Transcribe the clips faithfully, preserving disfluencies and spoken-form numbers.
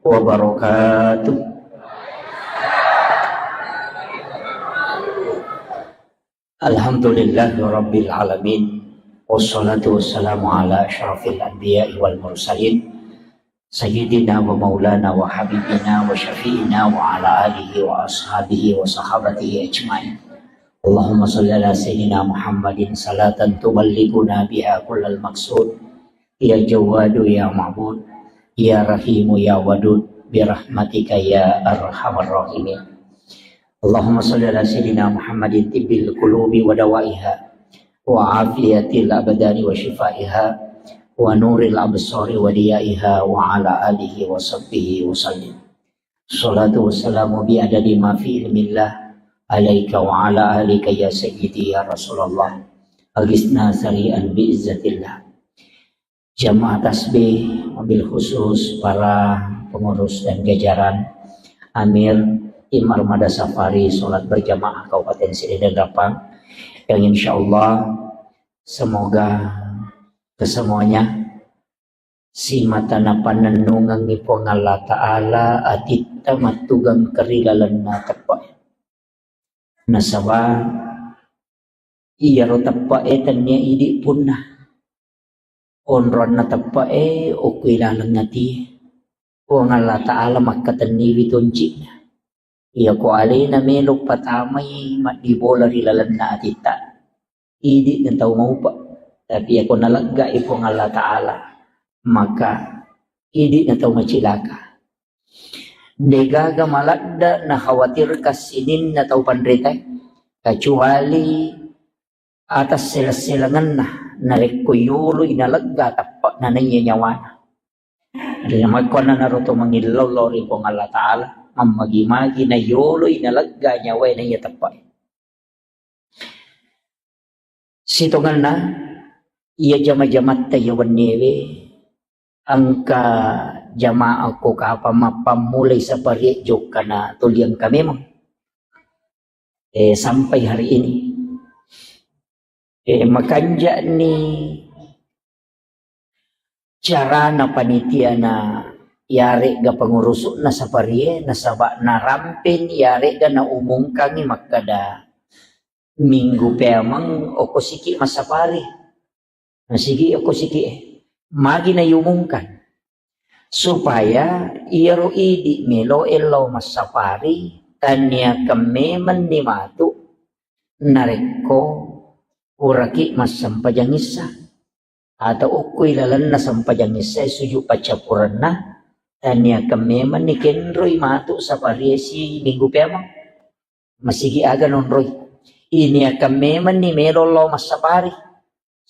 wabarakatuh. Alhamdulillahirabbil alamin. Wassalatu wassalamu ala asyrafil anbiya'i wal mursalin. Sayyidina wa maulana wa habibina wa syafi'ina wa ala alihi wa ashabihi wa sahabatihi ajma'in. Allahumma salli ala sayyidina Muhammadin salatan tuballighuna biha kullal maqsud. Ya Jawwadu ya Ma'bud, ya Rahimu ya Wadud, birahmatika ya arhamar rahimin. Allahumma salli ala sayyidina Muhammadin tibbil qulubi wa dawaiha, wa afiyatil abdani wa shifaiha, wa nuril absari wa diyaiha, wa ala alihi wa sahbihi wa sallim. Salatu wassalamu bi adadi ma fi ilmillah alaika wa ala alika ya sayyidi ya Rasulullah. Agisna sari'an bi izzatillah. Jamaah tasbih, wabil khusus para pengurus dan jajaran, Amir, Tim Armada Safari Salat Berjamaah Kabupaten Sirih dan Rappang, yang insya Allah semoga kesemuanya simata napannennungengngi Puang Allah Ta'ala atitta mattugang kerilalenna teppe'. Nasaba iyaro teppe'e tennia idi' punna. Onroanna teppe'e okko ilaleng atie. Puang Allah Ta'ala makkatenniwi tonci'na. Iyako alena melo patamai maddibola ri lalenna atitta, idi' na tau maupa. Tapi iyako naleggai Puang Allah Ta'ala, maka idi' na tau macilaka. Degaga maladda nakhawatirkan sininna tau panritae, kecuali atas seleng-selengenna narekko yoloi nalegga teppe'na naiya nyawana. Jadi, makkuannanaro to mangillollo ri Puang Allah Ta'ala, mammagi-magi nayoloi nalegga nyawae naiya teppe'e. Sitongenna, iya jama-jamatta iya wenniewe, engka jamaah ko kapang mappammulai saparie jokkana tuli engka memang. Eh, sampai hari ini. Eh, makanja'ni carana panitiana yaregga pengurusu'na saparie, nasaba narampeni yaregga naumungkangi makkada minggu peameng okko siki massapari. Nasigi okko siki e. Magi naiumungkan. Supaya iyaro idi' meloe lao massapari, tanniakeng memenni matu narekko puraki massempajang issa. Atau okko ilalenna sempajang issae sujud paccappurenna, tanniakeng memenni kenroi matu saparie si minggu peameng. Masigi aga nonroi. Iniakeng memenni melo lao massapari.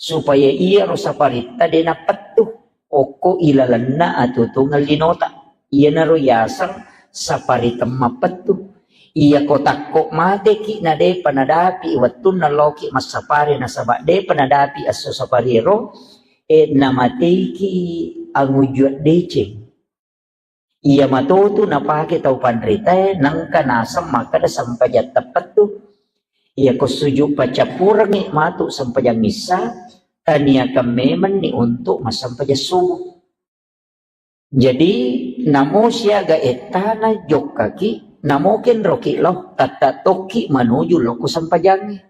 Supaya iyaro saparitta de nappettu okko ilalenna atutungeng linota. Iyanaro yaseng sapari temmappettu. Iyako takko mateki na depa nadapi wettunna laoki massapari nasaba depa nadapi esso sapariero, e, namateiki angujua deceng. Iya matotu napake tau panritae, nengka naseng makkeda sempajang teppettu. Iyako sujud paccappurengngi matu sempajang issa, taniakeng memenni untuk massempajang subuh. Jadi, namo siaga ettana jokkaki, namo kenroki lao, tatta tokki manuju lao ku sempajangnge.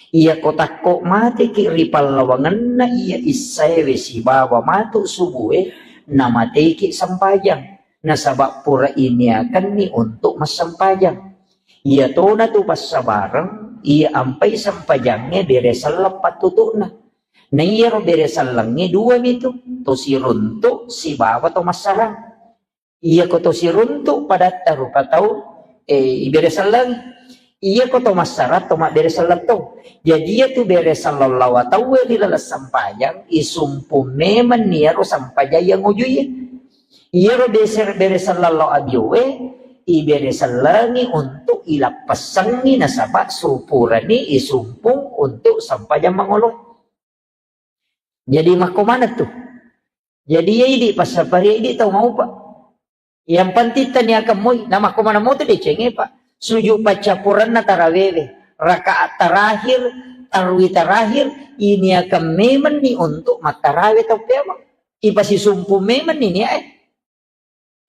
Iyako takko mateki ri pallawangenna iya issaewe sibawa matu subue, namateiki sempajang. Nasaba pura iniakenni untuk massempajang. Iyatona tu passabareng, iya ampai sempajangnge bere selleng pattutu'na. Na iyaro bere sellengnge dua mitu, to siruntu sibawa to massarang. Iyako to siruntu padatta rupa tau, eh, ibere sellengngi. Iyako to massarang to mabbere selleng to. Jadi iyatu bere selleng lawa tauwe ri laleng sempajang, isumpu memenni iyaro sempajang iya ngujuie. Iyaro beser-, bere selleng lao abiowe, ibere sellengngi untuk ilappessengngi nasaba supurani isumpung untuk sempajang mangolo. Jadi makko maneng tu. Jadi iya idi passapari idi tau maupa. Yang penting taniakeng moi, na makko maneng moto decengnge, Pak. Sujud paccappurenna tarawewe, rakaat terakhir, tarwi terakhir, iniakeng memenni untuk mattarawe tau peameng. Ipasisumpu memenni niae.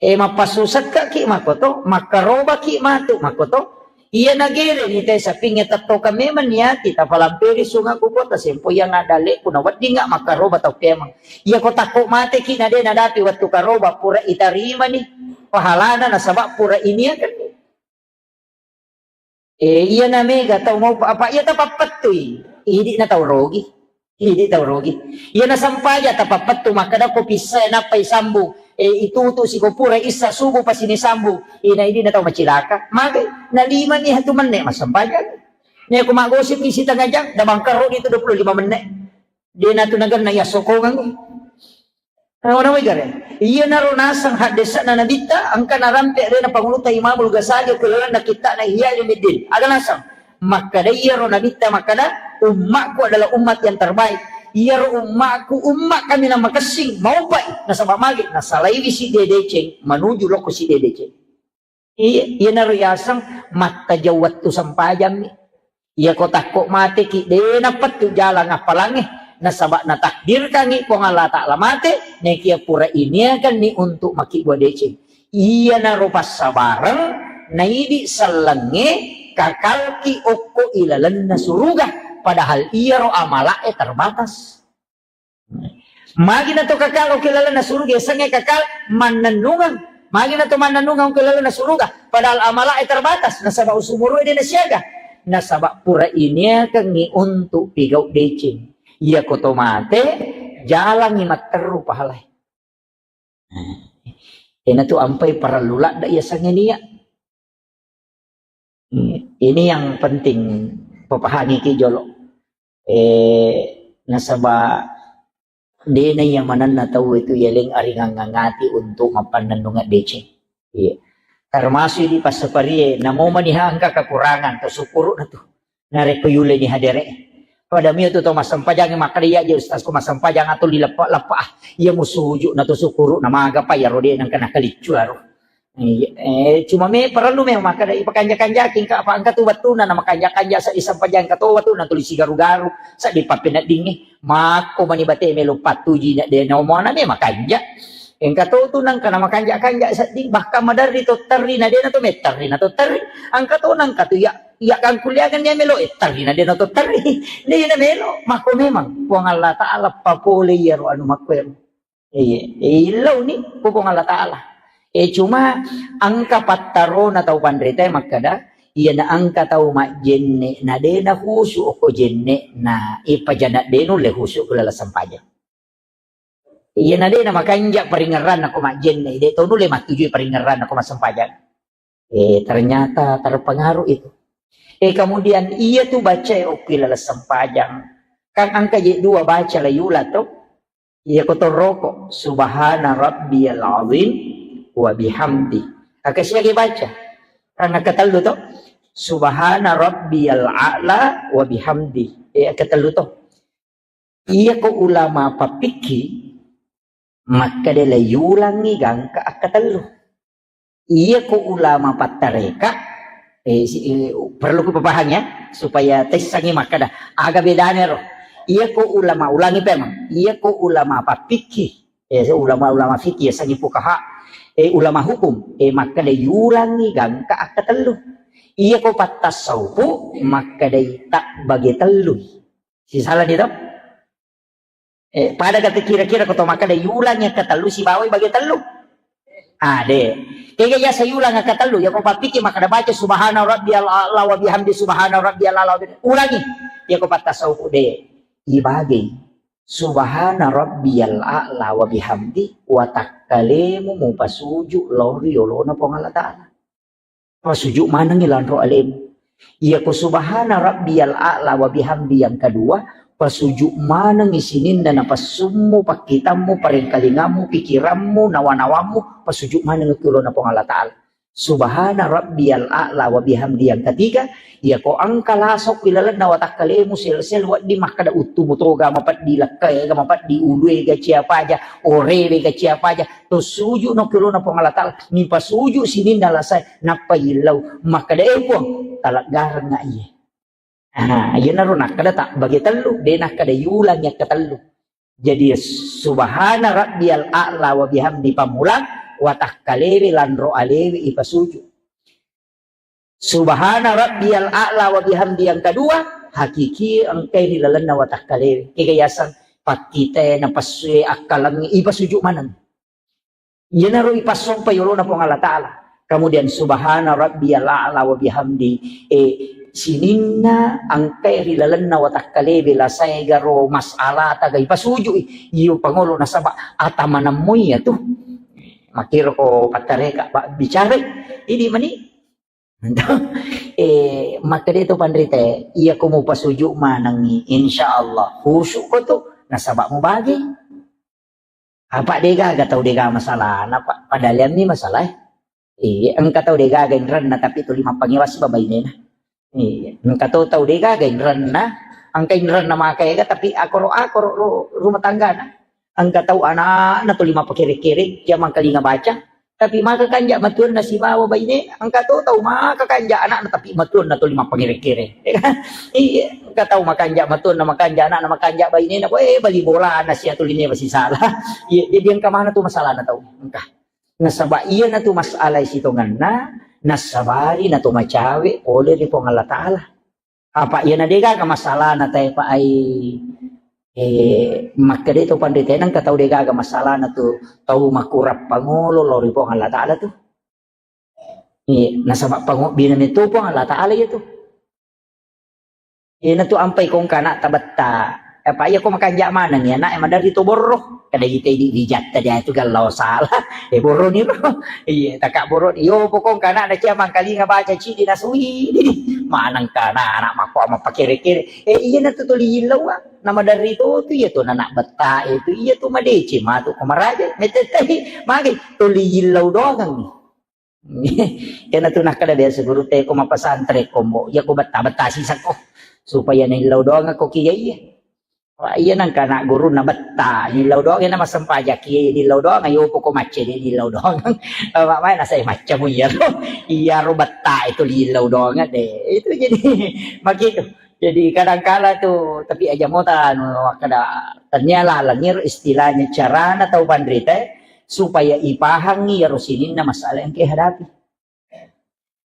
E, mappasusekkaki makoto, makkarobaki matu makoto. Iya nagereni te sapingnge tettokang memang niati, tapalamperi sunga kuko, tasempo yang ada leku na weddinga makkaroba tau kemang. Iya ko takko mateki na de nadapi wettu karoba pura itarimani pahalana nasaba pura iniakan. E, iya na mega tau mau apa iya tapappettui. Idi na tau rogi. Idi tau rogi. Iya na sampaja tapappettu makkada ko pissa nappa isambung. E, itutu siko pura issa subuh pasini sambung. Ina idi na tau macilaka. Mage na lima ni hatu menne masampaja. Ne ko magosip isi tengah jam da bangkaro itu dua puluh lima menit. De natu nagenna iya sokongang. Nawa-nawa igare. Iyanaro naseng haddesa'na Nabitta, engka narampe alena Pangulutta Imamul Ghazali ko lalenna kitta'na Ihya Ulumuddin. Aga naseng? Makkada iyaro Nabitta makkada, "Ummakku adalah umat yang terbaik." Iyaro ummakku, umma kaminang makessing, maupai, nasaba magi, nasalaiwi sidde deceng, manuju lokko sidde deceng. Iya, iyanaro yaseng mattajeng wettu sempajammi. Iya ko takko mateki, de napettu jalang appalangnge, nasaba natakdirkangngi Puang Allah Ta'ala mate, nekia pura iniakanni untuk makkibua deceng. Iyanaro passabareng, naidi sellengnge kakalki okko ilalenna suruga, padahal iyaro amala'e terbatas. Magi na to kakal, oke, lalenna suruga, yasengnge kakal mannennungeng. Magi na to mannennungeng, oke, lalenna suruga. Padahal amala'e terbatas, nasaba usumuru'e de nasiaga. Nasaba pura iniakengngi untuk pigau deceng. Iya ko to mate, jalangngi matteru pahalae. Ena tu ampai parellu ladda yasengnge nia. Hmm, ini yang penting papahangiki jolo. Eh, nasaba dena iya manenna tau itu yaleng aringang ngati untuk mappannennungeng deceng. Iya. Termasuk di passaparie, namo maniha engka kekurangan, to syukuru na tu. Narekko yuleni hadere. Pada mio tu to massempajang makkada iya je ustaz ko massempajang atau di leppa-leppa ah. Iya musuju na to syukuru na maga pa ya rode nang kena keliccu aro. Iya, eh, cuma me parellu me makkada ipakanja-kanjaki engka apa engka tu wettuna na makanja-kanja sa disempajang engka to wettuna tuli sigaru-garu sa dipappeneddingngi. Makko mani bate melo pattuji na de nomona me makanja. Engka to tu nang kana makanja-kanja sedding bahkan maderri to terri na de na to metterri na to terri. Engka to nang ka tu ya iya kangkuliakan dia melo etterri na de na to terri. De na melo makko memang Puang Allah Ta'ala papole iyaro anu makko ero. Iya, eh, illauni ku Puang Allah Ta'ala. Eh, cuma engka pattarona tau panrita makkada, iyana engka tau majjenne na de na khusu okko jenne na ipajana de nulle khusu ku laleng sempajang. Iyana de na makanja paringerranna ko majjenne, de to nulle mattujui paringerranna ko massempajang. Eh, ternyata terpengaruh itu. Eh, kemudian iya tu baca okko laleng sempajang. Kan engka je dua baca la yula to. Iya ko torroko, subhana rabbiyal azim wa bihamdi. Aka siaga baca? Kan aka tellu to. Subhana rabbiyal a'la wa bihamdi. Eh, aka tellu to. Iya ko ulama pappikki, makkada la yulangi gangka aka tellu. Iya ko ulama pattareka, eh, si, eh, perlu ku papahang ya, supaya tessangi makkada aga bedana ro. Iya ko ulama ulangi pemang, iya ko ulama pappikki, eh, ulama-ulama fikih ya sangi fukaha, eh, ulama hukum, eh, makkada yulangi gangka aka tellu. Iya ko pattasaupu makkada tak bage tellu. Sisala ni to? Eh, pada kata kira-kira ko to makkada yulangi aka tellu sibawai bage tellu. Ah, de. Kega yasa yulang aka tellu, ya ko pappiki makkada baca subhana rabbiyal a'la wa bihamdi subhana rabbiyal a'la wa bihamdi. Ulangi. Ya ko pattasauku de. Ibage. Subhana rabbiyal a'la wa bihamdi wa takkalemu mupasuju lao ri yolona Puang Allah Ta'ala. Pasuju manengngi lanro alemu. Iya ko subhana rabbiyal a'la wa bihamdi yang kedua, pasuju manengngi sininna napassummu, pakkitammu, parengkalingammu, pikirammu, nawa-nawammu, pasuju maneng ki ulona Puang Allah Ta'ala. Subhana rabbiyal a'la wa bihamdi yang ketiga, iya ko engka laso ilalenna watakkalemu sel-sel wedding makkada uttumu toga mapeddi, lekkaega mapeddi, uluega ciapaja, orewega ciapaja, to suju no ki ulona Puang Allah Ta'ala, mipasuju sininna lasae, nappa yillau, makkada, "Eh, Puang, taleggarengnga iye." Ah, iyanaro nakkada tak bagi tellu, de nakkada yulang yakka tellu. Jadi, subhana rabbiyal a'la wa bihamdi pammulang, watakkalewe lanro alewe ipasuju. Subhana rabbiyal a'la wa bihamdi yang kedua, hakiki engkai ri lalenna watakkalewe. Kega yaseng pakkitae, napessue, akkalengngi, ipasuju maneng. Iyanaro ipassompa yolona Puang Allah Ta'ala. Kemudian subhana rabbiyal a'la wa bihamdi. Eh, sininna engkai ri lalenna watakkalewe lasae garo mas'ala taga ipasujui. Iyo pangolo nasaba ata manemmoi iyatu. Makkiro ko pattareka, ba-, bicara. Idi mani. Eh, makkeda to panrita, iya ko mupasuju manengngi, insya Allah khusyuk ko tu, nasaba mubage. Apa degaga tau degaga masalahna, Pak? Padahal iyami masalah. Iya, engka tau degaga inrenna, tapi tuli mappangewa siba bainena. Iya, engka tau, tau degaga inrenna, engka inrenna maka ega, tapi akoro-akoro ru-, rumah tanggana. Engka tau anakna tuli mappakere-kere, iya mangkalinga baca, tapi maka kanja matuanna sibawa baine, engka to tau maka kanja anakna, tapi matuanna tuli mappakere-kere. Iya, engka tau makanja matuanna, makanja anakna, makanja bainena, eh, bali bolana sia tuli ne masisala. Iya, jadi engka mana tu masalahna tau. Engka. Nasaba iyana tu masalah sitongenna, nasabari na to macawe pole ri Puang Allah Ta'ala. Apa iyana degaga masalahna tae pa ai, eh, makkeda to panrita, engka tau degaga masalahna tu tau makurang pangolo lao ri Puang Allah Ta'ala tu. Eh, nasaba pangobbina meto Puang Allah Ta'ala iya tu. Iyana tu ampai kongka anakta betta. Apa iya ko makanja maneng ya anak, maderri to borro. Kada ita idi rijatta dia tu gallau salah. Eh, borro ni ro. Iya, taka borro ni. Yo pokong kana na cia mangkalinga baca cidi nasui. Maneng kana anak makko mappakere-kere. Eh, iyana tu tuli illau, ah. Nama dari to tu iya tu anak betta itu iya tu madece matu ko maraja. Metetai magi tuli illau doang ni. Iyana tu nakkeda biasa gurutta, ko mapesantren ko mbo, iya ko betta-betta sisakko supaya naillau doang ko kiya iya. Wah, iya nangka anak gurunna betta, nillau doang, iya na massempajang kiya, nillau doang, ayo poko macca de nillau doang. Apa mai nasai macca mu iya ro. Iya ro betta itu nillau doang de. Itu jadi makitu. Jadi kadangkala tu, tapi aja mota anu kada tania laleng iro istilahnya carana tau panrita supaya ipahangi iyaro sininna masalah yang kihadapi.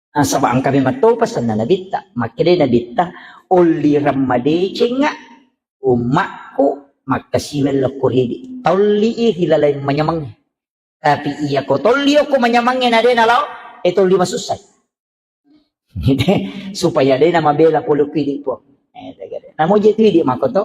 Nasaba engka memang to pesanna Nabitta. Makkeda Nabitta, "Ollireng madecengnga ummakku makkasiweng lokko ridi." Tolli i ri laleng manyameng. Tapi iya ko tolli okko manyameng na de nalao, e tolli masussai. Supaya de namabela pole ku idi Puang. Eh, tegede. Namo je tu idi makko to.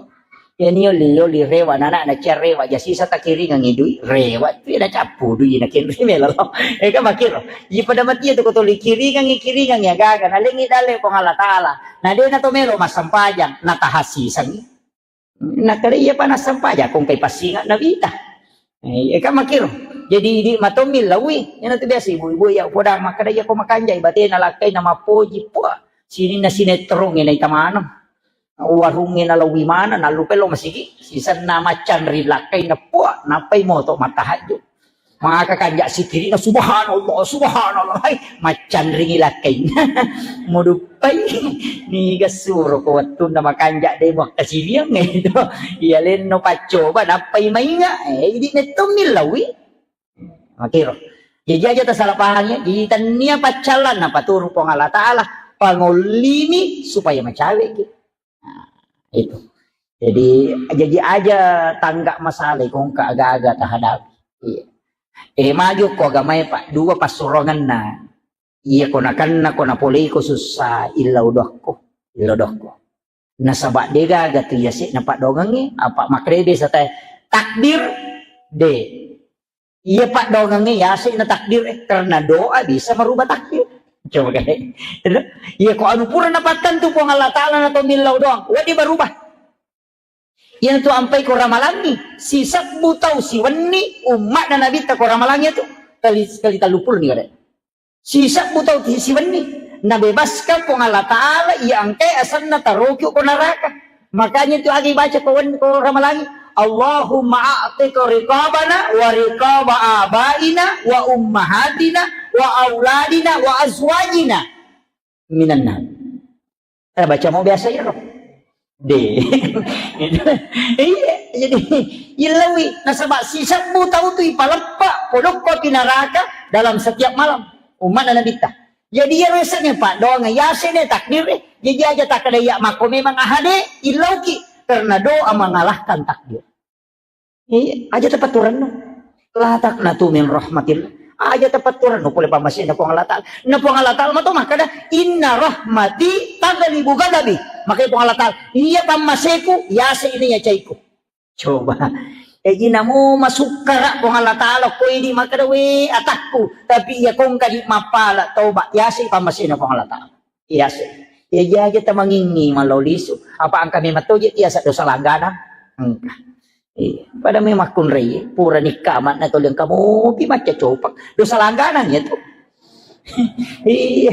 Iyani oli, oli rewa nana na cia rewa ja sisa takiringang idui rewa tu na cappu dui na kenri melo. Eh, kan makiro. Iya pada mati tu ko toli kiringang, kiringang ya gaga. Na lengi dale Puang Allah Ta'ala. Na de na to melo massempajang, na tahasisangi. Nakkeda iya pa nassempajang ko engkai passinga nawita. Eh, iya kan makiro. Jadi idi matommi lawi. Iyana tu biasa ibu-ibu ya poda makkeda iya ko makanjai batena lakkai na mappoji pua. Sininna sinetrongnge naita maneng. Warungnge nalawi maneng, nallupai lo masigi. Sisenna maccanri lakkai na pua, nappai moto mattahajju. Maka kanja sikirina, "Subhanallah, subhanallah." Hai, maccanringi lakkai. Muduppai. Niga suro ko wettunna makanja de muakkasiwiang itu. Iya lenno paccoba nappai mainga. Eh, idi mettommi lawi. Makiro. Jadi aja tasala pahangi, jadi tania paccallan napaturu Puang Allah Ta'ala, pangollimi supaya macawe ki. Nah, itu. Jadi, jadi aja tangga masalah ko engka aga-aga tahadapi. Iya. Eh, maju ko agamae, Pak, dua passurongenna. Iya ko nakenna ko napoleiko sussa, illau dokko, illau dokko. Nasaba de gaga tu yase na padongengnge, apa makrebe satai takdir de. Iya padongengnge yase na takdir, eh, karena doa bisa merubah takdir. Coba kae. Iya ko anu pura napattentu Puang Allah Ta'ala na to millau doang, wadi berubah. Iyanatu ampai ko ramalangngi, sisebbu tau siwenni ummatna Nabitta ko ramalangngi tu, kali, kali telluppulo ni kare. Sisebbu tau ti siwenni, nabebaskan Puang Allah Ta'ala iya engkae asenna taroki ko neraka. Makanya tu agi baca ko wen-, ko ramalangngi, "Allahumma a'tiq riqabana wa riqaba abaina wa ummahatina wa auladina wa azwajina minan nar." Eh, baca mau biasa iro. De. Iya, jadi illaui nasaba sisebbu tau tu ipaleppa podokko pi naraka dalam setiap malam. Umma'na Nabitta. Jadi iyaro yasengnge paddoangeng, yaseng de takdir e. Jadi aja takkeda iya makko memang ahade, illauki karena doa mengalahkan takdir. Iya, aja tapatturennu. La taqnatu min rahmatillah. Aja tapatturennu pole pammasena Puang Allah Ta'ala. Na Puang Allah Ta'ala mato makkeda, "Inna rahmati taghlibu ghadabi." Makanya Puang Allah Ta'ala, "Iya pammaseku, yase ini ya caiku." Coba. Jadi namo masukkara Puang Allah Ta'ala, ko ini makkeda, "We, atakku." Tapi iya kongka di mappala toba, yase pammasena Puang Allah Ta'ala. Iya sih. Iya jaja tamangingi mallau lisu. Apa engka memang toje tiasa dosa langganang? Engka. Iya. Pada memang kunrei, pura nikka amat na toli engka mopi macca copang. Dosa langganang ya tu. Iya.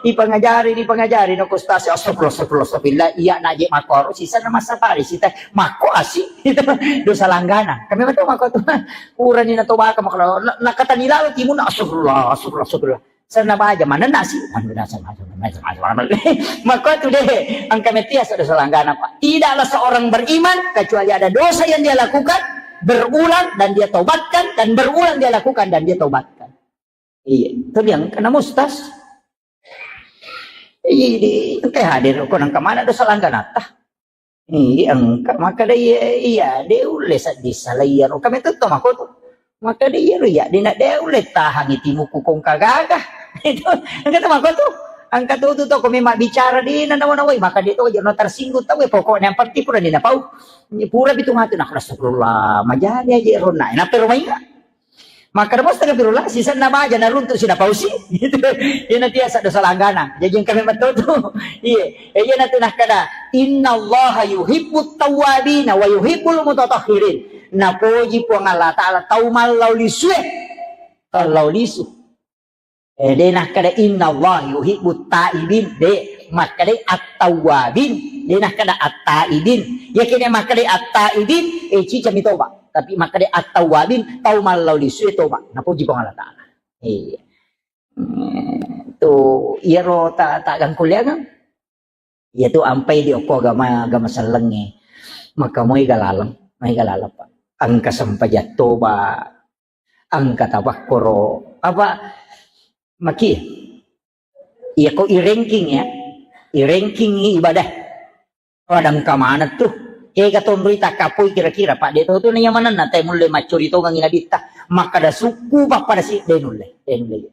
Ipangajari, ipangajari no kustasi. Astagfirullah, astagfirullah, astagfirullah. Iya naje makoro sisa na massapari sita mako asi. Itu dosa langganang. Kami betul mako tu. Pura ni na tobaka makoro. Na, nakatani lalo timun. Astagfirullah, astagfirullah, astagfirullah. Senna baja manenna si. Mako tu deh, engka metia dosa langganang, Pak. Tidaklah seorang beriman kecuali ada dosa yang dia lakukan berulang dan dia tobatkan, dan berulang dia lakukan dan dia tobatkan. Iya, itu dia kena mustas. Iya, di engka hadir ko nang kemana dosa langganata. Iya, engka. Makkeda iya, iya, de ulle sedding sala iyaro. Kami tetto mako tu. Makkeda iyaro, iya, de na de ulle tahangi timuku kongka gaga. Itu, engka tu mako tu. Engka tu tu toko memang bicara de na nawa-nawai, maka de to aja no tersinggung tau, pokoknya yang penting pura de na pau. Pura bitung hati, nah, astagfirullah, majani aja ronna. Napa rumah ingat? Makkeda mo astagfirullah, sisenna baja naruntu sinapausi. Gitu. Iyana tiasa dosa langganang. Jaji engka memang tau tu. Iya. Eh, iyana tu nakkeda, "Innallaha yuhibbut tawwabina wa yuhibbul mutatahhirin." Napoji Puang Allah Ta'ala tau mallau lisue. Mallau lisu. Eh, de nakkeda, "Innallaha yuhibbut taibin." De, makkeda at-tawwabin. De nakkeda at-taibin. Yakini makkeda at-taibin, eh, cicami toba. Tapi makkeda at-tawwabin, tau mallau lisue toba. Napoji Puang Allah Ta'ala. Iya. Hmm, tu, iyaro ta, ta gangkuliangang. Iya tu ampai di okko agama, agama sellengnge. Maka moi galaleng, moi galaleng, Pak. Engka sempajang toba, engka tabakkoro. Apa, maki? Iya ko i ranking ya. I ranking ibadah. Pada engka maneng tu. Ega tonroi takkapoi kira-kira, Pak, de to tu naiya manenna te mulle maccori tongengi nabitta. Makkada sukku pappada si, de nulle, de nulle.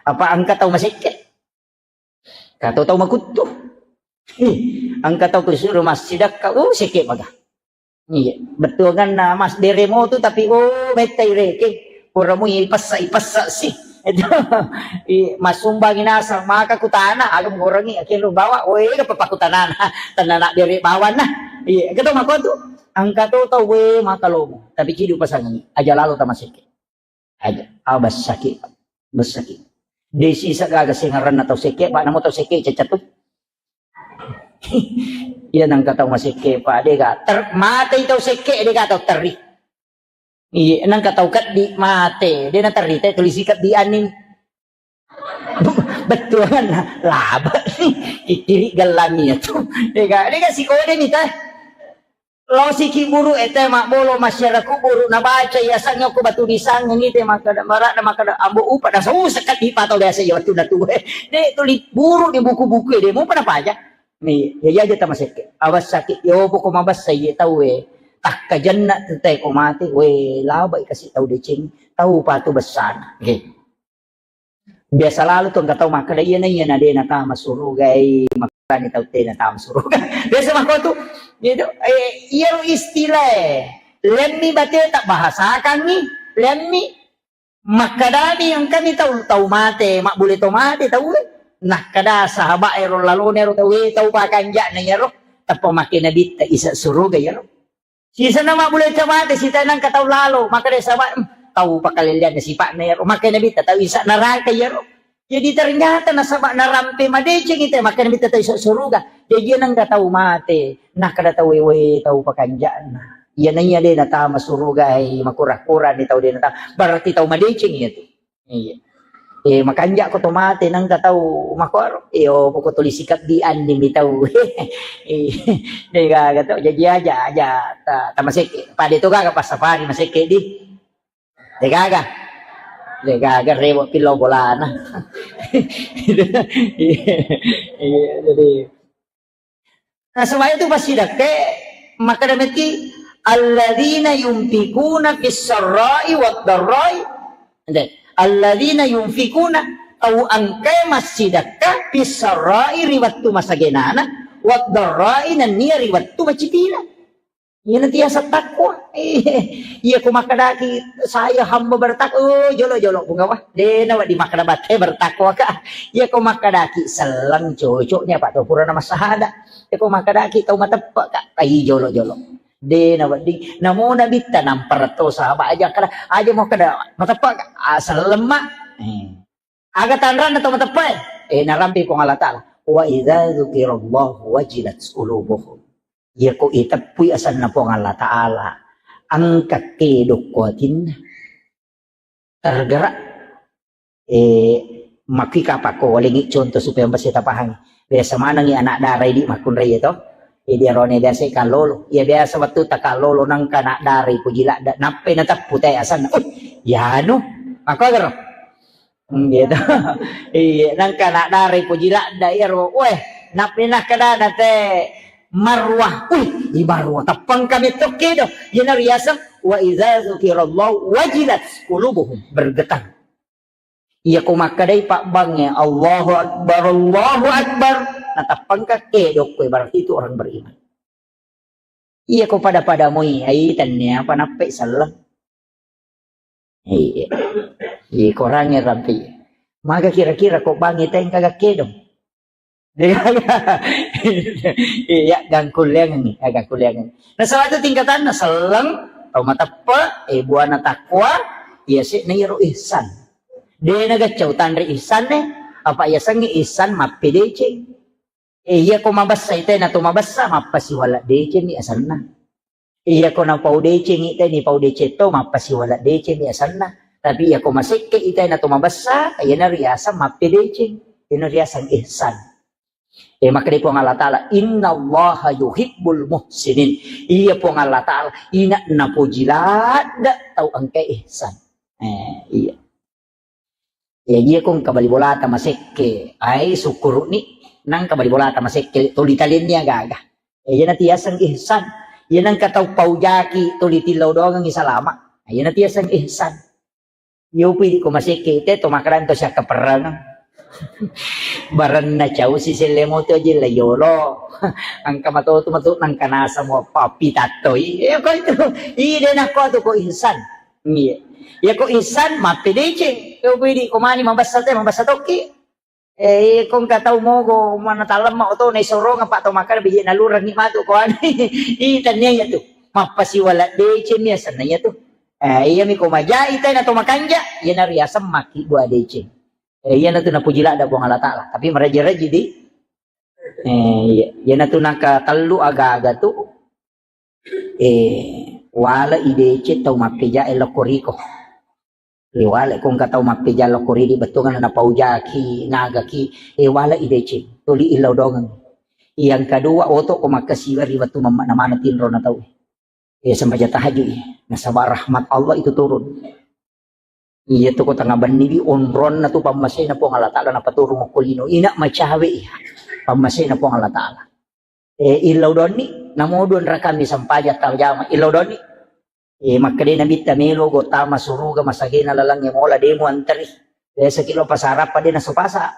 Apa engka tau masekke? Kato tau makuttu. Ih, engka tau kusuru massidakka, uh, sekke maga. Iya, bettuanganna mas deremo tu tapi, oh, mettai reke. Pura mui ipessa, ipessa si. Itu, i, masumbangi nasang, maka kutana, alum gorengi, akhirnya bawa, oh, ega papa kutanana, tanana bere bawana. Iya, keto mako tu, engka to tau, we, maka lomo. Tapi cidu pasangi, aja lalo tamaseke. Aja, ah, bessaki, bessaki. Desi sagaga sengaranna tau seke, Pak, namo tau seke cecatu. Iya, nangka tau maseke, Pak, dega ter-, mate tau seke, dega tau terri. Iya, nangka tau keddi mate, de na terri te tulisi keddi anin. Betul kan? Laba. Kiri gelami ya tu. Dega, dega sikode ni teh. Lao siki buru ete mabbolo masyarakat buru nabaca ya sangnya ko batu disang ngite makkada marada makkada ambo upa da sau sekali patau biasa ya waktu natu. De tuli buru di buku-buku de mau pada paja. Ni ya ya jata maseke. Awas sakit yo poko mabassa ye tau e. Takka jenna te ko mate we labai kasih tau deceng tau patu besana. Oke. Biasa lalu tu engka tau makkeda, "Iyana, iyana de natama suruga, eh, makkurani tau te natama suruga." Biasa makko tu. Gitu. Eh, iyaro istilah e. Lemmi bate tak bahasakangi, lemmi makkedani engkami tau, tau mate, mabbule to mate tau e. Nakkeda sahabat ero lalone ero tau e, tau pakanja'na iyaro, tappa make nabitta isa suruga iyaro. Sisenna mabbule to mate, sita nangka tau lalo, maka de sama, em, tau pakalellianna sipa'na iyaro, maka nabitta tau isa neraka iyaro. Jadi ternyata nasaba narampe madeceng ite, maka nabitta tau isa suruga. Jadi nangka tau mate, nakkeda tau wewe tau pakanja'na. Iya naiya de natama suruga, eh, makura-kura ni tau de natama. Berarti tau madeceng iya tu. Iya. Eh, makanja ko to mate nang ka tau makoaro. Eh, oh, poko tuli sikap di andi mi tau. Eh, de gaga to, jaji aja, aja ta, tamasekke. Pade to gaga pas safari masekke di. De gaga. De gaga rewo pilo bolana. Iya, iya, jadi Nasaba itu passidekka, makkeda metti, "Alladzina yunfikuna fis sarra'i wad darra'i." Ente, "Alladzina yunfikuna," tau engkae massidekka, "fis sarra'i," ri wettu masagenana, "wad darra'i," nennia ri wettu macipina. Iyana tiasa takwa. Iya ko makkedaki, "Saya hamba bertakwa," oh, jolo-jolo, Puang, wah. De nawedding makkeda batte bertakwa ka. Iya ko makkedaki selleng cocoknya, Pak, to purana massahada. Iya ko makkedaki tau mateppe ka, ai jolo-jolo. De nawedding. Namo nabitta nampa retto sahabat aja kada, aja mau kada mateppe ka. Ah, selleng ma. Eh. Aga tanranna tau mateppe? Eh, narampe Puang Allah Ta'ala. "Wa idza dzukirallahu wajilat qulubuhum." Iya ko iteppui asenna Puang Allah Ta'ala, engka kedo ko atinna. Tergerak. Eh, makki kapakko walengi contoh supaya bisa tapahangi. Biasa manengi anak dara idi makkunrai to. Jadi arone biasa kallolo. Iya biasa wettu ta kallolo nangka anak dara poji ladda. Nappe nateppu te asenna. Oh, yanu. Makko gero. Hmm, gitu. Iya, nangka anak dara poji ladda iyaro. Weh, nappi nakkedana te Marwah. Wih, di Marwah teppeng kami tokki do. Iyana riaseng, "Wa idza dzukirallahu wajilat qulubuhum," bergetar. Iya ko makkedai pabbangnge, "Allahu Akbar, Allahu Akbar." Nateppengka kedo koe, berarti itu orang beriman. Iya ko pada-pada moi, ai tennia apa nappe selleng. Iya. Iya, korangnge rampi. Maga kira-kira ko bangnge tengka gakkedong. Iya, gangkulleangngi, ya, gangkulleangngi. Nasaba itu tingkatanna selleng, tau mateppe, eh, buana takwa, iya se'na iyaro ihsan. De nagaccau tanre ihsan ne, apa iya sengnge ihsan mappedeceng. Eh, iya ko mabessa ite na to mabessa, mappasiwala deceng mi asanna. Iya ko napau deceng ite ni pau deceng to, mappasiwala deceng mi asanna. Tapi iya ko masekke ite na to mabessa, iyana riaseng mappedeceng. Iyana riaseng ihsan. Eh, makkeda Puang Allah Ta'ala, "Innallaha yuhibbul muhsinin." Iya Puang Allah Ta'ala, ina napoji ladda tau engka ihsan. Eh, iya. Iya, iya ko engka bali bolata masekke, ai sukkuru'ni, nangka bali bolata masekke, tuli talenni aga-aga. Iya, iyana tiaseng ihsan. Iya nangka tau paujaki, tuli tillau doangengngi salama. Iyana tiaseng ihsan. Iya upi di ko masekke, te to makkeda to siakkaperrangeng. Barenna cau si selle moto aja la yolo. Angka matotu matu nangka nasa mo papi tattoi. Iya ko itu. Ide nakko tu ko ihsan. Iya. Iya ko ihsan mappedeceng. Iya ko idi ko mani mabessa te, mabessa tokki. Eh, iya ko engka tau mogo mana talemma oto na isorong apa to makkeda biji nalurengngi matu ko anu. Ih, tennia iya tu. Mappasiwala deceng mi asenna iya tu. Eh, iya mi ko majai te na to makanja, iya na riaseng makki dua deceng. Eh, iya na tu napuji ladda Puang Allah Ta'ala. Tapi meraji-raji di. Eh, iya. Iya na tu nangka tellu aga-aga tu. Eh, wala i deceng tau mappeja e lokko riko. Eh, wala ko engka tau mappeja lokko ridi bettuanna napaujaki, nagaki, eh, wala i deceng, tuli illau dongeng. Yang kedua, oto ko makkasiwa ri wettu mamma namana tinro na tau. Eh, sembaja tahajud, eh. Nasaba rahmat Allah itu turun. Iya tu ko tengnga benni wi onronna tu pammasena Puang Allah Ta'ala napaturung okko lino. Ina macawe iya pammasena Puang Allah Ta'ala. Eh, illau donni, namo dua raka mi sempajang tau jama, illau donni. Eh, makkeda Nabitta melo go tama suruga masagena lalengnge mola demo anteri. Biasa kilo pasarappa de naso pasa.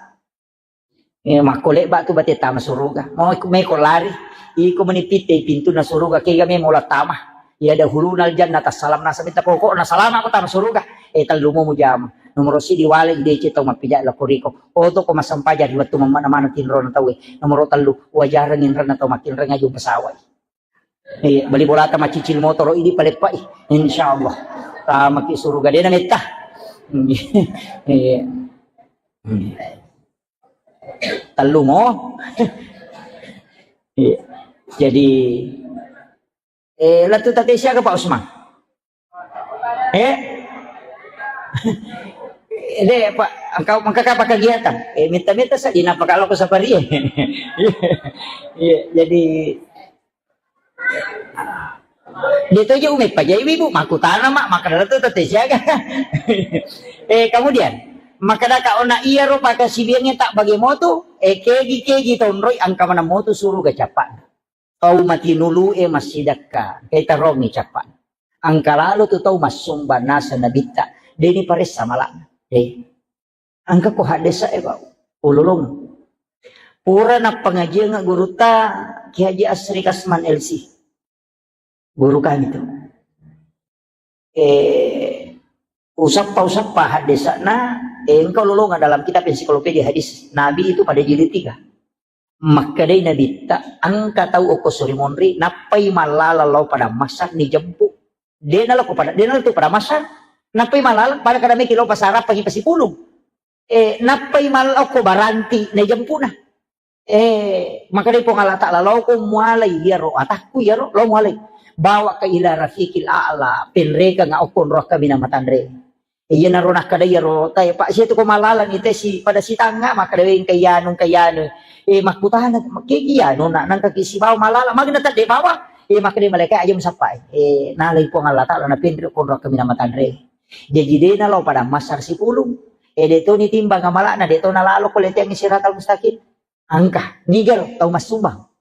Eh, makko lebba tu bate tama suruga. Mau meko lari. Iko meni pitte pintunna suruga kega me mola tama. Iya dahuluna aljannata salam nasa minta pokokna salama ko tama suruga. Eh, tellu mo mujama. Nomoro sidi wale i deceng tau mappeja lokko riko. Oto ko massempajang ri wettu mamma namana tinrona tauwe. Nomoro tellu, wajareng inrenna tau makkinreng aju pesawat. Iya, beli bolata macicil motoro idi paleppai. Insyaallah. Tamaki suruga dena metta. Iya. Tellu mo. Iya. Jadi, eh, latu tate siaga Pak Usman? Eh? Eh, de, Pak, engkau mengkaka apa kegiatan? Eh, minta-minta saja, napa kalau aku sapari? Iya, iya, jadi dia tu je umi pajai ibu, makutana mak, maka tu tete siaga. Eh, kemudian, maka dah kau nak iya rupa kasibiangnya tak bagi motu, eh, kegi-kegi tonroi angka mana motu suruh gacapak. Tau matinulu'e massidakka, engkai tarongngi cappa. Engka lalo tu tau massumbang naseng nabitta, de'ni paressa mala'na. Eh. Engka ko haddesa'e, Pak. Ululung. Pura nappangajiang gurutta Kiai Haji Asri Kasman L C. Guru kami tu. Eh, usappa-usappa haddesa'na, eh, engka ululunga dalam kitab ensiklopedia hadis Nabi itu pada jilid tiga. Makkedai Nabitta, engka tau okko suri monri, nappai mallala lao pada masar ni jempu. De' nalako pada, de' nalatu pada masar, nappai mallala pada kada meki lao pasara pagi pasipulung. Eh, nappai mallala okko baranti na jempuna. Eh, makkedai Puang Allah Ta'ala, "Laoko mualai iyaro atakku iyaro, lao mualai. Bawa ka ila rafiqil a'la, penrekang okko nroa kaminang matanre." Iyanaro nakkeda iyaro tae, Pak, sia tu ko malaleng ite si pada sitangnga, makkeda, "Wé, engka iyanu, engka iyanu." Eh, makkutana, "Kegi iyanu, nak nangka ki sibawa malala, magi na tedde bawa?" Eh, makkeda malaika, "Aja musappai." Eh, nalai Puang Allah Ta'ala napenre konro kaminang matanre. Jaji dena lao pada masar sipulung. Eh, de toni timbang amalana, de tona lalo ko leteang siratal mustaqim. Engka, niga ro tau massumbang.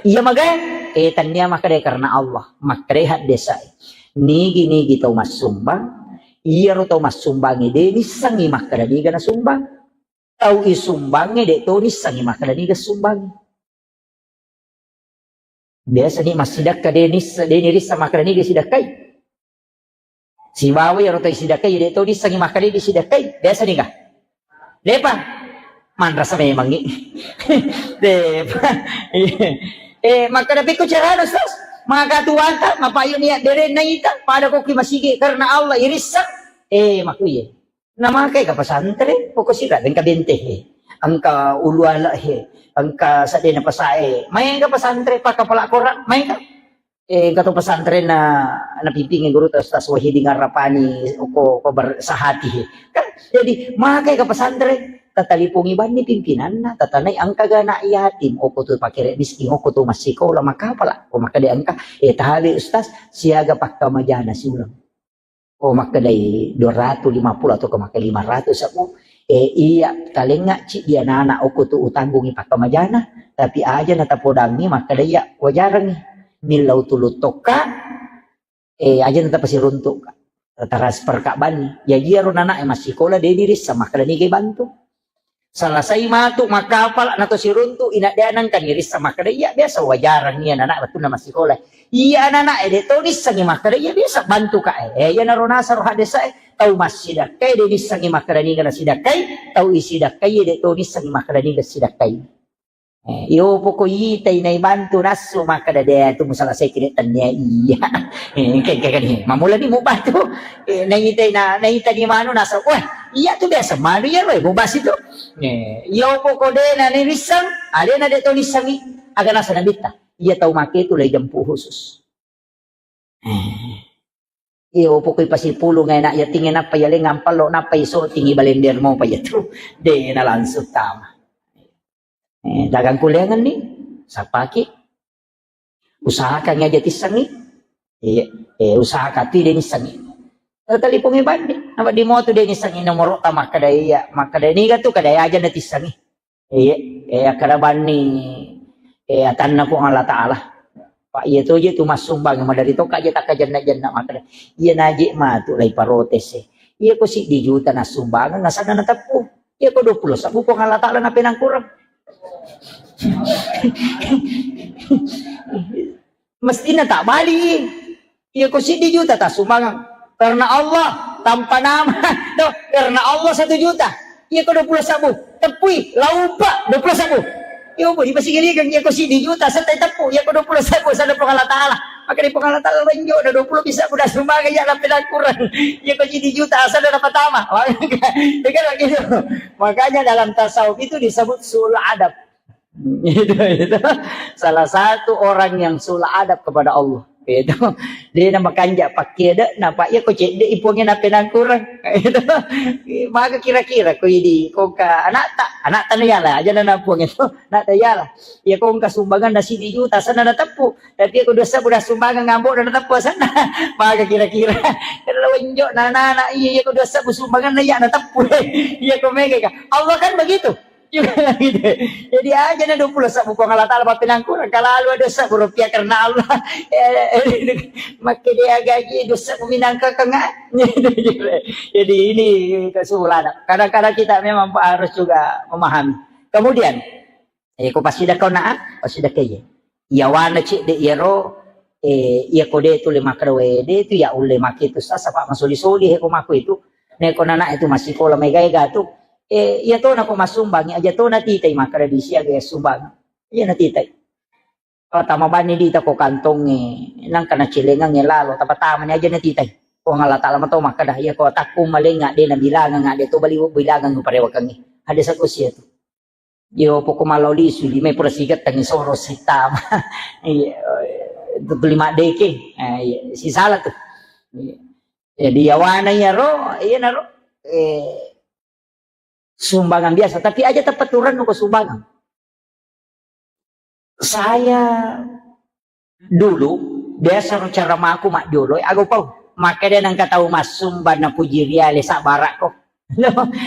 Iya magai, eh, tania makkeda karena Allah, makkeda haddesai. Nigi-nigi tau massumbang, iyaro tau massumbangi de nissengi makkeda niga nasumbang. Tau isumbangi de to nissengi makkeda niga sumbangi. Biasa ni massidakka de nissa, de nirissa makkeda niga sidakkai. Sibawa iyaro tau isidakkai, de to dissengi makkeda disidakkai. Biasa ni ga? Depa. Manrasa memangngi. Depa. Eh, makkeda pikku carana, Ustaz? Maka tuanta, mapayu niat bere naita, pada ko ki masigi karena Allah irissa. Eh, makuye. Namakai ka pesantren, pokok sira engka bente he. Engka ulu ala he. Engka sadena pasae. Main ka pesantren, paka pala Quran, main ka. Eh, engka to pesantrenna napimpingi guru ta Ustaz Wahidin Arrapani, ko, ko ber-, sahati he. Kan, jadi, makai ka pesantren, tatalipungi banni pimpinanna, tatanai engka ga anak yatim, oko tu pakere miskin, oko tu massikola, makapala, ko makkeda engka, eh, tabe Ustaz, siaga pakkamajana siuleng. Oh, makkedai dua ratus lima puluh atau ke makkeda lima ratus sabu. Eh, iya, talengnga ciddi anak-anak okko tu utanggungi pakkamajana, tapi aja natapodangi makkeda iya wajarangi. Millau tulu tokka, eh, aja natapasiruntuk. Transfer ka banni. Jaji iyaro nana e massikola de dirissa makkeda niga bantu. Salasai matu makkapala nato siruntu, ina de nangka nirissa makkeda iya biasa wajarang iya anak-anak wettunna massikola. Iya anak-anak e de to nissengi makkeda iya biasa bantu ka e. Eh, iya naro nasaro haddesa e, tau massidakkai de nissengi makkeda niga nasidakkai, tau isidakkai de to nissengi makkeda niga sidakkai. Eh, iyo poko itai nai bantu nassu makkeda de tu musalasai kini tania iya. Eh, engka, engka, engka ni. Mamula ni mubatu. Eh, naitai na, naita ni manu nassu. Wah, iya tu biasa manu iya roe mubasi tu. Eh, iyo poko de na ni nisseng, alena de to nissengi. Aga nasa nabitta. Iya tau make tu lai jempu khusus. Eh. Iyo poko ipasipulung anak yating e nappa yaleng ampallo nappa isotingi balender mo pa iya tu. De na langsung tama. Eh, dagang kuliangan ni, sapaki. Usahakan aja tissengi. Iya, eh, usahakan tu de nissengi. Talipungi bandi, nama di motu de nissengi nomoro ta makkeda iya, makkeda niga tu kada aja na tissengi. Iya, eh, akkeda banni, eh, atanna Puang Allah Ta'ala. Pak, iya to je tu massumbang, madari to kaje takkajenna-jenna makkeda. Iya naje matu lai parotes e. Iya ko siddi juta nassumbangeng, asanna nateppu. Iya ko dua puluh sabbu Puang Allah Ta'ala napenangkurang. Mestina tak bali. Iya ko siddi juta tassumbangeng. Karena Allah, tanpa nama. Tuh, karena Allah satu juta. Iya ko dua puluh sabbu. Teppui, laupa, dua puluh sabbu. Iya ko dipasigiligeng, iya ko siddi juta, setai teppu, iya ko dua puluh sabbu, sada Puang Allah Ta'ala. Maka di Puang Allah Ta'ala, lenjo, ada dua puluh bisa, udah sumbangeng, ya, tapi kurang. Iya ko siddi juta, asal ada pertama. Iya kan begitu. Makanya dalam tasawuf itu disebut sul adab. Itu, itu. Salah satu orang yang sul adab kepada Allah. Itu, de na makanja pakke de, napa iya ko cedde i puangnge na penangkurang. Itu, maka kira-kira ko idi, ko ka anakta, anakta na yala, aja na na puang itu, anakta yala. Iya ko engka sumbangan na sidi juta, sana na teppu. Tapi iya ko dosa udah sumbangan ngambok na teppu sana. Maka kira-kira. Kalau enjo na anak iya, iya ko dosa sumbangan na iya na teppu. Iya ko mega ka. Allah kan begitu. Juga gitu. Jadi aja na dua puluh sebbu Puang Allah Ta'ala mappenangkurang. Kalau lu ada sebbu rupiah karena Allah. Eh, makke dia gaji dosa minangka kenga. Jadi ini kesimpulan. Kadang-kadang kita memang harus juga memahami. Kemudian, eh, ko passidakka na, passidakka iya. Yawana cedde iyaro, eh, iya ko de tu le makkeda we, de tu ya ulle make tu sasa pa masoli-soli he ko mako itu. Ne ko nana itu masikola mega-ega tu, eh, iya to na ko massumbang, aja to na titai makkeda di siaga ya sumbang. Iya na titai. Kalau tama bani di tako kantongnge, nangka na celengangnge lalo, tapa-tama ni aja na titai. Puang Allah Ta'ala mato makkeda, iya ko takku malenga de na bilangang, de to bali bilangang parewakangnge. Ada sako sia tu. Yo poko malao lisu, lima pura sigettengngi soro sittama. Iya, itu lima deke. Eh, iya, sisala tu. Iya. Jadi yawana iyaro, iya naro, eh, sumbangan biasa, tapi aja tepat turan ko sumbangan. Saya dulu biasa ro cara maku majjolo, aga pau. Maka dia nangka tau massumbang na puji riale sabbarakko.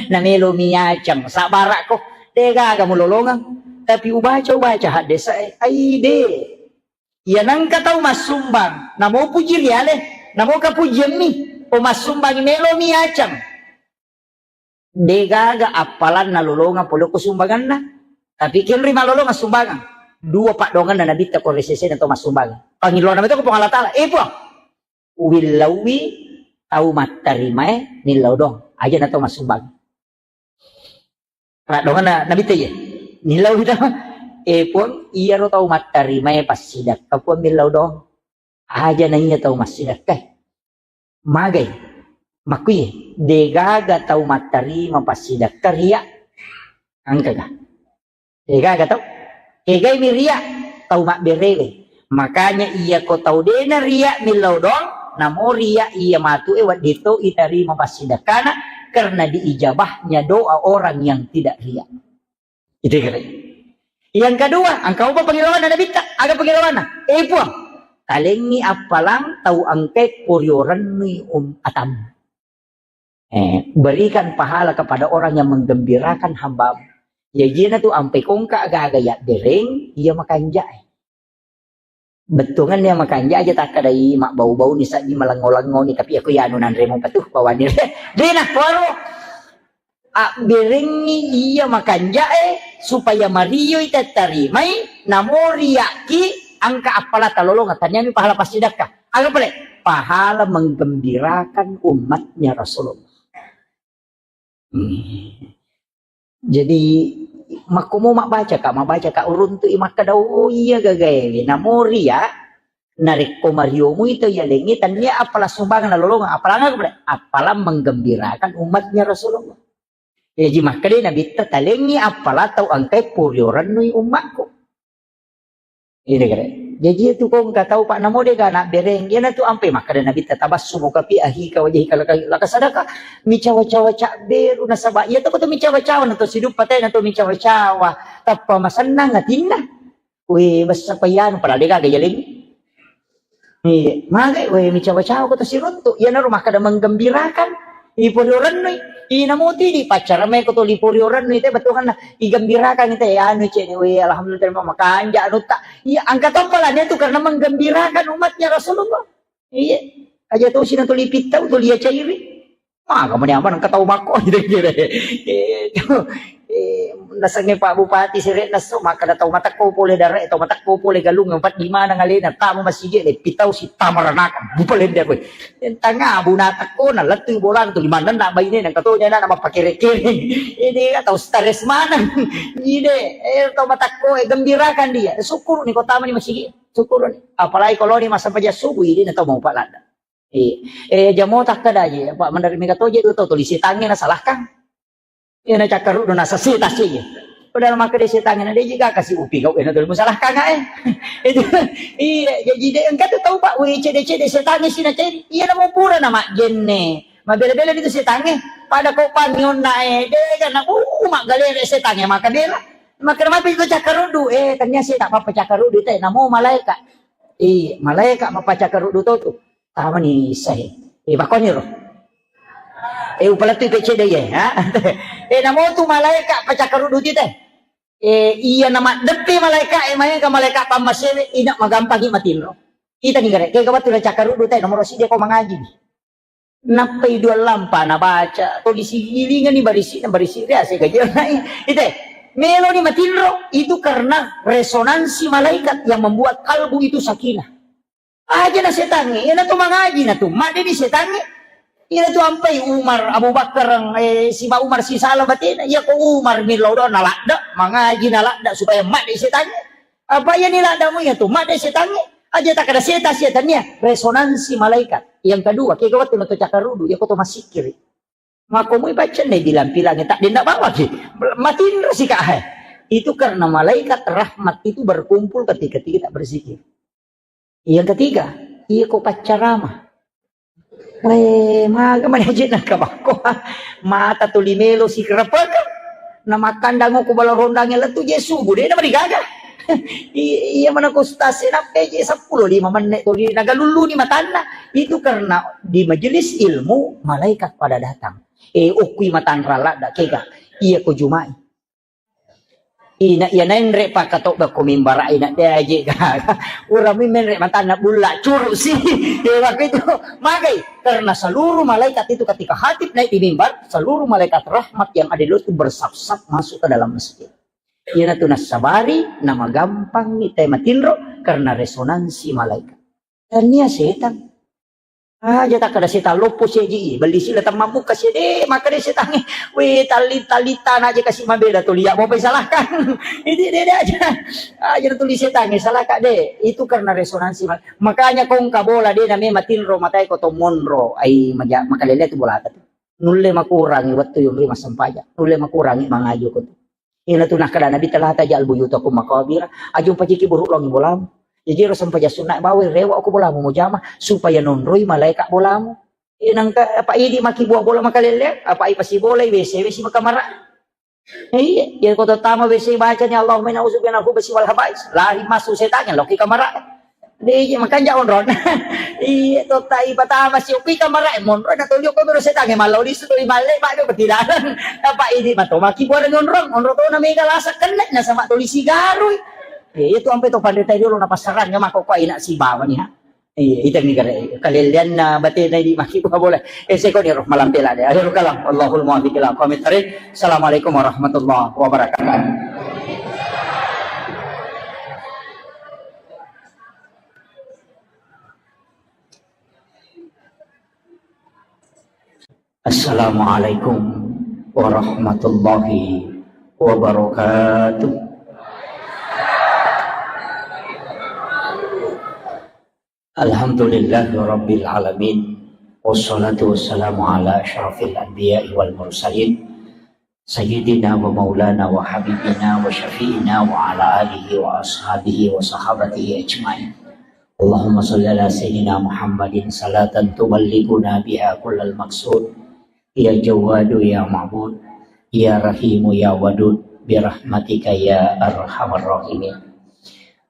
Namelo miacang sabbarakko. Degaga mulolongang. Tapi ubaca, ubaca haddesa, eh, ai de. Iya nangka tau massumbang, namo puji riale, namo kapujiammi, o massumbang melo miacang. Degaga appalanna lolongang pole ko sumbanganna. Tapi kenri malolongang sumbangan. Dua paddoanganna nabitta ko resesena to massumbang. Pangilona meto ko Puang Allah Ta'ala. Eh, Puang, uwillauwi tau mattarimae millau doang. Aja na to massumbang. Paddoanganna nabitta iya. Millau to. Eh, Puang, iyaro tau mattarimae passidakka, Puang, millau doang. Aja na iya tau massidakka. Magai. Makkuye, degaga tau mattarima passidakka ria. Engkaga? Degaga tau? Kegai mi ria? Tau mabberewe. Makanya iya ko tau dena ria millau doang, namo ria iya matu e wedding to itarima passidakkana karena diijabahnya doa orang yang tidak ria. Itu kira. Yang kedua, engka upa pengilawanna nabitta, aga pengilawanna? Eh, Puang, talengi appalang tau engkai poriorennui um atam. Eh, berikan pahala kepada orang yang menggembirakan hambamu. Ya jena tu ampe kongka gaga ya bereng, iya makanjai. Bettuanganna makanja aja takkadai mabbau-bauni saddi malengo-lengoni, tapi aku ya anu nanremo patuh bawani. Dena poro. Abberengngi iya makanjae supaya marioi tattarimai, namo riakki angka appala talolonga, taniami pahala passidakka. Aga pale? Pahala menggembirakan umatnya Rasulullah. Hmm. Jadi, makkumo mabbacaka, mabbacaka uruntu'i makkeda, "Oh iya gagaewe." Namo ria, narekko mariomui tau yalengnge, tania appala sumbang nalolongeng, appala aga pale? Appala menggembirakan umatnya Rasulullah. Jaji makkeda nabitta, "Talengngi appala tau engkai puriorennui ummakku." Ini kare. Jaji itu ko engka tau, Pak, namo dega nabbereng. Iyanatu ampe makkeda nabitta, "Tabassumuka fi ahika wajhika laka, laka sadaka." Micawa-cawa cabberu nasaba iya to ko to micawa-cawa na to siduppa tena to micawa-cawa. Tappa masennang atinna. We, bessa payanu padahal dega gaga yalengngi. Iya, magai we micawa-cawa ko to siruntu. Iyanaro makkeda menggembirakan. Iporiorennu, inamo tidi paccara me ko to liporiorennu te bettuanna igembirakan te anu cene we alhamdulillah terima makanja anutta. Iya, angka toppala dia tu karena menggembirakan umatnya Rasulullah. Iya. Aja to sina to lipittau to lia cairi. Maga mani aman engka tau makko, kira-kira. Eh, itu, eh, nasengnge Pak Bupati sere nasso, makkeda tau matekko pole dare, tau matekko pole galung, empat di mana ngalena, tamu masigi, le pitau si tamaranaka, bupalende koe. Tanga bu natekko, na lettu bolang tu, limanna na baine, nang katonya na, na mappakere-kere. Ini tau stres maneng. Ide, eh, tau matekko, eh, gembirakan dia. Syukur ni kota mani masigi, syukur ni. Apalagi kalau ni masa paja subuh, ini na tau mau palanda. Iya. Eh, jamo takkeda je, Pak, mendarat mega toje tu tau tuli setangnge nasalahkan. Iya, na cakkaru do nasasi tasi je. Padahal makkeda setangnge na de' jiga kasi upi kau ena tuli musalahkan eh. Itu iya, jadi de' engka tu tau Pak, we cede-cede setangnge sina cede. Iya namo pura na majjenne. Mabela-bela itu setangnge. Pada kau pangionna eh, de' kan na uh, maggalere setangnge maka bela. Makkeda mapi itu cakkaruddu, eh tania seta' pappa cakkaruddu te namo malaika. Iya, malaika mappa cakkaruddu to tu. Tamani issahe. Eh, bakkoniro. Eh, upalettu pecce de ye, ha? Eh, namo tu malaika pacakkaruddu ti te. Eh, iya na maddeppe malaika, eh, maega malaika pammasewe, ina magampangi matinro. Kita ni gare, kega wettu na cakkaruddu te, nomoro sidi ko mangaji. Nappai dua lampa na baca, to disigilingani barisi, na barisi ria se gaji nai. Ite, melo ni matinro, itu karena resonansi malaikat yang membuat kalbu itu sakinah. Aja na setangnge, iyana tu mangaji na tu, madde di setangnge. Iyana tu ampai Umar, Abu Bakar, eh, siba Umar sisala batena, iya ko Umar millau do na ladda, mangaji na ladda supaya madde setangnge. Apa iya ni ladda mu iya tu, madde setangnge. Aja tak ada setan, setan iya, resonansi malaikat. Yang kedua, kega wettu na to cakarudu, iya ko to masikiri. Mako mui baca ne bilang-bilang, tak dendak bawa ki. Matinro si kak hai. Itu karena malaikat rahmat itu berkumpul ketika kita berzikir. Yang ketiga, iya ko paccarama. Eh, maga manaje na kabakko. Mata tuli melo si kerepeka. Na makkandang ko bala rondang lettu je subuh, de' na marigaga. I- iya mana ko stase na peje sepuluh lima menit tuli nagaluluni matanna. Itu karena di majelis ilmu malaikat pada datang. Eh, okkui matanra ladda kega. Iya ko jumai. Ina iya naenre pakkatobba ko mimbara ina de aje gaga. Urami menre matanna bulla curu si. Ya waktu itu magai karena seluruh malaikat itu ketika khatib naik di mimbar, seluruh malaikat rahmat yang ada di luar itu bersaf-saf masuk ke dalam masjid. Iyana tu nassabari namagampang ni te matinro karena resonansi malaikat. Tania setan. Aja takkada setan loppo seji, belli sila temmammukka sede, makkada setangnge, we talli-talli tana aja kasih mabela tuli ya mau salahkan. Ini dede aja. Aja tuli setangnge salahka de. Itu karena resonansi. Makanya kongka bola de name matinro matai ko to monro. Ai maja makalele tu bola tu. Nulle makurangi wettu yunri massempajang. Nulle makurangi mangaji ko tu. Ina tu nakkeda Nabi, "Tala taj'al buyutakum maqabira." Aja upajiki buruk longi bolamu. Jaji ro sempajang sunna bawai rewa ko bolamu mujama supaya nonroi malaika bolamu. Eh, nangka apa idi maki buah bola makalele, apa ai pasi bola W C W C makamara. Eh, iya, ya ko tama W C bacanya Allahumma inna a'udzubika minal khubusi wal khabais. Lari masuk setannya loki kamara. Iya, makanja onrong. Iya, totta ipatama si upi kamara, eh, monro na tolio ko bero setangnge mallau lisu toli malle, Pak, do petilaran. Apa ini mato maki buareng onrong, onrong to na mega lasa kenne na sama toli sigarui. Iya, itu ampe to pandita dulu na pasarang ya mako ko ina si bawa ni ha. Iya, itu ni kare kalelean na batena di maki buah bola. Eh, seko ni roh malam pela de. Akhirul kalam. Allahul muwaffiq ila aqwamit thariq. Assalamualaikum warahmatullahi wabarakatuh. Assalamualaikum warahmatullahi wabarakatuh. Alhamdulillahirabbil alamin. Wassalatu wassalamu ala asyrafil anbiya'i wal mursalin. Sayyidina wa maulana wa habibina wa syafi'ina wa ala alihi wa ashabihi wa sahabatihi ajma'in. Allahumma salli ala sayyidina Muhammadin salatan tuballighuna biha kullal maqsud. Ya Jawwadu ya Ma'bud, ya Rahimu ya Wadud, birahmatika ya arhamar rahimin.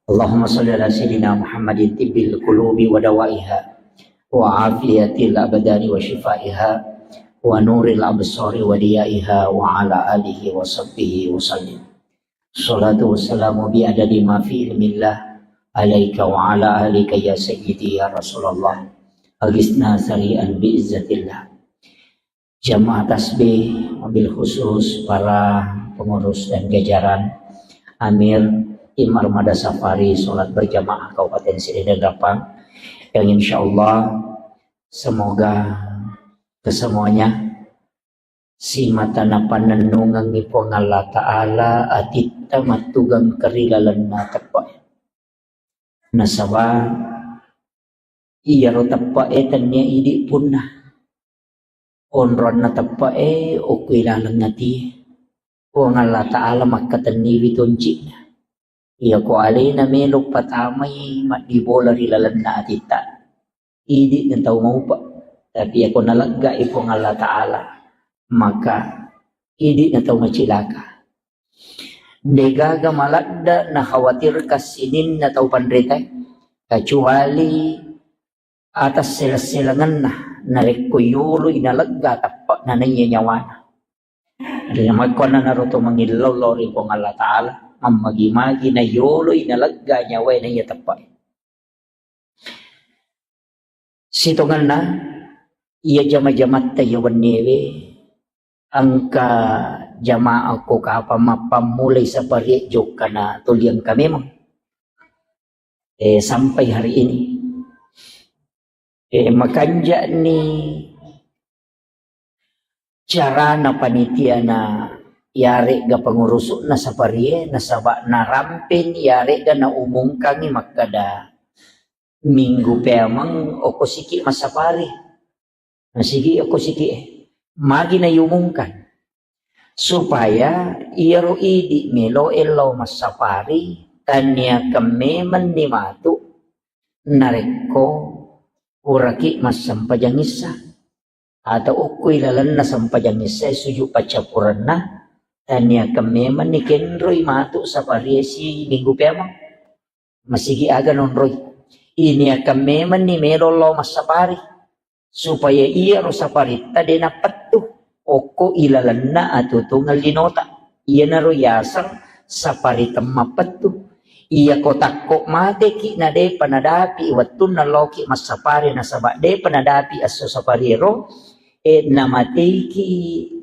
Allahumma salli ala sayyidina Muhammadin tibbil qulubi wa dawaiha, wa afiyatil abdani wa shifaiha, wa nuril absari wa diyaiha, wa ala alihi wa sahbihi wa sallim. Salatu wassalamu bi adadi ma fi ilmillah alaika wa ala alika ya sayyidi ya Rasulullah. Agisna sari'an bi izzatillah. Jamaah tasbih, wabil khusus para pengurus dan jajaran, Amir, Tim Armada Safari Salat Berjamaah Kabupaten Sirih dan Rappang, yang insya Allah semoga kesemuanya simata napannennungengngi Puang Allah Ta'ala atitta mattugang kerilalenna teppe. Nasaba iyaro teppe'e tennia idi punna. Onronna teppe'e okko ilaleng atie. Puang Allah Ta'ala makkatenniwi tonci'na. Iyako alena melo patamai maddibola ri lalenna atitta, idi na tau maupa. Tapi iyako naleggai Puang Allah Ta'ala, maka idi na tau macilaka. Degaga maladda nakhawatirkan sininna tau panritae, kecuali atas seleng-selengenna narekko yoloi nalegga teppe'na naiya nyawana. Jadi, makkuannanaro to mangillau lao ri Puang Allah Ta'ala, mammagi-magi na yoloi nalegga nyawae naiya teppe'. Sitongenna, iya jama-jamatta iya wenniewe, engka jamaah ko kapang mappammulai saparie jokka na tuli engka memang. Eh, sampai hari ini. Eh, makanja'ni carana panitia na yaregga pengurusu'na saparie, nasaba narampeni yaregga naumungkangi makkada minggu peameng okko siki massapari. Masigi okko siki e. Magi naiumungkan. Supaya iyaro idi meloe lao massapari, taniakan memenni matu narekko puraki massempajang issa. Atau okko ilalenna sempajang issa e sujud paccappurenna, taniakan memenni kenroi matu saparie si minggu peameng. Masigi aga nonroi. Iniakan memenni melo lao massapari. Supaya iyaro saparitta de napettu okko ilalenna atutungeng linota. Iyanaro yaseng sapari temmappettu. Iyako takko mateki na depa nadapi wettunna laoki massapari nasaba depa nadapi esso sapariero, e, namateiki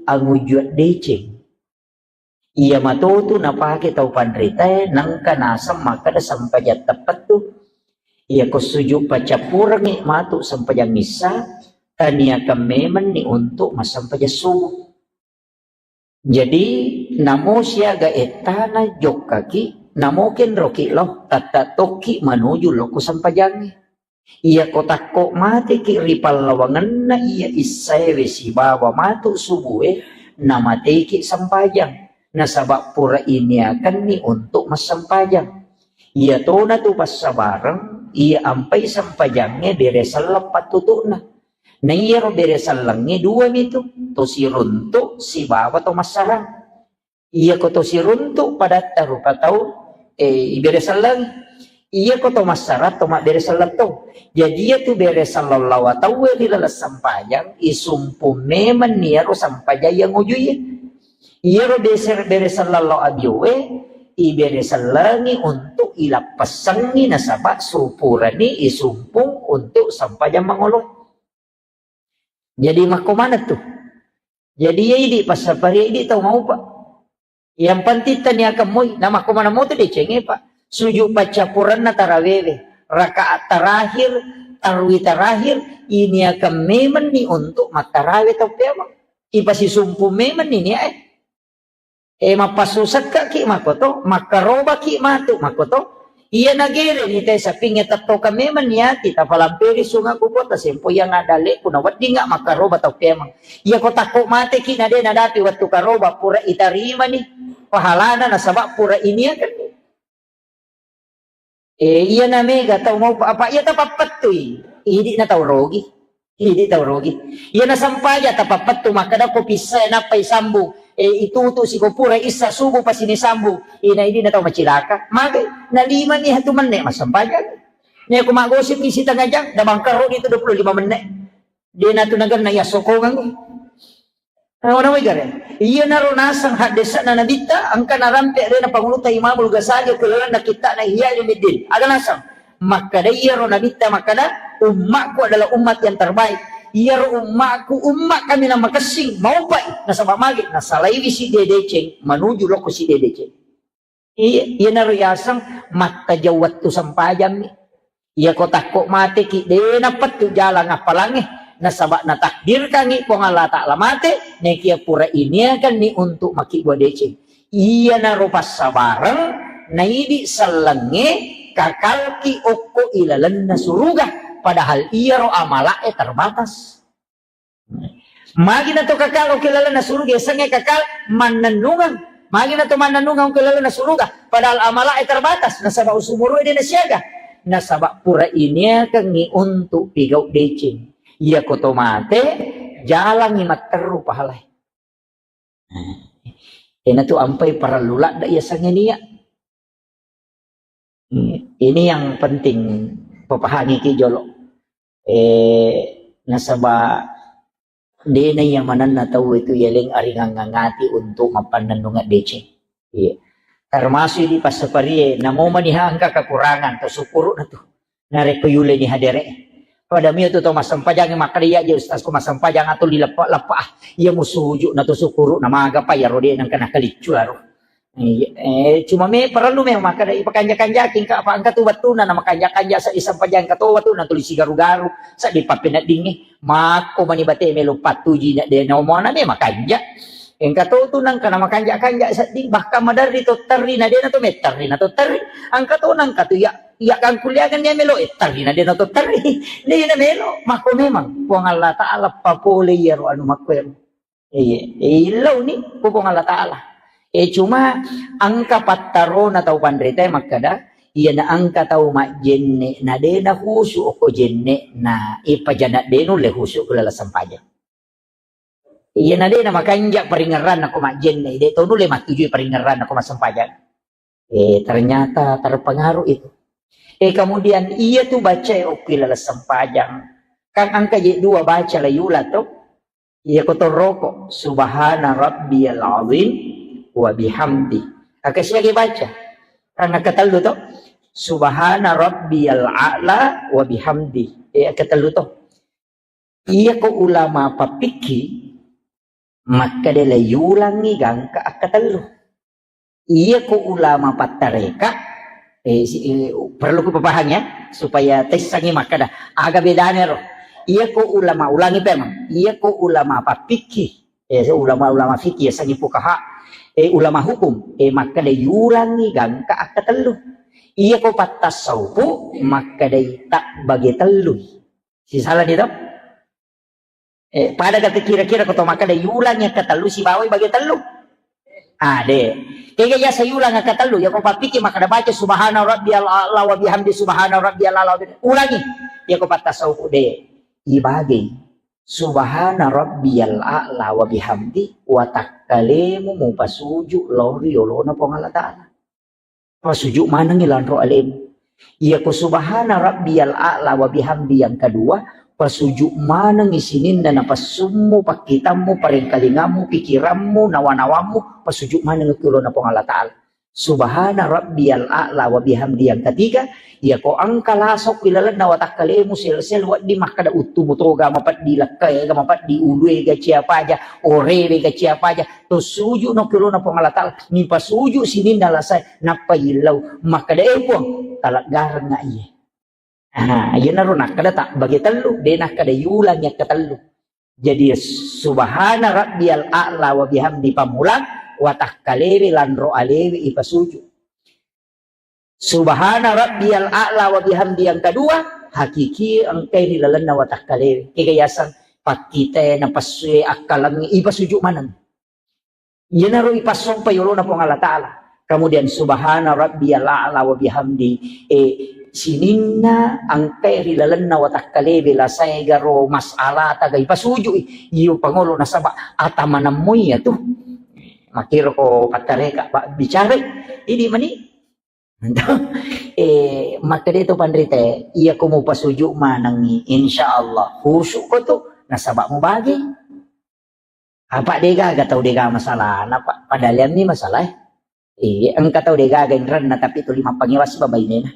angujua deceng. Iya matotu napake tau panritae, nengka naseng makkeda sempajang teppettu. Iyako sujud paccappurengngi matu sempajang issa, taniakan memenni untuk massempajang subuh. Jadi, namo siaga ettana jokkaki, namo kenroki lao, tatta tokki manuju lokko sempajangnge. Iyako takko mateki ri pallawangenna iya issaewe sibawa matu subue, namateiki sempajang. Nasaba pura iniakenni untuk massempajang. Iyatona tu passabareng, iya ampai sempajangnge bere selleng pattutu'na. Na iyaro bere sellengnge dua mitu, to siruntu sibawa to massarang. Iyako to siruntu padatta rupa tau, eh, ibere sellengngi. Iyako to massarang to mabbere selleng to. Jadi iyatu bere selleng lawa tauwe ri laleng sempajang, isumpu memenni iyaro sempajang iya ngujuie. Iyaro beser-, bere selleng lao abioe, ibere sellengngi untuk ilappessengngi nasaba supurani isumpung untuk sempajang mangolo. Jadi makko maneng tu. Jadi iya idi passapari idi tau maupa. Yang penting taniakan moi, na makko maneng moto decengnge, Pak. Sujud paccappurenna tarawewe, rakaat terakhir, tarwi terakhir, iniakan memenni untuk mattarawe tau peameng. Ipasisumpu memenni niae. E, mappassusekkaki makoto, makkarobaki matu makoto. Iya nagere ni te sapingnge tettokang memang niati, tapalamperi sunga kuko, tasempo yang ada leku na weddinga makkaroba tau peameng. Iya ko takko mateki na de nadapi wettu karoba, pura itarimani pahalana nasaba pura iniakan. Eh, iya na mega tau mau apa iya tapappettui. Idi na tau rogi. Idi tau rogi. Iya na sampaja tapappettu makkada ko pissae nappai sambung. Eh, itutu siko pura issa subuh pasini sambung. Ina idi na tau macilaka. Magai na lima ni hatu menne massampaja. Ni aku magosip isi tengah jam, da bangkaro itu dua puluh lima menit. De natu nagenna iya sokongan. Nawa-nawai gare. Iyanaro naseng haddesa'na Nabitta, engka narampe alena Pangulutta Imamul Ghazali ko lalenna kitta'na Ihya Ulumuddin. Aga naseng? Makkada iyaro Nabitta makkada, "Ummakku adalah umat yang terbaik." Iyaro ummakku, umma kaminang makessing, maupai, nasaba magi, nasalaiwi sidde deceng, manuju lokko sidde deceng. Iya, iyanaro yaseng mattajau wettu sempajammi. Iya ko takko mateki, de napettu jalang appalangnge, nasaba natakdirkangngi Puang Allah Ta'ala mate, nekia pura iniakanni untuk makkibua deceng. Iyanaro passabareng, naidi sellengnge kakalki okko ilalenna suruga, padahal iyaro amala'e terbatas. Magi na to kakal oke lalenna suruga, yasengnge kakal mannennungeng. Magi na to mannennungeng ko lalenna suruga, padahal amalae terbatas, nasaba usumuru'e de' nasiaga. Nasaba pura iniakengngi untuk pigau deceng. Iya ko to mate, jalangngi matteru pahalae. Nah, ena tu ampai parellu ladda iya sange nia. Hmm, ini yang penting papahangiki jolo. Eh, nasaba dena iya manenna tau itu yaleng aringang ngati untuk mappannennungeng deceng. Iya. Termasuk di passaparie, namo maniha engka kekurangan, to syukuru na tu. Narekko yuleni hadere. Pada mio tu to massempajang makkeda iya je ustaz ko massempajang atau dileppa-leppa ah. Iya musuju na to syukuru na maga pa iya rode nang kena keliccu aro. Iya, eh, cuma me perlu memang makkeda ipakanja-kanjaki engka apa engka tu wettuna na makanja-kanja sa isempajang engka to wettuna tuli sigaru-garu sa di pappeneddingnge. Makko mani bate melo pattuji na de nomona me makanja. Engka to tu nang kana makanja-kanja sedding bahkan maderri to terri na de na to metterri na to terri. Engka to nang ka tu ya Iya kan kuliah kan dia melo eh teri na dia nonton teri. Dia na melo mako memang Puang Allah Taala papole iya ro anu makko ero. Iya, illau ni ko Puang Allah Taala. Eh cuma engka pattarona tau panrita makkada, iya na engka tau majjenne na de na khusu okko jenne na ipa jana de nulle khusu kula sempajang. Iya na de na makanja paringerranna ko majjenne, de to nulle mattujui paringerranna ko massempajang. Eh, ternyata terpengaruh itu. Eh, kemudian iya tu baca okki laleng sempajang. Kan engka je dua baca la yula to. Iya ko toroko, subhana rabbiyal azim wa bihamdi. Aka siagi baca. Karena ketellu to. Subhana rabbiyal a'la wa bihamdi. Eh, ketellu to. Iya ko ulama pappikki, makkeda le yulangi gangka akkatellu. Iya ko ulama pattareka, eh, si, eh, perlu ku papahang ya, supaya tessangi makkeda aga bedana ro. Iya ko ulama, ulangi pemang. Iya ko ulama pappikki, eh, ulama-ulama fikih, sangi fukaha, eh, ulama hukum, eh, makkeda yulangi gangka akkatellu. Iya ko pattasaupu, makkeda tak bage tellu. Sisala ni to? Eh, pada kata kira-kira ko to makkeda yulang yang ketellu sibawai bagi tellu. Ah, de. Kega ya sayulang yang ketellu, ya ko papiki makkeda baca subhana rabbiyal a'la wa bihamdi subhana rabbiyal a'la wa bihamdi. Ulangi. Ya ko pattasauku de. Ibagi. Subhana rabbiyal a'la wa bihamdi wa takkalemu mupasuju lauri yolona Puang Allah Ta'ala. Pasuju manengngi lanro alemu. Iya ko subhana rabbiyal a'la wa bihamdi yang kedua, pasuju manengngi sininna napassummu, pakkitammu, parengkalingammu, pikirammu, nawa-nawammu, pasuju maneng ki ulona Puang Allah Ta'ala. Subhana rabbiyal a'la wa bihamdi yang ketiga, iya ko engka lasokki lalenna watakkalemu sel-sel wedding makkeda uttu mutoga mapeddi lekkaega mapeddi uluega ciapaja orewe ga ciapaja to suju no kilona Puang Allah Ta'ala, mipasuju sininna lasae, nappa yillau, makkeda, "Eh, Puang, taleggarengnga iye." Ah, iyanaro nakkeda tak bagi tellu, de nakkeda yulang yakka tellu. Jadi, subhana rabbiyal a'la wa bihamdi pammulang, watakkalewe lanro alewe ipasuju. Subhana rabbiyal a'la wa bihamdi yang kedua, hakiki engkai ri lalenna watakkalewe. Kega yaseng pakkitae, napassue, akkalengnge, ipasuju maneng. Iyanaro ipassompa yolona Puang Allah Ta'ala. Kemudian subhana rabbiyal a'la wa bihamdi. Eh, sininna engkai ri lalenna watakkalewe lasae garo mas'ala taga ipasuju i. Iyo pangolo nasaba ata manemmui iyatu. Makkiro ko pattareka, Pak, bicara. Idi mani. Eh, makkeda to panrita, iya ko mupasuju manengngi, insya Allah khusyuk ko tu, nasaba mubagi. Apa degaga tau dega masalah, napa padahal ni masalah. Eh, engka tau degaga inrenna tapi tuli mappangewa siba bainena.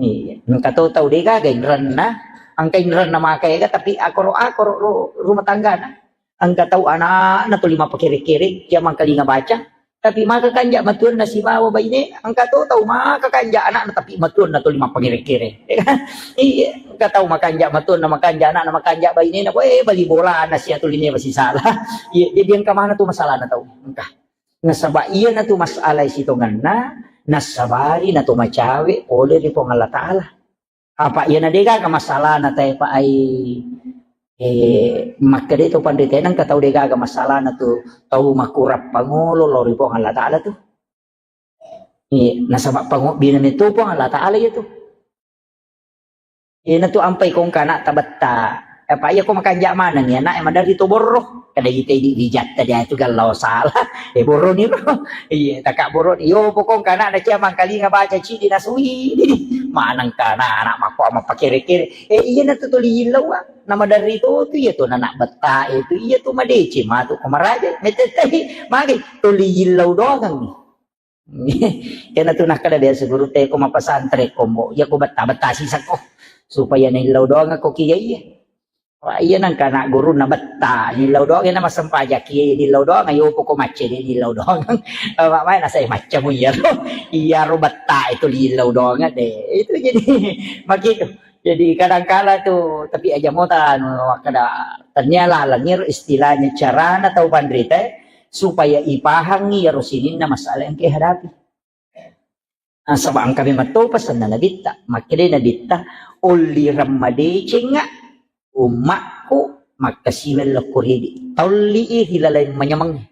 Iya, engka to tau degaga inrenna, engka inrenna maka ega tapi akoro-akoro ru-, rumah tanggana. Engka tau anakna tuli mappakere-kere, jamang kalinga baca, tapi maka kanja matuanna sibawa baine, engka to tau maka kanja anakna tapi matuanna tuli mappakere-kere. Iya, engka tau makanja matuanna, makanja anakna, makanja bainena, eh, bali bolana sia tuli newa sisala. Iya, jadi engka mana tu masalahna tau. Engka. Nasaba iyana tu masalah sitongenna, nasabari na to macawe pole ri Puang Allah Ta'ala. Apa iyana degaga masalahna tae pa ai Eh, makkeda to panrita, nengka tau degaga masalahna tu, tau makurang pangolo lao ri Puang Allah Ta'ala tu. Eh, nasaba pangobbina meto Puang Allah Ta'ala iya tu. Iyana tu ampai kongka anak tabetta. Apa iya ko makanja maneng ya anak maderri to borro. Kada ite di wijatta dia tu gallau salah. Eh, borro ni ro. Iya, taka borro ni. Yo pokong kana na cia mangkalinga baca cidi nasui. Maneng kana anak mako ama pakere-kere. Eh, iyana tu tuli illau, ah. Nama dari tu, tu iya tu anak betta itu, iya tu madece matu ko maraja. Metetai magi tuli illau doang. Iyana tu nakkeda biasa guru te ko mapasantren kombo. Iya ko betta-betta sisakko. Supaya naillau doang ko kia iya. Wah, iya nengka anak guru na betta, nillau doang na massempajang ki, nillau doang, ayo poko macce de nillau doang. Apa mai nasai maccamu iyaro, iyaro betta itu nillau doang de. Itu jadi makitu. Jadi kadangkala tu, tapi aja mota anu kada tania lalengir istilahnya carana tau panrita supaya ipahangi iyaro sininna masalah yang kehadapi. Nasaba engka memang to pesanna Nabitta. Makkeda Nabitta, "Ollireng madecengnga ummakku makkasiweng lokko ridi." Tolli i ri laleng manyamengnge.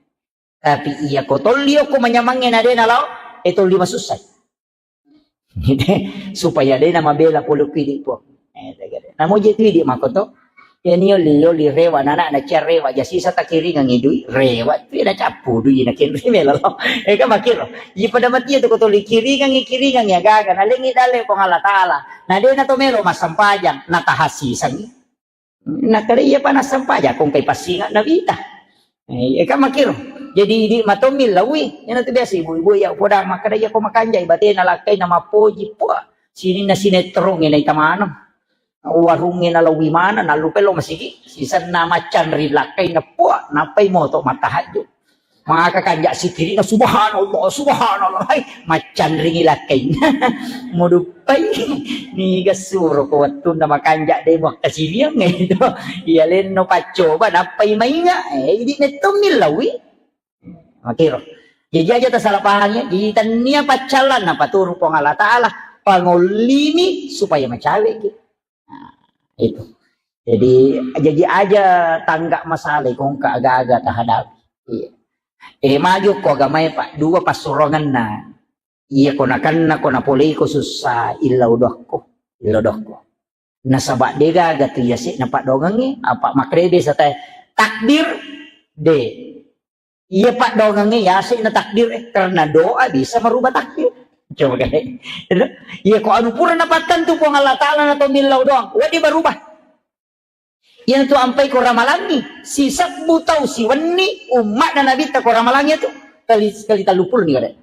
Tapi iya ko tolli okko manyamengnge na de nalao, e tolli masussai. Supaya de namabela pole ku idi, Puang. Eh, tegede. Namo je tu idi mako to. Iya ni oli, oli rewa, nana na cia rewa, ja sisa takiringang i dui, rewa tu na cappu dui na kenri melo lo. Eh, kan makiro. Iya pada mati tu ko toli kiringang i, kiringang i agaga, na lengi dale Puang Allah Ta'ala. Na de na to melo massempajang, na tahasisangi. Na kare iya pa nassempajang, kong kai passinga na wita. Eh, iya kan makiro. Jadi di matommi lawi, iyana tu biasa ibu-ibu ya poda makkeda iya ko makanjai batena lakkai na mapoji, puah. Sininna sinetrongnge na ita maneng. Warungnge nalauwi maneng, nallupai lao masigi. Sisenna maccanri lakkainna, puak, nappai moto mattahajju. Maka kanja sikirina, "Subhanallah, subhanallah." Hai, maccanringi lakkainna. Muduppai, niga suro ko wettunna makanja de muakkasiwiang itu. Iya lenno paccoba, nappai mainga. Eh, idi mettommi lawi. Makiro. Jadi aja tasalah paham ya. Jadi tania paccallan napaturu Puang Allah Ta'ala. Pangollimi supaya macaweki. Nah, itu. Jadi, jadi aja tangga masalah kongka aga-aga tahadapi. Iya. Eh, maju ko agamae, Pak. Dua passuronganna. Iya, ko nakanna, ko napoleiko sussa, illau dokko. Illau dokko. Nasaba de gaga tu yase na padongengi, apa makrebe satai takdir de. Iya paddoangengnge yase na takdir, eh, karena doa bisa merubah takdir. Coba kan. Iya ko anu pura napattentu Puang Allah Ta'ala na to millau doang, wedding berubah. Iya tu ampai ko ramalangi, sisebbu tau siwenni umma na Nabitta ko ramalangi tu kali, kali tellu puluh ni kade.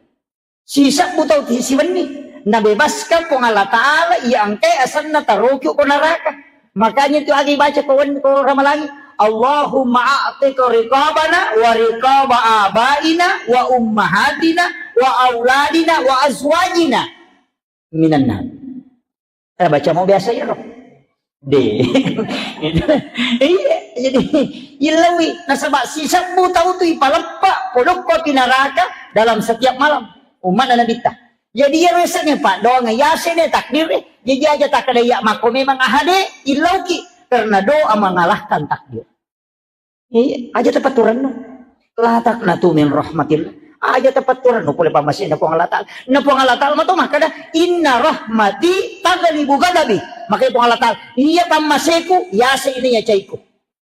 Sisebbu tau ti siwenni, nabebaskan Puang Allah Ta'ala iya engkae asenna taroki ko neraka. Makanya itu agi baca ko wen-, ko ramalangi, "Allahumma a'tiq riqabana wa riqaba abaina wa ummahatina wa auladina wa azwajina minan nar." Eh, baca mau biasa ya, Roh? De. Iya, jadi illawi nasaba sisebbu tau tu ipaleppa podokko api neraka dalam setiap malam. Umat Nabitta. Jadi iya resene paddoang yasene takdir, eh. Jadi aja takkeda iya makko memang ahade illauki karena doa mengalahkan takdir. Iya, aja tapatturanno. La taqnatu min rahmatillah. Aja tapatturanno pole pammasena Puang Allah Ta'ala. Na Puang Allah Ta'ala mato makkeda, "Inna rahmati taghlibu ghadabi." Makanya Puang Allah Ta'ala, "Iya pammaseku, yase ini ya caiku."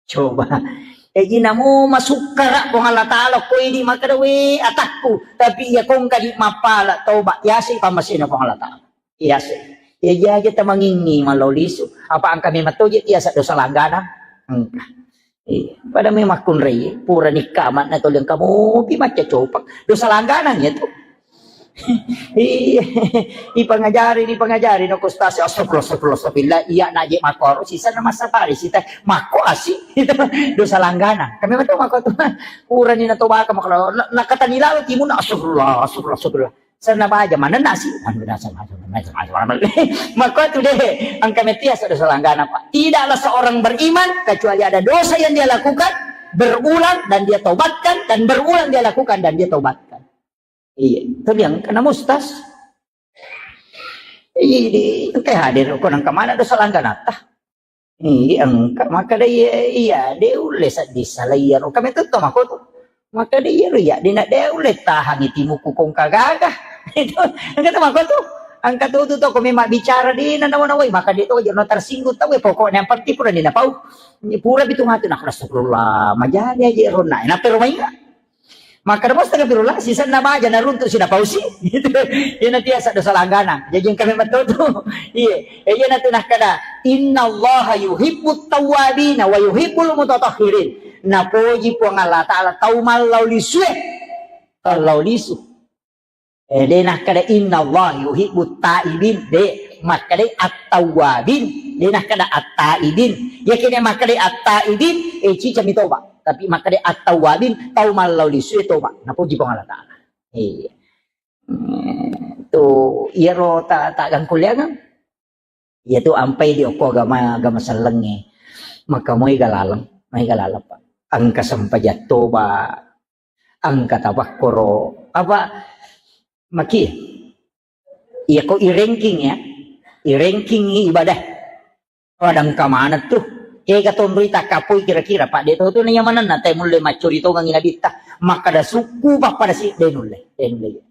Coba. Jadi namo masukkara Puang Allah Ta'ala, ko idi makkeda, "We, atakku." Tapi iya kongka di mappala, toba, yase pammasena Puang Allah Ta'ala. Iya sih. Iya jaja tamangingi mallau lisu. Apa engka memang toje tiasa dosa langganan? Engka. Iya. Pada memang kunrai, pura nikka amanna toli engka mopi macca copang. Dosa langganan ya tu. Iya. Ipangajari, ipangajari no kustasi. Astagfirullah, astagfirullah, astagfirullah. Iya naje makoro sisa na massapari sita. Mako asi. Dosa langganan. Kami betul mako tu. Pura ni na tobaka makoro. Na, nakatani lalo timun. Astagfirullah, astagfirullah, astagfirullah. Senna baja manenna si. Maka tu deh, engka metia sudah selanggana, Pak. Tidaklah seorang beriman kecuali ada dosa yang dia lakukan berulang dan dia taubatkan, dan berulang dia lakukan dan dia taubatkan. Iya, itu dia engka nama ustaz. Iya, di engka hadir ko nang kemana dosa langganata. Iya, engka makkeda iya, iya, de ulle seddi salai iyaro. Kami tetto mako tu. Makkeda iyaro iya, de na de ulle tahangi timuku kongka gaga. Itu, engka tu mako tu. Engka tu tu to ko memang bicara de na nawa-nawai, maka de to aja no tersinggung tau, eh, pokoknya yang penting pura ni napau. Pura bitu mati nak astagfirullah, majadi aja ronna. Napa ro mainga? Makkeda mo astagfirullah, sisenna baja naruntu sinapausi. Gitu. Iyana tiasa dosa langganang. Jaji engka memang to tu. Iya. Eh, iyana tu nakkeda, "Innallaha yuhibbut tawwabina wa yuhibbul mutatahhirin." Napoji Puang Allah Ta'ala tau mallau lisue. Mallau lisu. Eh, de nakkeda, "Innallaha yuhibbut taibin." De, makkeda at-tawwabin. De nakkeda at-taibin. Yakin makkeda at-taibin, eh, cicami toba. Tapi makkeda at-tawwabin, tau mallau lisue toba. Napoji Puang Allah Ta'ala. Iya. Hmm, tu iyaro ta, ta gangkuliangang. Iya tu ampai di okko agama, agama sellengnge. Maka moi galaleng, moi galaleng, Pak. Engka sempajang toba, engka tapakkoro. Apa maki? Iya ko i ranking ya. I ranking ibadah. Pada engka maneng tu. Kega tonroi takkapoi kira-kira, Pak, de to tu naiya manenna te mulle maccuri tongengi nabitta. Makkada sukku pappada si de nulle. De nulle.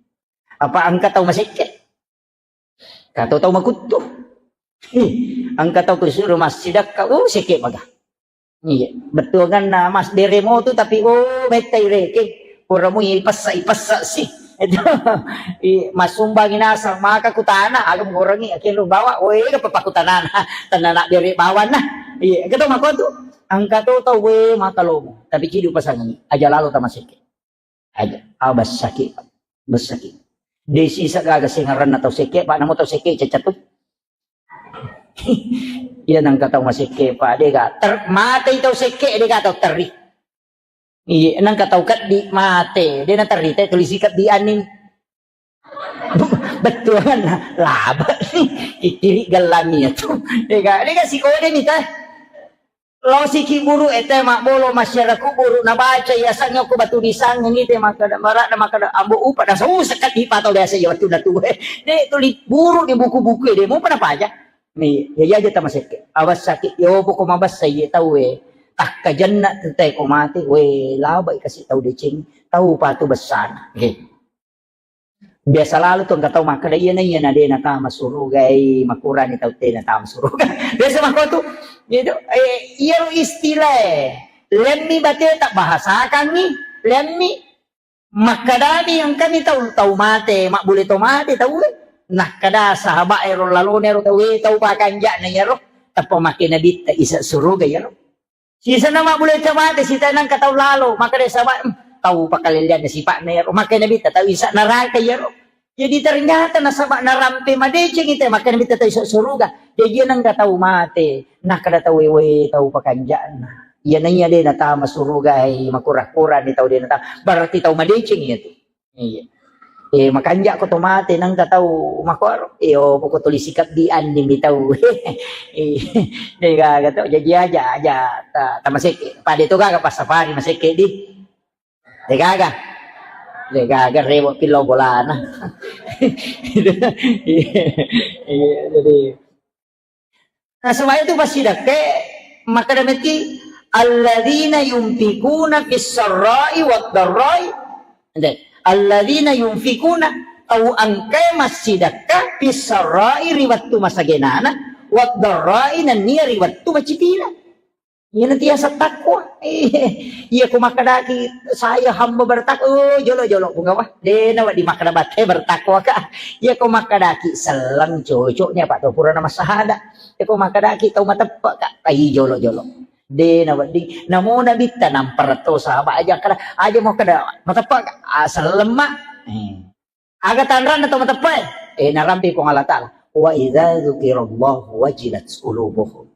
Apa engka tau masekke? Kato tau makuttu. Ih, engka tau kusuro massidakka, oh, sekke maga. Iya, bettuanganna mas deremo tu tapi, oh, mettai reke. Pura mui ipessa, ipessa si. Itu, i, masumbangi nasang maka kutana, aga mugorengi, akhirnya bawa, oh, ega papa kutanana. Tanana bere bawanna. Iya, engka tau mako tu. Engka to tau, we, maka lomo. Tapi cidu pasangi, aja lalo tamasekke. Aja, ah, bessaki, bessaki. Desi sagaga sengaranna tau sekke, Pak, namo tau sekke cecatu. Iya nangka tau masekke, Pak, dega ter, mate tau sekke, dega tau terri. Iya, nangka tau keddi mate, dena terri te tulisi keddi anin. Betul kan? Laba. Kiri gelami ya tu. Dega, dega sikode mita. Losiki buru ete mabbolo masyarakat buru nabaca yasangnge ko batu disang ngite makkada marada makkada ambo upa na susah kan di pato biasa ya waktu datu. De tuli buru di buku-buku de mau pada paja. Ni ya aja tamasekke. Awas sakit yo poko mabassa ye tau we. Takka jenna te ko mate we labai kasih tau deceng tau patu bessana. Oke. Biasa lalu tu engka tau makkeda, "Iyana, iyana de natama suruga, eh, makurani tau te natama suruga." Biasa makko tu. Gitu. Eh, iyaro istilah, eh. Lemmi bate tak bahasakangi, lemmi makkedami engkami tau, tau mate, mabbule to mate tau, eh. Nakkeda sahabat ero lalone ero tau, eh, tau pakanja'na iyaro. Tappa makke nabitta isa suruga iyaro. Sisenna mabbule to mate, sita nangka tau lalo, makkeda saba, "Hmm, tau pakalellianna sipa'na iyaro." Makkeda Nabitta, "Tau isa neraka iyaro." Jadi ternyata nasaba narampe madeceng ite, makkeda Nabitta, "Tau isa suruga." Jadi nangka tau mate, nakkeda tau wewe tau pakanja'na. Iya naiya de natama suruga, eh, makura-kurani tau de natama. Berarti tau madeceng iya tu. Iya. Eh, makanja ko to mate nangka tau makoro. Iyo, poko tuli sikabbi anni mi tau. Eh, de gaga to, jaji aja, aja ta, ta maseke. Pade to gaga pas safari maseke di. De gaga. De gaga rewo pilo bolana. Iya, iya, jadi Nasaba itu passidakkae makkeda metti, "Alladzina yunfikuna fis sarra'i wad darra'i." Ente, "Alladzina yunfikuna," tau engkae massidakka, "fis sarra'i," ri wettu masagenana, "wad darra'i," nennia ri wettu macitina. Iyana tiasa takwa. Iya ko makkedaki, "Saya hamba bertakwa," oh, jolo-jolo, pungawa. De nawedding makkeda batte bertakwa ka. Iya ko makkedaki selleng, cocoknya apa to purana massahada. Iya ko makkedaki tau mateppe ka, ai jolo-jolo. De nawedding. Namo Nabitta nampara to sahabat aja kada, aja mau kada mateppe ka, ah, selleng ma. Eh. Aga tanranna to mateppe? Eh, narampe Puang Allah Ta'ala. "Wa idza dzukirallahu wajilat qulubuhum."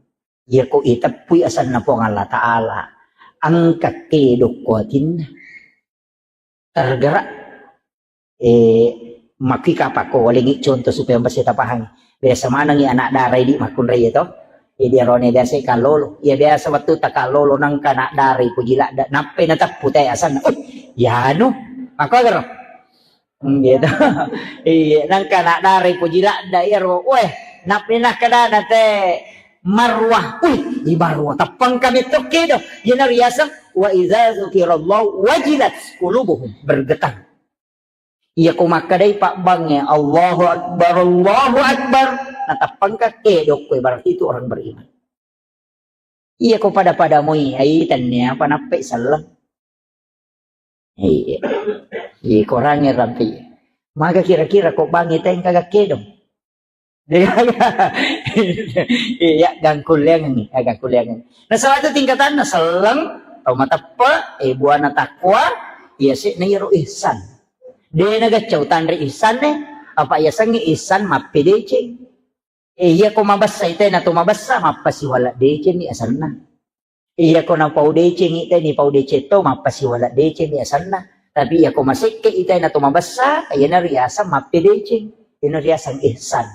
Iya ko iteppui asenna Puang Allah Ta'ala, engka kedokko atinna. Tergerak. Eh, makki kapakko walengi contoh supaya mesti tapahami. Biasa manengi anak dara idi makkunrai to. Jadi arone biasa kallolo. Iya biasa wettu takallolo nangka anak dara ipuji ladda. Nappai nateppu te asenna. Oh, yanu. Makko gero. Hmm, gitu. Iya, nangka anak dara ipuji ladda iyaro. Weh, nappi nakkedana te, Marwah. Wih, di Marwah. Teppang kami tokkedo. Iyana riaseng, "Wa idza dzukirallahu wajilat qulubuhum." Bergetar. Iya ko makkedai pabbangnge, "Allahu Akbar, Allahu Akbar." Nateppangka kedo koe, berarti itu orang beriman. Iya ko pada-pada moi, ai, tennia apa nappe selleng. Iya. Iya, korangnge rampi. Maga kira-kira ko bangngi tengka gakkedong. Iya, gangkulleangengngi, ya, gangkulleangengngi. Nasaba itu tingkatanna selleng, tau mateppe, eh, buana takwa, iya se'na iyaro ihsan. De nagaccau tanre ihsan ne, apa iya sengngi ihsan mappedeceng. Eh, iya ko mabessa ite na to mabessa, mappasiwala deceng ni asanna. Iya ko napau deceng ite ni pau deceng to, mappasiwala deceng ni asanna. Tapi iya ko masekke ite na to mabessa, iyana riaseng mappedeceng. Iyana riaseng ihsan.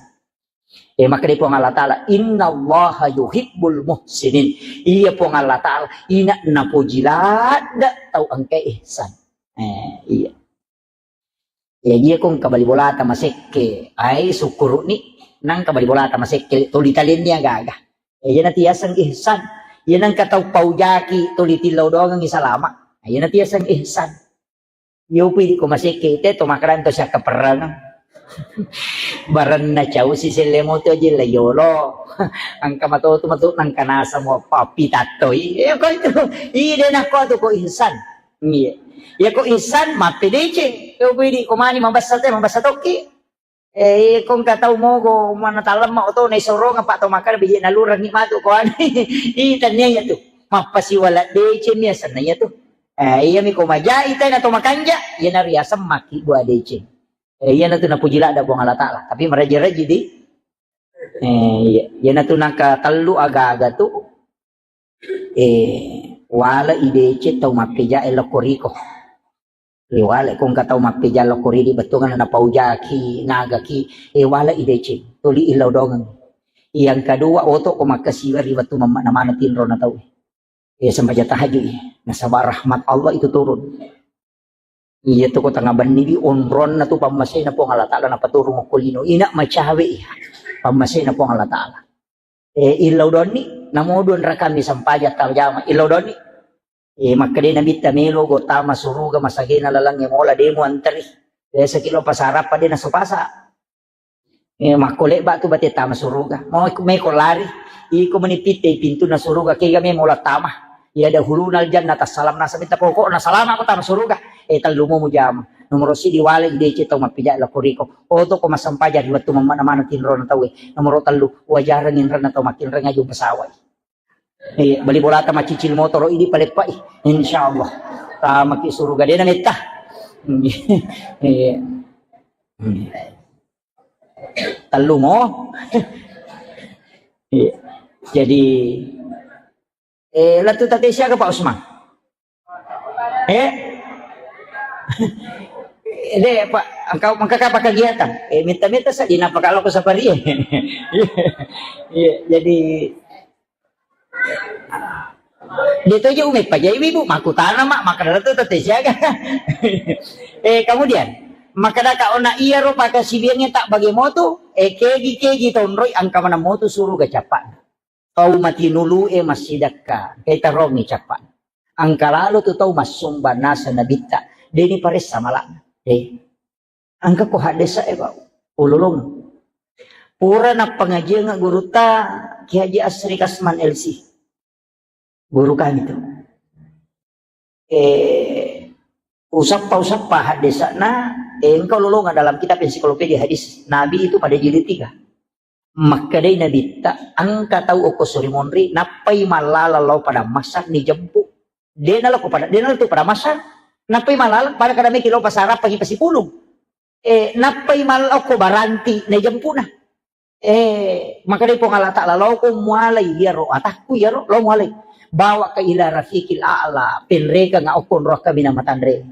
Eh, makkeda Puang Allah Ta'ala, "Innallaha yuhibbul muhsinin." Iya Puang Allah Ta'ala, ina napoji ladde tau engka ihsan. Eh, iya. Iya, iya ko engka bali bolata masekke, ai sukkuru'ni, nangka bali bolata masekke, tuli talenni aga-aga. Eh, iyana tiaseng ihsan. Iya nangka tau paujaki, tuli tillau doangengngi salama. Iyana tiaseng ihsan. Iya upi di ko masekke, ite to makarang to siakka perang. Barenna cau si selle moto aja la yolo. Angka matotu matu nangka nasa mo papi tattoi. Iya ko itu. Ide nakko tu ko ihsan. Iya. Iya ko ihsan mappedeceng. Iya upi di ko mani mabessa te, mabessa tokki. Eh, iya ko engka tau mogo mana talemma oto na isorong apa to makan biji nalurangngi matu ko anu. Ih, tania iya tu. Mappasiwala deceng mi asenna iya tu. Eh, iya mi ko majai tena to makanja, iyana riaseng maki bua deceng. Eh, iyana tu napuji ladda Puang Allah Ta'ala. Tapi meraji-raji di. Eh, iya. Iyana tu naka tellu aga-aga tu. Eh, wala i deceng tau mappeja e lokko riko. Eh, wala ko engka tau mappeja lokko ridi bettuanna napaujaki, nagaki, eh, wala i deceng, tuli illau dongeng. Yang kedua, oto ko makkasiwa ri wettu mamma-, namana tinro na tau. Eh, sempajang tahajud, eh. Nasaba rahmat Allah itu turun. Iya tu ko tengah benni di onronna tu pammasena Puang Allah Ta'ala napaturung okko lino. Ina macawe iya. Pammasena Puang Allah Ta'ala. Eh, illau donni, namo dua rakami sempajang tajama, illau donni. Eh, makkeda Nabitta melo go tama suruga masagena lalangnge mola demo anteri. Biasa kilo pasarappa de naso pasa. Eh, makko lebba tu bate tama suruga. Mau iku meko lari. Iko meni pitte pintunna suruga kega me mola tama. Iya dahuluna aljannata salam nasa minta pokokna salama ko tama suruga. Eh, tellu mo mujama. Nomoro sidi wale i deceng tau mappija lokko riko. Oto ko massempajang ri wettu mamma-, namana tinrona tauwe. Nomoro tellu, wajareng inrenna tau makkinreng aju pesawat. Eh, bali bolata macicil motoro idi paleppai. Insyaallah. Tamaki suruga dena metta. Eh. Tellu mo. Iya. Jadi, eh, lettu tate siaga Pak Usman? Eh? De, Pak, engkau mengkaka apa kegiatan? Eh, minta-minta saja napa kalau aku sapari. Iya, iya, jadi De to je umeppa jai ibu, makutana ma, makkeda tu tette siaga. Eh, kemudian, makkeda ka ona iyaro pakasibiangnge tak bage motu, eh, kegi-kegi tonroi angka maneng motu suruga cappa. Tau matinulu e massidakka, kai tarongi cappa. Angka lalo tu tau massumba nasa nabitta, deni paressa malakna. Eh. Engka ko haddesa e, Pak. Ululung. Pura nappangajiang gurutta Ki Haji Asri Kasman L C. Guru kami tu. Eh, usappa-usappa haddesana, eh, engka ululung dalam kitab ensiklopedia hadis Nabi itu pada jilid tiga. Makkedai Nabitta, engka tau okko suri monri, nappai mallala lao pada masa ni jempu. Dena lao ko pada, dena lao tu pada masa. Nappai mallala pada kada meki lao pasara pagi pasipulung. Eh, nappai mallao ko baranti na jempuna. Eh, makkedai Puang Allah Ta'ala, "Lao ko mualai iyaro atakku iyaro, lao mualai. Bawa ka ila rafiqil a'la, penrekeng okko nroakka mina matanre."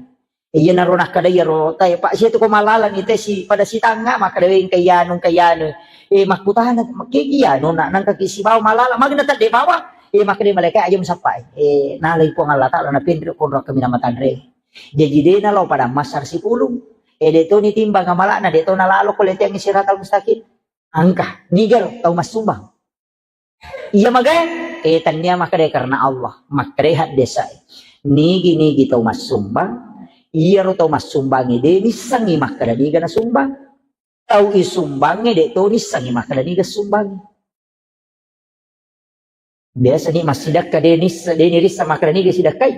Iyanaro nakkeda iyaro tae, Pak, sia tu ko malaleng ite si pada sitangnga, makkeda, "Wé, engka iyanu, engka iyanu." Eh, makkutana, "Makkegi iyanu, nak, nangka ki sibawa malaleng, magna tedde bawa?" Eh, makkeda malaika, "Aja musappai." Eh, nalai Puang Allah Ta'ala napenre konro kami nama tanre. Jaji de nalo pada masar sipulung. Eh, de to ni timbang amalakna, de to nalalo ko leteang siratal mustaqim. Angka, niga ro tau massumbang. Iya magae, eh, tannia makkeda karena Allah, makkeda haddesae. Nigi-nigi tau massumbang, iyaro tau massumbangnge de nissengngi makkeda niga nasumbang. Tau isumbangnge de to nissengngi makkeda niga sumbangnge. Biasa ni massidakka de nissa-, de nirissa makkeda niga sidakkai.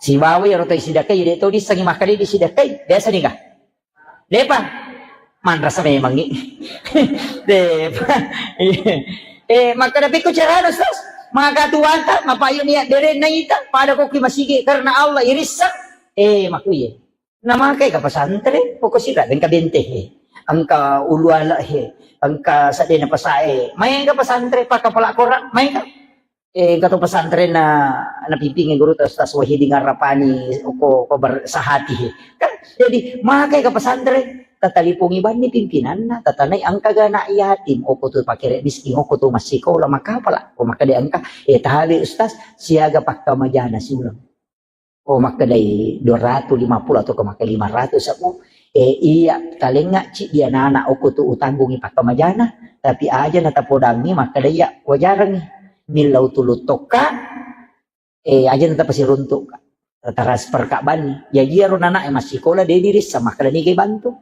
Sibawa iyaro tau isidakkai, de to nissengngi makkeda de sidakkai. Biasa niga? Depa. Manrasa memangngi. Depa. Eh, makkeda pikku carana, Ustaz? Maka tuanta, mapayyo niat berenna ita, pada kokki masigi karena Allah irissa. Eh, makuye. Namakai ka pesantren, pokok sira engka bente he. Engka ulu ala he, engka sadena pasae. Main ka pesantren, paka pala Quran, main ka. Eh, engka to pesantren na, na pimpingi guru ta Ustaz Wahidin Arrapani, oko, ko ber-, sahati he. Kan, jadi, makai ka pesantren, tatalipongi banni pimpinanna, tatanai engka ga anak yatim, oko tu pakere miskin, oko tu massikola, makapala, ko makkeda engka, eh, tabe Ustaz, siaga pakkamajana siuleng. Oh, makkedai dua ratus lima puluh atau ke makkeda lima ratus aku. Eh, iya, talengnga ci dia anak-anak okko tu utanggungi pakkamajana, tapi aja na tapodangi makkeda iya wajarangi. Millau tulu tokka, eh, aja na tapasiruntuk ka. Transfer ka banni. Ya, iya ro anak e massikola, de dirissa makkeda niga bantu.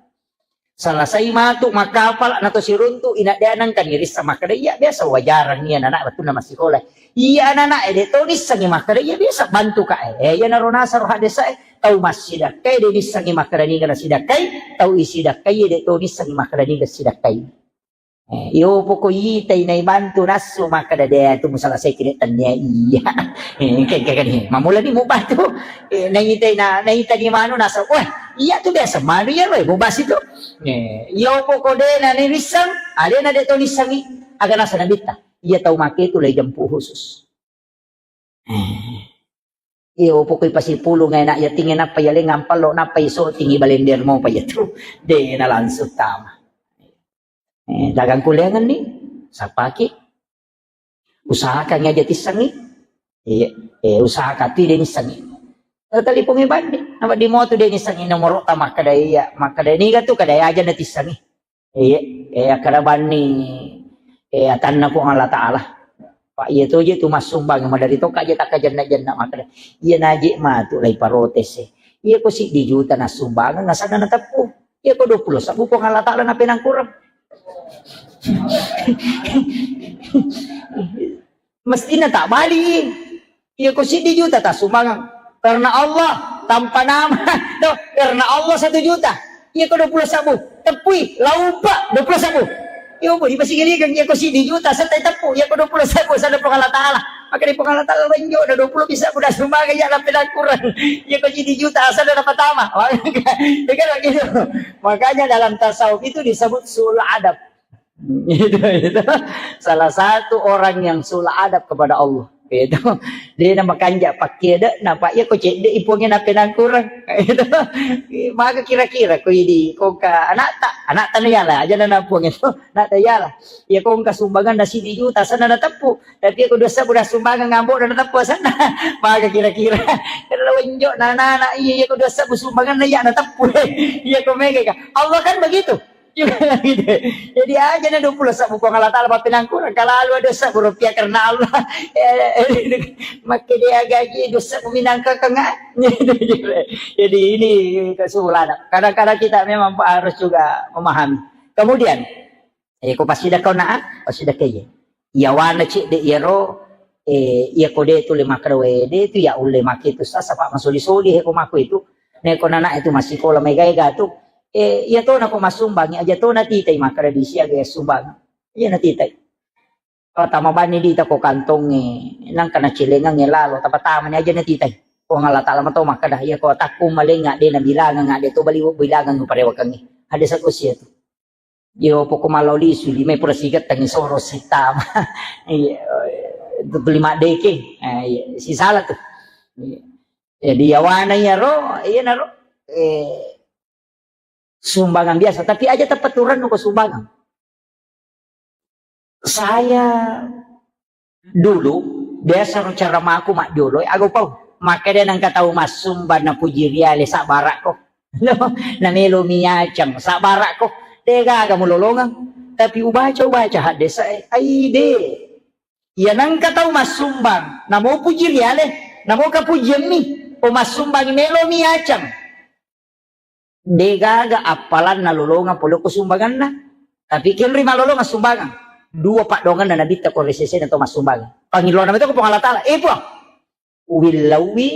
Salasai matu makkapala na to siruntu, ina de nengka nirissa makkeda iya biasa wajarang iya anak wettunna massikola. Iya anak e de to nissengi makkeda iya biasa bantu ka e. Eh, iya naro nasaro hadesa e, tau massidakkai de nissengi makkeda niga nasidakkai, tau isidakkai de to nissengi makkeda niga sidakkai. Eh, iyo poko itai nai bantu nassu makkeda de tu musalasai kide tannia iya. Eh, engka, engka kani. Mamula ni mubantu. Eh, naitai na, naita di manu nasa. Wah, iya tu biasa manu iya roe mubasi tu. Eh, iyo poko de na ni rissang, alena de to nissangi. Aga nasa nabitta. Iya tau make tu lai jampu khusus. Eh. Iyo poko ipasipulung enak ya tingi nappa ya lengang pallo nappa iso tingi balender mo pa ya tu. De na langsung tama. Eh, dagang kuliangan ni, sapaki. Usahakan aja tissangi. Iya, eh, usahakan tu de nissangi. Talipongi bandi, nama di motu de nissangi nomoro ta makkeda iya, makkeda niga tu kada aja na tissangi. Iya, eh, akkeda banni, eh, atanna Puang Allah Ta'ala. Pak, iya tu je tu massumbang, madari to kaje takka jenna-jenna makkeda. Iya naje matu lai parotese. Iya ko siddi juta nassumbang, nasana nateppu. Iya ko dua puluh sebbu Puang Allah Ta'ala napenangkurang. Mestina tak bali. Iya ko siddi juta tassumbangeng. Karena Allah, tanpa nama. Tuh, karena Allah satu juta. Iya ko dua puluh sebbu. Teppui, laupa, dua puluh sebbu. Iya ko dipasigaligeng, iya ko siddi juta, setai teppu. Iya ko dua puluh sebbu, sana Puang Allah Ta'ala. Maka di Puang Allah Ta'ala lenjo, na dua puluh bisa udah sumbangeng, ya, napenangkurang. Iya ko siddi juta, sana dapat tama. Iya kan begitu. Makanya dalam tasawuf itu disebut sul adab. Itu, itu. Salah satu orang yang suul adab kepada Allah. Itu. Dia nama kanja pakai dek, napa iya ko cedde ipunge nape nangkurang. Itu. Maka kira-kira ko idi, ko ka anak tak, anak tanu yala, aja na nampung itu, anak tak yala. Ya ko ka sumbangan nasi di juta sana na teppu. Tapi ko dosa udah sumbangan ngambok dan teppu sana. Maka kira-kira. Kalau enjok nana anak iya, iya ko dosa sumbangan na iya na teppu. Iya ko mega ka. Allah kan begitu. Juga gitu. Jadi aja na dua puluh sebbu Puang Allah Ta'ala, tapi nangkurang kalau ada sebbu rupiah karena Allah. Eh, eh, makke dia gaji dosa minangka kanga. Jadi ini kesimpulan. Kadang-kadang kita memang harus juga memahami. Kemudian, eh, ko pasti dah kau nak, pasti dah kaya. Yawana cedde iyaro, eh, iya ko de tu le makkeda wae, de tu ya ulle make tu sasa, Pak, masoli-soli he ko mako itu. Ne ko nana itu masikola mega-ega tu. Eh, iya to na ko massumbang, aja to na titai makkeda di siaga ya sumbang. Iya na titai. Kalau tama bani di ta ko kantonge, nangka na celengange lalo, tapa-tama ni aja na titai. Puang Allah Ta'ala mato makkeda, iya ko takku malenga de na bilangang, de to bali bilangang parewakangi. Ada satu sia tu. Yo, poko malao lisu, lima pura sigettangi soro sitama. Iya, eh, tu lima deke. Eh, iya, sisala tu. Iya. Jadi, yawana iyaro, iyanaro, eh, sumbangan biasa, tapi aja tepat turun ko sumbangan. Saya dulu, biasa ro cara maku majjolo, eh, ago pau. Makkeda nengka tau massumba napuji riale sabbarakko. Namelo miacang sabbarakko. Degaga mulolongeng. Tapi ubaca, ubaca haddesa e, aide. Iya nangka tau massumbang, namo puji riale, namo kapujiammi, o massumbang melomi acang. Degaga appalanna lolongang pole ko sumbanganna. Tapi kenri malolongang sumbangan. Dua paddoanganna nabitta ko resesena tau massumbang. Pangilona meto ko Puang Allah Taala. Eh, Puang, uwillauwi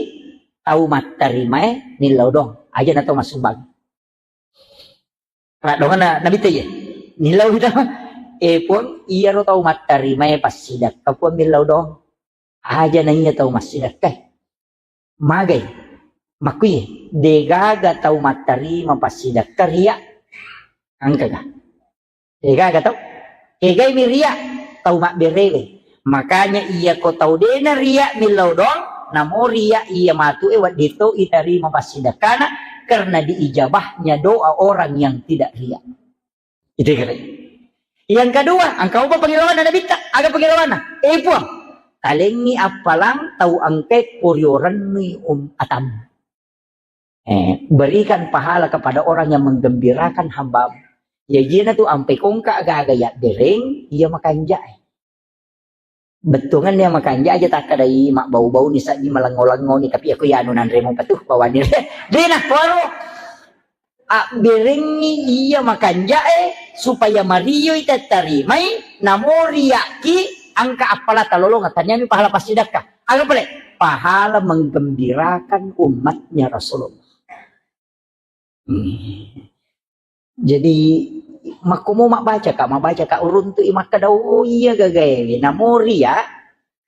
tau mattarimae nillau doang. Aja na tau massumbang. Paddoanganna nabitta iye. Nillau doang. Eh, Puang, iyaro tau mattarimae passidakka, Puang, millau doang. Aja na iya tau massidakka. Magai. Makkui, degaga tau mattarima passidakka ria. Engkaga? Degaga tau? Kegai mi ria? Tau mabberewe. Makanya iya ko tau dena ria millau doang, namo ria iya matu e wedding to itarima passidakkana karena diijabahnya doa orang yang tidak ria. Itu kira. Yang kedua, engka upa pengilawanna nabitta, aga pengilawanna? Eh, Puang, talengi appalang tau engkai poriorennui um atam. Eh, berikan pahala kepada orang yang menggembirakan hambamu. Ya, jina tu ampe kongka aga-aga ya bereng, iya makanjak. Bettuanganna makanja aja takkadai mabbau-bauni sajji malengo-lengoni, tapi aku ya anu nanremo patuh bawani re. Dena kuaro. Abberengngi iya makanjae supaya marioi tattarimai, namo riakki engka appala talolongang, taniami pahala passidakka. Aga pale? Pahala menggembirakan umatnya Rasulullah. Hmm. Jadi, makkomo mabbacaka, mabbacaka uruntu'i makkada, "Oh, iya gagaewe." Namo ria,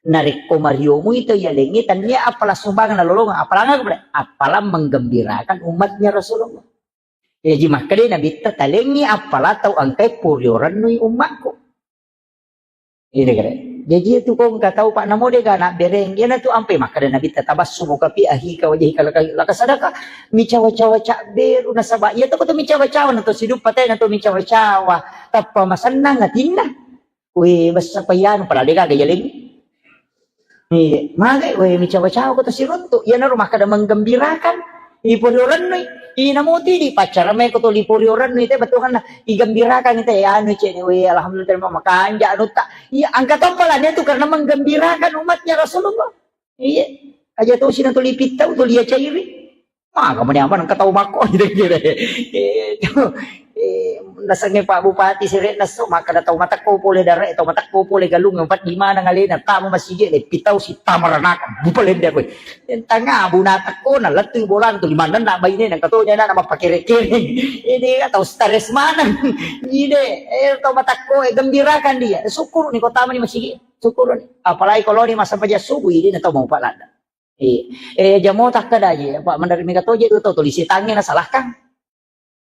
narekko mariomui tau yalengnge, tania appala sumbangan nalolongeng, appalang aga pale? Appalang menggembirakan umatnya Rasulullah. Jaji makkeda Nabitta, "Talengngi appala tau engkai puriorennui ummakku." Ini kare. Jaji itu ko engka tau, Pak, namo dega anak bereng. Iyanatu ampai makkeda Nabitta, "Tabassumuka fi ahika wajhika laka, laka sadaka." Micawa-cawa cabberu nasaba iya to ko to micawa-cawa na to siduppa tena to micawa-cawa. Tappa masennang atinna. We, bessa payanu padahal dega aga yaleng. Iya, magai we micawa-cawa ko to siruntu. Iyanaro makkeda menggembirakan. Iporiorennui. Inamo tidi paccara mai ko to liporiorennui te bettuanna. Igembirakan te anu cene we alhamdulillah terima makanja anutta. Iya, angka toppalanya tu karena menggembirakan umatnya Rasulullah. Iya. Aja to sina to lipittau to lia cairi. Maga mani amaneng engka tau makko, kira-kira. Eh, itu, eh, nasengnge Pak Bupati sere'na so, makkeda tau matekko pole dare, tau matekko pole galung, empat lima nang alena, tama masigi, le pitau si tama ranaka, bupalende aku. Tanga bu natekko, na lettu bolana tu, limanna na baine, nang katonya na mappakere-kere. Ini tau stres maneng. Ide, eh, tau matekko, eh, gembirakan dia. Syukur ni kota mani masigi, syukur ni. Apalagi kalau ni masa paja subuh, ini na tau mau palada. Iya. Eh, jamo takkeda je, apa, mendarat mega toje tu tau tuli setangnge nasalahkan.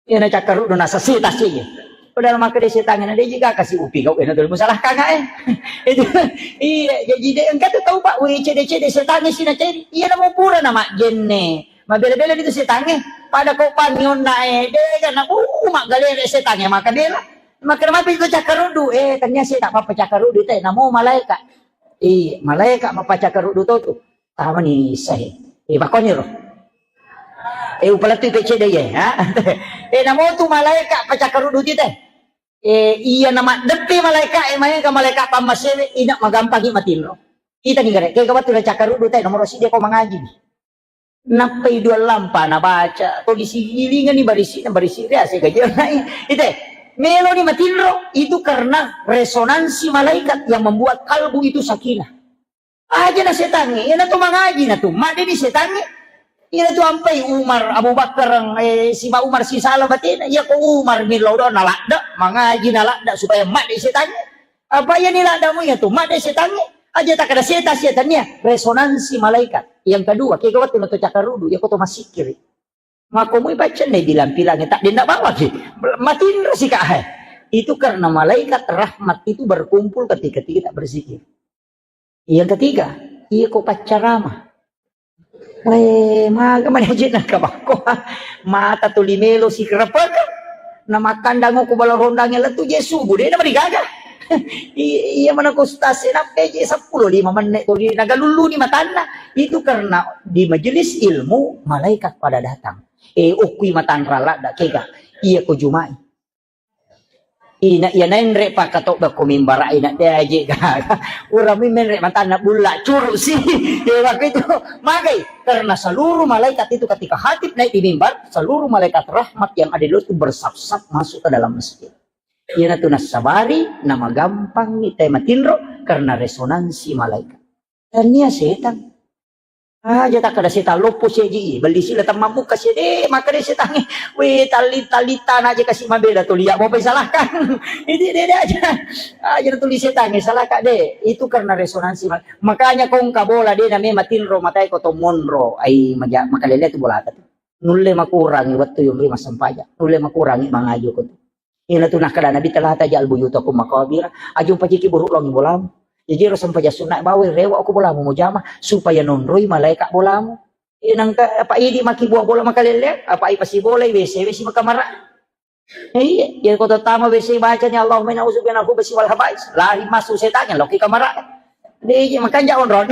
Iya, na cakkaruddu nasasita si. Padahal makkeda setangnge na deji ga kasi upi kau, eh, na tuli musalahkan, eh. Itu, iya, jadi de, engka tu tau, Pak, we, cede-cede setangnge sina ceri. Iya, namo pura na majjenne. Mabela-bela itu setangnge. Pada kau pangionna, eh, de, kan, uh, maggalere setangnge, maka bela. Maka mapi itu cakkaruddu, eh, tanya sih tak apa cakkaruddu, teh, namo malaika. Iya, malaika mapacakkaruddu to tu. Tamani issahe. Eh, bakkoniro. Eh, upalettui pecce de ye, ha? Eh, namo tu malaika pacakkaruddu ti te. Eh, iya na maddeppe malaika, eh, maega malaika pammasewe, ina magampangi matinro. Kita ni gare, kega wettu na cakkaruddu te, nomoro sidi ko mangaji. Nappai dua lampa nabaca, to disigilingani barisi, barisi ria sega je nai. Ite, meloni matinro, itu karena resonansi malaikat yang membuat kalbu itu sakinah. Aja na setangnge, iyana tu mangaji na tu, madde ni setangnge. Iyana tu ampai Umar, Abu Bakar, eh, si Umar si salah batena, iya ko Umar millau do na ladda, mangaji na ladda supaya madde setangnge. Apa iya ni laddamu iya tu, madde setangnge. Aja takkada setan, setan iya, resonansi malaikat. Yang kedua, kega wettu na to cakkarudu, iya ko to masikiri. Makkomoi paccenne bilang-bilangnge, tak dendak bawaki. Matinro sika, hai. Itu karena malaikat rahmat itu berkumpul ketika kita berzikir. Yang ketiga, iya ko paccarama. Eh, maga mani aja nangka bakko. Mata tuli melo sikerepek. Na makkandang ko bala rondangnge lettu je subuh, de na marigaga. I-, iya mana ko ustaz e, nappa je seppulo lima menit ko di nagalulluni matanna. Itu karena di majelis ilmu malaikat pada datang. Eh, okkui matanra ladda kega. Iya ko Jumai. Ina iya naenre pakkatobba ko mimbara ina de aje gaga. Urami menre matanna bulla curu si. Ya waktu itu magai karena seluruh malaikat itu ketika khatib naik di mimbar, seluruh malaikat rahmat yang ada di luar itu bersap-sap masuk ke dalam masjid. Ina tu nasabari nama gampang ita matinro karena resonansi malaikat. Tania setan. Aja takkada setan loppo seji, belli sila temmammuka sede, maka de setange. We, talli-, tallitana aja kasi mabela tu liya, mau salahkan. Ini de, de aja. Aja tuli setange, salahkan de. Itu karena resonansi. Makanya kongka bola de name matinro matai ko to monro. Ai maja-, makalele tu bola tu. Nulle makurangi wettu yumri massempajang. Nulle makurangi mangajo ko tu. Ina tu nakkeda Nabi, "Tala taj'al buyutakum maqabira." Aja umpajiki buruk longi bolamu. Jaji ro sempajang sunna bawa rewa ko bolamu mujama supaya nonroi malaikat bolamu. Ina engka apa idi maki buah bola makalele, apa ai pasi bola W C W C makamara. Iya, ya ko tama W C baca ni Allahumma inna a'udzubika minal khubusi wal khaba'is. Lari masuk setan loki kamara. Deje makanja onron.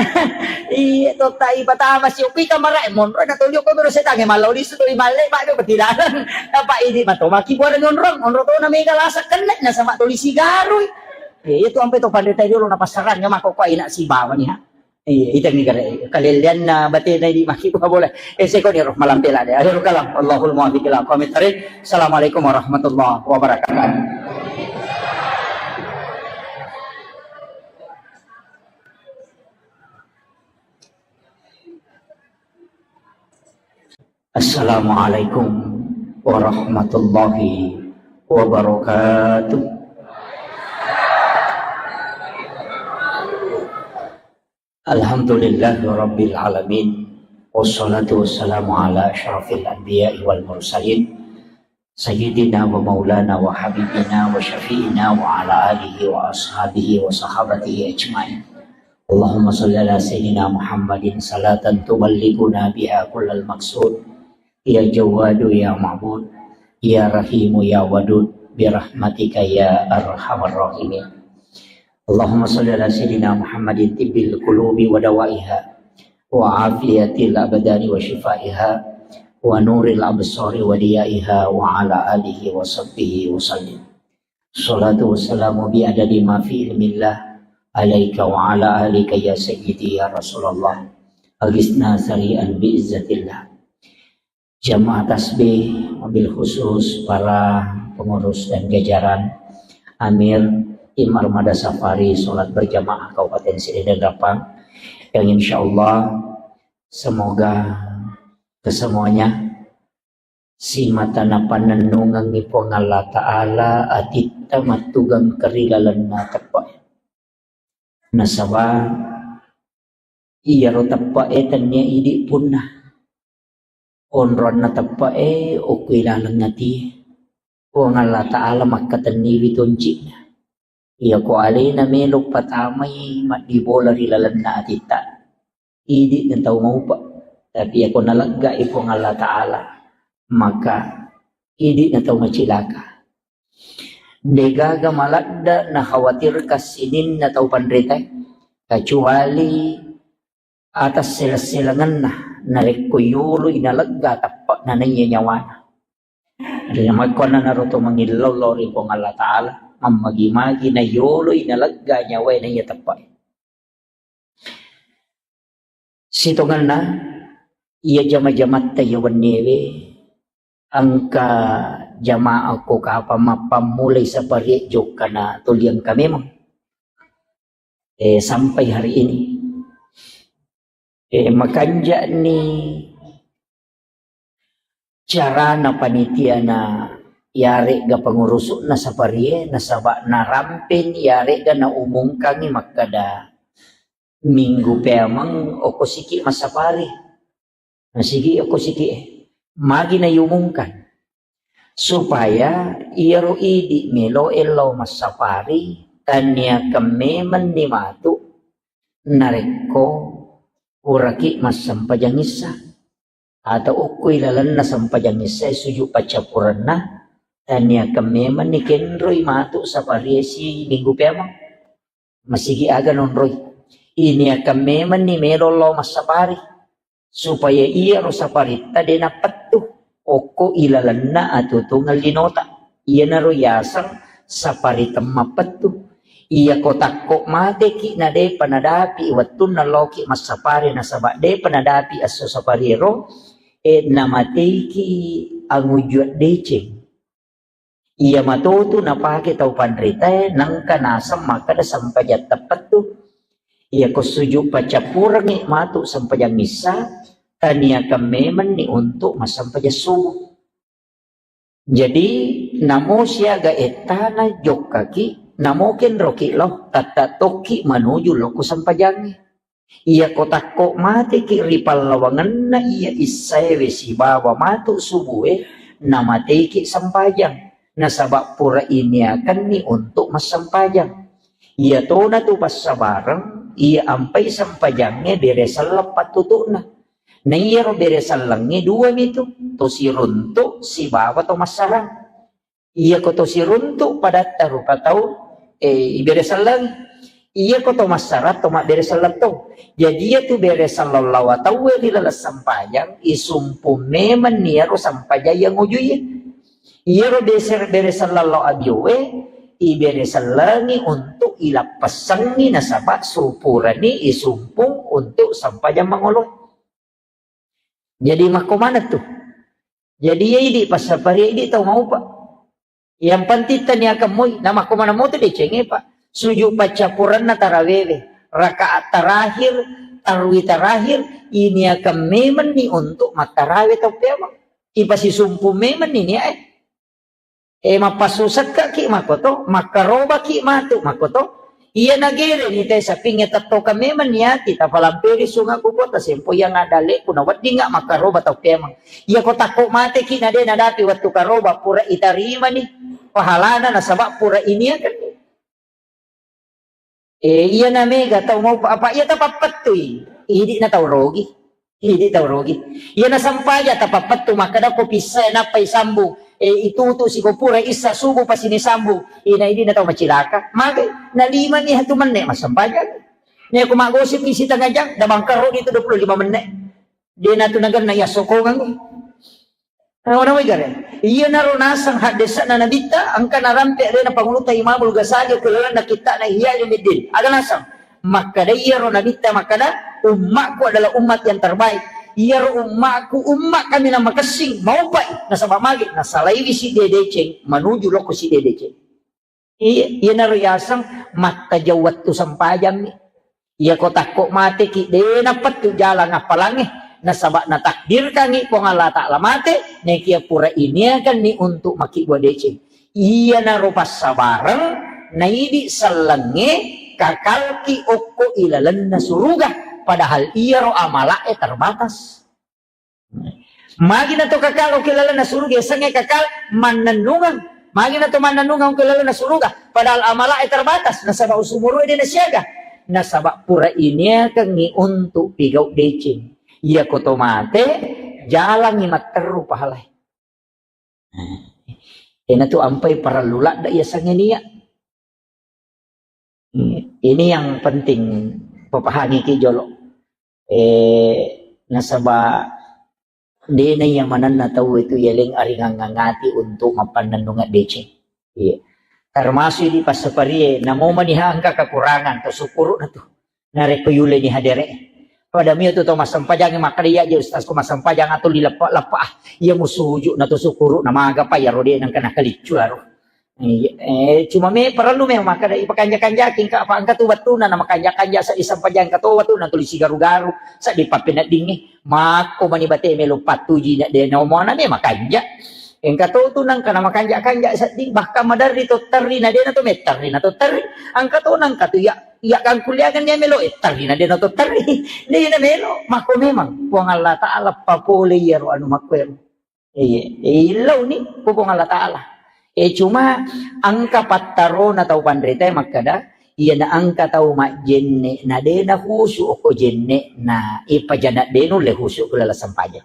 Iya, totta ipatama si upi kamara, eh, monro na tolio ko mero setange mallau lisu toli malle, ba do betidaran. Apa ini mato maki buara onron, onro to na mega lasa kenne na sama toli sigarui. Iya, itu ampe to pandeta dulu na pasarang ya mako ko ina si bawa ni ha. Iya, ita mi kare kalellian na batena di maki buah bola. Eh, seko ni roh malam pela de. Akhirul kalam. Allahul muwaffiq ila aqwamit thariq. Assalamualaikum warahmatullahi wabarakatuh. Assalamualaikum warahmatullahi wabarakatuh. Alhamdulillahirabbil alamin. Wassalatu wassalamu ala asyrafil anbiya'i wal mursalin. Sayyidina wa maulana wa habibina wa syafi'ina wa ala alihi wa ashabihi wa sahabatihi ajmain. Allahumma salli ala sayyidina Muhammadin salatan tuballighuna biha kullal maqsud. Ya Jawwadu ya Ma'bud, ya Rahimu ya Wadud, bi rahmatika ya arhamar rahimin. Allahumma salli ala sayyidina Muhammadin tibbil qulubi wa dawaiha, wa afiyatil abdani wa shifaiha, wa nuril absari wa diyaiha, wa ala alihi wa sahbihi wa sallim. Salatu wassalamu bi adadi ma fi ilmillah alaika wa ala alika ya sayyidi ya Rasulullah. Agisna sari'an bi izzatillah. Jamaah tasbih, wabil khusus para pengurus dan jajaran Amir Tim Armada Safari Salat Berjamaah Kabupaten Sirih dan Rappang, yang insya Allah semoga kesemuanya simata napannennungengngi Puang Allah Ta'ala atitta mattugeng kerilalenna teppe. Nasaba iyaro teppe'e tennia idi punna. Onronna teppe'e okko ilaleng atie. Puang Allah Ta'ala makkatenniwi tonci'na. Iyako alena melo patamai maddibola ri lalenna atitta, idi na tau maupa. Tapi iyako naleggai Puang Allah Ta'ala, maka idi na tau macilaka. Degaga maladda nakhawatirkan sininna tau panritae, kecuali atas seleng-selengenna narekko yoloi nalegga teppe'na naiya nyawana. Rimakkuannanaro to mangillau lao ri Puang Allah Ta'ala, mammagi-magi nayoloi nalegga nyawae naiya teppe'e. Sitongenna iya jama-jamatta iya wenniewe engka jamaah ko kapang mappammulai saparie jokkana tuli engka memang. Eh, sampai hari ini. Eh, makanja'ni carana panitiana yare'ga pengurusu'na saparie, nasaba narampeni yare'ga naumungkangi makkada minggu peameng okko siki massapari. Nasigi okko siki e. Magi naiumungkan. Supaya iyaro idi melo lao massapari, taniakan memenni matu narekko puraki massempajang issa. Atau okko ilalenna sempajang issa sujud paccappurenna, taniakan memenni kenroi matu saparie si minggu peameng. Masigi aga nonroi. Ini akan memenni melo lao massapari. Supaya iyaro saparitta de napettu okko ilalenna atutungeng linota. Iyanaro yaseng sapari temmappettu. Iyako takko mateki na depa nadapi wettunna loki massapari nasaba depa nadapi esso sapariero, e, namateiki angujua deceng. Iya matotu napake tau panritae, nengka naseng makkeda sempajang teppettu. Iyako sujud paccappurengngi matu sempajang issa, taniakan memenni untuk massempajang subuh. Jadi, namo siaga ettana jokkaki, namo kenroki lao, tatta tokki manuju lokko sempajangnge. Iyako takko mateki ri pallawangenna iya issaewe sibawa matu subue, namateki sempajang, nasaba pura iniakenni untuk massempajang. Iyatona tu passabareng, iya ampai sempajangnge bere selleng pattutu'na. Na iyaro bere sellengnge dua mitu, to siruntu sibawa to massarang. Iyako to siruntu padatta rupa tau, eh, ibere selleng. Iyako to massarang to mabbere selleng to. Jadi iyatu bere selleng lawa tauwe ri laleng sempajang, isumpung memenni iyaro sempajang iya ngujuiye. Iyaro bese-, bere selleng lao abiowe, ibere sellengi untuk ilappessengi nasaba supurani isumpung untuk sempajang mangolo. Jadi makko maneng tu. Jadi iya idi passaparia idi tau maupa. Yang penting taniakan moi, na makko maneng moto decengnge, Pak. Sujud paccappurenna tarawewe, rakaat terakhir, tarwi terakhir, iniakan memenni untuk mattarawe tau peamang. Ipasisumpung memenni nia, eh. Eh, mappassusekkaki makkoto, makkarobaki matu makkoto. Iya nagereni te sapingnge tettokang memang niati, tapalamperi sunga ku kota sempo yang ada leku na weddinga makkaroba tau peamang. Iya ko takko mateki na de nadapi wettu karoba pura itarimani pahalana nasaba pura iniakan. Eh, iya na mega tau mau apa iya tapappettui. Idi na tau rogi. Idi tau rogi. Iya na sampaja tapappettu makkada ko pissa nappai sambung. Eh, itutu siko pura issa subuh pasini sambung. Ina idi na tau macilaka. Magai na lima ni hatu menne masampaja. Ni aku magosip isi tengah jam, da bangkaro itu dua puluh lima menit. Dia natu nagan na iya sokongan. Nawa-nawai gare. Iyanaro naseng haddesa'na Nabitta, engka narampe alena Pangulutta Imamul Ghazali okko lalenna kitta'na Ihya Ulumuddin. Aga naseng? Makkada iyaro Nabitta makkada, "Ummakku adalah umat yang terbaik." Iyaro ummakku, umma kaminang makessing, maupai. Nasaba magi, nasalaiwi sidde deceng, manuju lokko sidde deceng. Iya, iyanaro yaseng mattajau wettu sempajammi. Iya ko takko mateki, de napettu jalang appalangnge, nasaba natakdirkangngi Puang Allah Ta'ala mate, nekia pura iniakanni untuk makibbua deceng. Iyanaro passabareng, naidi sellengnge kakalki okko ilalenna suruga, padahal iyaro amala'e terbatas. Magi na to kakal okko lalenna suruga, yasengnge kakal mannennungeng. Magi na to mannennungeng okko lalenna suruga, padahal amala'e terbatas, nasaba usumuru'e de nasiaga. Nasaba pura iniakengngi untuk pigau deceng. Iya ko to mate, jalangngi matteru pahalae. Enatu ampai parellu ladde yasengnge nia. Hmm, ini yang penting papahangiki jolo. Eh, nasaba dena iya manenna tau itu yeleng aringang ngati untuk mappannennungeng deceng. Iya. Termasuk di passaparie, namo maniha engka kekurangan, to syukuru na tu. Narekko yuleni hadere. Pada mio tu to massempajang makkada iya je ustaz ko massempajang atau dileppa-leppa. Ah, iya musuju na to syukuru na maga pa iya rode nengka nakaliccu aro. Iya, eh, cuma me parellu me makkeda ipakanja-kanjaki engka apa engka tu wettuna na makanja-kanja seddi sempajang engka to wettuna tuli sigaru-garu seddi pappeneddingnge makko mani bate melo pattuji na de na omoana me makanja engka to tu nangka na makanja-kanja seddi bahkan maderri to terri na de na to metterri na to terri engka to nangka tu ya ya kangkuliangan ya melo eh terri na de na to terri de na melo makko memang Puang Allah Taala papole iyaro anu makko ero. Iya, eh, illauni ku Puang Allah Ta'ala. Eh, cuma engka pattarona tau panritae makkada, iyana engka tau majjenne na de na khusu okko jenne na ipajana de nulle khusu ku laleng sempajang.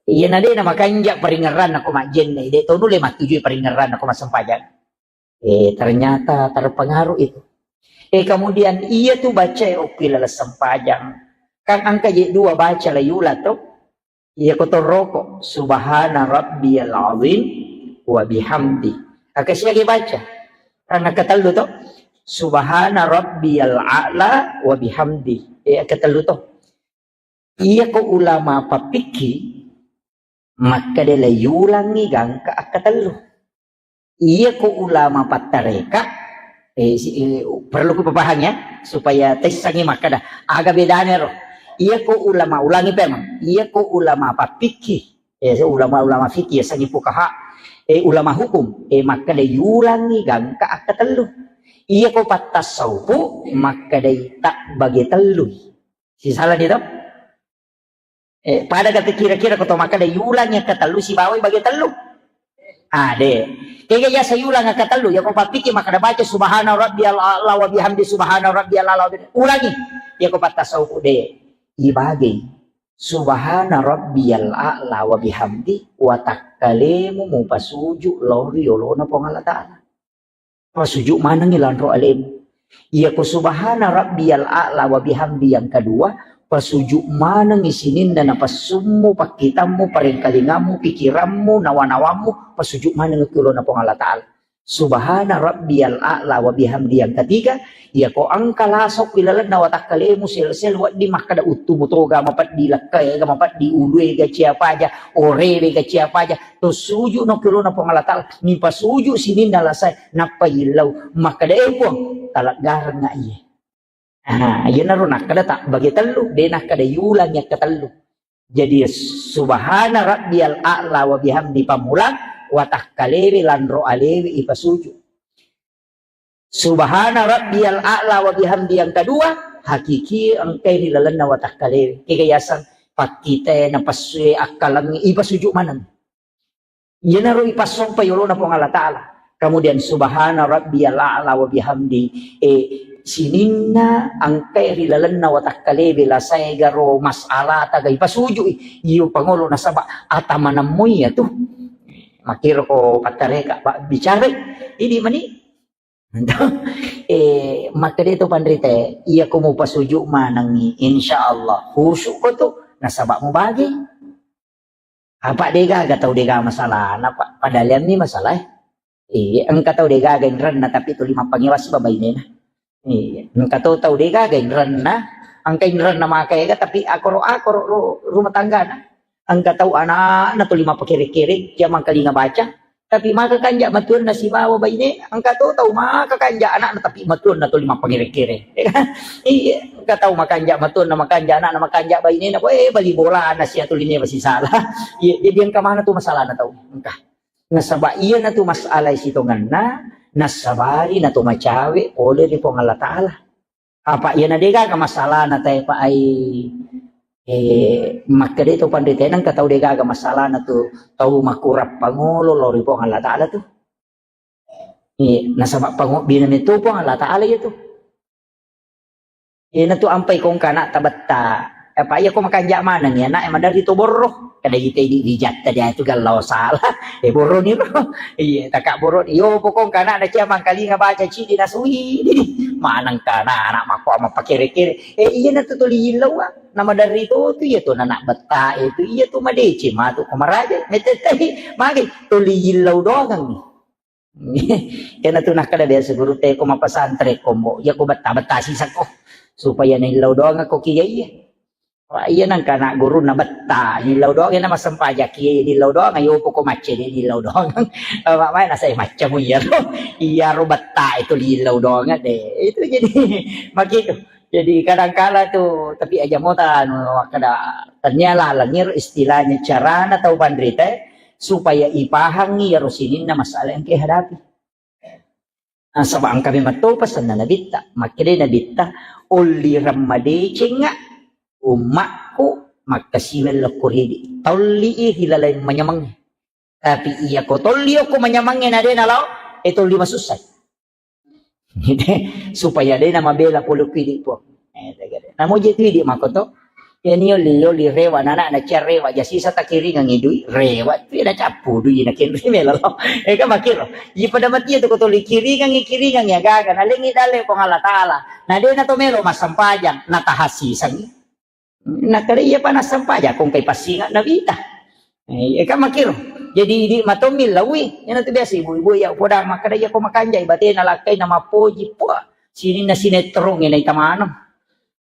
Iyana de na makanja paringerranna ko majjenne, de to nulle mattujui paringerranna ko massempajang. Eh, ternyata terpengaruh itu. Eh, kemudian iya tu baca okko laleng sempajang. Kan engka je dua baca la yula to. Iya ko toroko, subhana rabbiyal azim wa bihamdi. Akkasiagi baca. Karena ketellu to. Subhana rabbiyal a'la wa bihamdi. Eh, ketellu to. Iyako ulama pappikki, makkeda le yulangi gangka akkatellu. Iyako ulama pattareka, eh, si-, eh, perlu kupapahang ya, supaya tessangi makkeda, aga bedana ro. Iyako ulama, ulangi pemang, iyako ulama pappikki, eh, ulama-ulama fikih, yasengngi fukaha, eh, ulama hukum, eh, makkeda yulangi gangka akkatellu. Iyako pattasaupu, makkedai tak bage tellui. Sisala ni to? Eh, pada kata kira-kira ko to makkeda yulang yang ketellu sibawai bage tellu. Ah, de. Kega yasa yulang yang ketellu, ya ko pappiki makkeda baca subhana rabbiyal a'la wa bihamdi subhana rabbiyal a'la wa bihamdi. Ulangi. Ya ko pattasaupu de. Ibage. Subhana rabbiyal a'la wa bihamdi wa takkalemu mupasuju lao ri yolona Puang Allah Ta'ala. Pasuju manengngi lanro alemu. Iyako subhana rabbiyal a'la wa bihamdi yang kedua, pasuju manengngi sininna napasummu, pakkitammu, parengkalingammu, pikirammu, nawa-nawammu, pasuju manengngi ki yolona Puang Allah Ta'ala. Subhana rabbiyal a'la wa bihamdi yang ketiga, iyako engka lasokku ilalenna watakkalemu sel-sel wedding makkeda uttumu toga mapeddi, lekkaega mapeddi, uluega ciapaja, orewega ciapaja, to suju no ki yolona Puang Allah Ta'ala, mipasuju sininna lasae, nappa yillau, makkeda, "Eh, Puang, taleggarengnga iye." Ah, iyanaro nakkeda tak bage tellu, de nakkeda yulang yakka tellu. Jadi, subhana rabbiyal a'la wa bihamdi pamulang, watakkalewe lanro alewe ipasuju. Subhana rabbiyal a'la wa bihamdi yang kedua, hakiki engkai ri lalenna watakkalewe. Kega yaseng pakkitae, napessue, akkalengnge, ipasuju maneng. Iyanaro ipassompa yolona Puang Allah Ta'ala. Kemudian subhana rabbiyal a'la wa bihamdi. Eh, sininna engkai ri lalenna watakkalewe lasaegaro masalata ga ipasujui. Iyo pangolo nasaba atamanammu iya tu. Makkiro ko pattareka, Pak, bicara. Ini mani. Eh, makkeda to panrite, iya ko mupasuju manengngi, insya Allah khusyuk ko tu, nasaba mubage. Apa degaga tau dega masalahna, Pak? Padahal iyami masalah, eh. Iya, engka tau degaga inrenna tapi tuli mappangewasi babainena. Iya, engka to tau degaga inrenna, engka inrenna makaega tapi akoro-akoro ru-, rumah tanggana. Engka tau anakna tuli mappakere-kere, jamang kalinga baca, tapi maka kanja matuanna sibawa baine, engka to tau maka kanja anakna tapi matuanna tuli mappangere-kere. Iya, engka tau makanja matuanna, makanja anakna, makanja bainena, eh, bali bolana sia tuli newa sisala. Iya, jadi engka mana tu masalahna tau. Engka. Nasaba iyana tu masalah sitongenna, nasabari na to macawe pole ri Puang Allah Ta'ala. Apa iyana degaga masalahna tae pa ai, eh, makkeda to panrite, engka tau degaga masalahna tu tau makurang pangolo lao ri Puang Allah Ta'ala tu. Eh, nasaba pangobbina metu Puang Allah Ta'ala iya tu. Iyana tu ampai kongka anak tabetta. Apa iya ko makanja maneng ya anak maderri to borro. Kada ite di rijatta dia tu gallau salah. Eh, borro ni ro. Iya, taka borro. Yo pokong kana na cia mangkalinga baca cidi nasui. Maneng kana anak mako ama pakere-kere. Eh, iyana tu tuli illau, ah. Nama dari to tu iya tu anak betta itu iya tu madece matu ko maraja. Metetai magi tuli illau doang ni. Iyana tu nakkeda biasa guru te ko mapasantren ko mbo, iya ko betta-betta sisakko supaya naillau doang ko kiga iya. Wah, iya nangka anak guru na betta, nillau doang iya na massempajang kiga iya nillau doang, ayo poko macca di nillau doang. Apa mai nasai macca mu iya ro. Iya ro betta itu nillau doang de. Itu jadi makitu. Jadi kadangkala tu, tapi aja mota anu kada tania laleng iro istilahnya carana tau panrita supaya ipahangi iyaro sininna masalah yang kehadapi. Nasaba engka memang to pesanna Nabitta, makkeda Nabitta, "Ollireng madecengnga ummakku makkasiweng lokko ridi." Tolli i ri laleng manyamangnge. Tapi iya ko tolli okko manyamangnge na de nalao, e tolli masussai. Supaya de namabela pole ku idi, Puang. Eh, tegede. Namo je tu idi makoto. Iya ni oli, oli rewa, nana na cia rewa, ja sisa takiringang i dui, rewa tu iya na cappu dui na kenri melo. Eh, kan makiro. Iya pada mati itu ko toli kiringang i, kiringang i agaga, na lengi dale Puang Allah Ta'ala. Na de na to melo massempajang, na tahasisangi. Nakkeda iya pa nassempajang, ko engkai passinga Nabitta. Eh, iya kan makiro. Jadi di matommi lawi, iyana tu biasa ibu-ibu ya poda makkeda iya ko makanjai batena lakkaina mappoji, puah, sininna sinetrongnge naita maneng.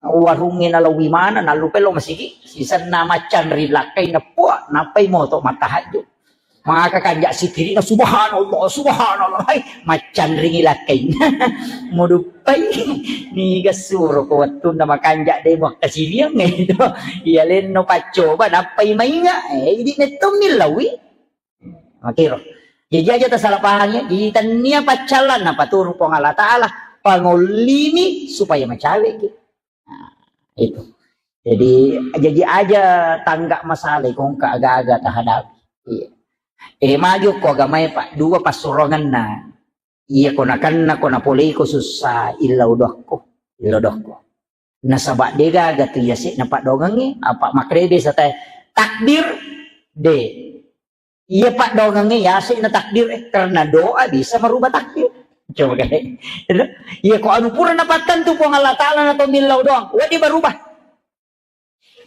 Warungnge nalawi maneng, nallupai lo masigi, sisenna maccanri lakkaina, puah, nappai moto mattahajju. Maka kanja sitiri'na, "Subhanallah, subhanallah." Hai, maccanringi lakkaina. Muduppai, niga suro ko wettunna makanja de makkasiliang, eh, itu. Iya lenno paccoba, nappai mainga, eh, idi mettommi lawi. Makiro. Jaji aja tasala pahang ya, jadi tania paccallan napaturu Puang Allah Ta'ala, pangollimi supaya macaweki. Nah, itu. Jadi, jadi aja tangga masalah kongka aga-aga tahadapi. Iya. Eh, maju ko agamae, Pak, dua passurongenna. Iya ko nakenna ko napoleiko sussa, illau dokko, illau dokko. Nasaba de gaga tu yase na padongengi, apa makrebe satai takdir de. Iya padongengi yase na takdir, eh, karena doa bisa merubah takdir. Coba kan. Iya ko anu pura napattentu Puang Allah Ta'ala na tomillau doang, wadi berubah.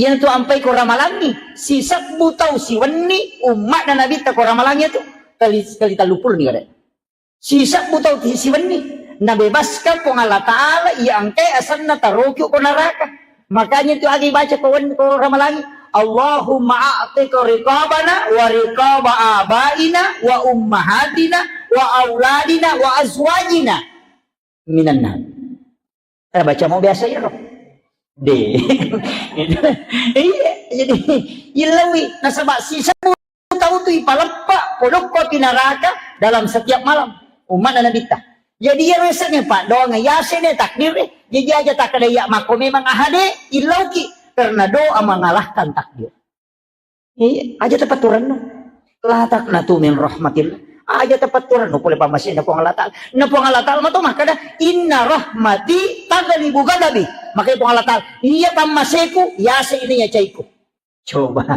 Iyanatu ampai ko ramalangi, sisebbu tau siwenni umma'na Nabitta ko ramalangi itu kali, kali telluppulo ni kade. Sisebbu tau ti siwenni nabebaskan Puang Allah Ta'ala iya engkai asenna taroki ko neraka. Makanya itu agi baca ko wen-, ko ramalangi, "Allahumma a'tiq riqabana wa riqaba abaina wa ummahatina wa auladina wa azwajina minan nar." Eh, baca mau biasa ya, Roh. De. Iya, jadi ilawi nasaba sisebbu tau tu ipaleppa polokko api neraka dalam setiap malam. Umma'na Nabitta. Jadi ya resepnya Pak, doang ya sini takdir, eh. Jadi aja tak ada ya mako memang ahade ilauki karena doa mengalahkan takdir. Iya, aja tapaturannu. La taqnatu min rahmatillah. Aja tapaturannu pole pammasena Puang Allah Ta'ala. Na Puang Allah Ta'ala mato makkada, "Inna rahmati taghlibu ghadabi." Makanya Puang Allah Ta'ala, "Iya pammaseku, yase ini ya caiku." Coba.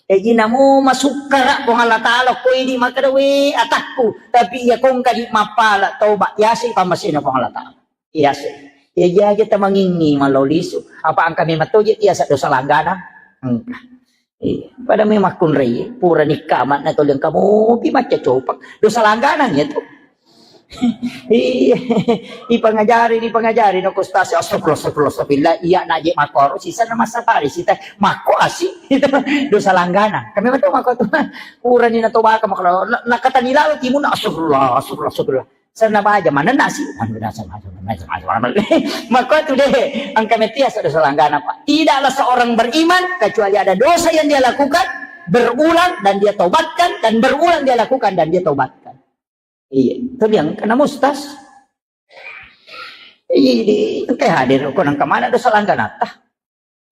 Jadi namo masukkara Puang Allah Ta'ala, ko ini makkada, "We, atakku." Tapi iya kongka di mapala, toba, yase pammasena Puang Allah Ta'ala. Iya sih. Iya aja tamangingi mallau lisu. Apa engka memang toje tiasa dosa langganan? Engka. Iya. Pada memang kunrai, pura nikah amat na tolong kamu pi macca copak. Dosa langganan ya tuh. Iya. Ipangajari, ipangajari no kustasi. Astagfirullah, astagfirullah, astagfirullah. Iya naje makoro sisa na masa pari sita mako asi. Dosa langganan. Kami betul mako tuh. Pura ni na tobaka makalo. Na, nakatani lalu timun. Astagfirullah, astagfirullah, astagfirullah. Senna baja manenna si. Mako tu deh, engka metia dosa langgana, Pak. Tidaklah seorang beriman kecuali ada dosa yang dia lakukan berulang dan dia tobatkan, dan berulang dia lakukan dan dia tobatkan. Iya, itu dia engka na mustas. Iya, di engka hadir ko nang kemana dosa langganata.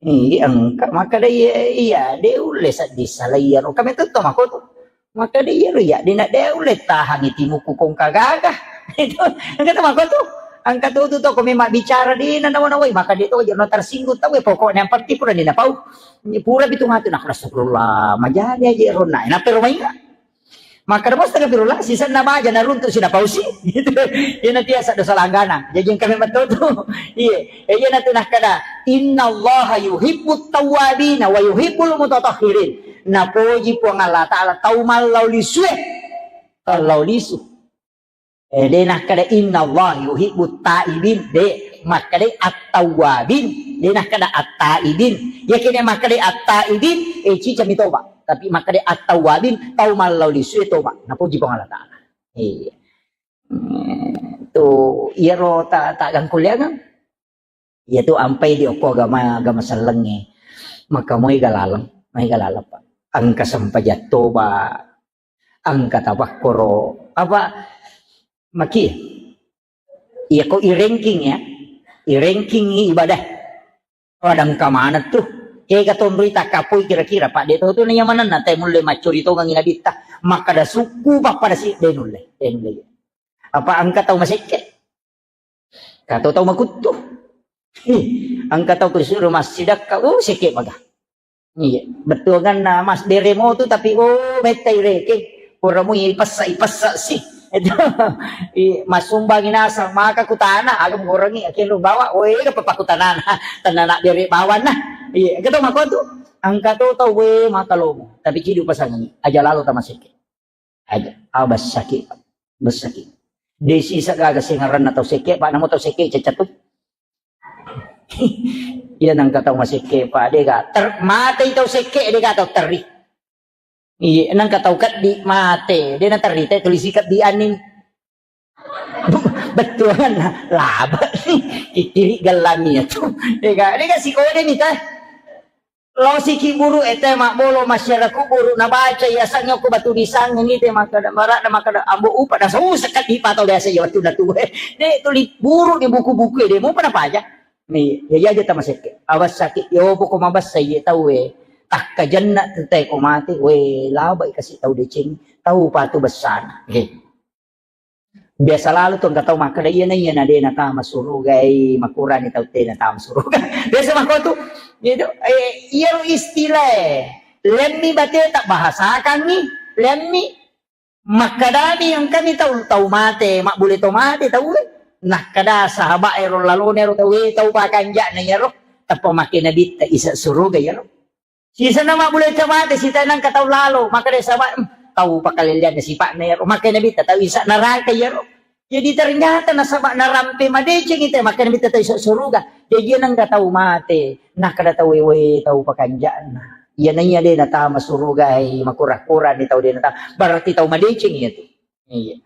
Iya, engka. Makkeda iya, iya, de ulle seddi sala iyaro. Kami tetto mako tu. Makkeda iyaro, iya, de na de ulle tahangi timuku kongka gaga. Itu, engka tu mako tu. Engka tu tu toko memang bicara de na nawa-nawai, maka de to aja no tersinggung tau, pokoknya yang penting pura de na pau. Pura pitu matu, nah, astagfirullah, majani aja ronna. Enak pero mainga. Makkeda, "Astagfirullah, sisenna baja naruntu sina pausi." Gitu. Iyana tiasa dosa langganang. Jaji engka memang to tu. Iya. Eh, iyana tu nakkeda, "Innallaha yuhibbut tawwabina wa yuhibbul mutatahhirin." Napoji Puang Allah Ta'ala tau mallau lisue. Mallau lisu. Eh, de nakkeda, "Innallaha yuhibbut taibin." De, makkeda at-tawwabin. De nakkeda at-taibin. Yakin makkeda at-taibin, eh, cicami toba. Tapi makkeda at-tawwabin, tau mallau lisue toba. Napoji Puang Allah Ta'ala. Iya. Hmm, tu, iyaro ta, ta gangkuliangang. Iya tu ampai di okko agama, agama sellengnge. Maka moi galaleng, moi galaleng, Pak. Engka sempajang toba, engka tapakkoro. Apa, maki? Iya ko i ranking ya. I ranking ibadah. Pada engka maneng tu. Kega tonroi takkapoi kira-kira, Pak, de to tu naiya manenna, te mulle maccuri tongengi nabitta. Makkada sukku, pappada si, de nulle, de nulle. Apa engka tau masekke? Kato tau makuttu. Ih, engka tau kusuro massidakka, oh, sekke maga. Iya, bettuanganna mas deremo tu, tapi, oh, mettai rekeng. Pura mui ipessa, ipessa si. Itu, i, masumbangi nasang, maka kutana, agam gorengi, akhirnya bawa, oh, iya, apa pakutanana, tanana bere bawana. Iya, kita mako tu. Engka to tau, we, maka lomo. Tapi cidi upasangengi. Aja lalo tamasekke. Aja. Ah, bessaki. Bessaki. Desi sagaga sengaranna tau sekke, Pak, namo tau sekke cecatu. Iya, nangka tau masekke, Pak, dega ter-, matei tau sekke, dega tau terri. Iya, nangka tau keddi mate, de naterri te tuli sikebbi anni. Bettuanna, laba. Kikiri gellangi ya tu. Dega, dega sikode ni teh. Lao siki buru ete mabbolo masyarakat buru nabaca ya sangnya ko batu disang ni te makkada marak na makkada ambo upa na susah kan di patau biasa ya waktu na tuwe. De tuli buru di buku-buku de mau pernah baca. Ni, ya, ya, aja tamasekke. Awas sakit, yo, poko mabassa, ye, tau, we. Takkajenna tu te ko mate, we, labai kasi tau deceng, tau patu bessana. Eh. Biasa lalu tu engka tau makkada, iya na, iya na, de na tama suruga, eh, makurani tau te na tama suruga. Biasa makko tu, gitu. Eh, iya lo istilah, eh. Lemmi bate tak bahasakan ni, lemmi. Makkadami engkami tau, tau mate, mabbule to mate tau e. Nakkada sahabat ero lalona ero tau e, tau pakanja'na iyaro, tappa makke nabitta isa suruga iyaro. Sisenna mabbule to mate, sita nangka tau lalo, makkada sahabat, "Hmm, tau pakalellianna sipa'na iyaro, makke nabitta tau isa neraka iyaro." Jadi ternyata nasaba narampe madeceng ite, makkada nabitta tau isa suruga. Jadi nangka tau mate, nakkada tau e, "We, tau pakanja'na." Iya naiya de natama suruga, eh, makura-kura ni tau de natama. Berarti tau madeceng iya tu. Iya.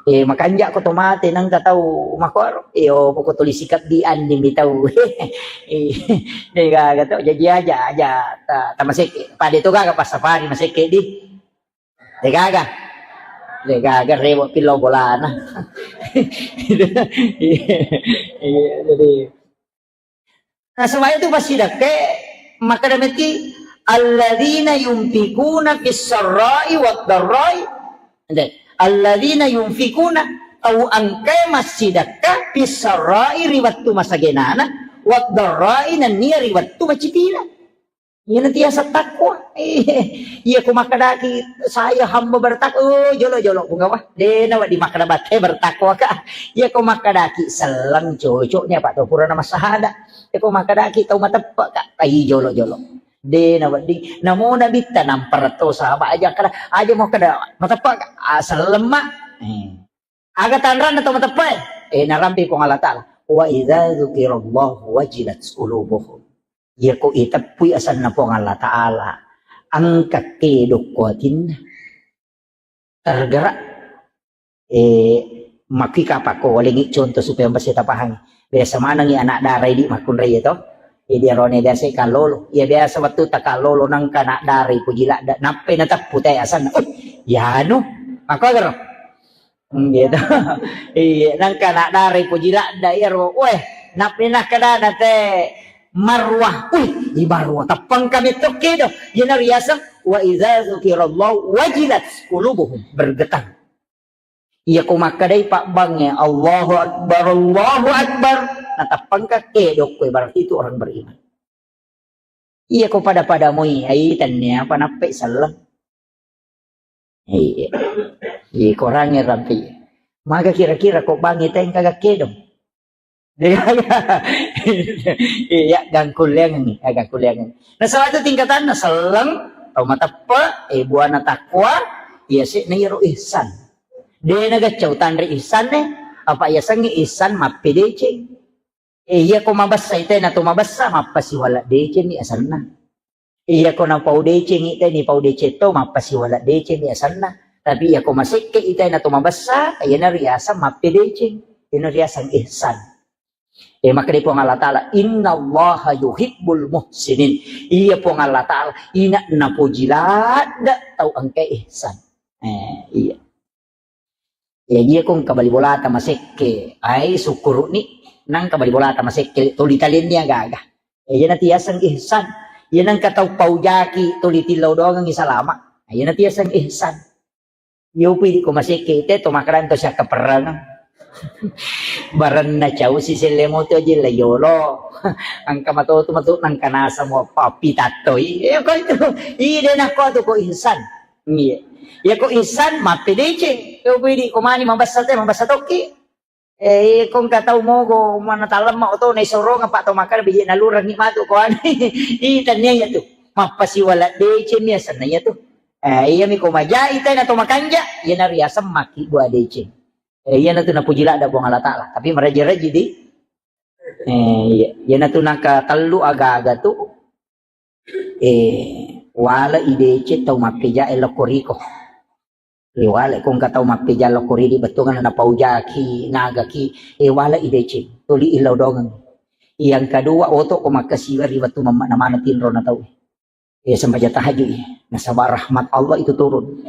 Eh, makanja ko to mate nangka tau makoro. Iyo, poko tuli sikap di andi mi tau. Eh, de gaga to, jaji aja, aja ta, ta maseke. Pade to gaga pas safari maseke di. De gaga. De gaga rewo pilo bolana. Iya, iya, jadi Nasaba itu passidekka, makkeda metti, "Alladzina yunfikuna fis sarra'i wad darra'i." Ente, "Alladzina yunfikuna," tau engkae massidekka, "fis sarra'i," ri wettu masagenana, "wad darra'i," nennia ri wettu macipina. Iyana tiasa takwa. Iya ko makkedaki, "Saya hamba bertakwa," oh, jolo-jolo, Puang, wah. De nawedding makkeda batte bertakwa ka. Iya ko makkedaki selleng, cocoknya apa to purana massahada. Iya ko makkedaki tau mateppe ka, ai jolo-jolo. De nawedding. Namo nabitta nampara to sahabat aja kada, aja mau kada mateppe ka, ah, selleng ma. Eh. Aga tanranna to mateppe? Eh, narampe Puang Allah Taala. "Wa idza dzukirallahu wajilat qulubuhum." Iyako iteppui asenna Puang Allah Taala, engka kedokko atinna. Tergerak. Eh, makki kapakko walengi contoh supaya mesti tapahangi. Biasa manengi anak dara idi makkunrai to. Jadi arone biasa kallolo. Iya biasa wettu takallolo nangka anak dara ipuji ladda. Nappe nateppu te asenna. Oh, yanu. Makko gero. Hmm, gitu. Iya, nangka anak dara ipuji ladda iyaro. Weh, nappi nakkedana te Marwah. Wih, i Marwah. Teppang kami tokke do. Iyana riaseng, "Wa idza dzukirallahu wajilat qulubuhum." Bergetar. Iya ko makkedai pabbangnge, "Allahu Akbar, Allahu Akbar." Nateppang ka kedokko, berarti itu orang beriman. Iya ko pada-pada moi, ai tennia apa nappe selleng. Iya. Iya, korangnge rampi. Maga kira-kira ko bangnge tengka gakkedong. Iya, gangkulleangengngi, ya, gangkulleangengngi. Nasaba itu tingkatanna selleng, tau mateppe, eh, buana takwa, iya se'na iyaro ihsan. De nagaccau tanre ihsanne, apa iya sengnge ihsan mappedeceng. Eh, iya ko mabessa ite na to mabessa, mappasiwala deceng mi asenna. Iya ko napau deceng ite ni pau deceng to, mappasiwala deceng mi asenna. Tapi iya ko masekke ite na to mabessa, iyana riaseng mappedeceng. Iyana riaseng ihsan. Eh, makkeda Puang Allah Taala, "Innallaha yuhibbul muhsinin." Iya Puang Allah Taala, ina napoji ladda tau engka ihsan. Eh, iya. Jaji, iya ko engka bali bolata masekke, ai sukkuru'ni, nangka bali bolata masekke, tuli talenni aga-aga. Iya, iyana tiaseng ihsan. Iya, nangka tau paujaki, tuli tillau doangengngi salama. Iyana tiaseng ihsan. Iya, upi di ko masekke, ite to makkeda to siakkaperrangeng. Barenna cau si selle moto aja la yolo. Engka matotu matu nangka nasa mo pappi tattoi. Iya, ko itu. Ide nakko tu ko ihsan. Iya. Iya ko ihsan mappedeceng. Iya ko idi ko mani mabessa te, mabessa tokki. Eh, iya ko engka tau mogo mana talemma oto na isorong apa to makkeda biji nalurengngi matu ko ani. Ih, tennia iya tu. Mappasiwala deceng mi asenna iyatu. Eh, iyami ko majai tena to makanja, iyana riaseng makkibua deceng. Eh, iyana tu napuji ladda Puang Allah Ta'ala. Tapi maraji-raji di, eh, iya, iyana tu naka tellu aga-aga tu, eh, wala i deceng tau mappeja e lokko riko. Riwale ko engka tau mappeja lokko ridi bettuanna napaujaki, nagaki, e wale i deceng, tuli illau dongeng. Yang kedua, oto ko makkasiwa ri wettu mamma-, namana tinro na tau. E sembaja tahajud i. Nasaba rahmat Allah itu turun.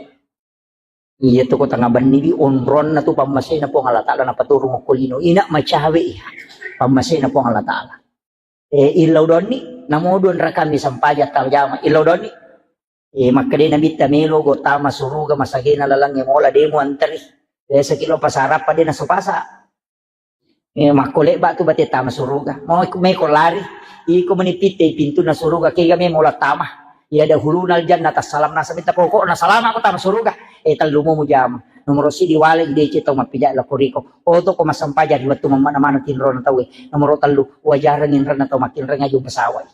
Iya tu ko tengah benni bi onronna tu pammasena Puang Allah Ta'ala napaturung okko lino. Ina macawe i. Pammasena Puang Allah Ta'ala. Eh, illau donni, namo dua rakami sempajang tarjama, illau donni. Eh, makkeda Nabitta melo go tama suruga masagena lalengnge mola demo anteri. Biasa kilo pasarappa de naso pasa. Eh, makko lebba tu bate tama suruga. Mau iku meko lari. Iko meni pitte pintunna suruga kega memo la tama. Ya ada huluna aljanna tassalam nasa minta pokokna salama ko tama suruga. Eh, tellu mo mujama. Nomoro sidi wale i deceng tau mappeja lokko riko. Oto ko massempajang ri wettu mamma-, namana tinrona tauwe. Nomoro tellu, wajareng inrenna tau makkinreng aju pesawat.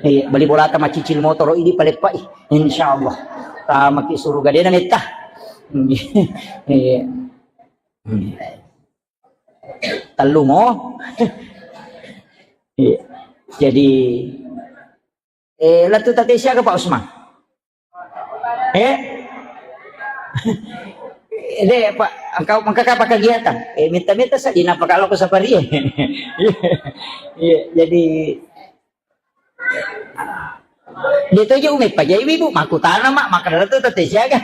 Iya, beli bolata macicil motoro ini paleppai. Insyaallah. Tamaki suruga dena metta. Iya. Tellu mo. Iya. Jadi, eh, latu tate siaga Pak Usman? Eh? Deh, Pak, engkau mengkaka apa kegiatan? Eh, minta-minta saja napa kalau aku safari. Iya, jadi dia tu jauh mepa jadi ibu makutana mak maka tu tete siaga.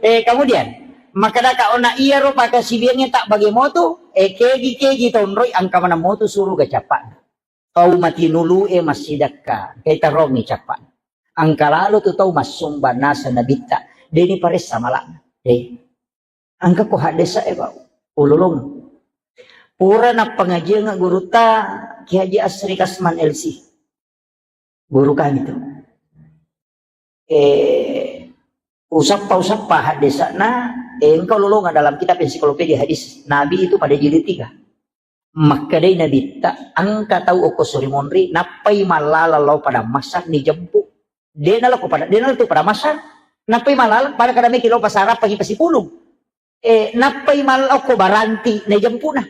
Eh, kemudian maka daka ona iya ro pakai sibiangnya tak bagi motu, eh, kegi kegi tonroi angka mana motu suruh gacapak. Tau matinulu'e massidakka, engkai tarongi cappa'na. Engka lalo tu tau massumbang naseng Nabitta, de'ni paressa mala'na. Eh, engka ko haddesa'e, Pak. Ululung. Pura nappangajiang gurutta Kiai Haji Asri Kasman L C. Guru kami tu. Eh, usappa-usappa haddesa'na, eh, engka ululunga dalam kitab ensiklopedia hadis Nabi itu pada jilid tiga. Makkedai Nabitta, engka tau okko Surimonri, nappai mallala lao Padang Massar, nijempu. De' nalao ko pada, de' nalao tu Padang Massar. Nappai mallala, pada kada meki lao pasarappangi pasipulung. Eh, nappai mallala okko Baranti, naijempuna.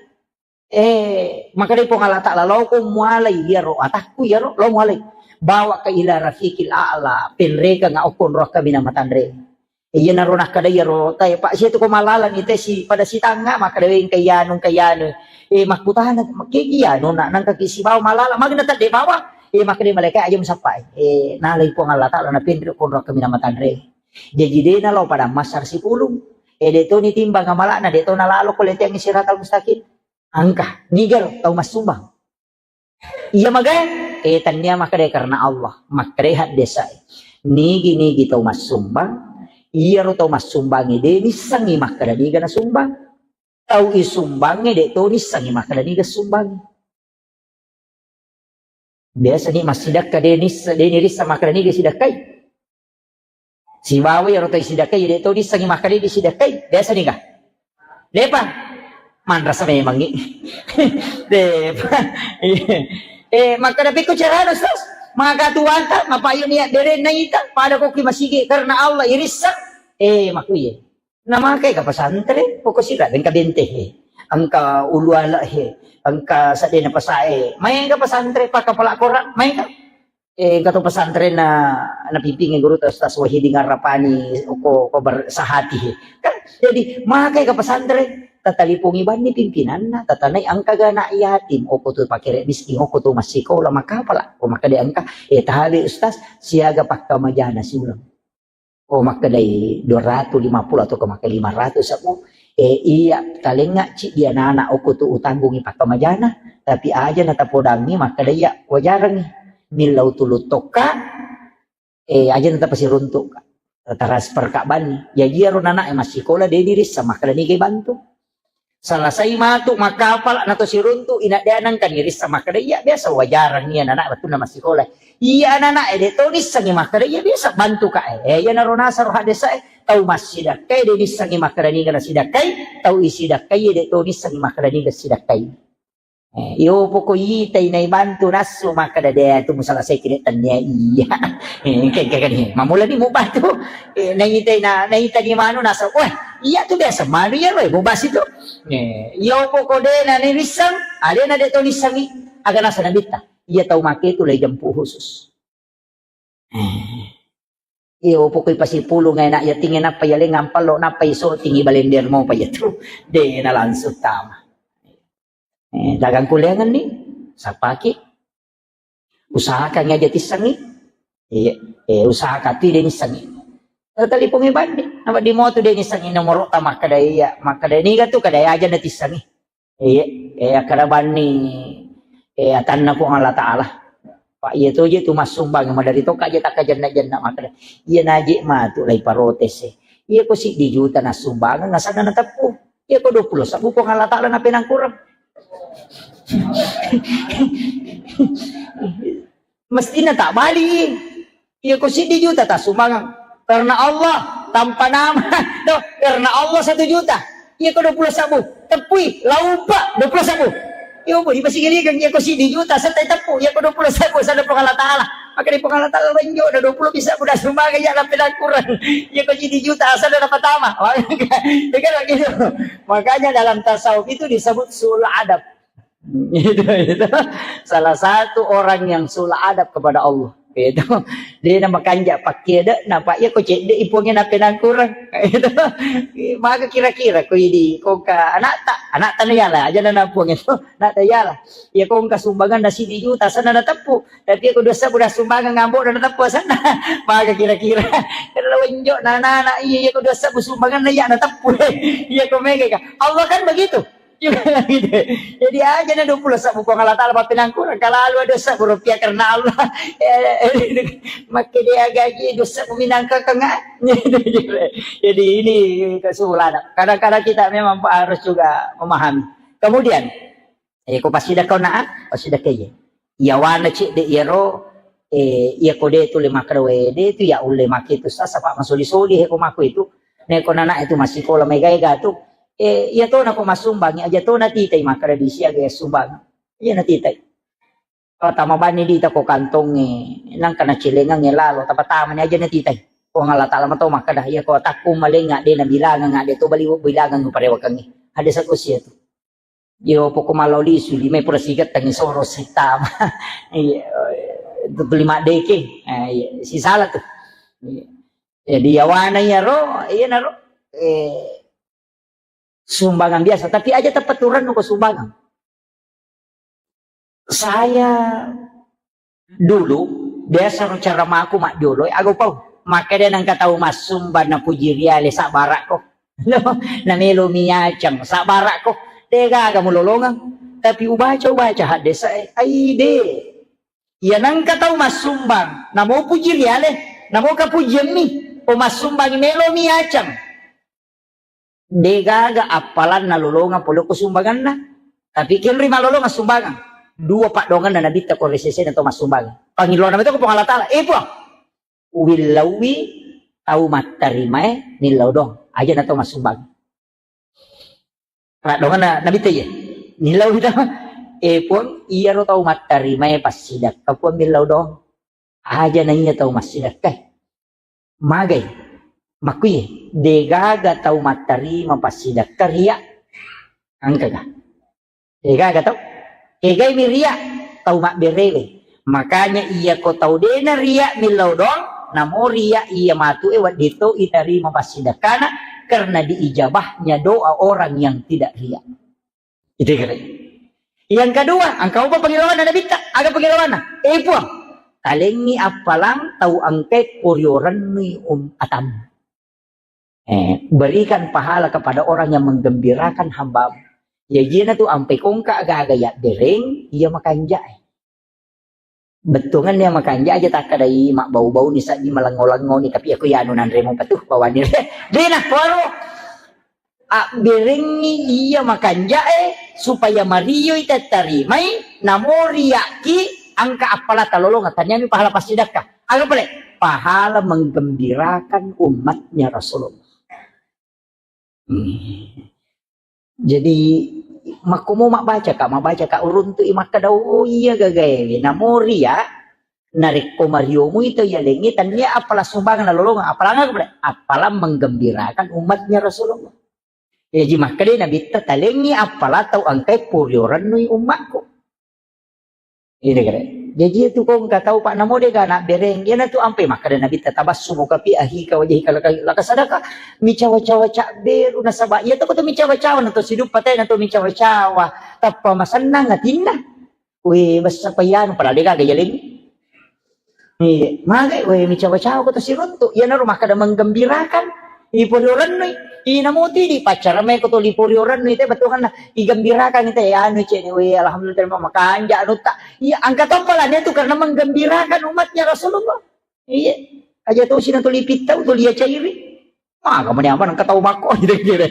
Eh, makkedai Puang Allah Ta'ala, lao ko mualai iyaro atakku iyaro, lao mualai. Bawa ka ila rafiqil a'la, penrekeng okko nroa kaminang matanre. Iyanaro nakkeda iyaro tae, Pak, sia tu ko malaleng ite si pada sitangnga, makkeda, "Wé, engka iyanu, engka iyanu." Eh, makkutana, "Kegi iyanu, nak, nangka ki sibawa malaleng, magna tadde bawang?" Eh, makkeda malaika, "Aja musappai." Eh, nalai Puang Allah Ta'ala napenre konro kaminang matanre. Jaji de nalao Padang Massar sipulung. Eh, de toni timbang amalakna, de to nalalo ko leteang siratal mustaqim. Engka, niga ro tau massumbang. Iya magae, eh, tannia makkeda karena Allah, makkeda haddesa'e. Nigi-nigi tau massumbang, iyaro tau massumbangnge de nissengngi makkeda niga nasumbang. Tau isumbangnge de to nissengngi makkeda niga sumbangnge. Biasa ni massidakka de nissa-, de nirissa makkeda niga sidakkai. Sibawa iyaro tau isidakkai, de to dissengi makkeda disidakkai. Biasa ni ga? Depa. Manrasa memangngi. Depa. Eh, makkeda pekko carana, Ustaz? Maka tuanta, mapayu niat berenna ita, pada ko ki masigi karena Allah irissa. Eh, maku iye. Namakai ka pesantren, pokok sira engka bente he. Engka ulu ala he. Engka sadena pasae. Main ka pesantren, paka pala korang, main ka. Eh, engka to pesantren na, napimpingi guru ta Ustaz Wahidin Arrapani, ko, ko ber-, sahati he. Kan, jadi, makai ka pesantren, tatalipungi banni pimpinanna, tatanai engka ga anak yatim, oko tu pakere miskin, oko tu massikola, makapala, ko makkeda engka, eh, tabe Ustaz, siaga pakkamajana siuleng. Oh, makkedai dua ratus lima puluh atau ke makkeda lima ratus aku. Eh, iya, talengnga ci dia anak-anak okko tu utanggungi pakkamajana, tapi aja na tapodangi makkeda iya wajarangi. Millau tulu tokka, eh, aja na tapasiruntuk. Transfer ka banni. Ya, iya ro anak e massikola, de dirissa makkeda niga bantu. Selesai matu makkapala na to siruntu, ina de nangka nirissa makkeda iya biasa wajarang iya anak wettunna massikola. Iya anak e de to nissengi makkeda iya biasa bantu ka e. Eh, iya naro nasaro haddesa e, tau massidakkai de nissengi makkeda niga nasidakkai, tau isidakkai de to nissengi makkeda niga sidakkai. Eh, iyo poko itai naibantu nassu makkeda de tu musalasai kini tania iya. Eh, kayak kayak ni. Mamula ni mubatu. Eh, naitai na naita ni manu nassu. Wah, iya tu biasa manu ya weh mubasi tu. Eh, iyo poko de na ni nisang, ada na de to nisangi. Aga nasa nabitta. Iya tau make tu lai jampu khusus. Eh. Iyo pokoi pasipulung anak yating nappa yaleng ampallo nappa iso tingi balender mo pa yatu. De na langsung tama. Eh, dagang kuliangan ni sapaki. Usahakan aja tissangi. Iya, eh, usahakan tu de nissangi. Talipongi bandi. Nama di motu de nissangi nomor tamak kada iya, makkada niga tu kada aja na tissangi. Iya, eh, akkeda banni, eh, atanna Puang Allah Ta'ala. Pak, iya to je tu massumbang, madari to kaje takkajenna-jenna makkeda. Iya naje matu lai protes, eh. Iya ko siddi juta nassumbang, ngasana nateppu. Iya ko dua puluh sebbu Puang Allah Ta'ala napenangkurang. Mestina tak bali. Iya ko siddi juta tassumbangeng. Karena Allah, tanpa nama. No, karena Allah satu juta. Iya ko dua puluh sebbu. Teppui, laupa, dua puluh sebbu. Iya ko di pasi geligang, iya ko siddi juta, setai teppu. Iya ko dua puluh sebbu, sana Puang Allah Ta'ala. Maka di Puang Allah Ta'ala renjo, ada dua puluh bisa, udah sumbangeng, ya, lampe kurang. Iya ko siddi juta, asal udah pertama. Makanya dalam tasawuf itu disebut sul adab. Itu, itu. Salah satu orang yang sul adab kepada Allah. Itu. Dia nama kanja pakai ada, napa iya ko cedde ipunge nape nangkurang. Itu. Maka kira-kira ko idi, ko ka anak tak, anak tak yala, aja na nampung itu. Anak tak yala. Ya ko ka sumbangan nasi di juta, sana na teppu. Tapi aku dosa udah sumbangan ngambok dan teppu sana. Maka kira-kira. Kalau enjok nana-nana, iya, iya ko dosa sumbangan na iya na teppu. Iya ko mega ka. Allah kan begitu. Juga gitu. Jadi aja na dua puluh sebbu Puang Allah Ta'ala mapinangkurang. Kalau lu ada sebbu rupiah karena Allah. Eh, eh, makke dia gaji dosa minangka kanga. Jadi ini kesimpulannya. Kadang-kadang kita memang harus juga memahami. Kemudian, eh, ko pasidakka na, pasidakka iya. Iyawana cedde iyaro, eh, iya ko de tu le makkeda we, de tu ya ulle make tu sasa pa masoli-soli he ko mako itu. Ne ko nana itu masikola mega-ega tu. Eh, iya to na ko massumbang, aja to na titai makkeda di siaga ya sumbang. Iya na titai. Ko tama bani di ta ko kantonge, nangka na celengange lalo, tapa-tama ni aja na titai. Puang Allah Ta'ala mato makkeda, iya ko takku malenga de na bilangang, de to bali bilangang parewakangi. Ada satu sia tu. Yo, poko malao lisu, lima pura siga tangi soro sitama. Iya, itu lima deke. Eh, iya, si salah tuh. Iya. Jadi, yawana iyaro, iya naro, eh, sumbangan biasa. Tapi aja tepat turun ko sumbangan. Saya dulu, biasa ro cara maku mak jolo, aku pau. Maka dia nangka tau masumba na puji riale sabarakko. No, na melo miacang sabarakko. Degaga mulolongang. Tapi ubaca, ubaca hadesa, eh, ai de. Iya nangka tau massumbang, namo puji riale, namo kapujianni, o massumbang melo miacang. Degaga appalanna lolongang pole ko sumbanganna. Tapi kenri malolongang sumbangan. Dua paddoanganna nabitta ko resesena to massumbang. Pangilona meto ko Puang Allah Ta'ala. Eh, Puang. Uwillauwi tau mattarimae millau doang. Aja na tau massumbang. Paddoanganna nabitta iya. Millau itu. Eh, Puang, iyaro tau mattarimae passidakka, Puang, millau doang. Aja na iya tau massidakka. Magai. Makkuye, degaga tau mattarima passidakka ria. Angkaga. Degaga tau. Kegai mi ria tau mabberewe. Makanya iya ko tau dena ria millau doang, namo ria iya matu e wedding to itarima passidakkana karena diijabahnya doa orang yang tidak ria. Itu kira. Yang kedua, engkau apa pengilawanna nabitta? Aga pengilawanna? Eh, Puang, talengi appalang tau engkai poriorennui um atam. Eh, berikan pahala kepada orang yang menggembirakan hambamu. Ya jina tu ampe kongka gaga ya bereng, iya makanjai. Bettuanganna makanja aja takkadai mabbau-bau ni saddi malengo-lengo ni, tapi aku ya anu nanremo patuh bawani. Dena poro abberengi iya makanjae supaya marioi tattarimai, namo riakki angka appala talolonga taniami pahala passidakka. Aga pale? Pahala menggembirakan umatnya Rasulullah. Hmm. Jadi, Makkomo mabbacaka, mabbacaka uruntu'i makkeda, "Oh iya gagaewe." Namo ria, narekko mariomui to yalengnge, tennia appala sumbangeng nalolongeng, appalanga kepada, appalang menggembirakan umatnya Rasulullah. Jaji makkeda Nabitta, "Talengngi appala tau engkae porio rennui ummakku." Ini kere. Jaji itu ko engka tau, Pak, namo dega anak bereng. Iyanatu ampe makkeda Nabitta, "Tabassumuka fi akhika wajhika laka, laka sadaka." Micawa-cawa cabberu nasaba iya to ko to micawa-cawa na to siduppa te na to micawa-cawa. Tappa masennang atinna. We, bessa payanu padahal dega aga yalengngi. Iya, magai we micawa-cawa ko to siruntu. Iyanaro makkeda menggembirakan. Iporio rennui. Inamo tidi paccara me ko to liporio rennui te bettuanna. Igembirakan te anu cene we, alhamdulillah, terima makanja anutta. Iya, angka tompa lania tu karena menggembirakan umatnya Rasulullah. Iya. Aja to sina tuli pittau, tuli ya cairi. Maga mani aman engka tau makko, kira-kira.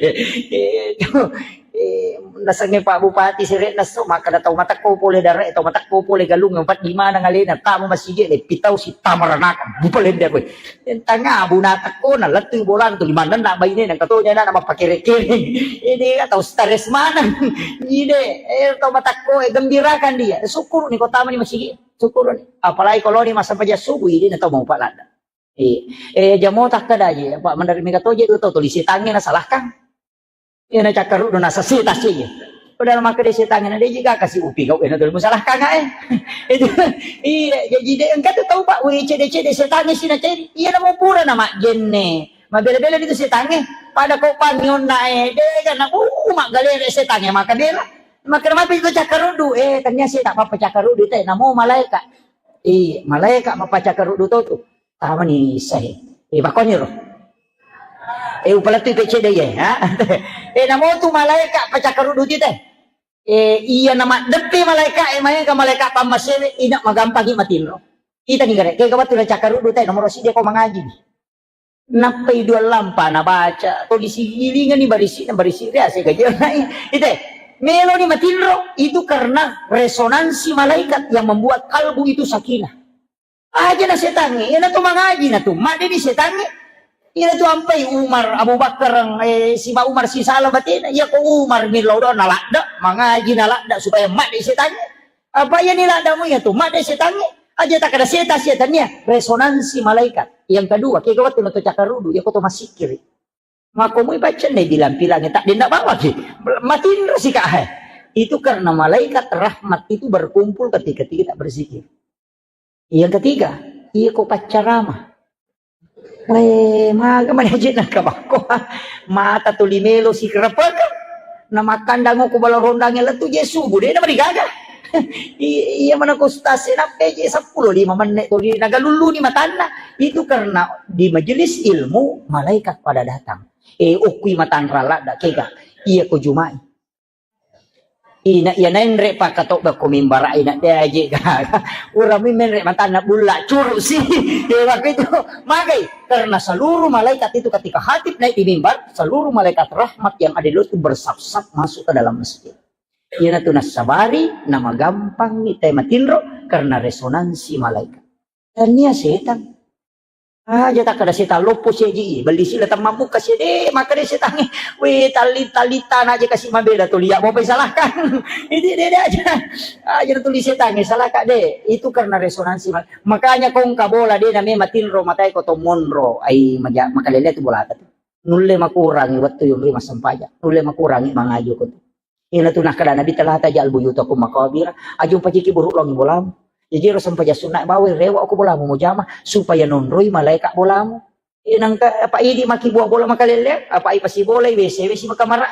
Eh, nasengnge Pak Bupati sere nasso, makkeda tau matekko pole dare, tau matekko pole galung, empat di mana ngalena, tamu masigi, le pitau si tamaranaka, bupalende koe. Tanga abu natekko, na lettu bolang tu limanna na baine, nang katonya na mappakere-kere. Ini tau stres maneng. Ide, eh, tau matekko, eh, gembirakan dia. Syukur ni kota mani masigi. Syukur ni. Apalagi kalau ni masa paja subuh, ini na tau mau palada. Iya. Eh, jamo takkeda je, apa menerima katoje tu tau tuli setangnge nasalahkan. Iya, na cakkaruddu nasasita sih. Padahal makkeda setangnge na deje ga kasi upi kau, eh, na tuli musalahkan, eh. Itu, iya, jadi de engka tu tau, Pak, we cede-cede setangnge sina ceri. Iya, namo pura na majjenne. Mabela-bela itu setangnge. Pada kau pangionna, eh, de ga na, uh, maggalere setangnge, maka bela. Makkeda mapi itu cakkaruddu, eh, ternyata saya tak apa-apa cakkaruddu, teh, namo malaika. Eh, malaika mapacakkaruddu to tu. Tamani issahe. Eh, bakoni ro. Eh, upalettui pecce de ye, ha? Eh, namo tu malaika pacakkaruddu ti te. Eh, iya na maddeppe malaika, eh, maega malaika pammasewe, ina magampangi matinro. Kita ni gare, kega wettu na cakkaruddu te, nomoro sidi ko mangaji. Nappai dua lampa nabaca, to disigilingani barisi, barisi ria se gaji nai. Ite, meloni matinro, itu karena resonansi malaikat yang membuat kalbu itu sakinah. Aja na setangnge, iyana tu mangaji na tu, madde ni setangnge. Iyana tu ampai Umar, Abu Bakar, eh, siba Umar sisala batena, iya ko Umar millau do na ladda, mangaji na ladda supaya madde setangnge. Apa iya ni laddamu iya tu, madde setangnge. Aja tak ada setan, setan iya, resonansi malaikat. Yang kedua, kega wettu na to cakarudu, iya ko to masikiri. Makkomui paccenne bilang-bilang, tak dendak bawa ki. Matinro si kak, hai. Itu karena malaikat rahmat itu berkumpul ketika kita berzikir. Yang ketiga, iya ko paccarama. Eh, maga mani aje nangka bakko. Mata tuli melo sikerepeka. Na makkandang ko bala rondang lettu je subuh, de na marigaga. I-, iya mana ko ustaz, nappe je seppulo lima menit tuli nagalulluni matanna. Itu karena di majelis ilmu malaikat pada datang. Eh, okkui matanra ladda kega. Iya ko Jumai. Ina iya naenre pakkatobba ko mimbara ina de aje gaga. Urami menre matanna bulla curu si. Ya, waktu itu magai karena seluruh malaikat itu ketika khatib naik di mimbar, seluruh malaikat rahmat yang ada di luar itu bersaf-saf masuk ke dalam masjid. Iyana tu nassabari namagampang ni te matinro karena resonansi malaikat. Tania setan. Aja takkada setan loppo seji, belli sila temmammuka sede, maka de setangnge, we, talli-, tallitana aja kasi mabela tuli, ya, mau pai salahkan. Ini de, de aja. Aja tuli setangnge, salahka de. Itu karena resonansi. Makanya kongka bola de name matinro matai ko to monro. Ai, maja-, makalele tu bola tu. Nulle makurangi wettu yunri massempajang. Nulle makurangi mangaji ko tu. Ina tu nakkeda Nabi, "La taj'alu buyutakum maqabira." Aja pajiki buruk longi bolamu. Jaji ro sempajang sunna bawai rewa ko bolamu mujama supaya nonroi malaika bolamu. Ina engka apa idi maki buah bola makalele, apa ai pasi bola W C W C makamara.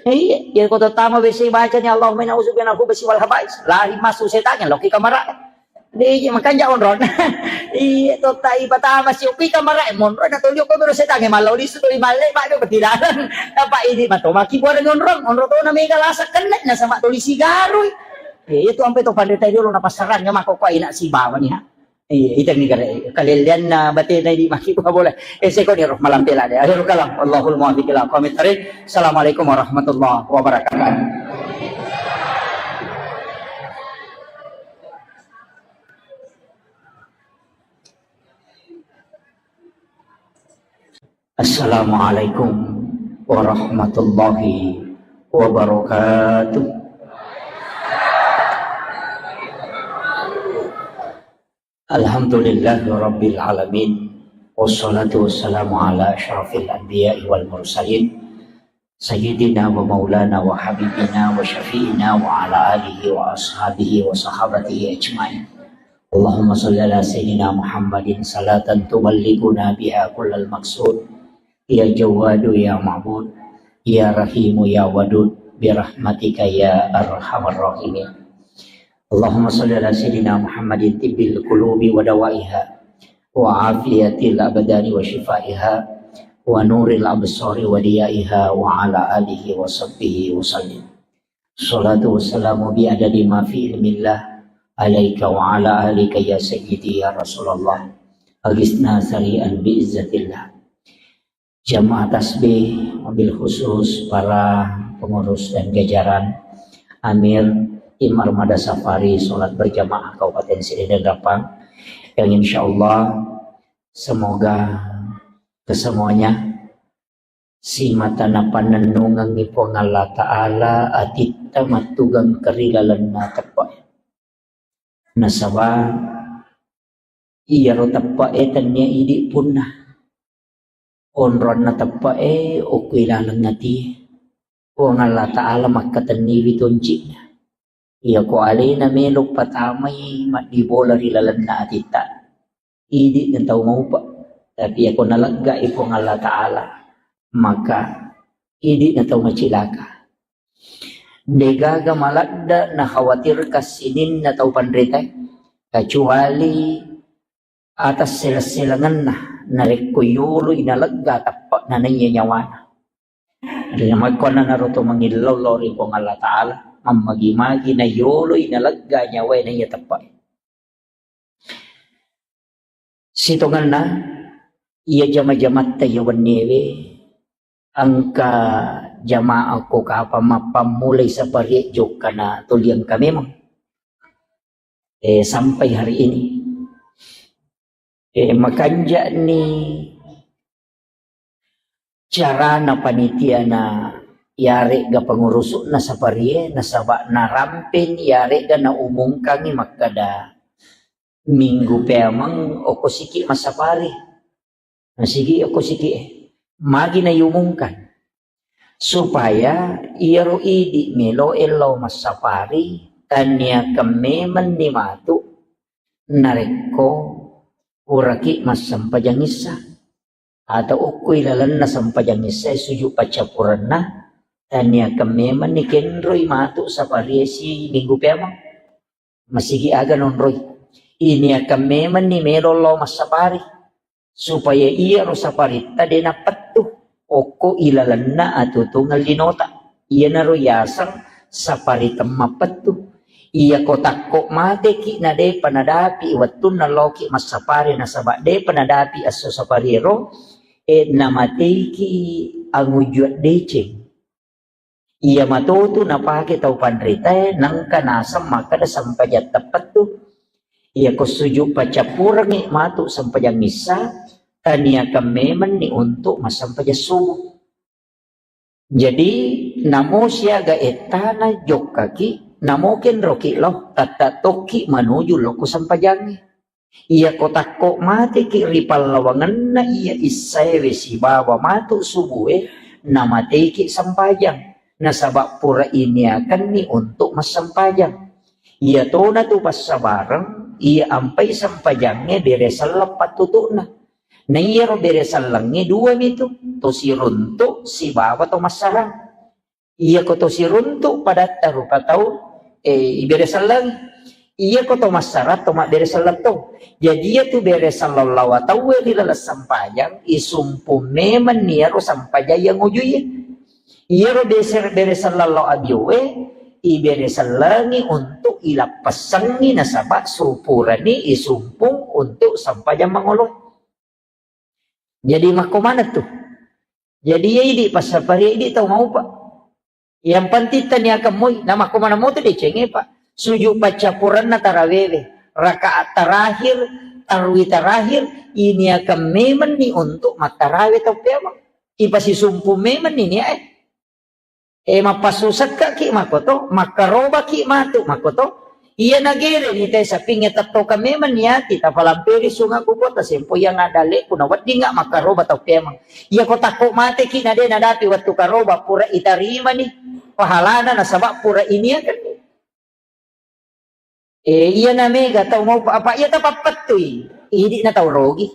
Iya, iya ko tama W C bacani Allahumma inna a'udzubika minal khubusi wal khaba'is. Lari masuk setannya loki kamara. Diji makanja onrong. Iya, totta ipatama si opi kamara, eh, monro na tolio ko bero setangnge mallau lisu toli malle, Pak, do petilaran. Apa ini mato maki buat onrong, onrong to na mega lasa kenne na sama toli sigarui. Iya, itu ampe to pandita dulu na pasarang ya mako ko ina si bawa ni ha. Iya, itu ni kare kalelian na batena di maki buat boleh. Eh, seko ni roh malam pela de. Akhirul kalam. Allahul muwaffiq ila aqwamit thariq. Assalamualaikum warahmatullahi wabarakatuh. Assalamualaikum warahmatullahi wabarakatuh. Alhamdulillahirabbil alamin. Wassalatu wassalamu ala asyrafil anbiya'i wal mursalin. Sayyidina wa maulana wa habibina wa syafi'ina wa ala alihi wa ashabihi wa sahabatihi ajma'in. Allahumma salli ala sayyidina Muhammadin salatan tuballighuna biha kullal maqsud. Ya Jawwadu ya Ma'bud, ya Rahimu ya Wadud, birahmatika ya arhamar rahimin. Allahumma salli ala sayyidina Muhammadin tibbil qulubi wa dawaiha, wa afiyatil abdani wa shifaiha, wa nuril absari wa diyaiha, wa ala alihi wa sahbihi wa sallim. Salatu wassalamu bi adadi ma fi ilmillah alaika wa ala alika ya sayyidi ya Rasulullah. Agisna sari'an bi izzatillah. Jamaah tasbih, wabil khusus para pengurus dan jajaran, Amir, Tim Armada Safari Salat Berjamaah Kabupaten Sirih dan Rappang, yang insya Allah semoga kesemuanya simata napannennungengngi Puang Allah Ta'ala atitta mattugeng ri lalenna teppe'e. Nasaba iyaro teppe'e tennia idi punna. Onronna teppe'e okko ilaleng atie. Puang Allah Ta'ala makkatenniwi tonci'na. Iyako alena melo patamai maddibola ri lalenna atitta, idi na tau maupa. Tapi iyako naleggai Puang Allah Ta'ala, maka idi na tau macilaka. Degaga maladda nakhawatirkan sininna tau panritae, kecuali atas seleng-selengenna narekko yoloi nalegga teppe'na naiya nyawana. Jadi, makkuannanaro to mangillau lao ri Puang Allah Ta'ala, mammagi-magi na yoloi nalegga nyawae naiya teppe'e. Sitongenna, iya jama-jamatta iya wenniewe, engka jamaah ko kapang mappammulai saparie jokkana tuli engka memang. Eh, sampai hari ini. Eh, makanja'ni carana panitiana yaregga pengurusu'na saparie, nasaba narampeni yaregga naumungkangi makkada minggu peameng okko siki massapari. Nasigi okko siki e. Magi naiumungkan. Supaya iyaro idi meloe lao massapari, taniakan memenni matu narekko puraki massempajang issa. Atau okko ilalenna sempajang issa e sujud paccappurenna, taniakan memenni kenroi matu saparie si minggu peameng. Masigi aga nonroi. Iniakan memenni melo lao massapari. Supaya iyaro saparitta de nappettu okko ilalenna atutungeng linota. Iyanaro yaseng sapari temmappettu. Iyako takko mateki na depa nadapi wettunna laoki massapari nasaba depa nadapi esso sapariero, e, namateiki angujua deceng. Iya matotu napake tau panritae, nengka naseng makkeda sempajang teppettu. Iyako sujud paccappurengngi matu sempajang issa, taniakan memenni untuk massempajang subuh. Jadi, namo siaga ettana jokkaki, namo kenroki lao, tatta tokki manuju lokko sempajangnge. Iyako takko mateki ri pallawangenna iya issaewe sibawa matu subue, namateiki sempajang, nasaba pura iniakenni untuk massempajang. Iyatona tu passabareng, iya ampai sempajangnge bere selleng pattutu'na. Na iyaro bere sellengnge dua mitu, to siruntu sibawa to massarang. Iyako to siruntu padatta rupa tau, eh, ibere sellengngi. Iyako to massarang to mabbere selleng to. Jadi iyatu bere selleng lawa tauwe ri laleng sempajang, isumpu memenni iyaro sempajang iya ngujuiye. Iyaro beser-, bere selleng lao abiowe, ibere sellengngi untuk ilappessengngi nasaba supurani isumpung untuk sempajang mangolo. Jadi makko maneng tu. Jadi iya idi passapari idi tau maupa. Yang penting taniakan moi, na makko maneng moto decengnge, Pak. Sujud paccappurenna tarawewe, rakaat terakhir, tarwi terakhir, iniakan memenni untuk mattarawe tau peameng. Ipasisumpu memenni niae. E, mappassusekkaki makoto, makkarobaki matu makoto. Iya nagere ni te sapingnge tettokang memang niati, tapalamperi sunga ku kota sempo yang ada leku na weddinga makkaroba tau pemang. Iya ko takko mateki na de nadapi wettu karoba pura itarimani pahalana nasaba pura iniakan. E, iya na mega tau mau apa iya tapappettui. Idi na tau rogi.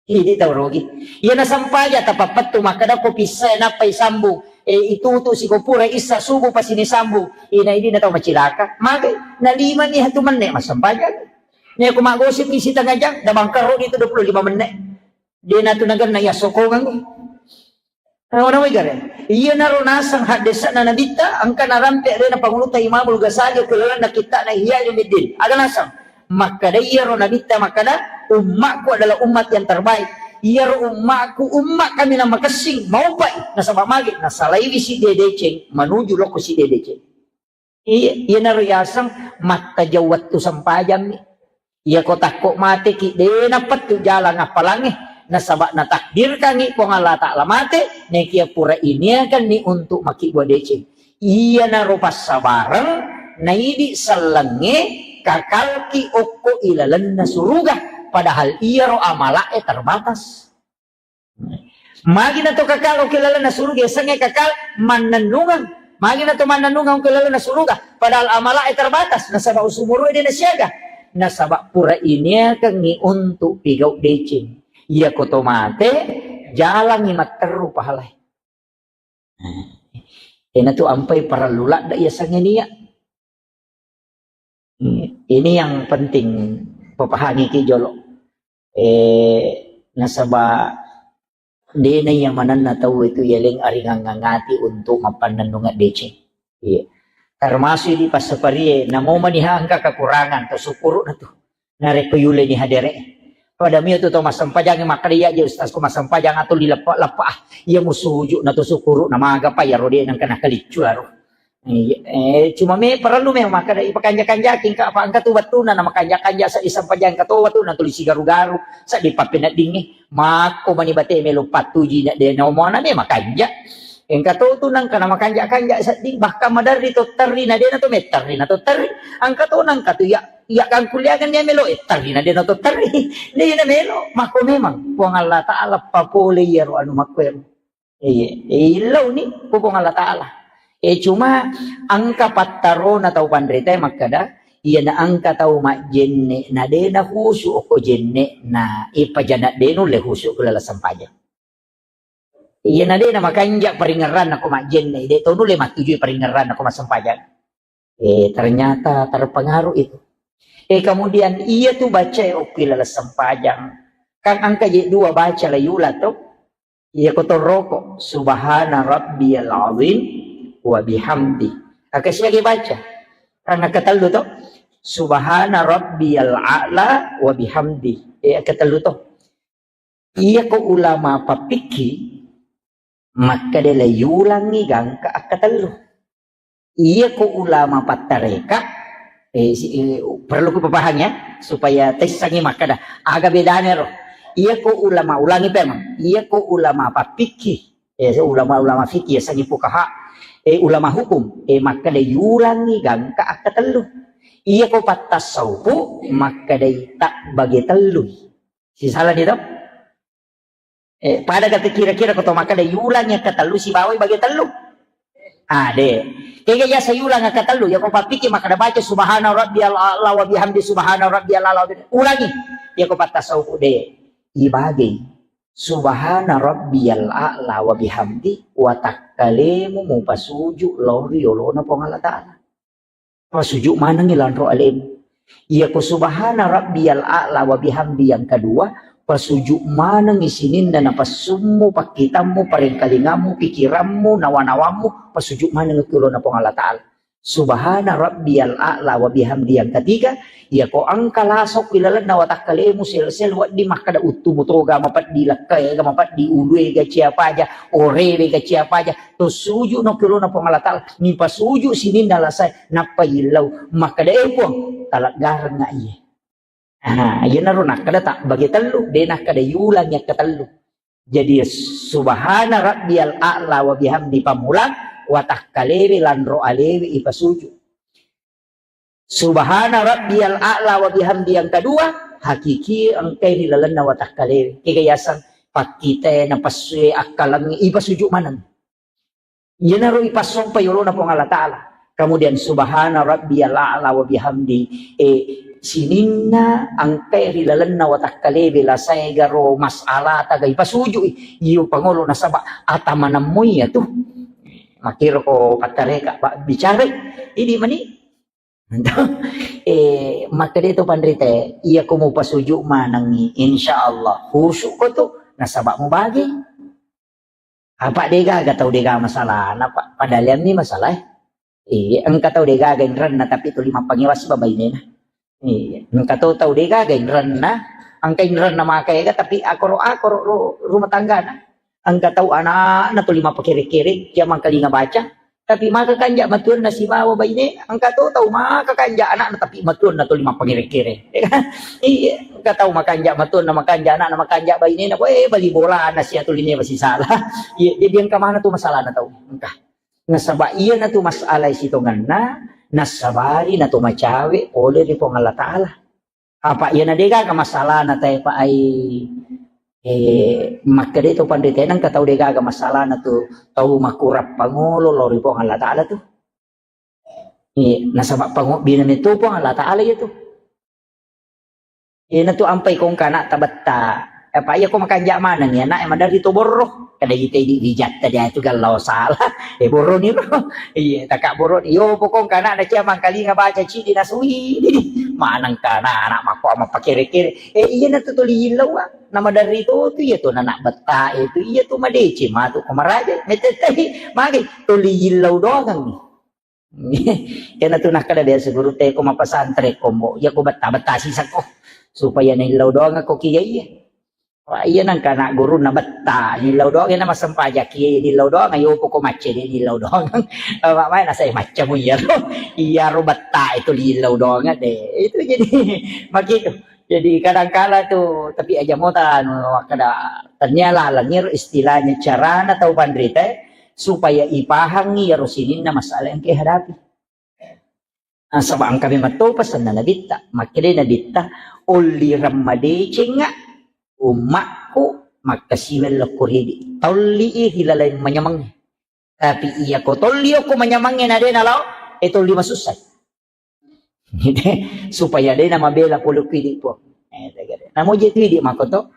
Idi tau rogi. Iya na sampaja tapappettu makkada ko pissa nappai sambung. E, itutu siko pura issa subuh pasini sambung. Ina idi na tau macilaka. Mage na lima ni hatu menne massampaja. Ni aku magosip di sitengah jam, da bangkaro di itu dua puluh lima menit. De na tu naganna iya sokongan. Nawa-nawa igare. Iyanaro naseng haddesa'na Nabitta, engka narampe alena Pangulutta Imamul Ghazali okko lalenna kitta'na Ihya Ulumuddin. Aga naseng? Makkada iyaro Nabitta makkada, "Ummakku adalah umat yang terbaik." Iyaro ummakku, umma kaminang makessing, maupai. Nasaba magi? Nasalaiwi sidde deceng, manuju lokko sidde deceng. Iya, iyanaro yaseng mattajau wettu sempajammi. Iya ko takko mateki, de napettu jalang appalangnge. Nasaba natakdirkangngi Puang Allah Ta'ala mate, nekia pura iniakanni untuk makkibua deceng. Iyanaro passabareng, naidi sellengnge kakalki okko ilalenna suruga. Padahal iyaro amala'e terbatas. Magi na to kakal okko lalenna suruga, yasengnge kakal mannennungeng. Magi na to mannennungeng okko lalenna suruga, padahal amala'e terbatas, nasaba usumuru'e de nasiaga. Nasaba pura iniakengngi untuk pigau deceng. Iya ko to mate, jalangngi matteru pahalae. Ena tu ampai parellu ladde yasengnge nia. Ini yang penting papahangiki jolo. Eh, nasaba dena iya manenna tau itu yaleng aringang ngangati untuk mappannennungeng deceng. Iya. Termasuk di passaparie, namo maniha engka kekurangan, to syukuru na tu. Narekko yuleni hadere. Pada mio tu to massempajang makkada iya je ustaz ko massempajang atau di leppa-leppa ah. Iya musuju na to syukuru na maga pa ya rode nang kena keliccu aro. Iya, eh, cuma me perlu memang makkada ipakanja-kanjaki engka apa engka tu wettuna na makanja-kanja sa disempajang engka to wettuna tuli sigaru-garu sa dipappeneddingnge. Makko mani bate melo pattuji na de na omona me makanja. Engka to tu nang kana makanja-kanja sedding bahkan maderri to terri na de na to metterri na to terri. Engka to nang ka tu ya Iya kan kuliah kan dia melo eh tari na dia nonton tari. Dia na melo mako memang Puang Allah Ta'ala papole iya ro anu makko ero. Iya, eh, illau ni ko Puang Allah Ta'ala. Eh, cuma engka pattarona tau panrita makkada, iya na engka tau majjenne na de na khusu okko jenne na ipajana de nulle khusu ko lala sempajang. Iya na de na makanja paringerranna ko majjenne, de to nulle mattujui paringerranna ko massempajang. Eh, ternyata terpengaruh itu. Eh, kemudian iya tu baca okki laleng sempajang. Kan engka je dua baca la yula to. Iya ko toroko, subhana rabbiyal azim wa bihamdi. Aka siaga baca. Kan engka tellu to. Subhana rabbiyal a'la wa bihamdi. Eh, aka tellu to. Iyako ulama pappikki, makkeda le yulangngi gangka akkatellu. Iyako ulama pattareka, eh, si, eh, perlu kupapahang ya, supaya tessangi makkeda aga bedana ro. Iyako ulama, ulangi pemang, iyako ulama pappikki, eh, ulama-ulama fikih, yasengngi fukaha, eh, ulama hukum, eh, makkeda yulangngi gangka akkatellu. Iyako pattasaupu, makkedai tabbage tellui. Sisalani to? Eh, pada kata kira-kira ko to makkeda yulangngi akkatellu sibawai bage tellu. Ah, de. Kega yasa yulang akkatellu, yako pappiki makkeda baca subhana rabbiyal a'la wa bihamdi subhana rabbiyal a'la wa bihamdi. Ulangi. Yako pattasaupu de. Ibage. Subhana rabbiyal a'la wa bihamdi wa takkalemu mupasuju lao ri yolona Puang Allah Ta'ala. Pasuju manengngi lanro alemu. Iyako subhana rabbiyal a'la wa bihamdi yang kedua, pasuju manengngi sininna napassummu, pakkitammu, parengkalingammu, pikirammu, nawa-nawammu, pasuju maneng ki ulona Puang Allah Ta'ala. Subhana rabbiyal a'la wa bihamdi yang ketiga, iyako engka lasokki lalenna watakkalemu sel-sel wedding makkeda uttumu toga mapeddi, lekkaega mapeddi, uluega ciapaja, orewega ciapaja, to suju no ki ulona Puang Allah Ta'ala, mipasuju sininna lasae, nappa yillau, makkeda, "Eh, Puang, taleggarengnga iye." Ah, iyanaro nakkeda tabbage tellu, de nakkeda yulangngi akkatellu. Jadi, subhana rabbiyal a'la wa bihamdi pammulang, watakkalewe lanro alewe ipasuju. Subhana rabbiyal a'la wa bihamdi yang kedua, hakiki engkai ri lalenna watakkalewe. Kega yaseng pakkitae, napessue akkalengnge, ipasuju maneng. Iyanaro ipassompa yolona Puang Allah Ta'ala. Kemudian subhana rabbiyal a'la wa bihamdi. Eh, sininna engkai ri lalenna watakkalewe lasae garo masalah taga ipasujui. Iyo pangolo nasaba ata manemmoi iyatu. Makkiro ko pattareka, Pak, bicara. Ini mani. Eh, makkeda to panrita, iya ko mupasuju manengngi, insya Allah khusyuk ko tu, nasaba mubagi. Apa degaga tau degaga masalah, napa padaleanni masalah. Eh, engka tau degaga inrenna, tapi tuli mappangewasi babainena. Eh, engka to tau degaga inrenna, engka inrenna maka ega, tapi akoro-akoro ru-, rumah tanggana. Engka tau anakna tuli mappakere-kere, cia mangkalinga baca, tapi maka kanja matuanna sibawa baine, engka to tau maka kanja anakna, tapi matuanna tuli mappakere-kere. Iya, engka tau makanja matuanna, makanja anakna, makanja bainena, eh, bali bolana sia tuli neba sisala. Iya, jadi engka mana tu masalahna tau. Engka. Nasaba iyana tu masalah sitongenna, nasabari na to macawe pole ri Puang Allah Ta'ala. Apa iyana degaga masalahna tae pa ai, eh, makkeda to panrita, engka tau degaga masalahna tu tau makurang pangolo lao ri Puang Allah Ta'ala tu. Eh, nasaba pangobbina meto Puang Allah Ta'ala iya tu. Iyana tu ampai kongka anak tabetta. Apa iya ko makanja maneng ya anak, maderri to borro. Kada ite di rijatta dia tu gallau salah. Eh, borro ni ro. Iya, taka borro. Yo pokong kana na cia mangkalinga baca cidi nasui. Di maneng kana anak mako ama pakere-kere. Eh, iyana tu tuli illau, ah. Nama dari to tu iya tu anak betta itu iya tu madece matu ko maraja. Metetai magi tuli illau doang ni. Iyana tu nakkeda biasa guru te ko mapasantren ko mbo, iya ko betta-betta sisakko supaya naillau doang ko kiya iya. Wah, iya nangka anak guru na betta, nillau doang na massempajang kiya, nillau doang ayo poko macce de nillau doang. Apa mai na sai maccamu iya ro. Iya ro betta itu nillau doang de. Itu jadi makitu. Jadi kadangkala tu, tapi aja mota anu kada tania laleng iro istilahnya carana tau panrita supaya ipahangi iyaro sininna masalah yang kehadapi. Nasaba engka memang to pesanna Nabitta. Makkeda Nabitta, "Ollireng madecengnga ummakku makkasiweng lokko ridi." Tolli i ri laleng manyameng. Tapi iya ko tolli okko manyamengnge na de nalao, e tolli masussai. Supaya de namabela pole ku idi Puang. Eh, namo je tu idi makoto.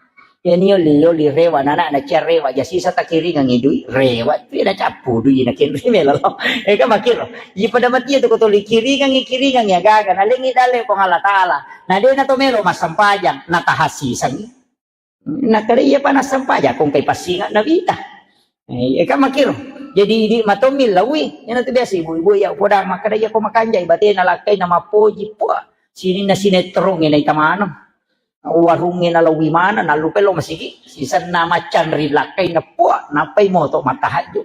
Iya ni oli, oli rewa nana na cia rewa ja sisa takiringang idui rewa tu na cappu dui na kenri melo. Eh, kan makiro. Iya pada mati tu ko tolli kiringang, kiringang ya gaga na lengi dale Puang Allah Ta'ala. Na de na to melo massempajang na tahasisangi. Nakkeda iya pa nassempajang ko engkai passinga Nabitta. Eh, iya kan makiro. Jadi idi matommi lawi, iyana tu biasa ibu-ibu iya poda makkeda iya ko makanjai batena lakkai na mappoji, puah, sininna sinetrongnge naita maneng. Warungnge nalawi maneng, nallupai lo masigi, sisenna maccanri lakkai na puah, nappai moto mattahajju.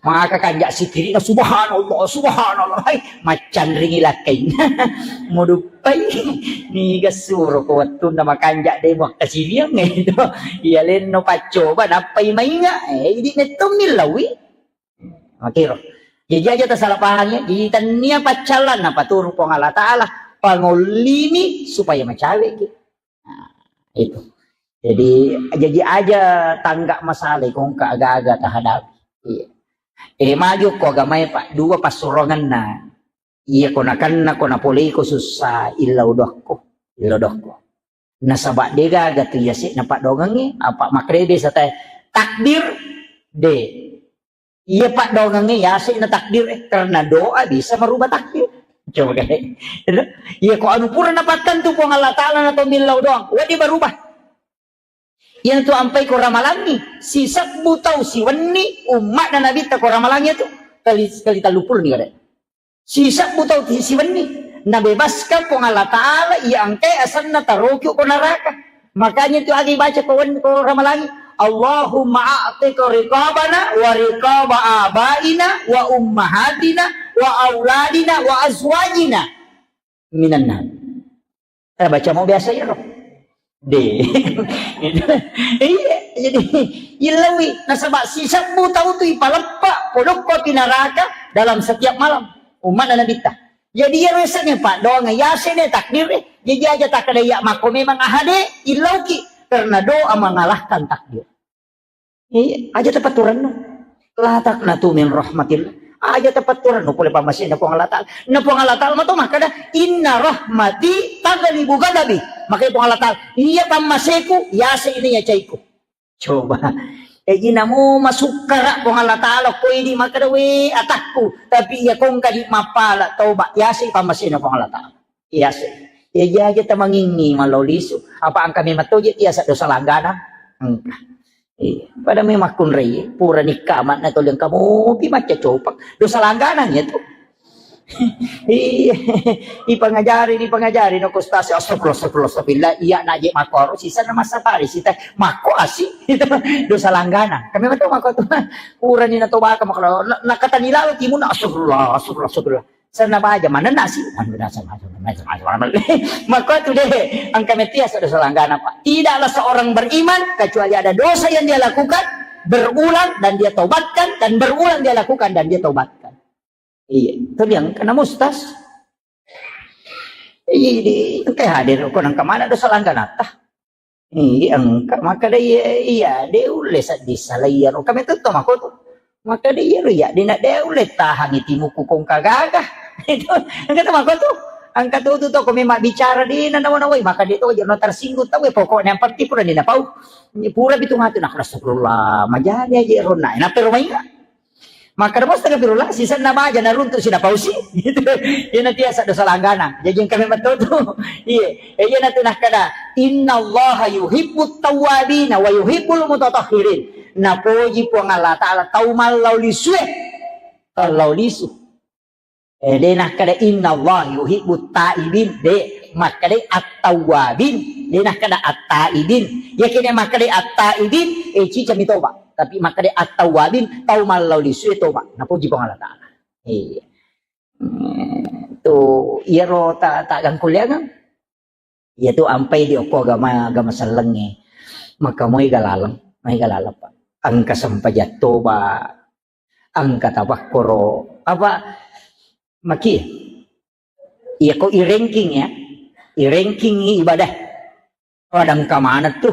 Maka kanja sikirina, "Subhanallah, subhanallah." Hai, maccanringi lakkainna. Muduppai. Niga suro ko wettunna makanja de muakkasiriang itu. Iya lenno paccoba nappai mainga. Eh, idi mettommi lawi. Makiro. Jadi aja tasalah paham ya. Jadi tania paccallan napaturu Puang Allah Ta'ala. Pangollimi supaya macawe ki. Nah, itu. Jadi, jadi aja tangga masalah ko engka aga-aga tahadapi. Iya. Eh, maju ko agamae, Pak, dua passurongenna. Iya ko nakenna ko napoleiko sussa, illau dokko, illau dokko. Nasaba degaga tu iya se na padongengnge, apa makrebe satai takdir de. Iya paddoangengnge yase na takdir, eh, karena doa bisa merubah takdir. Coba kan. Iya ko anu pura napattentu Puang Allah Ta'ala na to millau doang, wedding berubah. Iya tu ampai ko ramalangi, sisebbu tau siwenni ummatna Nabitta ko ramalangi tu. Kali, kali tellu puluh ni kada. Sisebbu tau ti siwenni, nabebaskan Puang Allah Ta'ala iya engkae asenna taroki ko neraka. Makanya tu agi baca ko wen-, ko ramalangi, "Allahumma a'tiq riqabana wa riqaba abaina wa ummahatina wa auladina wa azwajina minan nar." Eh, baca mau biasa ya, Roh. De. Iya, jadi illaui nasaba sisebbu tau tu ipaleppa podokko api naraka dalam setiap malam. Umma'na Nabitta. Jadi iyaro yasengnge paddoangeng yaseng de takdir e. Jadi aja takkeda iya makko memang ahade illauki karena doa mengalahkan takdir. Iya, aja tapatturennu. La taqnatu min rahmatillah. Aja tapatturennu pole pammasena Puang Allah Ta'ala. Na Puang Allah Ta'ala mato makkeda, "Inna rahmati taghlibu ghadabi." Makanya Puang Allah Ta'ala, "Iya pammaseku, yase ini ya caiku." Coba. Jadi namo masukkara Puang Allah Ta'ala, ko idi makkeda, "We, atakku." Tapi iya kongka di mappala, toba, yase pammasena Puang Allah Ta'ala. Iya sih. Iya aja tamangingi mallau lisu. Apa engka memang toje tiasa dosa langganang? Engka. Iya. Pada memang kunrei, pura nikka amanna toli engka mopi macca copang. Dosa langganang ya tu. Iya. Ipangajari, ipangajari no kustasi. Astagfirullah, astagfirullah, astagfirullah. Iya naje makoro sisa na masa pari sita mako asi. Itu dosa langganang. Kami betul mako tu. Pura ni na tobaka makoro. Na, nakatani lalo timun astagfirullah, astagfirullah, astagfirullah. Senna baja manenna si, anu, dasar, dasar, dasar, dasar, dasar. Maka tu deh, engka metia sudah selanggana, Pak. Tidaklah seorang beriman kecuali ada dosa yang dia lakukan berulang dan dia tobatkan, dan berulang dia lakukan dan dia tobatkan. Iya, itu dia engka nama ustaz. Iya, di engka hadir ko nang kemana dosa langganata. Iya, engka makkeda iya, iya, de ulle sedding sala iyaro. Kami tetto mako tu. Makkeda iyaro iya, de na de ulle tahangi timuku kongka gaga. Itu, engka tu mako tu. Engka tu tu to, ko memang bicara de na nawa-nawai, maka de to aja no tersinggung tau, eh, pokoknya yang penting pura ni napau. Pura bitu mati, nah, astagfirullah, majadi aja ronna. Nah, permainga. Makkeda, "Astagfirullah, sisenna baja naruntu sinapausi." Gitu. Iyana tiasa dosa langganang. Jaji engka memang to tu. Iya. Eh, iyana tu nakkeda, "Innallaha yuhibbut tawwabina wa yuhibbul mutatahhirin." Napoji Puang Allah Ta'ala tau mallau lisue. Mallau lisu. Eh, de nakkeda, "Innallaha yuhibbut taibin." De, makkeda at-tawwabin. De nakkeda at-taibin. Yakini makkeda at-taibin, eh, cicami toba. Tapi makkeda at-tawwabin, tau mallau lisue toba. Napoji Puang Allah Ta'ala. Iya. Hmm, tu iyaro ta, ta gangkuliangeng. Iya tu ampai di okko agama, agama sellengnge. Maka moi galaleng, moi galaleng, Pak. Engka sempajang toba, engka tapakkoro. Apa maki? Iya ko i ranking ya. I ranking ibadah. Pada engka maneng tu.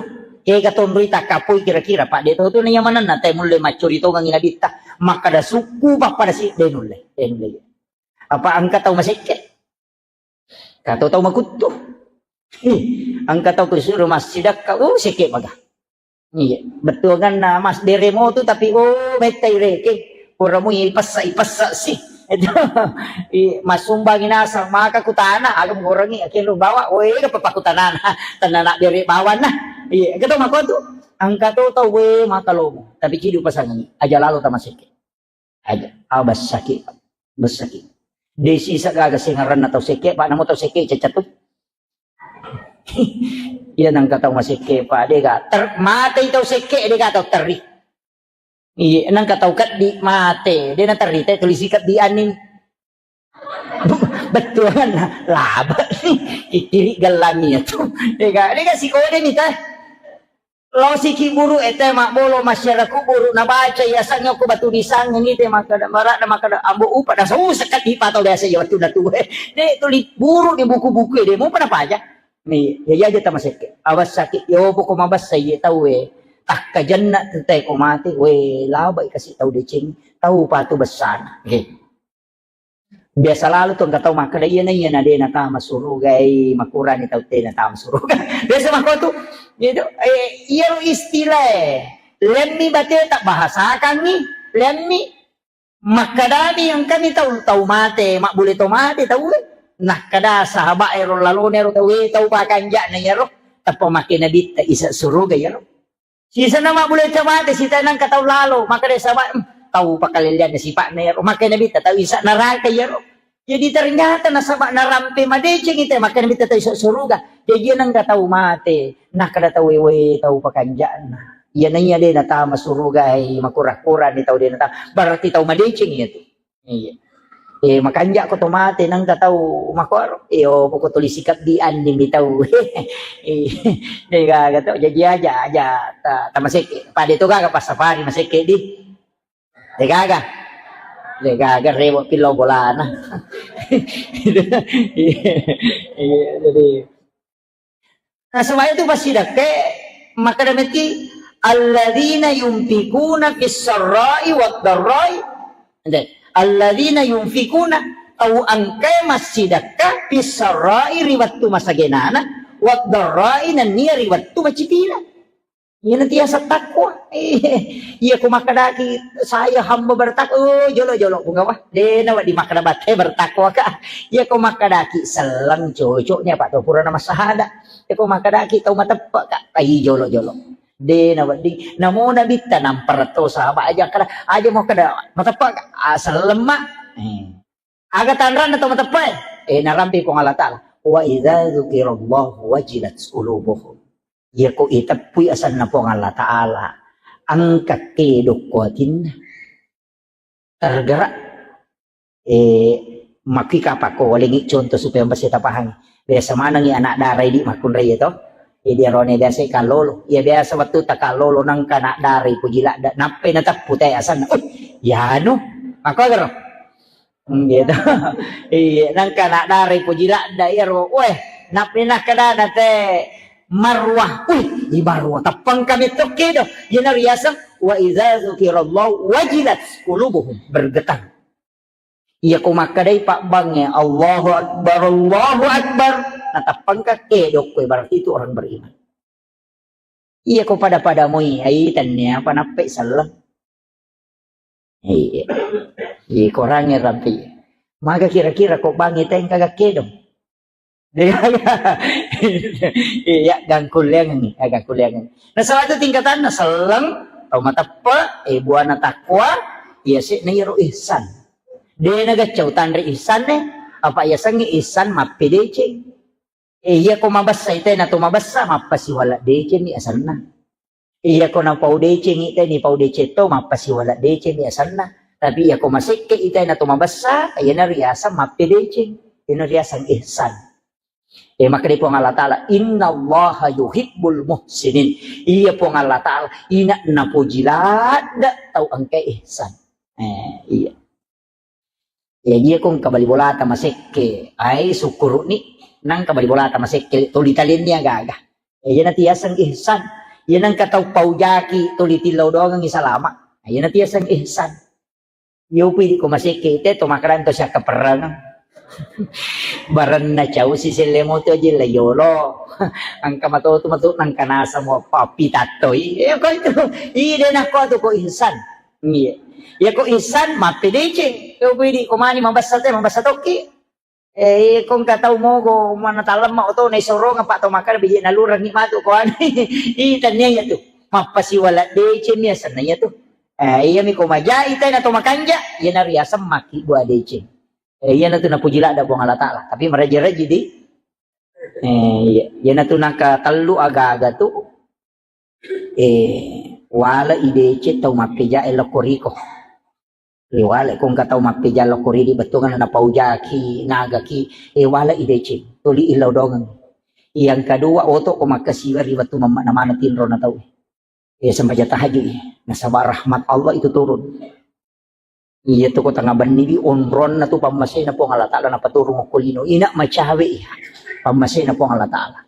Kega tonroi takkapoi kira-kira, Pak, de to tu naiya manenna te mulle maccuri tongengi nabitta. Makkada sukku pappada si de nulle, de nulle. Apa engka tau masekke? Kato tau makuttu. Ih, engka tau kusuro massidakka, oh, sekke maga. Iya, bettuanganna mas deremo tu tapi, oh, mettai reke. Pura mui ipessa, ipessa si. Itu, i, masumbangi nasang maka kutana, agam gorengi, akhirnya bawa, oh, ega papa kutanana. Tanana bere bawanna. Iya, gitu mako tu. Engka to tau we maka lomo, tapi cidu pasangi. Aja lalo tamasekke. Aja, ah, bessaki, bessaki. Desi sagaga sengaranna tau sekke, Pak, namo tau sekke cecatu. Iya nangka tau masekke, Pak, dega ter, mate tau sekke, dega tau terri. Iya, nangka tau keddi mate, de na terri te tulisi keddi anin. Betul kan? Laba. Kiri gelangi ya tu. Dega, dega sikode ni teh. Losiki buru ete mabbolo masyarakat buru nabaca ya sangnya ko batu disang ini te makkada marak na makkada ambo upa na susah kan di patau biasa ya waktu na tuwe. De tuli buru di buku-buku de mau pada baca. Ni ya ya jata masekke. Awas sakit yo poko mabassa ye tau we. Takka jenna te ko mati we labai kasih tau deceng tau patu besana. Oke. Biasa lalu tu engka tau makkeda, "Iyana, iyana de natama suruga, eh, makurani tau te natama suruga." Biasa makko tu, gitu. Eh, iyaro istilah, eh, lemmi bate tak bahasakangi, lemmi makkedami engkami tau, tau mate, mabbule tau mate tau, eh. Nakkeda sahabat ero lalone ero tau, eh, tau pakanja'na iyaro, tappa makke nabitta isa suruga iyaro. Sisana mabbule tau mate, sita nangka tau lalo, maka de saba, em, tau pakalellianna sipa'na iyaro. Maka Nabitta tau isa neraka iyaro. Jadi ternyata nasaba narampe madeceng ite, maka Nabitta tau isa suruga. Jadi nangka tau mate, nakkeda tau wewe tau pakanja'na. Iya naiya de natama suruga, hai makura-kura ni tau de natama. Berarti tau madeceng iya tu. Iya. Eh, makanja' ko to mate nang ka tau makkoro. Iyo, poko tuli sikabbi andi mi tau. Eh, de' gaga to, jaji aja, aja ta-, tamasekke. Pada to gaga passapari masekke di. De' gaga. De' gaga rewe' pillau bolana. Iya, iya, jadi Nasaba itu passidekka, makkeda metti, "Alladzina yunfikuna fis sarra'i wad darra'i." Ente, "Alladzina yunfikuna", tau engkae massidekka, "fis sarra'i", ri wettu masagenana, "wad darra'i", nennia ri wettu macipina. Iyana tiasa takwa. Iya ko makkedaki, "Saya hamba bertakwa," oh, jolo-jolo, Pungawa. De' nawedding makkeda batte bertakwa ka. Iya ko makkedaki selleng, cocoknya, Pak, to purana massahada. Iya ko makkedaki tau mateppe' ka, ai jolo-jolo. De' nawedding. Namo Nabitta nampara to sahaba aja kada, aja mau kada mateppe' ka, ah, selleng ma. Eh. Aga tanranna to mateppe'? Eh, narampe Puang Allah Ta'ala. "Wa idza dzukirallahu wajilat qulubuhum." Iya ko iteppui asenna Puang Allah Ta'ala, engka kedo ko atinna. Tergerak. Eh, makki kapang ko walengngi contoh supaya mesti tapahang. Biasa manengngi anak dara idi makkunrai to. Jadi arone biasa kallolo. Iya biasa wettu takallolo nangka anak dara ipuji ladda. Nappai nateppu te asenna. Oh, yanu. Makko garo. Hmm, gitu. Iya, nangka anak dara ipuji ladda iyaro. Weh, nappai nakkedana te Marwah. Wih, i Marwah. Teppang kami tokki do. Iyana riaseng, "Wa idza dzukirallahu wajilat qulubuhum." Bergetar. Iya ko makkedai pabbangnge, "Allahu Akbar, Allahu Akbar." Nateppang ka kedo ko, berarti itu orang beriman. Iya ko pada-pada moi, ai tennia apa nappai selleng. Iya. Iya, korangnge rampi. Maga kira-kira ko bangnge tengka gakkedong. Iya, gangkulleangngi, ya, gangkulleangngi. Nasaba itu tingkatanna selleng, tau mateppe, eh, buana takwa, iya se'na iyaro ihsan. De' nagaccau tanre ihsan ne, apa iya sengnge ihsan mappedeceng. Eh, iya ko mabessa ite na to mabessa, mappasiwala deceng ni asenna. Iya ko napau deceng ite ni pau deceng to, mappasiwala deceng ni asenna. Tapi iya ko masekke ite na to mabessa, iyana riaseng mappedeceng. Iyana riaseng ihsan. Eh, makkeda Puang Allah Ta'ala, "Innallaha yuhibbul muhsinin." Iya Puang Allah Ta'ala, ina napoji ladda tau engka ihsan. Eh, iya. Iya, iya ko engka bali bolata masekke, ai sukkuru'ni, nangka bali bolata masekke, tuli talenni aga-aga. Iya, iyana tiaseng ihsan. Iya, nangka tau paujaki, tuli tillau doangengngi salama. Iyana tiaseng ihsan. Iya, upi di ko masekke, ite to makarang to siakka perrangeng. Barenna cau si selle moto aja la yolo. Angka mato tu mato nangka nasa mo papi tattoi. Iya, ko itu. Ide nakko tu ko ihsan. Iya. Iya ko ihsan, mappedeceng. Iya ko idi ko mani mabessa te, mabessa tokki. Eh, iya ko engka tau mogo, mana talemma oto, na isorongeng, Pak, to makkeda biji nalurengngi matu ko anu. Ih, tennia iya tu. Mappasiwala deceng mi asenna iya tu. Eh, iya mi ko majai te na to makanja, iya na riaseng makkibua deceng. Eh, iya na tu napuji ladda Puang Allah Ta'ala. Tapi maraji-raji di. Eh, iya. Iya na tu nangka tellu aga-aga tu. Eh, wala i deceng tau mappejae lokko riko. Eh, wala ko engka tau mappeja lokko ridi bettuanna napaujaki, nagaki, eh, wala i deceng. Tuli illau dongeng. Yang kedua, oto ko makkasiwa ri wettu mamma-, namana tinro na tau. Eh, sembaja tahajud, eh. Nasaba rahmat Allah itu turun. Iya tu ko tengnga benni di onronna tu pammasena Puang Allah Ta'ala napaturung okko lino. Ina macawe iya. Pammasena Puang Allah Ta'ala.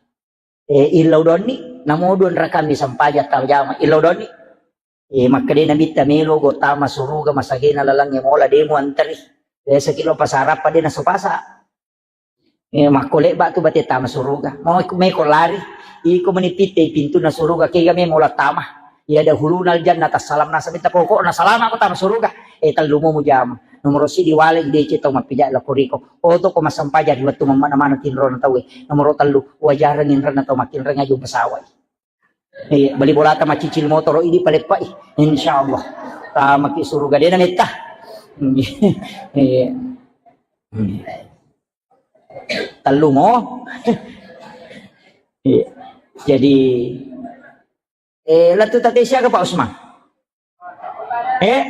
Eh, illau donni, namo dua rakami sampaja tajama, illau donni. Eh, makkeda Nabitta melo go tama suruga masagena lalangnge mola demo anteri. Biasa kilo pasarappa de naso pasa. Eh, makko lebba tu bate tama suruga. Mau iku meko lari. Iko meni pitte pintunna suruga kega me mola tama. Iya dahulunal jannata salam nasa minta pokokna salama ko tama suruga. Eh, tellu mo mujama. Nomoro sidi wale i deceng tau mappeja lokko riko. Oto ko massempajang ri wettu mammana-mana tinrona tauwe. Nomoro tellu, wajareng inrenna tau makkinreng aju pesawat. Iya, bali bolata macicil motoro idi paleppai. Insyaallah. Tamaki suruga dena metta. Iya. Tellu mo. Iya. Jadi, eh, lettu tate siaga Pak Usman? Eh?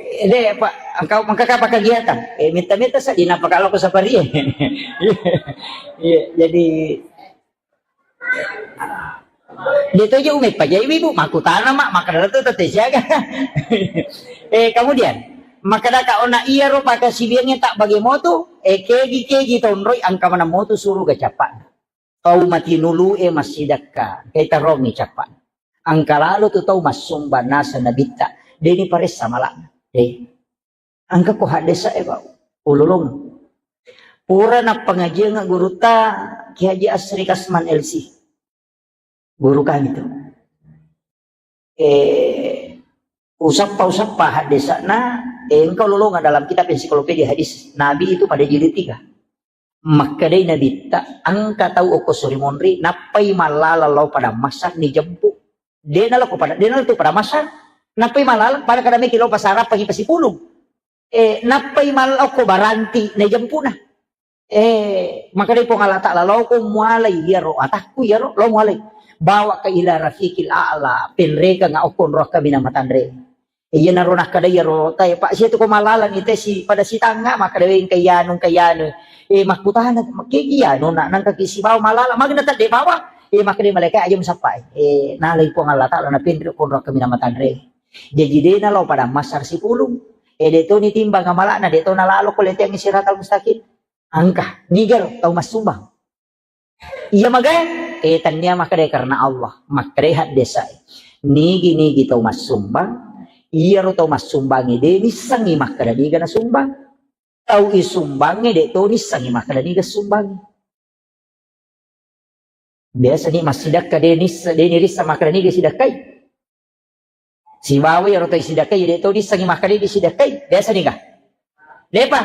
Eh, deh, Pak, engkau maka apa kegiatan? Eh, minta-minta saja, napa kalau aku sapari? Iya, iya, jadi dia tu aja umai pajai ibu, maku tanah mak, maka dalam tu tete siaga. Eh, kemudian, maka daka ona iya ro pakai sibiangnya tak bagi motu, eh, kegi-kegi tonroi angka mana motu suruh gacapak. Tau mati nulu e massidakka, kai tarongi capak. Angka lalo tu tau massumbang nasa nabitta, deni paressa malakna. Eh, angka ko haddesa e bau, ululung. Pura nappangajianga gurutta Ki Haji Asri Kasman L C. Guru kami tu. Eh, usappa-usappa haddesana, eh, engka ululunga dalam kitab ensiklopedia hadis Nabi itu pada jilid tiga. Makkedai Nabitta, engka tau okko Surimonri, nappai mallalang lao Padang Massar nijempu. Dena lao ko pada, dena lao tu Padang Massar, nappai mallalang pada kada meki lao pasarappangi pasipulung. Eh, nappai mallao ko Baranti nijempuna. Eh, makkedai Puang Allah Taala, lao ko mualai iyaro atakku iyaro, lao mualai. Bawa ka ila rafiqil a'la, penrekeng okko nroa kaminang matanre. Iyanaro nakkeda iyaro tae, Pak, sia tu ko malaleng ite si pada sitangnga, makkeda, "Wé, engka iyanu, engka iyanu." Eh, makkutana, "Makkegi iyanu, nak, nangka ki sibawa malaleng, magena tedde bawa?" Eh, makkeda malaika, "Aja musappai." Eh, nalai Puang Allah Taala, napenre konro kaminang matanre. Jaji dena lao Padang Massar sipulung. Eh, de toni timbang amalana, de to nalalo ko leteang siratal mustaqim. Engka, niga ro tau massumbang. Iya magai, eh, tania makkeda karena Allah, makkeda haddesa. Nigi-nigi tau massumbang, iyaro tau massumbang de nissengi makkeda niga nasumbang. Tau isumbangnge de to nissengi makkeda niga sumbang. Biasa ni massidakka de nissa, de nirissa makkeda niga sidakkai. Sibawa iyaro tau sidakkai, de to nissengi makkeda niga sidakkai. Biasa niga? Depa.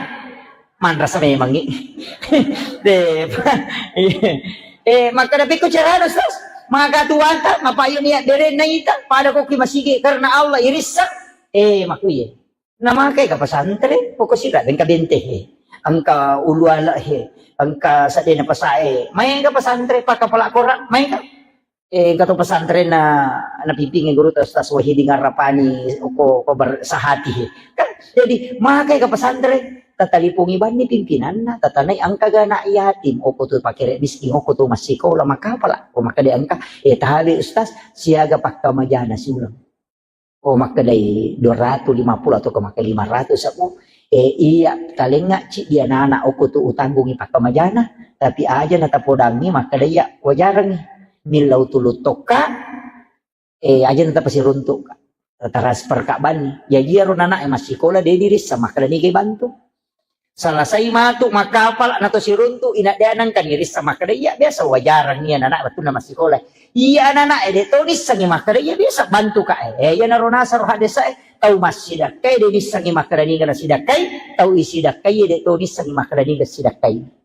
Manrasa memangngi. Depa. Eh, makkeda pikku carana, Ustaz? Maka tuanta, mapayu niat bere naita, pada koki masigi karena Allah irissa. Eh, makuye. Namakai ka pesantren, pokok sira engka bente he. Engka ulu ala he. Engka sadena pasae. Main ka pesantren, paka pala korang, main ka. Eh, engka to pesantrenna napimpingi guru ta Ustaz Wahidin Arrapani ko, ko bersahati. Kan jadi makai ke pesantren, tatalipungi banni pimpinanna, tatanai engka ga anak yatim, oko tu pakere miskin, oko tu massikola, makapala, ko makkeda engka, eh, tabe Ustaz, siaga pakkamajana siuleng. Oh, makkedai dua ratus lima puluh atau ke makkeda lima ratus aku, eh, iya talengnga ciddi anak-anak oko tu utanggungi pakkamajana, tapi aja natapodangi makkeda iya wajarangi. Millau tulu tokka, eh, aja natapasiruntuk ka. Transfer ka banni. Jaji iyaro anak e massikola de dirissa makkeda niga bantu. Salasai matu makkapala nato siruntu ina de nangka nirissa makkeda iya biasa wajarang iya anak wettunna massikola. Iya anak e de to nissengi makkeda iya biasa bantu ka e. Eh, iya naro nasaro haddesa e tau massidakkai de nissengi makkeda niga nasidakkai, tau isidakkai de to nissengi makkeda niga sidakkai.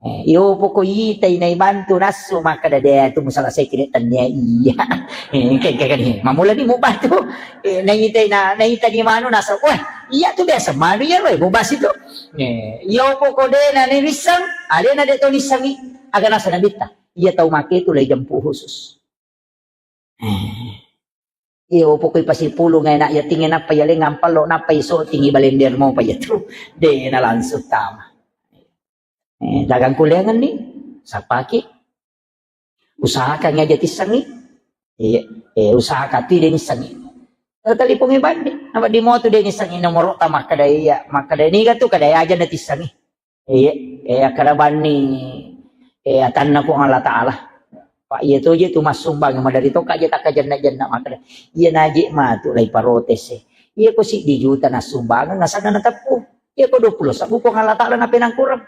Eh, iyo poko itai naibantu nassu makkeda de tu musalasai kide tania iya. Eh, engka, engka, engka ni. Mamula ni mubantu. Eh, naitai na, naita ni manu nassu. Wah, iya tu biasa manu iya roe mubasi tu. Eh, iyo poko de na ni rissang, alena de to nissangi. Aga nasa nabitta. Iya tau make tu lai jampu khusus. Eh. Iyo, pokoi pasipulung e, nak, iya tinge nappa iya leng ampallo, nappa iso tingi balender mo pa iya tu. De na langsung tama. Eh, dagang kuliangan ni, sapaki. Usahakan aja tissengi. Iya, eh, usahakan tu de nissengi. Talipungi bandi, nama di motu de nissengi nomoro ta makkeda iya, makkeda niga tu kada aja na tissengi. Iya, eh, akkeda banni, eh, atanna Puang Allah Ta'ala. Pak, iya to je tu massumbang, madari to kaje takkajenna-jenna makkeda. Iya naje matu lai protes e. Iya ko siddi juta nassumbang, nasana nateppu. Iya ko dua puluh sabbu Puang Allah Ta'ala napenang kurang.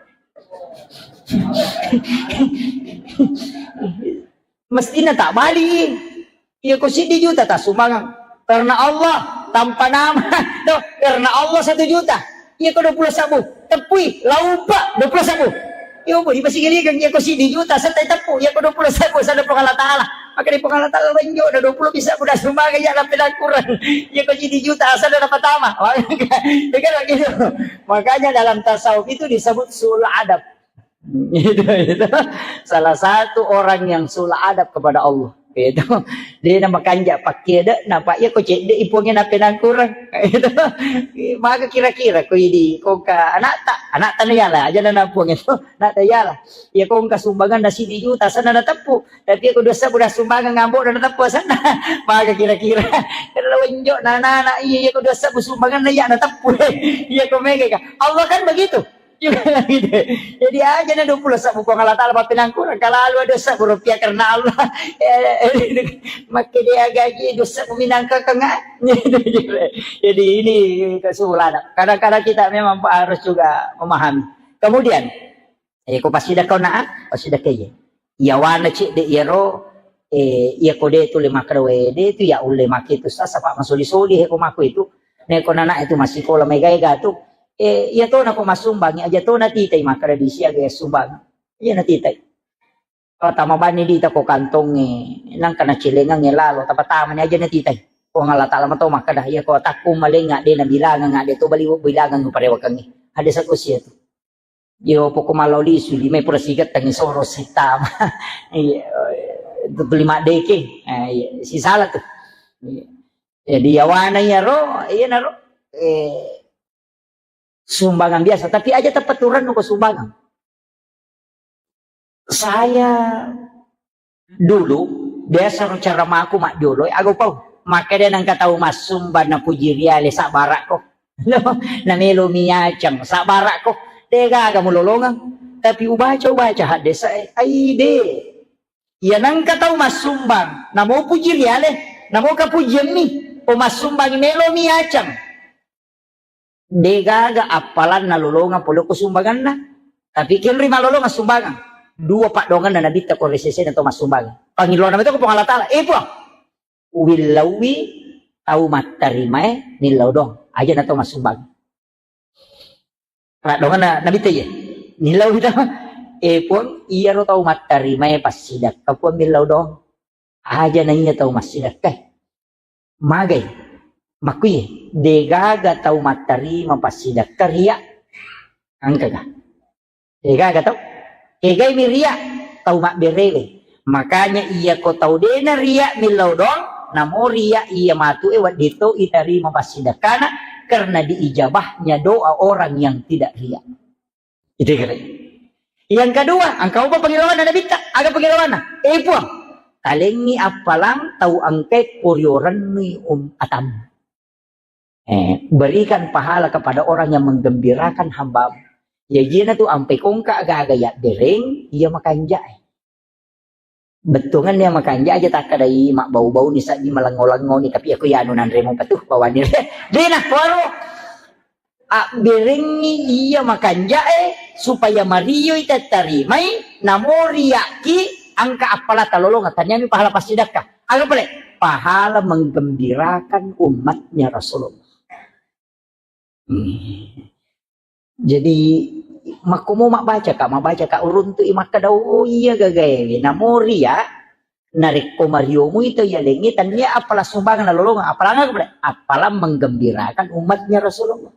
Mestina tak bali. Iya ko siddi juta tassumbangeng karena Allah tanpa nama. Tuh, karena Allah satu juta. Iya ko dua puluh sabbu. Teppui, laupa dua puluh sabbu. Iya ko dipasigaligeng, iya ko siddi juta, setta teppu, iya ko dua puluh sabbu, sada Puang Allah Ta'ala. Maka di Puang Allah Ta'ala lenjo, ada dua puluh bisa udah sumbangeng, iya, tapi kurang. Iya ko siddi juta, asal ada pertama. Iya kan begitu. Makanya dalam tasawuf itu disebut sul adab. Itu, itu. Salah satu orang yang sul adab kepada Allah. Itu. Dia nama kanja pakai dek, napa iya ko cedde ipuangnya nape nangkurang. Itu. Maka kira-kira ko idi, ko ka anakta, anakta na yala aja na puang itu, anakta yala. Iya ko engka sumbangan na sidi juta sana na teppu. Tapi iya ko dosa udah sumbangan ngambok na teppu sana. Maka kira-kira. Kalau enjok na anak iya, iya ko dosa sumbangan na iya na teppu. Iya ko mega ka. Allah kan begitu. Juga gitu. Jadi aja na dua puluh sebbu Puang Allah Ta'ala papinangkurang. Kalau lu ada sebbu rupiah karena Allah. Eh, eh, Maka dia gaji dosa minangka kengah. Jadi ini kesimpulan. Kadang-kadang kita memang harus juga memahami. Kemudian, eh, ko pasti dah kau nak, pasti dah kaya. Iya wana cik de iyaro, eh, iya ko de tu le makkeda we, de tu ya ulle make tu sasa pak masoli-soli he ko mako itu. Ne ko nana itu masikola mega-ega tu. Eh, iya to na ko masumbang, aja to na titai makkeda di sia ga sumbang. Iya na titai. Oh, tama bani di ta ko kantongnge, nangka na celengangnge lalo, tapa tama ni aja na titai. Puang Allah Ta'ala mato makkeda, iya ko takku malenga de na bilangang, de to bali bilangang parewakangnge. Ada satu sia tu. Yo, poko malao lisu, lima pura sigettangi soro sitama. Iya, itu lima deke. Eh, iya, sisala tu. Iya. Jadi yawana iyaro, iya naro, eh, sumbangan biasa, tapi aja tepat turun ko sumbangan. Saya dulu biasa ro cara maku majjolo, eh, ago pau. Maka dia nangka tau massumba na puji riale sabarakko. Namelo miacang sabarakko. Degaga mulolongang. Tapi ubaca, ubaca haddesa, eh, aibe. Iya nangka tau massumbang, namo puji riale, namo kapujiammi, o massumbang melo miacang. Degaga appalanna lolongang pole ko sumbanganna. Tapi kenri malolongang sumbangan. Dua paddoanganna nabitta ko resesena to massumbang. Pangilona meto ko Puang Allah Ta'ala. Eh, Puang, uwillauwi tau mattarimae millau doang. Aja na to massumbang. Paddoanganna nabitta ye. Millau tau. Eh, Puang, iyaro tau mattarimae passidakka, Puang, millau doang. Aja na iya tau massidakka. Magai. Makkui, degaga tau mattarima passidakka ria. Angkaga. Degaga tau. Egai mi ria tau mabberewe. Makanya iya ko tau dena ria millau doang, namo ria iya matu e wedding to itarima passidakkana karena diijabahnya doa orang yang tidak ria. Itu kira. Yang kedua, angka upa pengilawanna nabitta, aga pengilawanna? Eh Puang, talengi appalang tau angkai poriorennui um atam. Eh, berikan pahala kepada orang yang menggembirakan hambamu. Ya jina tu ampe kongka aga-aga ya bereng, iya makanjai. Bettuanganna makanja aja takkadai mabbau-bauni sajji malengo-lengoni, tapi aku ya anu nanremo patuh bawani. Dena kuaro abberengngi iya makanjae supaya marioi tattarimai, namori yakki angka appala talolonga taniami pahala passidakka. Aga pale? Pahala menggembirakan umatnya Rasulullah. Hmm. Jadi, makkumo mabbacaka, mabbacaka uruntu'i makkeda, "Oh, iya gagaewe." Namori ya, narekko mariomui tau yalengnge, tania appala sumbangan nalolongeng, appalang aga pale? Appalang menggembirakan umatnya Rasulullah.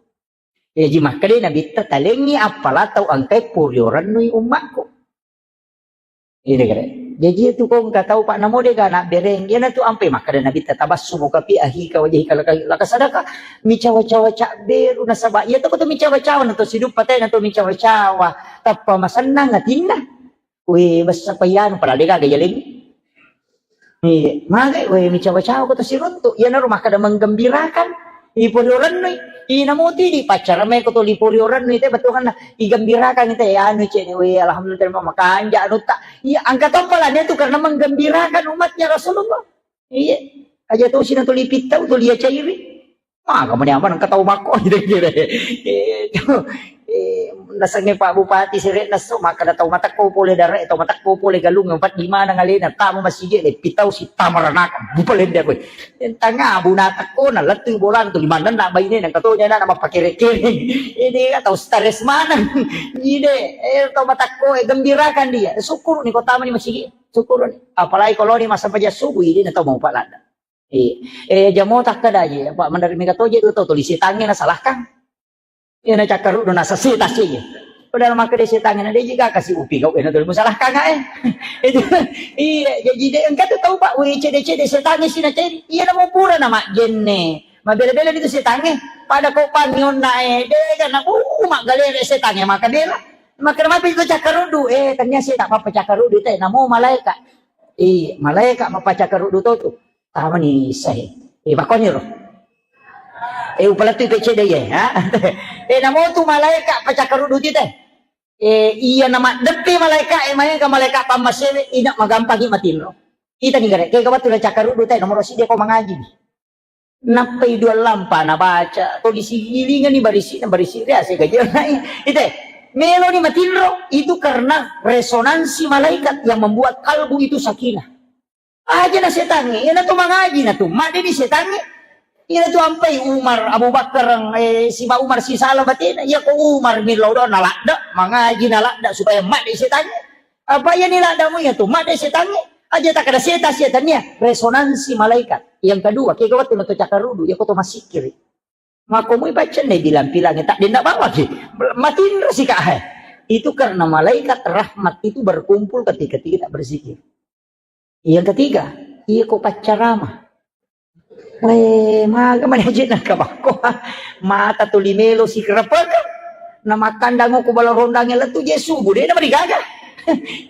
Jaji makkeda Nabitta, "Talengngi appala tau engkai puriorennui ummakku." Ini kare. Jaji itu ko engka tau, Pak, namo dega anak bereng. Iyanatu ampai makkeda Nabitta, "Tabassumuka fi ahika wajhika laka, laka sadaka." Micawa-cawa cabberu nasaba iya to ko to micawa-cawa na to siduppa tena to micawa-cawa. Tappa masennang atinna. We, bessa payanu padahal dega gajaleng. Iya, magai we micawa-cawa ko to siruntu. Iyanaro makkeda menggembirakan. Iporiorennui. Inamo tidi paccara mai ko to liporiorennui te bettuanna. Igembirakan te anu cene we alhamdulillah terima makanja anutta. Iya, angka toppala dia tu karena menggembirakan umatnya Rasulullah. Iya. Aja to sina to lipittau to lia cairi. Maga mani aman engka tau makko kira-kira. Eh, itu, eh, nasengnge Pak Bupati sere nasso makkeda tau matekko pole dare, tau matekko pole galung empat di mana ngalena tamu masigi le pitau si tamaranaka bupalende koe. Tanga bu natekko na lettu bolang tu limanna na baine na katonya na mappakere-kere. Ini tau stres maneng. Ide, eh, tau matekko, eh, gembirakan dia. Syukur ni kota mani masigi. Syukur ni. Apalagi kalau ni masa paja subuh ini na tau mau palada. Iya. Eh, jamo takkeda je, apa mendarat mega toje tu tau tuli setangnge nasalahkan. Iya, na cakkaru do nasasi tasi je. Dalam makkeda setangnge na deji ga kasi upi gau ena tuli musalahkan eh. Itu iya, jadi de engka tu tau Pak, wih cede-cede setangnge sina ceri. Iya namo pura na majjenne. Mabela-bela itu setangnge. Pada kau pangionna eh, de kan na uh maggalere setangnge maka bela. Maka mapi itu cakkaruddu eh, tanya seta apa cakkaruddu te namo malaika. Iya, malaika mapa cakkaruddu to tu. Tamani issahe. Eh, makkoni ro. Eh, upalettu P C D ye, ha? Eh, namo tu malaika pacakkaruddu ti te. Eh, iya na maddeppe malaika, eh, maega malaika pammasewe, ina magampangi matinro. Ita ni gare, kega wettu na cakkaruddu te, nomoro sidi ko mangaji. Nappai dua lampa na baca, to disigilingani barisi, na barisi ria se gaji nai. Ite, melo ni matinro, itu karena resonansi malaikat yang membuat kalbu itu sakinah. Aja na setangnge, iyana tu mangaji na tu, madde ni setangnge. Iyana tu ampai Umar, Abu Bakar, eh, siba Umar sisala batena, iya ko Umar millau do na ladda, mangaji na ladda supaya madde setangnge. Apa iya ni ladda mu iya tu, madde setangnge. Aja tak ada setan, setan iya, resonansi malaikat. Yang kedua, kega wettu na to cakkarudu, iya ko to masikiri. Mako mui baca ne bilang-bilang, tak dendak bawa ki. Matinro si kak hai. Itu karena malaikat rahmat itu berkumpul ketika kita berzikir. Yang ketiga, iya ko paccarama. Eh, maga manaje na kabakko. Mata tuli melo sikerepek. Na makkandang ko bala rondang lettu je subuh, de na marigaga.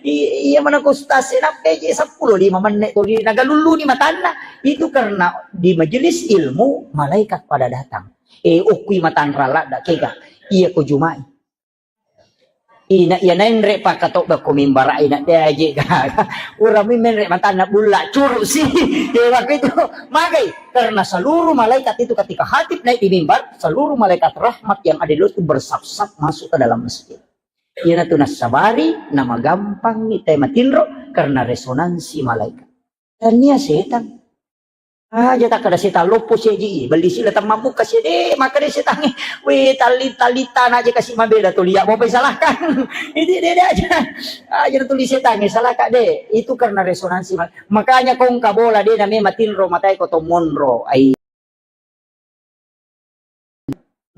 I- iya mana ko ustaz e, nappe je seppulo lima menit tuli nagalulluni matanna. Itu karena di majelis ilmu malaikat pada datang. Eh, okui matanra ladda kega. Iya ko jumai. Ina iya naenre pakatobba ko mimbara ina de aje gaga. Urami menre matanna bulla curu si. Ya waktu itu magai karena seluruh malaikat itu ketika khatib naik di mimbar, seluruh malaikat rahmat yang ada di luar itu bersaf-saf masuk ke dalam masjid. Iyana tu nassabari, namagampang ni te matinro karena resonansi malaikat. Tania setan. Aja takkada setan loppo seji, belli sila temmammuka sede, maka de setangnge, we, tali-, tali tana aja kasih mabeda tu liak, mau salahkan. Ini de, de aja. Aja tuli setangnge, salahkan de. Itu karena resonansi. Makanya kongka bola de, namanya matinro matai ko to monro. Ai.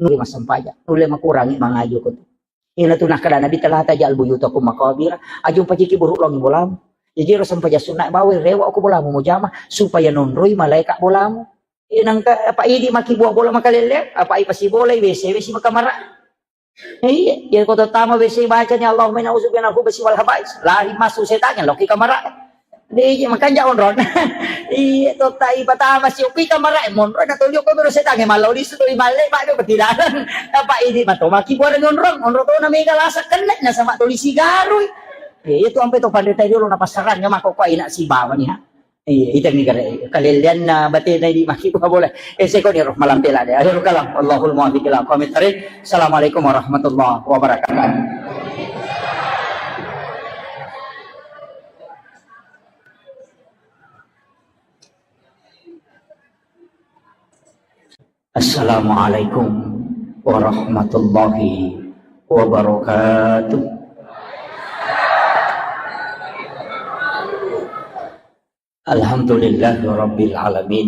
Nulle massempajang, nulle makurangi mangaji ko tu. Ina tu nakkeda Nabi, "Tala taj'al buyutakum maqabira." Aja umpajiki buruk longi bolamu. Jaji ro sempajang sunna bawa rewa ko bolamu mujama supaya nonroi malaika bolamu. Ina engka apa idi maki buah bola makalelle, apa ipasi bola W C W C makamara. Iya, iya ko tama W C bacani Allahumma inna a'udzubika minal khubusi wal khaba'is. Lari masuk setannya loki kamara. Deje makanja onrong. Iya, totta ipatama si upi kamara, eh, monro na tolio ko mero setangnge mallau lisu toli malle, Pak, do petidalan. Apa ini mato maki buara onrong, onrong to na mega lasa kenne na sama toli sigarui. Iya, itu ampe to pandeta dulu na pasarang ya mako ko ina si bawa ni ha. Iya, ita mi kare kalellianna batena di maki buah bola. Eh, sekoni roh malam pelade. Akhirul kalam. Allahul muwaffiq ila aqwamit thariq. Assalamualaikum warahmatullahi wabarakatuh. Assalamualaikum warahmatullahi wabarakatuh. Alhamdulillahirabbil alamin.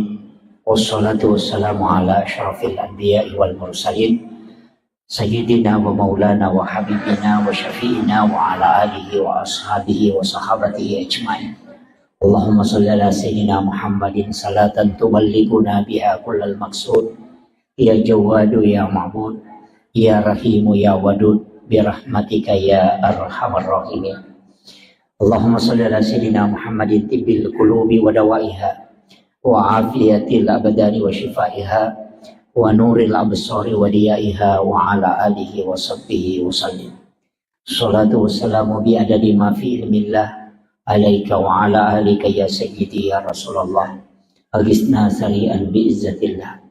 Wassalatu wassalamu ala asyrafil anbiya'i wal mursalin. Sayyidina wa maulana wa habibina wa syafi'ina wa ala alihi wa ashabihi wa sahabatihi ajma'in. Allahumma salli ala sayyidina Muhammadin salatan tuballighuna biha kullal maqsud. Ya Jawwadu ya Ma'bud, ya Rahimu ya Wadud, birahmatika ya arhamar rahimin. Allahumma salli ala sayyidina Muhammadin tibbil qulubi wa dawaiha, wa afiyatil abdani wa shifaiha, wa nuril absari wa diyaiha, wa ala alihi wa sahbihi wa sallim. Salatu wassalamu bi adadi ma fi ilmillah alaika wa ala alika ya sayyidi ya Rasulullah. Agisna sari'an bi izzatillah.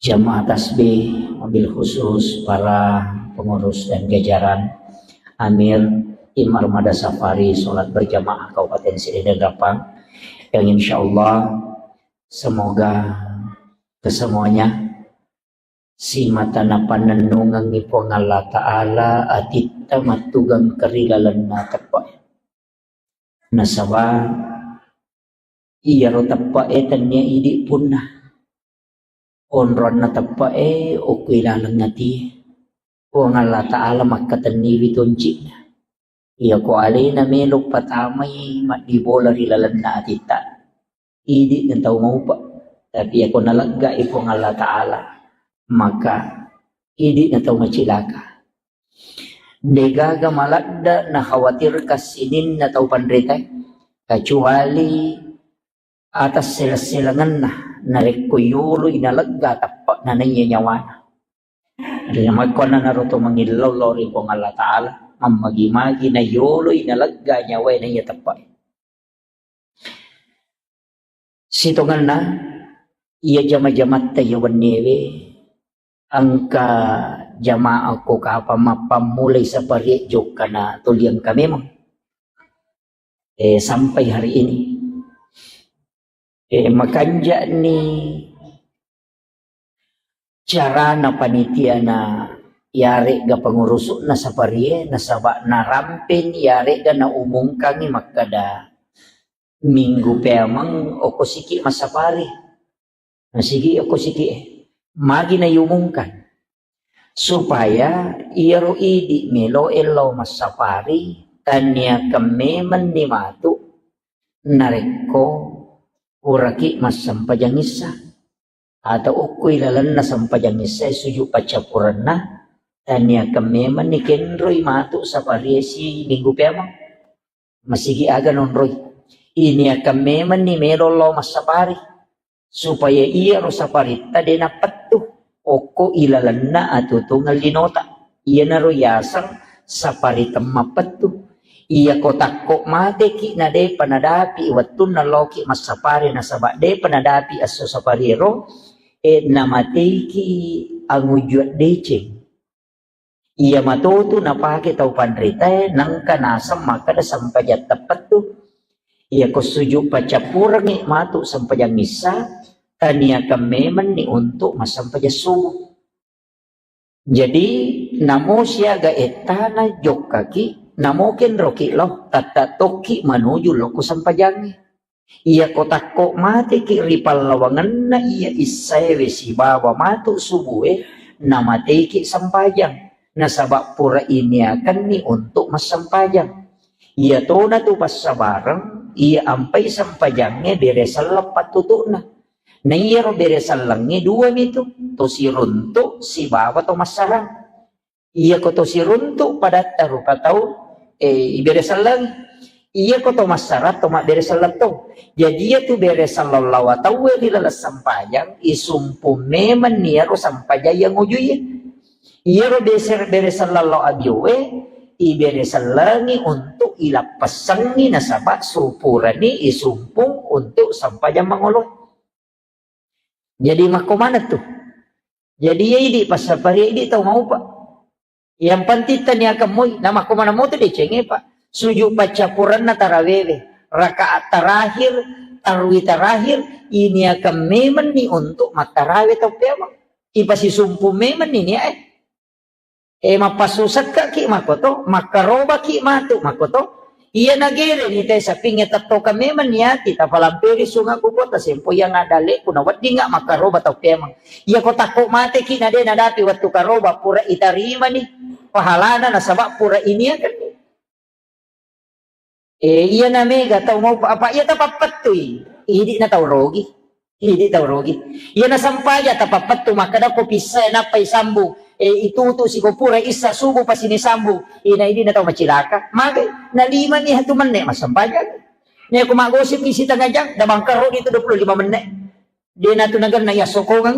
Jamaah tasbih, wabil khusus para pengurus dan jajaran, Amir, Tim Armada Safari Salat Berjamaah Kabupaten Sirine Gapang, yang insya Allah semoga kesemuanya simata napannennungengngi Puang Allah Ta'ala atitta mattugang kerilalenna teppe. Nasaba iyaro teppe'e tennia idi punna. Onronna teppe'e okko ilaleng atie. Puang Allah Ta'ala makkatenniwi tonci'na. Iyako alena melo patamai maddibola ri lalenna atitta, idi na tau maupa. Tapi iyako naleggai Puang Allah Ta'ala, maka idi na tau macilaka. Degaga maladda nakhawatirkan sininna tau panritae, kecuali atas seleng-selengenna narekko yoloi nalegga teppe'na naiya nyawana. Jadi, makkuannanaro to mangillau lao ri Puang Allah Ta'ala, mammagi-magi na yoloi nalegga nyawae naiya teppe'e. Sitongenna, iya jama-jamatta iya wenniewe, engka jamaah ko kapang mappammulai saparie jokka na tuli engka memang. Eh, sampai hari ini. Eh, makanja'ni carana panitia na yare'ga pengurusu'na saparie, nasaba narampeni yare'ga naumumkangi makkada minggu peameng okko siki massapari. Nasigi okko siki e. Magi naiumumkan. Supaya iyaro idi melo'e lao massapari, taniakan memenni matu narekko puraki massempajang issa. Atau okko ilalenna sempajang issa e sujud paccappurenna, taniakan memenni kenroi matu saparie si minggu peameng. Masigi aga nonroi. Iniakan memenni melo lao massapari. Supaya iyaro saparitta de napettu okko ilalenna atutungeng linota. Iyanaro yaseng sapari temmappettu. Iyako takko mateki na depa nadapi wettunna laoki massapari nasaba depa nadapi esso sapariero, e, namateiki angujua deceng. Iya matotu napake tau panritae, nengka naseng makkeda sempajang teppettu. Iyako sujud paccappurengngi matu sempajang issa, taniakan memenni untuk massempajang subuh. Jadi, namo siaga ettana jokkaki, namo kenroki lao, tatta tokki manuju lokko sempajangnge. Iyako takko mateki ri pallawangenna iya issaewe sibawa matu subue, namateki sempajang. Nasaba pura iniakenni untuk massempajang. Iyatona tu passabareng, iya ampai sempajangnge bere selleng pattutu'na. Na iyaro bere sellengnge dua mitu, to siruntu sibawa to massarang. Iyako to siruntu padatta rupa tau, eh, ibere sellengi. Iyako to massarang to mabbere selleng to. Jadi iyatu bere selleng lawa tauwe ri laleng sempajang, isumpu memenni iyaro sempajang iya ngujuiye. Iyaro beser-, bere selleng lao abiowe, ibere sellengi untuk ilappessengi nasaba supurani isumpung untuk sempajang mangolo. Jadi makko maneng tu. Jadi iya idi passaparie idi tau maupa. Yang penting taniakan moi, na makko maneng motu decengnge, Pak. Sujud paccappurenna tarawewe, rakaat terakhir, tarwi terakhir, iniakan memenni untuk mattarawe tau peameng. Ipasisumpu memenni nia e. E, mappassusekkaki makkoto, makkarobaki matu makkoto. Iya nagereni te sapingnge tettoka memang niati tapalamperi sunga ku kota sempo yang ada leku na weddinga makkaroba tau peameng. Iya ko takko mateki na de nadapi wettu karoba pura itarimani pahalana nasaba pura iniakenni. Eh, iyana mega tau mau apa iya tapappettui. Idi na tau rogi. Idi tau rogi. Iyana sampaja tapappettu makkada ko pissa nappai sambung. Eh, itutu siko pura issa subuh pasini sambung. Ina idi na tau macilaka. Magai na lima ni hatu menne massampaja. Ni aku magosip isi tengah jam, da bangkaro itu dua puluh lima menit. Dia natu nagan na iya sokongan.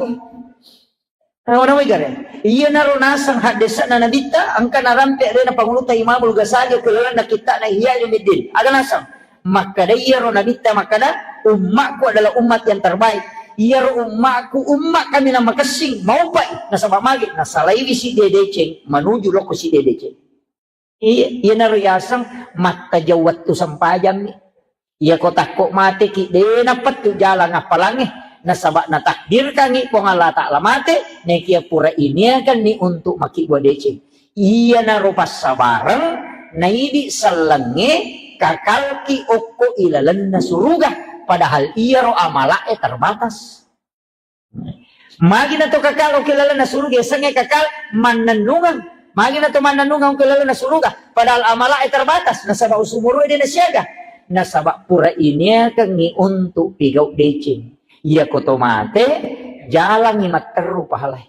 Nawa-nawai gare. Iyanaro naseng haddesa'na Nabitta, engka narampe alena Pangulutta Imamul Ghazali okko lalenna kitta'na Ihya Ulumuddin. Aga naseng? Makkada iyaro Nabitta makkada, "Ummakku adalah umat yang terbaik." Iyaro ummakku, umma kaminang makessing, maupai. Nasaba magi? Nasalaiwi sidde deceng, manuju lokko sidde deceng. Iya, iyanaro yaseng mattajau wettu sempajammi. Iyako takko mateki, de napettu jalang appalangnge. Nasaba natakdirkangngi Puang Allah Ta'ala mate, nekia pura iniakanni untuk makibbua deceng. Iyanaro passabareng, naidi sellengnge, kakalki okko ilalenna suruga. Padahal iyaro amala'e terbatas. Magi na to kakal okko lalenna suruga, yasengnge kakal mannennungeng. Magi na to mannennungeng ko lalona suruga, padahal amalae terbatas, nasaba usumuru'e de nasiaga. Nasaba pura iniakengngi untuk pigau deceng. Iya ko to mate, jalangngi matteru pahalae.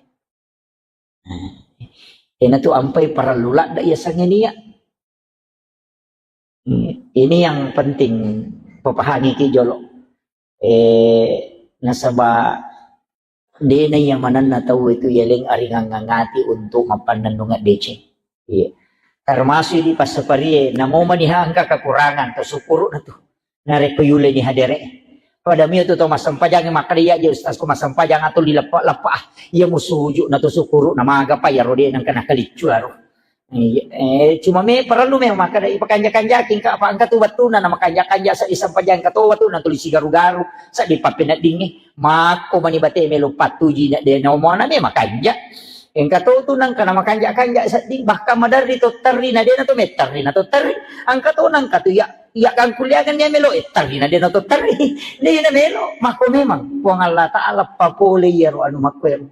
Nah, ena tu ampai parellu ladda iya sangenia. Hmm, ini yang penting papahangi ki jolo. Eh, nasaba dena iya manenna tau itu yeleng aringang ngangati untuk mappannennungeng deceng. Iya. Termasuk di passaparie, namo maniha engka kekurangan, to syukuru na tu. Narekko yuleni hadere. Pada mio tu to massempajang makkeda iya je ustaz ko massempajang atau di leppa-leppa ah. Iya musuju na to syukuru na maga pa iya rode nang kena keliccu aro. Iya, eh, cuma me perlu me makkeda ipakanja-kanjaki engka apa engka tu wettuna na makanja-kanja sa isempajang engka to wettuna tuli sigaru-garu sa di pappeneddingnge. Makko mani bate melo pattuji na de na omona me makanja. Engka to tu nangka na makanja-kanja sedding, bahkan maderri to terri na de na to metterri na to terri. Engka to nangka tu ya ya kangkuliangan ya melo eh terri na de na to terri. De na melo. Makko memang Puang Allah Taala papole iyaro anu makko ero.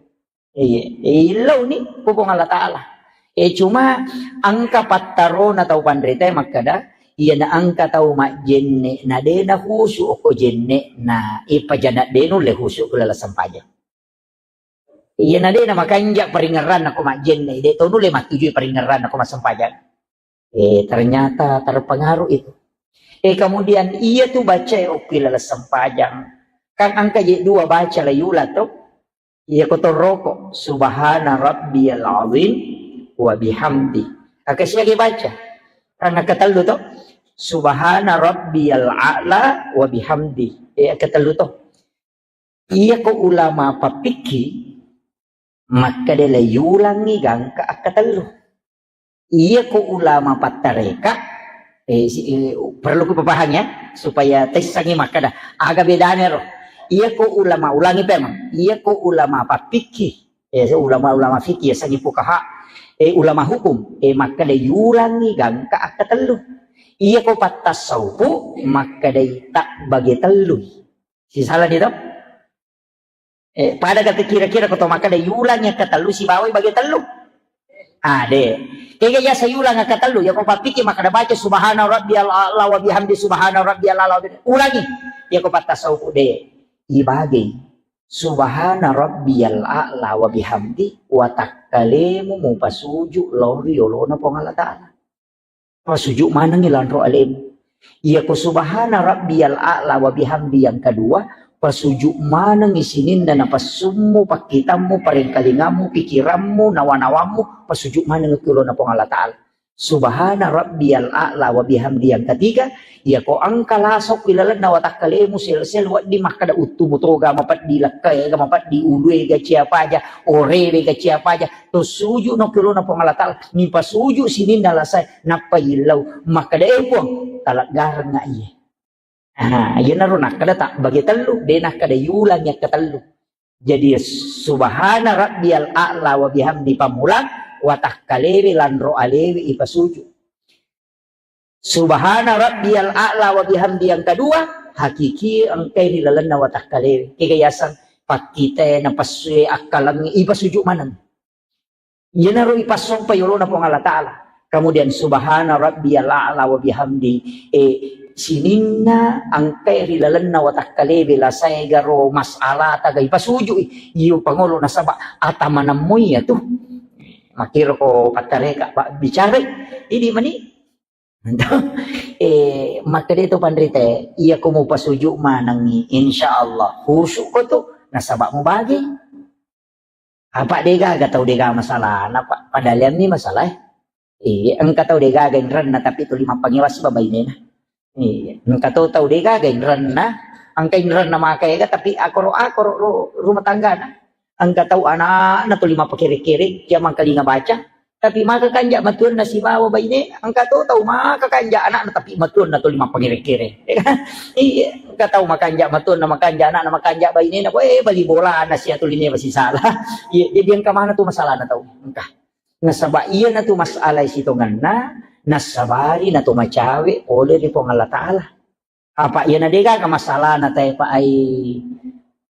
Iya, eh, illauni ko Puang Allah Taala. Eh, cuma engka pattarona tau panrita makkeda, iya na engka tau majjenne na de na khusu ko jenne na ipajana de nulle khusu ko laleng sempajang. Iya na de na makanja paringerranna ko majjenne, de to nulle mattujui paringerranna ko massempajang. Eh, ternyata terpengaruh itu. Eh, kemudian iya tu baca okki laleng sempajang. Kan engka je dua baca la yula to. Iya ko toroko, subhana rabbiyal azim wa bihamdi. Aka siagi baca. Kan aka tellu to. Subhana rabbiyal a'la wa bihamdi. Eh, aka tellu to. Iya ko ulama papikki, makkeda le yulangi gangka aka tellu. Iya ko ulama pattareka, eh, si, eh, perlu ku papahang ya, supaya tessangi makkeda aga bedana ro. Iya ko ulama ulangi pemang, iya ko ulama papikki, eh, ulama-ulama fikih ya sangi fukaha, eh, ulama hukum, eh, makkeda yulangi gangka aka tellu. Iya ko pattasaupu makkeda tak bagi tellu. Sisala ni to? Eh, pada kata kira-kira ko to makkeda yulang yang ketellu sibawai bagi tellu. Ah, de. Kega ya sayulang yang ketellu, ya ko papiki makkeda baca subhana rabbiyal a'la wa bihamdi subhana rabbiyal a'la wa bihamdi. Ulangi. Ya ko pattasauku de. Ibagi. Subhana rabbiyal a'la wa bihamdi wa takkalemu mupasuju lori yolona Puang Allah Ta'ala. Pasuju manengngi lanro alemu. Iya ko subhana rabbiyal a'la wa bihamdi yang kedua, pasuju manengngi sininna napassummu, pakkitammu, parengkalingammu, pikirammu, nawa-nawammu, pasuju maneng ki ulona Puang Allah Ta'ala. Subhana rabbiyal a'la wa bihamdi yang ketiga, iya ko engka lasok ilalenna watakkalemu sel-sel wedding makkeda uttumu toga mapeddi lekkae ga mapeddi ulue ga ciapaja, orewe ga ciapaja, to suju no kilona Puang Allah Ta'ala, mipasuju sininna lasae, nappa illau, makkeda, "Eh, Puang, taleggarengnga iye." Ah, iyanaro nakkeda tak bagi tellu, de nakkeda yulang yakka tellu. Jadi, subhana rabbiyal a'la wa bihamdi pamulang, watakkalewe lanro alewe ipasuju. Subhana rabbiyal a'la wa bihamdi yang kedua, hakiki engkai ri lalenna watakkalewe. Kega yaseng pakkitae napassuwe akkalengnge ipasuju maneng. Iyanaro ipassompa yolona Puang Allah Ta'ala. Kemudian subhana rabbiyal a'la wa bihamdi. Eh, sininna engkai ri lalenna watakkalewe lasae garo mas'ala taga ipasujui. Iyo pangolo nasaba ata manemmu iya tu. Makkiro ko pattareka, Pak, bicara. Idi mani. Eh, makkeda to panrita, iya ko mupasuju manengngi, insya Allah khusyuk ko tu, nasaba mubagi. Apa degaga tau dega masalah, napa padaleanni masalah, eh. Iya, engka tau degaga inrenna, tapi tuli mappangewasi babainena. Iya, engka to tau degaga inrenna, engka inrenna maka ega, tapi akoro-akoro ru-, rumah tanggana. Engka tau anakna tuli mappakere-kere, cia mangkalinga baca, tapi maka kanja matuanna sibawa baine, engka to tau maka kanja anakna, tapi matuanna tuli mappakere-kere. Iya, engka tau makanja matuanna, makanja anakna, makanja bainena, eh, bali bolana sia tuli neba sisala. Iya, jadi engka mana tu masalahna tau. Engka. Nasaba iyana tu masalah sitongenna, nasabari na to macawe pole ri Puang Allah Ta'ala. Apa iyana degaga masalahna tae pa ai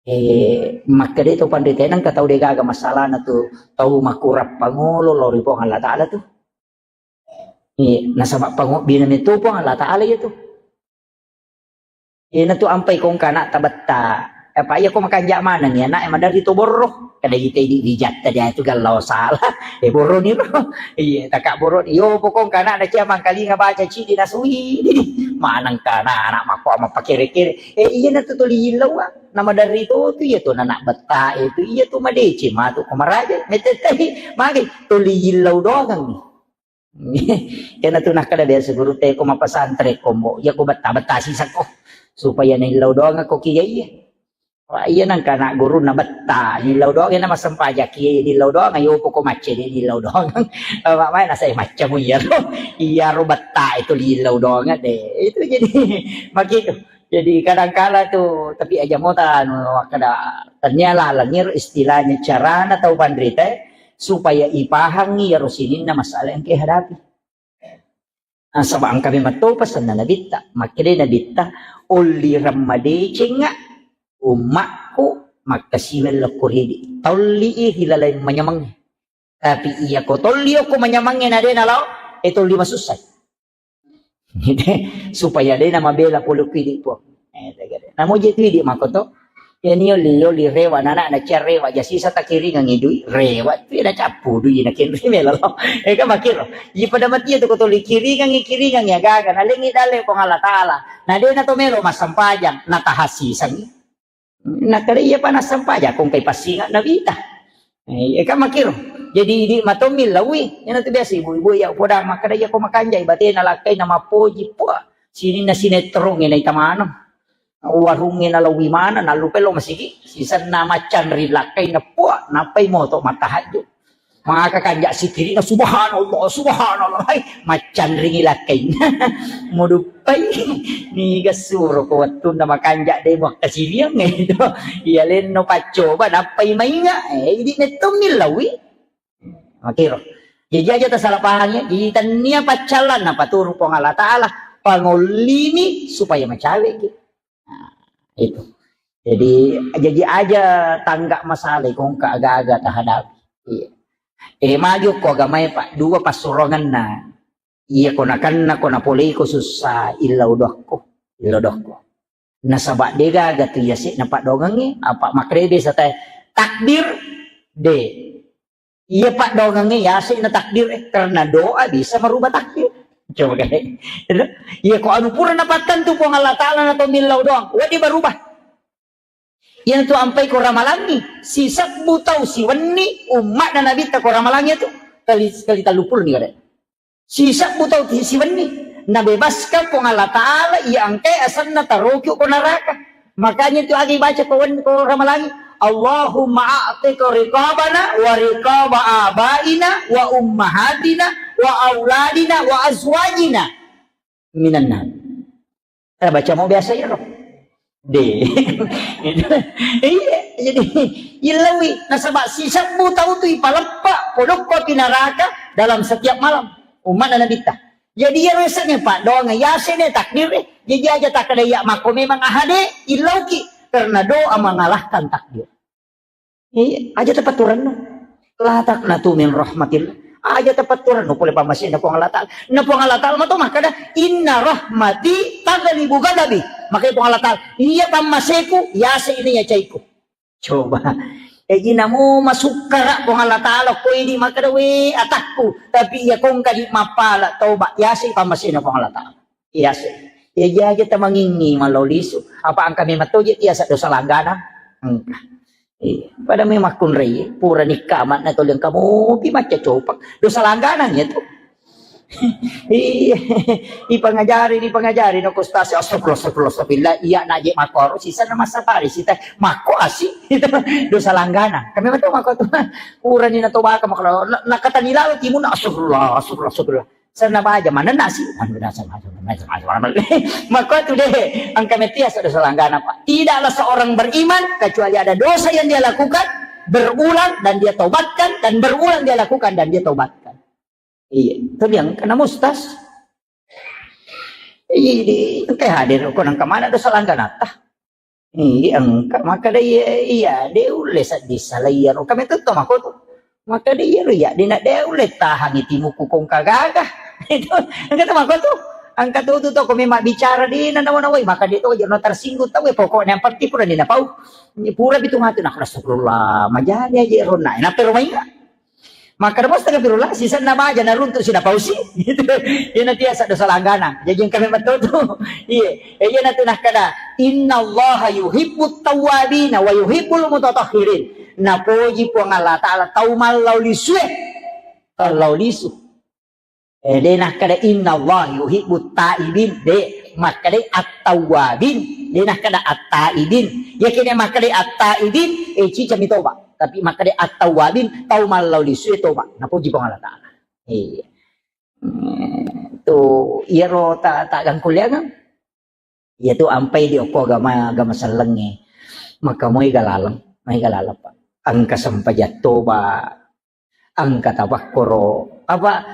Eh, makkeda to panrita, nengka tau degaga masalahna tu, tau makurang pangolo lao ri Puang Allah Ta'ala tu. Eh, nasaba pangobbina metu Puang Allah Ta'ala iya tu. Eh, natu ampai kongka anak tabetta. Apa iya ko makanja maneng ya, anak maderri to borro. Kada ite di dijatta dia tu gallau salah. Eh, borro ni ro. Iya, taka borro. Yo pokong kana na cia mangkalinga baca cidi nasui. Maneng kana anak mako ama pakere-kere. Eh, iya natu tuli illau, ah. Nama dari to tu iya tu anak betta itu iya tu madece matu ko maraja. Metetai magi tuli illau doang ni. Kena tu nakkeda biasa guru te ko mapasantren kombo. Iya ko betta-betta sisakko. Supaya naillau doang ko kiga iya. Wah, iya nangka anak guru na betta, nillau doang na massempajang ki, nillau doang, ayo poko macce, nillau doang. Apa main saya macam iya ro. Iya ro betta itu nillau doang deh. Itu jadi begitu. Jadi kadang kala tu, tapi aja mau tanu, kada tanya lah, langir istilahnya carana tau panrita, supaya ipahangi ya ro sininna masalah yang kehadapi. Nasaba engka memang to pesanna Nabitta. Makkedai Nabitta, "Ollireng madecengnga ummakku makkasiweng lokko ridi." Tolli i ri laleng manyamangnge. Tapi iya ko tolli okko manyamangnge na de nalao, e tolli masussai. Supaya de namabela pole ku idi, Puang. Eh, tegere. Namo je tu idi mako to. Iya ni oli, oli rewa, nana na cia rewa, ja sisa takiringang i dui, rewa tu na cappu dui na kenri melo. Eh, kan makiro. Iya pada mati tu ko toli kiringang i, kiringang i agaga, na lengi dale Puang Allah Ta'ala. Na de na to melo massempajang, na tahasisang. Na kale iya pa nassempajang, kong kai passinga na wita. Eh, iya kan makiro. Jadi idi matommi lawi, iya na tu biasa ibu-ibu iya poda makkeda iya ko makanjai batena lakkai na mappoji, puah. Sininna sinetrong na ita maneng. Warungnge nalauwi maneng, nallupai lo masigi, sisenna maccanri lakkainna, puah, nappai moto mattahajju. Maka kanja sikirina, "Subhanallah, subhanallah." Hai, maccanringi lakkainna. Moduppai, niga suro ko wettunna makanja de muakkasiwiang itu. Iya lenno paccoba, nappai mainga, eh, idi mettommi lawi. Makiro. Jadi aja tasalah paham ya. Jadi tania paccallan napaturu Puang Allah Ta'ala. Pangollimi supaya macaweki. Nah, itu. Jadi, jadi aja tangga masalah kongka aga-aga tahadapi. Iya. Eh, maju ko agamae, Pak. Dua passuronganna. Iya, ko nakenna, ko napoleiko sussa, illau dokko. Illau dokko. Nasaba de gaga tu yase na padongengi, apa makrebe satai takdir de. Iya padongengnge yase na takdir, eh, karena doa bisa merubah takdir. Coba kan. Iya ko anu pura napattentu Puang Allah Ta'ala na to millau doang, wedding berubah. Iya tu ampai ko ramalangi, sisebbu tau siwenni umma na Nabitta ko ramalangi tu kali, kali tellu puluh ni kada. Sisebbu tau ti siwenni, nabebaskan Puang Allah Ta'ala iya engkai asenna taroki ko neraka. Makanya tu agi baca ko wen-, ko ramalangi, "Allahumma a'tiq riqabana wa riqaba abaina wa ummahatina wa auladina wa azwajina minan nar." Eh, baca mau biasa ya, Rob? De. Iya, jadi illawi nasaba sisebbu tau tu ipaleppa polokko api neraka dalam setiap malam. Umat Nabitta. Jadi iya resene paddoang, yasene takdir, eh. Jadi aja takkeda iya makko memang ahade, illauki karena doa mengalahkan takdir. Iya, aja tapatturanno. La taqnatu min rahmatillah. Aja tapatturanno pole pammasena Puang Allah Ta'ala. Na Puang Allah Ta'ala mato makkeda, "Inna rahmati taghlibu ghadabi." Makanya Puang Allah Ta'ala, "Iya pammaseku, yase ini ya caiku." Coba. Jadi namo masukkara Puang Allah Ta'ala, ko idi makkeda, "We, atakku." Tapi iya kongka di mappala, toba, yase pammasena Puang Allah Ta'ala. Iya sih. Iya aja tamangingi malau lisu. Apa engka memang toje tiasa dosa langganan? Engka. Iya. Pada memang kunrai, pura nikah amat na tolong kamu pi macca copak. Dosa langganan ya tu. Iya. Ipangajari, ipangajari no kustasi. Astagfirullah, astagfirullah, astagfirullah. Iya naje makoro sisa na masa pari sita. Mako asi. Itu dosa langganan. Kami betul mako tu. Pura ni na tobaka makoro. Na, na kata ni lalu timun. Astagfirullah, astagfirullah, astagfirullah. Senna baja manenna si. Maka tu deh, engka metia sudah selanggana, Pak. Tidaklah seorang beriman kecuali ada dosa yang dia lakukan berulang dan dia taubatkan, dan berulang dia lakukan dan dia taubatkan. Iya, tapi yang kena mustas. Iya, di, engka hadir, kau nang kemana dosa langganata? Iya, engka makkeda iya, iya, de ulle seddi salai iyaro. Kami tetto mako tu. Makkeda iyaro iya, de na de ulle tahangi timuku kongka gaga. Itu, engka tu mako tu. Engka tu tu to ko memang bicara de na nawa-nawai, maka de to aja no tersinggung tau, pokoknya yang penting pura de na pau. Pura bitu mati, nah, astagfirullah, majadi aja ronna. Kenapa rumah ingat? Makkeda mo astagfirullah, sisenna baja naruntu sina pausi. Gitu. Iyana tiasa dosa langganang. Jaji engka memang to tu. Iya. Eh, iyana tu nakkeda, "Innallaha yuhibbut tawwabina wa yuhibbul mutatahhirin." Napoji Puang Allah Ta'ala tau mallau lisue. Tau lau lisu. Eh, de nakkeda, "Innallaha yuhibbut taibin." De, makkeda at-tawwabin. De nakkeda at-taibin. Yakini makkeda at-taibin, eh, cicami toba. Tapi makkeda at-tawwabin, tau mallau lisue toba. Napoji Puang Allah Ta'ala. Iya. Hmm, tu, iyaro ta, ta gangkulliangeng. Iya tu ampai di okko agama, agama sellengnge. Maka moi galaleng, moi galaleng, Pak. Engka sempajang toba, engka tapakkoro. Apa,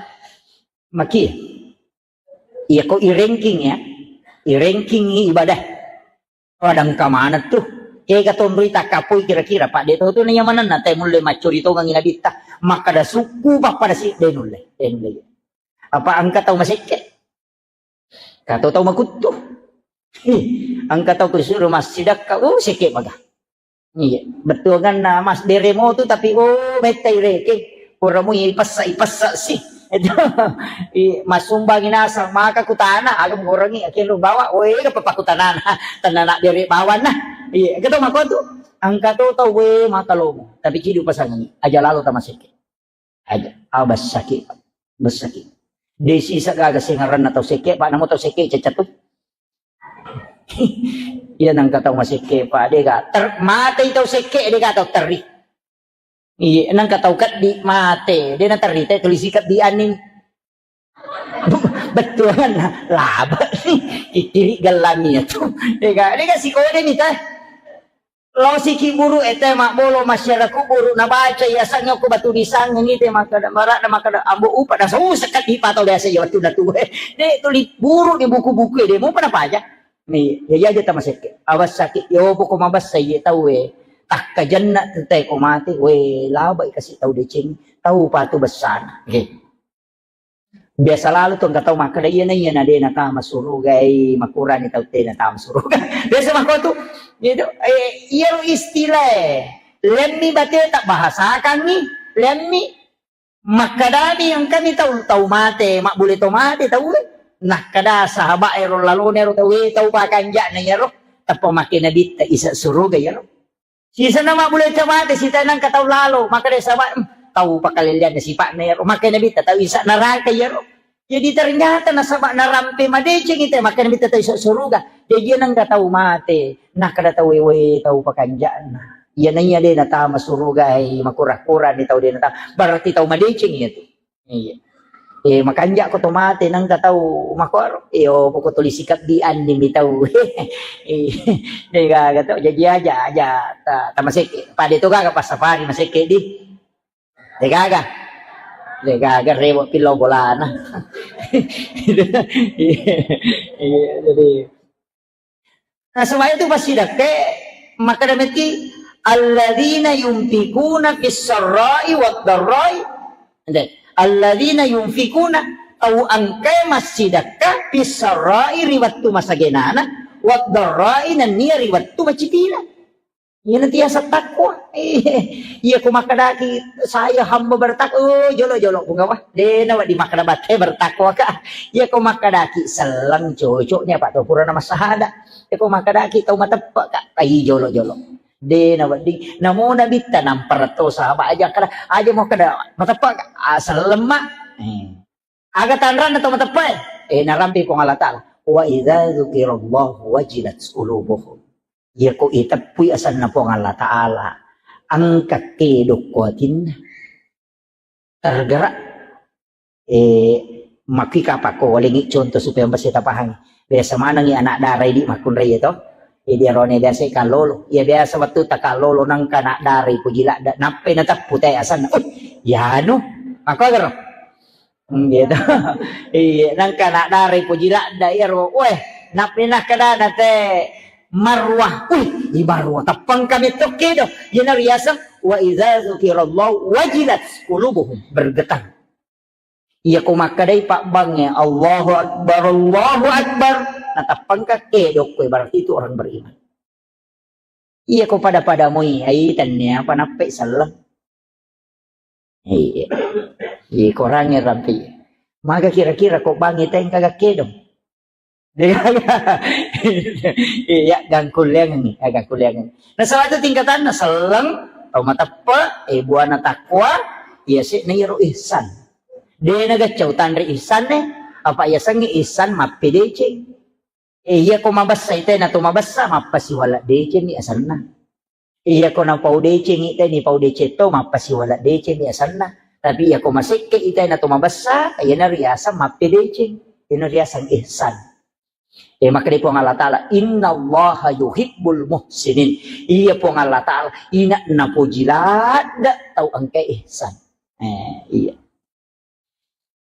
maki? Iya ko i ranking ya. I ranking ibadah. Pada engka maneng tu. Kega tonroi takkapoi kira-kira, Pak, de to tu naiya manenna te mulle maccuri tongengi nabitta. Makkeda sukku pappada si, de nulle, de nulle. Apa engka tau masekke? Kato tau makuttu. Ih, engka tau kusuru massidakka, uh, sekke maga. Iya, bettuanganna mas bere mo tu tapi, oh, mettai reke. Pura mui ipessa, ipessa si. Itu, i, masumbangi nasang, maka kutana, agam gorengi, akhirnya bawa, oh, iya, apa pakutanana. Tenana bere bawanna. Iya, kita mako tu. Engka to tau, we, maka lomo. Tapi cidi upasangi, aja lalo tamasekke. Aja, ah, bessaki, bessaki. De sisa gaga sengaranna tau sekke, Pak, namo tau sekke cecatu. Iya nangka tau masekke, Pak, dega ter, matei tau sekke, dega tau terri. Iya, nangka tau keddi mate, de na terri te tulisi keddi aning. Bettuanna laba. Kikkiri gellami ya tu. Dega, dega sikode mita. Laosiki buru ete mabbolo masyarakat buru nabaca yasangnge ko batu disangeng ite makkeda, marada makkeda, ambo upa, nasa, uh, sekaddi pato biasa iya wattunna tuwe. De tuli buru di buku-buku de, mupa napaja. Ni, ya, ya, aja tamasekke. Awas sakit, yo, poko mabassa iye tauwe. Takkajenna tu te ko mate, we, labai kasi tau deceng, tau patu bessana. Oke. Biasa lalu tu engka tau makkeda, "Iyana, iyana de natama suruga, eh, makurani tau te natama suruga." Biasa makko tu. Gitu. Eh, iyaro istilah, eh. Lemmi bate tak bahasakangngi, lemmi makkedani engkani tau, tau mate, mabbule to mate tau, eh. Nakkeda sahabat ero lalone ero tau, eh, tau pakanja'na iyaro. Tappa makke nabitta isa suruga iyaro. Sisenna mabbule to mate, sita nangka tau lalo, makkeda saba, "Hmm, tau pakalellianna sipa'na iyaro." Makkeda nabitta, "Tau isa neraka iyaro." Jadi ternyata nasaba narampe madeceng ite, makkeda nabitta, "Tau isa suruga." Jadi nangka tau mate, nakkeda tau wewe tau pakanja'na. Iya naiya de natama suruga, eh, makurang-kuranni tau de natama. Berarti tau madeceng iya tu. Iya. Eh, makanja ko to mate nangka tau makoro. Iyo, poko tuli sikabbi anni mi tau. Eh, degaga to, jaji aja, aja ta, ta maseke. Pade to gaga passafari maseke di. Degaga. Degaga rewo pillau bolana. Iya, iya, jadi Nasaba itu passidakke makkeda metti, "Alladzina yunfikuna fis sarra'i wad darra'i." Ente, "Alladzina yunfikuna," tau engkae massidakka, "fis sarra'i," ri wettu masagenana, "wad darra'i," nennia ri wettu macipina. Iyana tiasa takwa. Iya ko makkedaki, "Saya hamba bertakwa," oh, jolo-jolo, Puang Allah. De nawedding makkeda batte bertakwa ka. Iya ko makkedaki selleng, cocoknya, Pak, to purana massahada. Iya ko makkedaki tau mateppe ka, ai jolo-jolo. De nawedding. Namo nabitta nampara to sahabat aja kada, aja mau kada mateppe ka, ah, selleng ma. Eh. Aga tanranna to mateppae? Eh, narampe Puang Allah Ta'ala. "Wa idza dzukirallahu wajilat qulubuhum." Iyako iteppui asenna Puang Allah Ta'ala, engka kedo ko atinna. Tergerak. Eh, makki kapako walengi contoh supaya mesti tapahami. Biasa manengi anak dara idi makkunrai to. Jadi arone biasa kallolo. Iya biasa wettu takallolo nangka anak dara poji ladda. Nappai nateppu te asenna. Uh, yanu. Mako gero. Hmm, gitu. Iya, nangka anak dara poji ladda iyaro. Weh, nappi nakkedana te, Marwah. Wih, di Marwah. Tappangka metto kedo. Iyana riaseng, "Wa idza dzukirallahu wajilat qulubuhum." Bergetar. Iya ko makkedai pabbangnge, "Allahu Akbar, Allahu Akbar." Natappangka kedo koe, berarti itu orang beriman. Iya ko pada-pada moi, ai tennia apa nappe selleng. Iya. Iya, korangnge rampi. Maga kira-kira ko bangnge tengka gakkedong. Iya, gangkulleangengngi, ya, gangkulleangengngi. Nah, salah satu tingkatanna selleng, tau mateppe, eh, buana takwa, iya se'na iyaro ihsan. Dena gaccau tanre ihsanne, apa iya sengngi ihsan mappedeceng. Eh, iya ko mabessa ite na to mabessa, mappasiwala deceng ni asanna. Iya ko napau deceng ite ni pau deceng to, mappasiwala deceng ni asanna. Tapi iya ko masekke ite na to mabessa, iyana riaseng mappedeceng. Iyana riaseng ihsan. Eh, makkeda Puang Allah Ta'ala, "Innallaha yuhibbul muhsinin." Iya Puang Allah Ta'ala, ina napoji ladde tau engka ihsan. Eh, iya.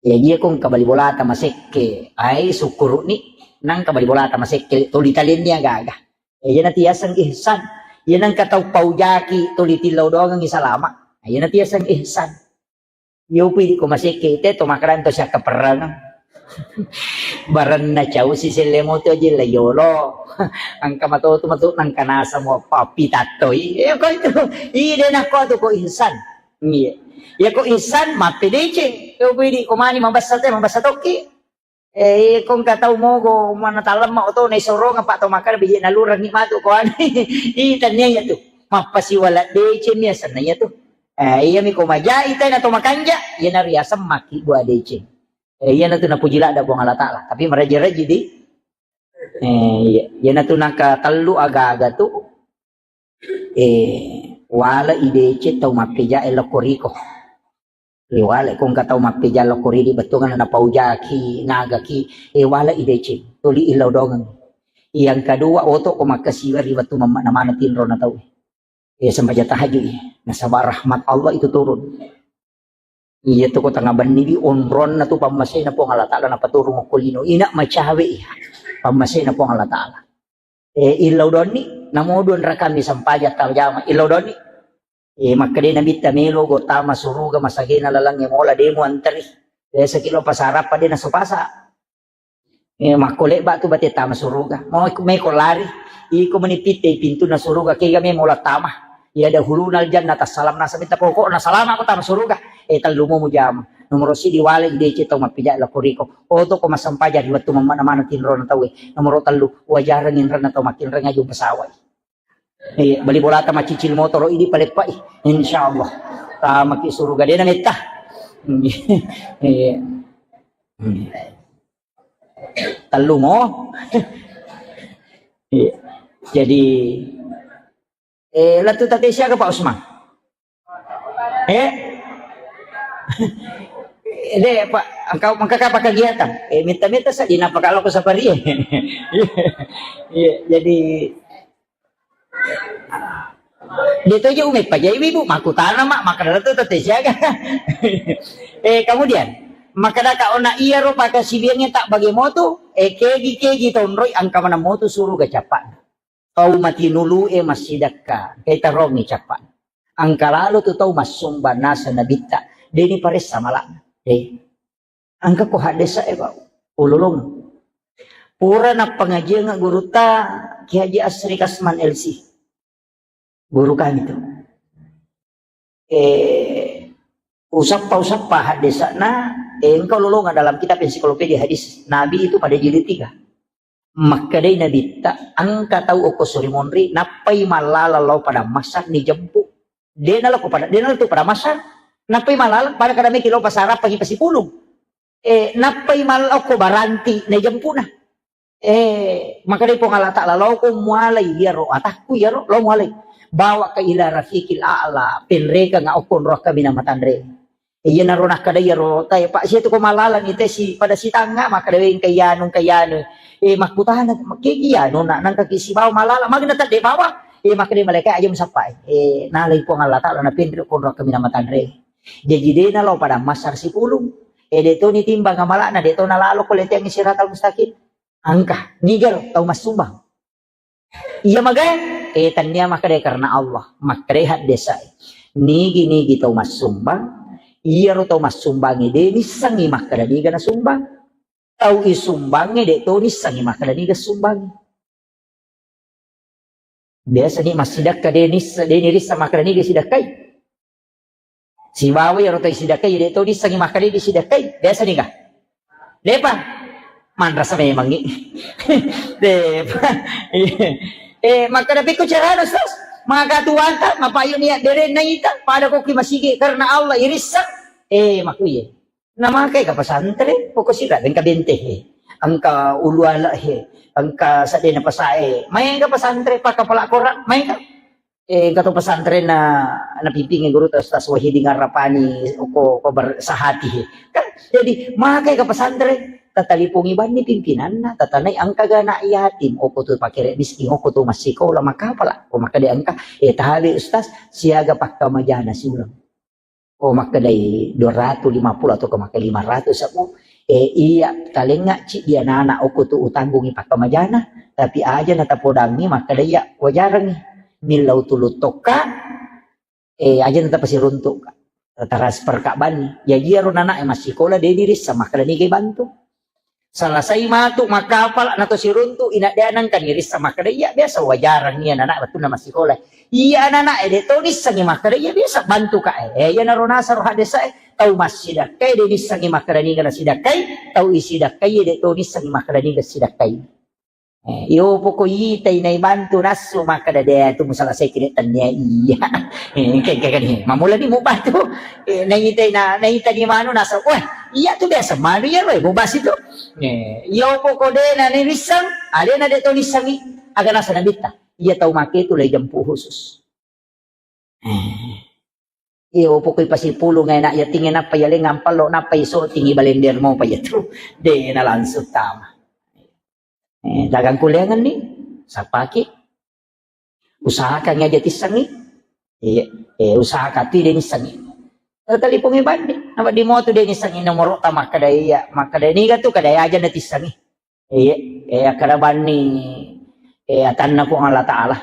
Ya, iya ko engka bali bolata masekke, ai sukkuru'ni, nangka bali bolata masekke, tuli talenni aga-aga. Ya, iyana tiaseng ihsan. Iya nangka tau paujaki, tuli tillau doangengngi salama. Iyana tiaseng ihsan. Yopi di ko masekke ite to makarang to siakka perang. Barenna cau si selle moto aja la yolo. Angka matoto matu nangka nasa mo papi tattoi. Ya ko itu. Ide nako tu ko ihsan. Iya. Ya ko ihsan mappedeceng. Yopi di ko mani mabessa te, mabessa tokki. Eh, iya, ko engka tau mogo, mana talemma oto, na isorong apa tau makkeda biji nalurengngi matu ko anu. Ih, tennia iya tu. Mappasiwala deceng mi asenna iya tu. Eh, iya mi ko majai tena to makanja, iyana riaseng makki dua deceng. Eh, iyana tu napuji ladde Puang Allah Ta'ala. Tapi meraji-raji di, eh, iya, iyana tu nangka tellu aga-aga tu, eh, wala i deceng tau mappeja e lokko riko. Eh, wale ko engka tau mappeja lokko ridi bettuanna napaujaki, nagaki, eh, wale i deceng, tuli illau dongeng. Yang kedua, oto ko makkasiwa ri wettu mamma namana tinro na tau. Eh, sembaja tahajud, eh, nasaba rahmat Allah itu turun. Iya tu ko tengah benni di onronna tu pammasena Puang Allah Ta'ala napaturung okko lino. Ina macawe iya pammasena Puang Allah Ta'ala. Eh, illau donni, namo dua rakami sempajang tajama, illau donni. Eh, makkeda Nabitta melo go tama suruga masagena lalengnge mola demo anteri. Biasa ki lo pasarappa de naso pasa. Eh, makko lebba tu bate tama suruga. Mau iku meko lari. Iko meni pitte pintunna suruga kega me mola tama. Ya dahuluna aljannah tassalam nasa minta pokokna salama ko tama suruga. Eh, tellu mo mujama. Nomoro sidi wale i deceng tau mappeja lokko riko. Oto ko massempajang ri wettu mamma namana tinrona tauwe. Nomoro tellu, wajareng inrenna tau makkinreng aju pesawat. Iya, bali bolata macicil motoro idi paleppai. Insyaallah. Tamaki suruga dena metta. Iya. Tellu mo. Iya. Jadi, eh, latu tate siaga Pak Usman? Eh? De, Pak, engkau mengkaka apa kegiatan? Eh, minta-minta saja napa kalau ke safari. Iya, jadi de toje ume pajai ibu makutana mak maka tu tete siaga. Eh, kemudian maka daka ona iya ro paka sibiangnya tak bagi motu, eh, kegi kegi tonroi angka mana motu suruga cappa. Tau matinulu'e massidakka, engkai tarongi cappa. Engka lalo tu tau massumbang naseng Nabitta, deni paressa mala'na. Eh. Engka ko haddesa e, Pak. Ululung. Pura nappangajiang gurutta Ki Haji Asri Kasman L C. Guru kami tu. Eh, usappa-usappa haddesa'na, eh, engka ulolongeng dalam kitab ensiklopedia hadis Nabi itu pada jilid tiga. Makkedai Nabitta, engka tau okko suri monri, nappai mallala lao padang massar ni jempu. Dena lao ko pada, dena lao tu padang massar. Nappai mallala pada kada meki lao pasarappa ki pasipulung. Eh, nappai mallao ko baranti na jempuna. Eh, makkedai Puang Allah Ta'ala, "Lao ko mualai iyaro atakku iyaro, lao mualai. Bawa ka ila rafiqil a'la, penrekeng okko nro kaminang matanre." Iya naro nakkeda iyaro tae, "Pak, sia tu ko malalang ite si pada sitangnga," makkeda, "Weng kayanu, kayanu." Eh, makkutana, "Kegi anu nak nangka ki sibawa malalang, magna tadde bawa?" Eh, makkeda malaikat, "Aja musappai." Eh, nalai Puang Allah Ta'ala na penre okko nro kaminang matanre. Jaji dena lao padang massar sipulung. Eh, de to ni timbang amalana, de to nalalo ko leteang siratal mustaqim. Engka, niga ro tau massumbang. Iya magai, eh, tania makkeda karena Allah, makkeda haddesae. Nigi-nigi tau massumbang, iyaro tau massumbangi de nissengi makkeda niga nasumbang. Tau isumbangi de to nissengi makkeda niga sumbangi. Biasa ni massidakka de nissa, de nirissa makkeda niga sidakkai. Sibawa iyaro tau isidakkai, de to dissengi makkeda disidakkai. Biasa niga? Depa. Manrasa memangngi. Depa. Eh, makkeda pikku carana, Ustaz? Maka tuanta, mapayuni addere naita, pada ko ki masigi karena Allah irissa. Eh, makuye. Namakai ka pesantren, pokok sira engka bente he. Engka ulu ala he. Engka sadena pasae. Main ka pesantren, pakapala korang, main ka. Eh, engka to pesantren na, napimpingi guru ta Ustaz Wahidin Arrapani, oko, ko ber-, sahati. Kan, jadi, makai ka pesantren, tatalipongi banni pimpinanna, tatanai engka ga anak yatim, oko tu pakere miskin, oko tu massikola, makapala, ko makkeda engka, eh, tabe Ustaz, siaga pakkamajana siuleng. Oh, makkedai dua ratus lima puluh atau ke makkeda lima ratus sabu. Eh, iya, talengnga ci dia anak oko tu utanggungi pakkamajana, tapi aja na tapodangi makkeda iya wajarangi. Millau tulu tokka, eh, aja na tapasiruntuk. Transfer ka banni. Ya, iya ro anak e massikola, de dirissa makkeda niga bantu. Selesai matu makkapala na to siruntu, ina de nangka nirissa makkeda iya biasa wajarang iya anak wettunna massikola. Iya anak e de to nissengi makkeda iya biasa bantu ka e. Eh, iya naro nasaro hadesa e, tau massidakkai de nissengi makkeda niga nasidakkai, tau isidakkai iya de to nissengi makkeda niga sidakkai. Eh, iyo poko itai naibantu nassu makkeda de tu musalasai kini tania iya. Eh, kayak, kayak gini. Mamula ni mubantu. Eh, naitai na, naita di manu nassu. Wah, iya tu biasa manu iya roe mubasi tu. Eh, iyo poko de na ni nissang, ade na de to nissangi. Aga nasa nabitta. Iya tau make tu lai jampu khusus. Eh. Iyo pokoi pasipulung anak yating nappa yaleng ampallo nappa iso tingi balender mo pa yatu. De na langsung tama. Eh, dagang kuliangan ni, sapaki. Usahakan aja tissangi. Iya, eh, usahakan tu de nissangi. Talipongi bandi, nama di motu de nissangi nomoro ta makkeda iya, makkeda niga tu kada aja na tissangi. Iya, eh, akkeda banni, eh, atanna Puang Allah Ta'ala.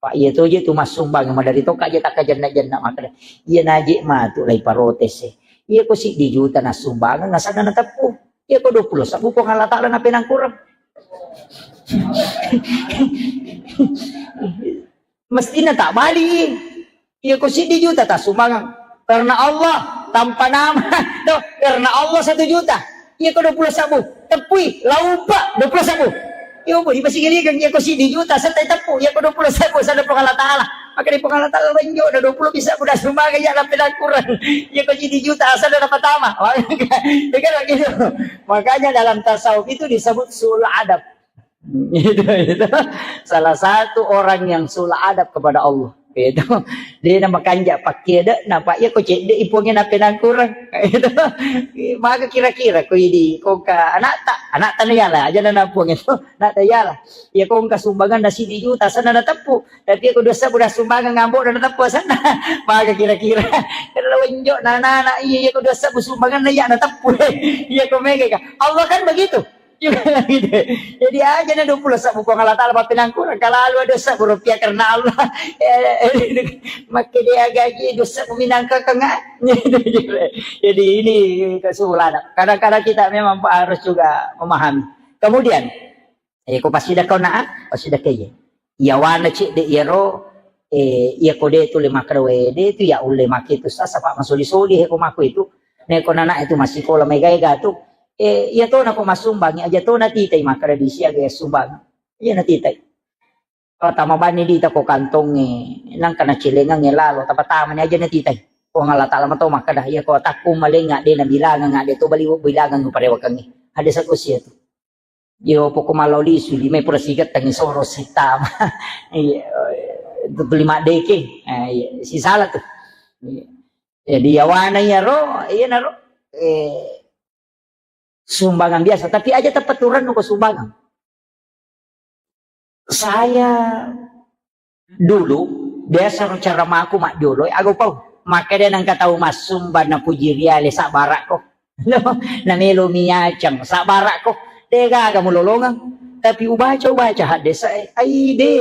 Pak, iya to je tu massumbang, madari to kaje takkajenna-jenna makkeda. Iya naje matu lai parotese. Iya ko siddi juta nassumbangeng, asanna nateppu. Iya ko dua puluh sabbu Puang Allah Ta'ala napenangkurang. Mestina tak bali. Iya ko siddi juta tassumbangeng. Karena Allah, tanpa nama. Tuh, karena Allah satu juta. Iya ko dua puluh sabbu. Teppui, laupa, dua puluh sabbu. Iya, bu, dipasigaligeng, iya ko siddi juta, setai teppu, iya ko dua puluh sabbu, sana Puang Allah Ta'ala. Maka di Puang Allah Ta'ala, lenjo, ada dua puluh bisa, udah sumbangeng, ya, tapi kurang. Iya ko siddi juta, asal udah pertama. Iya kan begitu. Makanya dalam tasawuf itu disebut sulh adab. Itu, itu. Salah satu orang yang su'ul adab kepada Allah. Itu. Dia nama kanja pakai ada, napa iya ko cedde iponge nape nangkurang. Itu. Maka kira-kira ko idi, ko ka anak tak, anak tak yala aja na nampung itu. Anak tak yala. Ya ko ka sumbangan nasi di juta sana na teppu. Tapi ko dosa udah sumbangan ngambok dan teppu sana. Maka kira-kira. Kalau enjok nana anak iya, iya ko dosa sumbangan na iya na teppu. Iya ko mega ka. Allah kan begitu. Juga gitu. Jadi aja na dua puluh sabbu Puang Allah Ta'ala papinangkurang. Kalau ada sabbu rupiah karena Allah. Eh, makke dia gaji dosa minangka kengak. Jadi ini kesimpulan. Kadang-kadang kita memang harus juga memahami. Kemudian, eh, ko pasidakka na, pasidakka iya. Iyawana cedde iyaro, eh, iya ko de tu le makkeda we, de tu ya ulle make tu sasa pa masoli-soli he ko mako itu. Ne ko nana itu masikola mega-ega tu. Eh, iya to na ko massumbang, aja to na titai makkeda di siaga ya sumbang. Iya na titai. Ko tama bani di ta ko kantonge, nangka na celengange lalo, tapa-tama ni aja na titai. Puang Allah Ta'ala mato makkeda, iya ko takku malenga de na bilangang, de to bali bilangang parewakangi. Ada satu sia tu. Yo poko malao lisu, lima pura sigattangi soro sitama. Iya, itu lima deke. Eh, iya, sisala tu. Iya. Jadi yawana iyaro, iyanaro, eh, sumbangan biasa, tapi aja tepat turun ko sumbangan. Saya dulu biasa ro cara maku majjolo, aga upau. Makkeda nengka tau massumba napuji riale sabbarakko. Namelo miacang sabbarakko. Degaga mulolongeng. Tapi ubaca, ubaca haddesae, ai de.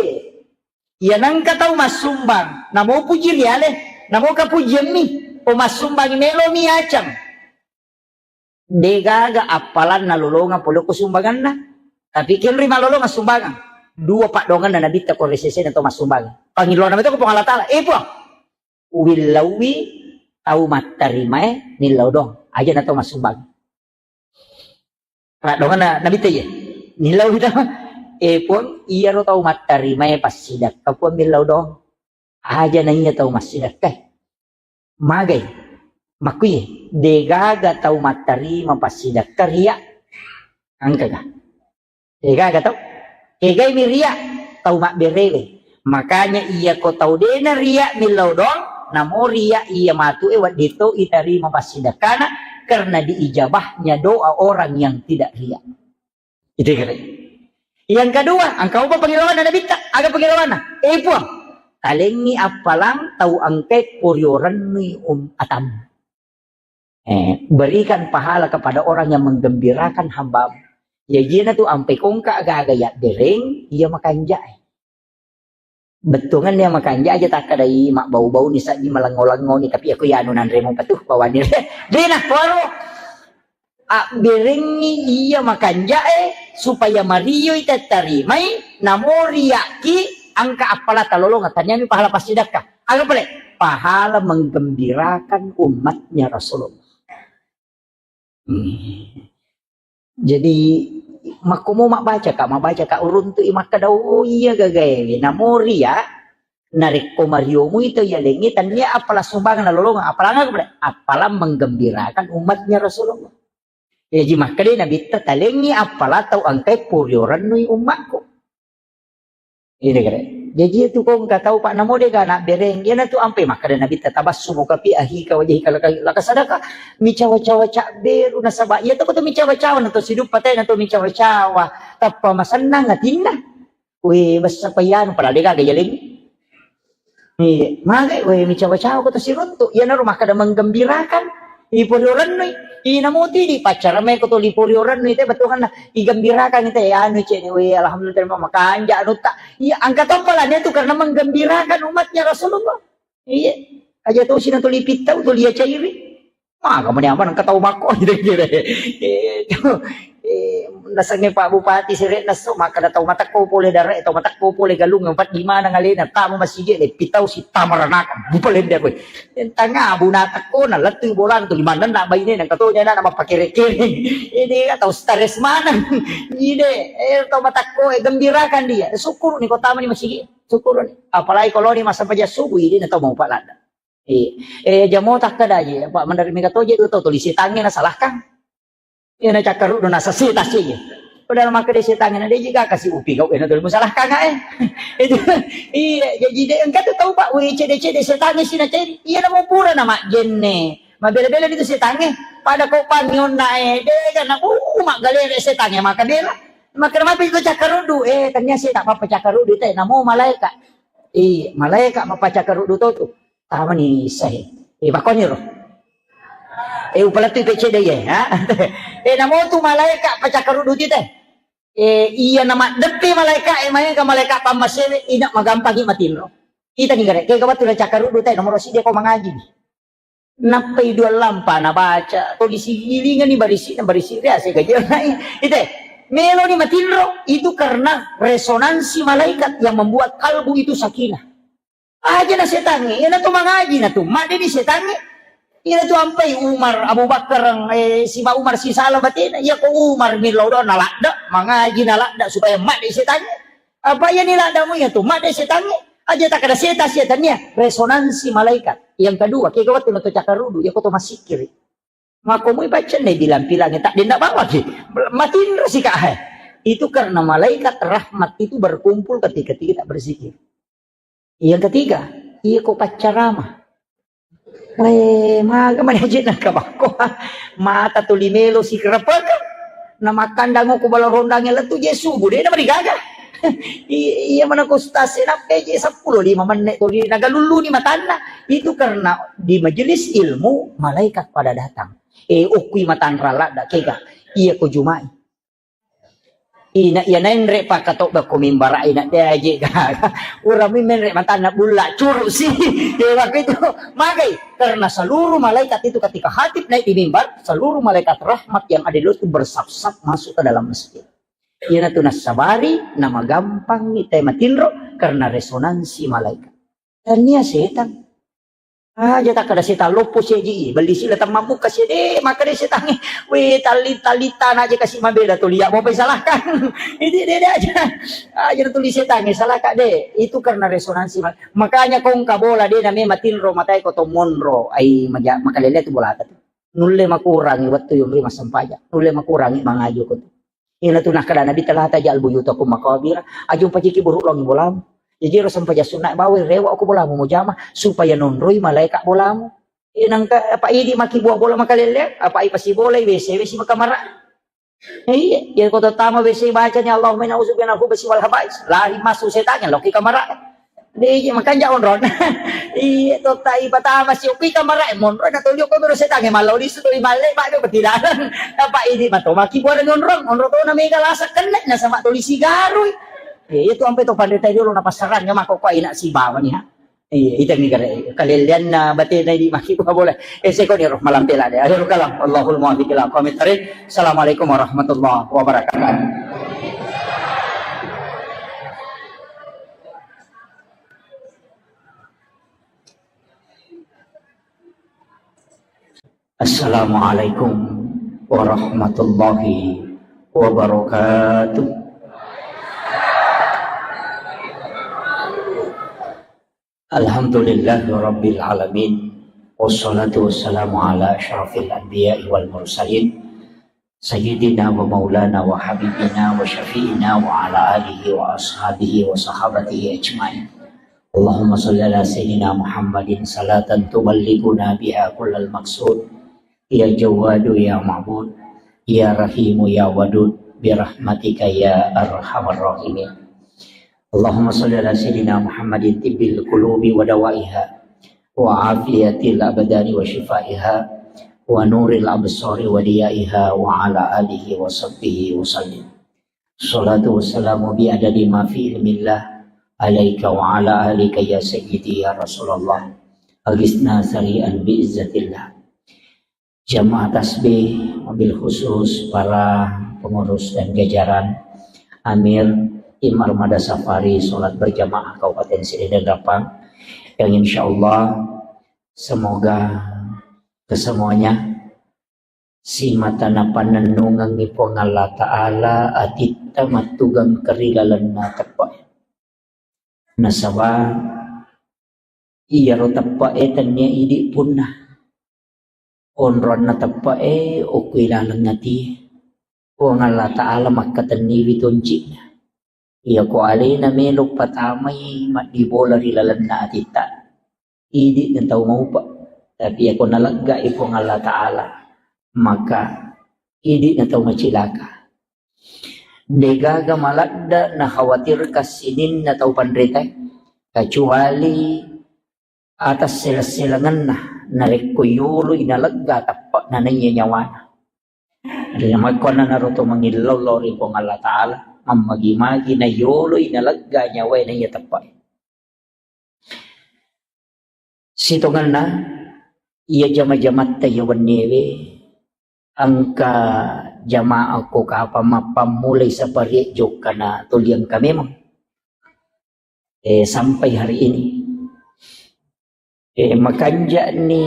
Iya nangka tau massumbang, namo puji riale, namo kapujiammi, o massumbang melomi acang. Degaga appalanna lolongang pole ko sumbanganna. Tapi kenri malolongang sumbangan. Dua paddoanganna nabitta ko resesena tau massumbang. Pangilona metto ko Puang Allah Taala. Eh, Puang, uwillauwi tau mattarimae millau doang. Aja na tau massumbang. Paddoanganna nabitta iya. Millau tau. Eh, Puang, iyaro tau mattarimae passidakka, Puang, millau doang. Aja naiya tau massidakkae. Magai? Makkuye, degaga tau mattarima passidakka ria. Engkaga? Degaga tau? Kegai mi ria? Tau mabberewe. Makanya iya ko tau dena ria millau doang, namo ria iya matu e wedding to itarima passidakkana karena diijabahnya doa orang yang tidak ria. Itu kira. Yang kedua, engka upa pengilawanna nabitta, aga pengilawanna? Eh, Puang, talengi appalang tau engkai poriorennui um atam. Eh, berikan pahala kepada orang yang menggembirakan hambamu. Ya, jina tu ampe kongka aga-aga ya bereng, iya makanjae. Bettuangenna makanja aja takkadai mabbau-bauni, saddi malengo-lengoni, tapi aku ya anu nanremo patu bawani. Dena kuaro. Abberengngi iya makanjae supaya marioi tattarimai, namo riaki engka appala talolonga, taniami pahala passidakka. Aga pale? Pahala menggembirakan umatnya Rasulullah. Hmm. Jadi, makkomo mabbacaka, mabbacaka uruntu'i makkeda, "Oh, iya gagaewe." Namo ria, narekko mariomui to yalengnge, tania appala sumbangan nalolongeng, appalang aga pale? Appalang menggembirakan umatnya Rasulullah. Jaji makkeda nabitta, "Talengngi appala tau engkai poriorennui ummakku." Ini kere. Jaji itu ko engka tau, Pak, namo dega nabbereng. Iyanatu ampai makkeda Nabitta, "Tabassumuka fi ahika wajhika laka, laka sadaka." Micawa-cawa cabberu nasaba iya to ko to micawa-cawa na to siduppa te na to micawa-cawa. Tappa masennang atinna. We, bessa payanu padahal dega gajaleng. Iya, magai we micawa-cawa ko to siruntu. Iyanaro makkeda menggembirakan. Iporiorennu, inamo tidi paccara mai ko to liporiorennu te bettuanna. Igembirakan te anu cene we, alhamdulillah terima makanja anutta. Iya, angka to palanya tu karena menggembirakan umatnya Rasulullah. Iya. Aja to sina tuli pittau tuli ya cairi. Maga mani amaneng katau makko gitu kira. Eh, itu, eh, nasengnge Pak Bupati sere nasso makkeda tau matekko pole dare, tau matekko pole galung empat di mana ngalena tamu masigi le pitau si tamaranaka bupalende koe. Tanga buna tekko na lettu bolang tu limanna na baine na katonya na mappakere-kere. Ini atau stres maneng. Ide, eh, tau matekko, eh, gembirakan dia. Syukur ni kota mani masigi. Syukur ni. Apalagi kalau ni masa paja subuh ini na tau mau palada. Eh, eh, jamo takkeda je, apa meneri mega toje tu tau tuli setangnge nasalahkan. Iya na cakkaruddu nasasita si. Padahal makkeda setangnge na deji ga kasi upi kau ena tuli musalahkan eh. Itu iya, jadi de engka tu tau pak we cede-cede setangnge sina cede. Iya na mau pura na majjenne. Mabela-bela itu setangnge. Pada kau pangionna eh, de ga na uh, maggalere setangnge maka bela. Maka mapi itu cakkaruddu, eh tanya saya tak apa cakkaruddu teh, namo malaika. Iya, malaika mapa cakkaruddu to tu. Tamani issahe. Eh, bakkoniro. Eh, upalettui pecce de ye, ha? Eh, namo tu malaika pacakkaruddu tite. Eh, iya na maddeppe malaika, eh, maega malaika pammasewe, ina magampangi matinro. Kita ni gare, kega wettu na cakkaruddu te, nomoro sidi ko mangaji. Nappai dua lampa nabaca, to disigilingani barisi, barisi riase gaji. Ite, meloni matinro, itu karena resonansi malaikat yang membuat kalbu itu sakinah. Aja na setangnge, iyana tu mangaji na tu, madde ni setangnge. Iyana tu ampai Umar, Abu Bakar, eh, siba Umar sisala batena. Iya ko Umar millau do na ladda, mangaji na ladda supaya madde setangnge. Apa iya ni ladda mu iya tu, madde setangnge. Aja tak ada setan, setan iya resonansi malaikat. Yang kedua, kega wettu na to cakarudu, iya ko to masikiri. Makko mui baccenne bilang-bilang, tak dendak bawa ki. Matinro sika, hai. Itu karena malaikat rahmat itu berkumpul ketika kita berzikir. Yang ketiga, iya ko paccarama. Eh, maga mani aja nangka bakko. Mata tuli melo sikerepek. Na makkandang ko bala rondang lettu je subuh, de na marigaga. I-, iya mana ko stase nappe je seppulo lima menne ko di nagalullu ni matanna. Itu karena di majelis ilmu malaikat pada datang. Eh, okui matanra ladda kega. Iya ko jumai. Ina iya naenre pakkatobba ko mimbara ina de aje gaga. Urami menre matanna bulla curu si. Ya waktu itu magai karena seluruh malaikat itu ketika khatib naik di mimbar, seluruh malaikat rahmat yang ada di luar itu bersap-sap masuk ke dalam masjid. Iyana tu nassabari namagampang ita matinro karena resonansi malaikat. Tania setang. Aja takkada setang loppo seji, belli sila temmammuka sede, makkada setangnge, "We, talli-, tallitana aja kasi mabela tu liya, mau salahkan." Ini dede aja. Aja tuli setangnge, salahka de. Itu karena resonansi ma-, makanya kongka bola de name matinro matai ko to monro. Ai maja-, makalele tu bola tu. Nulle makurangi wettu yonri massempajang. Nulle makurangi mangaji ko tu. Ina tu nakkada Nabi, "Tala taj'al buyutakum maqabira." Aja pajiki buruk longi bolamu. Jaji ro sempajang sunna bawa rewa ko bolamu mujama supaya nonroi malaika bolamu. Iya nangka apa idi maki buah bola makalele, apa ipasi bola W C W C makamara. Iya, iya ko tama W C baca ni Allahumma inna a'udzubika minal khubusi wal khaba'is. Lari masuk setannya loki kamara. Dé, makanja onrong. Iya, totta ipatama sioppi kamara, eh, monro na tolio ko bero setangnge mallau lisu toli malle, Pak, do petilaran. Apa ini mato maki buareng onrong, onrong to na mega lasa kenne na sama toli sigarui. Eh, itu ampe to pandeta jolo na passarangnge mako ko ina sibawa ni ha. Iya, itu ni kare kalellianna batena di maki ko boleh. Eh, seko ni roh malam pela de. Akhirul kalam. Allahul muwaffiq ila aqwamit thariq. Assalamualaikum warahmatullahi wabarakatuh. Assalamualaikum warahmatullahi wabarakatuh. Alhamdulillahirabbil alamin. Wassalatu wassalamu ala asyrafil anbiya'i wal mursalin. Sayyidina wa maulana wa habibina wa syafi'ina wa ala alihi wa ashabihi wa sahabatihi ajmain. Allahumma salli ala sayyidina Muhammadin salatan tuballighuna biha kullal maqsud. Ya Jawwadu ya Ma'bud, ya Rahimu ya Wadud, bi rahmatika ya arhamar rahimin. Allahumma salli ala sayyidina Muhammadin tibbil qulubi wa dawaiha, wa afiyatil abdani wa shifaiha, wa nuril absari wa diyaiha, wa ala alihi wa sahbihi wa sallim. Salatu wassalamu bi adadi ma fi ilmillah alaika wa ala alika ya sayyidi ya Rasulullah. Agisna sari'an bi izzatillah. Jamaah tasbih, wabil khusus para pengurus dan jajaran Amir Tim Armada Safari Salat Berjamaah Kabupaten Sirih dan Rappang, yang insya Allah semoga kesemuanya simata napannennungengngi Puang Allah Ta'ala atitta mattugang kerilalenna teppe. Nasaba iyaro teppe'e tennia idi punna. Onronna teppe'e okko ilaleng atie. Puang Allah Ta'ala makkatenniwi tonci'na. Iyako alena melo patamai maddibola ri lalenna atitta. Idi na tau maupa. Tapi iyako naleggai Puang Allah Ta'ala, maka idi na tau macilaka. Degaga maladda nakhawatirkan sininna tau panritae, kecuali atas seleng-selengenna narekko yoloi nalegga teppe'na naiya nyawana. Ri namakkuannanaro to mangillau lao ri Puang Allah Ta'ala, mammagi-magi nayoloi nalegga nyawae naiya teppe'e. Sitongenna iya jama-jamatta iya wenniewe engka jamaah ko kapang mappammulai saparie jokkana tuli engka memang. Eh, sampai hari ini. Eh, makanja'ni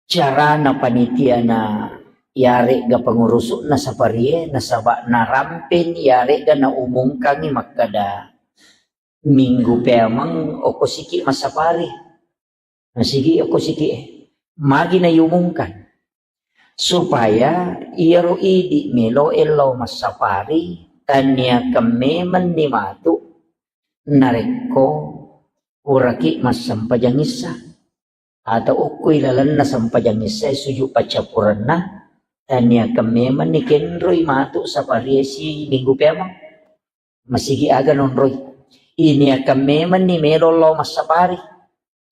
carana panitiana iyare'ga pengurusu'na saparie, nasaba narampeni iyare'ga naumungkangngi makkada minggu peameng okko siki massapari. Nasigi okko siki e. Magi naiumungkan. Supaya iyaro idi melo e lao massapari, tanniakeng memenni matu narekko puraki massempajang issa. Atau okkoi lalenna sempajang issae sujud paccappurenna, tanniakeng memenni kenroi matu saparie si minggu peameng. Masigi aga nonroi. Iniakeng memenni melo lao massapari.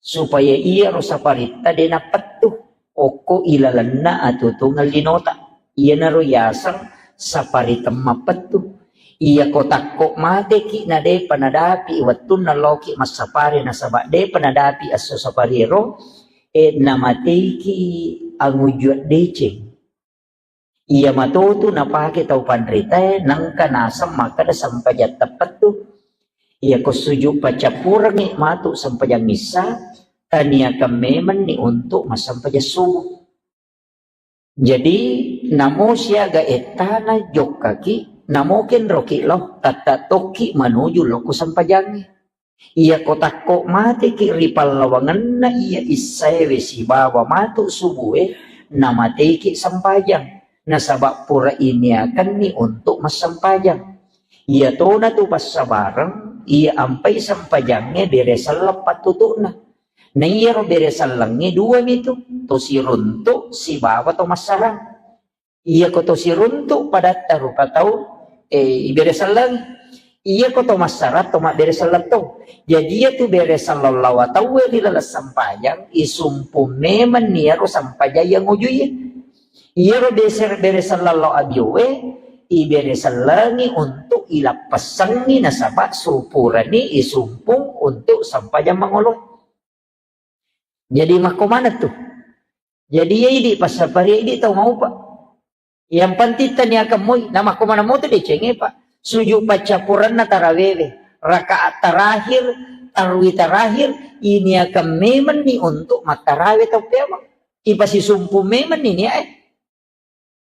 Supaya iyaro saparitta de nappettu okko ilalenna atutungeng linota. Iyanaro yaseng sapari temmappettu. Iyako takko mateki na depa nadapi wettunna loki massapari nasaba depa nadapi esso sapariero, e, namateiki angujua deceng. Iya matotu napake tau panritae nangka naseng makkeda sempajang teppettu. Iyako sujud paccappurengngi matu sempajang issa, taniakan memenni untuk massempajang subuh. Jadi, namo siaga ettana jokkaki, namo kenroki lao, tatta tokki manuju lokko sempajangnge. Iyako takko mateki ri pallawangenna iya issaewe sibawa matu subue, namateki sempajang. Nasaba pura iniakenni untuk massempajang. Iyatona tu passabareng, iya ampai sempajangnge bere selleng pattutu'na. Na iyaro bere sellengnge dua mitu, to siruntu sibawa to massarang. Iyako to siruntu padatta rupa tau, eh, ibere selleng. Iyako to massarang to mabbere selleng to. Jadi iya tu bere selleng lawa tauwe ri laleng sempajang, isumpu memenni iyaro sempajang iya ngujuiye. Iyaro bese-, bere selleng lao abiowe, ibere sellengi untuk ilappessengi nasaba supurani isumpung untuk sempajang mangolo. Jadi makko maneng tu. Jadi iya idi passapari idi tau maupa. Yang penting taniakan moi, na makko maneng moto decengnge, Pak. Sujud paccappurenna tarawewe, rakaat terakhir, tarwi terakhir, iniakan memenni untuk mattarawe tau peamang. Ipasisumpu memenni niae.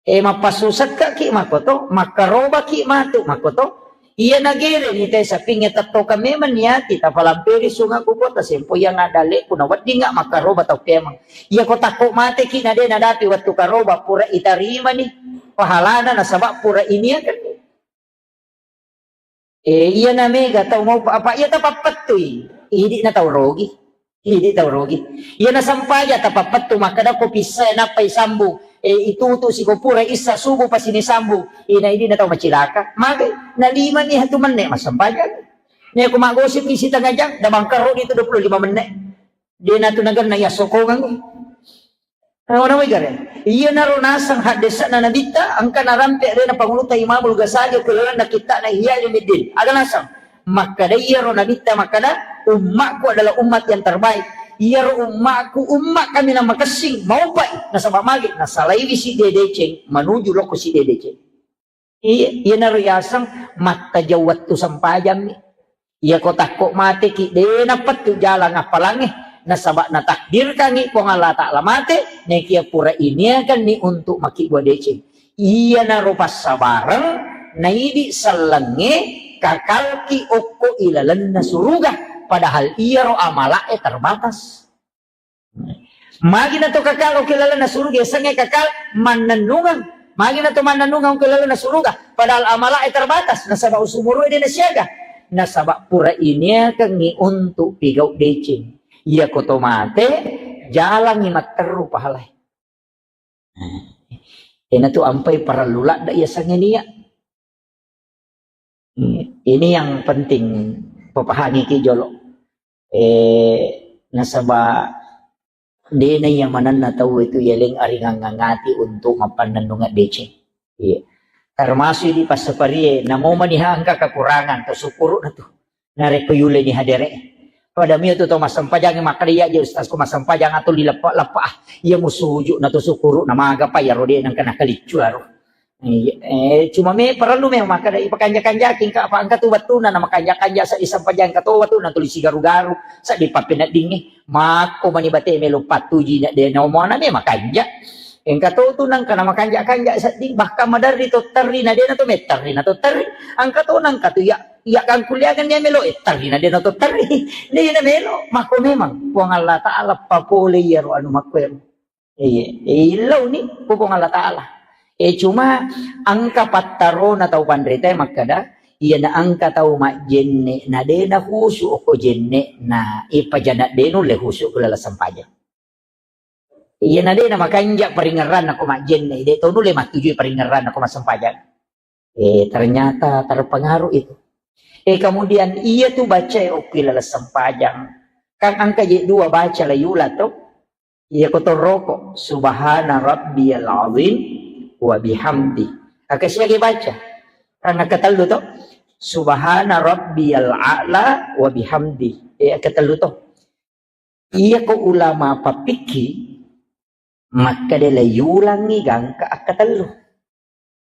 E, mappassusekkaki makkoto, makkarobaki matu makkoto. Iya nagereni te sapingnge tettokang memang niati, tapalamperi sunga kupo, tasempo iya ngadaleku na weddinga makkaroba tau peamang. Iya ko takko mateki na de nadapi wettu karoba, pura itarimani pahalana nasaba pura iniakan. Eh, iya na mega tau mau apa iya tapappettui. Idi na tau rogi. Idi tau rogi. Iya na sampaja tapappettu makkada ko pissa nappai sambung. Eh, itu tu siko pura issa subuh pasini sambung. Ina idi na tau macilaka. Mage na lima ni hatu menne masampaja. Ni aku magosip isi tengah jam, da bangkaro itu dua puluh lima menit. De natu nagenna iya sokongang. Nawa-nawai gare. Iyanaro naseng haddesa'na Nabitta, engka narampe alena Pangulutta Imamul Ghazali ko lalenna kitta'na Ihya Ulumuddin. Aga naseng? Makkada iyaro Nabitta makkada, "Ummatku adalah umat yang terbaik." Iyaro ummatku, umma kaminang makessing, maupai. Nasaba magi? Nasalaiwi sidde deceng, manuju lokko sidde deceng. Iya, iyanaro yaseng mattajeng wettu sempajammi. Iyako takko mateki, de napettu jalang appalangnge, nasaba natakdirkangngi Puang Allah Ta'ala mate, nekia pura iniakanni untuk makkibua deceng. Iyanaro passabareng, naidi sellengnge kakalki okko ilalenna suruga, padahal iyaro amala'e terbatas. Magi na to kakal okko lalenna suruga, yasengnge kakal mannennungeng. Magi na to mannennungeng okko lalenna suruga, padahal amala'e terbatas, nasaba usumuru'e de nasiaga. Nasaba pura iniakengngi untuk pigau deceng. Iyako to mate, jalangngi matteru pahalae. Enatu ampai parellu ladde yasengnge nia. Hmm, ini yang penting papahangiki jolo. Eh, nasaba dena iya manenna tau itu yeleng aringang ngati untuk mappannennungeng deceng. Iya. Termasuk di passaparie, namo maniha engka kekurangan, to syukuru na tu. Narekko yuleni hadere. Pada mio tu to massempajang makkada iya je ustaz ko massempajang atau di lepa-lepa. Ah, iya musuju na to syukuru na maga pa iyaro de nengka nakaliccu aro. Iya, eh, cuma me parellu me makkada ipakanja-kanjaki engka apa engka tu wettuna na makanja-kanja sa isempajang engka to wettuna tuli sigaru-garu sa dipappeneddingngi. Makko mani bate melo pattuji na de na omona me makanja. Engka to tu nangka na makanja-kanja sedding bahkan maderri to terri na de na to metterri na to terri. Engka to nangka tu ya, ya kangkuliangan dia melo eh terri na de na to terri. De na melo makko memang Puang Allah Ta'ala papole iyaro anu makko ero. Iya, eh, illauni ku Puang Allah Ta'ala. Eh, cuma engka pattarona tau panritae makkada, iyana engka tau majjenne na de na khusu okko jenne na ipajana de nulle khusu ku laleng sempajang. Iyana de na makanja paringerranna ko majjenne, de to nulle mattujui paringerranna ko massempajang. Eh, ternyata terpengaruh itu. Eh, kemudian iya tu baca okko laleng sempajang. Kan engka je dua baca la yula to. Iya ko toroko, "Subhana rabbiyal azim wa bihamdi, Aga siaga baca. Karena ketellu to. Subhana rabbiyal a'la wa bihamdi. Eh, ketellu to. Iyako ulama pappikki, makkeda le yulangi gangka akkatellu.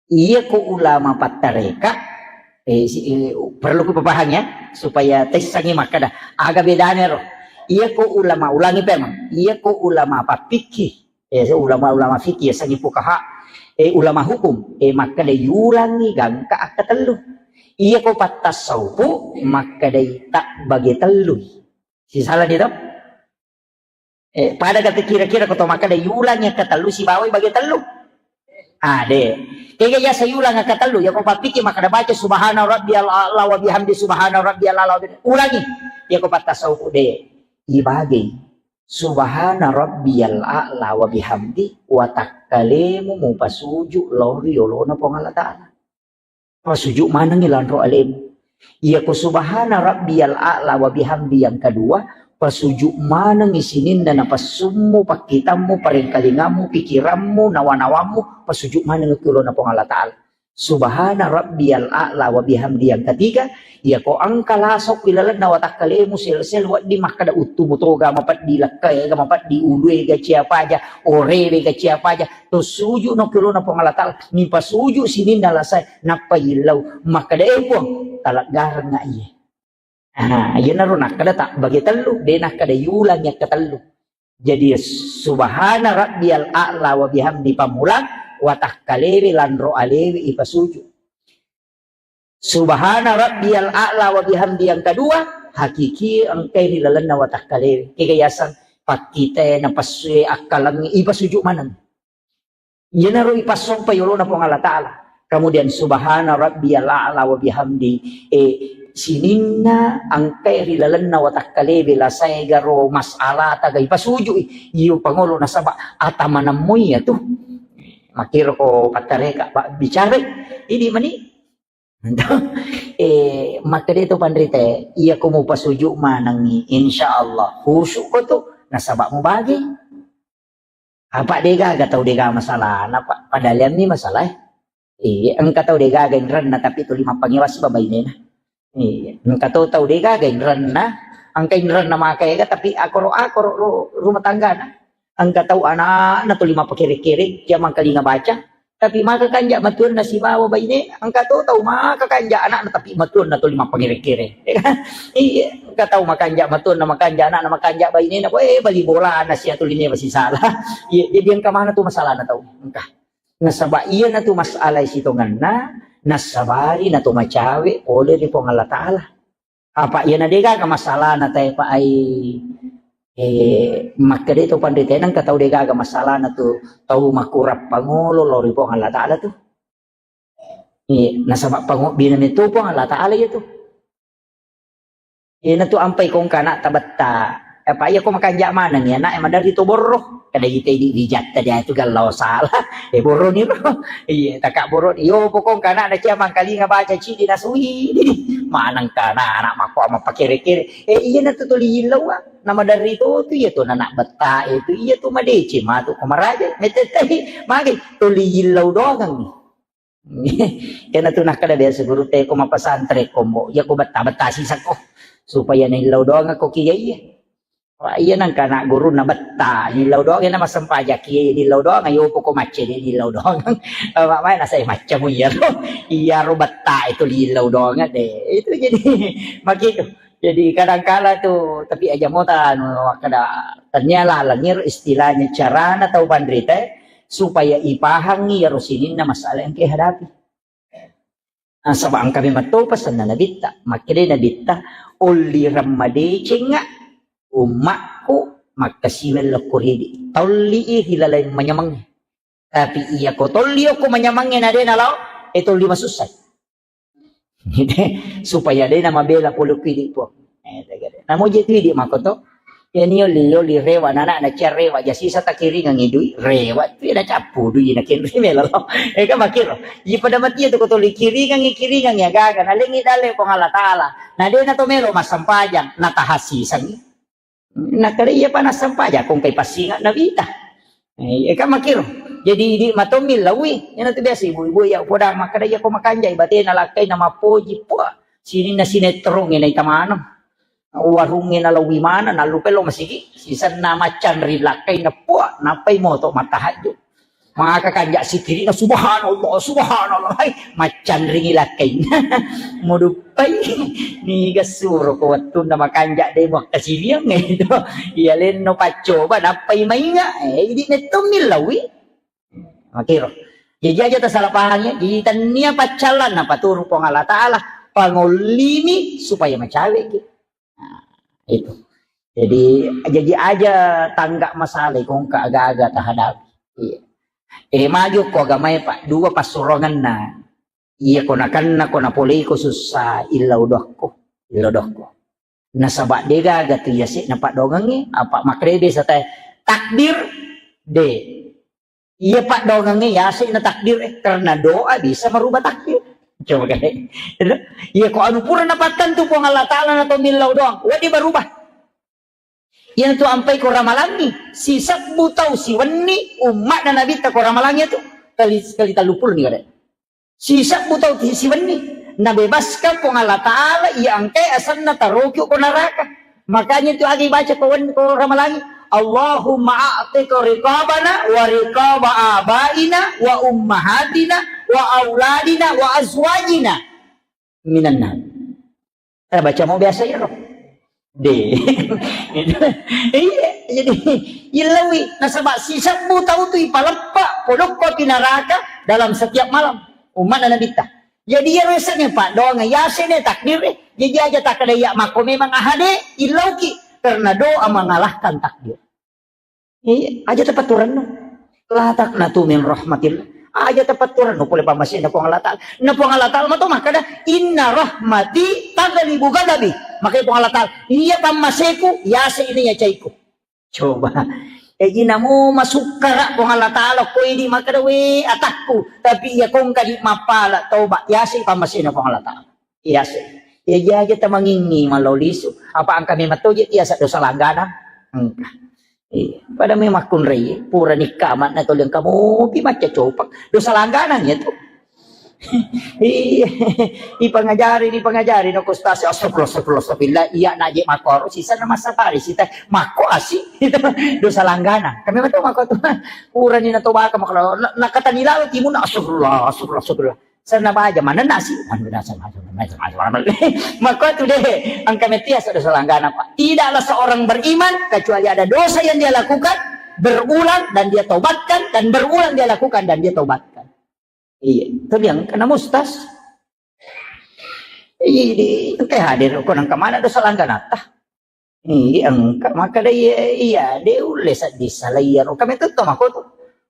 Iyako ulama pattareka, eh, si-, eh, perlu kupapahang ya, supaya tessangi makkeda, aga bedana ro. Iyako ulama, ulangi pemang, iyako ulama pappikki, eh, so ulama-ulama fikih, yasengnge fukaha, eh, ulama hukum, eh, makkeda yulangi gangka akkatellu. Iyako pattasaupu, makkedai tak bage tellui. Sisala ni to? Eh, pada kata kira-kira ko to makkeda yulang yang ketellu sibawai bage tellu. Ah, de. Kega yasa yulang yang ketellu, ya ko pappiki makkeda baca subhana rabbiyal a'la wa bihamdi subhana rabbiyal a'la wa bihamdi. Ulangi. Ya ko pattasauku de. Ibage. Subhana rabbiyal a'la wa bihamdi wa takkalemu mupasuju lao ri yolona Puang Allah Ta'ala. Pasuju manengngi lanro alemu. Iyako subhana rabbiyal a'la wa bihamdi yang kedua, pasuju manengngi sininna napassummu, pakkitammu, parengkalingammu, pikirammu, nawa-nawammu, pasuju manengngi ki yolona Puang Allah Ta'ala. Subhana rabbiyal a'la wa bihamdi yang ketiga, iyako engka lasokki lalenna watakkalemu sel-sel wedding makkeda uttumu toga mapeddi, lekkaega mapeddi, uluega ciapaja, orewega ciapaja, to suju no ki yolona Puang Allah Ta'ala, mipasuju sininna lasae, nappa yillau, makkeda, "Eh, Puang, taleggarengnga iye." Ah, iyanaro nakkeda tak bage tellu, de nakkeda yulang yakka tellu. Jadi, subhana rabbiyal a'la wa bihamdi pammulang, watakkalewe lanro alewe ipasuju. Subhana rabbiyal a'la wa bihamdi yang kedua, hakiki engkai ri lalenna watakkalewe. Kega yaseng pakkitae, napessue, akkalengnge, ipasuju maneng. Iyanaro ipassompa yolona Puang Allah Ta'ala. Kemudian subhana rabbiyal a'la wa bihamdi. Eh, sininna engkai ri lalenna watakkalewe lasae garo mas'ala taga ipasujui. Iyo pangolo nasaba atamanammu iya tu. Makkiro ko pattareka, ba-, bicara. Idi mani. Eh, makkeda to panrite, iyako mupasuju manengngi, insya Allah khusyuk ko tu, nasaba mubage. Apa degaga tau dega masalahna, Pak? Padahal iyami masalah. Iya, engka tau degaga inrenna tapi tuli mappangewa sibawa bainena. Iya, engka to tau degaga inrenna, engka inrenna maka ega tapi akoro-akoro ru-, rumah tanggana. Engka tau anakna tuli mappakere-kere, jamang kalinga baca, tapi maka kanja matuanna sibawa baine, engka to tau maka kanja anakna tapi matuanna tuli mappangere-kere. Iya, engka tau makanja matuanna, makanja anakna, makanja bainena, eh, bali bolana sia tuli newa sisala. Iya, jadi engka mana tu masalahna tau. Engka. Nasaba iyana tu masalah sitongenna, nasabari na to macawe pole ri Puang Allah Ta'ala. Apa iyana degaga masalahna tae pa ai, eh, makkeda to panrite, engka tau degaga masalahna tu tau makurang pangolo lao ri Puang Allah Ta'ala tu. Eh, nasaba pangobbina meto Puang Allah Ta'ala iya tu. Iyana tu ampai kongka anak tabetta. Apa iya ko makanja maneng ya anak maderri to borro. Kada ite di wijatta dia tu gallau salah. Eh, borro ni ro. Iya, taka borro ni. Yo pokong kana na cia mangkalinga baca cidi nasui. Maneng kana anak mako ama pakere-kere. Eh, iyana tu tuli illau, ah. Nama dari to tu iya tu anak betta itu iya tu madece matu ko maraja. Metetai magi tuli illau doang. Kena tu nakkeda biasa guru te ko mapasantren kombo. Iya ko betta-betta sisa ko. Supaya na illau doang ko kia iya. Wah, iya nangka anak gurunna betta, nillau doang, iya na massempajang ki, nillau doang, ayo poko macca, di nillau doang. Apa mai nasai macca mu iya ro. Iya ro betta itu nillau doang de. Itu jadi makitu. Jadi kadangkala tu, tapi aja mota anu kada tania laleng iro istilahnya carana tau panrita supaya ipahangi iyaro sininna masalah yang kehadapi. Nasaba engka memang to pesanna Nabitta. Makkeda Nabitta, "Ollireng madecengnga ummakku makkasiweng lokko ridi." Tolli i ri laleng manyamangnge. Tapi iya ko tolli okko manyamangnge na de nalao, e tolli masussai. Supaya de na mabela pole ku idi, Puang. Eh, tegede. Namo je tu idi makko to. Iya ni oli, oli rewa, nana na cia rewa, ja sisa takiringang i dui, rewa tu na cappu dui na kenri melo lo. Eh, kan makiro. Iya pada mati tu ko toli kiringang i, kiringang i agaga, na lengi dale Puang Allah Ta'ala. Na de na to melo massempajang, na tahasisangi. Na kare iya pa na sempajang, kong kai passinga na wita. Eh, iya kan makiro. Jadi idi matommi lawi, iyana tu biasa ibu-ibu ya poda makkeda iya ko makanjai batena lakkaina mappoji, puah, sininna sinetrongnge naita maneng. Warungnge nalawi maneng, nallupai lo masigi, sisenna maccanri lakkaina, puah, nappai moto mattahajju. Maka kanja sikirina, "Subhanallah, subhanallah." Hai, maccanringi lakkaina. Muduppai, niga suro ko wettunna makanja de muakkasiwiang itu. Iya lenno paccoba, nappai mainga. Eh, idi mettommi lawi. Makiro. Jadi aja tasalah paham ya. Jadi tania paccallan napaturu Puang Allah Ta'ala. Pangollimi supaya macaweki. Nah, itu. Jadi, jadi aja tangga masalah kongka aga-aga tahadapi. Iya. Eh, maju ko agamae, Pak. Dua passuronganna. Iya, ko nakanna, ko napolei ko sussa, illau dokko. Illau dokko. Nasaba de gaga tu yase na padongengi, apa makrebe satai takdir de. Iya, paddoangengnge yase na takdir, eh, karena doa bisa merubah takdir. Coba kan. Iya, ko anu pura napattentu Puang Allah Ta'ala na tomillau doang, wedding berubah. Iya tu ampai ko ramalangi, sisebbu tau siwenni ummatna Nabitta ko ramalangi tu kali, kali tellu puluh ni kare. Sisebbu tau ti siwenni. Nabebaskan Puang Allah Ta'ala, iya engkai asenna taroki ko neraka. Makanya itu agi baca ko wen-, ko ramalangi. Allahumma a'tiq riqabana wa riqaba abaina wa ummahatina wa auladina wa azwajina minan nar. Eh, baca mau biasa ya, roh. De. Iya, jadi illawi nasaba sisebbu tau tu ipaleppa podokko pi neraka dalam setiap malam. Umat Nabitta. Jadi iya resepnya Pak doang yase ne takdir, eh. Jadi aja tak ada ya mako memang ahade illauki karena doa mengalahkan takdir. Iya, aja tepatturanno. La taqnatu min rahmatillah. Aja tepatturanno pole pammasena Puang Allah Ta'ala. Na Puang Allah Ta'ala mato makkeda, "Inna rahmati taghlibu ghadabi." Makanya Puang Allah Ta'ala, "Iya pammaseku, yase ini ya caiku." Coba. Jadi namo masukkara Puang Allah Ta'ala, ko ini makkeda, "We, atakku." Tapi iya kongka di mappala, toba, yase pammasena Puang Allah Ta'ala. Iya sih. Iya, iya, aja tamangingi mallau lisu. Apa engka memang toje tiasa dosa langganan? Engka. Iya. Pada memang kunrai, pura nikah amat na toli engka mopi macca copak. Dosa langganan ya tu. Iya. Ipangajari, ipangajari no kustasi. Astagfirullah, astagfirullah, astagfirullah. Iya, naje makoro sisa na massapari sita. Mako asi. Itu dosa langganan. Kami betul mako tu. Pura ni na tobaka makoro. Na, nakatani lalo timun. Astagfirullah, astagfirullah, astagfirullah. Senna baja manenna si. Mako tu deh, engka metia sada salanggana, Pak. Tidaklah seorang beriman kecuali ada dosa yang dia lakukan berulang dan dia tobatkan, dan berulang dia lakukan dan dia tobatkan. Iya, itu dia karena mustas. Iya, di, engka hadir ko nang kemana dosa langganata. Iya, engka. Makkeda iya, iya, de ulle sedding sala iyaro. Kami tetto mako tu.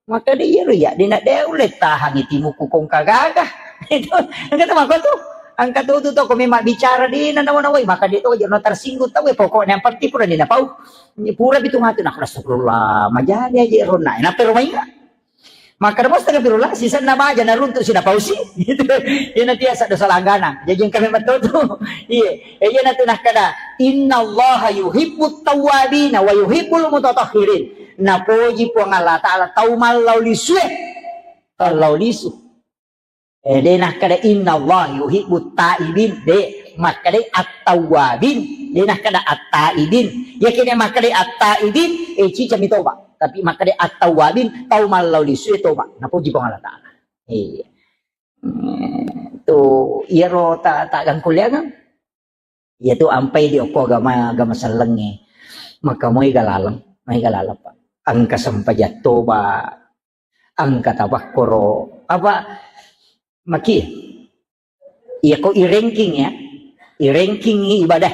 Makkeda iyaro iya, de na de ulle tahangi timuku kongka gaga. Itu, engka tu mako tu. Engka tu tu toko memang bicara de na nawa-nawai. Maka de to aja no tersinggung tau, eh, pokoknya yang penting pura de na pau. Pura pitu matu, nah, astagfirullah. Majadi aja rona. Napero mainga. Makkeda mo astagfirullah, sisenna baja naruntu sinapausi. Gitu. Iyana tiasa dosa langganang. Jaji engka memang tau tu. Iya. Eh, iyana tu nakkeda, "Innallaha yuhibbut tawwabina wa yuhibbul mutatahhirin." Napoji Puang Allah Ta'ala tau mallau lisue. Mallau lisu. Eh, de nakkeda, "Innallaha yuhibbut taibin." De, makkeda at-tawwabin. De nakkeda at-taibin. Yakini makkeda at-taibin, eh, cicami toba. Tapi makkeda at-tawwabin, tau mallau lisue toba. Napoji Puang Allah Ta'ala. Iya. Hmm, tu, iyaro ta, ta gangkuliangang. Iya tu ampai di okko agama, agama sellengnge. Maka moi galaleng, moi galaleng, Pak. Engka sempajang toba, engka tabakkoro. Apa, maki? Iya ko i ranking ya. I ranking ibadah.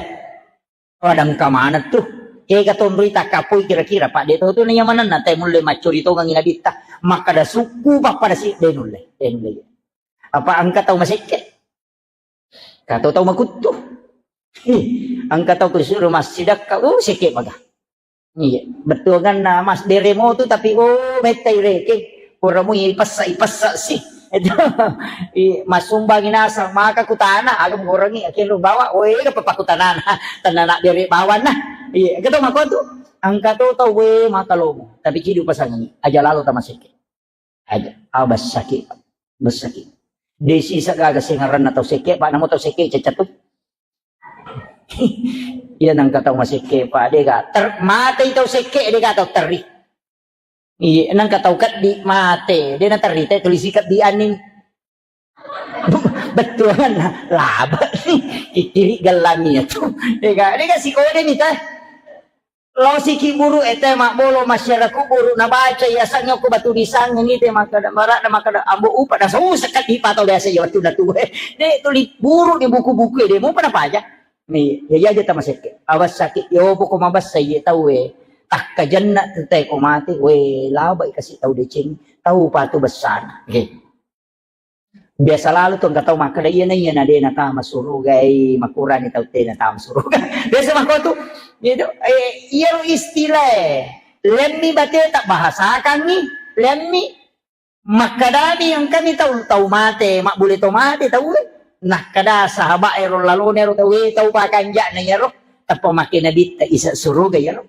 Pada engka maneng tu. Kega tonroi takkapoi kira-kira, Pak, de to tu na iya manenna te mulle maccori tongengi nabitta. Makkeda sukku pappada si, de nulle, de nulle. Apa engka tau masekke? Kato tau makuttu. Ih, engka tau ku disuruh massidakka, uh, sekke maga. Iya, bettuanganna mas dere motu tapi, oh, mettai reke. Pura mui ipessa, ipessa si. Itu, i, masumbangi nasang, maka kutana, aga mugorangi, akhirnya bawa, oh, ega papa kutanana, tanana bere bawana. Iya, engka tau mako tu, engka tau tau, we, maka lomo. Tapi cidu pasangi, aja lalo tamasekke. Aja, ah, bessaki, bessaki. Desi sagaga sengaranna tau sekke, Pak, namo tau sekke cecatu. Iya nangka tau masekke, Pak, dega ter-, matei tau sekke, dega tau terri. Iya, nangka tau keddi mate, de naterri te tuli sikebbi anni. Bettuanna laba. Kikiri gellangi ya tu. Dega, dega sikode ni teh. Lao siki buru ete mabbolo masyarakat buru nabaca ya sangnya ko batu disangeng ite makkada marak na makkada ambo upa na susah kan di patau biasa ya waktu na tuwe. De tuli buru di buku-buku de mau pada paja. Ni ya ya jeta masekke. Awas sakit yo poko mabassa ye tau we. Takkajenna te ko mate we laba ikasi tau deceng tau patu bessana. Oke. Biasa lalu tu engka tau makkeda, "Iyana, iyana de natama suruga, eh, makurani tau te natama suruga." Biasa makko tu. Gitu. Eh, iyaro istilah e. Lemmi bate tak bahasakangi, lemmi. Makkedami engkami tau, tau mate, mabbule to mate tau e. Nakkeda sahabat ero lalone ero tau e, tau pakanja'na iyaro. Tappa makke nabitta isa suruga iyaro.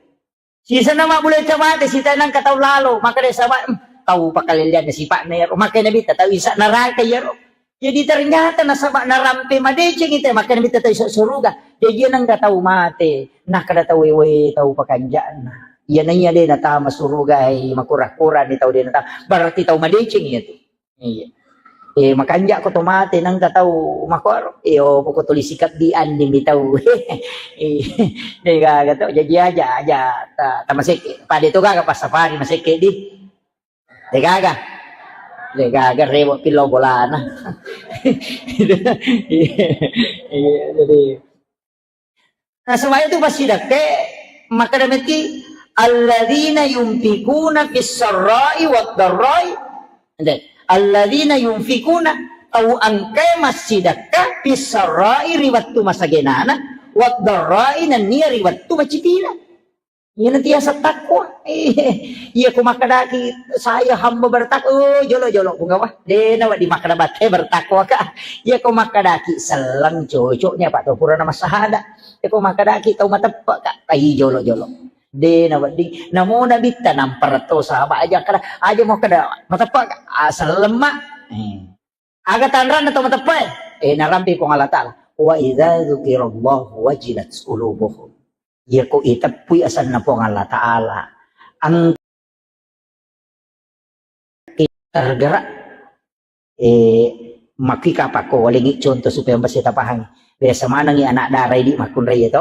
Sisenna mabbule to mate, sitae nangka tau lalo, makkeda saba, "Hmm, tau pakalellianna sipa'na iyaro." Makkeda Nabitta, "Tau isa neraka iyaro." Jadi ternyata nasaba narampe madeceng ite, makkeda Nabitta tau isa suruga. Jadi nangka tau mate, nakkeda tau wewe tau pakanja'na. Iya naiya de natama suruga, hai makura-kura ni tau de natama. Berarti tau madeceng iya tu. Iya. Eh, makanja ko to mate nangka tau makoro. Iyo, poko tuli sikebbi anni mi tau. Eh, de gaga to, jaji aja, aja ta, ta masekke. Pade to gaga passafari masekke di. De gaga. De gaga rewo pillau bolana. Iya, jadi Nasaba itu passidekka, makkeda metti, "Alladzina yunfikuna fis sarra'i wad darra'i." Ente, "Alladzina yunfikuna," tau engkae massidekka, "fis sarra'i," ri wettu masagenana, "wad darra'i," nennia ri wettu macipina. Iyana tiaseng takwa. Iya ko makkedaki, "Saya hamba bertakwa," oh, jolo-jolo, Pungawa. De nawedding makkeda batte bertakwa ka. Iya ko makkedaki, "Selleng cocoknya, Pak, to purana massahada." Iya ko makkedaki, "Tau mateppe ka," ai jolo-jolo. De nawedding. Namo Nabitta nampara to sahabat aja kada, aja mau kada mateppe ka. Ah, selleng ma. Eh. Aga tanranna to mateppe'e? Eh, narampe Puang Allah Ta'ala. "Wa idza dzukirallahu wajilat qulubuhum." Iya ko iteppui asenna Puang Allah Ta'ala, ang-, tergerak. Eh, makki kapakko walengi contoh supaya mbase tapahangi. Biasa manengi anak dara idi makkunrai to.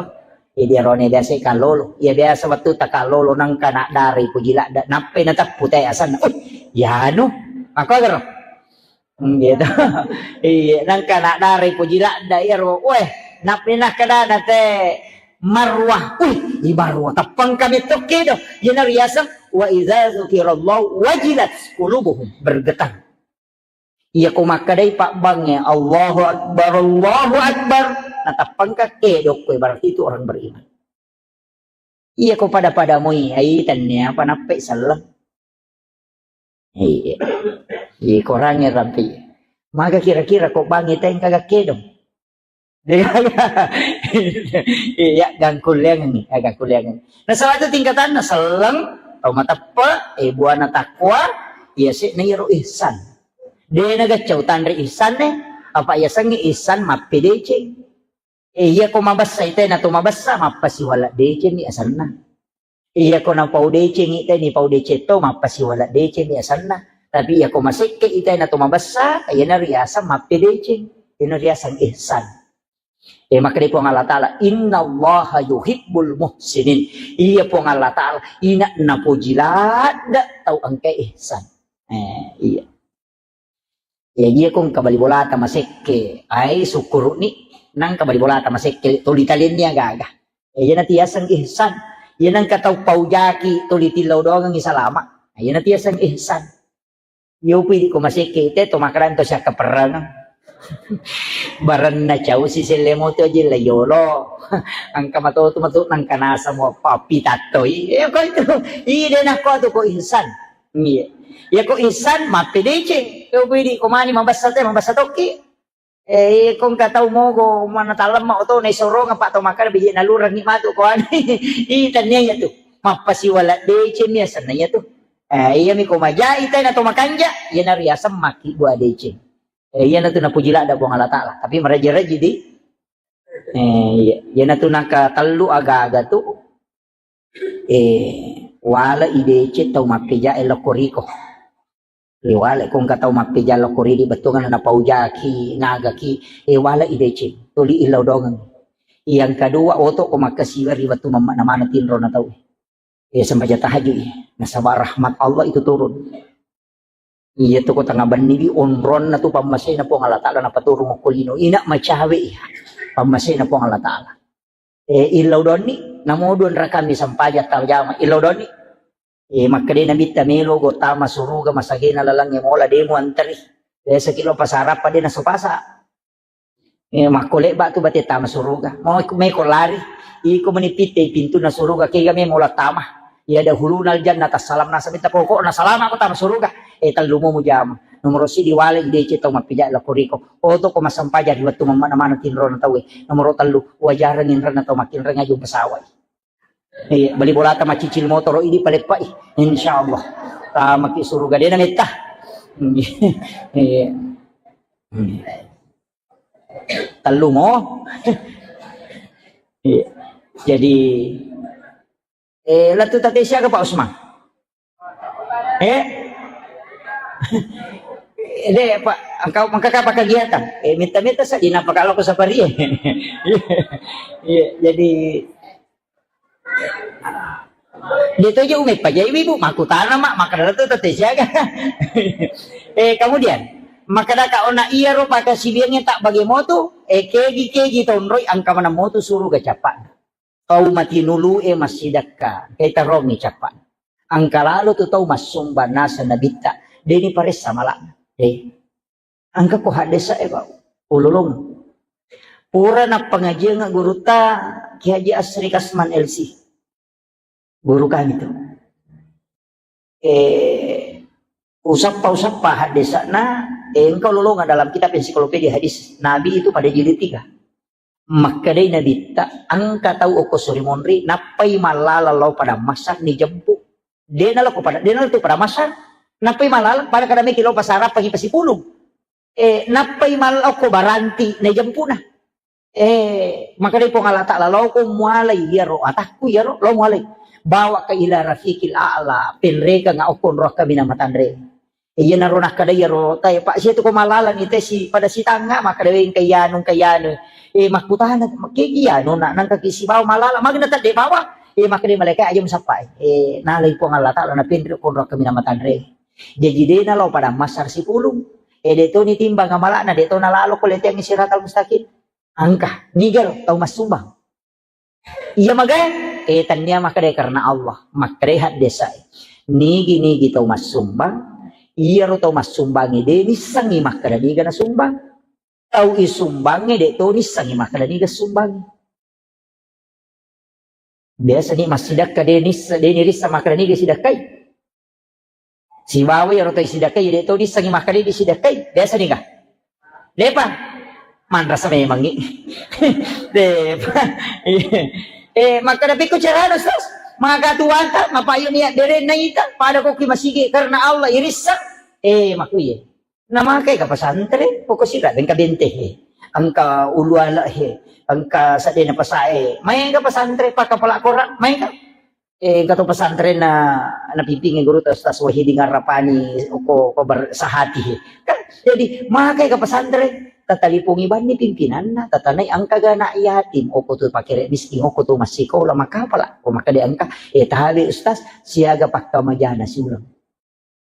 Jadi arone biasa kallolo. Iya biasa wettu takallolo nangka anak dara ipuji ladda. Nappai nateppu te asenna. Oh, yanu. Makko gero. Hmm, gitu. Iya, nangka anak dara ipuji ladda iyaro. Weh, nappi nakkedana te Marwah. Wih, i Marwah. Teppang kami tokki do. Iyana riaseng, "Wa idza dzukirallahu wajilat qulubuhum." Bergetar. Iya ko makkedai pabbangnge, "Allahu Akbar, Allahu Akbar." Nateppang ka kedokko, berarti itu orang beriman. Iya ko pada-pada moi, ai tennia apa nappe selleng. Iya. Iya, korangnge rampi. Maga kira-kira ko bangi tengka gakkedong. Iya, gangkuliang ni, ya gangkuliang. Nah, salah itu tingkatan, nah, selleng, tau mateppe, eh, buana takwa, iya sih, nah, iyaro ihsan. Dena gacau tanri ihsan nih, apa iya sengi ihsan mappedeceng. Eh, iya ko mabessa ite na to mabessa, mappasiwala deceng ni asanna. Iya ko napau deceng ite ni pau deceng to, mappasiwala deceng ni asanna. Tapi iya ko masekke ite na to mabessa, iya na riasang mappedeceng. Iya na riasang ihsan. Eh, makkeda Puang Allah Ta'ala, "Innallaha yuhibbul muhsinin." Iya Puang Allah Ta'ala, ina napoji ladda tau engka ihsan. Eh, iya. Iya, iya ko engka bali bolata masekke, ai sukkuru'ni, nangka bali bolata masekke, tuli talenni agaga. Iya, iya natiaseng ihsan. Iya nangka tau paujaki, tuli tillau doangengngi salama. Iya natiaseng ihsan. Iya upi di ko masekke, ite to makanan to siakka perrang. Barenna cau si selle moto aja la yolo. Angka matotu matu nangka nasa mo papi tattoi. Iya ko itu. Iya de nakko tu ko ihsan. Iya. Iya ko ihsan mappedeceng. Iya ko idi ko mani mabessa te, mabessa tokki. Eh, iya ko engka tau mogo mana talemma oto na isorong apa to makkeda biji nalurengngi matu ko ani. Iya tania iya tu. Mappasiwala deceng ni asenna iya tu. Eh, iyami ko majai tena to makanja, iyana riaseng makkibbu adeceng. Eh, iyana tu napuji ladda Puang Allah Ta'ala. Tapi maraji-raji di. Eh, iya. Iyana tu naka tellu aga-aga tu. Eh, wala ideceng tau mappeja e lokko riko. Eh, wala ko engka tau mappeja lokko ridi bettuanna napaujaki, nagaki. Eh, wala ideceng. Tuli illau dongeng. Yang kedua, oto ko makkasiwa ri wettu mamma namana tinro na tau. Eh, sempajang tahajud, eh. Nasaba rahmat Allah itu turun. Iya tu ko tengah benni bi onronna tu pammasena Puang Allah Ta'ala napaturung okko lino. Ina macawe iya. Pammasena Puang Allah Ta'ala. Eh, illau donni, namo dua rakami sempajang tajama. Illau donni. Eh, makkeda Nabitta melo go tama suruga masagena lalangnge mola demo anteri. Biasa kilo pasarappa de naso pasa. Eh, makko lebba tu bate tama suruga. Mau iku meko lari. Iko meni pitte pintunna suruga kega me mola tama. Ya dahuluna aljannah tassalam nasa minta pokokna salama ko tama suruga. Eh, tellu mo mujama. Nomoro sidi wale ideceng tau mappija lokko riko. Oto ko massempajang ri wettu mamma namana tinrona tauwe. Nomoro tellu wajareng inrenna tau makkinreng aju pesawat. Iya, beli bolata maccicil motoro idi paleppai. Insyaallah. Tamaki suruga dena metta. Iya. Tellu mo. Iya. Jadi, eh, lettu tate siaga Pak Usman? Eh? Deh, Pak, engkau mengkaka apa kegiatan? Eh, minta-minta saja napa kalau aku safari. Iya, jadi de to je ume pajai ibu, makutana mak, maka tu tete siaga. Eh, kemudian, maka daka ona iya ro pakasibiangnge tak bagi motu, eh, kegi-kegi tonroi angka mana motu suruga cappa. Tau matinulu e massidakka, engkai tarongi cappa. Angka lalo tu tau massumbang nasa nabitta, deni paressa malana. Eh. Angka ko haddesa e, Pak. Ululung. Pura nappangajianga gurutta Kiai Haji Asri Kasman L C. Guru kami tu. Eh, usappa-usappa haddesana, eh, engka ululunga dalam kitab ensiklopedia hadis Nabi itu pada jilid tiga. Makkedai Nabitta, engka tau okko suri monri, nappai mallala lao pada masa ni jempu. Dena lao ko pada, dena lao tu pada masa, nappai mallala pada kada meki lao pasarappa ki pasipulung. Eh, nappai mallao ko baranti na jempuna. Eh, makkedai Puang Allah Ta'ala, lao ko mualai iyaro atakku iyaro, lao mualai. Bawa ka ila rafiqil a'la, penrekeng okko nroakka mina matanre. Iya naro nakkeda iyaro tae, Pak, sia tu ko malaleng ite si pada sitangnga, makkeda engka iyanu, engka iyanu. Eh, makkutana, kegi anu, nak nangka ki sibawa malala, magna tadde bawa. Eh, makkeda malaikat aja musappa. Eh, nalai Puang Allah Ta'ala na penre ko nroakka mina matanre. Jaji dena lao pada masar sipulung. Eh, de to ni timbang amalana, de to nalalo ko leteang siratal mustaqim. Angka, niga ro tau massumbang. Iya magai, eh, tania makkeda karena Allah, makkeda haddesa. Nigi-nigi tau massumbang, iyaro tau massumbangi de nissengi makkeda niga nasumbang. Tau isumbangi de to nissengi makkeda niga sumbangi. Biasa ni massidakka de nissa, de nirissa makkeda niga sidakkai. Sibawa iyaro tau isidakkai, de to nissengi makkeda disidakkai. Biasa ni ga? Depa. Manrasa memangngi. Depa. Eh, makkeda pekko carana, Ustaz? Maka tuanta, mapayu niat dere naita, pada ko ki masigi karena Allah irissa. Eh, makuye. Namakai ka pesantren, pokok sira engka bente he. Engka ulu ala he. Engka sadena pasae. Main ka pesantren, paka pala korang, main ka. Eh, engka to pesantren na, napimpingi guru ta Ustaz Wahidin Arrapani, oko, oko bersahati. Kan, jadi, makai ke pesantren, tatalipungi banni pimpinanna, tatanai angka ga anak yatim, oko tu pakere miskin, oko tu massikola, makapala, ko makkeda engka, eh, tabe Ustaz, siaga pakkamajana siulang.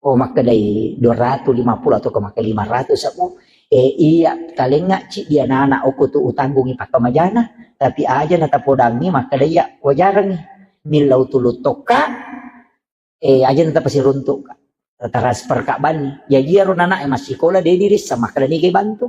Oh, makkedai dua ratus lima puluh atau ke makkeda lima ratus aku. Eh, iya, talengnga ci dia anak oko tu utanggungi pakkamajana, tapi aja na tapodangi makkeda iya wajarangi. Millau tulu tokka, eh, aja na tapasiruntuk ka. Transfer ka banni. Jadi iyaro anak e massikola de dirissa makkeda niga bantu.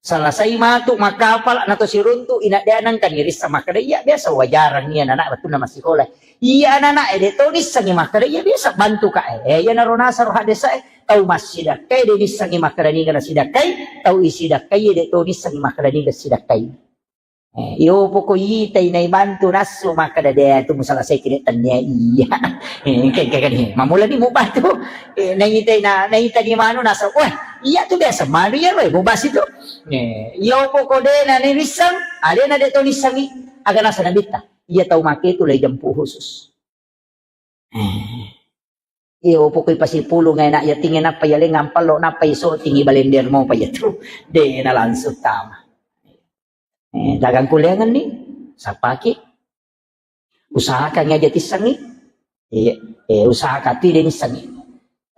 Selesai matu makkapala na to siruntu, ina de nangka nirissa makkeda iya biasa wajarang iya anak wettunna massikola. Iya anak e de to nissengi makkeda iya biasa bantu ka e. Eh, iya naro nasaro haddesa e, tau massidakkai de nissengi makkeda niga nasidakkai, tau isidakkai de to nissengi makkeda niga sidakkai. Eh, iyo poko itai naibantu nassu makkeda de tu musala sai kini tania iya. Eh, kayak kayak ni. Mamula ni mubatu. Eh, naitai na naita ni manu nassu. Wah, iya tu biasa manu ya roe mubasi tu. Eh, iyo poko de na ni nisang, ade na de to nisangi. Aga nasa nabitta. Iya tau make tu lai jampu khusus. Eh. Iyo pokoi pasipulung enak ya tingi napa ya lengang pello napa iso tingi balender mau pa ya tu. De na langsung tama. Eh, dagang kuliangan ni sapaki. Usahakan aja tissangi. Iya, eh, usahakan tu de nissangi.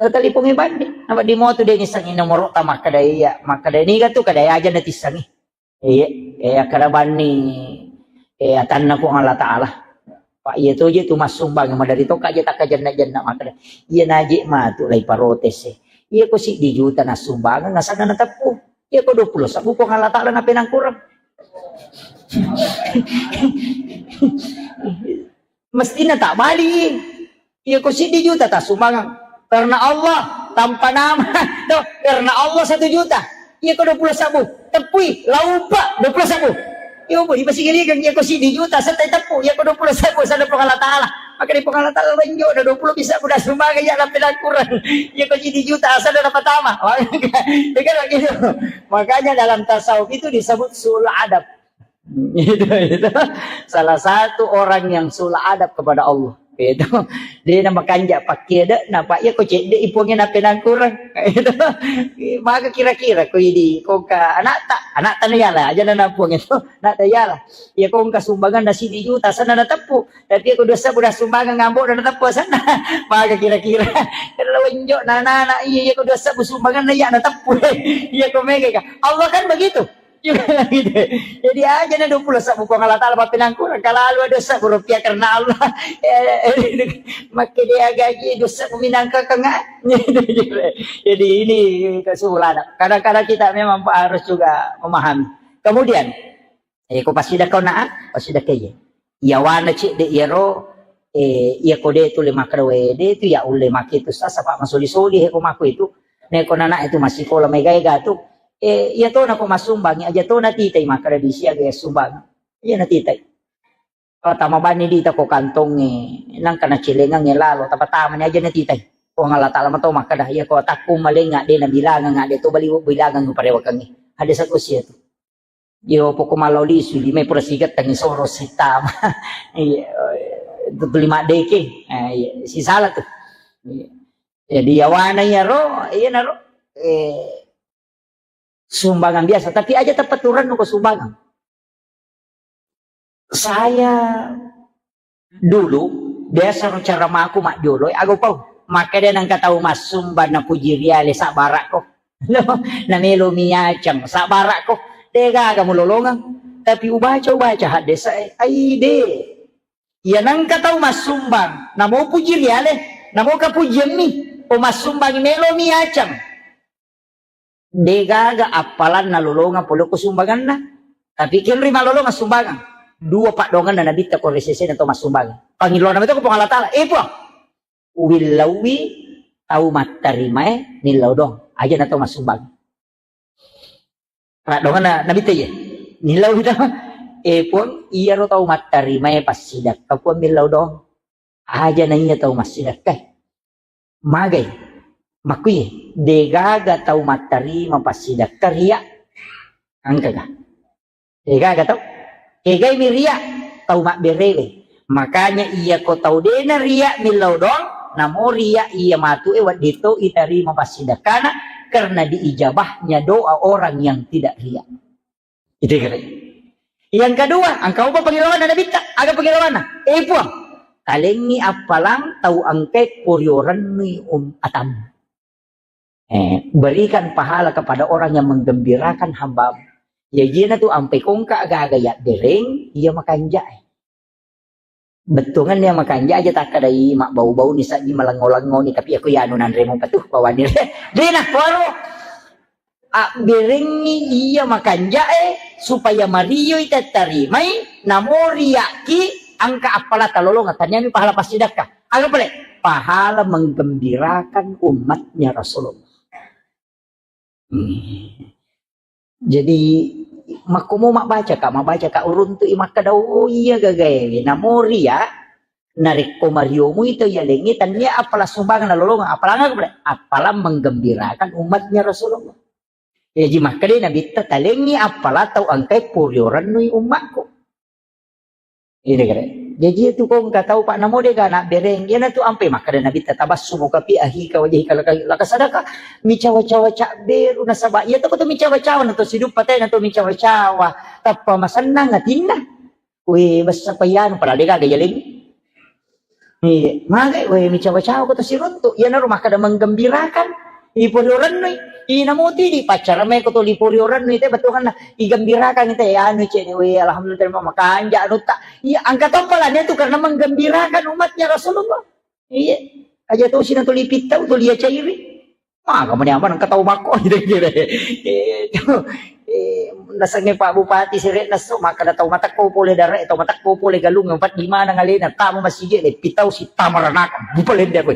Talipongi bandi. Apa di motu de nissangi nomor tamak kada iya, makkada niga tu kada aja na tissangi. Iya, eh, akkeda banni, eh, atanna Puang Allah Ta'ala. Pak, iya to je tu massumbang, madari to kaje takkajenna-jenna makkeda. Iya naje matu lai protes, eh. Iya ko siddi juta nassumbang, nasana nateppu. Iya ko dua puluh sebbu Puang Allah Ta'ala napenangkurang. Mestina tak bali. Iya ko siddi juta tassumbangeng. Karena Allah, tanpa nama. Tuh, karena Allah satu juta. Iya ko dua puluh sebbu. Teppui, laupa, dua puluh sebbu. Iya, bu, dipasigaligeng, iya ko siddi juta, setai teppu, iya ko dua puluh sebbu, sana Puang Allah Ta'ala. Maka di Puang Allah Ta'ala lenjo, ada dua puluh bisa, udah sumbangeng, ya, sampai kurang. Iya ko siddi juta, asal udah pertama. Iya kan begitu. Makanya dalam tasawuf itu disebut sul adab. Itu, itu. Salah satu orang yang sul adab kepada Allah. Itu. Dia nama kanja pakai ada, napa iya ko cedde ipunge nape nangkurang. Itu. Maka kira-kira ko idi, ko ka anak tak, anak tak yala, aja na nampung itu, anak tak yala. Ya ko ka sumbangan nasi di juta, sana na teppu. Tapi aku dosa udah sumbangan ngambok dan teppu sana. Maka kira-kira. Kalau enjok nana anak iya, ya ko dosa sumbangan na ya na teppu. Iya ko mega ka. Allah kan begitu. Juga gitu. Jadi aja na dua puluh sebbu Puang Allah Ta'ala papinangkurang. Kalau lu ada sebbu rupiah karena Allah. Eh, eh, makke dia gaji dosa minangka kanga. Jadi ini kesimpulannya. Kadang-kadang kita memang harus juga memahami. Kemudian, eh, ko pasidakka na, pasidakka iya. Iyawana cedde iyaro, eh, iya ko de tu le makkeda we de tu ya ulle make tu sasa pa masoli-soli he ko mako itu. Ne ko nana itu masikola mega-ega tu. Eh, iya to na ko masumbang, aja to na titai makkeda di siaga ya sumbang. Iya na titai. Patama bani di tako kantongnge, nangka nacilengangnge lalo, tapatama ni aja na titai. Puang Allah Ta'ala mato makkeda, iya ko takku malenga de na bilangang, de to bali bilangang parewakangnge. Ada satu sia tu. Yo, poko malao lisu, di mai pura sigettangi soro sitama. Iya, eh, tuli maddeke. Eh, iya, sisala tu. Iya. Jadi, yawana iyaro, iyanaro, eh, sumbangan biasa. Tapi aja tepat turan ko sumbangan. Saya dulu, biasa ro cara maku majjolo, aga upau. Makkeda nengka tau massumbang na puji riale sabbarakko. Namelo miaceng sabbarakko. Degaga mulolongeng. Tapi ubaca, ubaca haddesa e. Aide. Iya nengka tau massumbang, namo puji riale, namo kapujiemmi. O massumbang melo miaceng. Degaga appalanna lolongang pole ko sumbanganna. Tapi kenri malolongang sumbangan. Dua paddoanganna nabitta ko ri sesena to massumbang. Pangilona meto ko Puang Allah Ta'ala. Eh, Puang, uwillauwi tau mattarimae millau doang. Aja na to massumbang. Paddoanganna nabitta iya. Millau itu. Eh, Puang, iyaro tau mattarimae passidakka, Puang, millau doang. Aja na iya tau massidakka. Magai? Makkui, degaga tau mattarima passidakka ria. Engkaga? Degaga tau? Kegai mi ria? Tau mabberewe. Makanya iya ko tau dena ria millau doang, namo ria iya matu e wedding to itarima passidakkana karena diijabahnya doa orang yang tidak ria. Itu kira. Yang kedua, engka upa pengilawanna nabitta, aga pengilawanna? Eh, Puang, talengi appalang tau engkai poriorennui um atam. Eh, berikan pahala kepada orang yang menggembirakan hambamu. Ya jena tu ampe kongka gaga ya bereng, iya makanjai. Bettuanganna makanja aja takkadai mabbau-bau ni saddi malengo-lengo ni, tapi aku ya anu nanremu patuh bawani. Dena waro abberengi iya makanjae supaya marioi tattarimai, namo riakki angka appala talolonga taniami pahala passidakka. Aga pale? Pahala menggembirakan umatnya Rasulullah. Hmm. Jadi, Makkomo mabbacaka, mabbacaka uruntu'i makkeda, "Oh iya gagaewe." Namo ria, narekko mariomu ito yalengnge, tennia appala sumbang nalolongeng, appalanga ko pole, appala menggembirakan umatnya Rasulullah. Jaji makkeda Nabitta, "Talengngi appala tau engkae porio rennui ummakku." Ini kare. Jaji itu ko engka tau, Pak, namo dega anak bereng. Iyana tu ampe makkeda Nabitta, "Tabassumuka fi akhika wajhika laka, laka sadaka." Micawa-cawa cabberu nasaba iya to ko to micawa-cawa na to siduppa te na to micawa-cawa. Tappa masennang atinna. We, bessa payanu, padahal dega aga yalengngi. Iya, magai we micawa-cawa ko to siruntu. Iyanaro makkeda menggembirakan. Iporio rennui. Inamo tidi paccara me ko to liporio rennui te bettuanna. Igembirakan te anu cede we, alhamdulillah, terima makanja anutta. Iya, angka tompa lah tu karena menggembirakan umatnya Rasulullah. Iya. Aja to sina to lipittau to lia cairi. Maga mani aman engka tau makko gitu gitu. Eh, nasengnge Pak Bupati sere nasso makkeda tau matekko pole dare, tau matekko pole galung empat di mana ngalena tamu masigi le pitau si tamaranaka bupalende koe.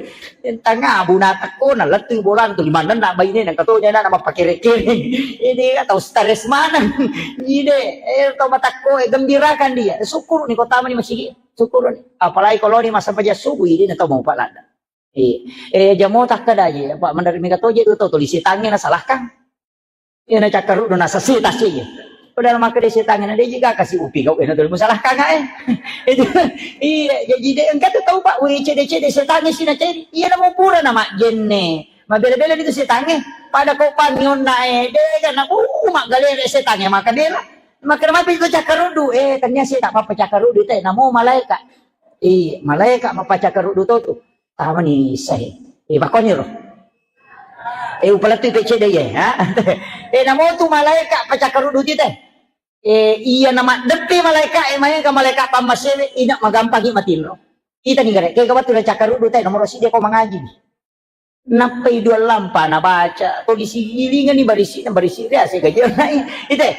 Tanga abu natekko na lettu bolang tu limanna na baine nang katonya na mappakere-kere. Ini tau stres maneng. Ide eh tau matekko eh gembirakan dia. Syukur ni kota mani masigi. Syukur ni. Apalagi kalau ni masa paja subuh ini na tau mau palada. Iya. Eh, jamo takkeda je, apa menerima katoje tu tau tuli setangnge nasalahkan. Iya na cakkaruddu nasasita sih. Udah makkeda setangnge na deje gak kasih upi kau ena tuli musalahkan eh. Itu iya jadi de engka tu tau Pak we cede-cede setangnge sina cede. Iya na mau pura na majenne. Mabela-bela itu setangnge. Pada kau pangionna eh de kan uh maggalere setangnge maka bela. Maka mapi itu cakkaruddu eh tania sih tak apa-apa cakkaruddu teh namo malaika. Eh malaika mapacakkaruddu to tu. Tamani issahe. Eh, bakkoniro. Eh, upalettui pecce de ye, ha? Eh, namo tu malaeka pacakkaruddu ti te. Eh, iya na maddeppe malaeka e maega malaeka pammasewe ina magampangi matinro. Itani gare, kega wettu na cakkaruddu te nomoro siddi ko mangaji. Nappai dua lampa nabaca, to disigilingani barisi na barisi ria se gaji nai. Ite,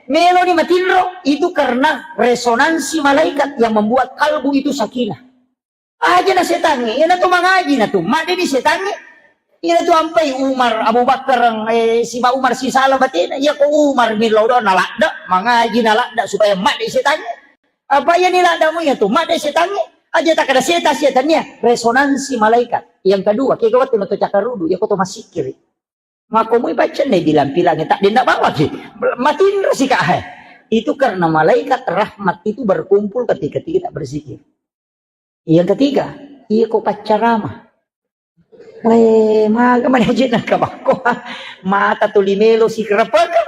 meloni matinro itu karena resonansi malaikat yang membuat kalbu itu sakinah. Aja na setangnge, iyana tu mangaji na tu, madde ni setangnge. Iyana tu ampai Umar, Abu Bakar, eh, si ba Umar si sala batena, iya ko Umar millau do na ladda, mangaji na ladda supaya madde setangnge. Apa iya ni ladda mu iya tu, madde setangnge. Aja tak ada setan setan iya, resonansi malaikat. Yang kedua, kega wettu na to cakarudu, iya ko to masikiri. Makko mui baccenne bilang-bilang tak dendak bawa ki. Matinro si kak hai. Itu karena malaikat rahmat itu berkumpul ketika kita berzikir. Yang ketiga, iya ko paccarama. Eh, maga mani aja nangka bakko. Mata tuli melo si kerepeka.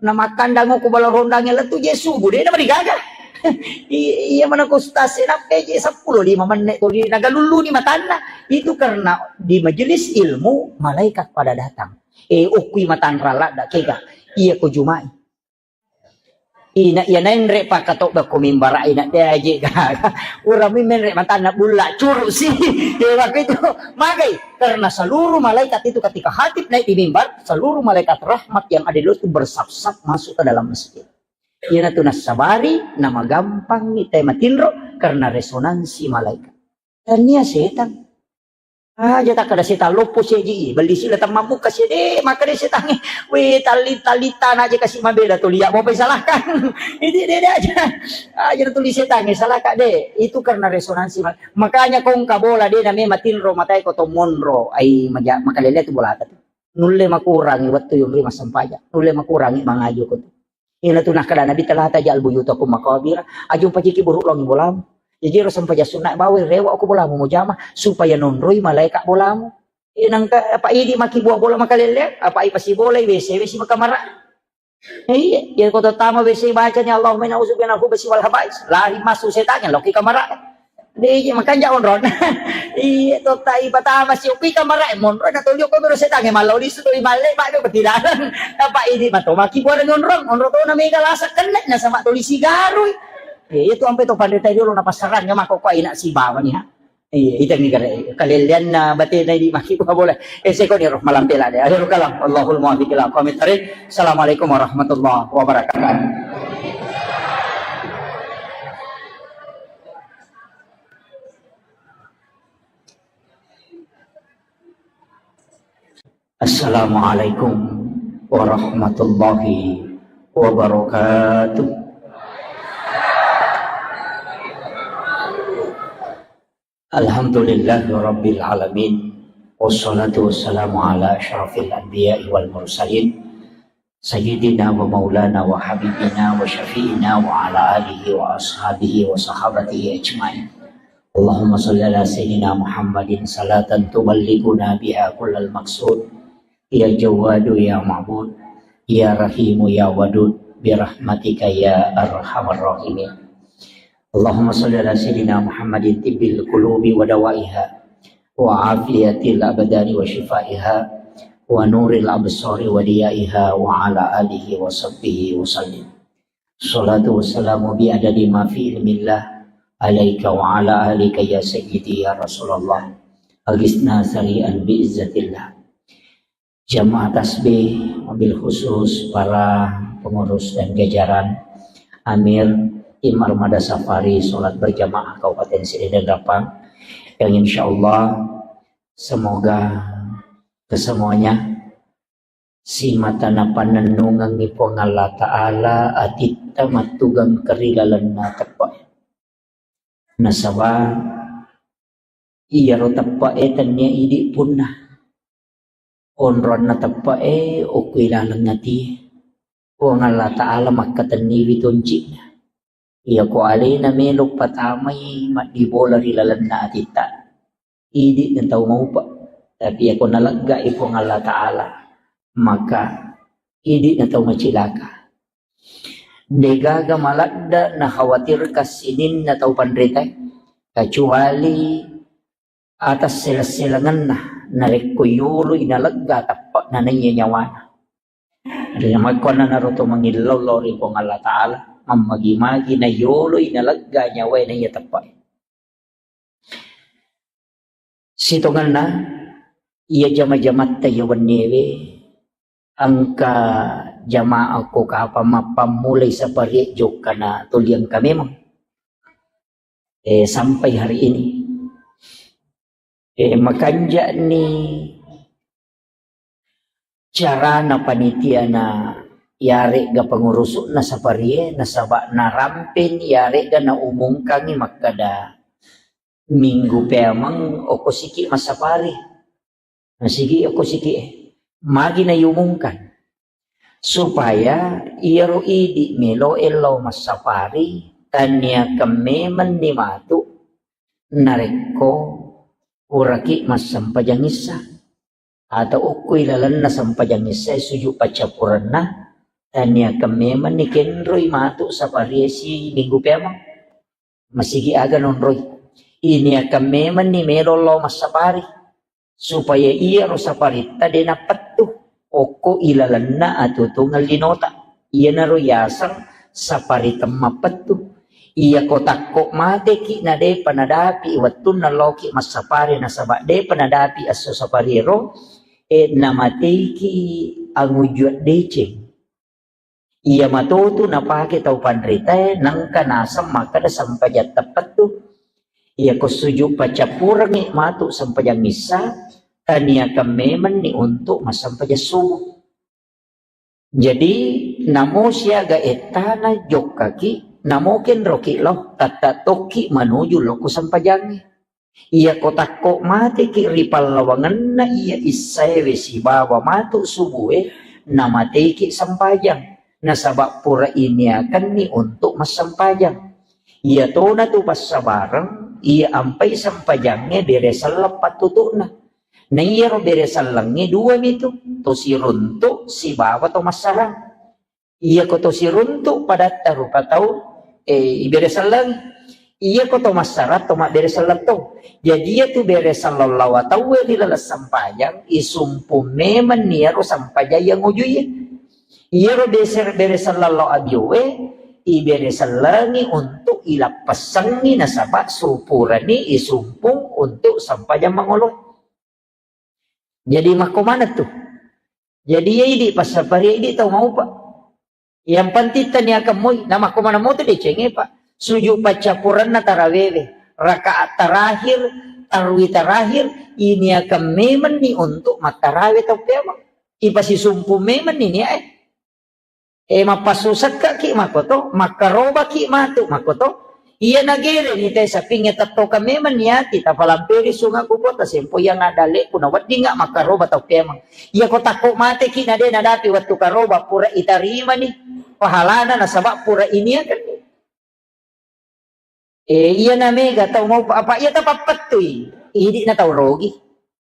Na makkandang ko bala rondang lettu je subuh de na marigaga. I- iya mana ko stase nappe je sepuluh lima menit tuli nagaluluni matanna. Itu karena di majelis ilmu malaikat pada datang. Eh, okkui matanra ladda kega. Iya ko jumai. Ina iya naenre pakkatobba ko mimbara ina de aje gaga. Urami menre matanna bulla curu si. Ya waktu itu magai karena seluruh malaikat itu ketika khatib naik di mimbar, seluruh malaikat rahmat yang ada di luar itu bersaf-saf masuk ke dalam masjid. Iyana tu nassabari namagampang ni te matinro karena resonansi malaikat. Tania setan. Aja takkada setan loppo seji, belli sila temmammuka sede, maka de setangnge, we talli-talli tana aja kasih mabela tuli ya mau salahkan. Ini de aja. Aja tuli setangnge salahka de. Itu karena resonansi. Makanya kong kabola de name matinro matai ko to monro. Ai maja makalele tu bola tu. Nulle makurangi wettu yunri massempajang. Nulle makurangi mangaji ko tu. Ina tu nakkada Nabi, "La taj'alu buyutakum maqabira." Aja pajiki buruk longi bolamu. Jadi ro sempajang sunna bawai rewa ko bolamu mujama supaya nonroi malaika bolamu. Ina engka apa idi maki buah bola makalele, apa ai pasi bola W C W C makamara. Iya, ya ko tama W C bacanya Allahumma inna a'udzubika minal khubusi wal khaba'is. Lari masuk setannya loki kamara. Iya, makanja onrong. Iya, totta ipatama si upi kamara e monro na tolio ko mero setangnge mallau lisu toli malle pak do petilalang. Apa ini mato maki buara onrong, onrong to na mega lasa kenne na sama toli sigarui. Iya, itu ampe to pandeta dulu na pasarang ya mako ko ina si bawa ni ha. Iya, itu mi kare kaleleanna batena di maki buah bola. Eh, seko ni roh malam pela de. Akhirul kalam. Allahul muwaffiq ila aqwamit thariq. Assalamualaikum warahmatullahi wabarakatuh. Assalamualaikum warahmatullahi wabarakatuh. Alhamdulillahirabbil alamin. Wassalatu wassalamu ala asyrafil anbiya'i wal mursalin. Sayyidina wa maulana wa habibina wa syafi'ina wa ala alihi wa ashabihi wa sahabatihi ajma'in. Allahumma salli ala sayyidina Muhammadin salatan tuballighuna biha kullal maqsud. Ya Jawwadu ya Ma'bud, ya Rahimu ya Wadud, birahmatika ya arhamar rahimin. Allahumma salli ala sayyidina Muhammadin tibbil qulubi wa dawaiha, wa afiyatil abdani wa shifaiha, wa nuril absari wa diyaiha, wa ala alihi wa sahbihi wa sallim. Salatu wassalamu bi adadi ma fi ilmillah alaika wa ala alika ya sayyidi ya Rasulullah. Agisna sari'an bi izzatillah. Jamaah tasbih, wabil khusus para pengurus dan jajaran, Amir, Tim Armada Safari Salat Berjamaah Kabupaten Side Denrapang, yang insya Allah semoga kesemuanya simata napannennungengngi Puang Allah Ta'ala atitta mattugeng ri lalenna teppe'. Nasaba iyaro teppe'e tennia idi' punna. Onronna teppe'e okko ilaleng atie. Puang Allah Ta'ala makkatenniwi tonci'na. Iyako alena melo patamai maddibola ri lalenna atitta, idi' na tau maupa. Tapi iyako naleggai Puang Allah Ta'ala, maka idi' na tau macilaka. Degaga maladda nakhawatirkan sininna tau panritae, kecuali atas seleng-selengenna narekko yoloi nalegga teppe'na naiya nyawana. Ri makkuannanaro to mangillau lao ri Puang Allah Ta'ala, mammagi-magi nayoloi nalegga nyawae naiya teppe'e. Sitongenna iya jama-jamatta iya wenniewe, engka jamaah ko kapang mappammulai saparie jokkana tuli engka memang. Eh, sampai hari ini. Eh, makanja'ni carana panitiana yaregga pengurusu'na saparie, nasaba narampeni yaregga naumungkangi makkada minggu peameng okko siki massapari. Nasigi okko siki e. Magi naiumungkan. Supaya iyaro idi' meloe lao massapari, taniakan memenni matu narekko puraki massempajang issa. Atau okko ilalenna sempajang issae sujud paccappurenna, taniakan memenni kenroi matu saparie si minggu peameng. Masigi aga nonroi. Iniakan memenni melo lao massapari. Supaya iyaro saparitta de nappettu okko ilalenna atutungeng linota. Iyanaro yaseng sapari temmappettu. Iyako takko mateki na depa nadapi wettunna laoki massapari nasaba depa nadapi esso sapariero, e, namateiki angujua deceng. Iya matotu napake tau panritae, nengka naseng makkeda sempajang teppettu. Iyako sujud paccappurengngi matu sempajang issa, taniakan memenni untuk massempajang subuh. Jadi, namo siaga ettana jokkaki, namo kenroki lao, tatta tokki manuju lao ku sempajangnge. Iyako takko mateki ri pallawangenna iya issaewe sibawa matu subue, namateiki sempajang, nasaba pura iniakenni untuk massempajang. Iyatona tu passabareng, iya ampai sempajangnge bere selleng pattutu'na. Na iyaro bere sellengnge dua mitu, to siruntu sibawa to massarang. Iyako to siruntu padatta rupa tau, eh, ibere sellengngi. Iyako to massarang to mabbere selleng to. Jadi iyatu bere selleng lawa tauwe ri laleng sempajang, isumpu memenni iyaro sempajang iya ngujuie. Iyaro beser-, bere selleng lao abiowe, ibere sellengngi untuk ilappessengngi nasaba supurani isumpung untuk sempajang mangolo. Jadi makko maneng tu. Jadi iya idi passapari idi tau maupa. Yang penting taniakan moi, na makko maneng moto decengnge, Pak. Sujud paccappurenna tarawewe, rakaat terakhir, tarwi terakhir, iniakan memenni untuk mattarawe tau peameng. Ipasisumpu memenni niae. E, mappassusekkaki makoto, makkarobaki matu makoto. Iya nagereni te sapingnge tettokang memang niati, tapalamperi sunga kuko, tasempo yang ada leku na weddinga makkaroba tau kemang. Iya ko takko mateki na de nadapi wettu karoba, pura itarimani pahalana nasaba pura iniakan. E, iya na mega tau mau apa iya tapappettui. Idi na tau rogi.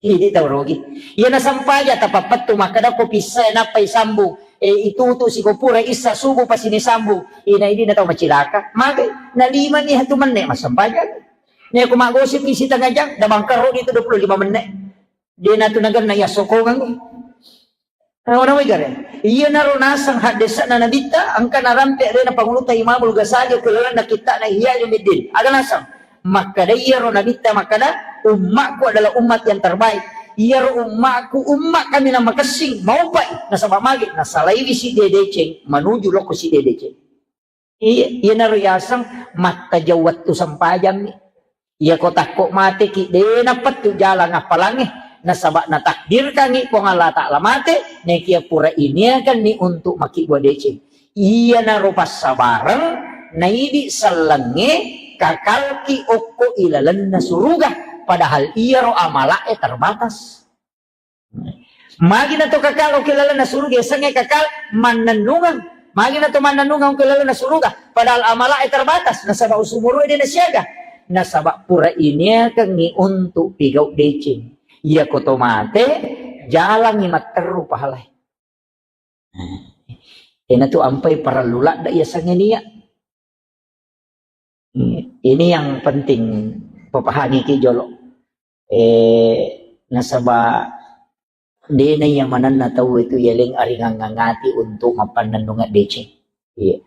Idi tau rogi. Iya na sampaja tapappettu makkada ko pissa nappai sambung. E, itu tu siko pura issa subuh pasini sambung. Ina idi na tau macilaka. Mage na lima ni hatu menne masampaja. Ni aku magosip isi tengah jam, da bangkaro itu dua puluh lima menit. De na tu naganna iya sokongan. Nawa-nawa igare. Iyanaro naseng haddesa'na Nabitta, engka narampe alena Pangulutta Imamul Ghazali ko lalenna kitta'na Ihya Ulumuddin. Aga naseng? Makkada iyaro Nabitta makkada, "Ummakku adalah umat yang terbaik." Iyaro ummakku, umma kami na makessing, maupai, nasaba magi, nasalaiwi sidde deceng, manuju lokko sidde deceng. Iya, iyanaro yaseng mattajau wettu sempajammi. Iya ko takko mateki, de napettu jalang appalangnge, nasaba natakdirkangngi Puang Allah Ta'ala mate, nekia pura iniakanni untuk makkibua deceng. Iyanaro passabareng, naidi sellengnge kakalki okko ilalenna suruga, padahal iyaro amala'e terbatas. Magi na to kakal, oke, lalenna suruga, yasengnge kakal mannennungeng. Magi na to mannennungeng, oke, lalenna suruga. Padahal amala'e terbatas, nasaba usumuru'e de nasiaga. Nasaba pura iniakengngi untuk pigau deceng. Iya ko to mate, jalangngi matteru pahalae. Ena tu ampai parellu ladda yasengnge nia. Ini yang penting papahangiki jolo. Eh, nasaba dena iya manenna tau itu yeleng aringang ngati untuk mappannennungeng deceng. Iya.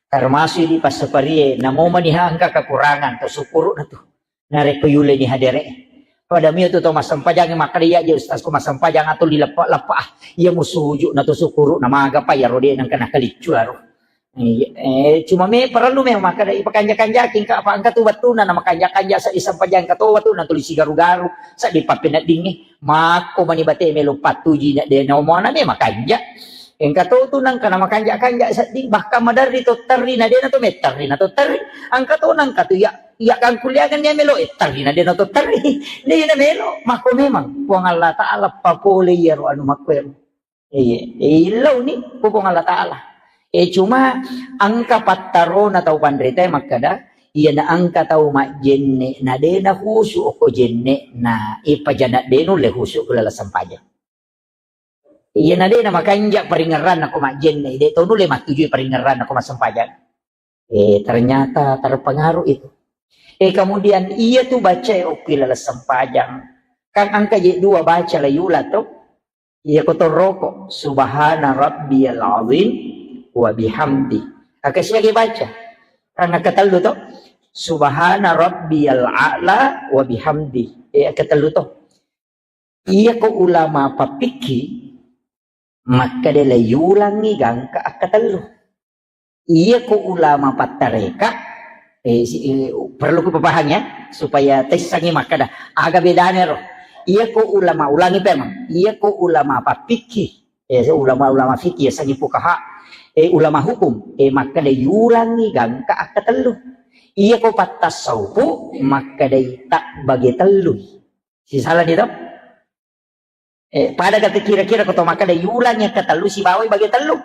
Termasuk di passaparie, namo maniha engka kekurangan, to syukuru na tu. Narekko yuleni hadere. Pada mio tu to massempajang makkada iya je ustaz ko massempajang atau di leppa-leppa ah. Iya musuju na to syukuru na maga pa iyaro de nengka nakaliccu aro. Iya, eh, cuma me parellu memang makkada ipakanja-kanjaki engka apa engka tu wettuna na makanja-kanja sa isempajang engka to wettuna tuli sigaru-garu sa di pappeneddingnge. Makko mani bate melo pattuji na de na omona me makanja. Engka to tu nangka na makanja-kanja sedding bahkan maderri to terri na de na to metterri na to terri. Engka to nangka tu ya iya kangkuliangan dia melo eh terri na de na to terri. De na melo makko memang Puang Allah Ta'ala papole iyaro anu makko ero. Iya, eh, illauni ku Puang Allah Ta'ala. Eh, cuma engka pattarona tau panrita makkada, iya na engka tau majjenne na de na khusu okko jenne na ipajana de nulle khusu ku laleng sempajang. Iya na de na makanja paringerranna ko majjenne, de to nulle mattuju paringerranna ko massempajang. Eh, ternyata terpengaruh itu. Eh, kemudian iya tu baca okko laleng sempajang. Kan engka je dua baca la yula to. Iya ko torroko, subhana rabbiyal azim wa bihamdi. Aka siaga baca. Kan aka tellu to. Subhana rabbiyal a'la wa bihamdi. Eh, aka tellu to. Iya ko ulama pappikki, makkada la yulangngi gangka aka tellu. Iya ko ulama pattareka, eh, si, eh, perlu ku papahang ya, supaya tessangi makkada aga bedana ro. Iya ko ulama ulangi pemang, iya ko ulama pappikki, eh, ulama-ulama fikih, yasengngi fukaha, eh, ulama hukum, eh, makkada yulangngi gangka aka tellu. Iya ko pattasaupu, makkada tak bage tellu. Sisala ni to? Eh, pada kata kira-kira ko to makkada yulangngi aka tellu sibawai bage tellu.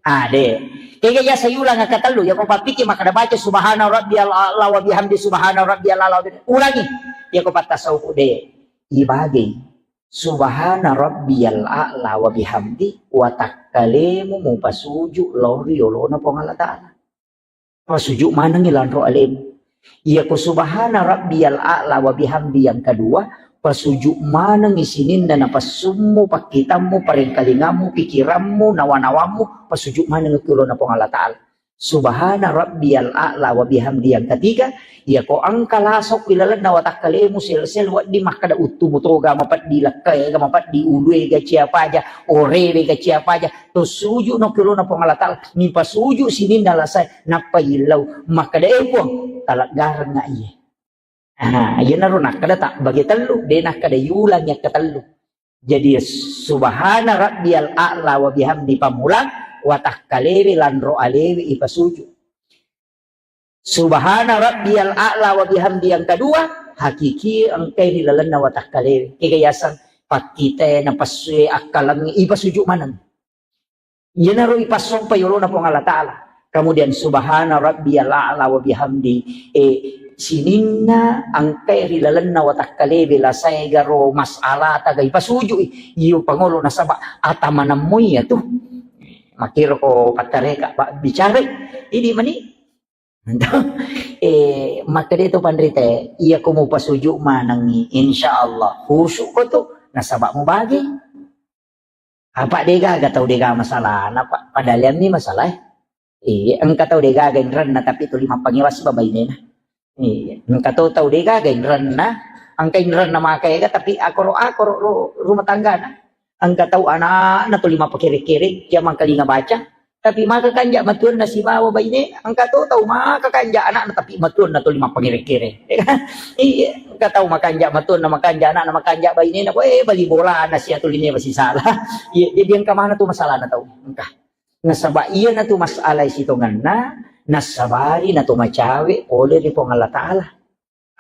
Ah, de. Kega yasa yulang aka tellu, ya ko pappiki makkada baca subhana rabbiyal a'la wa bihamdi subhana rabbiyal a'la wa bihamdi. Ulangi. Ya ko pattasaupu de. Ibage. Subhana rabbiyal a'la wa bihamdi wa takkalemu mupasuju lao ri yolona Puang Allah Ta'ala. Pasuju manengngi lanro alemu. Iya ko subhana rabbiyal a'la wa bihamdi yang kedua, pasuju manengngi sininna napassummu, pakkitammu, parengkalingammu, pikirammu, nawa-nawammu, pasuju manengngi ku yolona Puang Allah Ta'ala. Subhana rabbiyal a'la wa bihamdi yang ketiga, iya ko engka laso ku ilalenna watakkalemu sel-sel wedding makkada uttumu toga mapeddi, lekkaega mapeddi, uluega ciapaja, orewega ciapaja, to suju no ku yolona Puang Allah Ta'ala, mipasuju sininna lasae, nappa yillau, makkada, "Eh, Puang, taleggarengnga iye." Ah, iyanaro nakkada tak bagi tellu, de nakkada yulang yakka tellu. Jadi, subhana rabbiyal a'la wa bihamdi pammulang, watakkalewe lanro alewe ipasuju. Subhana rabbiyal a'la wa bihamdi yang kedua, hakiki engkai ri lalenna watakkalewe. Kega yaseng pakkitae, napassue, akkalengnge, ipasuju maneng. Iyanaro ipassompa yolona Puang Allah Ta'ala. Kemudian subhana rabbiyal a'la wa bihamdi. Eh, sininna engkai ri lalenna watakkalewe lasae garo mas'ala taga ipasujui. Iyo pangolo nasaba atamanammu iya tu. Makkiro ko pattareka, Pak, bicara. Ini mani. Eh, makkeda to panrita, iya ko mupasuju manengi, insya Allah khusyuk ko tu, nasaba mubagi. Apa degaga tau degaga masalah, apa padahal ni masalah. Eh, engka tau degaga inrenna tapi tuli mappangewa siba bainena. Eh, engka to tau degaga inrenna, engka inrenna maka ega tapi akoro-akoro ru-, rumah tanggana. Engka tau anakna tuli mappakere-kere, dia mangkalinga baca, tapi maka kanja matuanna sibawa baine, engka to tau maka kanja anakna tapi matuanna tuli mappakere-kere. Iya, engka tau makanja matuanna, makanja anakna, makanja bainena, eh, bali bolana sia tuli ne masisala. Iya, jadi engka mana tu masalahna tau. Engka. Nasaba iyana tu masalah sitongenna, nasabari na to macawe pole ri Puang Allah Ta'ala.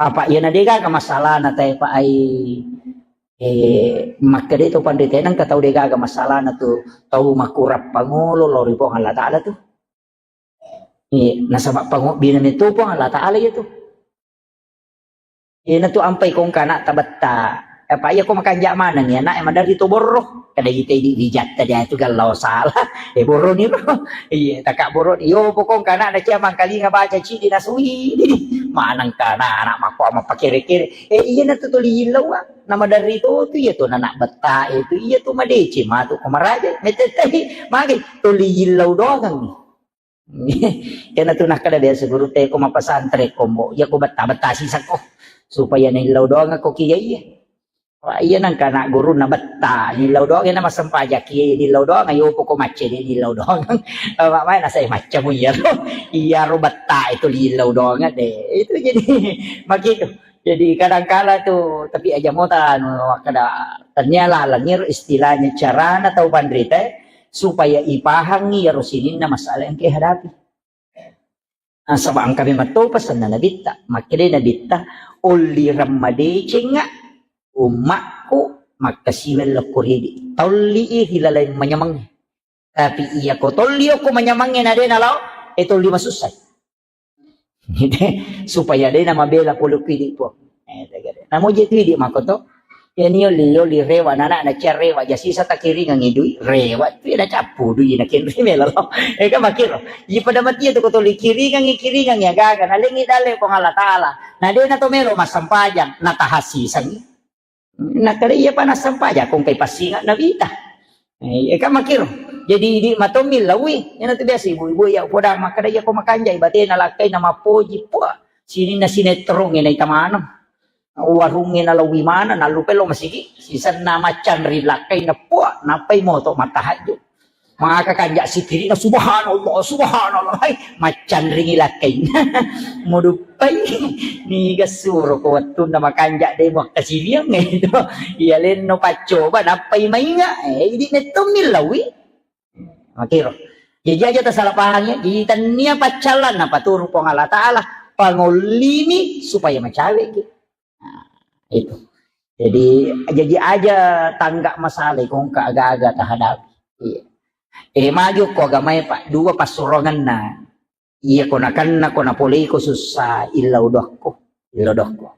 Apa iyana degaga masalahna tae pa ai, eh, makkeda to panrita, engka tau degaga masalahna tu tau makurang pangolo lao ri Puang Allah Ta'ala tu. Eh, nasaba pangobbina meto Puang Allah Ta'ala iya tu. Iyana tu ampai kongka anak tabetta. Apa iya ko makanja maneng ya anak maderri to borro. Kada ite di wijatta dia tu gallau salah. Eh, borro ni ro. Iya, taka borro. Yo pokong kana na cia mangkalinga baca cidi nasui. Maneng kana anak mako ama pakere-kere. Eh, iyana tu tuli illau, ah. Nama dari to tu iya tu anak betta itu iya tu madece matu ko maraja. Metetai magi tuli illau doang. Iyana tu nakkeda biasa guru te ko mapasantren kombo, iya ko betta-betta sisakko supaya naillau doang ko kiya iya. Wah, iya nangka anak guru na betta, nillau doang na massempajang kiya, nillau doang ayo poko macce de nillau doang. Mak mai nasai maccamu iya ro. Iya ro betta itu nillau doang de. Itu jadi makitu. Jadi kadangkala tu, tapi aja mota anu kada tania laleng iro istilahnya carana tau panrita supaya ipahangi iyaro sininna masalah yang kehadapi. Nasaba engka memang to pesanna Nabitta, makkeda Nabitta, "Ollireng madecengnga ummakku makkasiweng lokko ridi." Tolli i ri laleng manyameng. Tapi iya ko tolli okko manyamengnge na de nalao, e tolli masussai. Supaya de namabela pole ku idi Puang. Eh, namo je tu idi makoto. Iya ni oli, oli rewa nana na cia rewa ja sisa takiringang idui rewa tu na cappu dui na kenri melo. Eh, kan makiro. Iya pada mati tu ko tolli kiringang, kiringang ya gaga na lengi dale Puang Allah Taala. Na de na to melo massempajang na tahasisangi. Nakkeda iya pa nassempajang, ko engkai passinga Nabitta. Eh, iya kan makkiro. Jadi idi matommi lawi, iyana tu biasa ibu-ibu iya podang makkeda iya ko makanjai batena lakkai na mappoji, puah, sininna sinetrongnge naita maneng. Warungnge nalawi maneng, nallupai lo masigi, sisenna maccanri lakkai na puah, nappai moto mattahajju. Maka kanja sikirina, "Subhanallah, subhanallah." Hai, maccanringi lakkai. Muduppai. Niga suro ko wettunna makanja de muakkasiwiang itu. Iya lenno paccoba nappai mainga. Eh, idi mettommi lawi. Makiro. Jadi aja tasalah paham ya. Jadi tania paccallan napaturu Puang Allah Taala. Pangollimi supaya macaweki. Nah, itu. Jadi, jadi aja tangga masalah ko engka aga-aga tahadapi. Iya. Eh, maju ko agamae, Pak, dua passurongenna. Iya ko nakenna ko napoleiko sussa illau dokko. Illau dokko.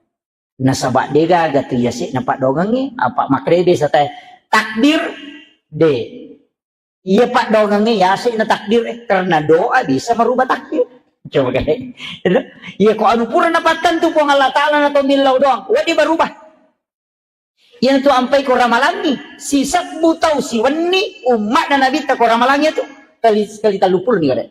Nasaba degaga tu iya se napadongengi apa makrebe satai takdir de. Iya paddoangengnge yase na takdir, eh, karena doa bisa merubah takdir. Coba kan. Iya ko anu pura napattentu Puang Allah Taala na tomillau doang, wedding berubah. Iya tu ampai ko ramalangi, sisebbu tau siwenni ummatna Nabitta ko ramalangi tu. Kali, kali tellu puluh ni kada.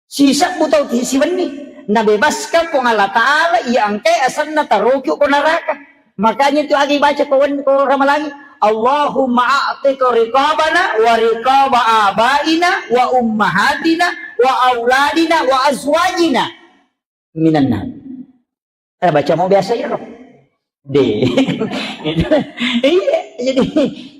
Sisebbu tau ti siwenni, nabebaskan Puang Allah Taala iya engkae asenna taroki ko neraka. Makanya tu agi baca ko wen-, ko ramalangi, "Allahumma a'tiq riqabana wa riqaba abaina wa ummahatina wa auladina wa azwajina minan nar." Eh, baca mau biasa ya, Roh. De. Iya, jadi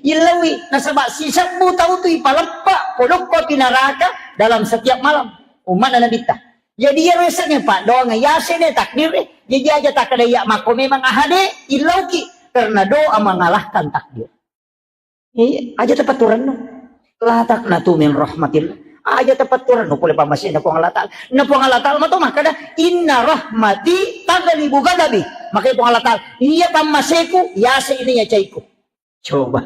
illaui nasaba sisebbu tau tu ipaleppa podokko api naraka dalam setiap malam. Umma'na Nabitta. Jadi iyaro yasengnge paddoangeng yaseng de takdir e. Jadi aja takkeda iya makko memang ahade illauki karena doa mengalahkan takdir. Iya, aja tapatturenno. La taqnatu min rahmatillah. Aja tapatturenno pole pammasena Puang Allah Ta'ala. Na Puang Allah Ta'ala mato makkeda, "Inna rahmati taghlibu ghadabi." Makanya Puang Allah Ta'ala, "Iya pammaseku, yase ini ya caiku." Coba.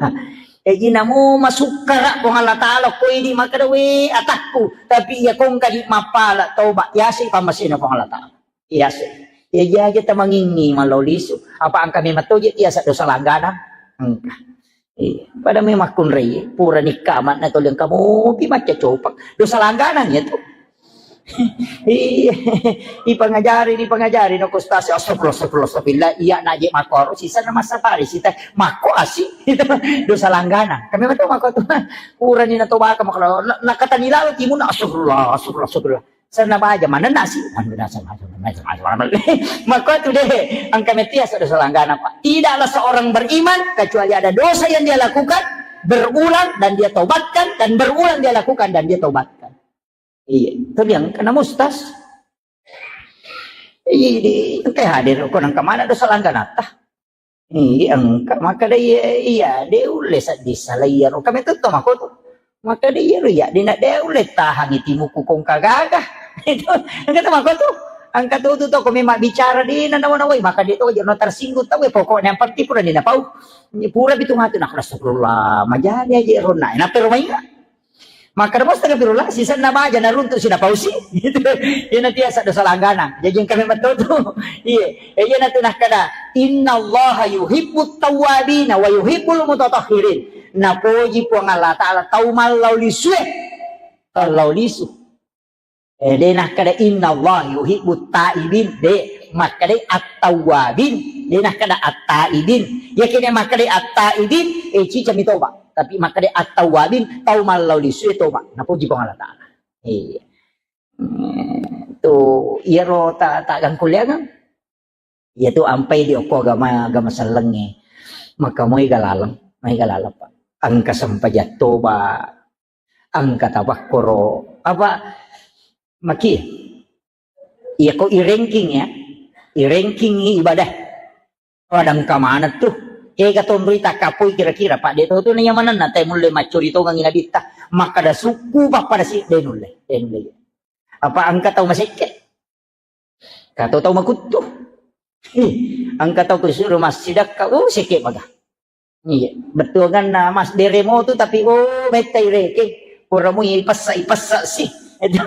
Jadi namo masukkara Puang Allah Ta'ala, ko idi makkeda, "We, atakku." Tapi iya kongka di mappala, toba, yase pammasena Puang Allah Ta'ala. Iya sih. Iya jaja tamangingi mallau lisu. Apa engka memang toje tiasa dosa langganang? Engka. Iya. Pada memang kunrei, pura nikka amanna toli engka mopi macca copang. Dosa langganang ya tu. Iya. Ipangajari, ipangajari no kustasi. Astagfirullah, astagfirullah, astagfirullah. Iya naje makoro sisa na masa pari sita mako asi. Itu dosa langganang. Kami betul mako tu. Pura ni na tobaka mako. Na, nakatani lalo timun astagfirullah, astagfirullah, astagfirullah. Senna baja manenna si. Mako tu deh, engka metia dosa langganang, Pak. Tidaklah seorang beriman kecuali ada dosa yang dia lakukan berulang dan dia taubatkan, dan berulang dia lakukan dan dia taubatkan. Iya, itu dia engka nama ustaz. Iya, di engka hadir ko nang kemana dosa langganata. Iya, engka makkeda iya, iya, de ulle sedding sala iyaro. Kami tetto mako tu. Makkeda iyaro iya, de na de ulle tahangi timuku kongka gaga. Itu, engka tu mako tu. Engka tu tu to ko memang bicara de na nawa-nawai, maka de to aja no tersinggung tau, pokoknya yang penting pura ni napau. Pura bitu mati nak astagfirullah, majani aja ronna. Napa rumah ingat? Makkeda, "Astagfirullah, sisenna baja naruntu sinapausi." Gitu. Iyana tiasa dosa langganang. Jaji engka memang tau tu. Iya. Eh, iyana tu nakkeda, "Innallaha yuhibbut tawwabina wa yuhibbul mutatahhirin." Napoji Puang Allah Ta'ala tau mallau lisue. Mallau lisu. Eh, de nakkeda, "Innallaha yuhibbut taibin." De, makkeda at-tawwabin. De nakkeda at-taibin. Yakini makkeda at-taibin, eh, cicami toba. Tapi makkeda at-tawwabin, tau mallau lisue toba. Napoji Puang Allah Ta'ala. Iya. Hmm, tu iyaro ta, ta gangkuliangang. Iya tu ampai di okko agama, agama sellengnge. Maka moi galaleng, moi galaleng, Pak. Engka sempajang toba, engka tapakkoro. Apa maki? Iya ko i ranking ya. I ranking ibadah. Pada engka maneng tu. Ega tonroi takkapoi kira-kira, Pak, de to tu naiya manenna te mulle maccori tongengi nabitta. Makkada sukku pappada si de nulle, de nulle. Apa engka tau masekke? Kato tau makuttu. Ih, engka tau kusuru massidakka, uh, sekke maga. Iya, bettuanganna mas deremo tu tapi, oh, mettai reke. Pura mui ipessa, ipessa si. Itu,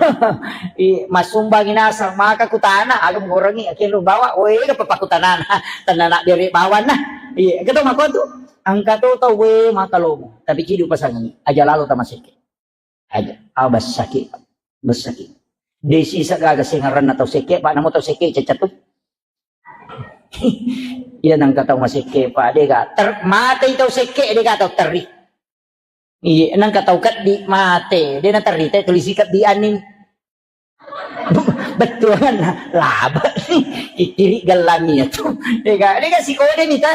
i, masumbangi nasang maka kutana, alum gorengi, akhirnya bawa, oh, ega papa kutanana. Tanana bere bawanna. Iya, keto mako tu. Engka to tau we maka lomo, tapi cidu pasangi. Aja lalo tamasekke. Aja, ah, bessaki, bessaki. Desi sagaga sengaranna tau sekke, Pak, namo tau sekke cecatu. Iya nangka tau masekke, Pak, dega ter, mate tau sekke, dega tau terri. Iya, nangka tau keddi mate, de na terri te tulisi keddi anin. Betul kan? Laba. Kiri gelangi ya tu. Dega, dega sikode mita.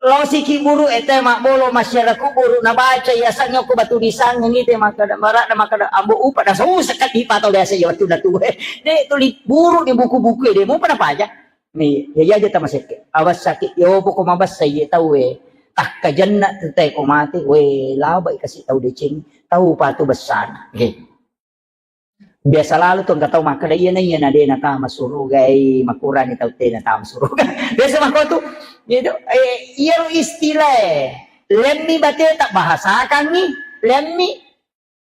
Losiki buru ete mabbolo masyarakat buru nabaca ya sangnya ko batu disang ini te makkada marak na makkada ambo upa na so sekat di pato biasa ya waktu na tuwe. De tuli buru di buku-buku de mau pada paja. Ni ya ya jata masekke. Awas sakit yo poko mabassa ye tau we. Takka jenna te ko mate we labai kasih tau deceng tau patu besana. Oke. Biasa lalu tu engka tau makkeda, "Iyana, iyana de natama suruga, eh, makurani tau te natama suruga." Biasa makko tu. Gitu. Eh, iyaro istilah, eh. Lemmi bate tak bahasakangi, lemmi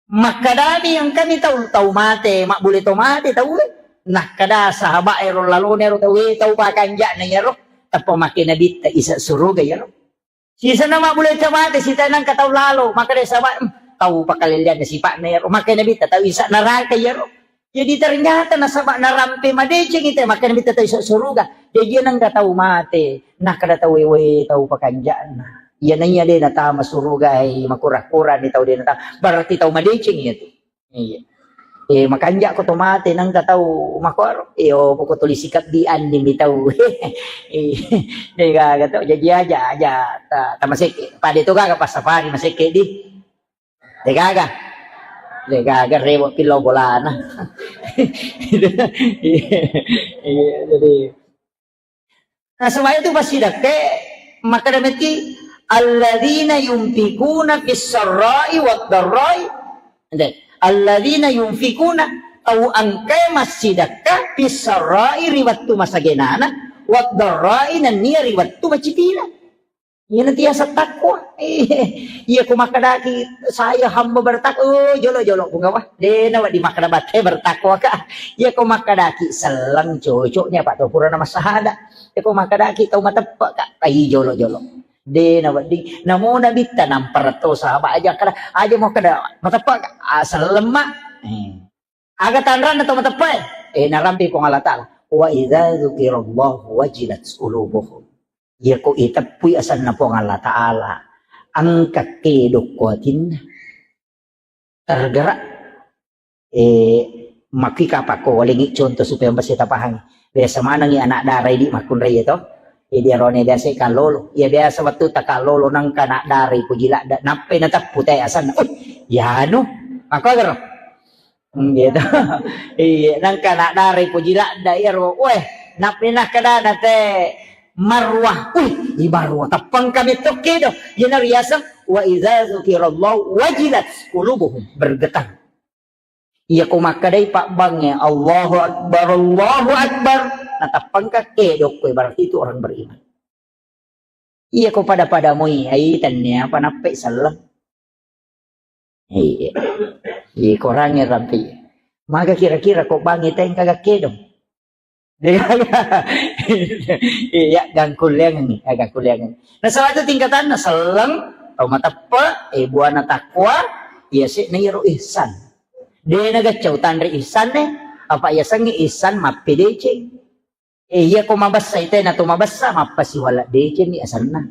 makkedami engkami tau, tau mate, mabbule tau mate tau, eh. Nakkeda sahabat ero lalone ero tau, eh, tau pakanja'na iyaro, tappa makke nabitta isa suruga iyaro. Sisana mabbule tau mate, sita nangka tau lalo, makkeda sahabat, "Hmm, tau pakalellianna sipa'na iyaro." Makkeda Nabitta, "Tau isa neraka iyaro." Jadi ternyata nasaba narampe madeceng ite, makkeda Nabitta, "Tau isa suruga." Jadi nangka tau mate, nakkeda tau wewe tau pakanja'na. Iya naiya de natama suruga, eh, makura-kura ni tau de natama. Berarti tau madeceng iya tu. Iya. Eh, makanja' ko to mate nang ka tau makkoro. Eh, oh, poko tuli sikabbi anni mi tau. Eh, de' gaga to, jaji aja, aja, ta-, tamasekke. Pada to gaga passapari masekke di. De' gaga. De' gaga rewe' pillau bolana. Iya, iya, jadi Nasaba itu passidekka, makkeda metti, "Alladzina yunfikuna fis sarra'i wad darra'i." Ente, "Alladzina yunfikuna", tau engkae massidekka, "fis sarra'i", ri wettu masagenana, "wad darra'i", nennia ri wettu macipina. Iyana tiaseng takwa. Iya ko makkedaki, "Saya hamba bertak-," oh, jolo-jolo, bunga wah. De' nawedding makkeda batte bertakwa ka. Iya ko makkedaki, "Selleng cocoknya, Pak, to purana massahada." Iya ko makkedaki tau mateppe' ka, ai jolo-jolo. De' nawedding. Namo Nabitta nampa retto sahabat aja kada, aja mau kada mateppe' ka, ah, selleng ma. Eh. Aga tanranna tau mateppe'? Eh, narampe Puang Allah Ta'ala. "Wa idza dzukirallahu wajilat qulubuhum." Iya ko iteppui asenna Puang Allah Ta'ala, engka kedo ko atinna. Tergerak. Eh, makki kapang ko walengngi contoh supaya mesti tapahangi. Biasa manengngi anak dara idi makkunrai to. Jadi arone biasa kallolo. Iya biasa wettu takallolo nengka anak dara ipuji ladde. Nappai nateppu te asenna. Oh, yanu. Makko garo. Hmm, gitu. Iya, nengka anak dara ipuji ladde iyaro. Weh, nappai nakkedana te Marwah. Wih, i Marwah teppengka metto kedo. Iyana riaseng, "Wa idza dzukirallahu wajilat qulubuhum." Bergetar. Iya ko makkedai pabbangnge, "Allahu Akbar, Allahu Akbar." Nateppengka kedo ko, berarti itu orang beriman. Iya ko pada-pada moi, ai tennia apa nappai selleng. Iya. Iya, korangnge rampi. Maga kira-kira ko bangnge tengka gakkedong. Iya, gangkulleangngi, ya, gangkulleangngi. Nasaba itu tingkatanna selleng, tau mateppe, eh, buana takwa, iya se'na iyaro ihsan. De' nagaccau tanre ihsan ne, apa iya sengnge ihsan mappedeceng. Eh, iya ko mabessa ite na to mabessa, mappasiwala deceng ni asenna.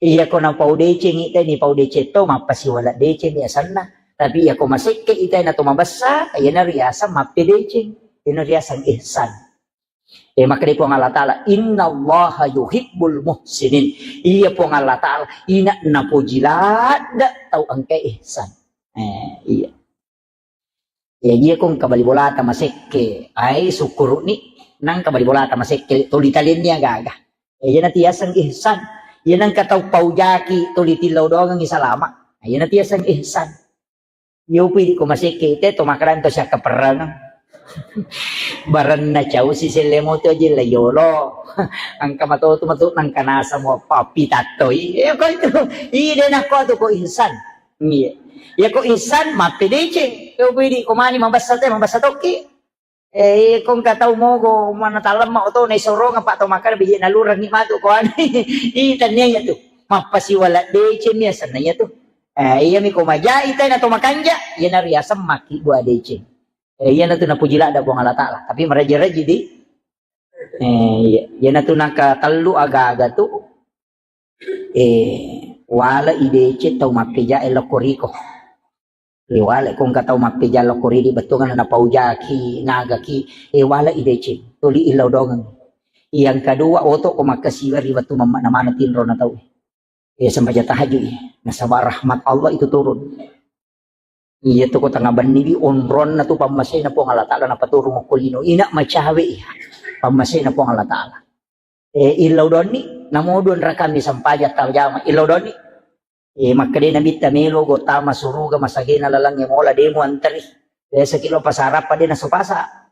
Iya ko napau deceng ite ni pau deceng to, mappasiwala deceng ni asenna. Tapi iya ko masekke ite na to mabessa, iyana riaseng mappedeceng. Iyana riaseng ihsan. Eh, makkeda Puang Allah Ta'ala, "Innallaha yuhibbul muhsinin." Iya Puang Allah Ta'ala, ina napoji ladde tau engka ihsan. Eh, iya. Iya, iya ko engka bali bolata masekke, ai sukkuru'ni, nang engka bali bolata masekke, tuli talenni aga-aga. Iya, iyana tiaseng ihsan. Iya, nang engka tau paujaki, tuli tillau doangengngi salama. Iyana tiaseng ihsan. Iya, upi di ko masekke, ite to makarang to siakka perrang. Barenna cau si selle moto aja la yolo. Engka mato tu mato nang kanasa mo papi tattoi. Iya, ko itu. Ide nakko tu ko ihsan. Iya. Iya ko ihsan, mappedeceng. Iya ko idi ko mani mabessa te, mabessa tokki. Eh, iya ko engka tau mogo, mana talemma oto, na isorong apa to makkeda biji nalurengngi matu ko anu. Ih, tania iya tu. Mappasiwala deceng mi asenna iya tu. Eh, iya mi ko majai te na to makanja, iya na riaseng makki bua deceng. Eh, iya na tu napuji ladde Puang Allah Ta'ala. Tapi meraji-raji di. Eh, iya. Iya na tu naka tellu aga-aga tu. Eh, wala i deceng tau mappeja e lokko riko. Eh, wala ko engka tau mappeja lokko ridi bettuanna napaujaki, nagaki, eh, wala i deceng. Tuli illau dongeng. Yang kedua, oto ko makkasiwa ri wettu mamma namana tinro na tau. Eh, sembaja tahajud, eh. Nasaba rahmat Allah itu turun. Iya tu ko tengnga benni di onronna tu pammasena Puang Allah Ta'ala napaturung okko lino. Ina macawe iya. Pammasena Puang Allah Ta'ala. Eh, illau donni, namo dua rakami sampaja tau jama, illau donni. Eh, makkeda Nabitta melo go tama suruga masagena lalangnge mola demo anteri. Biasa kilo pasarappa de naso pasa.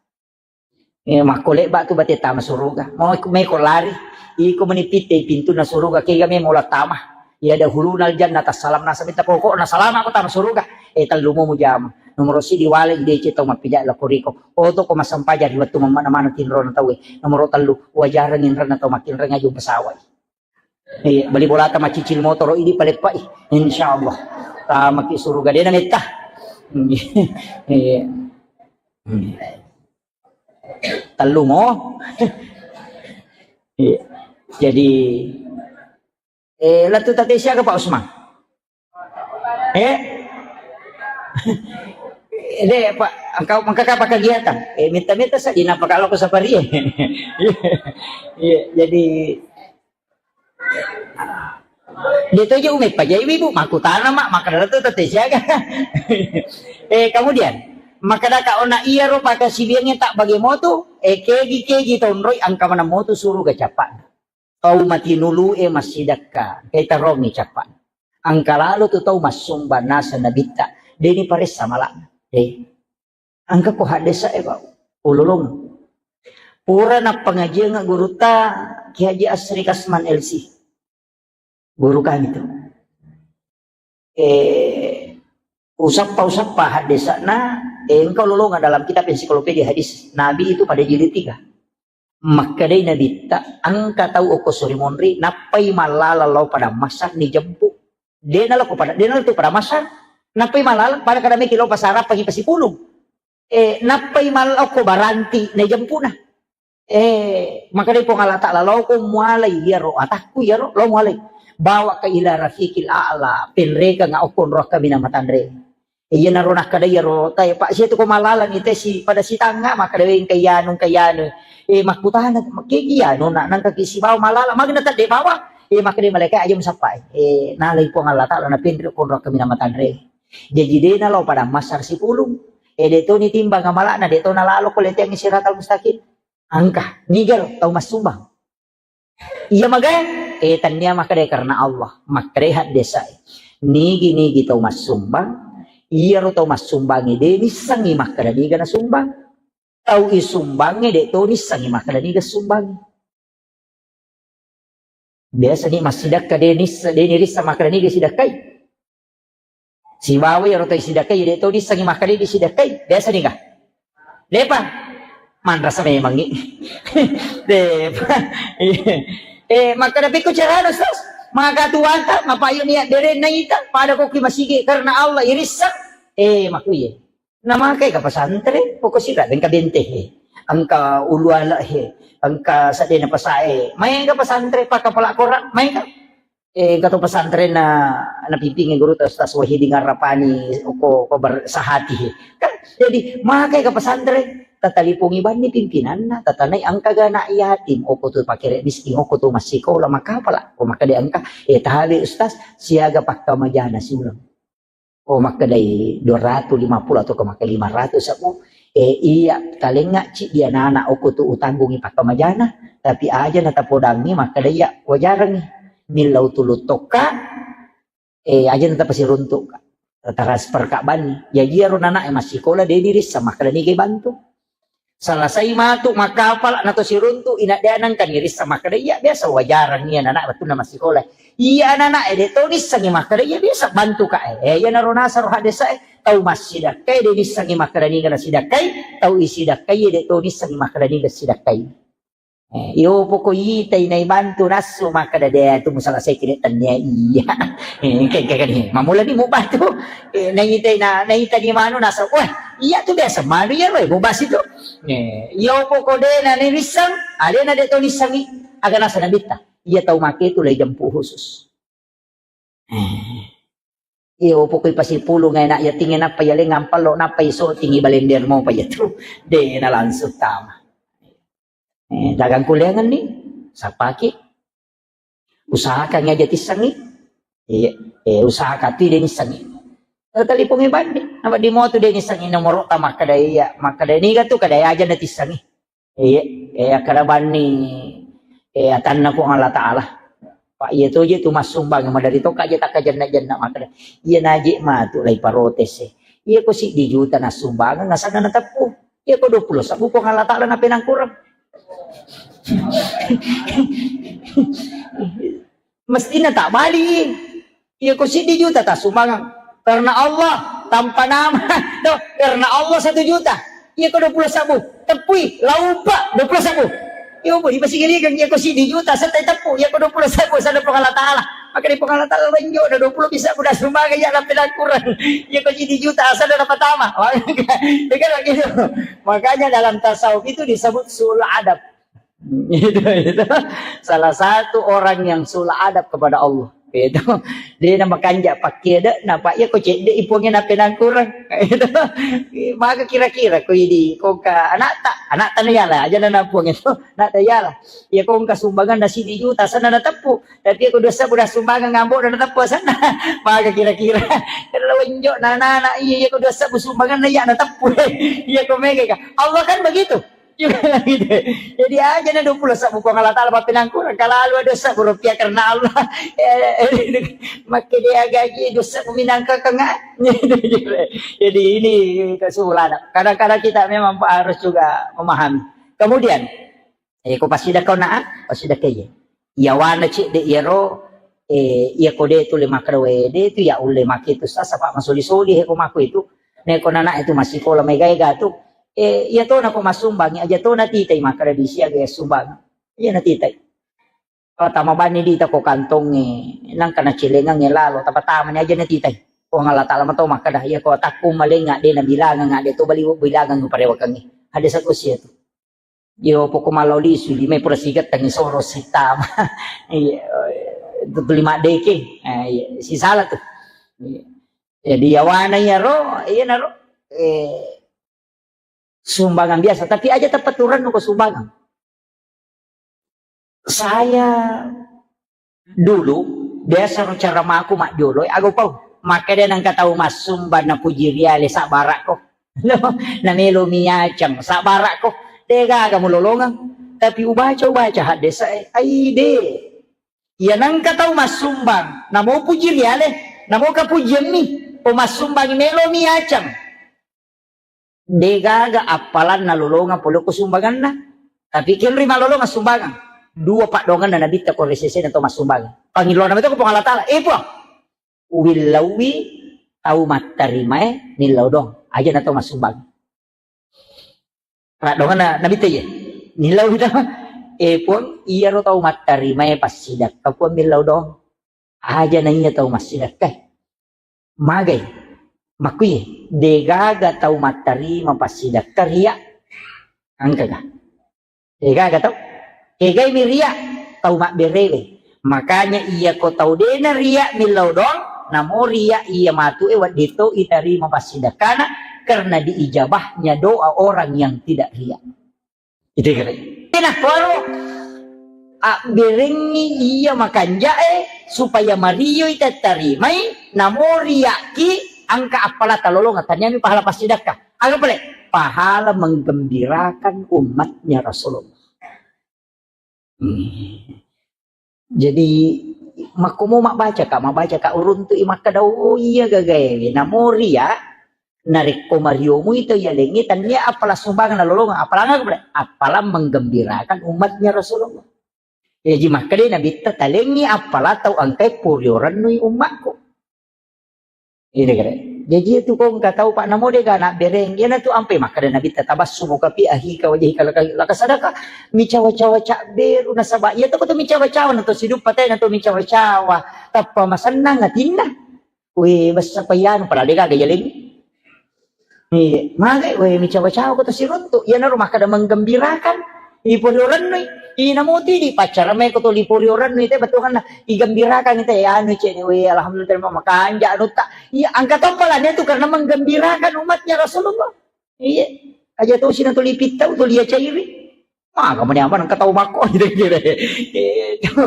Eh, makko lebba tu bate tama suruga. Mau meko lari. Iko meni pitte pintunna suruga kega me mola tama. Iya dahulunal jannata salam nasa minta pokokna salama ko tama suruga. Eh, tellu mo mujama. Nomoro sidi wale i deceng tau mappija lokko riko. Oto ko masampaja ri wettu mamma namana tinrona tauwe. Nomoro tellu, wajareng inrenna tau makkinreng aju pesawat. Iya, bali bolata macicil motoro idi paleppai. Insyaallah. Tamaki suruga dena metta. Iya. Tellu mo. Iya. Jadi, eh, latu tate siaga Pak Usman? Eh? Eh, deh, Pak, engkau, engka kapang kegiatan? Eh, minta-minta saja, napa kalau aku sapari? Iya, iya, jadi, dia tu aja umai pajai ibu, makkutana, Mak, makkada tu tette siaga. Eh, kemudian, makkadaka ona iyaro pakasibiangnge tak bagi motu, eh, kegi-kegi tonroi angka maneng motu suruga cappa. Tau matinulu'e massidakka, engkai tarongi cappa. Engka lalo tu tau massumbang naseng nabitta, deni paressa mala'na. Eh. Engka ko haddesa e, Pak. Ulolong. Pura nappangajiang gurutta Ki Haji Asri Kasman L C. Guru kami tu. Eh, usappa-usappa haddesa'na, eh, engka ulolongang dalam kitab ensiklopedia hadis Nabi itu pada jilid tiga. Makkedai Nabitta, engka tau okko Surimonri, nappai mallalang lao Padang Massar nijempu. Dena lao ko pada, dena lao tu Padang Massar, nappai mallalang pada kada meki lao pasarappangi pasipulung. Eh, nappai malla okko Baranti nijempuna. Eh, makkedai Puang Allah Taala, lao ko mualai iyaro atakku iyaro, lao mualai. Bawa ka ila rafiqil a'la, penrekang okko nroakka mina matanre. Iyanaro nakkeda iyaro tae, Pak, sia tu ko mallalang ite si pada sitangnga, makkeda, "We, engka iyanu, engka iyanu." Eh, makkutana, "Kegi iyanu, nak, nangka ki sibawa mallalang, magena tedde bawa?" Eh, makkeda malaika, "Aja musappa." Eh, nalai Puang Allah Taala napenre konro kami nama tanre. Jaji dena lao Padang Massar sipulung. Eh, de toni timbang amalana, de tona lalo ko leteang siratal mustaqim. Engka, niga lo tau massumbang. Iya magai, eh, tania makkeda karena Allah, makkeda haddesa. Nigi-nigi tau massumbang, iyaro tau massumbangi de nissengi makkeda niga nasumbang. Tau isumbangi de to nissengi makkeda niga sumbangi. Biasa ni massidakka de nissa, de nirissa makkeda niga sidakkai. Sibawa iyaro tau sidakkai, de to nissengi makkeda de sidakkai. Biasa ni kah? Depa. Manrasa memangngi. Depa. Eh, makkeda pikku carana, Ustaz? Maka tuanta, mapayu niat dere naita, pada koki masigi karena Allah irissa. Eh, makuye. Namakai ka pesantren, pokok sira engka bente he. Engka ulu ala he, engka sadena pasae. Main ka pesantren, pakapala korang, main ka. Eh, engka to pesantrenna napimpingi guru ta Ustaz Wahidin Arrapani ko, ko ber-, sahati. Kan jadi makai ke pesantren, tatalipongi banni pimpinanna, tatanai engka ga anak yatim, oko tu pakere miskin, oko tu massikola, makapala, ko makkeda engka, eh, tabe Ustaz, siaga pakkamajana siuleng. Oh, makkedai dua ratus lima puluh atau ke makkeda lima ratus sabu. Eh, iya, talengnga ciddi anak-anak oko tu utanggungi pakkamajana, tapi aja natapodangi makkeda iya wajarangi. Millau tulu tokka, eh, aja natapasiruntuk ka. Transfer ka banni. Jaji iyaro anak e massikola de dirissa makkeda niga bantu. Salasai matu makkapala na to siruntu, ina de nangka nirissa makkeda iya biasa wajarang iya anak wettunna massikola. Iya anak e de to nissengi makkeda iya biasa bantu ka e. Eh, iya naro nasaro haddesa e, tau massidakkai de nissengi makkeda niga nasidakkai, tau isidakkai de to nissengi makkeda niga sidakkai. Eh, iyo poko itai naibantu nassu makkeda de tu musalasai kide tania iya. Eh, engka, engka kani. Mamula ni mubantu. Eh, naitai na, naita ni manu nassu. Wah, iya tu biasa manu iya roe mubasi tu. Eh, iyo poko de na nirissang, alena de to nissangi. Aga nasa nabitta. Iya tau make tu lai jempu khusus. Eh. Iyo, pokoi pasipulung anak yating nappa yaleng ampallo nappa iso tingi balender mo pa yatu. De na langsung tama. Eh, dagang kuliangan ni, sapaki. Usahakan aja tissangi. Iya, eh, usahakan tu de nissangi. Talipongi bandi, nama di motu de nissangi nomoro ta makkeda iya, makkeda niga tu kada aja na tissangi. Iya, eh, akkeda banni, eh, atanna Puang Allah Ta'ala. Pak, iya to je tu massumbang, madari to kaje takkajenna-jenna makkeda. Iya naje matu lai protes e. Iya ko siddi juta nassumbang, nasana nateppu. Iya ko dua puluh sabbu Puang Allah Ta'ala napenangkurang. Mestina tak bali. Iya ko siddi juta tassumbangeng. Karena Allah, tanpa nama. Tuh, karena Allah satu juta. Iya ko dua puluh sabbu. Teppui, laupa, dua puluh sabbu. Iya, bu, dipasigaligeng, iya ko siddi juta, setta teppu, iya ko dua puluh sabbu, sada Puang Allah Ta'ala. Maka di Puang Allah Ta'ala, lenjo, ada dua puluh bisa, udah sumbangeng, iya, sampai kurang. Iya ko siddi juta, sada dapat tama. Iya kan begitu. Makanya dalam tasawuf itu disebut sul adab. Itu, itu. Salah satu orang yang sul adab kepada Allah. Itu, de' na makanja' pakkeda', napa iya ko cedde' i puangnge nappa nangkurang. Itu, maka kira-kira ko idi, ko ka anakta, anakta na yala, aja' na napuang itu, anakta yala. Iya ko engka sumbangan na siddi juta, asanna nateppu. Tapi iya ko dua sebbu na sumbangan ngambo' na nateppu asanna. Maka kira-kira. Kalau enjo' na anak-anak, iya, iya ko dua sebbu sumbangan na iya nateppu. Iya ko mega ka. Allah kan begitu. Juga gitu. Jadi aja' na dua puluh sebbu Puang Allah Ta'ala mappenangkurang, kalau ada sebbu rupiah karena Allah. Eh, makke dia gaji dua sebbu minangka kanga. Jadi ini kesimpulanna. Kadang-kadang kita memang harus juga memahami. Kemudian, eh, ko passidekka na, passidekka iya. Iyawana cedde' iyaro, eh, iya ko de' tu le makkeda, we, de' tu iya ulle make tu sasa, pa' masoli-soli he ko mako itu. Ne ko nana' itu massikola mega-ega tu, eh, iya tona ko massumbang, aja' tona titai makkeda di siaga iya sumbang. Iya natitai. Oh, tama bani dita ko kantongnge, nangka nacelengangnge lalo, tapa-tamani aja' natitai. Puang Allah Ta'ala mato makkeda, iya ko atakku malengnga de' nabilangang, de' to bali bilangang parewakengnge. Ada sakusia tu. Yo, poko' malao lisu, lima pura sigettangngi soro sittama. Iya, itu lima deke. Eh, iya, sisala tu. Iya. Jadi, yawana iyaro, iyanaro, eh, sumbangan biasa, tapi aja' teppa turannu ko sumbangan. Saya dulu, biasa ro caramaku majjolo, aga upau. Makkeda nengka tau massumbang napuji riale, sabbarakko. Namelo mi acang, sabbarakko. De' gaga mulolongeng. Tapi ubaca, ubaca haddesa e. Ai de'. Iya nengka tau massumbang, namo puji riale, namo kapujiammi. O massumbang melo mi acang. De' gaga appalanna lolongeng pole ko sumbanganna. Tapi kenri malolongeng sumbangan. Dua paddoanganna nabitta ko ri sesena to massumbang. Pangilloanna meto ko Puang Allah Ta'ala. Eh, Puang, uwillauwi tau mattarimae millau doang. Aja' na tau massumbang. Paddoanganna nabitta iye. Millau doang. Eh, Puang, iyaro tau mattarimae passidekka, Puang, millau doang. Aja' na iya tau massidekka. Magai? Makkui, de' gaga tau mattarima passidekka ria. Engkaga? De' gaga tau. Kegai mi ria? Tau mabberewe. Makanya iya ko tau de' na ria millau doang, namo ria iya matu e wedding to itarima passidekkana karena diijabahnya doa orang yang tidak ria. Itu kira. Nah, kuaro abberengngi iya makanja'e supaya marioi tattarimai, namo riaki engka appala talolongeng, taniami pahala passidekka. Aga pale? Pahala menggembirakan umatnya Rasulullah. Hmm. Jadi, makkomo mabbacaka, mabbacaka, uruntu'i makkeda, "Oh, iya gagaewe." Namo ria, narekko mariomu itu iya lengnge, tania appala sumbang nalolongeng, appala aga pale? Appala menggembirakan umatnya Rasulullah. Jaji makkeda Nabitta, "Talengngi appala tau engkae puriorennui ummakku." Ini kere. Jaji itu ko engka tau, Pak, namo de' ga nabbereng. Iyanatu ampe makkeda Nabitta, "Tabassumu ka fi akhika wajhika laka, laka sadaka." Micawa-cawa cabberu nasaba iya to ko to micawa-cawa na to siduppa te na to micawa-cawa. Tappa masennang atinna. We, bessa payanu padahal de' gaga jalengngi. Iya, magai we micawa-cawa ko to siruntu. Iyanaro makkeda menggembirakan. Iporiorennu, inamo tidi paccara mai ko to liporiorennu te bettuanna. Igembirakan te, anu, cek, we, alhamdulillah, terima makanja anutta. Iya, engka to palanya tu karena menggembirakan umatnya Rasulullah. Iya, aja to sina to lipittau to lia cairi. Maga mani aman engka tau makko, kira-kira. Eh, itu,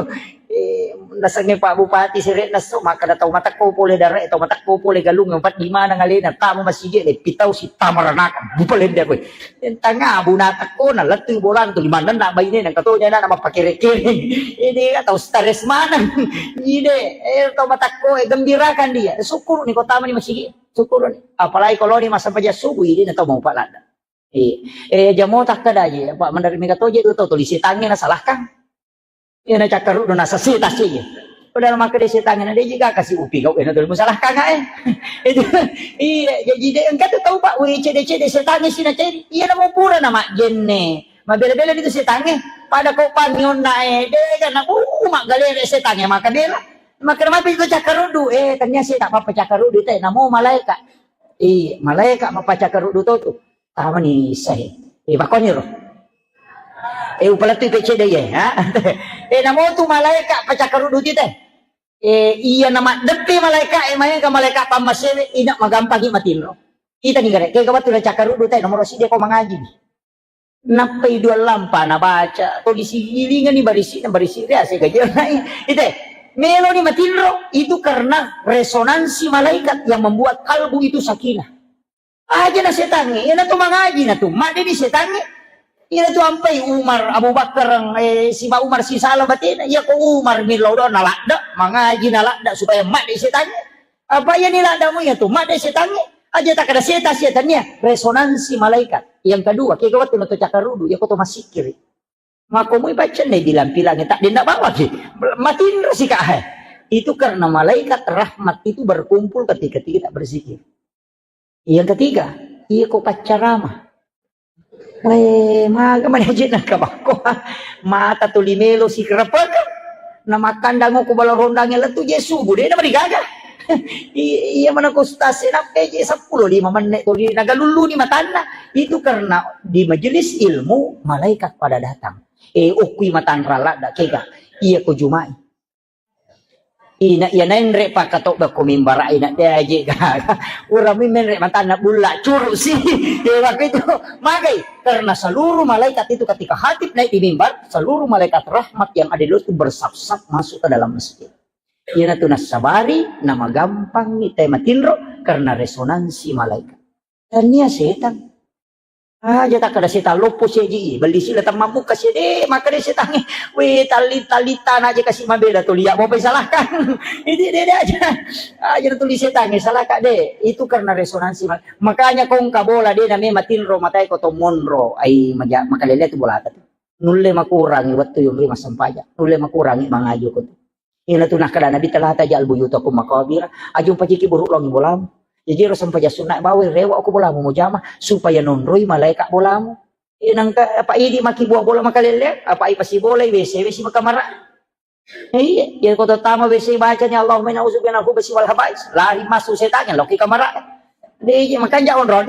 eh, nasengnge Pak Bupati sere' nasso, makkeda tau matekko pole dare', tau matekko pole galung, empat di mana ngalena, tama masigi, le pitau si tama ranaka, bupalende koe. Tanga abu natekko, na lettu bolana tu limanna na baine, na katonya na mappakere-kere. Ini tau stres maneng. Ide, eh, tau matekko, eh, gembirakan dia. Syukur ni kota mani masigi. Syukur ni. Apalagi kalau ni masa paja subuh, ini na tau mau palada. Iya. Eh, jamo takkeda je, Pak, menari mega toje tu tau tuli setangnge nasalahkan. Iya, na cakkaruddu nasasita si. Padahal makkeda setangnge na de' jiga kasi upi kau, eh, na tuli musalahkan, eh. Itu, iya, jaji de' engka tu tau, Pak, we, cede-cede setangnge si na cede. Iya, namo pura na majjenne. Mabela-bela itu setangnge. Pada kau pangionna, eh, de' ga na, uh, maggalere setangnge, maka bela. Makkeda mapi tu cakkaruddu, eh, tania seta pappa cakkaruddu te, namo malaika. Iya, malaika mappa cakkaruddu to tu. Tamani issae. Eh, pakoniro. Eh, upalettui pecce de' ye, ha? Eh, namo tu malaika pacakkaruddu tite. Eh, iya na maddeppe malaeka e, maega malaeka pammasewe, ina magampangi matinro. Kita ni gare, kega wettu na cakkaruddu te, nomoro sidi ko mangaji. Nappai dua lampa na baca, to disigilingani barisi na barisi ria se gaji nai. Ite, melo ni matinro, itu karena resonansi malaikat yang membuat kalbu itu sakinah. Aja na setangnge, iyana tu mangaji na tu, madde ni setangnge. Iyana tu ampai Umar, Abu Bakar, eh, siba Umar sisala batena, iya ko Umar millau do na ladde, mangaji na ladde supaya madde setangnge. Apa iya ni laddamu iya tu, madde setangnge. Aja tak ada setan, setan iya, resonansi malaikat. Yang kedua, kega wettu na to cakarudu, iya ko to masikiri. Mako mui baca ne bilang-bilang, tak dendak bawa ki. Matinro si kak, hai. Itu karena malaikat rahmat itu berkumpul ketika kita berzikir. Yang ketiga, iya ko paccarama. Weh, maga mani aja na kabako. Mata tuli melo si kerepeka. Na makkandang ko bala rondang lettu je subuh, de na marigaga. I- iya mana ko stase na peje sepuluh lima menit tuli nagaluluni matanna. Itu karena di majelis ilmu malaikat pada datang. Eh, okui matanra ladda kega. Iya ko jumai. Ina iya naenre pakkatobba ko mimbara ina de aje gaga. Urami menre matanna bulla curu si. Ya, waktu itu magai karena seluruh malaikat itu ketika khatib naik di mimbar, seluruh malaikat rahmat yang ada di luar itu bersaf-saf masuk ke dalam masjid. Iyana tu nassabari namagampang ni te matinro karena resonansi malaikat. Tania setan. Aja takkada setan loppo seji, belli sila tammammukka sede, makkada setangnge, "We, talli-, tallitana aja kasi mabela tuli, ya, mau pai salahkan." Ini dede aja. Aja tuli setangnge, salahkan de. Itu karena resonansi. Makanya kongka bola de name matinro matai ko to monro. Ai maja-, makalele tu bolata tu. Nulle makurangi wettu yunri massempajang. Nulle makurangi mangaji ko tu. Ina tu nakkada Nabi, "Tala taj'al buyutakum maqabira." Aja mpajiki buruk longi bolamu. Jaji ro sempajang sunna bawai rewa ko bolamu mujama supaya nonroi malaika bolamu. Inangka apa idi maki buah bola makalele, apa ai pasi bola W C W C makamara. Iya, ya ko tama W C bacanya Allahumma inna a'udzubika minal khubusi wal khabais. Lari masuk setannya loki kamara. Deje makanja onrong.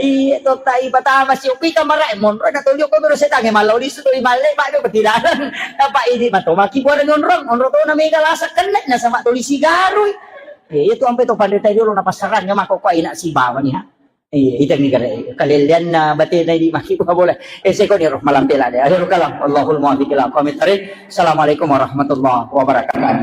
Iya, totta ipatama si upi kamara, eh, monro na tolio ko bero setangnge mallau lisu toli malle, Pak, do petilaran. Apa ini mato maki buara onrong, onrong to na mega lasa kenne na sama toli sigarui. Iya, itu ampe to pandeta dulu na pasarang ya mako ko ina si bawa ni ha. Iya, itu mi kare kalelean na batena di maki buah bola. Eh, seko ni roh malam pela de. Akhirul kalam. Allahul muwaffiq ila aqwamit thariq. Assalamualaikum warahmatullahi wabarakatuh.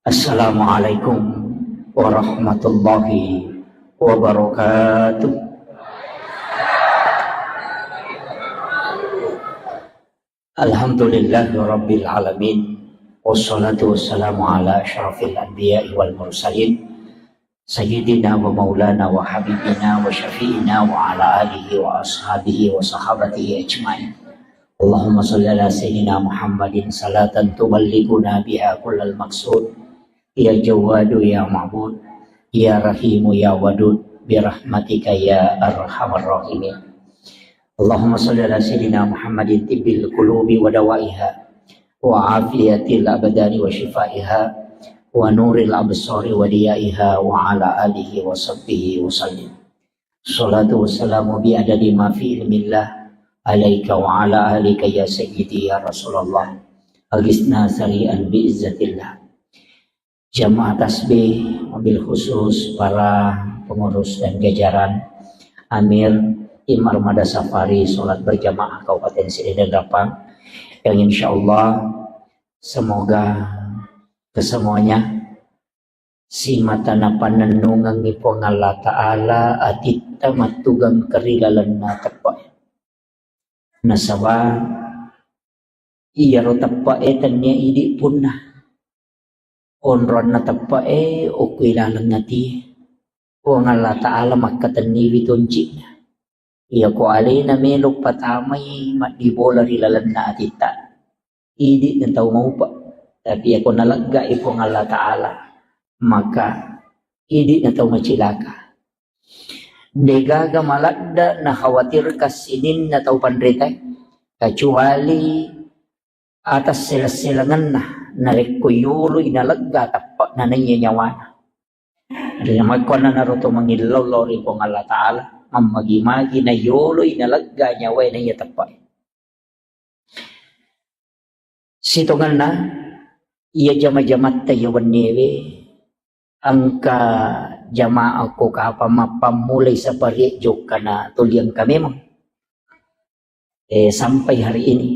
Assalamualaikum warahmatullahi wabarakatuh. Alhamdulillahirabbil alamin. Wassalatu wassalamu ala asyrafil anbiya'i wal mursalin. Sayyidina wa maulana wa habibina wa syafi'ina wa ala alihi wa ashabihi wa sahabatihi ajma'in. Allahumma salli ala sayyidina Muhammadin salatan tuballighuna biha kullal maqsud. Ya Jawwadu ya Ma'bud, ya Rahimu ya Wadud, birahmatika ya arhamar rahimin. Allahumma salli ala sayyidina Muhammadin tibbil qulubi wa dawaiha, wa afiyatil abdani wa shifaiha, wa nuril absari wa diyaiha, wa ala alihi wa sahbihi wa sallim. Salatu wassalamu bi adadi ma fi ilmillah alaika wa ala alika ya sayyidi ya Rasulullah. Agisna sari'an bi izzatillah. Jamaah tasbih, wabil khusus para pengurus dan jajaran, Amir, Tim Armada Safari Salat Berjamaah Kabupaten Side Denrapang, yang insya Allah semoga kesemuanya simata napannennungengngi Puang Allah Ta'ala atitta mattugang kerilalenna teppe. Nasaba iyaro teppe'e tennia idi punna. Onronna teppe'e okko ilaleng atie. Puang Allah Ta'ala makkatenniwi tonci'na. Iyako alena melo patamai maddibola ri lalenna atitta, idi na tau maupa. Tapi iyako naleggai Puang Allah Ta'ala, maka idi na tau macilaka. Degaga maladda nakhawatirkan sininna tau panritae, kecuali atas seleng-selengenna narekko yoloi nalegga teppe'na naiya nyawana. Jadi, makkuannanaro to mangillau lao ri Puang Allah Ta'ala, mammagi-magi nayoloi nalegga nyawae naiya teppa. Sitongenna, iya jama-jamatta iya wenniewe, engka jamaah ko kapang mappammulai saparie jokkana tuli engka memang. Eh, sampai hari ini.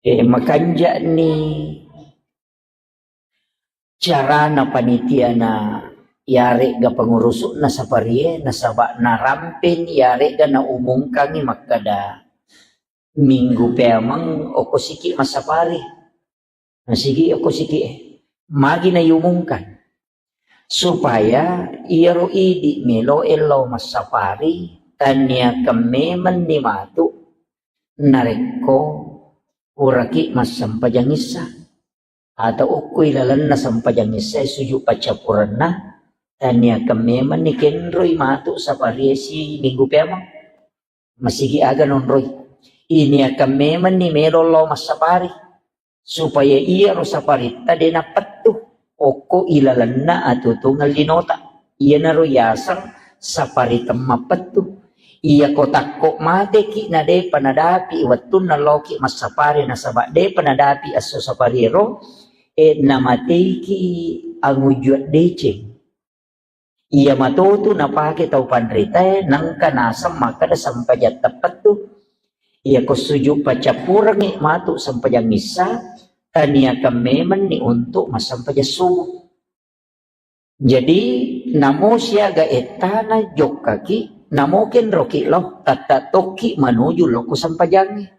Eh, makanja'ni carana panitiana, iyare'ga pangurusu'na saparie, nasaba narampeni iyare'ga naumungkangi makkada minggu peameng okko siki massapari. Nasigi okko siki e. Magi naiumungkan. Supaya iyaro idi melo'e lao massapari, tanniakeng memenni matu narekko puraki massempajang issa. Atau okko ilalenna sempajang issa e sujud paccappurenna, tanniakeng memenni kenroi matu saparie si minggu peameng. Masigi aga nonroi. Iniakeng memenni melo lao massapari. Supaya iyaro saparitta de nappettu okko ilalenna atutungeng linota. Iyanaro yaseng sapari temmappettu. Iyako takko mateki na depa nadapi wettunna laoki massapari nasaba depa nadapi esso sapariero, e, namateiki angujua deceng. Iya matotu napake tau panritae, nengka naseng makkeda sempajang teppettu. Iyako sujud paccappurengngi matu sempajang issa, taniakeng memenni untuk massempajang subuh. Jadi, namo siaga ettana jokkaki, namo kenroki lao, tatta tokki manuju lokko sempajangnge.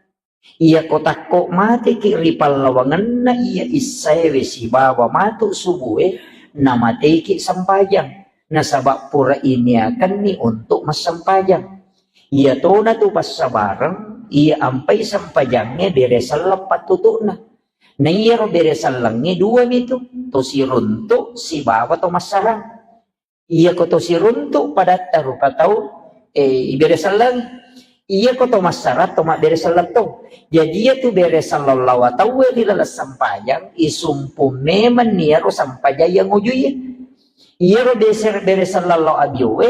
Iyako takko mateki ri pallawangenna iya issaewe sibawa matu subue, namateiki sempajang, nasaba pura iniakenni untuk massempajang. Iyatona tu passabareng, iya ampai sempajangnge bere selleng pattutu'na. Na iyaro bere sellengnge dua mitu, to siruntu sibawa to massarang. Iyako to siruntu padatta rupa tau, eh, ibere selleng. Iyako to massarang to mabbere selleng to. Jadi iyatu bere selleng lawa tauwe ri laleng sempajang, isumpu memenni iyaro sempajang iya ngujuiye. Iyaro beser-, bere selleng lao abiowe,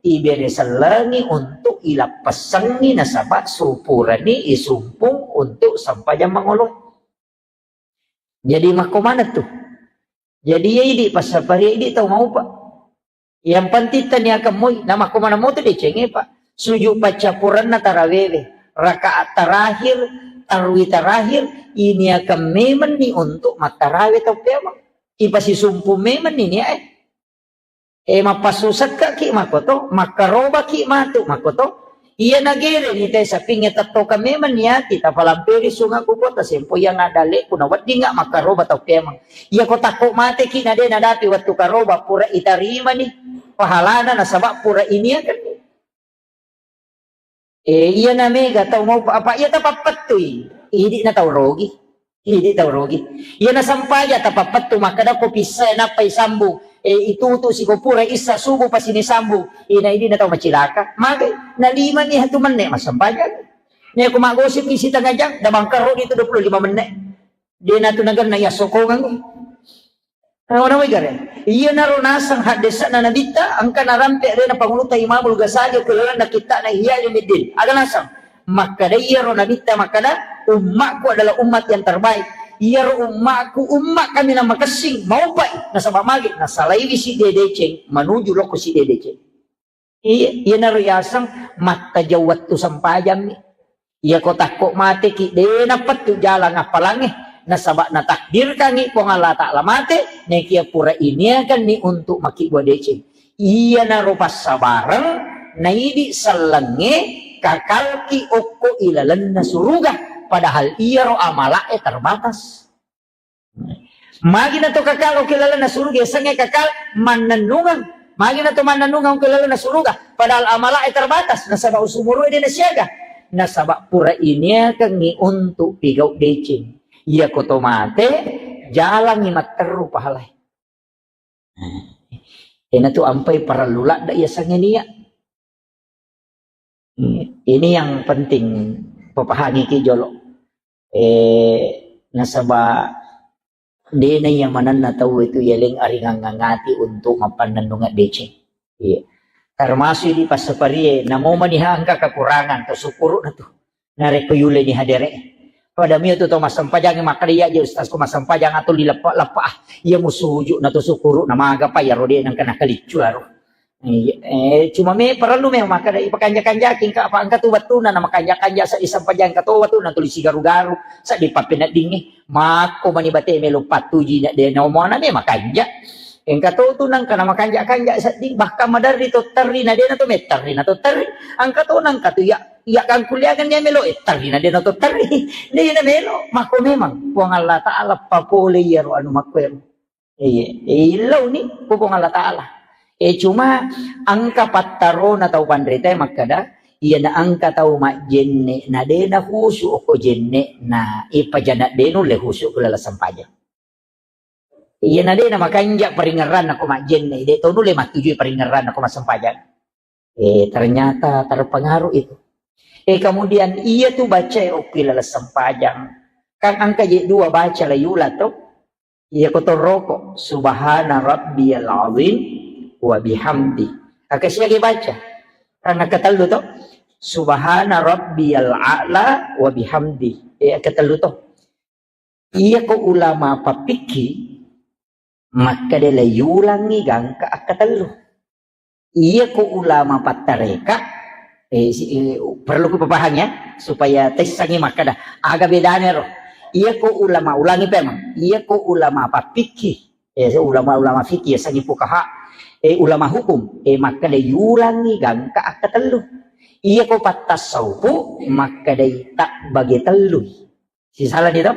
ibere sellengi untuk ilappessengi nasaba supurani isumpung untuk sempajang mangolo. Jadi makko maneng tu. Jadi iya idi passapari idi tau maupa. Yang penting taniakeng moi, na makko maneng moto decengnge, Pak. Sujud paccappurenna tarawewe, rakaat terakhir, tarwi terakhir, iniakeng memenni untuk mattarawe tau peameng. Ipasisumpu memenni niae. E, mappassusekkaki makkoto, makkarobaki matu makkoto. Iya nagereni te sapingnge tettokang memang niati, tapalamperi sunga kuko, tasempoiang adaleku, naweddinga makkaroba tau peameng. Iyako takko mateki na de nadapi wettu karoba, pura itarimani pahalana nasaba pura iniakenni. Eh, iya na mega tau mau apa iya tapappettui. Idi na tau rogi. Idi tau rogi. Iya na sampaja tapappettu makkada ko pissa nappai sambung. Eh, itu tu siko pura issa subuh pasini sambung. Ina idi na tau macilaka. Mage na lima ni hatu menne massampaja. Ni aku magosip isi tengah jam, da bangkaro itu dua puluh lima menit. De natu naganna iya sokongan. Nawa-nawai gare. Iyanaro naseng haddesa'na Nabitta, engka narampe alena Pangulutta Imamul Ghazali okko lalenna kitta'na Ihya Ulumuddin. Aga naseng? Makkada iyaro Nabitta makkada, "Ummaku adalah umat yang terbaik." Iyaro ummaku, umma kaminang makessing, maupai, nasaba magi, nasalaiwi sidde deceng, manuju lokko sidde deceng. Iya, iyanaro yaseng mattajau wettu sempajammi. Iyako takko mateki, de napettu jalang appalangnge, nasaba natakdirkangngi Puang Allah Ta'ala mate, nekia pura iniakanni untuk makkibua deceng. Iyanaro passabareng, naidi sellengnge kakalki okko ilalenna suruga, padahal iyaro amala'e terbatas. Magi na to kakal okko lalenna suruga, yasengnge kakal mannennungeng. Magi na to mannennungeng okko lalenna suruga, padahal amala'e terbatas, nasaba usumuru'e de nasiaga. Nasaba pura iniakengngi untuk pigau deceng. Iyako to mate, jalangngi matteru pahalae. Enatu ampai parellu ladde yasengnge nia. Ini yang penting papahangiki jolo. Eh, nasaba Dena iya manenna tau itu yaleng aringang ngati untuk mappannennung deceng. Iya. Termasuk di passaparie, namo maniha engka kekurangan, to syukuru na tu. Narekko yule ni hadere. Pada mio tu to massempajang makkeda iya je ustaz ko massempajang atau di leppa-leppa ah. Iya musuju na to syukuru na maga pa iya rode nang kena keliccu aro. Iya, eh, cuma me perlu me makkeda ipakanja-kanjaki engka apa engka tu wettuna na makanja-kanja sa isempajang engka to wettuna tuli sigaru-garu sa di pappeneddingnge. Makko mani bate melo pattuji na de na omona me makanja. Engka to tu nangka na makanja-kanja sedding bahkan maderri to terri na de na to metterri na to terri. Engka to nangka tu ya ya kangkuliangan dia melo eh terri na de na to terri. De na melo makko memang Puang Allah Taala papole iyaro anu makko ero. Iya, eh, illauni ku Puang Allah Taala. Eh, cuma engka pattarona tau panrita makkeda, iya na engka tau majjenne na de na khusyuk ko jenne na ipajana de nulle khusyuk ku laleng sempajang. Iya na de na makanja paringerranna ko majjenne, de to nulle mattujui paringerranna ko massempajang. Eh, ternyata terpengaruh itu. Eh, kemudian iya tu baca okki laleng sempajang. Kan engka je dua baca la yula to. Iya ko torroko, subhana rabbiyal azim wa bihamdi. Aka siaga baca. Karena ketellu to. Subhana rabbiyal a'la wa bihamdi. Eh, ketellu to. Iya ko ulama pappikki, makkeda le yulangi gangka akkatellu. Iya ko ulama pattareka, eh, si, eh, perlu ku papahang ya, supaya tessangi makkeda aga bedana ro. Iya ko ulama ulangi pemang. Iya ko ulama pappikki, eh, ulama-ulama fikih ya sangi fukaha, eh, ulama hukum, eh, makkeda yulangi gangka akkatellu. Iya ko pattasaupu makkeda tak bagi tellu. Sisala ni to?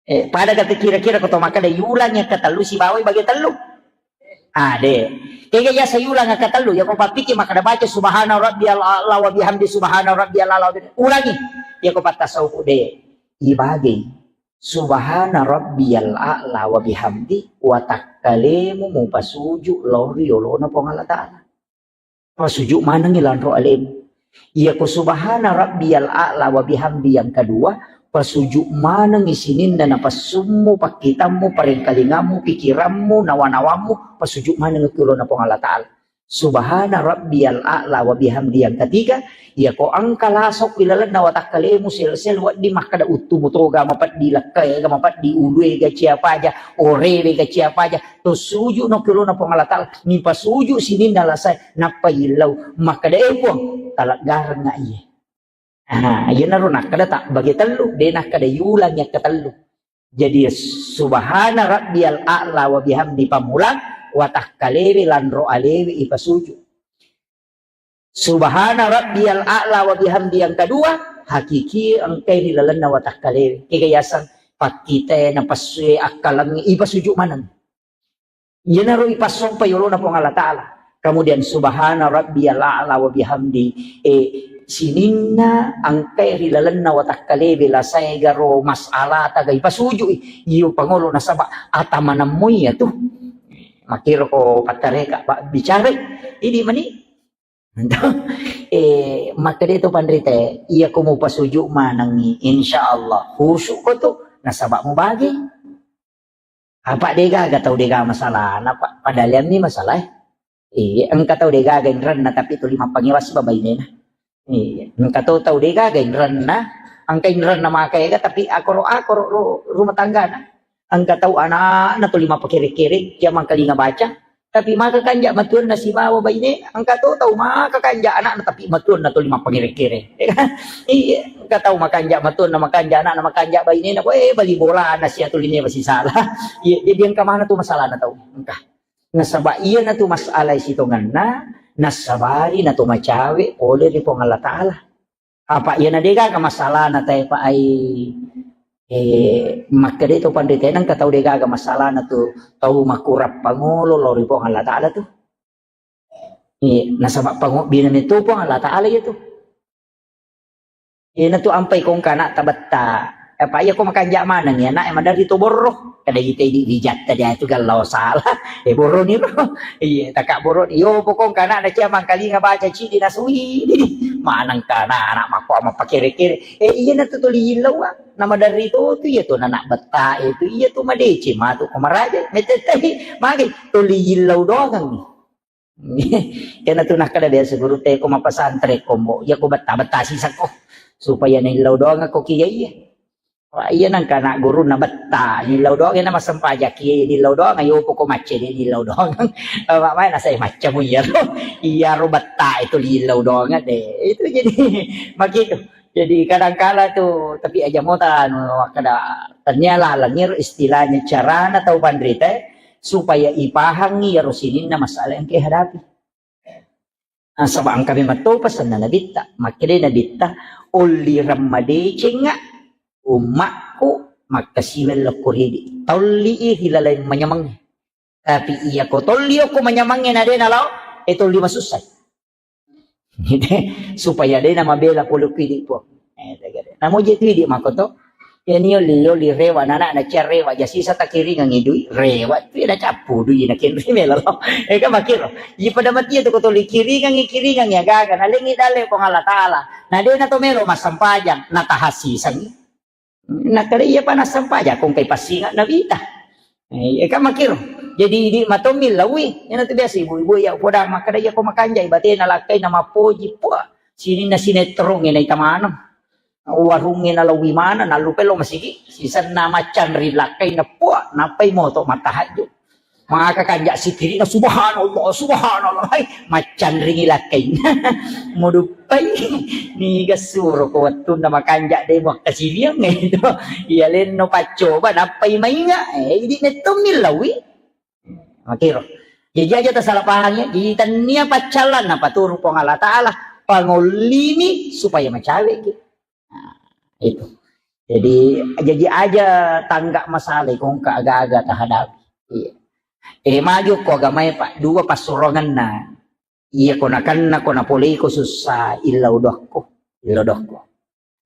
Eh, pada kata kira-kira ko to makkeda yulang yang ketellu sibawai bagi tellu. Ah, de. Kega ya sayulang yang ketellu, ya ko pappiki makkeda baca subhana rabbiyal a'la wa bihamdi subhana rabbiyal a'la wa bihamdi. Ulangi. Ya ko pattasaupu de. Ibagi. Subhana rabbiyal a'la wa bihamdi wa takkalemu mupasuju lori yolona Puang Allah Ta'ala. Pasuju manengngi lanro alemu. Iya ko subhana rabbiyal a'la wa bihamdi yang kedua, pasuju manengngi sininna napasummu, pakkitammu, parengkalingammu, pikirammu, nawa-nawammu, pasuju manengngi kulona Puang Allah Ta'ala. Subhana rabbiyal a'la wa bihamdi yang ketiga, iya ko engka lasok ilalenna watakkalemu sel-sel wedding makkeda uttumu toga mapeddi lekkaega mapeddi uluega ciapaja orewe ga ciapaja to suju no kulona Puang Allah Ta'ala, nipa suju sininna lasae, nappa yillau, makkeda, "Eh, Puang, taleggarengnga iye." Ah, iyanaro nakkeda tak bagi tellu, de nakkeda yulang yakka tellu. Jadi, subhana rabbiyal a'la wa bihamdi pamulang, watakkalewe lanro alewe ipasuju. Subhana rabbiyal a'la wa bihamdi yang kedua, hakiki engkai ri lalenna watakkalewe. Kega yaseng pakkitae, napassue, akkalengnge, ipasuju maneng. Iyanaro ipassompa yolona Puang Allah Ta'ala. Kemudian subhana rabbiyal a'la wa bihamdi. Eh, sininna engkai ri lalenna watakkalewe lasae garo mas'ala taga ipasujui. Iyo pangolo nasaba atamanammu iya tu. Makkiro ko pattareka, ba-, bicara. Idi mani. Eh, makkeda to panrita, iya ko mupasuju manengngi, insya Allah khusyuk ko tu, nasaba mubagi. Apa degaga tau dega masalah, napa padahal ni masalah. Iya, engka tau degaga inrenna tapi tuli mappangewa sibawa bainena. Iya, engka to tau degaga inrenna, engka inrenna maka ega tapi akoro-akoro ru-, rumah tanggana. Engka tau anakna tuli mappakere-kere, jamang kalinga baca, tapi maka kanja matuanna sibawa baine, engka to tau maka kanja anakna tapi matuanna tuli mappakere-kere. Iya, engka tau makanja matuanna, makanja anakna, makanja bainena, eh, bali bolana sia tuli ne masisala. Iya, jadi engka mana tu masalahna tau. Engka. Nasaba iyana tu masalah sitongenna, nasabari na to macawe pole ri Puang Allah Ta'ala. Apa iyana degaga masalahna tae pa ai, eh, makkeda to panrita, engka tau degaga masalahna tu tau makurang pangolo lao ri Puang Allah Ta'ala tu. Eh, nasaba pangobbina meto Puang Allah Ta'ala iya tu. Iyana tu ampai kongka anakta betta. Apa iya ko makanja maneng ya, nak, maderri to borro. Kada ite di wijatta dia tu galau salah. Eh, borro ni ro. Iya, taka borro. Yo, pokok kana na cia mangkalinga baca cidi nasui. Maneng kana anak mako ama pakere-kere. Eh, iya na tu tuli illau, ah. Nama dari to tu iya tu anak betta itu. Iya tu madece matu ko maraja. Metetehi. Magi tuli illau doang. Kena tu nakkeda biasa guru te ko mapasantren kombo, iya ko betta-betta sisakko supaya naillau doang ko kiya iya. Wah, iya nangka anak guru na betta, nillau doang na massempajang kiya, nillau doang, ayo poko macce de nillau doang. Apa mai nasai maccamu iya ro. Iya ro betta itu nillau doang de. Itu jadi makitu. Jadi kadangkala tu, tapi aja mota anu kada tania laleng iro istilahnya carana tau panrita, eh, supaya ipahangi iyaro sininna masalah yang kehadapi. Nasaba engka memang to pesanna Nabitta. Makkeda Nabitta, "Ollireng madecengnga ummakku makkasiweng lokko ridi." Tolli i ri laleng manyamangnge. Tapi iya ko tolli okko manyamangnge na de nalao, e tolli masussai. Supaya de namabela pole ku idi, Puang. Eh, tegede. Namo je tu idi makoto. Yani oli, oli rewa, nana na cia rewa, ja sisa takiringang idui, rewa tu na cappu dui na kenri melo. Eh, kan makiro. Ji pada mati tu ko toli kiringang, kiringang ya gaga, na lengi dale Puang Allah Taala. Na de na to melo massempajang, na tahasisangi. Nakkeda iya pa nassempajang ko engkai passinga Nabita. Eh, iya kan makiro. Jadi idi matommi lawi, iyana tu biasa ibu-ibu ya poda makkeda iya ko makanjai batena lakkai na mappoji, puah. Sininna sinetrongnge na ita maneng. Warungnge na lawi maneng, nallupai lo masigi. Sisenna maccanri lakkai na puah, nappai moto matahajju. Maka kanja sikirina, "Subhanallah, subhanallah." Hai, maccanringi lakkainna. Muduppai. Niga suro ko wettunna makanja de muakkasiwiang itu. Iya lenno paccoba nappai mainga. Eh, idi mettommi lawi. Makiro. Jadi aja tasalah paham ya. Jadi tania paccallan napaturu Puang Allah Taala. Pangollimi supaya macawe ki. Nah, itu. Jadi, jadi aja tangga masalah ko engka aga-aga tahadapi. Iya. Eh, maju ko agamae, Pak, dua passurongenna. Iya ko nakenna ko napolei ko sussa illau dokko, illau dokko.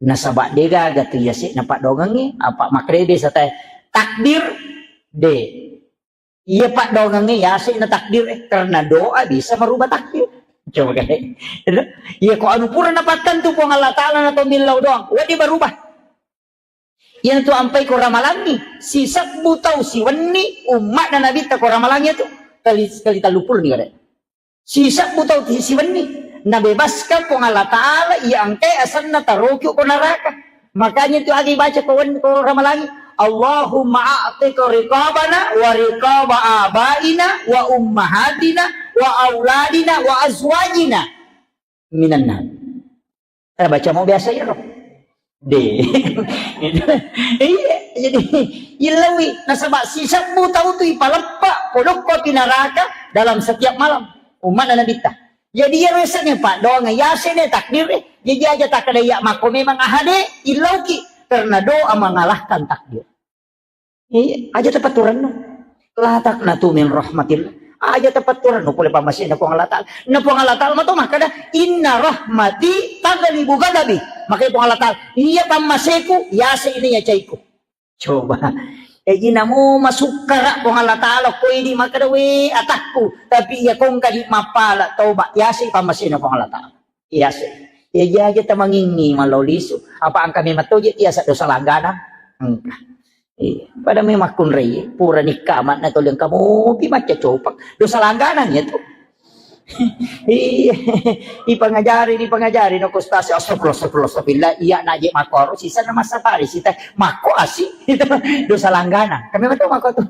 Nasaba de gaga tu yase na padongengi, apa makrebe satai takdir de. Iya paddoangengnge yase na takdir, eh, karena doa bisa merubah takdir. Coba kan. Iya ko anu pura napattentu Puang Allah Taala na tomillau doang, wedding berubah. Iya tu ampai ko ramalangi, sisebbu tau siwenni ummatna Nabitta ko ramalangi tu kali, kali tellu puluh ni kade. Sisebbu tau ti siwenni, nabebaskan Puang Allah Taala iya engkae asenna taroki ko neraka. Makanya tu agi baca ko wen-, ko ramalangi, "Allahumma a'tiq riqabana wa riqaba abaina wa ummahatina wa auladina wa azwajina minan nar." Eh, baca mau biasa ya, roh. De. Iya, jadi, illawi. Nasaba sisebbu tau tu ipaleppa, podokko pi neraka dalam setiap malam. Umatna Nabitta. Jadi, iya resene, Pak, doang, ya sene takdir, eh. Jadi, aja tak ada ya, mako memang ahade, illauki. Karena doa mengalahkan takdir. Iya, aja tapatturanno. La taqnatu min rahmatillah. Aja tapatturanno pole pammasena Puang Allah Taala. Na Puang Allah Taala mato makkada, "Inna rahmati taghlibu ghadabi." Makanya Puang Allah Taala, "Iya pammaseku, yase ini ya caiku." Coba. Jadi namo masukkara Puang Allah Taala ko ini makkada, "We atakku." Tapi iya kongka di mappala toba, yase pammasena Puang Allah Taala. Iya sih. Iya jaja tamangingi mallau lisu. Apa engka memang toje tiasa dosa langganang? Engka. Iya. Pada memang kunrei, pura nikka amat na toli engka mopi macca copak. Dosa langganang ya tu. Iya. Ipangajari, ipangajari no kustasi. Astagfirullah, astagfirullah, astagfirullah. Iya naje makoro sisa na massapari sita. Mako asi. Itu dosa langganang. Kami betul mako tu.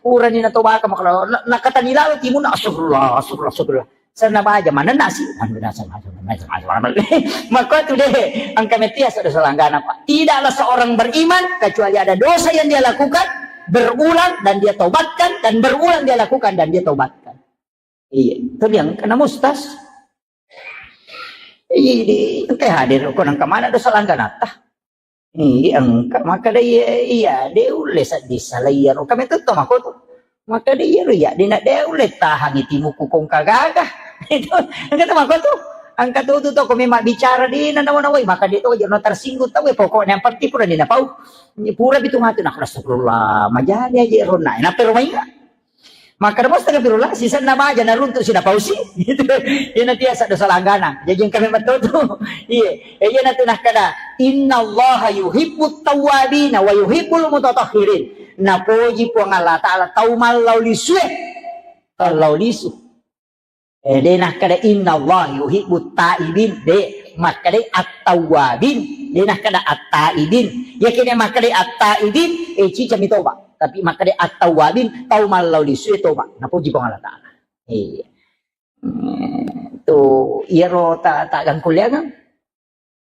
Pura ni na tobaka makoro. Na, nakatani lalo timun. Astagfirullah, astagfirullah, astagfirullah. Senna baja manenna si. Mako tu deh, engka metia sada selanggana, Pak. Tidaklah seorang beriman kecuali ada dosa yang dia lakukan berulang dan dia taubatkan, dan berulang dia lakukan dan dia taubatkan. Iya, itu dia engka na mustas. Iya, di engka hadir ko nang kemana dosa langganata. Iya, engka. Makkeda iya, iya, de ulle sedding sala iyaro. Kami tetto mako tu. Makkeda iyaro iya, de na de ulle tahangi timuku kongka gaga. Itu, engka tu mako tu. Engka to tu tau ko memang bicara de' na nawa-nawai, maka de' to je' na tersinggung tau, eh, pokoknya yang penting pura ni napau. Pura pitu matu, nah, astagfirullah, majani aja ronna. Nappa ro mainga. Maka de' astagfirullah, sisenna maja naruntu' si napausi. Gitu. Iyana tiasa dosa langganang. Jaji engka memang to tu. Iya. Eh, iyana tu nakkada, "Innallaha yuhibbut tawwabina wa yuhibbul mutatahhirin." Napoji Puang Allah Ta'ala tau mallau lisue. Mallau lisu. Eh, de' nakkada, "Innallaha yuhibbut taibin." De', makkada at-tawwabin. De' nakkada at-taibin. Yakkini makkada at-taibin, eh, cicami toba. Tapi makkada at-tawwabin, tau mallau lisue toba. Napoji Puang Allah Ta'ala. Iya. Hmm, tu, iyaro ta, ta gangkuliangang.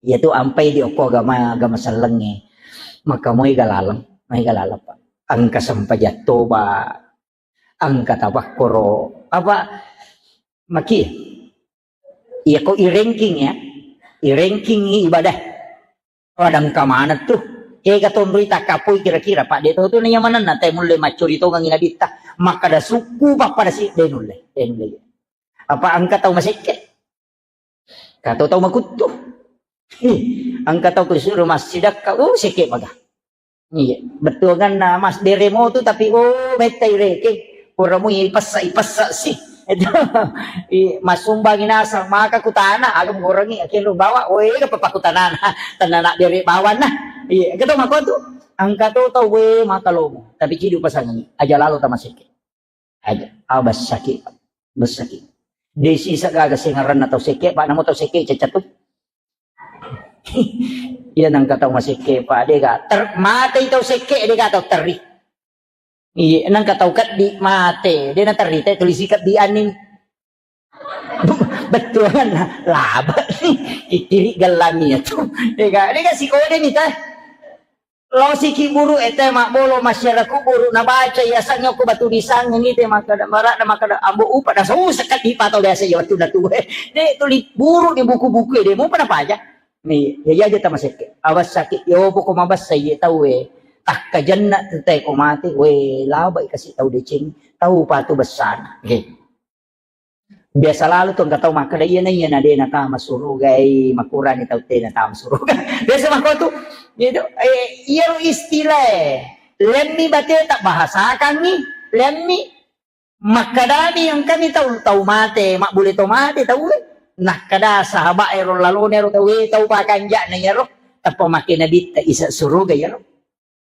Iyatu ampai di okko agama, agama sellengnge. Maka moi ga laleng, moi ga laleng, Pak. Engka sempajang toba, engka tabakkoro. Apa maki? Iya ko i ranking ya. I ranking ibadah. Pada engka maneng tu. Ega tonroi takkapoi kira-kira, Pak, de' to tu naiya manenna te mulle maccori tongengi nabitta. Makkada sukku pappada si de' nulle, de' nulle. Apa engka tau masekke? Kato tau makuttu. Ih, engka tau kusuro massidakka, oh, sekke maga. Iya, bettuanganna mas deremo tu, tapi, oh, mettai reke. Pura mui ipessa, ipessa si. Itu, i, masumbangi nasang, maka kutana, alum gorengi, akhirnya bawa, oh, ega papa kutanana, tanana bere bawana. Iya, engka to mako tu, engka to tau, we, maka lomo. Tapi cidu pasangi, aja lalo tamasekke. Aja, ah, bessaki, bessaki. Desi sagaga sengaranna tau sekke, Pak, namo tau sekke cecatu. Iya nangka tau masekke, Pak, dega ter-, matei tau sekke, dega tau terri. Iya, nangka tau keddi mate, de' na terri te tulisi keddi anin. Bettuanna, laba ni, kiri gellangi ya tu. Dega, dega sikode ni teh. Lao siki buru ete mabbolo masyarakat buru nabaca yasangnge ko batu disang ni te makkada, marakna makkada, ambo upa na sau sekat di patau biasa ya wettu na tuwe. De' tuli buru di buku-buku de' mupa napaja. Ni, ya, ya, aja tamasekke. Awas sakit, yo, poko mabassa ye tau, eh. Takkajenna te ko mate, we, labai kasi tau deceng, tau patu bessana. Oke. Biasa lalu tu engka tau makkeda, "Iyana, iyana de' natama suruga, eh, makurani tau te natama suruga." Biasa makko tu, gitu. Eh, iyaro istilah, eh, lemmi bateta bahasakangngi, lemmi makkedami engkami tau, tau mate, mabbule to mate tau, eh. Nakkeda sahabat ero lalone ero tau, eh, tau pakanja'na iyaro, tappa makke nabitta isa suruga iyaro.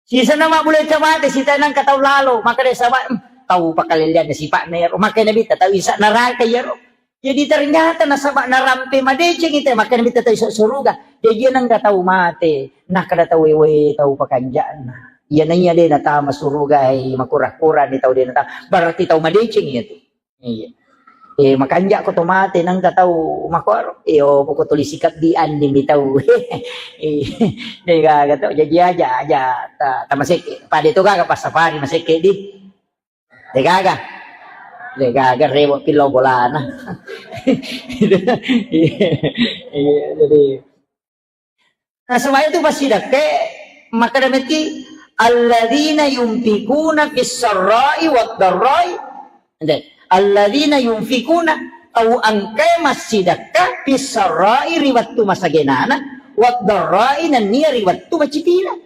Sisenna mabbule to mate, sitae nangka tau lalo, makkeda saba, "Hmm, tau pakalellianna sipa'na iyaro." Makkeda nabitta, "Tau isa neraka iyaro." Jadi ternyata nasaba narampe madeceng ite, makkeda nabitta tau isa suruga. Jaji nangka tau mate, nakkeda tau wewe tau pakanja'na. Iyana iya de' natama suruga, eh, makura-kurani tau de' natama. Berarti tau madeceng iya tu. Iya. Eh, makanja' ko to mate, nangka tau makkoro. Iyo, poko tuli sikabbi anni mi tau. Eh, de' gaga to, jaji aja, aja, ta, tamasekke. Pade to gaga passafari masekke di. De' gaga. De' gaga rewo pillau bolana. Iya, jadi Nasaba itu passidakkae, makkeda metti, "Alladzina yunfikuna fis sarra'i wad darra'i." Ente, "Alladzina yunfikuna," tau engkae massidakka, "fis sarra'i," ri wettu masagenana, "wad darra'i," nennia ri wettu macipina.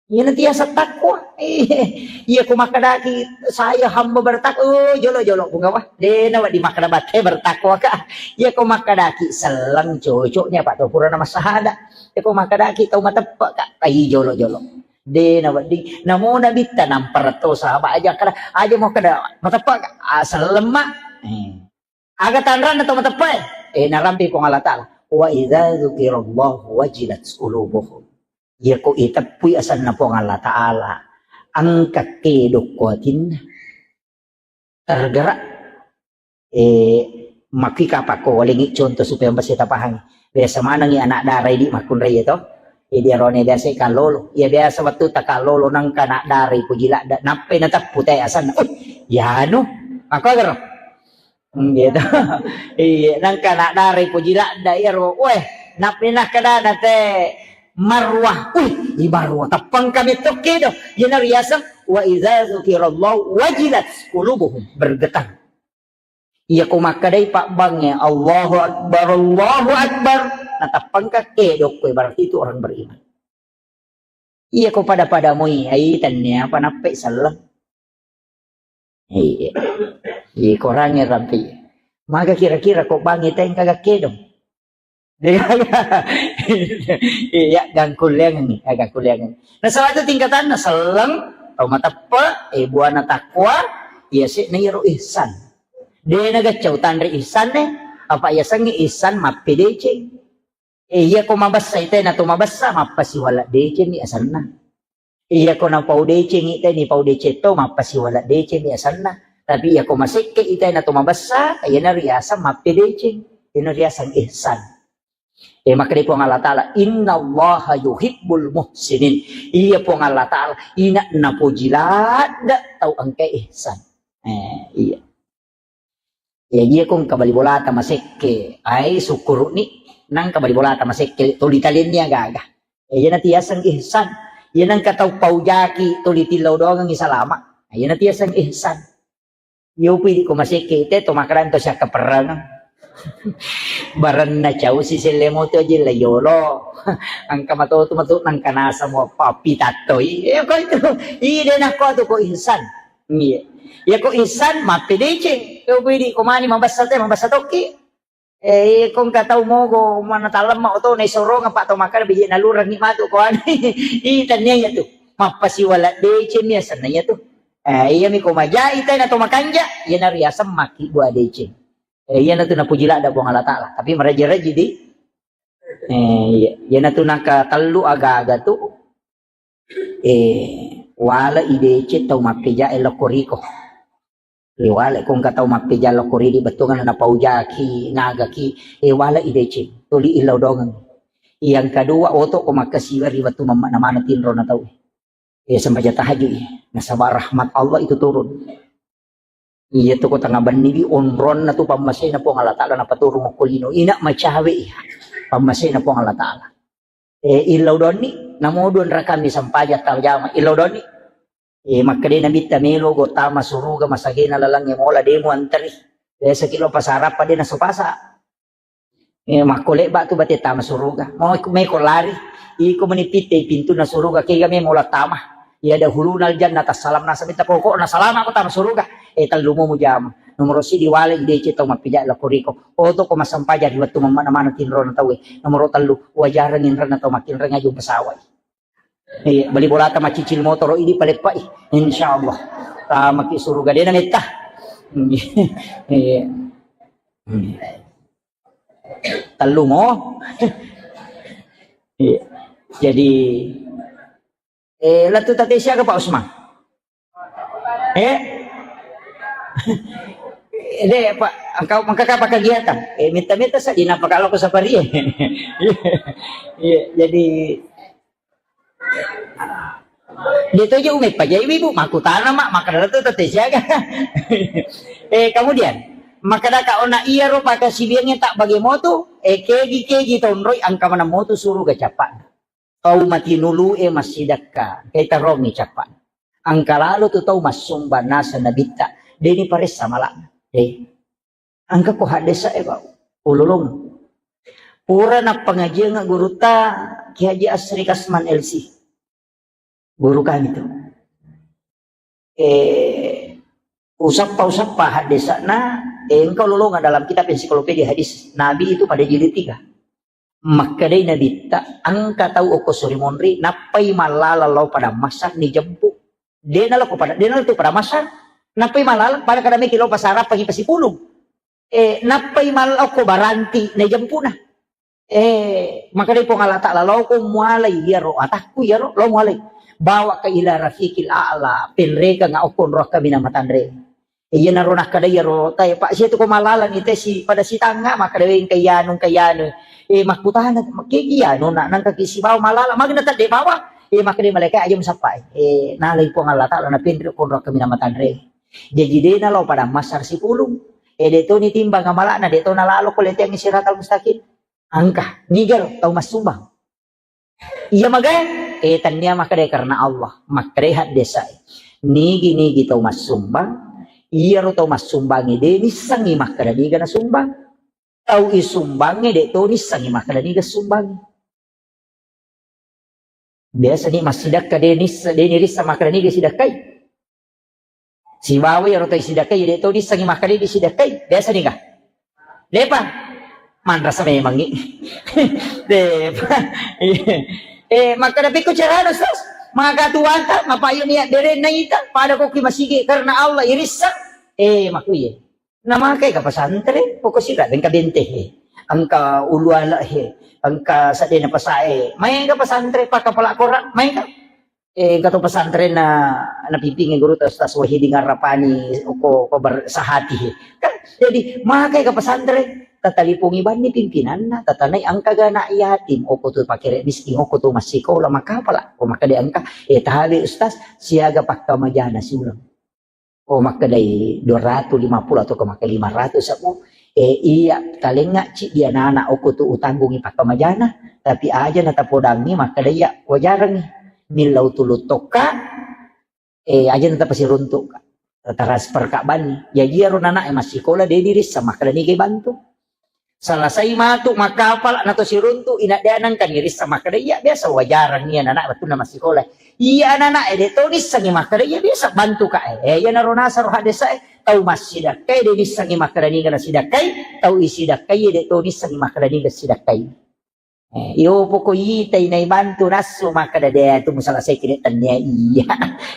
Iyana tiasa takwa. Iya ko makkedaki, "Saya hamba bertakwa," oh, jolo-jolo, bunga wah. De' nawedding makkeda batte bertakwa ka. Iya ko makkedaki, "Selleng cocoknya, Pak, to purana massahada." Iya ko makkedaki, "Tau mateppe ka." Ai, jolo-jolo. De' nawedding. Namo nabitta nampara to sahabat aja kada, aja mau kada mateppe ka. Ah, selleng ma. Eh. Aga tanranna tau mateppe'e? Eh, narampe Puang Allah Ta'ala. "Wa idza dzukirallahu wajilat qulubuhum." Iya ko iteppui asenna Puang Allah Ta'ala, engka kedo ko atinna. Tergerak. Eh, makki kapang ko walengi contoh supaya mesti tapahangi. Biasa manengi anak dara idi makkunrai to. Jadi arone biasa kallolo. Iya biasa wettu takallolo nangka anak dara ipuji ladda. Nappai nateppu te asenna. Oh, yanu. Aku agar. Hmm, gitu. Iya, nangka anak dara ipuji ladda iyaro. Weh, nappi nakkedana te Marwah. Wih, i Marwah. Teppang kami tokki do. Iyana riaseng, "Wa idza dzukirallahu wajilat qulubuhum." Bergetar. Iya ko makkedai pabbangnge, "Allahu Akbar, Allahu Akbar," natappangka kedokko, berarti itu orang beriman. Iya ko pada-pada moi, ai, tennia apa nappe selleng. Iya. Iya, korangnge rampi. Maga kira-kira ko bangnge tengka gakkedong. Iya, gangkulleangengngi, ya, gangkulleangengngi. Nasaba itu tingkatanna selleng, tau mateppe, eh, buana takwa, iya se'na iyaro ihsan. De' nagaccau tanre ihsan e, apa iya sengngi ihsan mappedeceng. Eh, iya ko mabessa ite na to mabessa, mappasiwala deceng ni asanna. Iya ko napau deceng ite ni pau deceng to, mappasiwala deceng ni asanna. Tapi iya ko masekke ite na to mabessa, iyana riasang mappedeceng. Iyana riasang ihsan. Eh, makkeda Puang Allah Ta'ala, "Innallaha yuhibbul muhsinin." Iya Puang Allah Ta'ala, ina napoji ladde tau engka ihsan. Eh, iya. Ya, iya ko engka bali bolata masekke, ai sukkuru'ni, nangka bali bolata masekke, tuli talenni aga-aga. Eh, iyana tiaseng ihsan. Iya nangka tau paujaki, tuli tillau doangengngi salama. Iyana tiaseng ihsan. Iya upi di ko masekke, ite to makarang to siakka perang. Barenna cau si selle moto aja la yolo. Angka matotu matu nangka nasa mo papi tattoi. Eh, ko itu. Ide nakko tu ko ihsan. Iya. Iya ko ihsan mappedeceng. Iya upi di ko mani mabessa te, mabessa tokki. Eh, iya ko engka tau mogo mana talemma oto na isorong apa to makkeda biji nalurengngi matu ko anu. Ih, tania iya tu. Mappasiwala deceng mi asenna iya tu. Eh, iya mi ko majai tena to makanja, iya na riaseng makki bua deceng. Eh, iya na tu napuji ladda Puang Allah Ta'ala. Tapi meraji-raji di. Eh, iya, iya na tu naka tellu aga-aga tu. Eh, wala i deceng tau mappeja e lokko riko. Eh, wala ko engka tau mappeja lokko ridi bettuanna napaujaki, nagaki, eh, wala i deceng, tuli illau dongeng. Yang kedua, oto ko makkasiwa ri wettu mamma namana tinro na tau. Eh, sempajang tahajud i. Nasaba rahmat Allah itu turun. Iya tu ko tengah benni di onronna tu pammasena Puang Allah Ta'ala napaturung okko lino. Ina macawe iya. Pammasena Puang Allah Ta'ala. Eh, illau donni, namo dua rakami sempajang tajama, illau donni. Eh, makkeda Nabitta melo go tama suruga masagena lalangnge mola demo anteri. Biasa kilo pasarappa de naso pasa. Eh, makko lebba tu bate tama suruga. Mau iku meko lari, iko meni pitte pintunna suruga kega me mola tama. Iya dahuluna aljannata salam nasa minta pokokna salama ko tama suruga. Eh, tellu mo mujama. Nomoro sidi wale i deceng tau mappija lokko riko. Oto ko massempajang ri wettu mamma namana tinrona tauwe. Nomoro tellu, wajareng inrenna tau makkinreng aju pesawai. Iya, bali bolata macicil motoro idi paleppai. Insyaallah. Tamaki suruga dena metta. Iya. Tellu mo. Iya. Jadi, eh, lettu tate siaga Pak Usman? Eh? De, Pak, engkau mengkaka apa kegiatan? Eh, minta-minta saja napa kalau aku sapari. Iya, jadi de to je ume pajai ibu, makutana mak, maka tu tete siaga. Eh, kemudian, maka daka ona iya ro pakasibiangnge tak bagi motu, eh, kegi-kegi tonroi angka mana motu suruga cappa. Tau matinulu e massidakka, kaitarong i cappa. Angka lalo tu tau massumba nasa nabitta, deni paressa malakna. Eh. Angka ko haddesa e, Pak. Ululung. Pura nappangajianga gurutta Ki Haji Asri Kasman L C. Guru kami tu. Eh, usappa-usappa haddesana, eh, engka ululunga dalam kitab ensiklopedia hadis Nabi itu pada jilid tiga. Makkedai Nabitta, engka tau okko suri monri, nappai mallala lao pada masa ni jempu. Dena lao ko pada, dena lao tu pada masa, nappai mallala pada kada meki lao pasarappa gi pasipulung. Eh, nappai mallao ko baranti na jempuna. Eh, makkedai Puang Allah Ta'ala, "Lao ko mualai iyaro atakku iyaro, lao mualai. Bawa ka ila rafiqil a'la, penrekeng okko nroa kaminang matanre." Eh, iyanaro nakkeda iyaro tae, Pak, sia tu ko mallalang ite si pada sitangnga, makkeda engka iyanu, engka iyanu. Eh, makkutana, "Kegi iyanu, nak nangka ki sibawa mallala, magna tadde bawa?" Eh, makkedai malaika, "Aja musappa." Eh, nalai Puang Allah Ta'ala na penre okko nroa kaminang matanre. Jaji de nalao padang massar sipulung. Eh, de to nitimbang amala'na, de to nalalo ko leteang siratal mustaqim. Engka, niga ro tau massumbang. Iya magai, eh, tania makkeda karena Allah, makkeda haddesa. Nigi-nigi tau massumbang, Iyaro tau massumbangnge de' nissengngi makkeda niga nasumbang. Tau isumbangnge de' to nissengngi makkeda niga sumbangnge. Biasa ni massidakka de' nissa-, de' nirissa makkeda niga sidakkai. Sibawa iyaro tau isidakkai de' to nissengngi makkeda niga sidakkai. Biasa niga? De'pa. Manrasa memangngi. De'pa. Eh, makkeda pekko carana, Ustaz? Maka tuanta, mapayyo niat berenna ita, pada ko ki masigi karena Allah irissa. Eh, makuye. Namakai ka pesantren, pokok sira engka bente he. Engka ulu ala he, engka sadena pasae. Maega pesantren, paka pala Quran, maega. Eh, engka to pesantren na, napimpingi guru ta Ustaz Wahidin Arrapani, ko, ko ber-, sahati he. Kan, jadi, makai ka pesantren, tatalipongi banni pimpinanna, tatanai engka ga anak yatim, oko tu pakere miskin, oko tu massikola, makapala, ko makkeda engka, eh, tabe Ustaz, siaga pakkamajana siuleng. Oh, makkedai dua ratus lima puluh atau ke makkeda lima ratus aku, eh, iya, talengnga ci dia anak-anak okko tu utanggungi pakkamajana, tapi aja na tapodangi makkeda iya wajarangi, millau tulu tokka, eh, aja na tapasiruntuk ka, transfer ka banni. Jaji iyaro anak e massikola de' dirissa makkeda niga bantu. Salasai matu makkapala na to siruntu, ina de' nengka nirissa makkeda iya biasa wajarang iya anak wettunna massikola. Iya anak e de' to nissengngi makkeda iya biasa bantu ka e. Eh, iyanaro nasaro hadesa e, tau massidakkai de' nissengngi makkeda niga nasidakkai, tau isidakkai de' to nissengngi makkeda niga sidakkai. Eh, iyo poko itai nai bantu nassu makkeda de' tu musalasai kide tennia iya.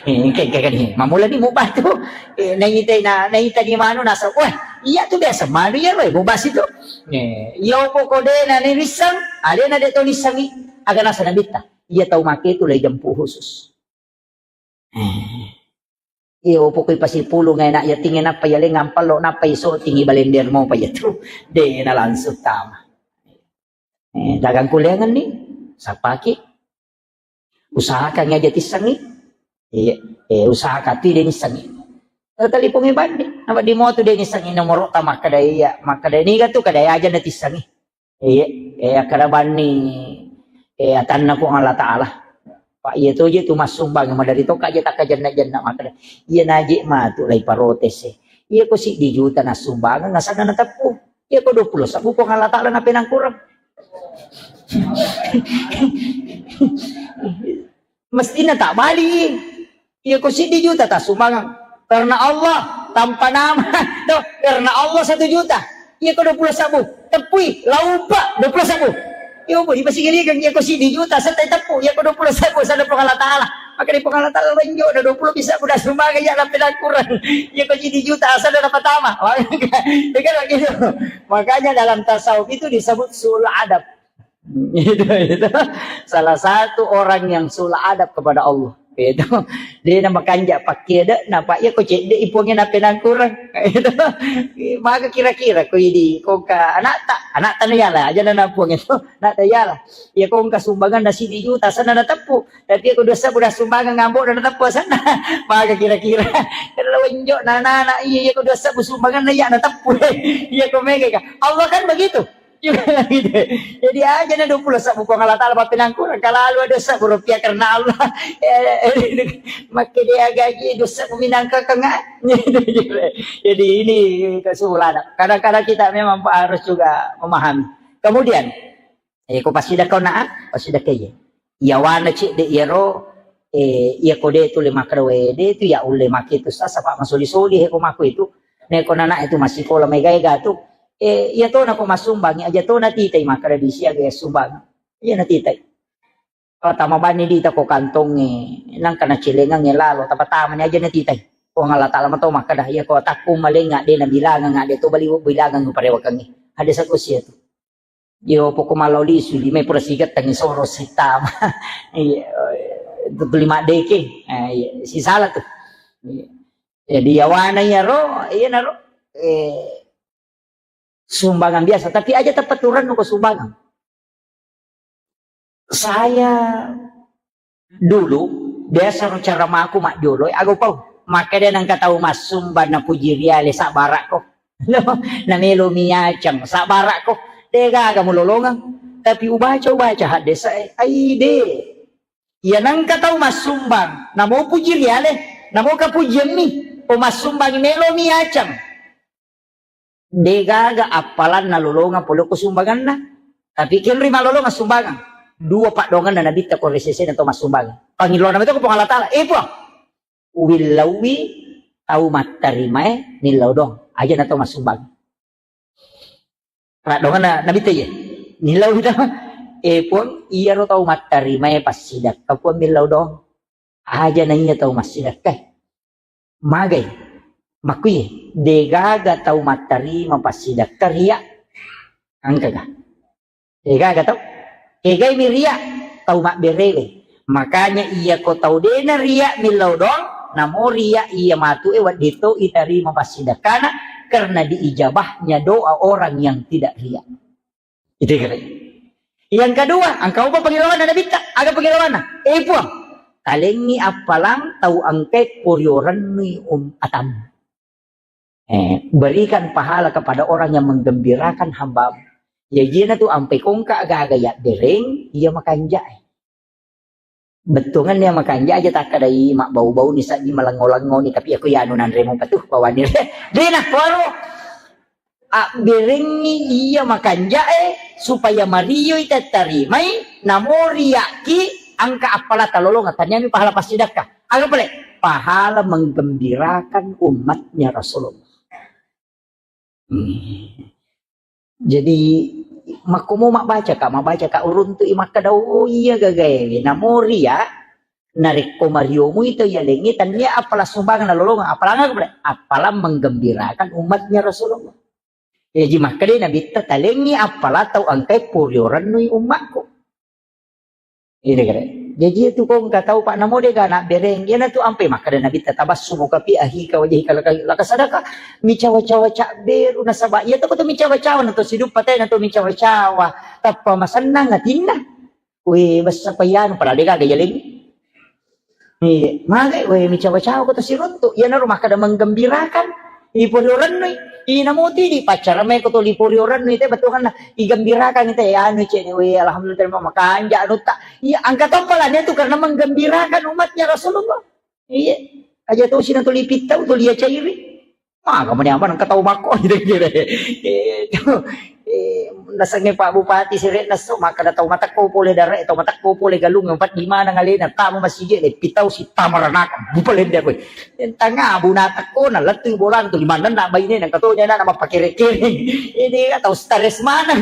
Eh, engka, engka kani. Mamula ni mubantu. Eh, naitai na, naita ni manu nassu. Wah, iya tu biasa manu iya roe mubasi tu. Eh, iyo poko de' na ni rissang, alena de' to nissangi. Aga nasa nabitta. Iya tau make tu lai jempu khusus. Eh. Iyo, pokoi pasipulung anak yatingnge nappa yaleng ampallo nappa iso tingi balender mo pa yatu. De' na langsung tama. Eh, dagang kuliangan ni, sapaki. Usahakan aja tissangi. Iya, eh, usahakan tu de' nissangi. Talipongi bandi, apa di motu de' nissangi nomoro ta makkeda iya, makkeda niga tu kada aja na tissangi. Iya, eh, akkeda banni, eh, atanna Puang Allah Ta'ala. Pak, iya to je tu massumbang, madari to ka je takkajenna-jenna makkeda. Iya naje matu lai protes e. Iya ko siddi juta nassumbang, nasana nateppu. Iya ko dua puluh sebbu Puang Allah Ta'ala napenangkurang. Mestina tak bali. Iya ko siddi juta tassumbangeng. Karena Allah, tanpa nama. Tuh, karena Allah satu juta. Iya ko dua puluh sebbu. Teppui, laupa, dua puluh sebbu. Iya, bu, di masih gini kan, iya ko siddi juta, setai teppu. Iya ko dua puluh sebbu, sana Puang Allah Ta'ala. Maka di Puang Allah Ta'ala lenjo, ada dua puluh bisa, udah sumbangeng, ya, napenangkurang. Iya ko siddi juta, sana dapat tama. Iya kan begitu. Makanya dalam tasawuf itu disebut sul adab. Itu, itu. Salah satu orang yang sul adab kepada Allah. Itu. De' na makanja' pakkeda, napa iya ko cedde' iponge napenangkurang. Itu. Maka kira-kira ko idi, ko ka anakta, anakta na yala, aja na napuang itu, anakta yala. Iya ko engka sumbangan na siddi juta, sana na teppu. Tapi iya ko dosa udah sumbangan ngambok na teppu sana. Maka kira-kira. Kalau enjok na anak-anak, iya, iya ko dosa sumbangan na iya na teppu. Iya ko mega ka. Allah kan begitu. Juga gitu. Jadi aja na dua puluh sebbu Puang Allah Ta'ala, mapenangkurang. Kalau ada sebbu rupiah karena Allah, eh, eh, makke dia gaji dua sebbu minangka kengak. Jadi ini kesimpulan. Kadang-kadang kita memang harus juga memahami. Kemudian, eh, ko pasidakka na, pasidakka iya. Iyawana cedde' iyaro, eh, iya ko de' tu le makkeda, we, de' tu ya ulle make tu sasa, Pak, masoli-soli he ko mako itu. Ne ko nana itu massikola mega-ega tu. Eh, iya to na ko massumbang, aja to na titai makkeda di siaga ya sumbang. Iya na titai. Kalau tama bani di ta ko kantongnge, nangka na celengangnge lalo, tapa-tama ni aja na titai. Puang Allah Ta'ala mato makkeda, iya ko takku malenga de' na bilangang, de' to bali bilangang parewakangnge. Ada satu sia tu. Yo, poko malao lisu, lima pura sigettangi soro sitama. Iya, itu lima deke. Eh, iya, sisala tu. Iya. Jadi, yawana iyaro, iya naro, eh, sumbangan biasa, tapi aja tepat turun ko sumbangan. Saya dulu, biasa ro cara maku majjolo, eh, ago pau. Makkeda nengka tau massumbang na puji riale sabbarakko. Namelo miacang sabbarakko. De' gaga mulolongeng. Tapi ubaca, ubaca haddesa, eh, aide. Iya nengka tau massumbang, namo puji riale, namo kapujiammi. Ko massumbangi melomi acang. Degaga appalanna lolongang pole ko sumbanganna. Tapi kenri malolongang sumbangan. Dua paddoanganna nabitta ko ri sesena to massumbangan. Pangilona meto ko Puang Allah Taala. Eh, Puang, uwillauwi tau mattarimae millau doang. Aja na to massumbangan. Paddoanganna nabitta iye. Millau doang. Eh, Puang, iyaro tau mattarimae passidakka, Puang, millau doang. Aja na iya tau massidakka. Magai? Makkuye, degaga tau mattarima passidakka ria. Engkaga? Degaga tau? Kegai mi ria? Tau mabberewe. Makanya iya ko tau dena ria millau doang, namo ria iya matu e wedding to itarima passidakkana karena diijabahnya doa orang yang tidak ria. Itu kira. Yang kedua, engka upa pengilawanna nabitta, aga pengilawanna? Eh, Puang, talengi appalang tau engkai poriorennui um atam. Eh, berikan pahala kepada orang yang menggembirakan hambamu. Ya, jena tu ampe kongka aga-aga ya bereng, iya makanjak. Bettuanganna iya makanja aja takkadai mabbau-bau ni saddi malengo-lengo ni, tapi aku ya anu nanremo patuh bawani. Dena waro. Abberengngi iya makanjae supaya marioi tattarimai, namo riakki engka appala talolonga, taniami pahala passidakka. Aga pale? Pahala menggembirakan umatnya Rasulullah. Hmm. Jadi, makkomo mabbacaka, mabbacaka uruntu'i makkada, "Oh, iya gagaewe." Namo ria, narekko mariomui tau yalengnge, tania appala sumbangan nalolongeng, appalang aga pale? Appalang menggembirakan umatnya Rasulullah. Jaji makkeda nabitta, "Talengngi appala tau engkai poriorennui ummakku." Ini kare. Jaji itu ko engka tau, Pak, namo dega anak bereng. Iyana tu ampe makkeda nabitta, "Tabassumuka fi akhika wajhika laka, laka sadaka." Micawa-cawa cabberu nasaba iya to ko to micawa-cawa na to siduppa tena to micawa-cawa. Tappa masennang atinna. We, bessa payanu padahal dega aga yaleng. Iya, magai we micawa-cawa ko to siruntu. Iyanaro makkeda menggembirakan. Iporiorennu. Ina moti di pacara me ko to liporiorennu ite betuanna. Igembirakan ite, anu, cene, we, alhamdulillah, terima makanja anutta. Iya, angka tompa lah dia tu karena menggembirakan umatnya Rasulullah. Iya. Aja to sina tuli pittau, tuli acairi. Maka meni apa nang katau makko gitu kira. Eh, itu, eh, nasengnge Pak Bupati sire nasso, maka ada tau matekko pole dare, tau matekko pole galung empat di mana ngalena, tamu masigi le pittau si tamaranaka, bupalende aku. Tanga buna tekko na lettu bolang tu lima nena baine nang katonya na mappakere-kere. Ini atau stres mana?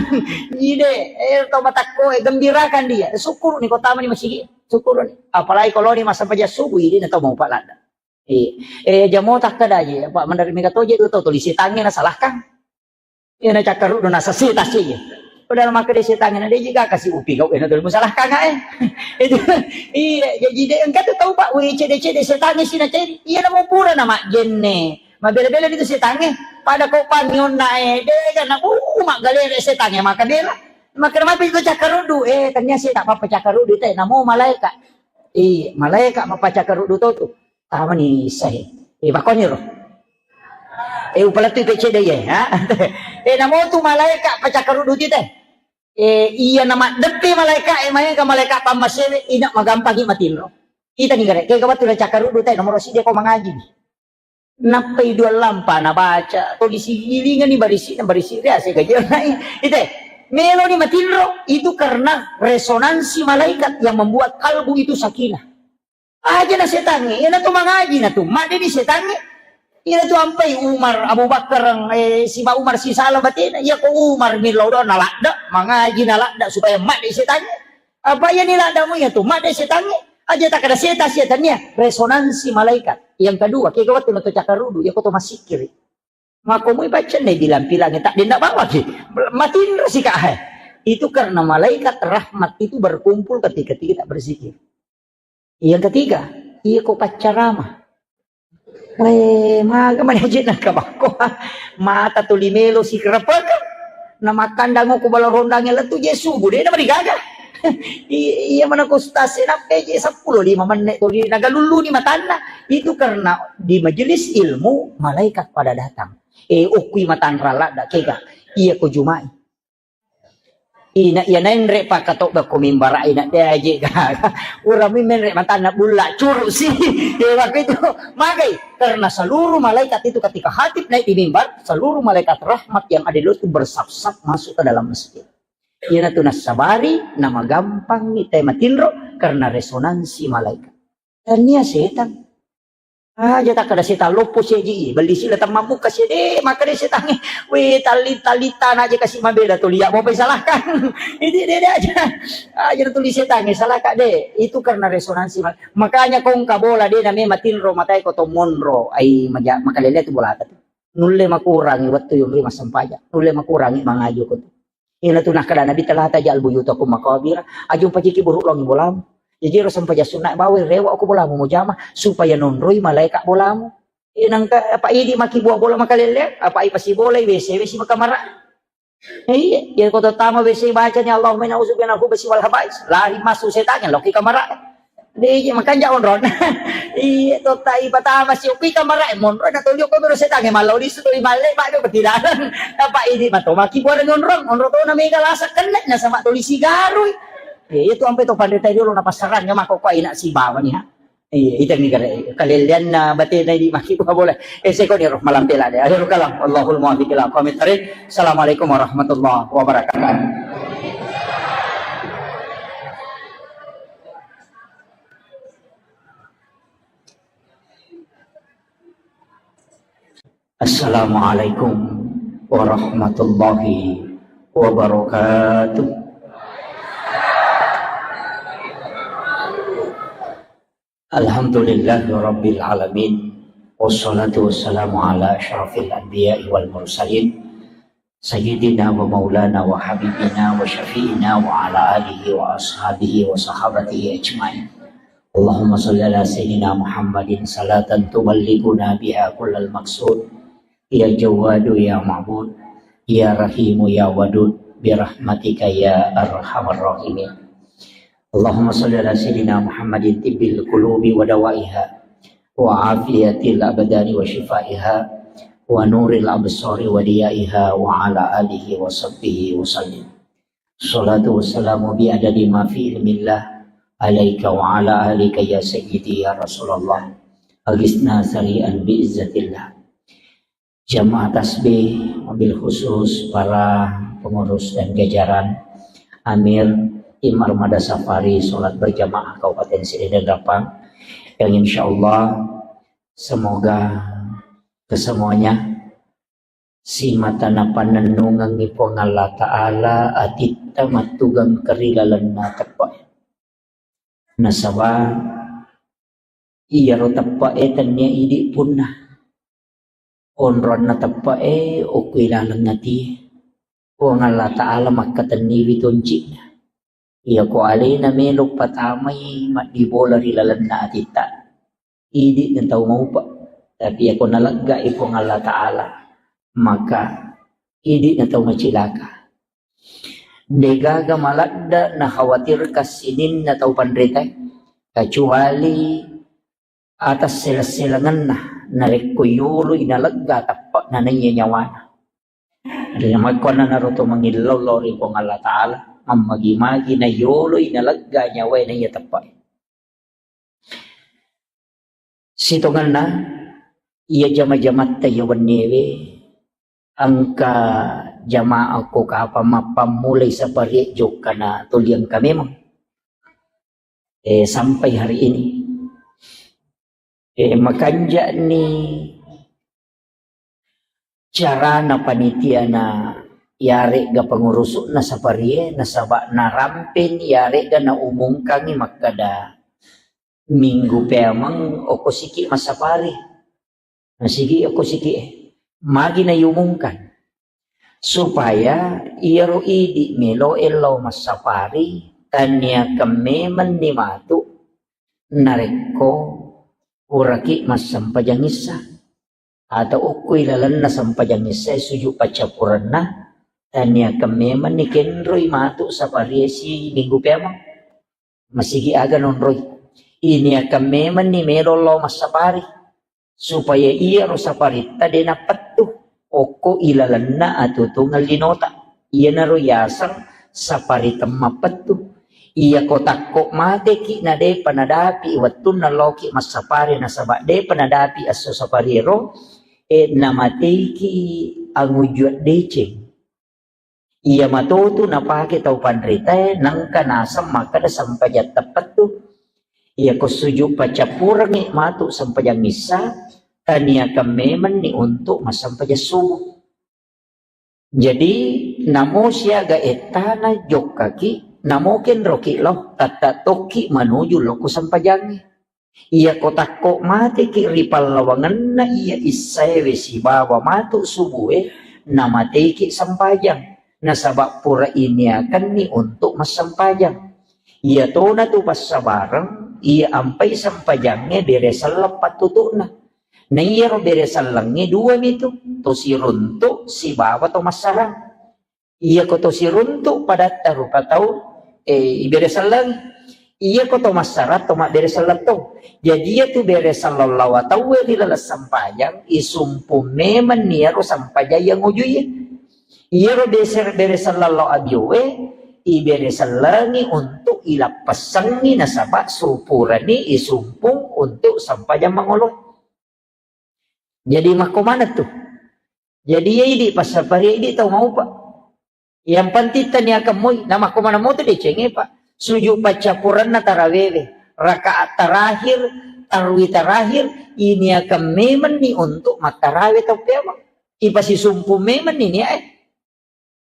Ide, eh, tau matekko, eh, gembirakan dia. Syukur ni kota mani masigi. Syukur ni. Apalagi kalau ni masa paja subuh ini na tau mau palada. Iya. Eh, jamo takkeda aja, Pak, mendarat mega toje tu tau tuli setangnge nasalahkan. Iya, na cakkaruddu nasasita si. Padahal makkeda setangnge na deji gaka si upi kau, eh, na tuli musalahkan, eh. Itu, iya, jadi de, engka tu tau, Pak, we, cede-cede setangnge si na ceri. Iya, namo pura na majjenne. Mabela-bela itu setangnge. Pada kau pangionna, eh, de, kan, uh, maggalere setangnge, maka bela. Maka mapi itu cakkaruddu, eh, tania si tak apa cakkaruddu, teh, namo malaika. Iya, malaika mapacakkaruddu to tu. Tamani issahe. Eh, bakkoniro. Eh, upalettui pecce de ye, ha? Eh, namo tu malaika pacakkaruddu ti te. Eh, iya na maddeppe malaika, eh, maega malaika pammasewe, ina magampangi matinro. Ita ni gare, kega wettu na cakkaruddu te, nomoro siddi ko mangaji. Nappai dua lampa nabaca, to disigilingani barisi, barisi ria se gaji nai. Ite, meloni matinro, itu karena resonansi malaikat yang membuat kalbu itu sakinah. Aja na setangnge, iyana tu mangaji na tu, madde ni setangnge. Iyana tu ampai Umar, Abu Bakar, eh, si Umar si sala batena, iya ko Umar millau do na ladda, mangaji na ladda supaya madde setangnge. Apa iya ni laddamu iya tu, madde setangnge. Aja tak ada setan, setannya resonansi malaikat. Yang kedua, kega wettu na to cakkaruddu, iya ko to masikiri. Mako mui baccenne bilang-bilang, tak dendak bawa ki. Matinro si kak, hai. Itu karena malaikat rahmat itu berkumpul ketika kita berzikir. Yang ketiga, iya ko paccarama. Eh, maga mani aja nang kabakko. Mata tuli melo si kerepeka. Na makkandang ko bala rondange lettu je subuh, de na marigaga. I-, iya mana ko stase na P J sepuluh lima menit tuli nagaluluni matanna. Itu karena di majelis ilmu malaikat pada datang. Eh, okui matanra ladda kega. Iya ko Jumai. Ina iya naenre pakkatobba ko mimbara ina de aje gaga. Urami menre matanna bulla curu si. Ya waktu itu magai karena seluruh malaikat itu ketika khatib naik di mimbar, seluruh malaikat rahmat yang ada di luar itu bersap-sap masuk ke dalam masjid. Ina tu nasabari nama gampang ite matinro karena resonansi malaikat. Tania setan. Aja takkada setang loppo seji, belli sila temmammuka sede, makkada setangnge, "We, talli-, tallitana aja kasi mabela tu liya, mau salahkan." Ini dede aja. Aja tuli setangnge, salahkan de. Itu karena resonansi. Makanya kongka bola de name matinro matai ko to monro. Ai maja-, makalele tu bola tu. Nulle makurangi wettu yunri massempajang. Nulle makurangi mangaji ko tu. Ina tu nakkada Nabi, "Tala taj'al buyutakum maqabira." Aja umpajiki buruk longi bolamu. Jaji ro sempajang sunna bawa rewa ko bolamu mujama supaya nonroi malaika bolamu. Ina engka apa idi maki buah bola makalele, apa ai pasi bola W C W C makamara. Iya, ya ko tama W C baca ni Allahumma inna a'udzubika minal khubusi wal khaba'is. Lari masuk setan loki kamara. Deje makanja onron. Iya, totta ipatama si upi kamara, eh, monro na tolio ko bero setangnge mallau lisu toli malle, Pak, do petidalan. Apa ini mato maki buara onron, onro to na mega lasa kenne na sama toli sigarui. Iya, itu ampe to pandeta dulu na passaran ya mako ko ina si bawa ni ha. Iya, ita mi kare kaleleanna batena di maki buah bola. Eh, seko ni roh malam pelade. Akhirul kalam. Allahul muwaffiq ila aqwamit thariq. Assalamualaikum warahmatullahi wabarakatuh. Assalamualaikum warahmatullahi wabarakatuh. Alhamdulillahirabbil alamin. Wassalatu wassalamu ala asyrafil anbiya'i wal mursalin. Sayyidina wa maulana wa habibina wa syafi'ina wa ala alihi wa ashabihi wa sahabatihi ajmain. Allahumma salli ala sayyidina Muhammadin salatan tuballighuna biha kullal maqsud. Ya Jawwadu ya Ma'bud, ya Rahimu ya Wadud, bi rahmatika ya arhamar rahimin. Allahumma salli ala sayyidina Muhammadin tibbil qulubi wa dawaiha, wa afiyatil abdani wa shifaiha, wa nuril absari wa diyaiha, wa ala alihi wa sahbihi wa sallim. Salatu wassalamu bi adadi ma fi ilmillah alaika wa ala alika ya sayyidi ya Rasulullah. Agisna sari'an bi izzatillah. Jamaah tasbih, wabil khusus para pengurus dan jajaran Amir Tim Armada Safari Salat Berjamaah Kabupaten Sirine Rappang, yang insya Allah semoga kesemuanya simata napannennungengngi Puang Allah Ta'ala atitta mattugeng kerilalenna teppe. Nasaba iyaro teppe'e tennia idi punna. Onronna teppe'e okko ilaleng atie. Puang Allah Ta'ala makkatenniwi tonci'na. Iyako alena melo patamai maddibola ri lalenna atitta, idi na tau maupa. Tapi iyako naleggai Puang Allah Ta'ala, maka idi na tau macilaka. Degaga maladde nakhawatirkan sininna tau panritae, kecuali atas seleng-selengenna narekko yoloi nalegga teppe'na naiya nyawana. Ri makkuannanaro to mangillau lao ri Puang Allah Ta'ala, mammagi-magi nayoloi nalegga nyawae naiya teppe'e. Sitongenna iya jama-jamatta iya wenniewe engka jamaah ko kapang mappammulai saparie jokkana tuli engka memang. Eh, sampai hari ini. Eh, makanja'ni carana panitiana yaregga pengurusu'na saparie, nasaba narampeni yaregga naumumkangngi makkada minggu peameng okko siki massapari. Nasigi okko siki e. Magi naiumumkan. Supaya iyaro idi melo lao massapari, taniakan memenni matu narekko puraki massempajang issa. Atau okko ilalenna sempajang issa sujud paccappurenna, taniakan memenni kenroi matu saparie si minggu peameng. Masigi aga nonroi. Ini akan memenni melo lao massapari. Supaya iyaro saparitta de napettu okko ilalenna atutungeng linota. Iyanaro yaseng sapari temmappettu. Iyako takko mateki na depa nadapi wettunna loki massapari nasaba depa nadapi esso sapariero, e, namateiki angujua deceng. Iya matotu napake tau panritae, nangka naseng makkeda sempajang teppettu. Iyako sujud paccappurengngi matu sempajang issa, taniakan memenni untuk massempajang subuh. Jadi, namo siaga ettana jokkaki, namo kenroki lao, tatta tokki manuju lokko sempajangnge. Iyako takko mateki ri pallawangenna iya issaewe sibawa matu subue, namateki sempajang. Nasaba pura iniakenni untuk massempajang. Iyatona tu passabareng, iya ampai sempajangnge bere selleng pattutu'na. Na iyaro bere sellengnge dua mitu, to siruntu sibawa to massarang. Iyako to siruntu padatta rupa tau, eh, ibere selleng. Iyako to massarang to mabbere selleng to. Jadi iyatu bere selleng lawa tauwe ri laleng sempajang, isumpung memenni iyaro sempajang iya ngujuiye. Iyaro bese-, bere selleng lao abiowe, ibere sellengi untuk ilappessengi nasaba supurani isumpung untuk sempajang mangolo. Jadi makko maneng tu. Jadi iya idi passaparia idi tau maupa. Yang penting taniakan moi, na makko maneng moto decengnge, Pak. Sujud paccappurenna tarawewe, rakaat terakhir, tarwi terakhir, iniakan memenni untuk mattarawe tau peamang. Ipasisumpung memenni niae.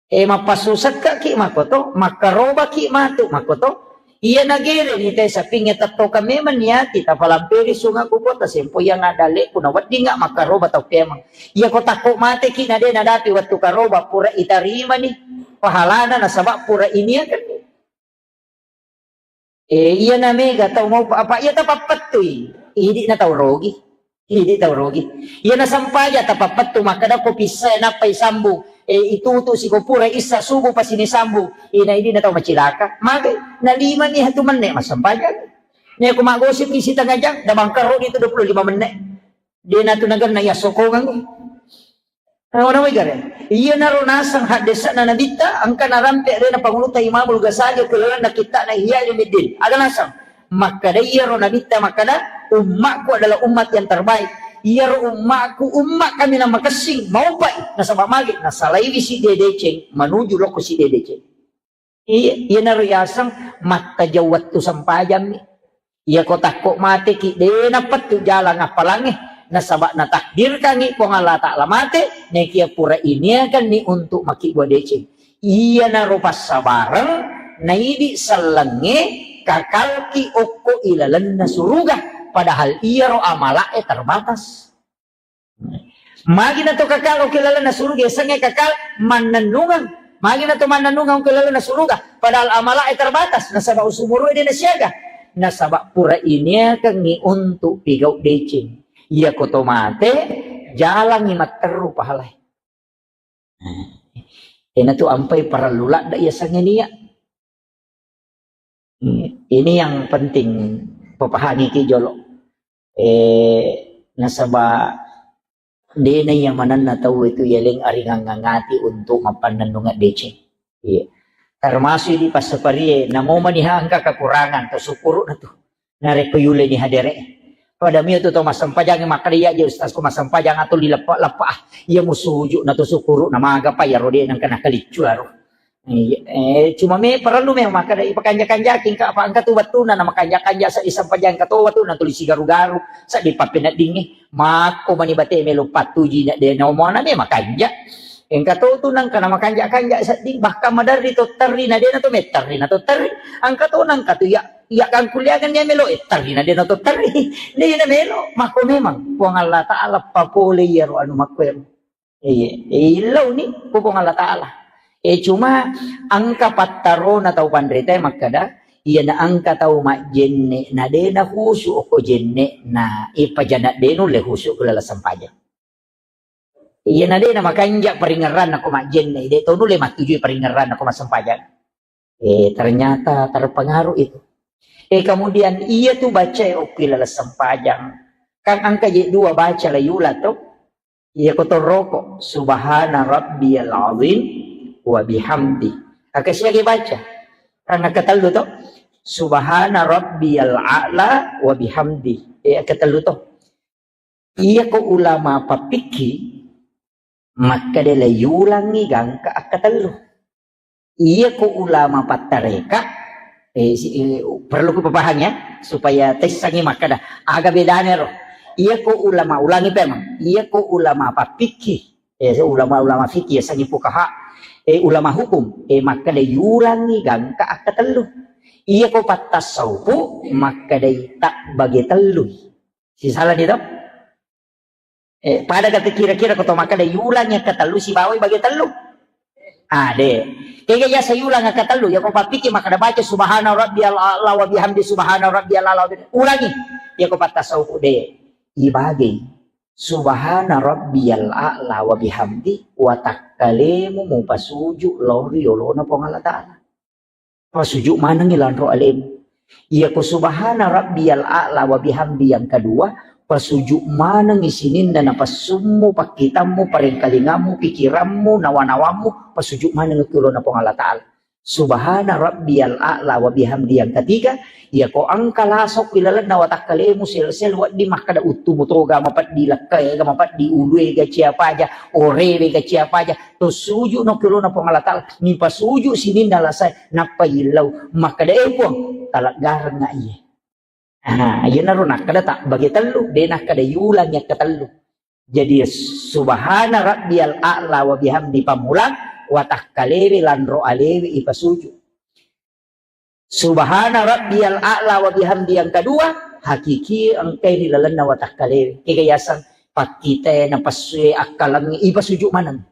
E, mappassusekkaki makkoto, makkarobaki matu makkoto. Iya nagereni te sapingnge tettokang memang niati, tapalamperi sunga ku kota sempo yang ada leku na weddinga makkaroba tau peamang. Iya ko takko mateki na de nadapi wettu karoba pura itarimani pahalana nasaba pura iniakenni. Eh, iya na mega tau mau apa iya tapappettui. Idi na tau rogi. Idi tau rogi. Iya na sampaja tapappettu makkada ko pissa nappai sambung. Eh, itutu siko pura issa subuh pasini sambung. Ina idi na tau macilaka. Mage na lima ni hatu menne massampaja. Ne ko magosip isi tengah jam da bangkaro itu dua puluh lima menit. De natu naganna iya sokongan. Nawa-nawai gare. Iyanaro naseng haddesa'na Nabitta, engka narampe alena Pangulutta Imamul Ghazali okko lalenna kitta'na Ihya Ulumuddin. Aga naseng? Makkada iyaro Nabitta makkada, "Ummakku adalah umat yang terbaik." Iyaro ummakku, umma kaminang makessing, maupai. Nasaba magi? Nasalaiwi sidde deceng, manuju lokko sidde deceng. Iya, iyanaro yaseng mattajau wettu sempajammi. Iya ko takko mateki, de napettu jalang appalangnge, nasaba natakdirkangngi Puang Allah Ta'ala mate, nekia pura iniakanni untuk makkibua deceng. Iyanaro passabareng, naidi sellengnge kakalki okko ilalenna suruga, padahal iyaro amala'e terbatas. Magi na to kakal okko lalenna suruga, yasengnge kakal mannennungeng. Magi na to mannennungeng okko lalenna suruga, padahal amala'e terbatas, nasaba usumuru'e de nasiaga. Nasaba pura iniakengngi untuk pigau deceng. Iya ko to mate, jalangngi matteru pahalae. Enatu ampai parellu ladde yasengnge nia. Hmm, ini yang penting papahangiki jolo. Eh, nasaba dena iya manenna tau itu yaleng aringang ngati untuk mappannennungeng deceng. Iya. Termasuk di passaparie, namo maniha engka kekurangan, to syukuru na tu. Narekko yuleni hadere. Pada mio tu to massempajangi makkada iya je ustaz ko massempajang atau dileppa-leppa. Ah, iya musuju na to syukuru na maga pa iya rode nangka nakaliccu aro. Iya, eh, cuma me parellu me makkeda ipakanja-kanjaki engka apa engka tu wettuna na makanja-kanja seddi sempajang engka to wettuna tuli sigaru-garu seddi pappeneddingnge makko mani bate melo pattuji na de na omoana me makanja engka to tu nangka na makanja-kanja seddi bahkan maderri to terri na de na to metterri na to terri engka to nangka tu ya ya kangkuliangan ya melo eh terri na de na to terri de na melo makko memang Puang Allah Taala papole iyaro anu makko ero. Iya, eh, illauni ku Puang Allah Ta'ala. Eh, cuma engka pattarona tau panritae makkada, iyana engka tau majjenne na de na khusu okko jenne na ipajana de nulle khusu ku laleng sempajang. Iyana de na makanja paringerranna ko majjenne, de to nulle mattujui paringerranna ko massempajang. Eh, ternyata terpengaruh itu. Eh, kemudian iya tu baca okki laleng sempajang. Kan engka je dua baca la yula to. Iya ko toroko, "Subhana rabbiyal azim wa bihamdi." Maka siaga baca. Karena ketellu to. Subhana rabbiyal a'la wa bihamdi. Eh, ketellu to. Iyako ulama pappikki, makkeda le yulangi gangka akkatellu. Iyako ulama pattareka, eh, si-, eh, perlu kupapahang ya, supaya tessangi makkeda, aga bedana ro. Iyako ulama, ulangi pemang, iyako ulama pappikki, eh, ulama-ulama fikih, yasengngi fukaha, eh, ulama hukum, eh, makkeda yulangi gangka akkatellu. Iyako pattasaupu, makkedai tabbage tellui. Sisala ni to? Eh, pada kata kira-kira ko to makkeda yulang yang ketellu sibawai bage tellu. Ah, de. Kega yasa yulang yang ketellu, ya ko pappiki makkeda baca subhana rabbiyal a'la wa bihamdi subhana rabbiyal a'la wa bihamdi. Ulangi. Ya ko pattasaupu de. Ibage. Subhana rabbiyal a'la wa bihamdi wa takkalemu mupasuju lao ri yolona Puang Allah Ta'ala. Pasuju manengngi lanro alemu. Iyako subhana rabbiyal a'la wa bihamdi yang kedua, pasuju manengngi sininna napassummu, pakkitammu, parengkalingammu, pikirammu, nawa-nawammu, pasuju manengngi ki yolona Puang Allah Ta'ala. Subhana rabbiyal a'la wa bihamdi yang ketiga, iyako engka lasokki lalenna watakkalemu sel-sel wedding makkeda uttumu toga mapeddi lekkaega mapeddi uluega ciapaja orewe ga ciapaja to suju no ki yolona Puang Allah Ta'ala, nipasuju sininna lasae, nappa yillau, makkeda, "Eh, Puang, taleggarengnga iye." Ah, iyanaro nakkeda tabbage tellu, de nakkeda yulang yakka tellu. Jadi, subhana rabbiyal a'la wa bihamdi pamulang, watakkalewe lanro alewe ipasuju. Subhana rabbiyal a'la wa bihamdi yang kedua, hakiki engkai ri lalenna watakkalewe. Kega yaseng pakkitae, napassue, akkalengnge, ipasuju maneng.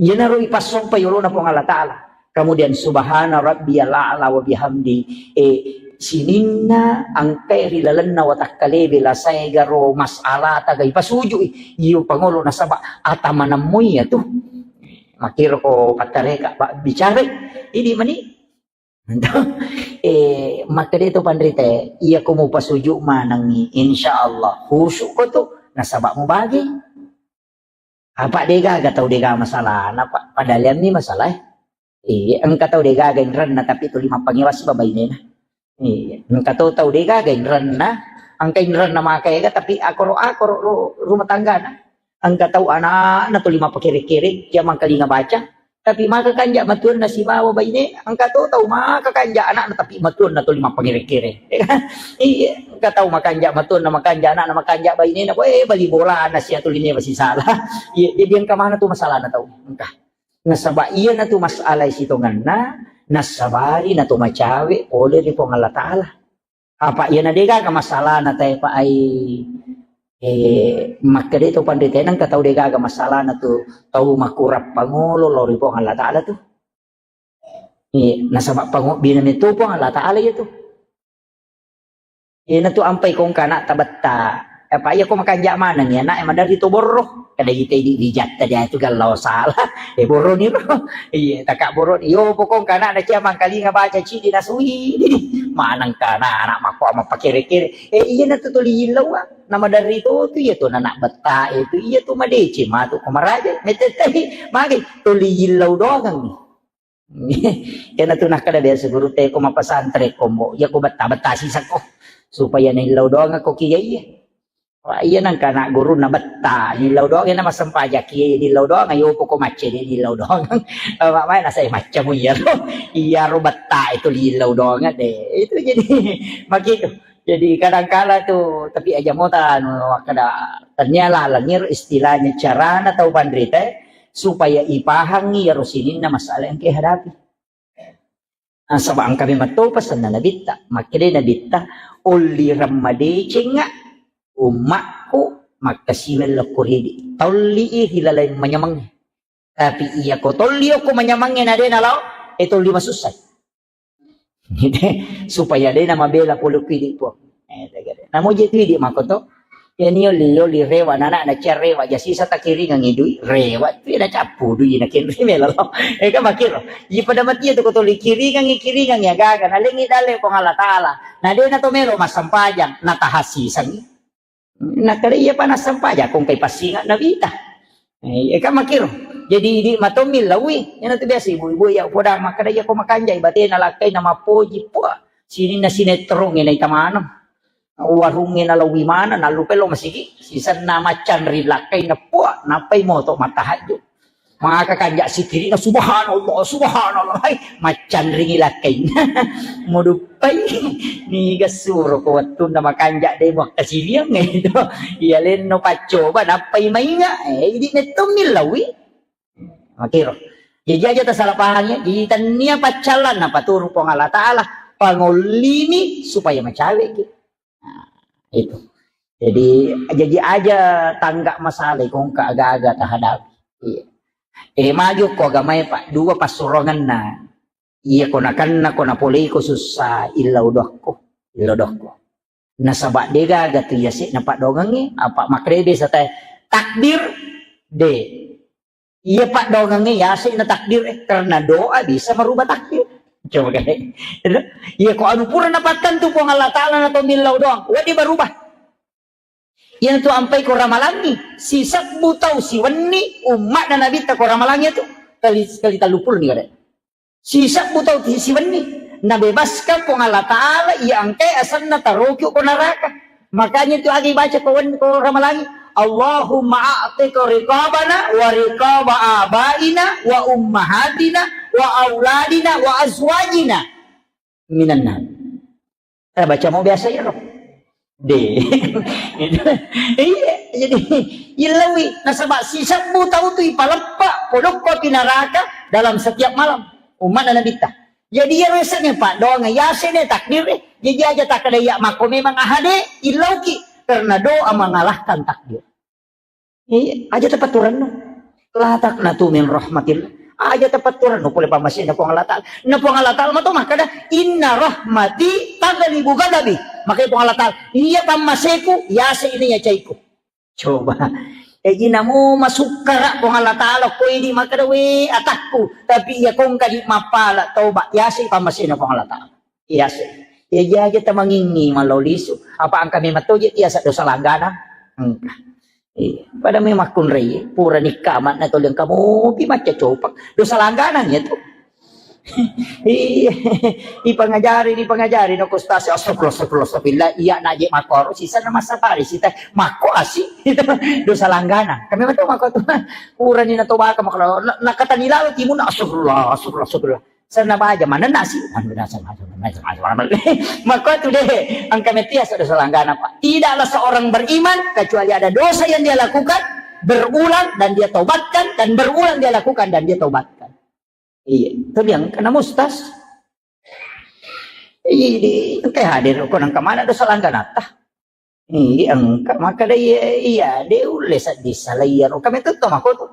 Iyanaro ipassompa yolona Puang Allah Ta'ala. Kemudian subhana rabbiyal a'la wa bihamdi. Eh, sininna engkai ri lalenna watakkalewe lasaegaro mas'alata ga ipasujui. Iyo pangolo nasaba atamanammu iya tu. Makkiro ko pattareka, Pak, bicara. Idi mani. Eh, makkeda to panrite, iya ko mupasuju manengngi, insya Allah khusyuk ko tu, nasaba mubagi. Apa degaga tau dega masalahna, Pak? Padahal ni masalah. Iya, engka tau degaga inrenna tapi tuli mappangewasi babainena. Iya, engka to tau degaga inrenna, engka inrenna makaega tapi akoro-akoro ru-, rumah tanggana. Engka tau anakna tuli mappakere-kere, cia mangkalinga baca, tapi maka kanja matuanna sibawa baine, engka to tau maka kanja anakna tapi matuanna tuli mappangere-kere. Iya, engka tau makanja matuanna, makanja anakna, makanja bainena, eh, bali bolana sia tuli newa sisala. Iya, jadi engka mana tu masalahna tau. Engka. Nasaba iyana tu masalah sitongenna, nasabari na to macawe pole ri Puang Allah Ta'ala. Apa iyana degaga masalahna tae pa ai, eh, makkeda to panrite, engka tau degaga masalahna tu tau makurang pangolo lao ri Puang Allah Ta'ala tu. Eh, nasaba pangobbina meto Puang Allah Ta'ala iya tu. Iyana tu ampai kongka anak tabetta. Apa iya ko makanja maneng ya anak maderri to borro. Kada ite di dijatta dia tu gallau salah. Eh, borro ni ro. Iya, taka borro. Yo pokong kana na cia mangkalinga baca cidi nasui. Maneng kana anak mako ama pakere-kere. Eh, iyana tu tuli illau, ah. Nama dari to tu iya tu anak betta itu iya tu madece matu ko maraja. Metetehi magi tuli illau doang ni. Iyana tu nakkeda biasa guru te ko mapasantren ko mbo, iya ko betta-betta siseng ko supaya naillau doang ko kiga iya. Wah, iya nangka anak guru na betta, nillau doang iya na massempajang kiga iya nillau doang, ayo poko macca dia nillau doang. Mak mai nasai maccamu iya ro. Iya ro betta itu lillau doang deh. Itu jadi makitu. Jadi kadang kala tu tapi aja mota anu kada tania laleng iro istilahnya carana tau panrita supaya ipahangi iyaro sininna masalah yang kehadapi. Nasaba engka memang to pesanna Nabitta. Makkeda Nabitta, "Ollireng madecengnga ummakku makkasiweng lokko ridi." Tolli i ri laleng manyamangnge. Tapi iya ko tolli okko manyamangnge na de nalao, e tolli masussai. Supaya de namabela pole ku idi, Puang. Eh, tegere. Namo je tu idi makko to. Iya ni oli, oli rewa, nana na cia rewa, ja sisa takiringangi dui, rewa tu iya na cappu dui na kenri melo. Eh, kan makkiro. Iya pada mati itu ko toli kiringangi, kiringangi agaga, na lengi dale Puang Allah Ta'ala. Na de na to melo massempajang, na tahasisangi. Na kale iya pa nassempajang, kong kai passinga na wita. Eh, iya kan makkiro. Jadi idi matommi lawi, iyana tu biasa ibu-ibu ya poda makkeda iya ko makanjai batena lakkaina mappoji, puah, sininna sinetrongnge naita maneng. Warungnge nalawi maneng, nallupai lo masigi, sisenna maccanri lakkaina, puah, nappai moto mattahajju. Maka kanja sikirina, "Subhanallah, subhanallah." Hai, maccanringi lakkaina. Moduppai. Niga suro ko wettunna makanja de makkasiliang itu. Iya lenno paccoba nappai mainga. Eh, idi mettommi lawi. Makiro. Jadi aja tasalah paham ya. Jadi tania paccallan napaturu Puang Allah Ta'ala. Pangollini supaya macaweki. Nah, itu. Jadi, jadi aja tangga masalah kongka aga-aga tahadapi. Iya. Eh, maju ko agamae, Pak. Dua passuronganna. Iya, ko nakenna, ko napoleiko sussa, illau dokko. Illau dokko. Nasaba de gaga tu iya sik napadongengi, apa makrebe satai takdir de. Iya, paddoangengnge yaseng na takdir, eh, karena doa bisa merubah takdir. Coba kan? Iya, ko anu pura napattentu Puang Allah Ta'ala na tomillau doang, wedding berubah. Iya tu ampai ko ramalangi, sisebbu tau siwenni umma na nabitta ko ramalangi itu kali, kali tellu puluh ni kade. Sisebbu tau ti siwenni, nabebaskan Puang Allah Ta'ala iya engkae asenna taroki ko neraka. Makanya itu agi baca ko wen-, ko ramalangi, "Allahumma a'tiq riqabana wa riqaba abaina wa ummahatina wa auladina wa azwajina minan nar." Eh, baca mau biasa ya, Rob? De. Iya, jadi illawi nasaba sisebbu tau tu ipaleppa polokko api neraka dalam setiap malam. Umat Nabitta. Jadi iya resene Pak doang yasene takdir, eh. Jadi aja tak ada ya mako memang ahade illauki karena doa mengalahkan takdir. Iya, aja tapatturanno. La taqnatu min rahmatillah. Aja tapatturanno pole pammasena Puang Allah Ta'ala. Na Puang Allah Ta'ala mato makkada, "Inna rahmati taghlibu ghadabi." Makanya Puang Allah Ta'ala, "Iya pammaseku, yase ini ya caiku." Coba. Jadi namo masukkara Puang Allah Ta'ala, ko idi makkada, "We, atakku." Tapi iya kongka di mappala, toba, yase pammasena Puang Allah Ta'ala. Iya sih. Iya jaja tamangingi mallau lisu. Apa engka memang toje tiasa dosa langganan? Engka. Iya. Pada memang kunrei, pura nikka amat na toli engka mopi macca copak. Dosa langganan ya tu. Iya. Ipangajari, ipangajari no kustasi. Astagfirullah, astagfirullah, astagfirullah. Iya naje makoro sisa na masa pari sita mako asi. Itu dosa langganan. Kami betul mako tu. Pura ni na tobaka makoro. Na, na kata ni lalu timun astagfirullah, astagfirullah, astagfirullah. Senna baja manenna si. Mako tu deh, engka metia sudah selanggana, Pak. Tidaklah seorang beriman kecuali ada dosa yang dia lakukan berulang dan dia tobatkan dan berulang dia lakukan dan dia tobatkan. Iya, tapi yang kena mustas. Iya, di engka hadir ko nang kemana dosa langganata. Iya, engka. Makkeda iya, iya, de ulle seddi sala iyaro. Kami tetto mako tu.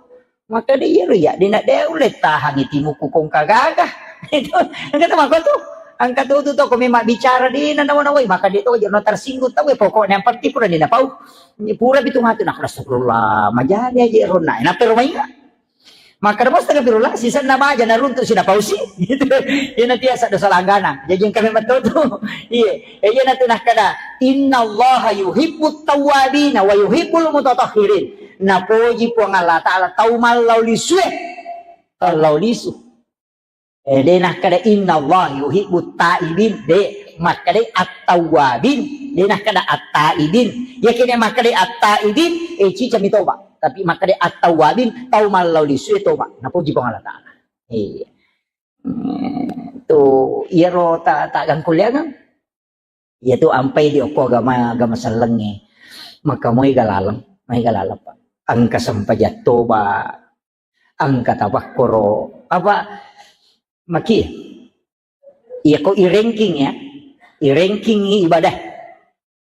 Makkeda iyaro iya, de na de ulle tahangi timuku kongka gaga. Itu, engka tu mako tu. Engka tu tu toko memang bicara de na nawa-nawai. Maka de to aja no tersinggung tau. Pokoknya yang penting pura de na pau. Pura bitu mati nak astagfirullah. Majadi aja rona. Napero mainga. Makkeda mo astagfirullah, sisenna baja naruntu sinapausi. Gitu. Iyana tiasa dosa langganan. Jaji engka memang to tu. Iya. Eh, iyana tu nakkeda, "Innallaha yuhibbut tawwabina wa yuhibbul mutatahhirin." Napoji Puang Allah Ta'ala tau mallau lisue. Tau lau lisu. Eh, de nakkeda, "Innallaha yuhibbut taibin." De, makkeda at-tawwabin. De nakkeda at-taibin. Yakini makkeda at-taibin, eh, cicami toba. Tapi makkeda at-tawwabin, tau mallau lisue toba. Napoji Puang Allah Ta'ala. Iya. Hmm, tu iyaro ta, ta gangkulleangeng. Iya tu ampai di okko agama, agama sellengnge. Maka moi galaleng, moi galaleng, Pak. Engka sempajang toba, engka tapakkoro. Apa? Maki. Iya ko i ranking ya. I ranking ibadah.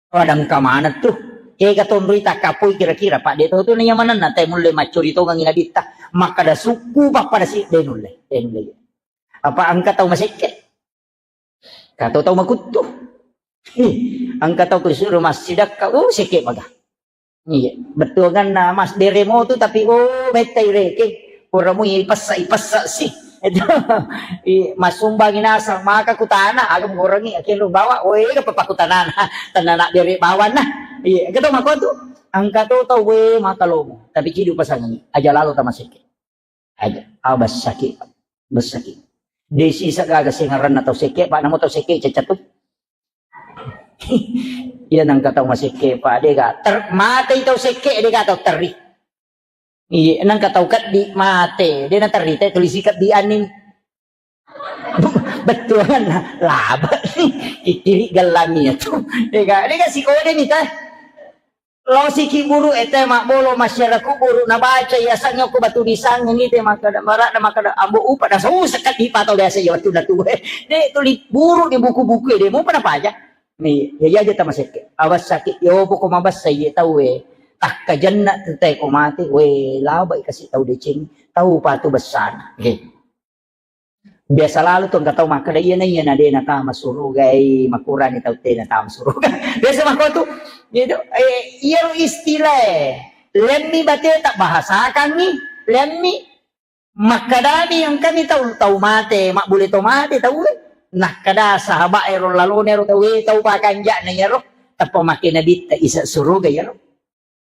Pada engka maneng tu. Kega tonroi takkapoi kira-kira, Pak, de to tu naiya manenna, te mulle maccuri tongengi nabitta. Makkada sukku pappada si, de nulle, de nulle. Apa engka tau masekke? Kato tau makuttu. Ih, engka tau kusuro massidakka, uh, sekke maga. Iya, bettuanganna mas bere mo tu, tapi, oh, mettai reke. Pura mui ipessa, ipessa si. Itu, i, masumbangi nasang, maka kutana, agam gorengi, akhirnya bawa, oh, iya, apa pakutanana, tanana bere bawana. Iya, kita mako tu, engka to tau, we, maka lomo. Tapi cidu pasangi, aja lalo tamasekke. Aja, ah, bessaki, bessaki. Desi sagaga sengaranna tau sekke, Pak, namo tau sekke cecatu. Iya nangka tau masekke, Pak, dega ter-, matei tau sekke, dega tau terri. Iya, nangka tau keddi mate, de naterri te tulisi keddi anni. Bettuanna, laba. Kikiri gellangi ya tu. Dega, dega sikode ni teh. Lao siki buru ete mabbolo masyarakat buru nabaca ya sangyo ko batu disang ni te makkada, marakna makkada, ambo upa na sau sekeddi patau biasa ya wettu na tu. De tuli buru di buku-buku de mo pada paja. Ni, ya, ya, aja tamasekke. Awas sakit, yo, poko mabessa, iye, tau, we. Takkajenna tu te ko mate, we, labai kasi tau deceng, tau patu bessana. Oke. Biasa lalu tu engka tau makkeda, iya na, iya na, de na tama suruga, eh, makurani tau te na tama suruga. Biasa makko tu, gitu. Eh, iya ro istilah, eh. Lemmi bate tak bahasakan ni, lemmi. Makkedami engkami tau, tau mate, mabbule to mate tau e. Nakkeda sahabat ero lalone ero tau e, tau pakanja'na iyaro, tappa makkeda Nabitta isa suruga iyaro.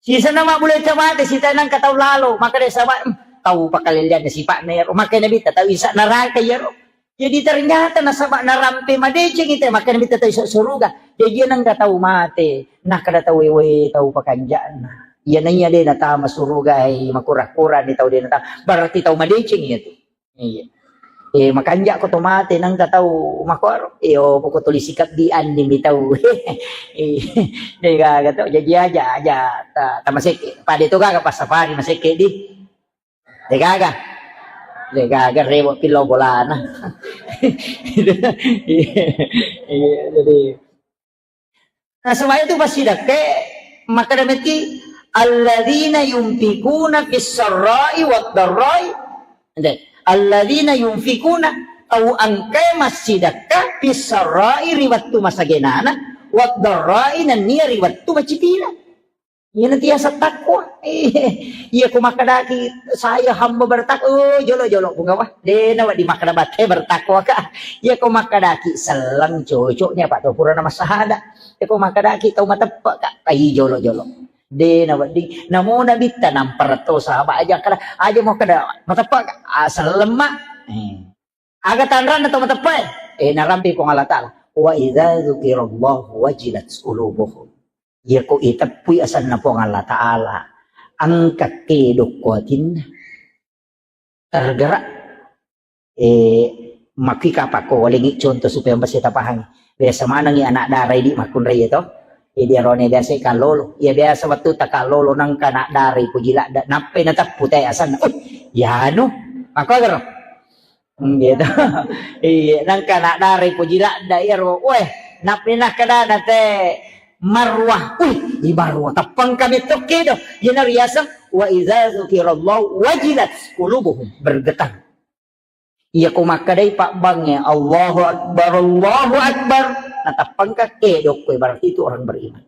Sisenna mabbule to mate, sita nangka tau lalo, makkeda sahabat, "Hmm, tau pakalellianna sipa'na iyaro." Makkeda Nabitta tau isa neraka iyaro. Jadi ternyata nasaba narampe madeceng ite, makkeda Nabitta tau isa suruga. Jaji nangka tau mate, nakkeda tau e, "We, tau pakanja'na." Iya naiya de natama suruga, eh, makura-kura ni tau de natama. Berarti tau madeceng iya tu. Iya. Eh, makanja ko to mate nangka tau makoro. Iyo, poko tuli sikabbi anni mi tau. Eh, de gaga to. Jadi aja, aja ta, ta masekke. Pada to gaga pas safari masekke di. De gaga. De gaga rewo pilo bolana. Iya, iya, jadi Nasaba itu passidekkae makkeda metti, "Alladzina yunfikuna fis sarra'i wad darra'i." Ente, "Alladzina yunfikuna," tau engkae massidekka, "fis sarra'i," ri wettu masagenana, "wad darra'i," nennia ri wettu macipina. Iyana tiasa takwa. Iya ko makkedaki, "Saya hamba bertakwa," oh, jolo-jolo, Puang, wah, de nawedding makkeda batte bertakwa ka. Iya ko makkedaki, "Selleng," cocoknya, Pak, to purana massahada. Iya ko makkedaki, "Tau mateppe ka," ai jolo-jolo. De nawedding. Namo Nabitta nampara to sahabat aja kada, aja mau kada mateppe ka, ah, selleng ma. Eh. Aga tanranna to mateppae? Eh, narampe Puang Allah Ta'ala. "Wa idza dzukirallahu wajilat qulubuhum." Iyako iteppui asenna Puang Allah Ta'ala, engka kedokko atinna. Tergerak. Eh, makki kapakko walengi contoh supaya mbase tapahang. Biasa manengi anak dara idi makkunrai to. Jadi arone biasa kallolo. Iya biasa wettu takallolo nangka anak dara poji ladda. Nappai nateppu te asenna. Oh, yanu. Makko gero. Hmm, gitu. Iya, nangka anak dara poji ladda iyaro. Weh, nappi nakkedana te Marwah. Wih, di Marwah. Teppang kami tokki do. Iyana riaseng, "Wa idza dzukirallahu wajilat qulubuhum." Bergetar. Iya ko makkedai pabbangnge, "Allahu Akbar, Allahu Akbar." Nateppang ka kedokko, berarti itu orang beriman.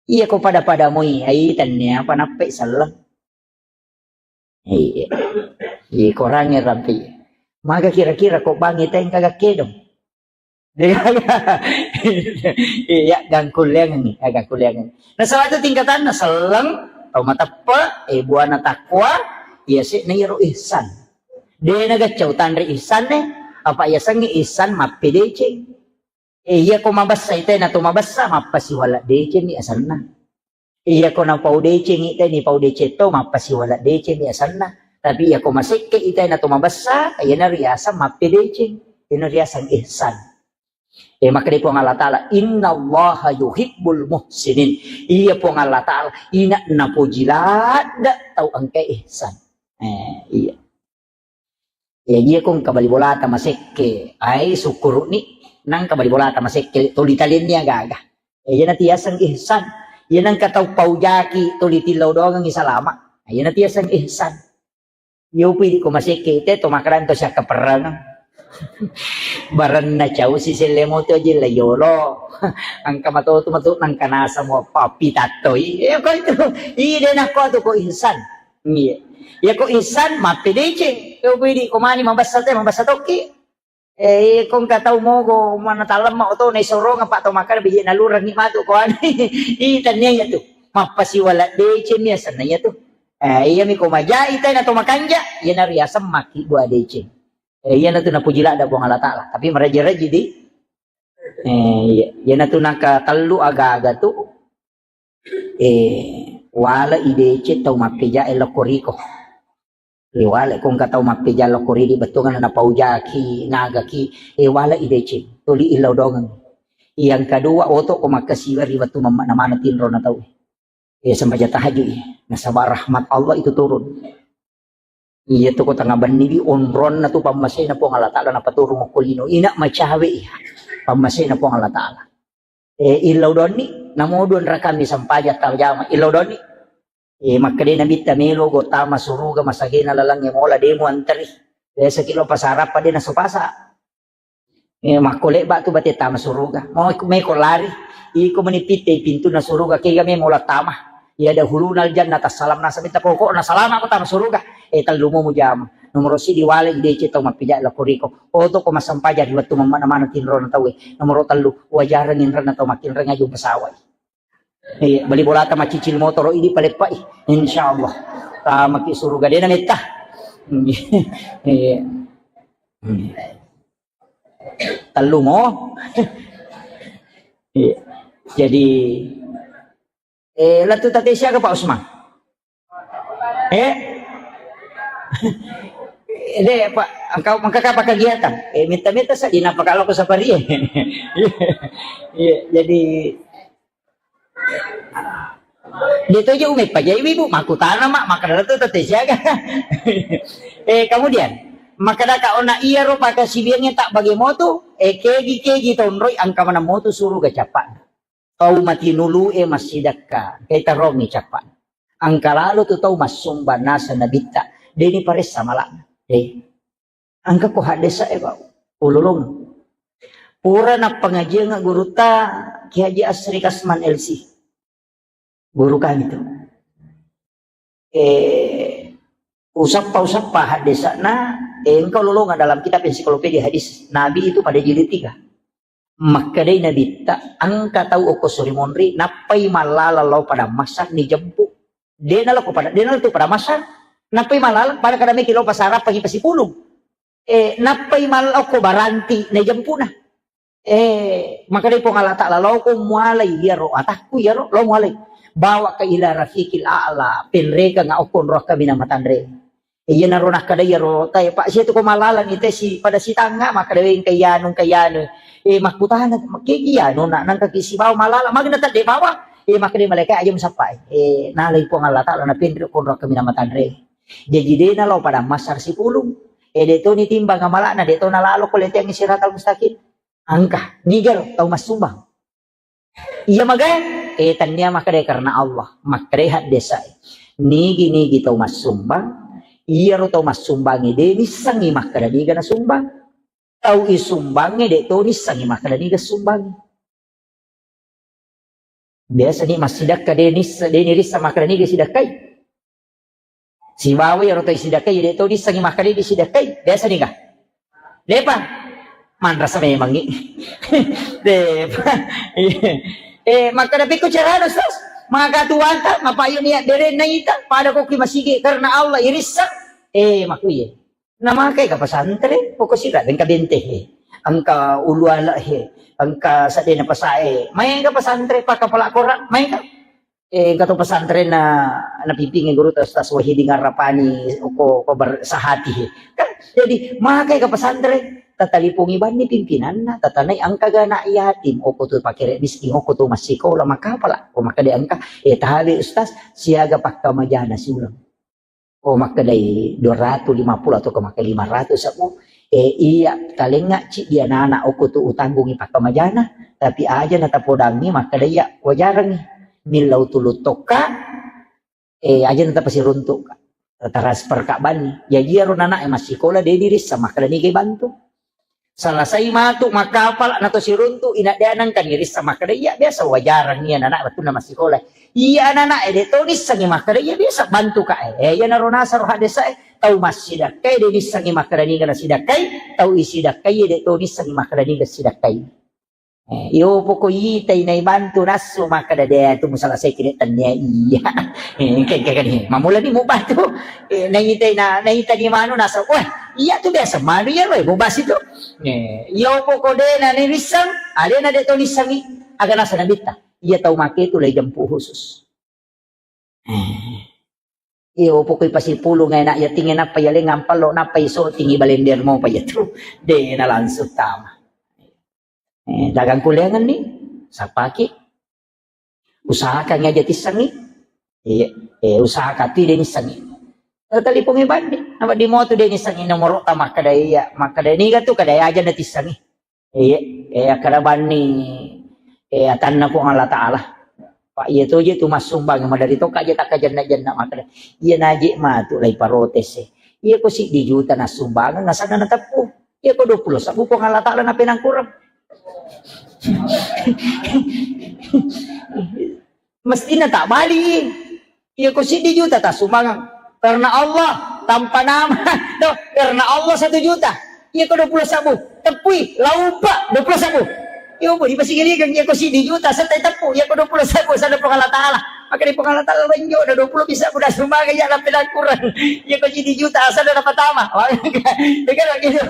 Iya ko pada-pada moi, ai tennia apa nappai selleng. Iya. Iya, korangnge rampi. Maga kira-kira ko bangnge tengka gakkedong. Iya, gangkulleangngi, ya, gangkulleangngi. Nasaba itu tingkatanna selleng, tau mateppe, eh, buana takwa, iya se'na iyaro ihsan. De nagaccau tanre ihsan ne, apa iya sengnge ihsan mappedeceng. Eh, iya ko mabessa ite na to mabessa, mappasiwala deceng mi asenna. Iya ko napau deceng ite ni pau deceng to, mappasiwala deceng mi asenna. Tapi iya ko masekke ite na to mabessa, iyana riaseng mappedeceng. Iyana riaseng ihsan. Eh, makkeda Puang Allah Ta'ala, "Innallaha yuhibbul muhsinin." Iya Puang Allah Ta'ala, ina napoji ladda tau engka ihsan. Eh, iya. Iya, iya ko engka bali bolata masekke. Ai, sukkuru'ni nangka bali bolata masekke, tuli talenni aga-aga. Iya, iyana tiaseng ihsan. Iya nangka tau paujaki, tuli tillau doangengngi salama. Iya, iyana tiaseng ihsan. Iya, upi di ko masekke, te to makkeda to siakkaperrangeng. Barenna cau si selle moto aja la yolo. Engka matotu matu nangka nasa mo pappi tattoi. Iya, ko itu. Iya, de nakko tu ko ihsan. Iya. Iya ko ihsan mappedeceng. Iya ko idi ko mani mabessa te, mabessa tokki. Eh, iya ko engka tau mogo mana talemma oto na isorong apa to makkeda biji nalurengngi matu ko anu. Ih, tennia iya tu. Mappasiwala deceng mi asenna iya tu. Eh, iyami ko majai tena to makanja, iyana riaseng makkibbu adeceng. Eh, iyana tu napuji ladda Puang Allah Ta'ala. Tapi meraji-raji di, eh, iya, iyana tu nangka tellu aga-aga tu, eh, wala ideceng tau mappeja e lokko riko. Eh, wala ko engka tau mappeja lokko ridi bettuanna napaujaki, nagaki, eh, wala ideceng. Tuli illau dongeng. Yang kedua, oto ko makkasiwa ri wettu mamma namana tinro na tau. Eh, sempajang tahajud, eh. Nasaba rahmat Allah itu turun. Iya tu ko tengah benni di onronna tu pammasena Puang Allah Ta'ala napaturung okko lino. Ina macawe, iya. Pammasena Puang Allah Ta'ala. Eh, illau donni, namo dua rakami sempajang tajama, illau donni. Eh, makkeda Nabitta melo go tama suruga masagena lalangnge mola demo anteri. Biasa kilo pasarappa de naso pasa. Eh, makko lebba tu bate tama suruga. Mau ikut meko lari. Iko meni pitte pintunna suruga kega me mola tama. Ya ada hulunal jannah tassalam nasa minta pokokna salama ko tama suruga. Eh, tellu mo mujama. Nomor sidi wale idece tau mapija lakoriko. Oto ko masampaja di wettu mamana-mana tinrona tau. Nomor tellu wajareng inrena tau makinreng aju pesawat. Iya, beli bolata macicil motoro ini paleppai. Insyaallah. Tamaki suruga dena metta. Iya. Tellu mo. Iya. Jadi, eh, latu tate siaga Pak Usman? Eh? Deh, Pak, engkau mengkaka apa kegiatan? Eh, minta-minta saja napa kalau aku sapari. Iya, jadi De toje umeppa jai ibu, makkutana ma, makkada tu tette siaga. Eh, kemudian, makkada ka ona iyaro pakasiwiangnge tak bage motu, eh, kegi-kegi tonroi angka maneng motu suruga cappa. Tau mati nulu e massidakka, kai tarongi cappa. Angka lalo tu tau massumba nasa nabitta, deni paressa malana. Eh. Engka ko haddesa e, Pak. Ululung. Pura nappangajiang gurutta Kiai Haji Asri Kasman L C. Guru kami tu. Eh, usappa-usappa haddesana, eh, engka ululung dalam kitab ensiklopedia hadis Nabi itu pada jilid tiga. Makkedai Nabitta, engka tau okko suri monri, nappai mallala lao pada masa ni jempu. Dena lao pada, dena lao tu pada masa, nappai mallala pada kada meki lao pasarappa ki pasipulung. Eh, nappai mallao ko baranti na jempuna. Eh, makkedai Puang Allah Ta'ala, "Laoko mualai iyaro atakku iyaro, lao mualai. Bawa ka ila rafiqil a'la, penrekeng okko nroakka mina matanre." Iya naro nakkeda iyaro tae, "Pak, sia tu ko malaleng ite si pada sitangnga," makkeda, "Weng kayanu, kayanu." Eh, makkutana, "Kegi anu nak nangka ki sibawa malala, magna tadde bawa?" Eh, makkeda malaikat, "Aja musappai." Eh, nalai Puang Allah Ta'ala na penre okko nroakka mina matanre. Jaji dena lao pada masar sipulung. Eh, de to ni timbang amalana, de to nalalo ko leteang siratal mustaqim. Engka, niga ro tau massumbang. Iya magai, eh, tania makkeda karena Allah, makkeda haddesa. Nigi-nigi tau massumbang, iyaro tau massumbangi de nissengi makkeda niga nasumbang. Tau isumbangi de to nissengi makkeda niga sumbangi. Biasa ni massidakka de nissa, de nirissa makkeda niga sidakkai. Sibawa iyaro tau isidakkai, de to dissengi makkeda disidakkai. Biasa ni ga? Depa. Manrasa memangngi. Depa. Eh, makkeda pikku carana, Ustaz? Maka tuanta, mappayu niat berenna ita, pada ko ki masigi karena Allah irissa. Eh, makuye. Namakai ka pesantren, pokok sira engka bente he. Engka ulu ala he. Engka sadena pasae. Main ka pesantren, pakapala kora, main ka. Eh, engka to pesantren na, napimpingi guru ta Ustaz Wahidin Arrapani, oko, ko bersahati he. Kan, jadi, makai ka pesantren, tatalipungi banni pimpinanna, tatanai engka ga anak yatim, oko tu pakere miskin, oko tu massikola, makapala, ko makkeda engka, eh, tabe Ustaz, siaga pakkamajana siuleng. Oh, makkedai dua ratus lima puluh atau ke makkeda lima ratus aku. Eh, iya, talengnga ci dia anak-anak okko tu utanggungi pakkamajana, tapi aja na tapodangi makkeda iya wajarangi. Millau tulu tokka, eh, aja na tapasiruntuk. Transfer ka banni. Ya, iya ro anak e massikola, de dirissa makkeda niga bantu. Salasai matu makkapala na to siruntu, ina de nangka nirissa makkeda iya biasa wajarang iya anak wettunna massikola. Iya anak e de to nissengi makkeda iya biasa bantu ka e. Eh, iya naro nasaro haddesa e, tau massidakkai de nissengi makkeda niga nasidakkai, tau isidakkai de to nissengi makkeda niga sidakkai. Eh, iyo poko itai naibantu nassu, makkeda de tu musalasai kini tennia iya. Eh, engka, engka, engka ni. Mamula ni mubantu. Eh, naitai na, naita ni manu nassu. Wah, iya tu biasa manu iya roe mubasi tu. Eh, iyo poko de na ni nisseng, alena de to nissengi. Aga nasa nabitta. Iya tau make tu lai jemput khusus. Eh. Iyo pokoi pasipulung, eh, nak yating, eh, nappa yaleng ampallo, nappa iso tingi balender mo pa yatu. De na langsung tama. Eh, dagang kuliangan ni, sapaki. Usahakan aja tissengi. Iya, eh, usahakan tu de nissengi. Eh, telepon bandi, nama di moto de nissengi nomoro ta makkeda iya, makkeda niga tu kada aja na tissengi. Iya, eh, akkeda banni, eh, atanna Puang Allah Ta'ala. Pak, iya to je tu massumbang, madari to kaje takkajenna-jenna makkeda. Iya naje matu lai protes, eh. Iya ko siddi juta nassumbangeng, asanna nateppu. Iya ko dua puluh sebbu Puang Allah Ta'ala napenangkurang. Mestina tak bali. Iya ko siddi juta tassumbangeng. Karena Allah, tanpa nama. Tuh, karena Allah satu juta. Iya ko dua puluh sebbu. Teppui, laupa, dua puluh sebbu. Iya, boleh masih gini kan, iya ko siddi juta, setai teppu. Iya ko dua puluh sebbu, sana Puang Allah Ta'ala. Maka di Puang Allah Ta'ala, lenjo, ada dua puluh bisa, udah sumbangeng, ya, tapi kurang. Iya ko siddi juta, asal udah pertama. Iya kan begitu.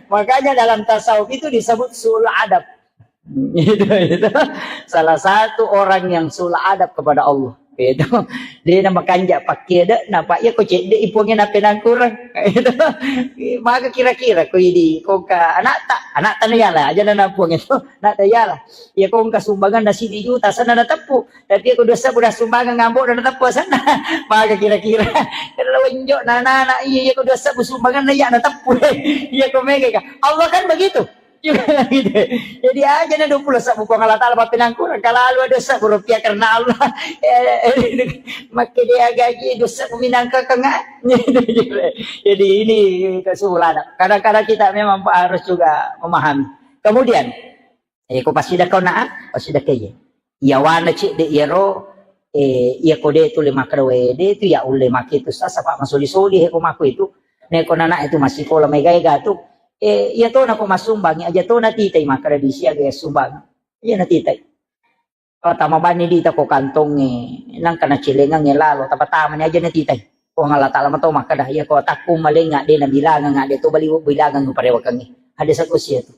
Makanya dalam tasawuf itu disebut su'ul adab. Itu, itu. Salah satu orang yang su'ul adab kepada Allah. Itu. De na makanja pakkeda, napa iya ko cedde i Puangnge napenangkurang. Itu. Maka kira-kira ko idi, ko ka anakta, anakta na yala, aja na Puang itu, anakta yala. Iya ko engka sumbangan na siddi juta, sana na teppu. Tapi iya ko dua sebbu na sumbangan ngambok na teppu sana. Maka kira-kira. Kalau enjo na anak-anak, iya, iya ko dua sebbu sumbangan na iya na teppu. Iya ko mega ka. Allah kan begitu. Juga gitu. Jadi aja na dua puluh sebbu Puang Allah Ta'ala, mappinangkurang kalalu ada sebbu rupiah karena Allah. Eh, makke dia gaji dua sebbu minangka kenga. Jadi ini kesimpulanna. Kadang-kadang kita memang harus juga memahami. Kemudian, eh, ko passidekka na, passidekka iya. Yawana cedde iyaro, eh, iya ko de tu le makkeda we, de tu ya ulle make tu sasa, Pak, masoli-soli he ko mako itu. Ne ko nana itu massikola mega-ega tu. Eh, iya to na ko massumbangi aja to na titai makkeda di siaga ya sumbang. Iya na titai. Oh, tama bani di ta ko kantongnge, nangka na celengangnge lalo, tapa-tama ni aja na titai. Puang Allah Ta'ala mato makkeda, iya ko takku malenga de na bilangang, de to bali bilangang parewakangnge. Ada sako sia tu.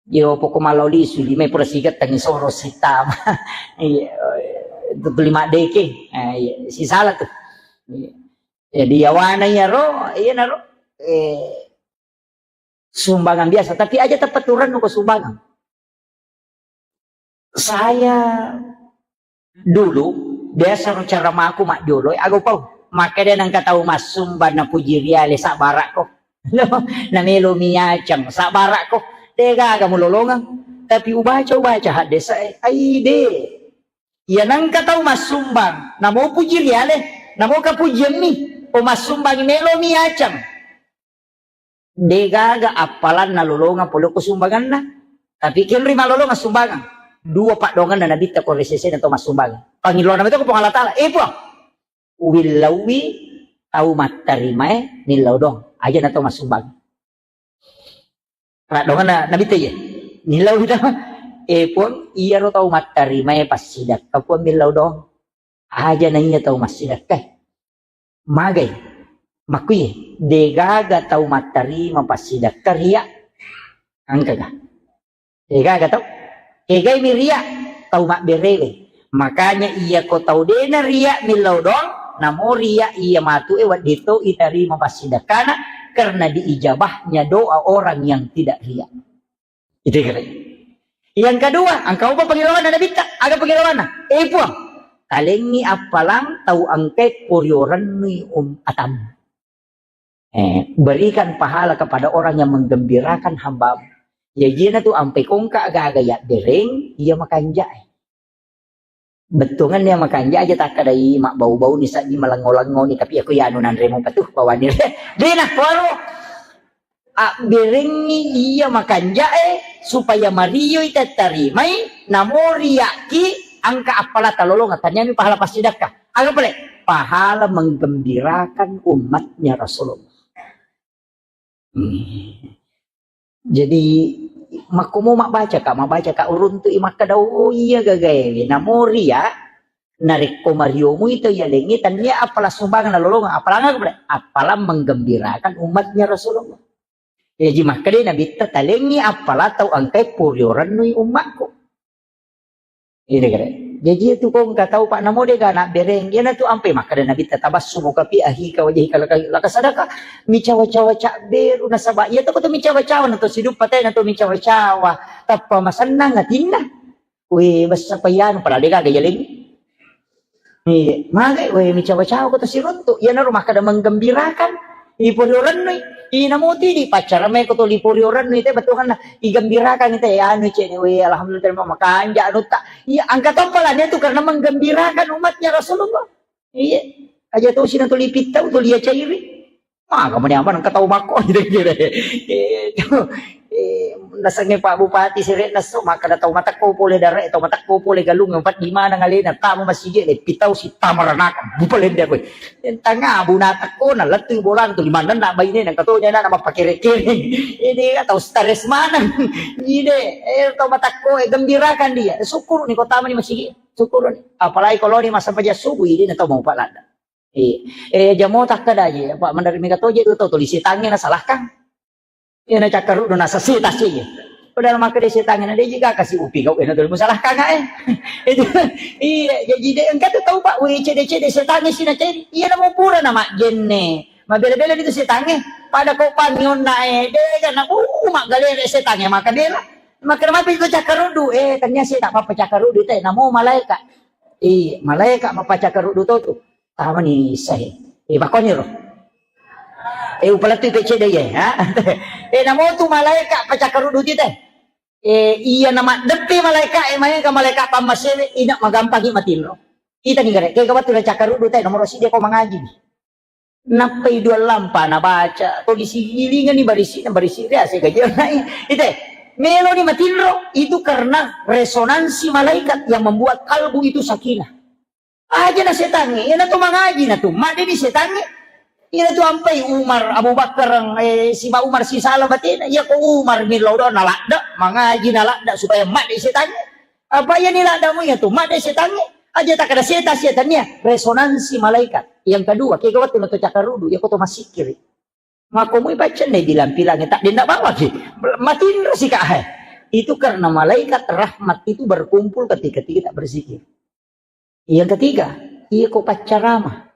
Yo poko malao lisu, lima pura sigattangi soro sitama. Iya, itu lima deke. Eh, iya, sisala tu. Iya. Jadi yawana iyaro, iya naro, eh, sumbangan biasa, tapi aja tepat turun ko sumbangan. Saya dulu biasa ro cara maku majjolo, aga pau. Maka dia nangka tau massumba na puji riale sabbarakko. Na melo miacang sabbarakko. De gaga mulolongang. Tapi ubaca, ubaca haddesa, eh, ai de. Iya nangka tau massumbang, namo puji riale, namo kapujiammi, o massumbang melo miacang. De gaga appalanna lolongang pole ko sumbanganna. Tapi kenri malolongang sumbangan. Dua paddoanganna nabitta ko resesena to massumbang. Pangilona meto ko Puang Allah Ta'ala. Eh, Puang. Uwillauwi tau mattarimae millau doang. Aja na to massumbang. Paddoanganna nabitta iya. Millau to. Eh, Puang, iyaro tau mattarimae passidakka, Puang, millau doang. Aja na iya tau massidakka. Magai? Makkui, degaga tau mattarima passidakka ria. Engkaga? Degaga tau? Kegai mi ria? Tau mabberewe. Makanya iya ko tau dena ria millau doang, namo ria iya matu e wedding to itarima passidakkana karena diijabahnya doa orang yang tidak ria. Itu kira. Yang kedua, engka upa pengilawanna nabitta, aga pengilawanna? Eh, Puang, talengi appalang tau engkai poriorennui um atam. Eh, berikan pahala kepada orang yang menggembirakan hambamu. Ya, jina tu ampe kongka gaga ya bereng, iya makanjak. Bettuangenna iya makanja aja takkadai mabbau-bau ni, saddi malengo-lengo ni, tapi aku ya anu nanremo patu bawani. Dena, waro. Abberengngi iya makanja e supaya marioi tattarimai, namo riakki angka appala talolonga, taniami pahala passidakka. Aga pale? Pahala menggembirakan umatnya Rasulullah. Hmm. Jadi, makkomo mabbaca ka, mabbaca ka, uruntu i makkeda, "Oh iya gagae." Namo ria, narekko mariomu itu ya lengi, tania apala sumbang nalolong, apalanga, apala menggembirakan umatnya Rasulullah. Jaji makkeda Nabitta, "Talengngi appala tau engkai poriorennui ummakku." Ini kare. Jaji itu ko engka tau, Pak, namo dega nabbereng. Iyanatu ampai makkeda Nabitta, "Tabassumuka fi akhika wajhika laka, laka sadaka." Micawa-cawa cabberu nasaba iya to ko to micawa-cawa na to siduppa te na to micawa-cawa. Tappa masennang atinna. We, bessa payanu, padahal dega gaja lengi. Iya, magai, we, micawa-cawa ko to siruntu. Iyanaro makkeda menggembirakan. Iporiorennu, inamo tidi paccara mai ko to liporiorennu, ite bettuanna igembirakan ite, anu cene, we, alhamdulillah, terima makanja anutta. Iya, angka to pala dia tu karena menggembirakan umatnya Rasulullah. Iya, aja to sina to lipittau to lia cairi. Maga mani aman engka tau makko, kira-kira. Eh, to, eh, nasengnge Pak Bupati sere nasso, makkeda tau matekko pole dare, tau matekko pole galung, empat di mana ngalena, tamu masigi, le pitau si tamaranaka, bupalende koe. Tanga abu natekko, na lettu bolang tu, limanna na baine, na katonya na, na mappakere-kere. Ini tau stres maneng. Ide, eh, tau matekko, eh, gembirakan dia. Syukur ni kota mani masigi, syukur ni. Apalagi kalau ni masa paja subuh, ini na tau mau palada. Eh, eh, jamo takkeda je, apa, menari mega toje tu tau tuli setangnge nasalahkan. Iya na cakkaruddu nasa seta si. Padahal makkeda setangnge na deje ga kasi upi kau ena tuli musalahkan eh. Itu, iya, jadi de engka tu tau, Pak, we cede-cede setangnge sina cede. Iya na mau pura na majjenne. Mabela-bela itu setangnge. Pada kau pangionna eh, de ga na, uh, maggalere setangnge maka bela. Makkeda mapi itu cakkaruddu, eh, tania seta papa cakkaruddu te, namo malaika. Iya, malaika mapacakkaruddu to tu. Tamani issae. Eh, bakkoniro. Eh, upalettu pecce de ye, ha? Eh, namo tu malaika pacakkaruddu ti te. Eh, iya na maddeppe malaika, eh, maega malaika pammasewe, ina magampangi matinro. Kita ni gare, kega wettu na cakkaruddu te, nomoro sidi ko mangaji. Nappai dua lampa nabaca, to disigilingani barisi, na barisi ria se gaji nai. Ite, meloni matinro, itu karena resonansi malaikat yang membuat kalbu itu sakinah. Aja na setangnge, iyana tu mangaji na tu, madde di setangnge. Iyana tu ampai Umar, Abu Bakar, eh, siba Umar sisala batena. Iya ko Umar millau do na ladda, mangaji na ladda supaya madde setangnge. Apa iya ni laddamu iya tu, madde setangnge. Aja tak ada setan, setan iya resonansi malaikat. Yang kedua, kega wettu na to cakarudu, iya ko to masikiri. Mako mui baca ne bilang-bilang tak dendak bawa ki. Matinro si kak hai. Itu karena malaikat rahmat itu berkumpul ketika kita berzikir. Yang ketiga, iya ko paccarama.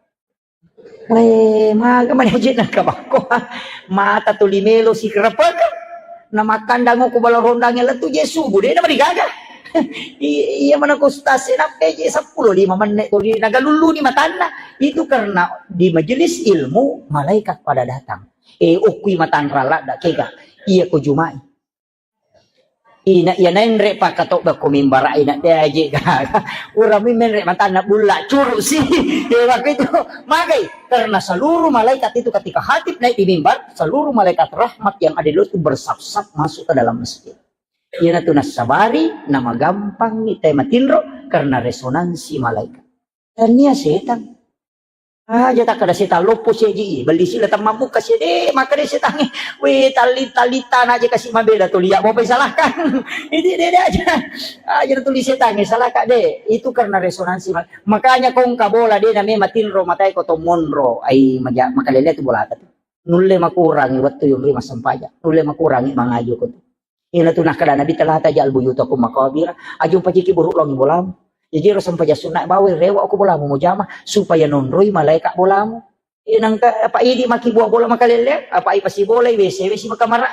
Eh, maga mani aja na kabakko. Mata tuli melo si kerepeka. Na makkandang ko bala rondang lettu je subuh, de na marigaga. I-, iya mana ko stase na peje seppulo lima menit tuli nagalullu ni matanna. Itu karena di majelis ilmu malaikat pada datang. Eh, okkui matanra ladda kega. Iya ko jumai. Ina iya naenre pakkatobba ko mimbara ina de aje gaga. Urami menre matanna bulla curu si. Ya, waktu itu magai karena seluruh malaikat itu ketika khatib naik di mimbar, seluruh malaikat rahmat yang ada di luar itu bersaf-saf masuk ke dalam masjid. Iyana tu nassabari, namagampang ni te matinro karena resonansi malaikat. Tania setan. Aja takkada setan loppo seji, belli sila temmammuka sede, makkada setangnge, we, talli-, tallitana aja kasi mabela tuli, ya, mau salahkan. Itu dede aja. Aja tuli setangnge, salahka de. Itu karena resonansi. Makanya kongka bola de name matinro matai ko to monro. Ai, maja-, makalele tu bola tu. Nulle makurangi wettu yonri massempajang. Nulle makurangi mangaji ko tu. Ina tu nakkada Nabi, "La taj'al buyutakum maqabira." Aja upajiki buruk longi bolamu. Jaji ro sempajang sunna bawa rewa ko bolamu mujama supaya nonroi malaika bolamu. Eh, nangka apa idi maki buah bola makalele, apa ai pasi bola W C, W C makamara.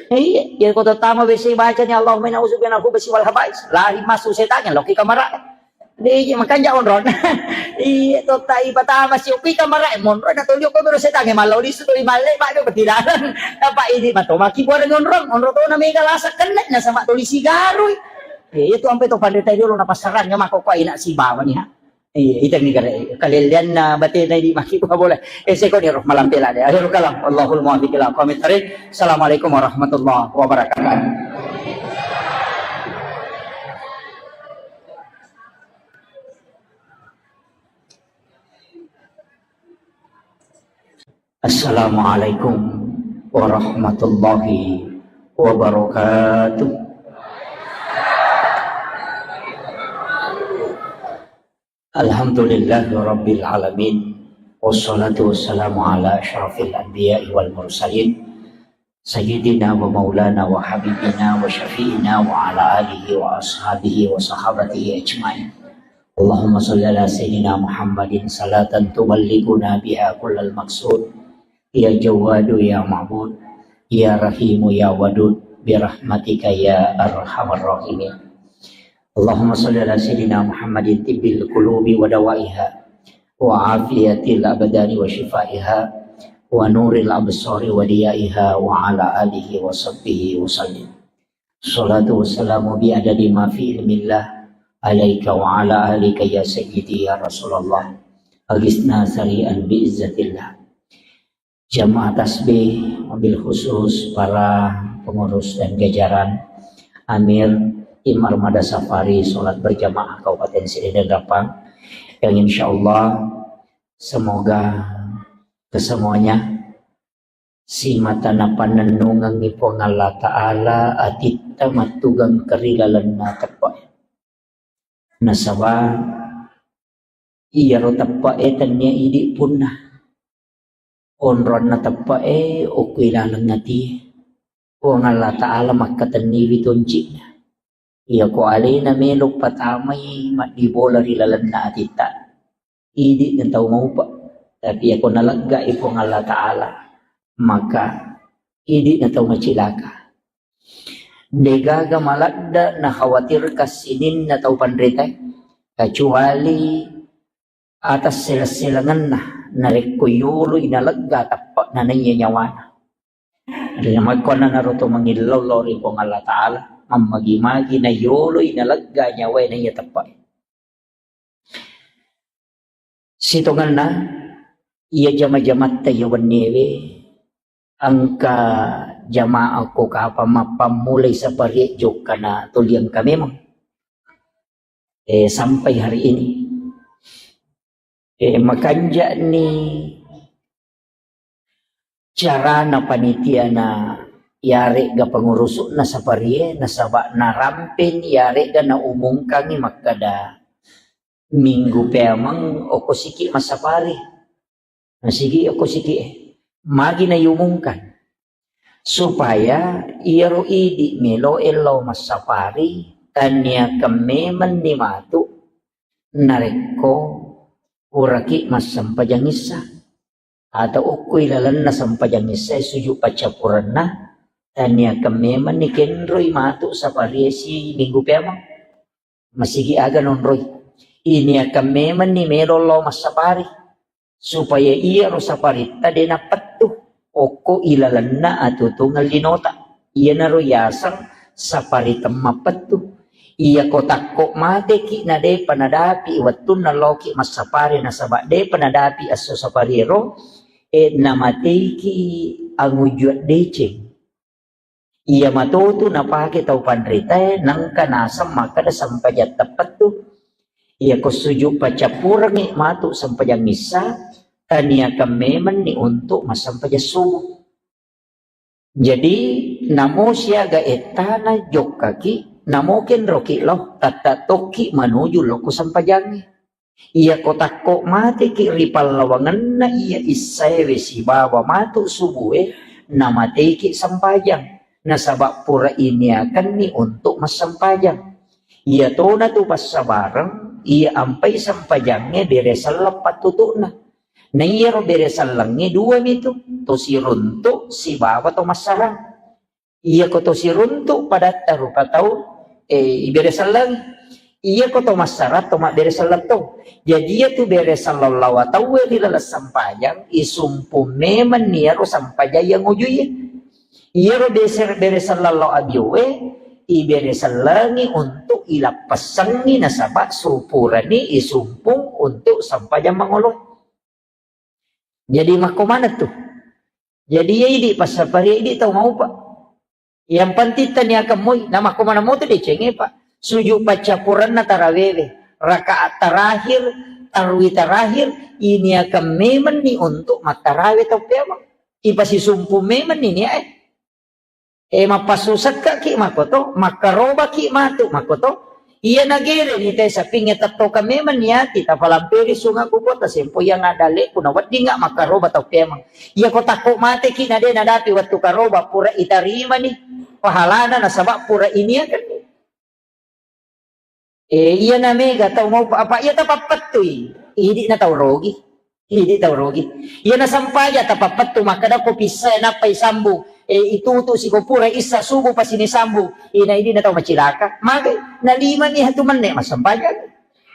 Eh, iya, ya ko tama W C baca ni Allahumma inna a'udzubika minal khubusi wal khabais. Lari masuk setan lo ki kamara. Deje makanja onrong. Iya, totta ipatama si opi kamara, eh, monro na tolio ko bero setangnge mallau lisu toli malle, Pak, do petidalan. Apa idi mato maki buareng onrong, onro to na mega lasa kenne na sama toli sigarui. Iya, itu ampe to pandeta dulu na pasarang ya mako ko ina si bawa ni ha. Iya, itu ni kare kalelean na batena di maki ko boleh. Eh, seko ni roh malam pela de. Akhirul kalam. Allahul muwaffiq ila aqwamit thariq. Assalamualaikum warahmatullahi wabarakatuh. Assalamualaikum warahmatullahi wabarakatuh. Alhamdulillahirabbil alamin. Wassalatu wassalamu ala asyrafil anbiya'i wal mursalin. Sayyidina wa maulana wa habibina wa syafi'ina wa ala alihi wa ashabihi wa sahabatihi ajmain. Allahumma salli ala sayyidina Muhammadin salatan tuballighuna biha kullal maqsud. Ya Jawwadu ya Ma'bud, ya Rahimu ya Wadud, birahmatika ya arhamar rahimin. Allahumma salli ala sayyidina Muhammadin tibbil qulubi wa dawaiha, wa afiyatil abdani wa shifaiha, wa nuril absari wa diyaiha, wa ala alihi wa sahbihi wa sallim. Salatu wassalamu bi adadi ma fi ilmillah alaika wa ala alika ya sayyidi ya Rasulullah. Agisna sari'an bi izzatillah. Jamaah tasbih, wabil khusus para pengurus dan jajaran, Amir, Tim Armada Safari Salat Berjamaah Kabupaten Sirih dan Rappang, yang insya Allah semoga kesemuanya simata napannennungengngi Puang Allah Ta'ala atitta mattugang kerilalenna teppe'e. Nasaba iyaro teppe'e tennia idi punna. Onronna teppe'e okko ilaleng atie. Puang Allah Ta'ala makkatenniwi tonci'na. Iyako alena melo patamai maddibola ri lalenna atitta, idi na tau maupa. Tapi iyako naleggai Puang Allah Ta'ala, maka idi na tau macilaka. Degaga maladda nakhawatirkan sininna tau panritae, kecuali atas seleng-selengenna narekko yoloi nalegga teppe'na naiya nyawana. Ri makkuannanaro to mangillau lao ri Puang Allah Ta'ala, mammagi-magi nayoloi nalegga nyawae naiya teppe'e. Sitongenna iya jama-jamatta iya wenniewe, engka jamaah ko kapang mappammulai saparie jokkana tuli engka memang. Eh, sampai hari ini. Eh, makanja'ni carana panitiana yaregga pengurusu'na saparie, nasaba narampeni yaregga naumungkangi makkada minggu peameng okko siki massapari. Nasigi okko siki e. Magi naiumungkan. Supaya iyaro idi meloe lao massapari, taniakan memenni matu narekko puraki massempajang issa. Atau okko ilalenna sempajang issae sujud paccappurenna, taniakan memenni kenroi matu saparie si minggu peameng. Masigi aga nonroi. Iniakan memenni melo lao massapari. Supaya iyaro saparitta de napettu okko ilalenna atutungeng linota. Iyanaro yaseng sapari temmappettu. Iyako takko mateki na depa nadapi wettunna laoki massapari nasaba depa nadapi esso sapariero, e, namateiki angujua deceng. Iya matotu napake tau panritae nengka naseng makkeda sempajang teppettu. Iyako sujud paccappurengngi matu sempajang issa, taniakan memenni untuk massempajang subuh. Jadi, namo siaga ettana jokkaki, namo kenroki lao, tatta tokki manuju lokko sempajangnge. Iyako takko mateki ri pallawangenna iya issaewe sibawa matu subue, namateiki sempajang. Nasaba pura iniakanni untuk massempajang. Iyatona tu passabareng, iya ampai sempajangnge bere selleng pattutu'na. Na iyaro bere sellengnge dua mitu, to siruntu sibawa to massarang. Iyako to siruntu padatta rupa tau, eh, ibere sellengngi. Iyako to massarang to mabbere selleng to. Jadi iyatu bere selleng lawa tauwe ri laleng sempajang, isumpu memenni iyaro sempajang iya ngujuie. Iyaro beser-, bere selleng lao abiowe, ibere sellengngi untuk ilappessengngi nasaba supurani isumpung untuk sempajang mangolo. Jadi makko maneng tu. Jadi iya idi passapari idi tau maupa. Yang penting taniakan moi, na makko maneng moto decengnge, Pak. Sujud paccappurenna tarawewe, rakaat terakhir, tarwi terakhir, iniakan memenni untuk mattarawe tau peameng. Ipasisumpu memenni niae. E, mappassusekkaki makoto, makkarobaki matu makoto. Iya nagere ni te sapingnge tettokang memang niati, tapalamperi sunga kuko, tasempo yang ada leku na weddinga makkaroba tau pemang. Iya ko takko mateki na de nadapi wettu karoba pura itarimani pahalana nasaba pura iniakan. E, iya na mega tau mau apa iya tapappettui. Idi na tau rogi. Idi tau rogi. Iya na sampaja tapappettu makkada ko pissa nappa isambung. E, itutu siko pura issa subuh pasi ni sambung. Ina idi na tau macilaka. Mage na lima ni hatu menne massampaja.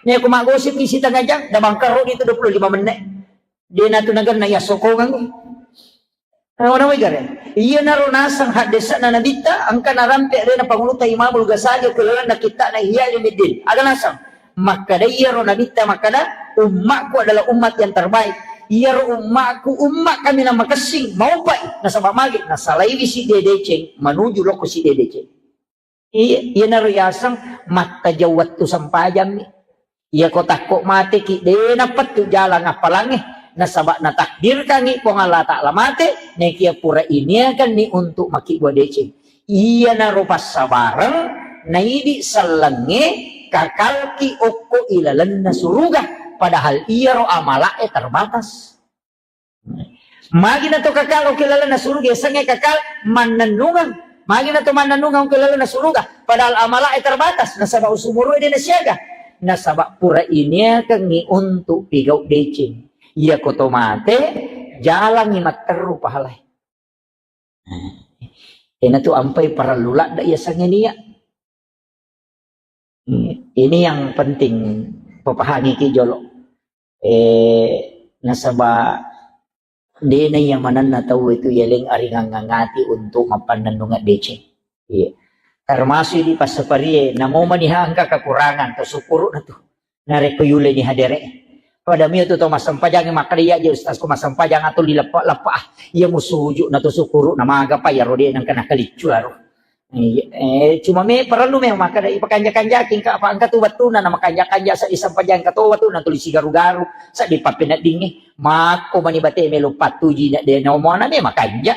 Ni aku magosip isi tengah jam, da bangkaro itu dua puluh lima menit. De na tu naganna iya sokongan. Nawa-nawai gare. Iyanaro naseng haddesa'na Nabitta, engka narampe alena Pangulutta Imamul Ghazali okko lalenna kitta'na Ihya Ulumuddin. Aga naseng? Makkada iyaro Nabitta makkada, "Ummakku adalah umat yang terbaik." Iyaro ummakku, umma kaminang makessing, maupai, nasaba magi, nasalaiwi sidde deceng, manuju lokko sidde deceng. Iya, iyanaro yaseng mattajau wettu sempajammi. Iya ko takko mateki, de napettu jalang appalangnge, nasaba natakdirkangngi Puang Allah Ta'ala mate, nekia pura iniakanni untuk makkibua deceng. Iyanaro passabareng, naidi sellengnge kakalki okko ilalenna suruga, padahal iyaro amala'e terbatas. Magi na to kakal okko lalenna suruga, yasengnge kakal mannennungeng. Magi na to mannennungeng okko lalenna suruga, padahal amala'e terbatas, nasaba usumuru'e de nasiaga. Nasaba pura iniakengngi untuk pigau deceng. Iya ko to mate, jalangngi matteru pahalae. Ena tu ampai parellu ladde yasengnge nia. Hmm, ini yang penting papahangiki jolo. Eh, nasaba dena iya manenna tau itu yaleng aringang ngati untuk mappannennungeng deceng. Iya. Termasuk di passaparie, namo maniha engka kekurangan, to syukuru na tu. Narekko yuleni hadere. Pada mio tu to massempajang makkada iya je ustaz ko massempajang atau di leppa-leppa ah. Iya musuju na to syukuru na maga pa ya rode nang kena keliccu aro. Iya, eh, cuma me parellu me makkada ipakanja-kanjaki engka apa engka tu wettuna na makanja-kanja sa isempajang engka to wettuna tuli sigaru-garu sa di pappeneddingnge makko mani bate melo pattuji na de nomona me makanja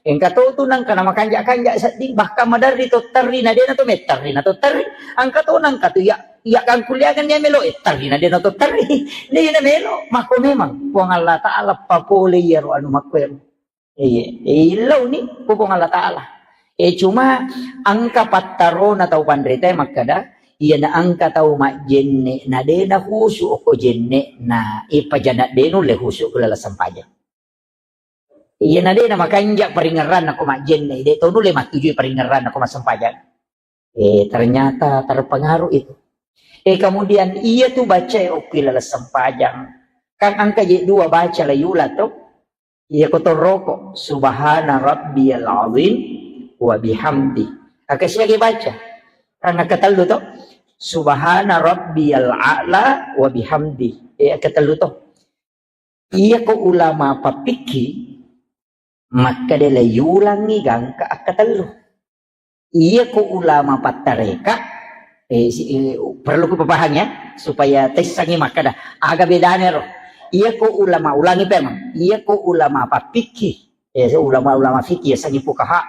engka to tu nang kana makanja-kanja sedding bahkan maderri to terri na de na to metterri na to terri engka to nang ka tu ya ya kangkuliangan ya melo eh terri na de na to terri de na melo makko memang Puang Allah Ta'ala papole iyaro anu makko ero. Iya, eh, illauni ku Puang Allah Ta'ala. Eh, cuma engka pattarona tau panrita makkada, iyana engka tau majjenne na de na khusu okko jenne na ipajana de nulle khusu ku laleng sempajang. Iyana de na makanja paringerranna ko majjenne, de to nulle mattujui paringerranna ko massempajang. Eh, ternyata terpengaruh itu. Eh, kemudian iya tu baca okko laleng sempajang. Kan engka je dua baca la yula to. Iya ko torroko, subhana rabbiyal azim wa bihamdi. Aka siaga baca? Karena ketellu to. Subhana rabbiyal a'la wa bihamdi. Eh, ketellu to. Iya ko ulama pappikki, makkada la yulangi gangka akkatellu. Iya ko ulama pattareka, eh, si, eh, perlu ku papahang ya, supaya tessangi makkada aga bedana ro. Iya ko ulama ulangi pemang, iya ko ulama pappikki, eh, so ulama-ulama fikih ya sangi fukaha,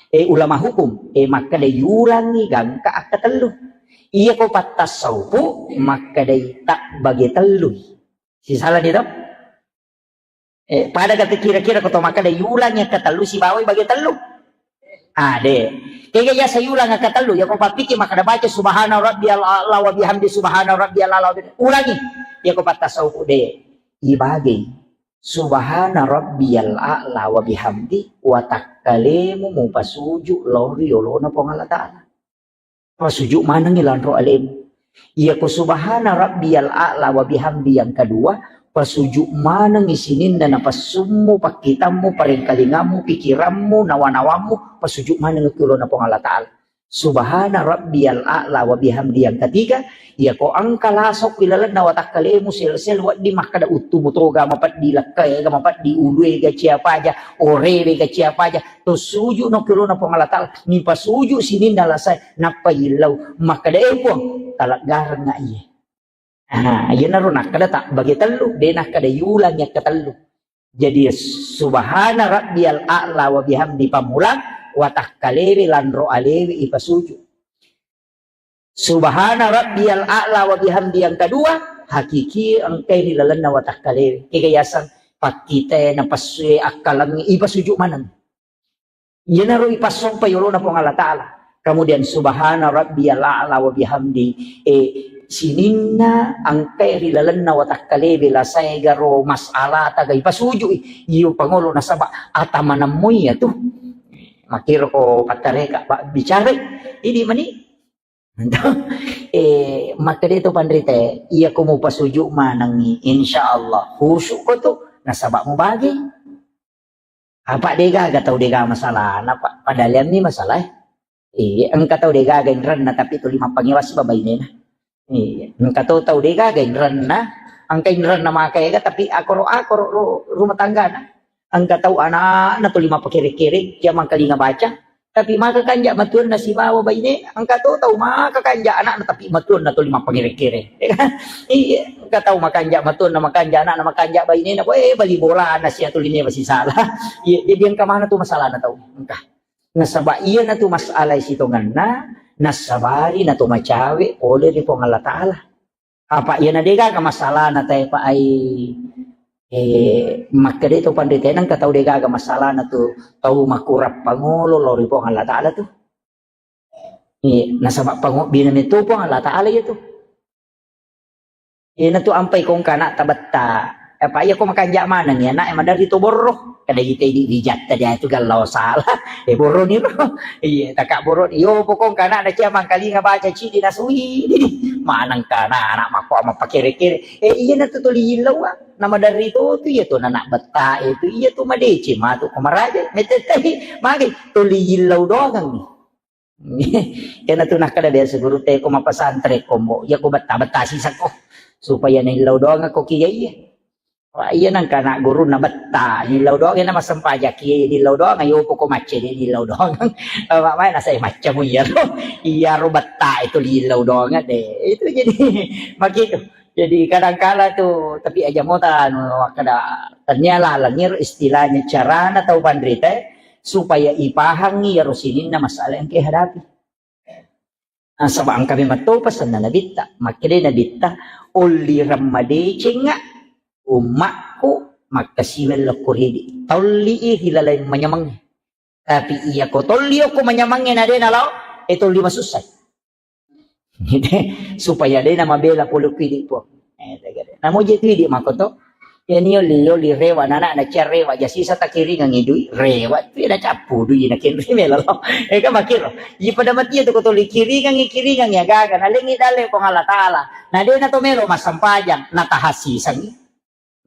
eh, ulama hukum, eh, makkada yulangi gangka akkatellu. Iya ko pattasaupu makkada tak bage tellu. Sisala ni to? Eh, pada kata kira-kira ko to makkada yulang yang ketellu sibawai bagi tellu. Ah, de. Kega ya sayulang yang ketellu, ya ko pappiki makkada baca subhana rabbiyal a'la wa bihamdi subhana rabbiyal a'la wa bihamdi. Ulangi. Ya ko pattasauku de. Ibagi. Subhana rabbiyal a'la wa bihamdi wa takkalemu mupasuju lori yolona Puang Allah Ta'ala. Pasuju manengngi lanro alemu. Iya ko subhana rabbiyal a'la wa bihamdi yang kedua, pasuju manengngi sininna napassummu, pakkitammu, parengkalingammu, pikirammu, nawa-nawammu, pasuju manengngi kulona Puang Allah Ta'ala. Subhana rabbiyal a'la wa bihamdi yang ketiga, iya ko engka lasok ilalenna watakkalemu sel-sel wedding makkada uttumu toga mapeddi, lekkaega mapeddi, uluega ciapaja, orewega ciapaja, to suju no kilona Puang Allah Ta'ala, mipasuju sininna lasae, nappa yillau, makkada, "Eh, Puang, taleggareng iye." Ah, iyanaro nakkada tak bagi tellu, de nakkada yulang yakka tellu. Jadi, subhana rabbiyal a'la wa bihamdi pammulang, watakkalewe lanro alewe ipasuju. Subhana rabbiyal a'la wa bihamdi yang kedua, hakiki engkai ri lalenna watakkalewe. Kega yaseng pakkite, napessue, akkalengngi, ipasuju maneng. Iyanaro ipassompa yolona Puang Allah Ta'ala. Kemudian subhana rabbiyal a'la wa bihamdi. Eh, sininna engkai ri lalenna watakkalewe lasae garo mas'ala taga ipasujui. Iyo pangolo nasaba ata manemmui iyatu. Makkiro ko pattareka, Pak, bicara. Idi mani. Eh, makkeda to panrita, iya ko mupasuju manengngi, insya Allah khusyuk ko tu, nasaba mubagi. Apa degaga tau degaga masalah, napa padaleanni masalah. Eh, engka tau degaga inrenna tapi tuli mappangewa siba bainena. Iya, engka to tau degaga inrenna, engka inrenna maka ega tapi akoro-akoro ru-, rumah tanggana. Engka tau anakna tuli mappakere-kere, cia mangkalinga baca, tapi maka kanja matuanna sibawa baine, engka to tau maka kanja anakna tapi matuanna tuli mappakere-kere. Iya, engka tau makanja matuanna, makanja anakna, makanja bainena, eh, bali bolana sia tuli neba sisala. Iya, jadi engka mana tu masalahna tau. Engka. Nasaba iyana tu masalah sitongenna, nasabari na to macawe pole ri Puang Allah Ta'ala. Apa iyana degaga masalahna tae pa ai, eh, makkeda to panrita, engka tau degaga masalahna tu tau makurang pangolo lao ri Puang Allah Ta'ala tu. Eh, nasaba pangobbina meto Puang Allah Ta'ala iya tu. Iyana tu ampai kongka anak tabetta. Apa iya ko makanja maneng ya anak maderri to borro. Kada ite di rijatta dia tu gallau salah. Eh, borro ni ro. Iya, taka borro ni. Yo pokong kana na cia mangkalinga baca cidi nasui. Maneng kana anak makko mappakere-kere. Eh, iyana tu tuli illau, ah. Nama dari to tu iya tu anak betta itu iya tu madece matu ko maraja. Metetai magi tuli illau doang ni. Kena tu nakkeda biasa guru te ko mapasantren kombo, iya ko betta-betta sisakko supaya naillau doang ko kiai. Wah, iya nangka anak guru na betta, nillau doang na massempajang kiai, nillau doang, ayo poko macce de nillau doang. Apa mai nasai maccamu iya ro. Iya ro betta itu nillau doang de. Itu jadi makitu. Jadi kadangkala tu, tapi aja mota anu kada tania laleng iro istilahnya carana tau panrita supaya ipahangi iyaro sininna masalah yang kehadapi. Nasaba engka memang to pesanna Nabitta. Makkeda Nabitta, "Ollireng madecengnga ummakku makkasiweng lokko ridi." Tolli i ri laleng manyameng. Tapi iya ko tolli okko manyameng na de nalao, e tolli masussai. Supaya de namabela pole ku idi, Puang. Eh, tegede. Namo je tu idi makko to. Iya ni oli, oli rewa nana na cia rewa ja sisa takiringang idui rewa tu na cappu dui na kenri melo. Eh, kan makiro. Iya pada mati tu ko toli kiringang, kiringang ya gaga. Na lengi dale Puang Allah Ta'ala. Na de na to melo massempajang, na tahasisangi.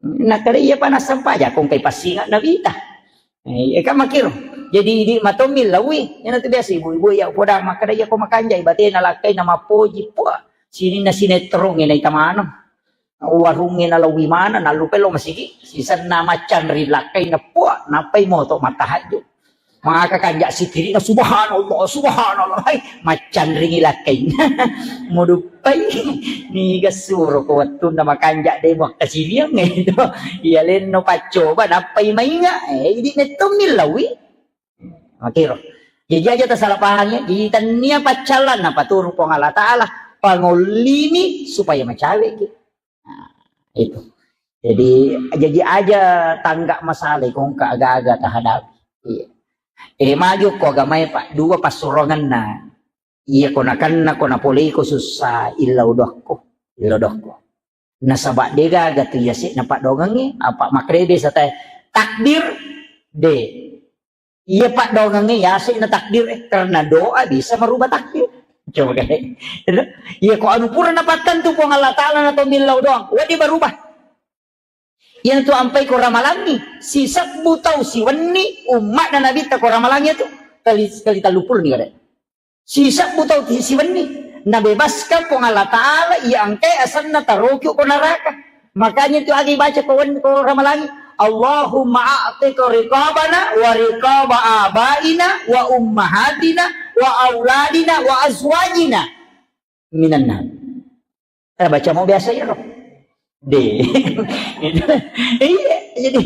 Nakkeda iya pa nassempajang ko engkai passinga Nabitta. Eh, iya kan makiro. Jadi idi matommi lawi, iyana tu biasa ibu-ibu ya poda makkeda iya ko makanjai batena lakkai na mappoji pua. Sininna sinetrongnge naita maneng. Warungnge nalawi maneng, nallupai lo masigi. Sisenna maccanri lakkai na pua, nappai moto mattahajju. Maka kanja sikirina, "Subhanallah, subhanallah." Hai, maccanringi lakkainna. Muduppai. Niga suro ko wettunna makanja de muakkasiwiang itu. Iya lenno paccoba nappai mainga. Eh, idi mettommi lawi. Makiro. Jadi aja tasalah paham ya. Jadi tania paccallan napaturu Puang Allah Ta'ala. Pangollimi supaya macawe ki. Nah, itu. Jadi, jadi aja tangga masalah ko engka aga-aga tahadapi. Iya. Eh, maju ko agamae, Pak, dua passurongenna. Iya ko nakenna ko napoleiko sussa illau dokko, illau dokko. Nasaba de gaga tu yase na padongengnge, apa makrebe satai takdir de. Iya padongengnge yase na takdir, eh, karena doa bisa merubah takdir. Coba kae. Iya ko anu pura napattentu Puang Allah Ta'ala na to millau doang, wedding berubah. Iya tu ampai ko ramalangi, sisebbu tau siwenni ummatna Nabitta ko ramalangi tu. Kali, kali tellu puluh ni kade. Sisebbu tau ti siwenni. Nabebaskan Puang Allah Ta'ala iya engkai asenna taroki ko neraka. Makanya tu agi baca ko wen-, ko ramalangi. Allahumma a'tiq riqabana wa riqaba abaina wa ummahatina wa auladina wa azwajina minan nar. Eh, baca mau biasa ya, roh. De. Iya, jadi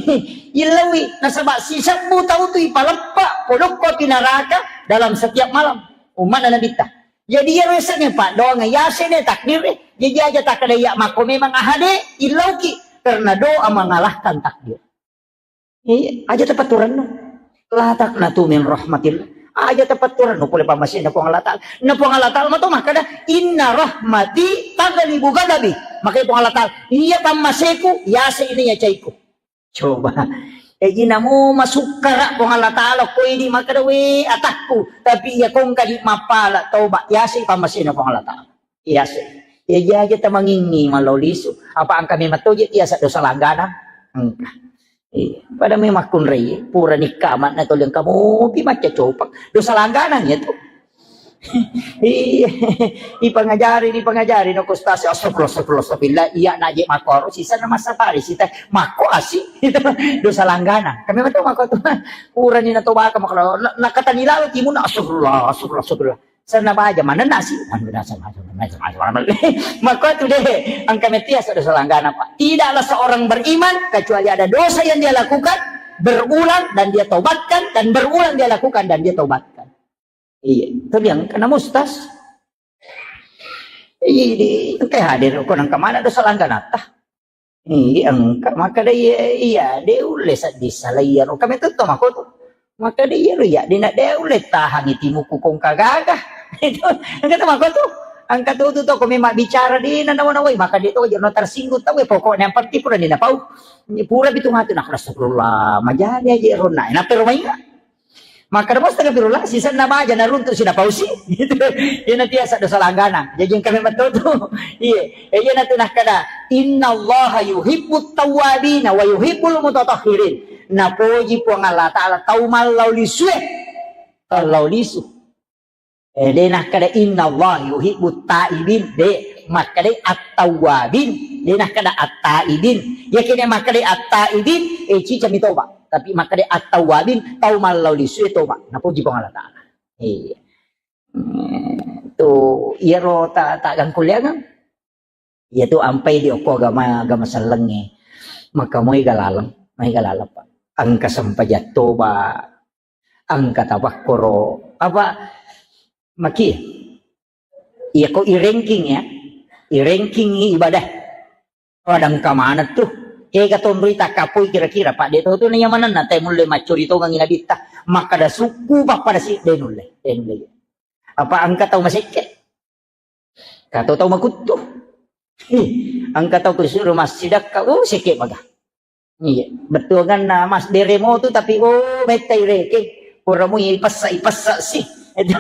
illaui nasaba sisebbu tau tu ipaleppa podokko pi naraka dalam setiap malam. Umma'na Nabitta. Jadi iyaro yasengnge paddoangeng yaseng de takdir e. Jadi aja takkeda iya makko memang ahade illauki karena doa mengalahkan takdir. Iya, aja tapatturenno. La taqnatu min rahmatillah. Aja tapatturenno pole pammasena Puang Allah Ta'ala. Na Puang Allah Ta'ala mato makkeda, "Inna rahmati taghlibu ghadabi." Makanya Puang Allah Ta'ala, "Iya pammaseku, yase ini ya caiku." Coba. Jadi namo masukkara Puang Allah Ta'ala, ko ini makkeda, "We, atakku." Tapi iya kongka di mappala toba, yase pammasena Puang Allah Ta'ala. Iya sih. Iya aja tamangingi mallau lisu. Apa engka memang toje tiasa dosa langganang? Engka. Iya. Pada memang kunrei, pura nikka amat na tolong kamu pi macca copang. Dosa langganang ya tuh. Iya. Ipangajari, ipangajari no kustasi. Astagfirullah, astagfirullah, astagfirullah. Iya naje makoro sisa na massapari sita mako asi. Itu dosa langganang. Kami betul mako tuh. Pura ni na tobaka makoro. Na, nakatani lalo timun astagfirullah, astagfirullah, astagfirullah. Senna baja manenna si. Mako tu deh, engka metia sada salanggana, Pak. Tidaklah seorang beriman kecuali ada dosa yang dia lakukan berulang dan dia tobatkan, dan berulang dia lakukan dan dia tobatkan. Iya, itu dia engka na mustas. Iya, di engka hadir ko nang kemana dosa langganata. Iya, engka. Makkeda iya, iya, de ulle sedding sala iyaro. Kami tetto mako tu. Makkeda iyaro, iya, de na de ulle tahangi timuku kongka gaga. Itu, engka tu mako tu. Engka tu tu to, ko memang bicara de na nawa-nawai, maka de to aja no tersinggung tau, pokoknya yang penting pura ni napau. Pura pitu matu, nah, astagfirullah, majadi aja ronna. Napero mainga. Makkeda, "Astagfirullah, sisenna baja naruntu sinapausi." Gitu. Iyana tiasa dosa langganang. Jaji engka memang to tu. Iya. Eh, iyana tu nakkeda, "Innallaha yuhibbut tawwabina wa yuhibbul mutatahhirin." Napoji Puang Allah Ta'ala tau mallau lisue. Mallau lisu. Eh, de nakkeda, "Innallaha yuhibbut taibin." De, makkeda at-tawwabin. De nakkeda at-taibin. Yakini makkeda at-taibin, eh, cicami toba. Tapi makkeda at-tawwabin, tau mallau lisue toba. Napoji Puang Allah Ta'ala. Iya. Hmm, tu, iyaro ta, ta gangkuliangeng. Iya tu ampai di okko agama, agama sellengnge. Maka moi galaleng, moi galaleng, Pak. Engka sempajang toba, engka tapakkoro. Apa, maki? Iya ko i ranking ya. I ranking ibadah. Pada engka maneng tu. Kega tonroi takkapoi kira-kira, Pak, de to tu na iya manenna te mulle maccori tongengi nabitta. Makkada sukku pappada si de nulle. De nulle. Apa engka tau masekke? Kato tau makuttu. Ih, engka tau kusuru massidakka, oh, sekke maga. Iya, bettuanganna mas deremo tu tapi, oh, mettai reke. Pura mui ipessa, ipessa si. Itu,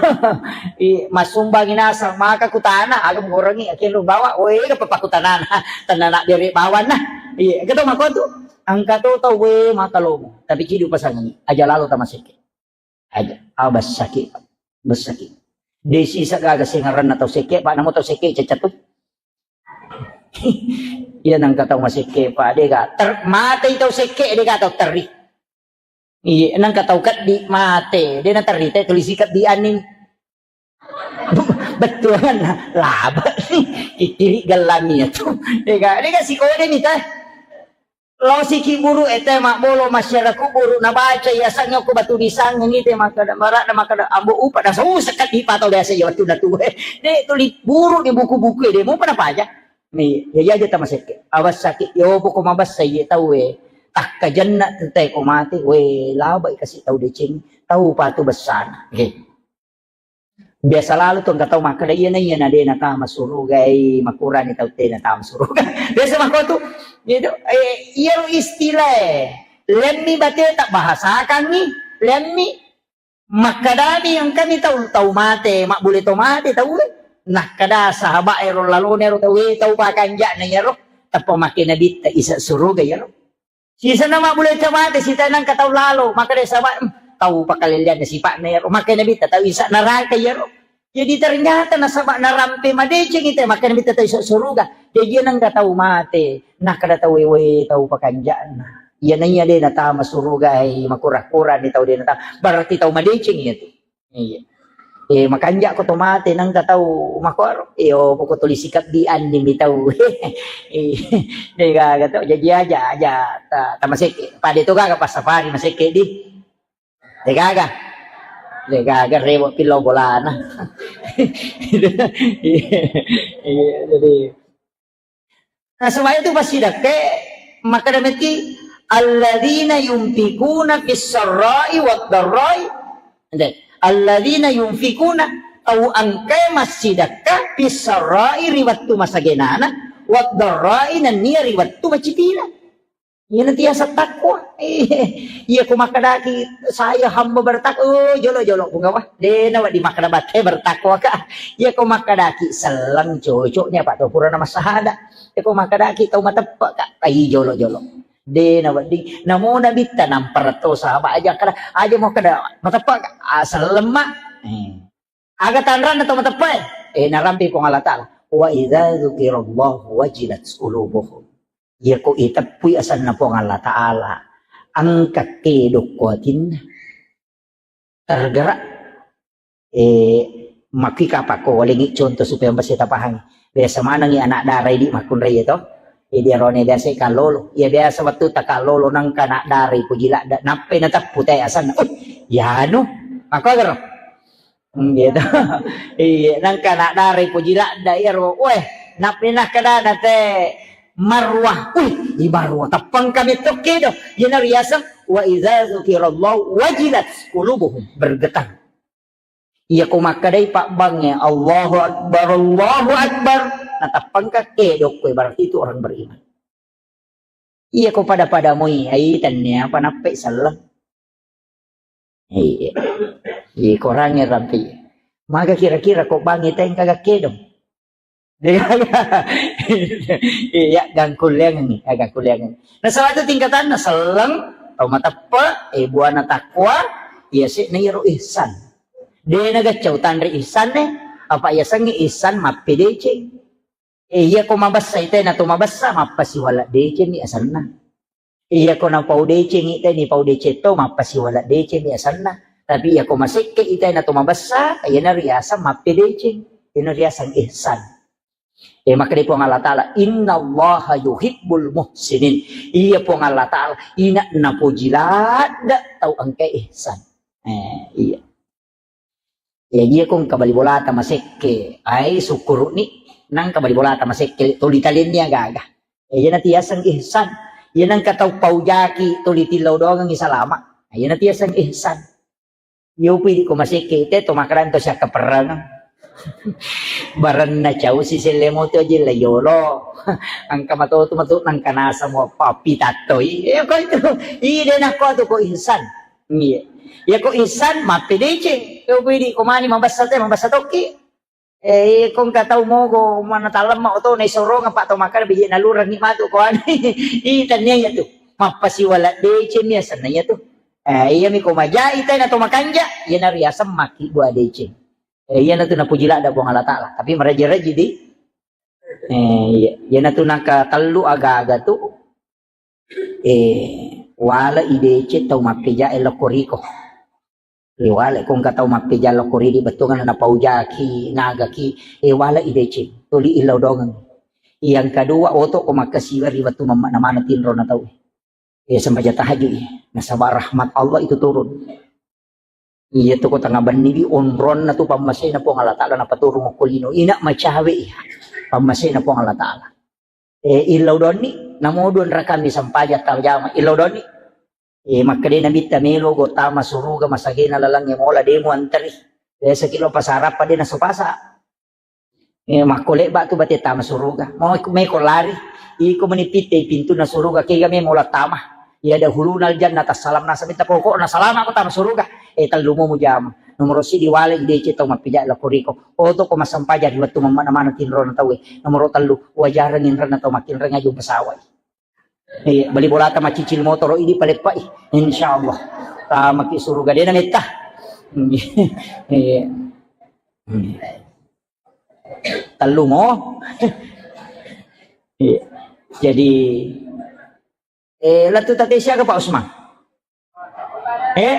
i, masumbangi nasang, maka kutana, aga mugorangi, akhirnya bawa, oh, ega papa kutanana, tanana bere bawana. Iya, engka tau mako tu, engka tau tau, we, maka lomo. Tapi cidu pasangi, aja lalo tama sekke. Aja, ah, bessaki, bessaki. Desi sagaga sengaranna tau sekke, Pak, namo tau sekke cecatu. Iya nangka tau masekke, Pak, dega ter-, matei tau sekke, dega tau terri. Iya, nangka tau keddi mate, de na terri te tulisi keddi anin. Betul kan? Laba. Kiri gelami ya tu. Dega, dega sikode ni teh. Lao siki buru ete mabbolo masyarakat kuburu nabaca iya sangyo ko batu disang ni te makkada marada makkada ambo upa da sau sekali patau biasa ya waktu datu. De tuli buru di buku-buku de mau pada paja. Ni ya ya jeta masekke. Awas sakit yo poko mabassa ye tau we. Takka jenna te ko mate we labai kasi tau deceng tau patu bessana. Oke. Biasa lalu tu engka tau makkeda, "Iyana, iyana de natama suruga, eh, makurani tau te natama suruga." Biasa makko tu. Gitu. Eh, iyaro istilah, eh, lemmi bate tak bahasakangi, lemmi makkedami engkami tau, tau mate, mabbule tau mate tau, eh. Nakkeda sahabat ero lalone ero tau, eh, tau pakanja'na iyaro, tappa makke nabitta isa suruga iyaro. Sisenna mabbule tau mate, sita nangka tau lalo, makkeda saba, "Hmm, tau pakalellianna sipa'na iyaro." Makkeda Nabitta, "Tau isa neraka iyaro." Jadi ternyata nasaba narampe madeceng ite, makkeda Nabitta, "Tau isa suruga." Jadi nangka tau mate, nakkeda tau wewe tau pakanja'na. Iya naiya de natama suruga, hei, makura-kura ni tau de natama. Berarti tau madeceng iya tu. Iya. Eh, makanja' ko to mate nang ka tau makkoro. Eh, oh, poko tuli sikabbi anni mi tau. Eh, de' gaga to, jaji aja, aja ta-, tamasekke. Pada to gaga passapari masekke di. De' gaga. De' gaga rewe' pillau bolana. Iya, jadi Nasaba itu passidakka, makkeda metti, "Alladzina yunfikuna fis sarra'i wad darra'i." Ente, "Alladzina yunfikuna", tau engkae massidakka, "fis sarra'i", ri wettu masagenana, "wad darra'i", nennia ri wettu macipina. Iyana tiasa takwa. Iya ko makkedaki, "Saya hamba bertakwa," oh, jolo-jolo, Puang, apa? De' nawedding makkeda batte bertakwa ka. Iya ko makkedaki selleng, cocoknya, Pak, to purana massahada. Iyako makkedaki tau mateppe' ka, ai jolo-jolo. De' nawedding. Namo Nabitta nampara to sahabat aja kada, aja mo kada mateppe' ka, ah, selleng ma. Eh. Aga tanranna tau mateppe'? Eh, narampe Puang Allah Ta'ala. "Wa idza dzukirallahu wajilat qulubuhum." Iyako iteppui asenna Puang Allah Ta'ala, engka kedo ko atinna. Tergerak. Eh, makkui kapang ko walengngi contoh supaya mesti tapahangi. Biasa manengngi anak dara idi makkunrai to. Jadi arone biasa kallolo. Iya biasa wettu takallolo nangka anak dara ipuji ladde. Nappai nateppu te asenna. Oh, yanu. Makkuagaro. Hmm, gitu. Iya, nangka anak dara ipuji ladde iyaro. Weh, nappai nakkedana te Marwah. Wih, i Marwah. Teppang kami tokki do. Iyana riaseng, "Wa idza dzukirallahu wajilat qulubuhum." Bergetar. Iyako makkedai pabbangnge, "Allahu Akbar, Allahu Akbar." Nateppangka kedo ko, berarti itu orang beriman. Iyako pada-pada moi, ai tennia apa nappai selleng. Iya. Iya, korangnge rampi. Maga kira-kira ko bangngi tengka gakkedong. Iya, gangkulleangngi, ya, gangkulleangngi. Nasaba itu tingkatanna selleng, tau mateppe', eh, buana takwa, iya se'na iyaro ihsan. De' nagaccau tanre ihsan e, apa iya sengnge ihsan mappedeceng. Eh, iya ko mabessa ite na to mabessa, mappasiwala deceng ni asenna. Iyako napau deceng ite ni pau deceng to, mappasiwala deceng ni asenna. Tapi iyako masekke ite na to mabessa, iyana riaseng mappedeceng. Iyana riaseng ihsan. Eh, makkeda Puang Allah Ta'ala, "Innallaha yuhibbul muhsinin." Iya Puang Allah Ta'ala, ina napoji ladde tau engka ihsan. Eh, iya. Iya, iya ko engka bali bolata masekke, ai sukkuru'ni, nangka bali bolata masekke, tuli talenni agaga. Iya, iyana tiaseng ihsan. Iya, nangka tau paujaki, tuli tillau doangengngi salama. Iyana tiaseng ihsan. Iya, upidi ko masekke, ite to makkeda to siakkaperrangeng. Barenna cau siselle moto aja la yolo. Engka matotu matu nangka nasamo pappi tattoi. Iya, ko itu. Ide nakko tu ko ihsan. Iya. Iya ko ihsan mappedeceng. Iya ko idi ko mani mabessa te, mabessa tokki. Eh, iya ko engka tau mogo mana talemma oto na isorong apa to makkeda biji nalurengngi matu ko anu. Ih, tania iya tu. Mappasiwala deceng mi asenna iya tu. Eh, iya mi ko majai te na to makanja, iya na riaseng makki bua deceng. Eh, iya na tu napuji ladde Puang Allah Ta'ala. Tapi maraji-raji di. Eh, iya. Iya na tu naka tellu aga-aga tu. Eh, wala i deceng tau mappeja e lokko riko. Eh, wala ko engka tau mappeja lokko ridi bettuanna napaujaki, nagaki, eh, wala i deceng, tuli illau dongeng. Yang kedua, oto ko makkasiwa ri wettu mamma namana tinro na tau. Eh, sembaja tahajud, eh. Nasaba rahmat Allah itu turun. Iya tu ko tengnga benni di onronna tu pammasena Puang Allah Ta'ala napaturung okko lino. Ina macawe iya. Pammasena Puang Allah Ta'ala. Eh, illau donni, namo dua rakami sempajang tajama, illau donni. Eh, makkeda Nabitta melo go tama suruga masagena lalangnge mola demo anteri. Biasa kilo pasarappa de naso pasa. Eh, makko lebba tu bate tama suruga. Mau iku meko lari. Iko meni pitte pintunna suruga kega me mola tama. Ya dahulunal jannata salam nasa minta pokokna salama ko tama suruga. Eh, tellu mo mujama. Nomoro sidi wale i deceng tau mappija lokko riko. Oto ko massempajang ri wettu mamma namana tinrona tauwe. Nomoro tellu, wajareng inrenna tau makkinreng aju pesawai. Iya, bali bolata macicil motoro idi paleppai. Insyaallah. Tamaki suruga dena metta. Iya. Tellu mo. Iya. Jadi, eh, latu tate siaga Pak Usman? Eh?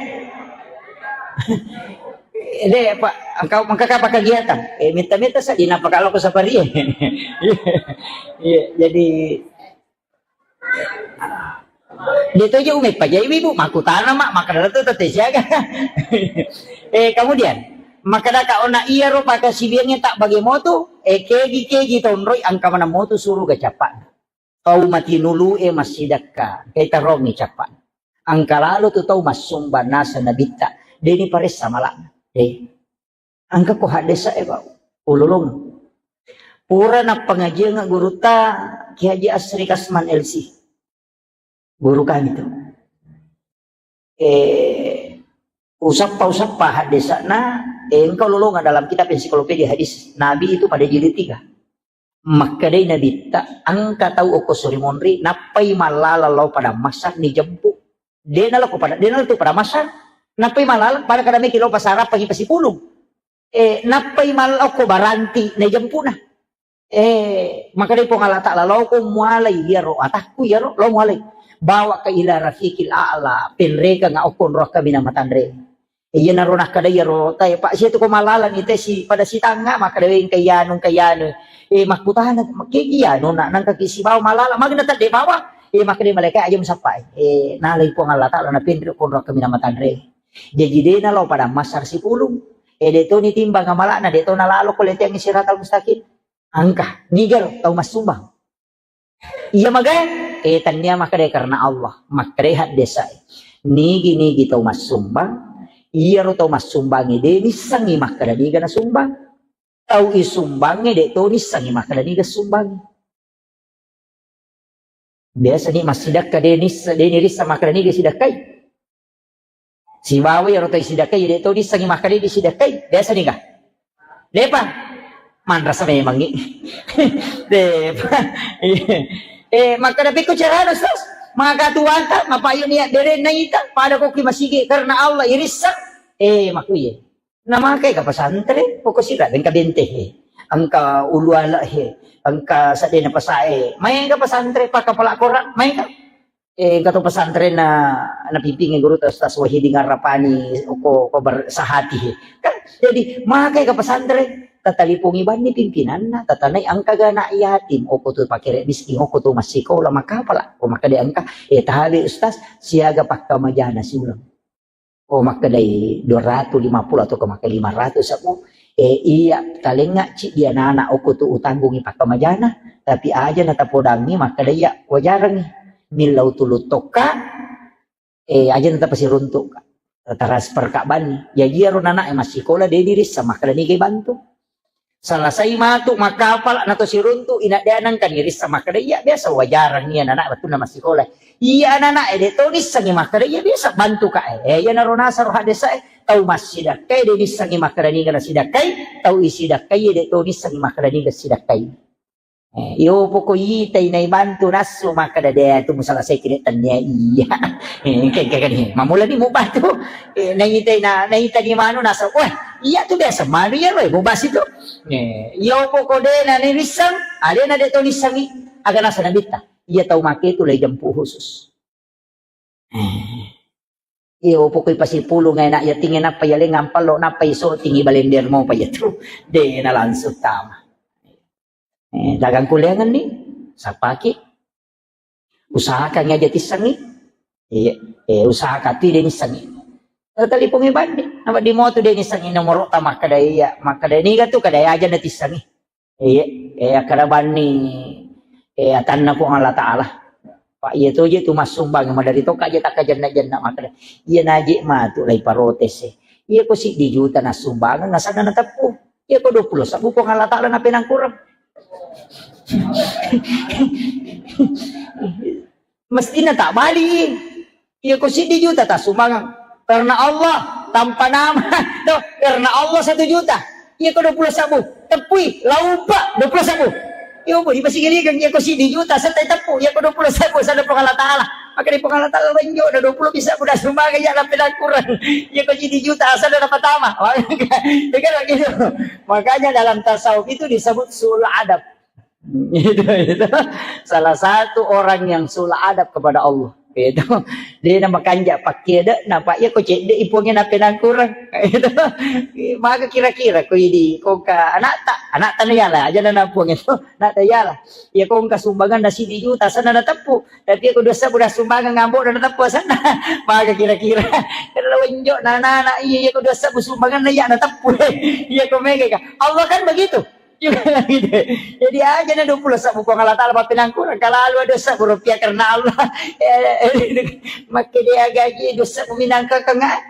Eh, deh, Pak, engkau, engka kapang kegiatan? Eh, minta-minta saja, napa kalau aku safari? Iya, iya, jadi, de' to je' umeppa je' ibu, makkutana, Mak, makkeda tu tette siaga. Eh, kemudian, makkeda ka ona iyaro pakasiwiangnge ta' bage motu, eh, kegi-kegi tonroi engka maneng motu suruga cappa'na. Tau matinulu'e massidakka, engkai tarongi cappa'na. Engka lalo tu tau massumbang naseng nabitta, de' ni paressa mala'na. Eh. Engka ko haddesa e, Pak. Ulolong. Pura nappangajiang gurutta Kiai Haji Asri Kasman L C. Guru kami tu. Eh, usappa-usappa haddesana, eh, engka ulolonga dalam kitab ensiklopedia hadis Nabi itu pada jilid tiga. Makkedai Nabitta, engka tau okko suri monri, nappai mallala lao pada masa ni jempu. De' nalao ko pada, de' nalao tu pada masa, nappai mallala pada kada meki lao pasara pagi pasipulung. Eh, nappai mallao ko baranti na jempuna. Eh, makkedai Puang Allah Ta'ala, lao ko mualai iyaro atakku iyaro, lao mualai. Bawa ka ila rafiqil a'la, penrekeng okko nroa kaminang matanre. Iyanaro nakkeda iyaro tae, Pak, sia tu ko malaleng ite si pada sitangnga, makkeda, "Wé, engka iyanu, engka iyanu." Eh, makkutana, "Makkegi iyanu, nak nangka ki sibawa malala, magna tadde bawa?" Eh, makkeda malaika, "Aja musappa." Eh, nalai Puang Allah Ta'ala, napenre konro kaminang matanre. Jaji de nalao pada massar sipulung. Eh, de to nitimbang amalana, de to nalalo ko leteang siratal mustaqim. Engka, niga ro tau massumbang. Iya magai, eh, tannia makkeda karena Allah, makkeda haddesa. Nigi-nigi tau massumbang, iyaro tau massumbang de nissengi makkeda niga nasumbang. Tau isumbangnge de to nissengi makkeda niga sumbang. Biasa ni massidakka de nissa, de nirissa makkeda niga sidakkai. Sibawa iyaro tau isidakkai, de to nissengi makkeda disidakkai. Biasa niga? Depa. Manrasa memangngi. Depa. Eh, makkeda pikku carana, Ustaz? Maka tuanta, mapa iya niat bere naita, pada ko ki masigi karena Allah irissa. Eh, makuye. Namakai ka pesantren, pokok sira engka bente he. Engka ulu ala he, engka sadena pasae. Main ka pesantren, pakapala Quran, main ka. Eh, engka to pesantren na, napimpingi guru ta Ustaz Wahidin Arrapani, ko, ko ber-, sahati he. Kan, jadi, makai ka pesantren, tatalipongi banni pimpinanna, tatanai engka ga anak yatim, oko tu pakere miskin, oko tu massikola, makapala, ko makkeda engka, eh, tabe Ustaz, siaga pakkamajana siuleng. Oh, makkedai dua ratus lima puluh atau ke makkeda lima ratus aku, eh, iya, talengnga ciddi anak-anak oko tu utanggungi pakkamajana, tapi aja natapodangi makkeda iya wajarangi. Millau tulu tokka, eh, aja natapasiruntuk ka. Transfer ka banni. Jaji iyaro anak e massikola de dirissa makkeda niga bantu. Salasai matu makkapala na to siruntu, ina de nengka nirissa makkeda iya biasa wajarang iya anak wettunna massikola. Iya anak e de to nissengi makkeda iya biasa bantu ka e. Eh, iya naro nasaro haddesa e, tau massidakkai de nissengi makkeda niga nasidakkai, tau isidakkai de to nissengi makkeda niga sidakkai. Eh, iyo poko itai nai bantu nassu makkeda de tu musalasai kide tennia iya. Eh, engka, engka kani. Mamula ni mubatu. Eh, naitai na, naita ni manu nassu. Wah, iya tu biasa manu iya roe mubasi tu. Eh, iyo poko de na ni nisseng, alena de to nissengi. Aga nasa nabitta. Iya tau make tu lai jempu khusus. Eh. Iyo pokoi pasipulung anak yating nappa yaleng ampallo nappa iso tingi balender mo pa yatu. De na langsung tama. Eh, dagang kuliangan ni, sapaki. Usahakan aja tissengi. Iya, eh, usahakan tu de nissengi. Talipongi bandi, apa di motu de nissengi nomoro ta makkeda iya, makkeda niga tu kada aja na tissengi. Iya, eh, akkeda banni, eh, atanna Puang Allah Ta'ala. Pak, iya to je tu massumbang, madari to kaje takkajenna-jenna makkeda. Iya naje matu lai protes e. Iya ko siddi juta nassumbang, nasana nateppu. Iya ko dua puluh sebbu Puang Allah Ta'ala napenangkurang. Mestina tak bali. Iya ko siddi juta tassumbangeng. Karena Allah, tanpa nama. Tuh, karena Allah satu juta. Iya ko dua puluh sebbu. Teppui, laupa, dua puluh sebbu. Iya, Bu, di masih gini kan, iya ko siddi juta, setai teppu. Iya ko dua puluh sebbu, sana Puang Allah Ta'ala. Maka di Puang Allah Ta'ala lenjo, ada dua puluh bisa, udah sumbang, ya, tapi dah kurang. Iya ko siddi juta, asal udah pertama. Dengar gitu. Makanya dalam tasawuf itu disebut sul adab. Itu, itu. Salah satu orang yang sul adab kepada Allah. Itu. De na makanja pakke de, napa iya ko cedde i puangnge napenangkurang. Itu. Maka kira-kira ko idi, ko ka anakta, anakta na yala, aja na puang itu, anakta yala. Iya ko engka sumbangan na sidi juta, sana na teppu. Tapi iya ko dosa udah sumbangan ngambok dan teppu sana. Maka kira-kira. Kalau enjo na anak iya, iya ko dosa sumbangan na iya na teppu. Iya ko mega ka. Allah kan begitu. Juga gitu. Jadi aja na dua puluh sebbu Puang Allah Ta'ala, mappinangkurang. Kalau lu ada sebbu rupiah karena Allah, eh, eh, makke dia gaji dosa minangka kanga.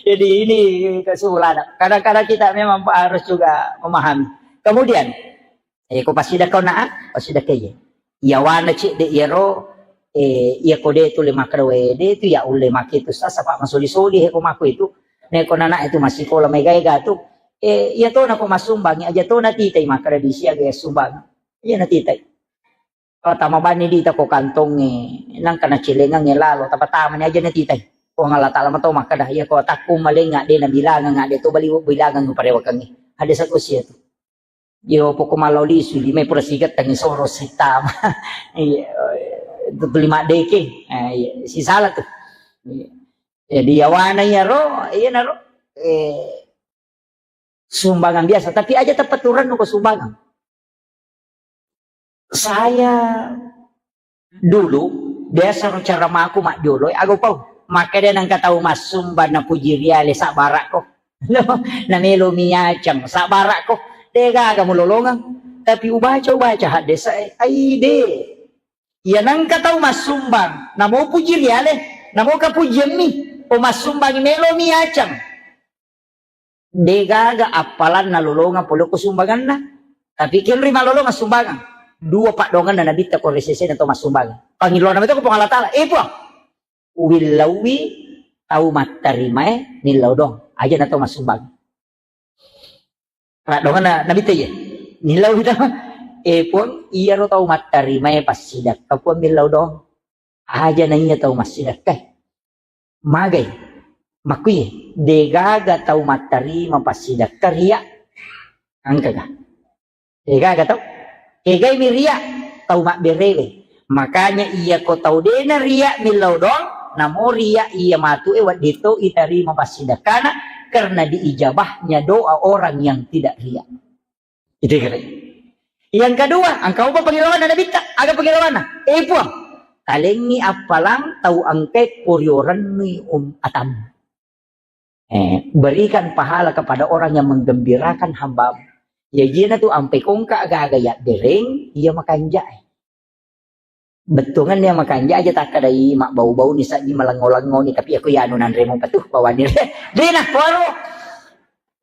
Jadi ini kesimpulannya. Kadang-kadang kita memang harus juga memahami. Kemudian, eh, ko pasidakka na, pasidakka iya. Iyawana cedde iyaro, eh, iya ko de tu le makkeda, we, de tu ya ulle make tu sasa, Pak, masoli-soli he ko mako itu. Ne ko nana itu masikola mega-ega tu. Eh, iya to na ko massumbang, aja to na titai makkeda di siaga ya sumbang. Iya na titai. Kalau tama bani di ta ko kantongnge, nangka na celengangnge lalo, tapa tama ni aja na titai. Puang Allah Ta'ala mato makkeda, iya ko takku malenga de na bilangang, de to bali bilangang parewakangnge. Ada satu sia tu. Yo, poko mallau lisu, lima pura sigettangi soro sitama. Iya, itu lima deke. Eh, iya, sisala tu. Iya. Jadi, yawana iyaro, iya naro, eh, sumbangan biasa, tapi aja tepat turun ko sumbangan. Saya dulu, biasa ro cara maku majjolo, aga upau. Makkeda nengka tau massumbang na puji riale sabbarakko. Namelo mi acang sabbarakko. De gaga mulolongeng. Tapi ubaca, ubaca haddesa e. Ai de. Iya nengka tau massumbang, namo puji riale, namo kapujiammi. O massumbang melo mi acang. De gaga appalanna lolongang pole ko sumbanganna. Tapi kenri malolongang sumbangan. Dua paddoanganna nabitta ko resesena to massumbang. Pangilona meto ko Puang Allah Ta'ala. Eh, Puang, uwillauwi tau mattarimae nillau doang. Aja na to massumbang. Paddoanganna nabitta iya. Nillau kita. Eh, Puang, iyaro tau mattarimae passidakka, Puang, millau doang. Aja na iya tau massidakka. Magai. Makkui, de gaga tau mattarima passidakka ria. Engkaga? De gaga tau? Kegai mi ria? Tau mabberewe. Makanya iya ko tau dena ria millau doang, namo ria iya matu e wedding to itarima passidakkana karena diijabahnya doa orang yang tidak ria. Itu kira. Yang kedua, engka upa pengilawanna nabitta, aga pengilawanna? Eh, Puang, talengi appalang tau engkai poriorennui um atam. Eh, berikan pahala kepada orang yang menggembirakan hambamu. Ya, jina tu ampe kongka aga-aga ya bereng, iya makanjai. Bettuangenna makanja aja takkadai mabbau-bauni saddi malengo-lengoni, tapi aku ya anu nanremo patuh bawani. Dena kuaro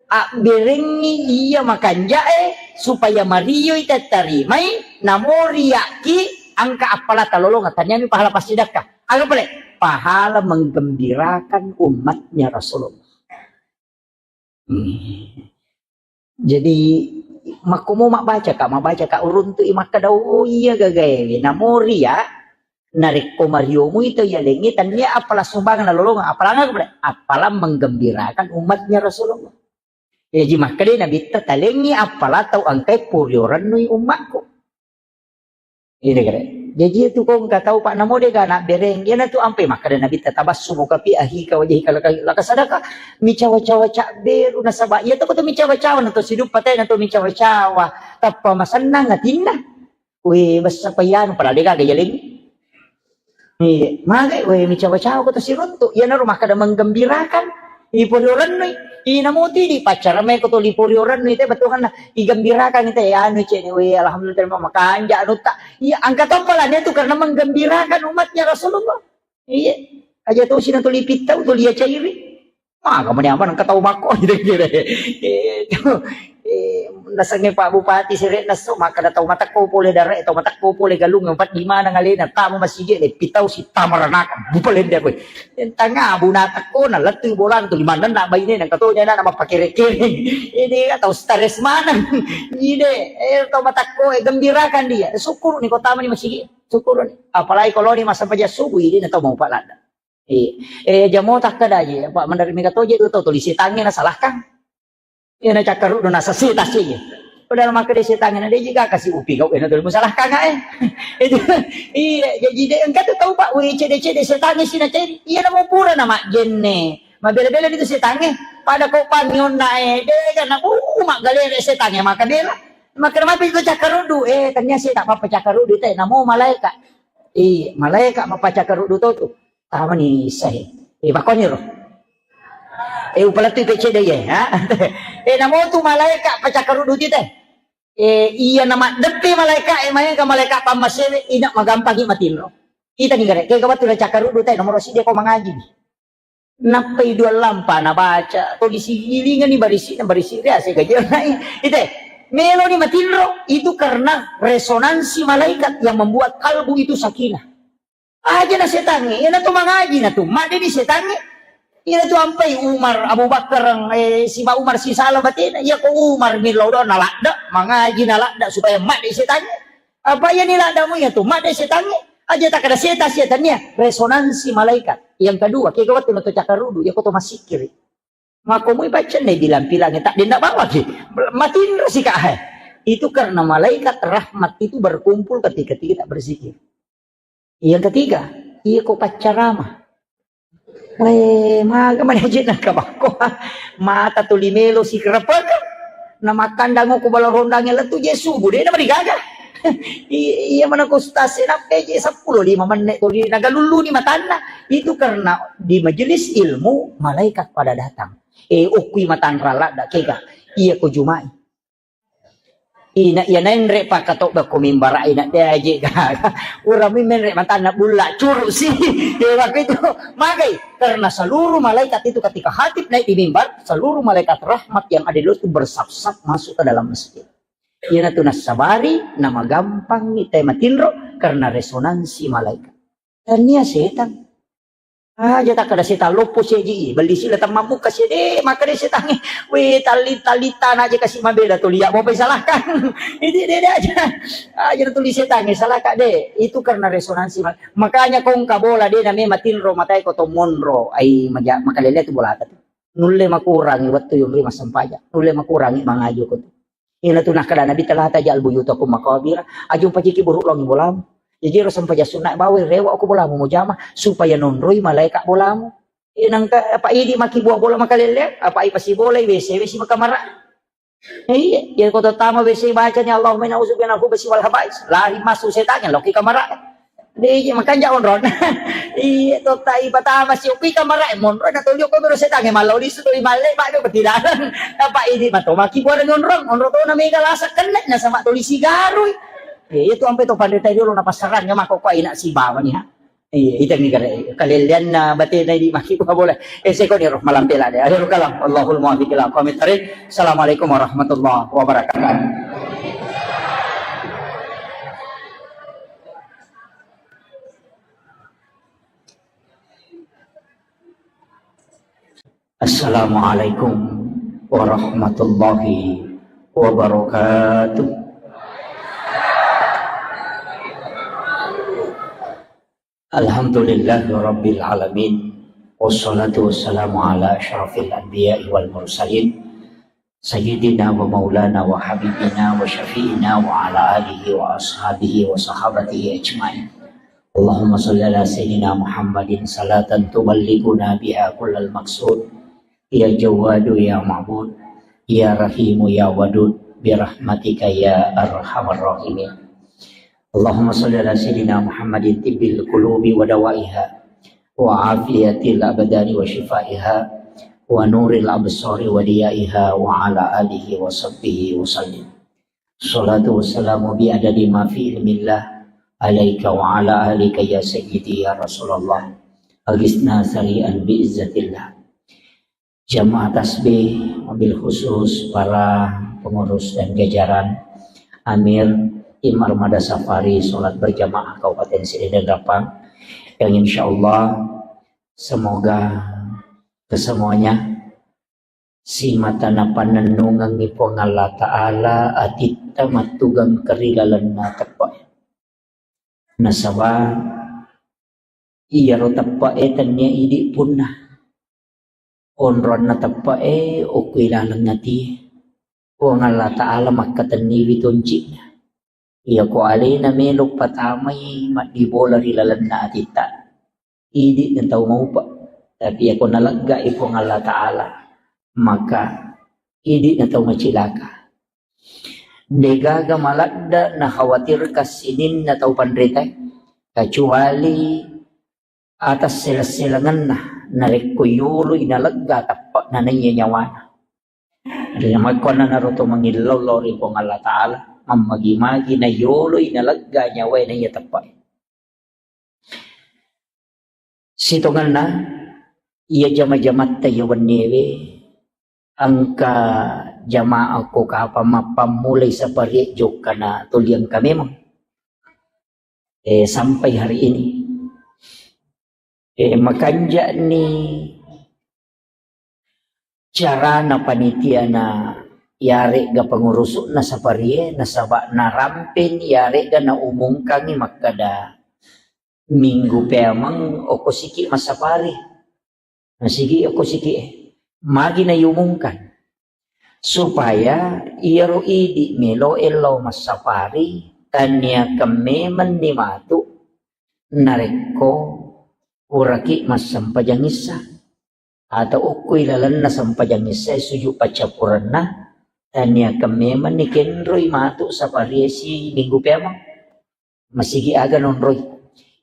abberengi iya makanjae supaya marioi tattarimai, namori yakki angka appala talolonga taniami pahala passidakka. Aga pale? Pahala menggembirakan umatnya Rasulullah. Hmm. Jadi, makkumo mabbacaka, mabbacaka uruntu'i makkeda, "Oh, iya gagaewe." Namori ya, narekko mariomu itu ya lengi, tania apala sumbangan lolonga, apalanga kepada, apala menggembirakan umatnya Rasulullah. Ya, ji makkeda Nabitta, "Talengi apala tau angkai puriorennui ummakku." Ini kare. Jaji itu kau engka tau, Pak, namo dega anak bereng. Iya natu ampe makkeda Nabitta, "Tabassumuka fi ahika wajhika laka, laka sadaka." Micawa-cawa cak beru nasaba. Iya tu kau tu micawa-cawa natu sidup patai natu micawa-cawa. Tappa masennang atinna. Weh, bessa payanu padahal dega gajaleng. Iya, magai weh micawa-cawa kau tu siruntu. Iya naru makkeda menggembirakan. Iporiorennui. Ina moti di pacara mai kau tu liporiorennui te betukanna. Igembirakan te anu cek ni, weh, alhamdulillah, terima makanja anu tak. Iya, angka toppa lah dia tu karena menggembirakan umatnya Rasulullah. Iya. Aja tu sina tu lipittau tu lia cairi. Maka mani aman engka tau makko gitu kira. Eh, tu, eh, nasengnge Pak Bupati sere nasso maka da tau matakko pole dare, tau matakko pole galung empat di mana ngalena tamu masigi le pitau si tamaranaka bupalende aku. Tanga buna takko na lettu bolang tu limanna na baine nang katonya na mappakere-kere. Ini atau stres mana? Ini eh tau matakko eh gembirakan dia. Syukur ni kota mani masigi. Syukur ni. Apalagi kalau ni masa paja subuh ini na tau mau palada. Eh, eh jamo takkeda je, Pak, mendarat mega toje tu tau tuli setangnge nasalahkan. Iya na cakkaruddu nasasita sigi. Padahal makkeda setangnge na deji ga kasi upi kau ena tuli musalahkan eh. Itu iya, jadi de engka tu tau Pak, we cede-cede setangnge sina ceri. Iya namo pura na majjenne. Mabela-bela itu setangnge. Pada kau pangionna eh, de kan uh, maggalere setangnge maka bela. Maka mapi itu cakkaruddu eh, tania seta papa cakkaruddu te namo malaika. Iya, malaika mapa cakkaruddu to tu. Tamani issahe. Eh, bakoni ro. Eh, upalettui pecce de ye, ha? Eh, namo tu malaika pacakkaruddu ti te. Eh, iya na maddeppe malaika, eh, maega malaika pammasewe, ina magampangi matinro. Kita ni gare, kega wettu na cakkaruddu te, nomoro siddi ko mangaji. Nappai dua lampa na baca, to disigilingani barisi, na barisi ria se gaji nai. Ite, melo ni matinro, itu karena resonansi malaikat yang membuat kalbu itu sakinah. Aja na setangnge, iyana tu mangaji na tu, madde ni setangnge. Iyana tu ampai Umar, Abu Bakar, eh, siba Umar sisala batena, iya ko Umar millau do na ladda, mangaji na ladda supaya madde setangnge. Apa iya ni laddamu iya tu, madde setangnge. Aja tak ada setan, setan iya, resonansi malaikat. Yang kedua, kega wettu na to cakkarudu, iya ko to masikiri. Mako mui baccenne bilang-bilang, tak dendak bawa ki. Matinro sika hai. Itu karena malaikat rahmat itu berkumpul ketika kita berzikir. Yang ketiga, iya ko paccarama. Eh, maga manaje na kabakko. Mata tuli melo sikrepeke. Na makkandang ko bala rondang lettu je subuh, de na marigaga. I-, iya mana ko ustaz e, nappe je seppulo lima menit ko nagaluluni matanna. Itu karena di majelis ilmu malaikat pada datang. Eh, okkui matanra ladda kega. Iya ko Jumai. Ina iya nenre pakatobba ko mimbara ina de aje gaga. Urami menre matanna bulla curu si. Ya waktu itu magai karena seluruh malaikat itu ketika khatib naik di mimbar, seluruh malaikat rahmat yang ada di luar itu bersap-sap masuk ke dalam masjid. Iyana tu nassabari namagampang te matinro karena resonansi malaikat. Tania setan. Aja takkada setan loppo seji, belli sila temmammukka sede, makkada setangnge, we, talli-, tallitana aja kasi mabela tu liya, mau salahkan. Ini dede aja. Aja tuli setangnge, salahka de. Itu karena resonansi. Makanya kongka bola de name matinro matai ko to monro. Ai maja-, makalele tu bola tu. Nulle makurangi wettu yonri massempajang. Nulle makurangi mangaji ko tu. Ina tu nakkada Nabi, "Tala taj'al buyutakum maqabira." Aja umpajiki buruk longi bolamu. Jaji ro sempajang sunna bawai rewa ko bolamu mujama supaya nonroi malaika bolamu. Ina engka apa idi maki buah bola makalele, apa ai pasi bola W C W C makamara. Iya, ya ko tama W C bacanya Allahumma inna a'udzubika minal khubusi wal khaba'is. Lari masuk setannya loki kamara. Deje makanja onrong. Iya, totta ipatama si upi kamara, eh, monro na tolio ko bero setangnge mallau lisu toli malle, bado betidalan. Apa ini mato maki buara onrong, onrong to na mega lasa kenne na sama toli sigarui. Iya, itu ampe to pandeta dulu na pasarang ya mako ko ina si bawa ni ha. Iya, itu mi kare kalelian na batena di maki buah bola. Eh, seko ni roh malam pela de. Akhirul kalam. Allahul muwaffiq ila aqwamit thariq. Assalamualaikum warahmatullahi wabarakatuh. Assalamualaikum warahmatullahi wabarakatuh. Alhamdulillahi rabbil alamin. Wassalatu wassalamu ala asyrafil anbiya'i wal mursalin. Sayyidina wa maulana wa habibina wa syafi'ina wa ala alihi wa ashabihi wa sahabatihi ajma'in. Allahumma salli ala sayyidina Muhammadin salatan tuballighuna biha kullal maqsud. Ya Jawwadu ya Ma'bud, ya Rahimu ya Wadud, birahmatika ya arhamar rahimin. Allahumma salli ala sayyidina Muhammadin tibbil qulubi wa dawaiha, wa afiyatil abdani wa shifaiha, wa nuril absari wa diyaiha, wa ala alihi wa sahbihi wa sallim. Salatu wassalamu bi adadi ma fi ilmillah alaika wa ala alika ya sayyidi ya Rasulullah. Agisna sari'an bi izzatillah. Jamaah tasbih, wabil khusus para pengurus dan jajaran, Amir, Tim Armada Safari Salat Berjamaah Kabupaten Sirene Gapang, yang insya Allah semoga kesemuanya simata napannennungengngi Puang Allah Ta'ala atitta mattugang kerilalenna teppe. Nasaba iyaro teppe'e tennia idi punna. Onronna teppe'e okko ilaleng atie. Puang Allah Ta'ala makkatenniwi tonci'na. Iyako alena melo patamai maddibola ri lalenna atitta, idi na tau maupa. Tapi iyako naleggai Puang Allah Ta'ala, maka idi na tau macilaka. Degaga maladda nakhawatirkan sininna tau panritae, kecuali atas seleng-selengenna narekko yoloi nalegga teppe'na naiya nyawana. Jadi, makkuannanaro to mangillau lao ri Puang Allah Ta'ala, mammagi-magi na yoloi nalegga nyawae naiya teppe'e. Sitongenna, iya jama-jamatta iya wenniewe, engka jamaah ko kapang mappammulai saparie jokkana tuli engka memang. Eh, sampai hari ini. Eh, makanja'ni carana panitiana yaregga pengurusu'na saparie, nasaba narampeni yaregga naumungkangi makkada minggu peameng okko siki massapari. Nasigi okko siki e. Magi naiumungkan. Supaya iyaro idi meloe lao massapari, taniakan memenni matu narekko puraki massempajang issa. Atau okko ilalenna sempajang issa e sujud paccappurenna, taniakan memenni kenroi matu saparie si minggu peameng. Masigi aga nonroi.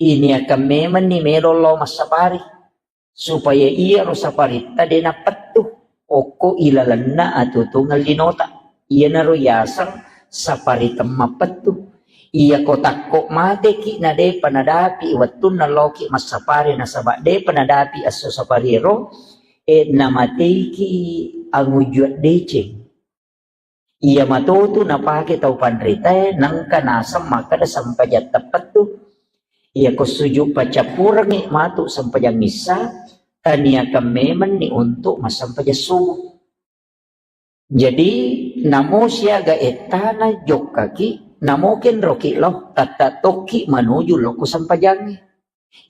Iniakan memenni melo lao massapari. Supaya iyaro saparitta de napettu okko ilalenna atutungeng linota. Iyanaro yaseng sapari temmappettu. Iyako takko mateki na depa nadapi wettunna laoki massapari nasaba depa nadapi esso sapariero, e, namateiki angujua deceng. Iya matotu napake tau panritae, nengka naseng makkeda sempajang teppettu. Iyako sujud paccappurengngi matu sempajang issa, taniakan memenni untuk massempajang subuh. Jadi, namo siaga ettana jokkaki, namo kenroki lao, tatta tokki manuju lokko sempajangnge.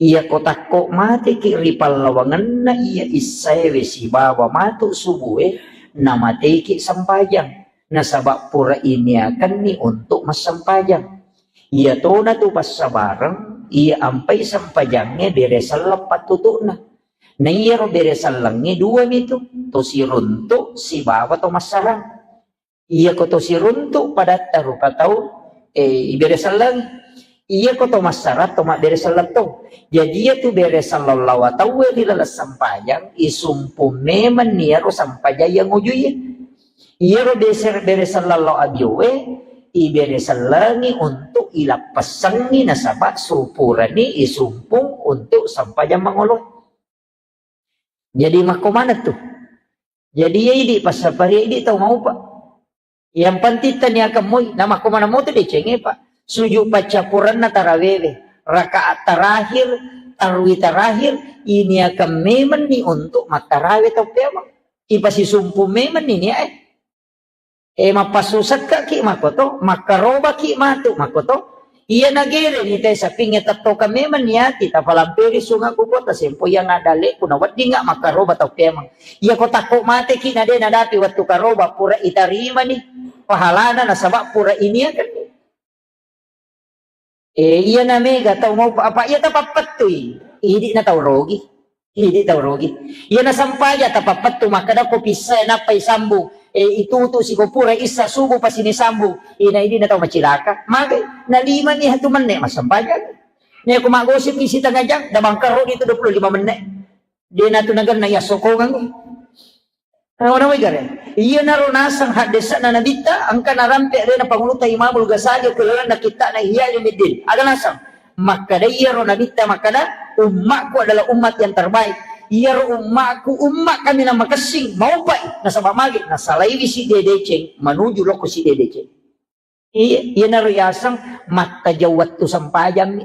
Iyako takko mateki ri pallawangenna iya issaewe sibawa matu subue, namateki sempajang. Nasaba pura iniakenni untuk massempajang. Iyatona tu passabareng, iya ampai sempajangnge bere selleng pattutu'na. Na iyaro bere sellengnge dua mitu, to siruntu sibawa to massarang. Iyako to siruntu padatta rupa tau, eh, ibere selleng. Iyako to massarang to mabbere selleng to. Jadi iyatu bere selleng lawa tauwe ri laleng sempajang, isumpu memenni iyaro sempajang iya ngujuiye. Iyaro beser-, bere selleng lao abiowe, ibere sellengi untuk ilappessengi nasaba supurani isumpung untuk sempajang mangolo. Jadi makko maneng tu. Jadi iya idi passaparia idi tau maupa. Yang penting taniakan moi, na makko maneng motu decengnge, Pak. Sujud paccappurenna tarawewe, rakaat terakhir, tarwi terakhir, iniakan memenni untuk mattarawe tau peameng. Ipasisumpu memenni nia e. E, mappassusekkaki makkoto, makkarobaki matu makkoto. Iya nagereni te sapingnge tettokang memang niati, tapalamperi sunga ku kota sempo yang ada leku na weddinga makkaroba tau peameng. Iya ko takko mateki na de nadapi wettu karoba pura itarimani pahalana nasaba pura iniakan. Eh, iyana mega tau mau apa iya tapappettui. Idi na tau rogi. Idi tau rogi. Iyana sampaja tapappettu makkada ko pissa nappai sambung. Eh, itutu siko pura issa subuh pasini sambung. Ina idi na tau macilaka. Magai na lima ni hatu menne massampaja. Ni aku magosip isi tengah jam, da bangkaro itu dua puluh lima menit. Dia natu nagan na iya sokongan. Nawa-nawai gare. Iyanaro naseng haddesa'na Nabitta, engka narampe alena Pangulutta Imamul Ghazali okko lalenna kitta'na Ihya Ulumuddin. Aga naseng? Makkada iyaro Nabitta makkada, "Ummakku adalah umat yang terbaik." Iyaro ummakku, umma kaminang makessing, maupai. Nasaba magi? Nasalaiwi sidde deceng, manuju lokko sidde deceng. Iya, iyanaro yaseng mattajau wettu sempajammi.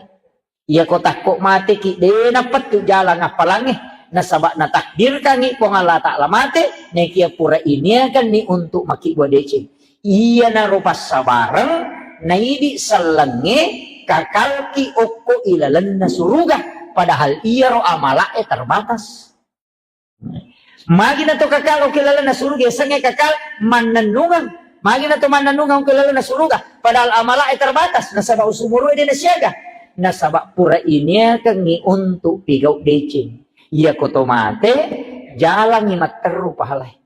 Iyako takko mateki, de napettu jalang appalangnge. Nasaba natakdirkangngi Puang Allah Ta'ala mate, nekia pura iniakanni untuk makibbua deceng. Iyanaro passabareng, naidi sellengnge, kakalki okko ilalenna suruga. Padahal iyaro amala'e terbatas. Magi na to kakal okko lalenna suruga, yasengnge kakal mannennungeng. Magi na to mannennungeng ko lalona suruga, padahal amalae terbatas, nasaba usumuru'e de nasiaga. Nasaba pura iniakengngi untuk pigau deceng. Iya ko to mate, jalangngi matteru pahalae.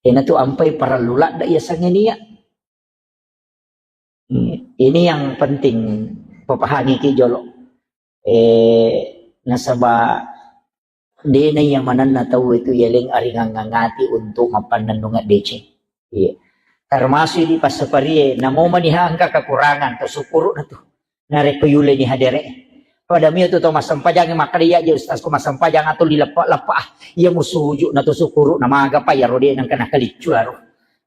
Ena tu ampai parellu ladda iya sangenia. Hmm, ini yang penting papahangi ki jolo. Eh, nasaba dena iya manenna tau itu yeleng aringang ngangati untuk mappannennungeng deceng. Iya. Termasuk di passaparie, namo maniha engka kekurangan, to syukuru na tu. Narekko yuleni hadere. Pada mio tu to massempajang makkeda iya je ustaz ko massempajang atau dileppa-leppa. Ah, iya musuju na to syukuru na maga pa iya rode nang kena keliccu aro.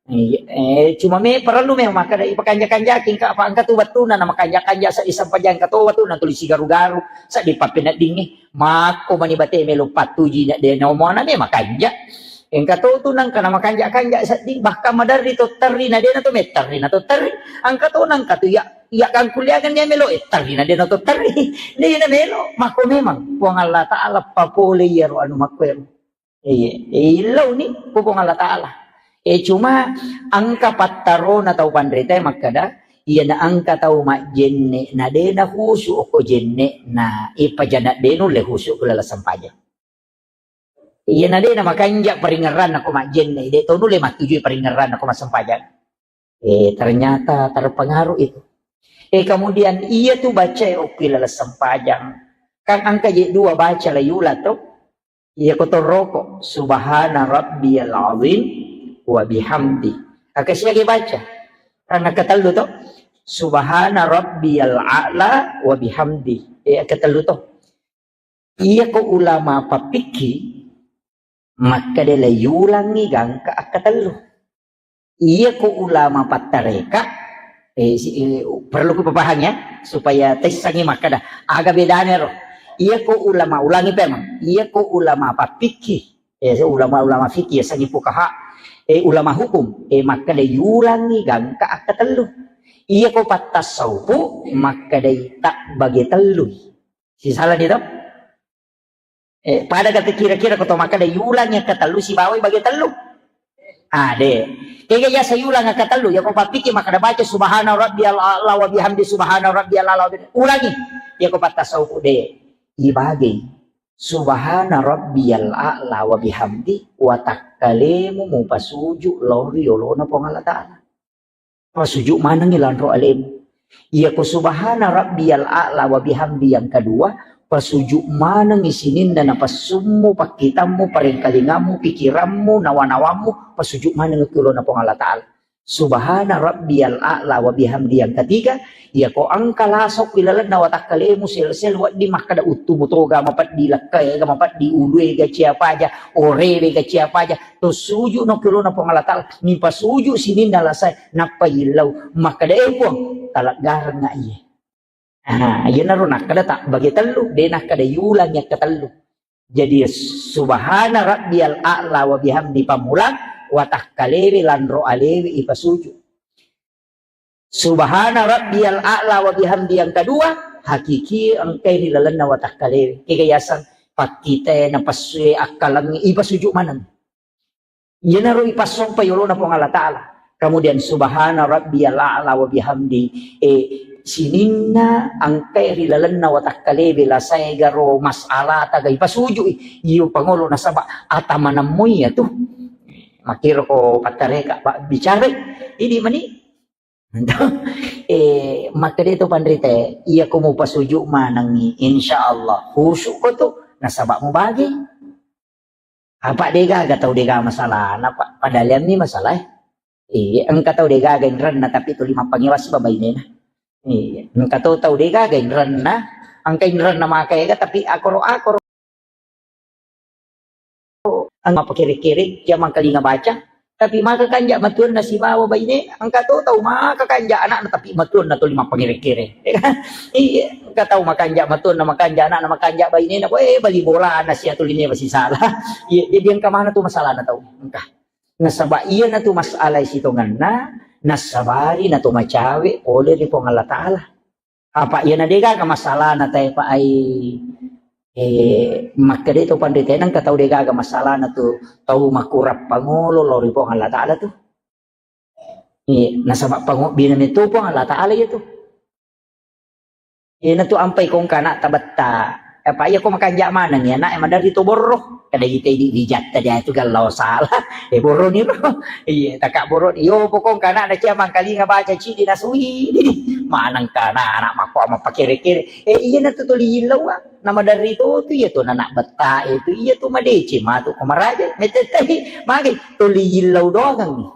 Iya, eh, cuma me parellu me makkeda ipakanja-kanjaki engka apa engka tu wettuna na makanja-kanja sa isempajang engka to wettuna tuli sigaru-garu sa dipappeneddingngi. Makko mani bate melo pattuji na de na omona me makanja. Engka to tu nangka na makanja-kanja seddi bahkan maderri to terri na de na to metterri na to terri. Engka to nangka tu ya ya kangkuliangan ya melo eh terri na de na to terri. De na melo makko memang Puang Allah Taala papole iyaro anu makko ero. Iya, eh, illauni ko Puang Allah Taala. Eh, cuma engka pattarona tau panrita makkeda, iya na engka tau majjenne na de na khusu ko jenne na ipajana de nulle khusu ko laleng sempajang. Iya na de na makanja paringerranna ko majjenne, de to nulle mattujui paringerranna ko massempajang. Eh, ternyata terpengaruh itu. Eh, kemudian iya tu baca okki laleng sempajang. Kan engka je dua baca la yula to. Iya ko torroko, subhana rabbiyal azim wa bihamdi. Aka siaga baca. Karena ketellu to. Subhana rabbiyal a'la wa bihamdi. Eh, ketellu to. Iya ko ulama papikki, makkeda le yulangi gangka akatellu. Iya ko ulama pattareka, eh, si, eh, perlu ku papahang ya, supaya tessangi makkeda aga bedana ro. Iya ko ulama ulangi pemang, iya ko ulama papikki, eh, ulama-ulama fikih ya sangi fukaha, eh, ulama hukum, eh, makkeda yulangi gangka akatellu. Iya ko pattasaupu makkeda tak bage tellu. Sisala ni to? Eh, pada kata kira-kira ko to makkeda yulang yang ketellu sibawai bagi tellu. Ah, de. Kega ya sayulang yang ketellu, ya ko papiki makkeda baca subhana rabbiyal a'la wa bihamdi subhana rabbiyal a'la wa bihamdi. Ulangi. Ya ko pattasauku de. Ibagi. Subhana rabbiyal a'la wa bihamdi wa takkalemu mupasuju lori yolona Puang Allah Ta'ala. Pasuju manengngi lanro alemu. Iya ko subhana rabbiyal a'la wa bihamdi yang kedua, pasuju manengngi sininna napassummu, pakkitammu, parengkalingammu, pikirammu, nawa-nawammu, pasuju maneng ki ulona Puang Allah Ta'ala. Subhana rabbiyal a'la wa bihamdi yang ketiga, iya ko engka lasok ilalenna watakkalemu sel-sel wedding makkeda uttumu toga mapeddi lekkaega mapeddi uluega ciapaja orewe ga ciapaja to suju no kilona Puang Allah Ta'ala, mipasuju sininna lasae, nappa illau, makkeda, "Eh, Puang, taleggarengnga iye." Ah, iyanaro nakkeda tak bagi tellu, de nakkeda yulang yang ketellu. Jadi, subhana rabbiyal a'la wa bihamdi pamulang, wa takkalewe lanro alewe ipasuju. Subhana rabbiyal a'la wa bihamdi yang kedua, hakiki engkai ri lalenna watakkalewe. Kega yaseng pakkitae, napassue akkalengnge, ipasuju maneng. Iyanaro ipassompa yolona Puang Allah Ta'ala. Kemudian subhana rabbiyal a'la wa bihamdi. Eh, sininna engkai ri lalenna watakkalewe lasae garo mas'ala taga ipasuju i. Iyo pangolo nasaba ata manemmui ya tu. Makkiro ko pattareka, Pak, bicara. Idi mani. Eh, makkeda to panrita, iya ko mupasuju manengngi, insya Allah khusyuk ko tu, nasaba mubagi. Apa degaga tau dega masalah, napa padahal ni masalah. Eh, engka tau degaga inrenna tapi tuli mappangewa siba bainena. Eh, engka tau tau degaga inrenna, engka inrenna maka ega tapi akoro-akoro. Anu mappakere-kere, jamang kalinga baca, tapi maka kanja matuanna sibawa baine, engka to tau maka kanja anakna, tapi matuanna tuli mappangere-kere. Iya, engka tau makanja matuanna, makanja anakna, makanja bainena, eh, bali bolana sia tuli ne masisala. Iya, jadi engka mana tu masalahna tau. Engka. Nasaba iyana tu masalah sitonganna, nasabari na to macawe pole ri Puang Allah Ta'ala. Apa iyana degaga masalahna tae pa ai Eh, makkeda to panrita, nengka tau degaga masalahna tu, tau makurang pangolo lao ri Puang Allah Ta'ala tu. Eh, nasaba pangobbina meto Puang Allah Ta'ala iya tu. Iyana tu ampai kongka anak tabetta. Apa iya ko makanja maneng ya anak, maderri to borro. Kada ite di dijatta dia tu gallau salah. Eh, borro ni ro. Iya, taka borro. Yo pokong kana na cia mangkalinga baca cidi nasui. Maneng kana anak mako ama pakere-kere. Eh, iyana tu tuli illau, ah. Nama dari tu, tu iya tu anak betta itu, iya tu madece matu ko maraja. Metetai magi tuli illau doang.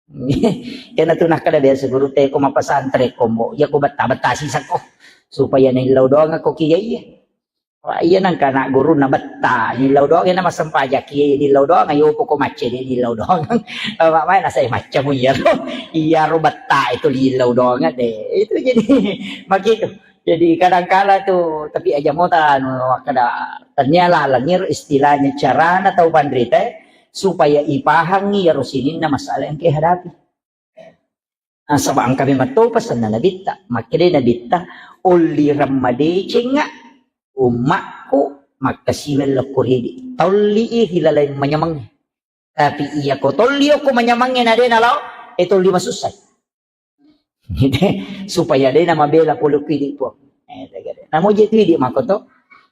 Iyana tu nakkeda biasa guru te ko mapasantren kombo, iya ko betta-betta sisakko supaya naillau doang ko kiya iya. Wah, iya nengka anak guru na betta, nillau doang na massempajang kiya, nillau doang yo poko macce de nillau doang. Apa mai nasai maccamu iya ro. Iya ro betta itu lillau doang de. Itu jadi makitu. Jadi kadangkala tu, tapi aja mota anu makkeda tania laleng iro istilahnya carana tau panrita, eh, supaya ipahangi iyaro sininna masalah yang kehadapi. Nasaba engka memang to pesanna Nabitta, makkeda Nabitta, "Ollireng madecengnga ummakku makkasiweng lokko ridi." Tolli i ri laleng manyamengnge. Tapi iya ko tolli okko manyamengnge na de nalao, e tolli masussai. Supaya de namabela pole ku idi, Puang. Eh, tegede. Namo je tu idi mako to.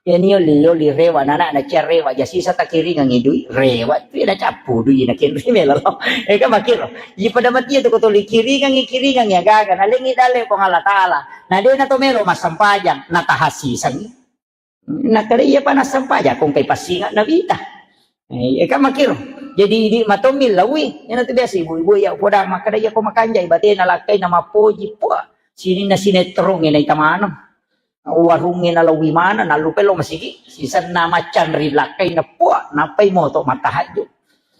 Ya ni oli, oli rewa nana na cia rewa ja sisa takiringang idui rewa tu na cappu dui na kenri melo. Eh, kan makiro. Iya pada mati itu ko toli kiringang, kiringang ya gaga na lengi dale Puang Allah Ta'ala. Na de na to melo massempajang na tahasisangi. Nakkeda iya pa nassempajang kong kai passinga Nabitta. Eh, iya kan makiro. Jadi idi matommi lawi, iyana tu biasa ibu-ibu ya poda makkeda iya ko makanjai batena lakkai na mappoji, puah, sininna sinetrongnge naita maneng. Warungnge nalauwi maneng, nallupai lo masigi, sisenna maccanri lakkai na puah, nappai moto mattahajju.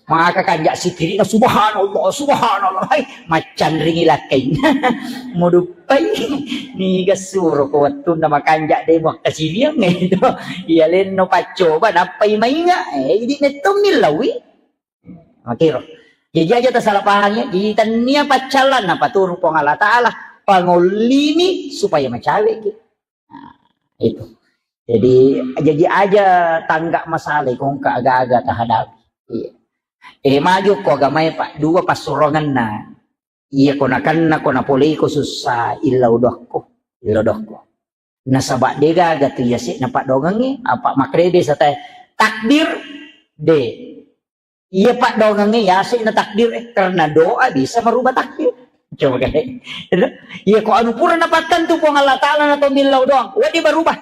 Maka kanja sikirina, "Subhanallah, subhanallah." Hai, maccanringi lakkainna. Muduppai. Niga suro ko wettunna makanja de muakkasiwiang itu. Iya lenno paccoba nappai mainga. Eh, idi mettommi lawi. Makiro. Jadi aja tasalah paham ya. Jadi tania paccallan napaturu Puang Allah Ta'ala. Pangollimi supaya macaweki. Nah, itu. Jadi, jadi aja tangga masalah ko engka aga-aga tahadapi. Iya. Eh, maju ko agamae, Pak, dua passurongenna. Iya ko nakenna ko napoleiko sussa illau dokko, illau dokko. Nasaba de gaga tu iya se na padongengi, apa makrebe satai takdir de. Iya paddoangengnge yase na takdir, eh, karena doa bisa merubah takdir. Coba kan. Iya ko anu pura napattentu Puang Allah Ta'ala na tomillau doang, wedding berubah.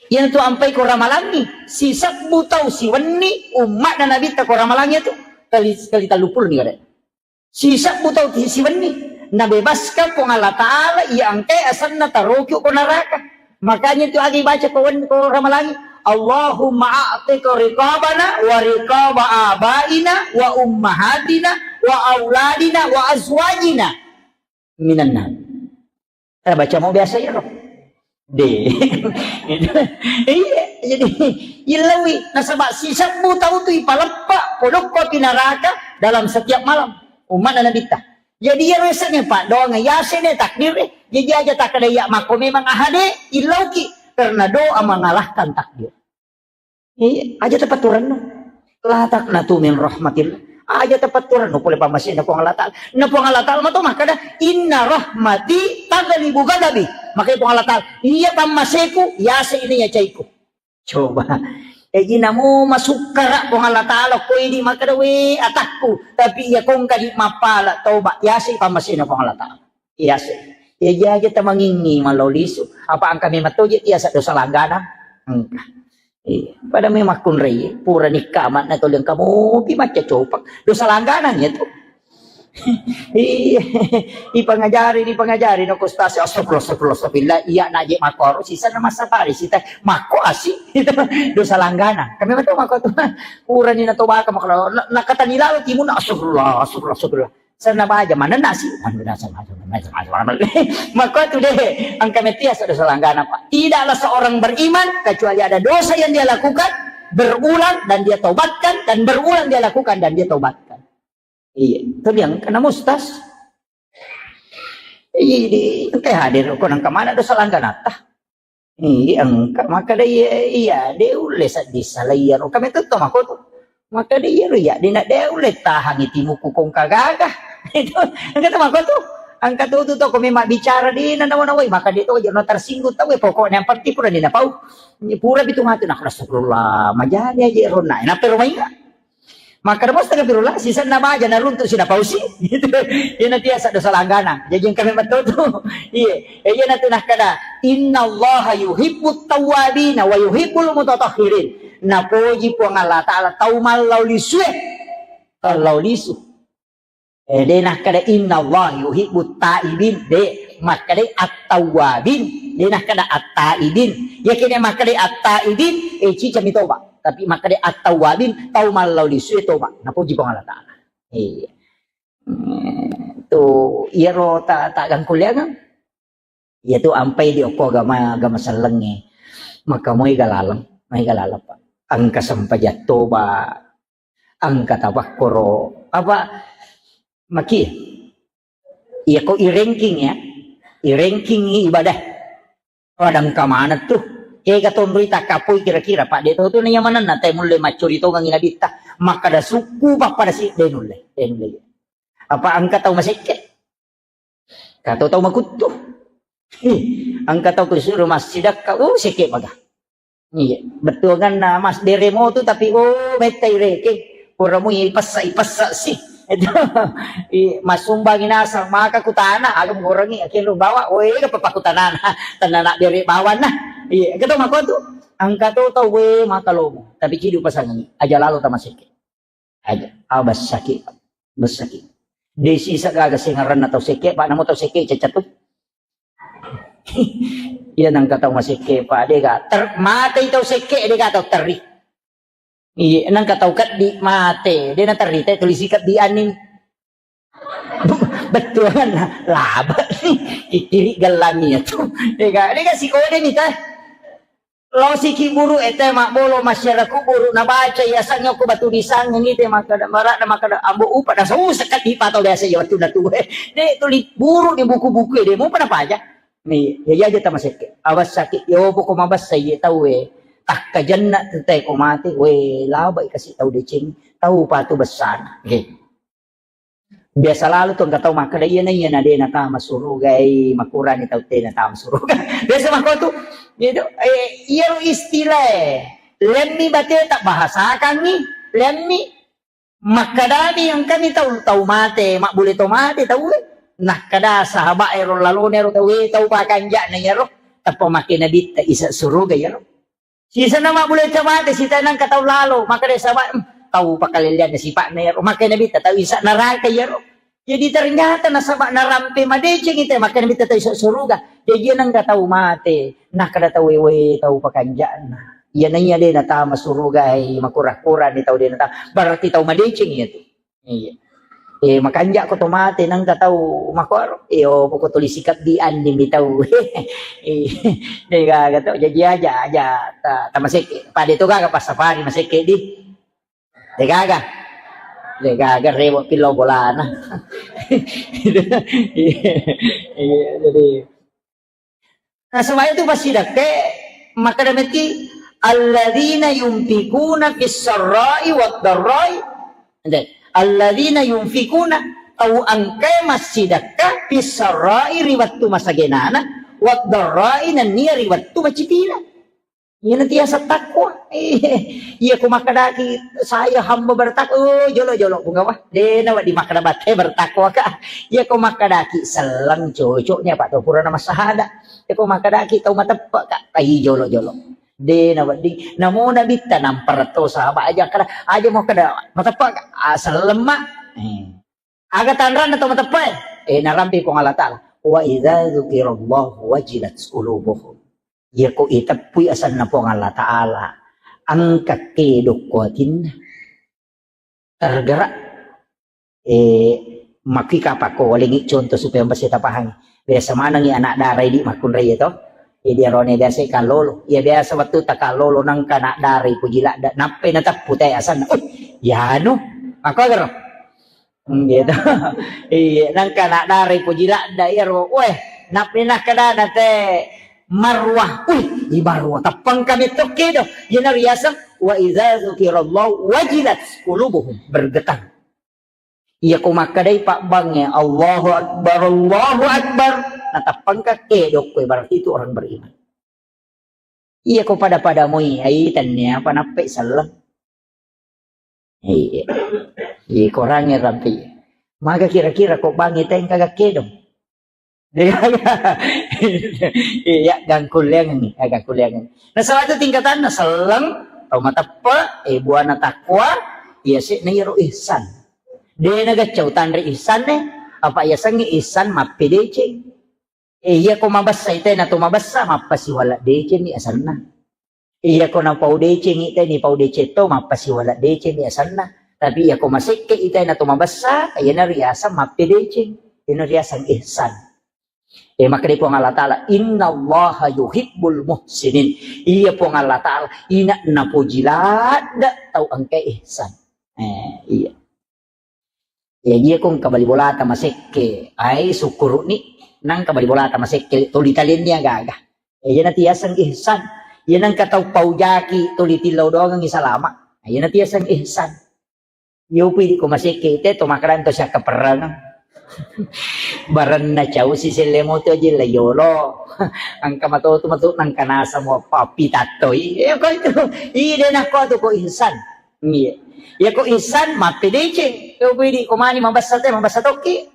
Iya tu ampai ko ramalangi, sisebbu tau siwenni ummatna Nabitta ko ramalangi itu kali, kali tellu puluh ni kade. Sisebbu tau ti siwenni nabebaskan Puang Allah Ta'ala, iya engkai asenna taroki ko neraka. Makanya itu agi baca ko wen-, ko ramalangi, "Allahumma a'tiq riqabana wa riqaba abaina wa ummahatina wa auladina wa azwajina minan nar." Eh, baca mau biasa ya, Rob? De. Iya, jadi illawi nasaba sisebbu tau tu ipaleppa podokko api neraka dalam setiap malam. Umatna Nabitta. Jadi iya resene paddoang yasene takdir. Jadi aja takkeda iya makko memang ahade illauki karena doa mengalahkan takdir. Iya, aja tapaturanno. La taqnatu min rahmatillah. Aja tapaturanno pole pammasena Puang Allah Ta'ala. Na Puang Allah Ta'ala mato makkeda, "Inna rahmati taghlibu ghadabi." Makanya Puang Allah Ta'ala, "Iya pammaseku, yase ini ya caiku." Coba. Jadi namo masukkara Puang Allah Ta'ala ko idi makkeda, "We atakku." Tapi iya kongka di mappala toba, yase pammasena Puang Allah Ta'ala. Iya sih. Iya aja tamangingi mallau lisu. Apa engka memang toje tiasa dosa langganan? Engka. Iya. Pada memang kunrai pura nikka amanna toli engka mopi macca copang. Dosa langganan ya tu. Iya. Ipangajari, ipangajari no kustasi. Astagfirullah, astagfirullah, astagfirullah. Iya naje makoro sisa na massapari sita. Mako asi. Dosa langganan. Kami betul mako tu. Pura ni na tobaka makoro. Na, nakatani lalu timun. Astagfirullah, astagfirullah, astagfirullah. Senna baja manenna si. Maka tu deh, engka metia sada selanggana, Pak. Tidaklah seorang beriman kecuali ada dosa yang dia lakukan berulang dan dia taubatkan, dan berulang dia lakukan dan dia taubatkan. Iya, tapi yang kena mustas. Iya, di engka hadir ko nang kemana dosa langganata. Iya, engka makkeda iya, iya, de ulle seddi salai iyaro. Kami tetto mako tu. Makkeda iyaro iya, de na de ulle tahangi timuku kongka gaga. Itu, engka tu mako tu. Engka tu tu to ko memang bicara de na nawa-nawai, maka de to aja no tersinggung tau, pokoknya yang penting pura de na pau. Pura bitu mati, nah, astagfirullah, majani aja ronna. Napero mainga. Makkeda mo astagfirullah, sisenna baja naruntu sina pausi. Gitu. Iyana tiasa dosa langganang. Jaji engka memang tau tu. Iya. Eh, iyana tu nakkeda, "Innallaha yuhibbut tawwabina wa yuhibbul mutatahhirin." Napoji Puang Allah Ta'ala tau mallau lisue. Mallau lisu. Eh, de nakkeda, "Innallaha yuhibbut taibin." De, makkeda at-tawwabin. De nakkeda at-taibin. Yakini makkeda at-taibin, eh, cicami toba. Tapi makkeda at-tawwabin, tau mallau lisue toba. Napoji Puang Allah Ta'ala. Iya. Hmm, tu, iyaro ta, ta gangkulleangang. Iya tu ampai di okko agama, agama sellengnge. Maka moi galaleng, moi galaleng, Pak. Engka sempajang toba, engka tapakkoro. Apa, maki? Iya ko i ranking ya. I ranking ibadah. Pada engka maneng tu. Ega tonroi takkapoi kira-kira, Pak, de to tu naiya manenna te mulle maccuri tongengi nabitta. Makkeda sukku pappada si, de nulle, de nulle. Apa engka tau masekke? Kato tau makuttu. Ih, engka tau kusuru massidakka, uh, sekke maga. Iya, bettuanganna mas deremo tu tapi, oh, mettai reke. Pura mui ipessa, ipessa si. Itu, i, masumbangi nasang, maka kutana, aga mugorengi, akhirnya bawa, oh, ega papa kutanana. Tanana bere bawanna. Iya, keto mako tu. Engka to tau we maka lomo, tapi cidi upasangi, aja lalo tamasekke. Aja, ah, bessaki, bessaki. Desi sagaga sengaranna tau sekke, Pak, namo tau sekke cecatu. Iya nangka tau masekke, Pak, dega ter, matei tau sekke, dega tau terri. Iya, nangka tau keddi mate, dena terri te tulisi keddi aning. Bettuanna laba. Kikiri gellangi ya tu. Dega, dega sikode ni teh. Losiki buru ete mabbolo masyarakat buru nabaca yasangnge ko batu disangngi te makkeda, marana makkeda, ambo upa na susah kan di pato biasa ya waktu na tuwe. De tuli buru di buku-buku de mo pada paja. Ni ya aja tamasekke. Awas sakit yo poko mabassa ye tau we. Takkajenna te ko mate we labai kasi tau deceng, tau patu bessana. Nggih. Biasa lalu tu engka tau makkeda, "Iyana, iyana de natama suruga, eh, makurani tau te natama suruga." Biasa makko tu. Gitu. Eh, iyaro istilah, eh. Lemmi bate tak bahasakangi, lemmi makkedani engkani tau, tau mate, mabbule to mate tau, eh. Nakkeda sahabat ero lalone ero tau, eh, tau pakanja'na iyaro. Tappa makke nabitta isa suruga iyaro. Sisenna mabbule to mate, sita nangka tau lalo, makkeda saba, "Em, tau pakalelleanna sipa'na iyaro." Makkeda Nabitta, "Tau isa neraka iyaro." Jadi ternyata nasaba narampe madeceng ite, makkeda Nabitta, "Tau isa suruga." Jadi nangka tau mate, nakkeda tau wewe tau pakanja'na. Iya naiya de natama suruga, eh, makura-kurani tau de natama. Berarti tau madeceng iya tu. Iya. Eh, makanja ko to mate nangka tau makkoro. Iyo, poko tuli sikabbi anni mi tau. Eh, de gaga to, jaji aja, aja ta, ta masekke. Pade to gaga passafari masekke di. De gaga. De gaga rewo pillo bolana. Iya, iya, jadi Nasaba itu passidakka, makkeda metti, "Alladzina yunfikuna fis sarra'i wad darra'i." Ente, "Alladzina yunfikuna," tau engkae massidakka, "fis sarra'i," ri wettu masagenana, "wad darra'i," nennia ri wettu macitina. Iyana tiasa takwa. Iya ko makkedaki, "Saya hamba bertakwa," oh, jolo-jolo, Pungawa. De nawedding makkeda batte bertakwa ka. Iya ko makkedaki selleng, cocoknya, Pak, to purana massahada. Iya ko makkedaki tau mateppe ka, ai jolo-jolo. De nawedding. Namo Nabitta nampara to sahabat aja kada, aja mau kada mateppe ka, ah, selleng ma. Eh. Aga tanranna to mateppe? Eh, narampi Puang Allah Ta'ala. "Wa idza dzukirallahu wajilat qulubuhum." Iya ko iteppui asenna Puang Allah Ta'ala, engka kedok ko atinna. Tergerak. Eh, makki kapakko walengi contoh supaya mesti tapahami. Biasa manengi anak dara idi makkunrai to. Jadi arone biasa kallolo. Iya biasa wettu takallolo nangka anak dara ipuji ladda. Nappai nateppu te asenna. Uh, yanu. Makko garo. Hmm, gitu. Iya, nangka anak dara ipuji ladda iyaro. Weh, nappi nakkedana te, Marwah. Wih, i Marwah. Tappangka metto kedo. Iyana riaseng, "Wa idza dzukirallahu wajilat qulubuhum." Bergetar. Iya ko makkedai pabbangnge, "Allahu Akbar, Allahu Akbar." Natappangka kedo koe, berarti itu orang beriman. Iya ko pada-pada moi, ai tennia apa nappai selleng. Iya. Iya, korangnge rampe. Maga kira-kira ko bangnge tengka gak kedong. Iya, gangkulleangengngi, gangkulleangengngi. Nasaba tu tingkatanna selleng, tau mateppe, eh, buana takwa, iya se na iyaro ihsan. De na gaccau tanre ihsan ne, apa iya sengngi ihsan mappedeceng. Eh, iya ko mabessa ite na to mabessa, mappasiwala deceng ni asanna. Iya ko napau deceng ite ni pau deceng to, mappasiwala deceng ni asanna. Tapi iya ko masekke ite na to mabessa, iya na riasang mappedeceng. Iya na riasang ihsan. Eh, makkeda Puang Allah Ta'ala, "Innallaha yuhibbul muhsinin." Iya Puang Allah Ta'ala, ina napoji ladda tau engka ihsan. Eh, iya. Ya, iya ko engka bali bolata masekke, ai sukkuru'ni, nangka bali bolata masekke, tuli talenni aga-aga. Eh, iya natiaseng ihsan. Iya nangka tau paujaki, tuli tillau doangengngi salama. Iya natiaseng ihsan. Iya upi di ko masekke, ite to makkeda to siakkaperrengeng. Barenna cau si selle moto aja la yolo. Angka matotu matu nangka nasa mo papi tattoi. Eh, ko itu. Ide nakko tu ko ihsan. Iya. Iya ko ihsan mappedeceng. Ko bidi ko mani mabessa te, mabessa tokki.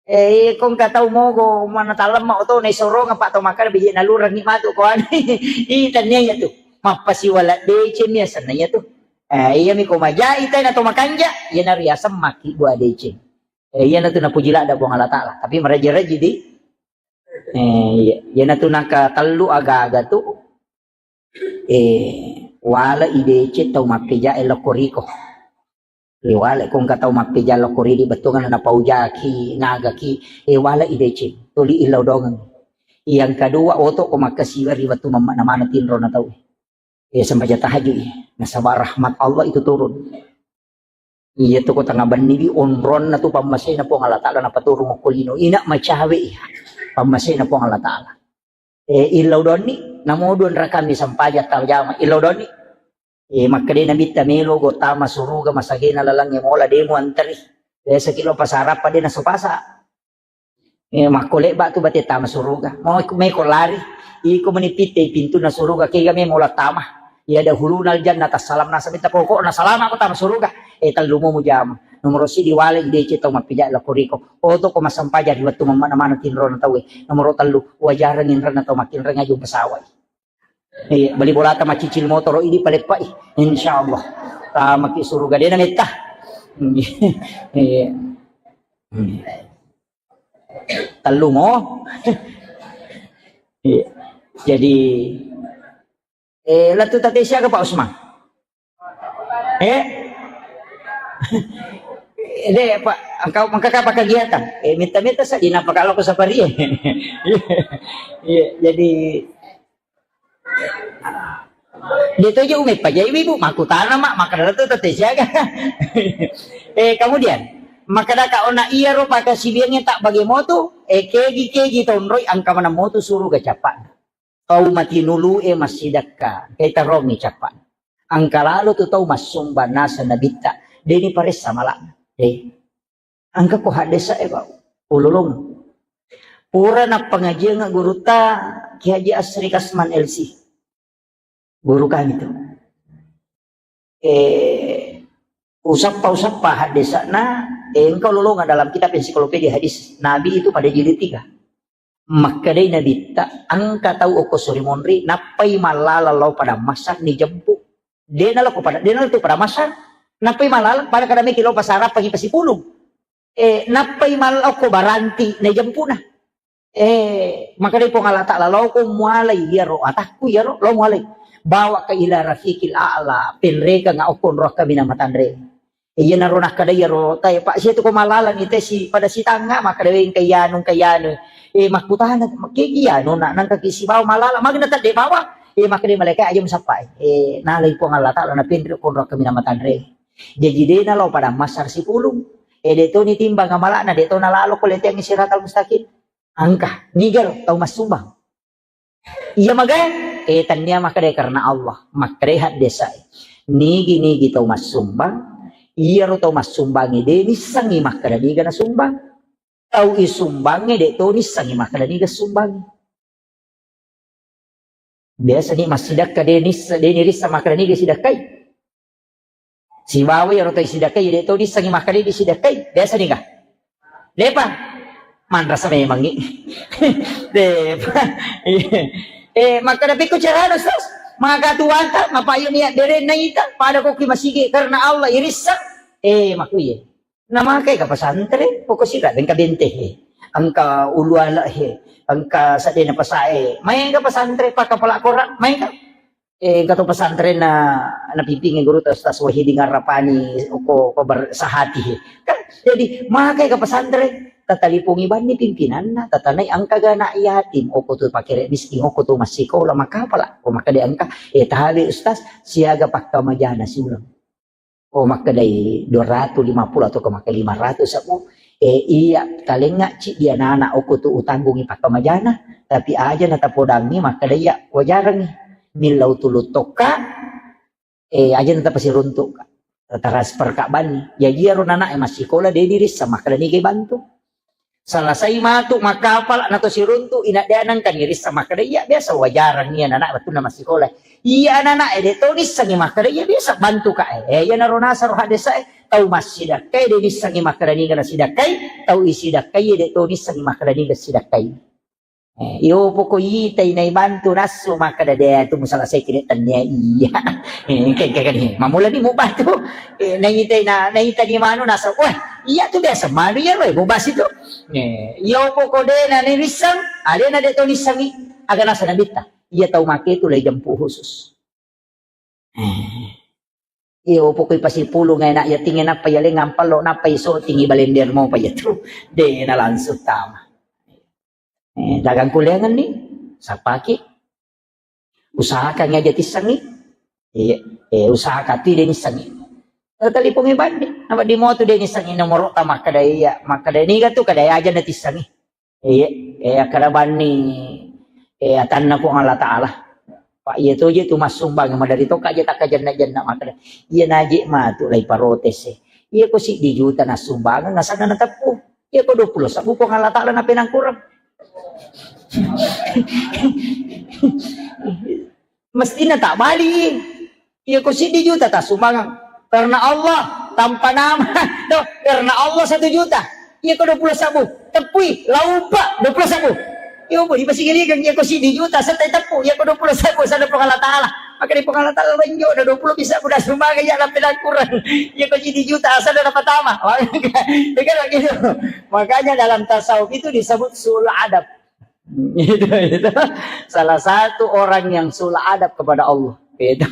Eh, iya ko engka tau mogo mana talemma oto na isorong apa to makkeda biji nalurengngi matu ko anu. Ih, tania iya tu. Mappasiwala deceng mi asenna iya tu. Eh, iya mi ko majai te na to makanja, iya na riaseng makki bua deceng. Eh, iya na tu napuji ladda Puang Allah Ta'ala. Tapi meraji-raji di. Eh, iya. Iya na tu nangka tellu aga-aga tu. Eh, wala i deceng tau mappeja e lokko riko. Eh, wala ko engka tau mappeja lokko ridi bettuanna napaujaki, nagaki, eh, wala i deceng. Tuli illau dongeng. Yang kedua, oto ko makkasiwa ri wettu mamma namana tinro na tau. Eh, sempajang tahajud, eh. Nasaba rahmat Allah itu turun. Iya tu ko tengnga benni bi onronna tu pammasena Puang Allah Ta'ala napaturung okko lino. Ina macawe iya pammasena Puang Allah Ta'ala. Eh, illau donni, namo dua rakami sempajang tajama, illau donni. Eh, makkeda Nabitta melo go tama suruga masagena lalangnge mola demo anteri. Biasa kilo pasarappa de naso pasa. Eh, makko lebba tu bate tama suruga. Mau iku meko lari. Iko meni pitte pintunna suruga kega me mola tama. Ya dahuluna aljannah tassalam nasa minta pokokna salama ko tama suruga. Eh, tellu mo mujama. Nomoro sidi wale i deceng tau mappeja lokko riko. Oto ko massempajang ri wettu mamma namana tinrona tau e. Nomoro tellu wajareng inrenna tau makkinreng aju pesawat. Iya, bali bolata macicil motoro idi paleppai. Insyaallah. Tamaki suruga dena metta. Iya. Tellu mo. Iya. Jadi, eh, lettu tate siaga Pak Usman? Eh? De, Pak, engka, engka apa kegiatan? Eh, minta-minta saja, napa kalau ke safari? Iya, jadi, de toje ume pajai ibu, makutana, Mak, makkeda tu tette siaga. Eh, kemudian, makkeda ka ona iyaro pakkasiwiangnge tak bage motu, eh, kegi-kegi tonroi angka maneng motu suruga cappa. Tau matinulu e massidakka, engkai tarongi cappa. Angka lalo tu tau massumbang naseng Nabitta, deni paressa malana. Eh. Angka ko haddesa e, Pak. Ululung. Pura nappangajiang gurutta Ki Haji Asri Kasman L C. Guru kami tu. Eh, usappa-usappa haddesana, eh, engka ululunga dalam kitab ensiklopedia hadis. Nabi itu pada jilid tiga. Makkedai Nabitta, engka tau okko suri monri, nappai mallala lao padang masar ni jempu. Dena lao ko pada, dena lao tu padang masar. Nappai mallala, pada kada meki lao pasarappangi pasipulung. Eh, nappai mallao ko baranti na jempuna. Eh, makkedai Puang Allah Ta'ala, lao ko mualai iyaro atakku iyaro, lao mualai. Bawa ka ila rafiqil a'la, penrekang okko nroa kaminang matanre. Iyanaro nakkeda iyaro tae, Pak, sia tu ko malaleng ite si pada sitangnga, makkeda engka iyanu, engka iyanu. Eh, makkutana, kegi anu, nak nangka ki sibawa malaleng, magna tedde bawang. Eh, makkeda malaikat aja musappai. Eh, nalai Puang Allah Ta'ala na penre konro kaminang matanre. Jaji dena lao padang masar sipulung. Eh, de toni timbang amalana, de tona lalo ko leteang siratal mustaqim. Angka, niga ro tau massumbang. Iya magai, eh, tannia makkeda karena Allah, makkeda haddesae. Nigi-nigi tau massumbang, iyaro tau massumbangi de nissengi makkeda niga nasumbang. Tau isumbangi de to nissengi makkeda niga sumbangi. Biasa ni massidakka de nissa, de nirissa makkeda niga sidakkai. Sibawa iyaro tau isidakkai, de to nissengi makkeda disidakkai. Biasa ni ga? Depa. Manrasa memangngi. Depa. Eh, makkeda pikku carana, Ustaz? Maka tuanta, mapa iya niat berenna ita, pada ko ki masigi karena Allah irissa. Eh, makuye. Namakai ka pesantren, pokok sira engka bente he. Engka ulu ala he. Engka sadena pasae. Main ka pesantren, paka pala kora, main ka. Eh, engka to pesantren na, na pimpingi guru ta Ustaz Wahidin Arrapani, oko, ko ber-, sahati he. Kan, jadi, makai ka pesantren, tatalipongi banni pimpinanna, tatanai engka ga anak yatim, oko tu pakere miskin, oko tu massikola, makapala, ko makkeda engka, eh, tabe Ustaz, siaga pakkamajana siuleng. Oh, makkedai dua ratus lima puluh atau ke makkeda lima ratus aku. Eh, iya, talengnga ciddi anak-anak okko tu utanggungi pakkamajana, tapi aja natapodangi makkeda iya wajarangi. Millau tulu tokka, eh, aja natapasiruntuk ka. Transfer ka banni. Jaji iyaro nana e massikola de dirissa makkeda niga bantu. Salasai matu makkapala nato siruntu, ina de nangka nirissa makkeda iya biasa wajarang iya nana wettunna massikola. Iya nana e de to nissengi makkeda iya biasa bantu ka e. Eh, iya naro nasaro hadesa e, tau massidakkai de nissengi makkeda niga nasidakkai, tau isidakkai de to nissengi makkeda niga sidakkai. Eh, iyo poko itai nai bantu nassu makkeda de tu musalasai kide tannia iya. Eh, engka, engka, engka ni. Mamula ni mubantu. Eh, naitai na, naita ni manu nasa. Wah, iya tu biasa manu iya roe mubasi tu. Eh, iyo poko de na ni rissang, ale na de to nissangi. Aga nasa nabitta. Iya tau make tu lai jampu khusus. Eh. Iyo poko ipasipulung ai na iya tinge nappa iya lengang pallo nappa iso tingi balender mo pa iya tu. De na langsung tama. Eh, dagang kuliangan ni, sapaki. Usahakan aja tissangi. Iya, eh, usahakan tu de nissangi. Talipongi bandi, apa di motu de nissangi nomoro ta makkeda iya, makkeda niga tu kada aja na tissangi. Iya, eh, akkeda banni, eh, atanna Puang Allah Ta'ala. Pak, iya to je tu massumbang, madari to kaje takkajenna-jenna makkeda. Iya naje matu lai parotese. Iya ko siddi juta nassumbang, nasana nateppu. Iya ko dua puluh sebbu Puang Allah Ta'ala napenangkurang. Mestina tak bali. Iya ko siddi juta tassumbangeng. Karena Allah, tanpa nama. Tuh, karena Allah satu juta. Iya ko dua puluh sebbu. Teppui, laupa, dua puluh sebbu. Iya, boleh masih gini kan. Iya ko siddi juta, saya teppu. Iya ko dua puluh sebbu, saya Puang Allah Ta'ala. Maka di Puang Allah Ta'ala menjo, ada dua puluh bisa udah sumbang ya, tapi kurang. Iya ko siddi juta, saya dapat pertama. Dengan lagi itu. Makanya dalam tasawuf itu disebut sul adab. Itu, itu. Salah satu orang yang su'ul adab kepada Allah. Itu.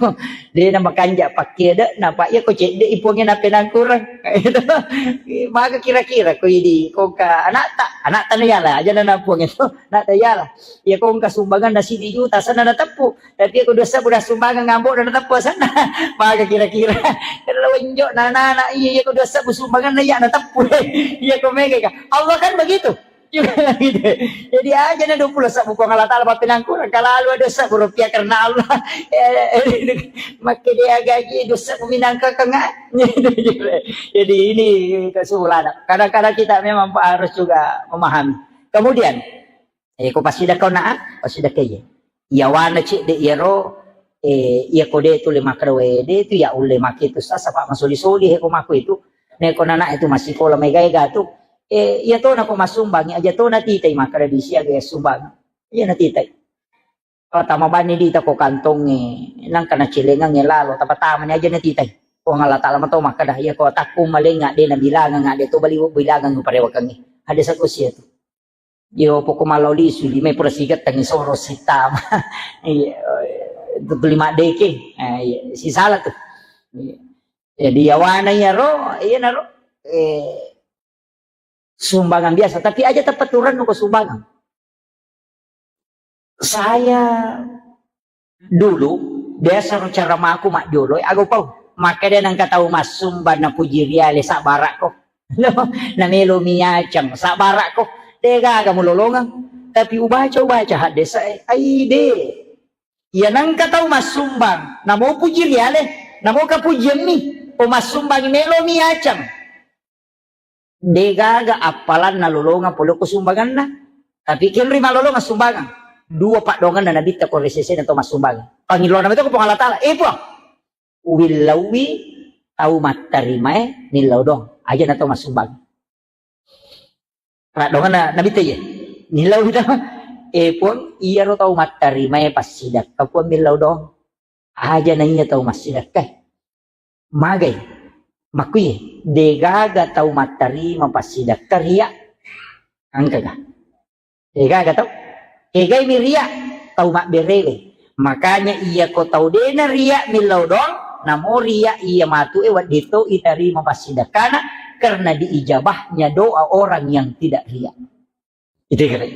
Dia nama kanja pakai ada, napa iya ko cedde ipunge nape nangkurang. Itu. Maka kira-kira ko idi, ko ka anak tak, anak tak yala aja na nampung itu. Anak tak yala. Ya ko ka sumbangan nasi di juta sana na teppu. Tapi ko dosa udah sumbangan ngambok dan teppu sana. Maka kira-kira. Kalau enjok nana-nana iya, iya ko dosa sumbangan na iya na teppu. Iya ko mega ka. Allah kan begitu. Juga gitu. Jadi aja na dua puluh sebbu Puang Allah Ta'ala, tapi nangkurang kalau ada sebbu rupiah karena Allah. Eh, makke dia gaji dua sebbu minangka kengak. Jadi ini kesimpulan. Kadang-kadang kita memang harus juga memahami. Kemudian, eh, ko pasti dah kau nak, pasti dah kaya. Yawana cedde iyaro, eh, iya ko de tu le makkeda we, de tu ya ulle make tu sasa pa masoli-soli he ko mako itu. Ne ko nana itu masikola mega-ega tu. Eh, iya to na ko massumbang, aja to na titai makkeda di siaga ya sumbang. Iya na titai. Kalau tama bani di ta ko kantonge, nangka na celengange lalo, tapa-tama ni aja na titai. Puang Allah Ta'ala mato makkeda, iya ko takku malenga de na bilangang, de to bali bilangang parewakangi. Ada satu sia tu. Yo poko malao lisu, lima pura sigettengi soro sitama. Iya, itu lima deke. Eh, iya, sisala tu. Iya. Jadi yawana iyaro, iya naro, eh, sumbangan biasa, tapi aja tepat turun ko sumbangan. Saya dulu, biasa ro cara maku majjolo, aga upau. Makkeda nengka tau massumba napuji riale sabbarakko. Namelo miacang sabbarakko. Degaga mulolongeng. Tapi ubaca, ubaca haddesae, ai de. Iya nangka tau massumbang, namo puji riale, namo kapujiammi, o massumbang melomi acang. Degaga appalanna lolongang pole ko sumbanganna. Tapi kenri malolongang sumbangan. Dua paddoanganna nabitta ko resesena to massumbang. Pangillona metto ko Puang Allah Taala. Eh Puang, uwillauwi tau mattarimae millau doang. Aja na tau massumbang. Paddoanganna nabitta iye. Millau tau. Eh Puang, iyaro tau mattarimae passidakka Puang millau doang. Aja na iya tau massidakka. Magai, makkui, degaga tau mattarima passidakka ria. Engkaga? Degaga tau? Kegai mi ria? Tau mabberewe. Makanya iya ko tau dena ria millau doang, namo ria iya matu e wedding to itarima passidakkana karena diijabahnya doa orang yang tidak ria. Itu kira.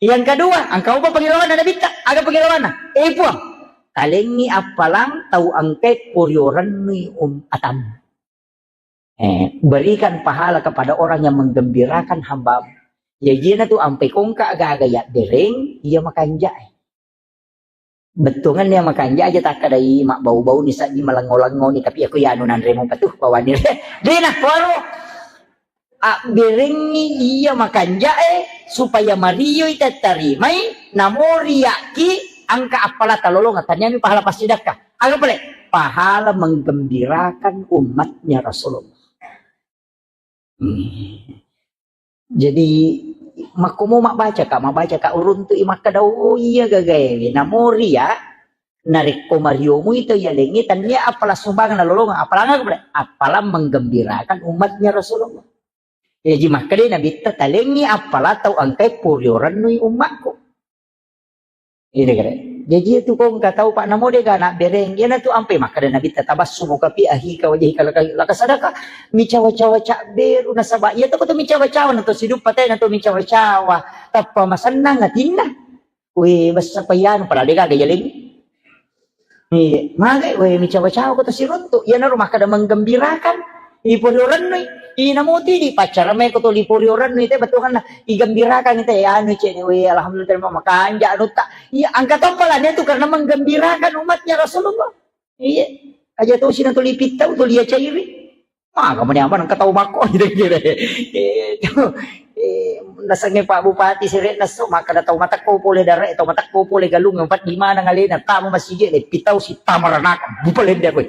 Yang kedua, engka upa pengilawanna nabitta, aga pengilawanna? Eh Puang, talengi appalang tau engkai poriorennui um atam. Eh, berikan pahala kepada orang yang menggembirakan hambamu. Ya jena tu ampai kongka aga-aga ya bereng, iya makanjae. Bettuanganna makanja aja takkadai mabbau-bauni saddi malengo-lengoni, tapi aku ya anu nanremo patuh bawani. Dena kuaro abberengi iya makanjae supaya marioi tattarimai, namo riaki angka appala talolonga taniami pahala passidakka. Aga pale? Pahala menggembirakan umatnya Rasulullah. Hmm. Jadi, makkomo mabbacaka, mabbacaka uruntu'i makkada, "Oh, iya gagaewe." Namo ria, narekko mariomui tau yalengnge, tania appala sumbangan nalolongeng, appalang aga pale? Appalang menggembirakan umatnya Rasulullah. Jaji makkadai Nabitta, "Talengngi appala tau engkai puriorennui ummakku." Ini kare. Jaji itu ko engka tau, Pak, namo dega anak bereng. Iyanatu ampai makkada Nabitta, "Tabassumuka fi ahika wajhika laka, laka sadaka." Micawa-cawa cabberu nasaba iya to ko to micawa-cawa na to siduppa tena to micawa-cawa. Tappa masennang atinna. We, bessa payanu padahal dega aga yaleng. Iya, magai we micawa-cawa ko to siruntu. Iyanaro makkada menggembirakan. Iporiorennui. Inamo tidi paccara mai ko to liporiorennui te bettuanna. Igembirakan te anu cene we alhamdulillah terima makanja anutta. Iya, angka toppalane tu karena menggembirakan umatnya Rasulullah. Iya. Aja to sina to lipittau to lia cairi. Maga mani amaneng engka tau makko, gitu, gitu. Eh, itu, eh, nasengnge Pak Bupati sere'na so, makkada tau matekko pole dare, tau matekko pole galung, empat di mana ngalena, tama masigi, le, pitau si tama ranaka, bupalende koe.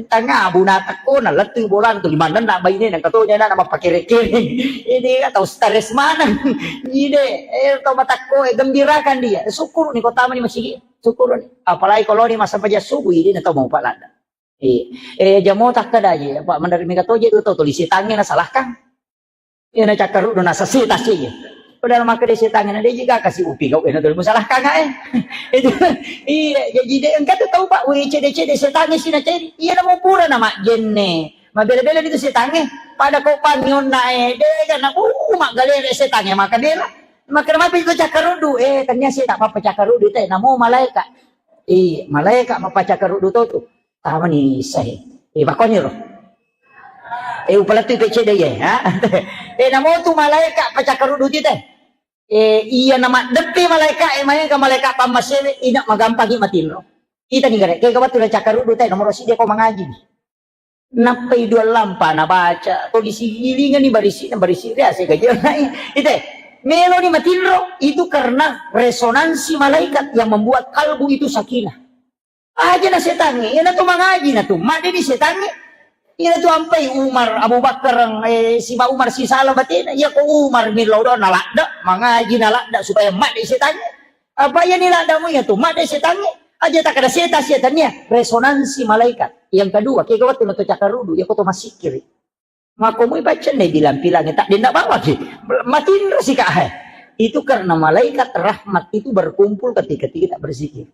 Tanga bu natekko, na lettu bolang tu, limanenna bainena, engka to nyana na mappakere-kere. Ini tau stres maneng. Ide, eh, tau matekko, eh, gembirakan dia. Syukur ni ko tama ni masigi, syukur ni. Apalagi kalau ni masa paja subuh, ini na tau mau palada. Iya. Eh, jamo takkada je, Pak, mendarat mega toje tu tau tuli setangnge nasalahkan. Iya, na cakkaruddu nasasita si. Padahal makkeda setangnge na deje ga kasi upi kau, eh, na tuli musalahkan, eh. Itu, iya, jadi de, engka tu tau, Pak, we, cede-cede setangnge sina cede. Iya, na mau pura na majjenne. Mabela-bela itu setangnge. Pada kau pangionna, eh, de, kan, uh, maggalere setangnge, maka bela. Maka mapi itu cakkaruddu, eh, tania sih tak apa-apa cakkaruddu, teh, namo malaika. Iya, malaika mapacakkaruddu to tu. Tamani issae. Eh, bakkoniro. Eh, upalettui pecce dai, eh, ha? Eh, namo tu malaika pacakkaruddu tite. Eh, iya na maddeppe malaika, eh, maega malaika pammasewe, ina magampangi matinro. Itani gare, kega wettu na cakkaruddu te, nomoro siddi ko mangaji. Nappai dua lampa nabaca, to disigilingani barisi, barisi riase gaji. Ite, meloni matinro, itu karena resonansi malaikat yang membuat kalbu itu sakinah. Aja na setangnge, iyana tu mangaji na tu, madde di setangnge. Iyana tu ampai Umar, Abu Bakar, eh, siba Umar sisala batena. Iya ko Umar millau do naladda, mangaji naladda supaya madde setangnge. Apa iya ni laddamu iya tu, madde setangnge. Aja tak ada setan, setan iya. Resonansi malaikat. Yang kedua, kega wettu na to cakkarudu, iya ko to masikiri. Makkomui baccenne bilang-bilangnge, tak dendak bawaki. Matinro sika, hai. Itu karena malaikat rahmat itu berkumpul ketika kita berzikir.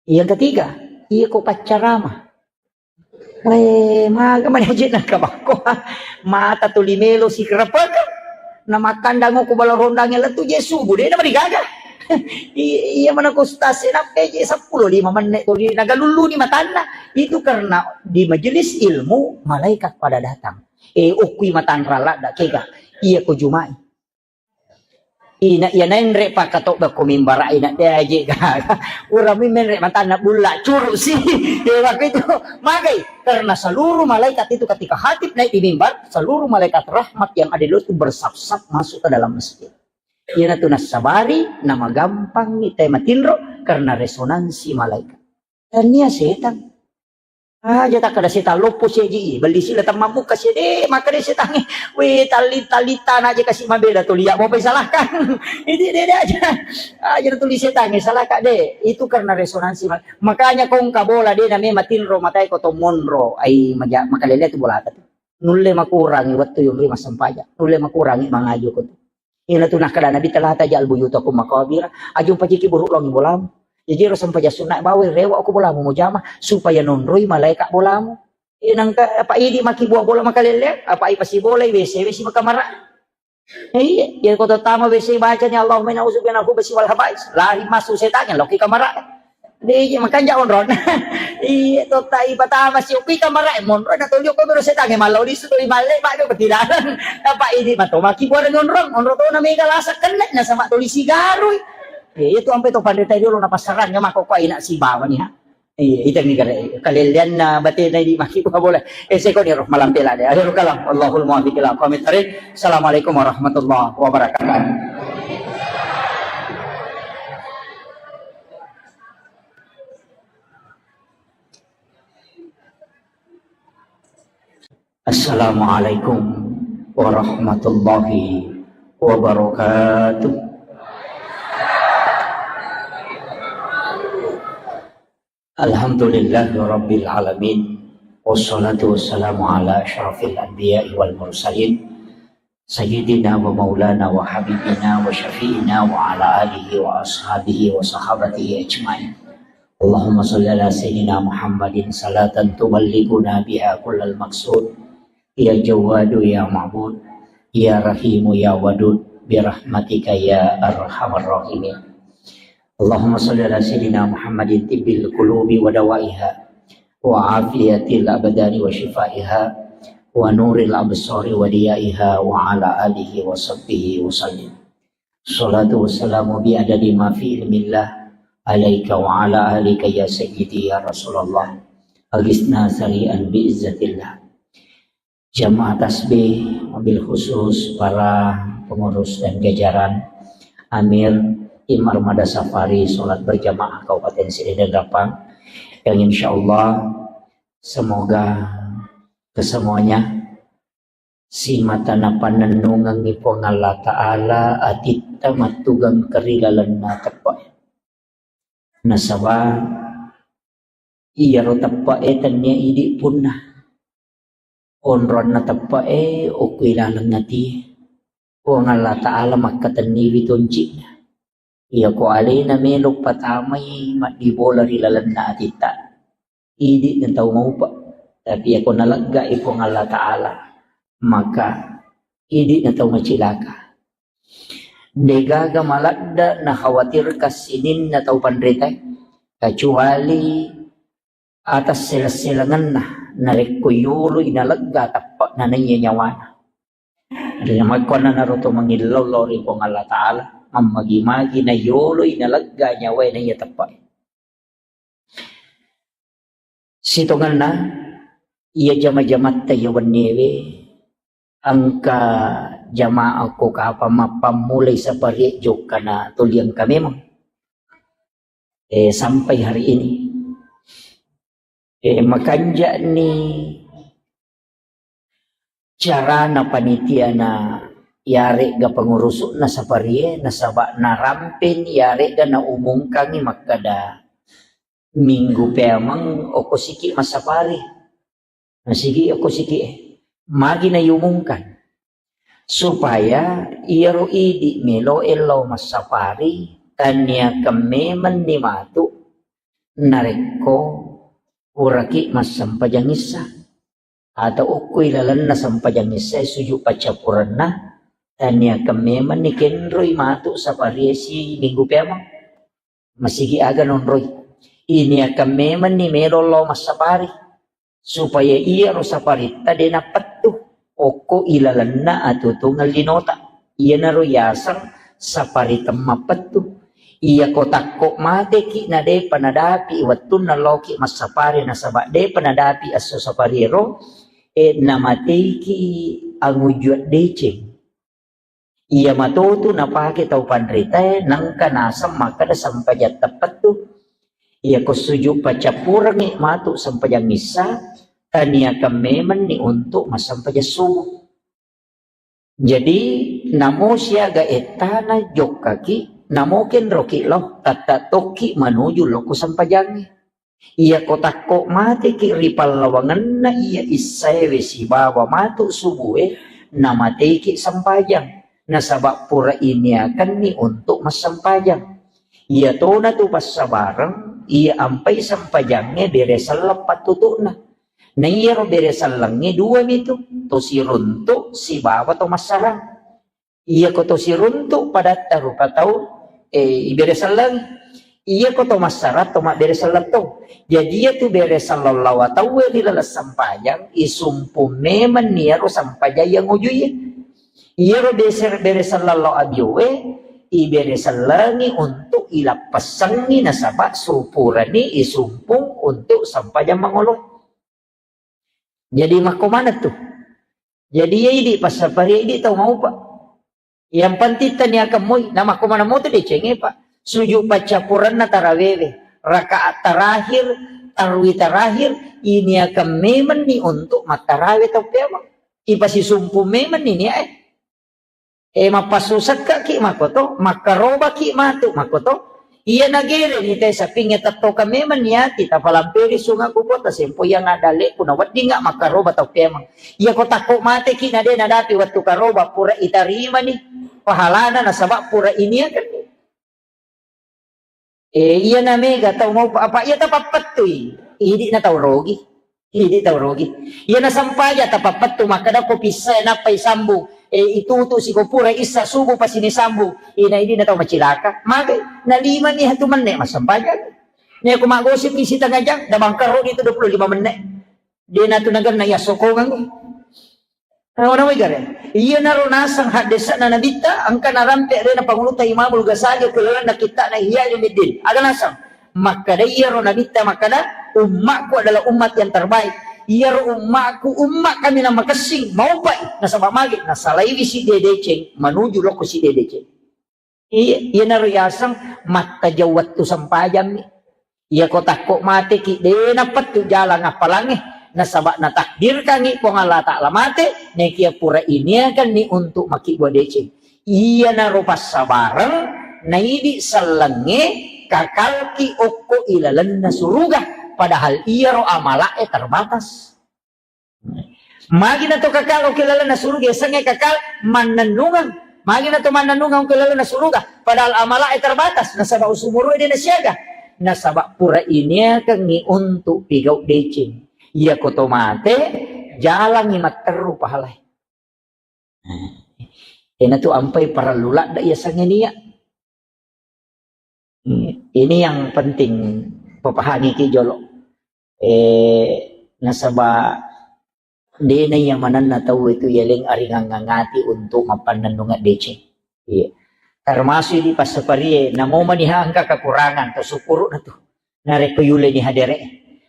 Yang ketiga, iya ko paccarama. Eh, maga mani aje nakabakko. Mata tuli melo sikerepeke. Na makkandang ko bala rondangnge lettu je subuh, de na marigaga. I-, iya mana ko stase nappe je seppulo lima menne tuli nagalulluni matanna. Itu karena di majelis ilmu malaikat pada datang. Eh, okkui matanra ladda kega. Iya ko Jumai. Ina iya naenre pakkatobba ko mimbara ina de aje gaga. Urami menre matanna bulla curu si. Ya waktu itu magai karena seluruh malaikat itu ketika khatib naik di mimbar, seluruh malaikat rahmat yang ada di luar itu bersaf-saf masuk ke dalam masjid. Ina tu nasabari nama gampang ita matinro karena resonansi malaikat. Tania setan. Aja takkada setan loppo seji, belli sila temmabbuka sede, maka de setangnge. We, tali-, talita na aja kasi mabela tu liak, mau salahkan. Ini de, de aja. Aja tuli setangnge, salahkan de. Itu karena resonansi. Makanya kong ka bola de name matinro matai ko to monro. Ai maja, makalele tu bola tu. Nulle makurangi wettu yonri massempajang. Nulle makurangi mangajuku tu. Ina tu nakkeda Nabi, "La taj'al buyutakum maqabira." Aja umpajiki buruk longi bolamu. Jaji ro sempajang sunna bawa rewa ko bolamu mujama supaya nonroi malaikat bolamu. Iya nangka apa idi maki buah bola makalele, apa ai pasi bola W C W C makamara. Iya, iya ko tama W C baca ni Allahumma inna a'udzubika minal khubusi wal khaba'is. Lari masuk setan loki kamara. Deje makanja onron. Iya, totta ipatama si okui kamara, eh, monro na tolio ko mero setangnge mallau lisu toli malle, Pak, do petidaran. Apa ini mato maki buareng onron, onro to na mega lasa kenne na sama toli sigarui. Iya, itu ampe to pandeta dulu na pasarang ya mako ko ina si bawa ni ha. Iya, itu ni kare kalelian na batena ini maki buah bola. Eh, seko ni roh malam pela de. Akhirul kalam. Allahul muwaffiq ila aqwamit thariq. Assalamualaikum warahmatullahi wabarakatuh. Assalamualaikum warahmatullahi wabarakatuh. Alhamdulillahirabbil alamin. Wassalatu wassalamu ala asyrafil anbiya'i wal mursalin. Sayyidina wa maulana wa habibina wa syafi'ina wa ala alihi wa ashabihi wa sahabatihi ajma'in. Allahumma salli ala sayyidina Muhammadin salatan tuballighuna biha kullal maqsud. Ya Jawwadu ya Ma'bud, ya Rahimu ya Wadud, bi rahmatika ya arhamar rahimin. Allahumma salli ala sayyidina Muhammadin tibbil qulubi wa dawaiha, wa afiyatil abdani wa shifaiha, wa nuril absari wa diyaiha, wa ala alihi wa sahbihi wa sallim. Salatu wassalamu bi adadi ma fi ilmillah alaika wa ala alika ya sayyidi ya Rasulullah. Agisna sari'an bi izzatillah. Jamaah tasbih, wabil khusus para pengurus dan jajaran Amir Tim Armada Safari Salat Berjamaah Kabupaten Sirih dan Gapang, yang insya Allah semoga kesemuanya simata napannennungengngi Puang Allah Ta'ala atitta mattugeng kerilalenna teppe. Nasaba iyaro teppe'e tennia idi punna. Onronna teppe'e okko ilaleng atie. Puang Allah Ta'ala makkatenniwi tonci'na. Iyako alena melo patamai maddibola ri lalenna atitta. Idi na tau maupa. Tapi iyako naleggai Puang Allah Ta'ala, maka idi na tau macilaka. Degaga maladda nakhawatirkan sininna tau panritae, kecuali atas seleng-selengenna narekko yoloi nalegga teppe'na naiya nyawana. Jadi, makkuannanaro to mangillau lao ri Puang Allah Ta'ala, mammagi-magi na yoloi nalegga nyawae naiya teppe'e. Sitongenna, iya jama-jamatta iya wenniewe, engka jamaah ko kapang mappammulai saparie jokkana tuli engka memang. Eh, sampai hari ini. Eh, makanja'ni carana panitiana yare'ga pengurusu'na saparie, nasaba narampeni yare'ga naumungkangi makkada minggu peameng okko siki massapari. Nasigi okko siki e. Magi naiumungkan. Supaya iyaro idi melo lao massapari, tanniakeng memenni matu narekko puraki massempajang issa. Atau okko ilalenna sempajang issa sujud paccappurenna, tanniakeng memenni kenroi matu saparie si minggu peameng. Masigi aga nonroi. Iniakeng memenni melo lao massapari. Supaya iyaro saparitta de nappettu okko ilalenna atutungeng linota. Iyanaro yaseng sapari temmappettu. Iyako takko mateki na depa nadapi wettunna loki massapari nasaba depa nadapi esso sapariero, e, namateiki angujua deceng. Iya matotu napake tau panritae, nengka naseng makkeda sempajang teppettu. Iyako sujud paccappurengngi matu sempajang issa, taniakan memenni untuk massempajang subuh. Jadi, namo siaga ettana jokkaki, namo kenroki lao, tatta tokki manuju lokko sempajangnge. Iyako takko mateki ri pallawangenna iya issaewe sibawa matu subue, namateki sempajang, nasaba pura iniakenni untuk massempajang. Iyatona tu passabareng, iya ampai sempajangnge bere selleng pattutu'na. Na iyaro bere sellengnge dua mitu, to siruntu sibawa to massarang. Iyako to siruntu padatta rupa tau, eh, ibere selleng. Iyako to massarang to mabbere selleng to. Jadi iya tu bere selleng lawa tauwe ri laleng sempajang, isumpu memenni iyaro sempajang iya ngujuiye. Iyaro bese-, bere selleng lao abiowe, ibere sellengi untuk ilappessengi nasaba supurani isumpung untuk sempajang mangolo. Jadi makko maneng tu. Jadi iya idi passapari idi tau maupa. Yang penting taniakan moi, na makko maneng moto decengnge, Pak. Sujud paccappurenna tarawewe, rakaat terakhir, tarwi terakhir, iniakan memenni untuk mattarawe tau peamang. Ipasisumpu memenni niae. E, mappassusekkaki makoto, makkarobaki matu makoto. Iya nagereni te sapingnge tettokang memang niati, tapalamperi sungaku ko tasempo yang ada leku na weddinga makkaroba tau peamang. Iya ko takko mateki na de nadapi wettu karoba pura itarimani pahalana nasaba pura iniakan. Eh, iya na mega tau mau apa iya tapappettui. Idi na tau rogi. Idi tau rogi. Iya na sampaja tapappettu makkada ko pissa nappai sambung. Eh, itu tu siko pura issa subuh pasini sambung. Ina idi na tau macilaka. Mage na lima ni hatu menne masampaja. Ni aku magosip isi tengah jam, da mangkaro itu dua puluh lima menit. De na tu naganna iya sokongan. Nawa-nawai gare. Iyanaro naseng haddesa'na Nabitta, engka narampe alena Pangulutta Imamul Ghazali okko lalenna kitta'na Ihya Ulumuddin. Aga naseng? Makkada iyaro Nabitta makkada, "Ummakku adalah umat yang terbaik." Iyaro ummakku, umma kaminang makessing, maupai. Nasaba magi? Nasalaiwi sidde deceng, manuju lokko sidde deceng. Iya, iyanaro yaseng mattajeng wettu sempajammi. Iya ko takko mateki, de napettu jalang appalangnge, nasaba natakdirkangngi Puang Allah Ta'ala mate, nekia pura iniakanni untuk makkibua deceng. Iyanaro passabareng, naidi sellengnge kakalki okko ilalenna suruga, padahal iyaro amala'e terbatas. Magi na to kakal okko lalenna suruga, yasengnge kakal mannennungeng. Magi na to mannennungeng okko lalenna suruga, padahal amala'e terbatas, nasaba usumuru'e de nasiaga. Nasaba pura iniakengngi untuk pigau deceng. Iya ko to mate, jalangngi matteru pahalae. Ena tu ampai parellu ladda yasengnge nia. Hmm, ini yang penting papahangiki jolo. Eh, nasaba dena iya manenna tau itu yaleng aringang ngati untuk mappannennungeng deceng. Iya. Termasuk di passaparie, namo maniha engka kekurangan, to syukuru na tu. Narekko yuleni hadere.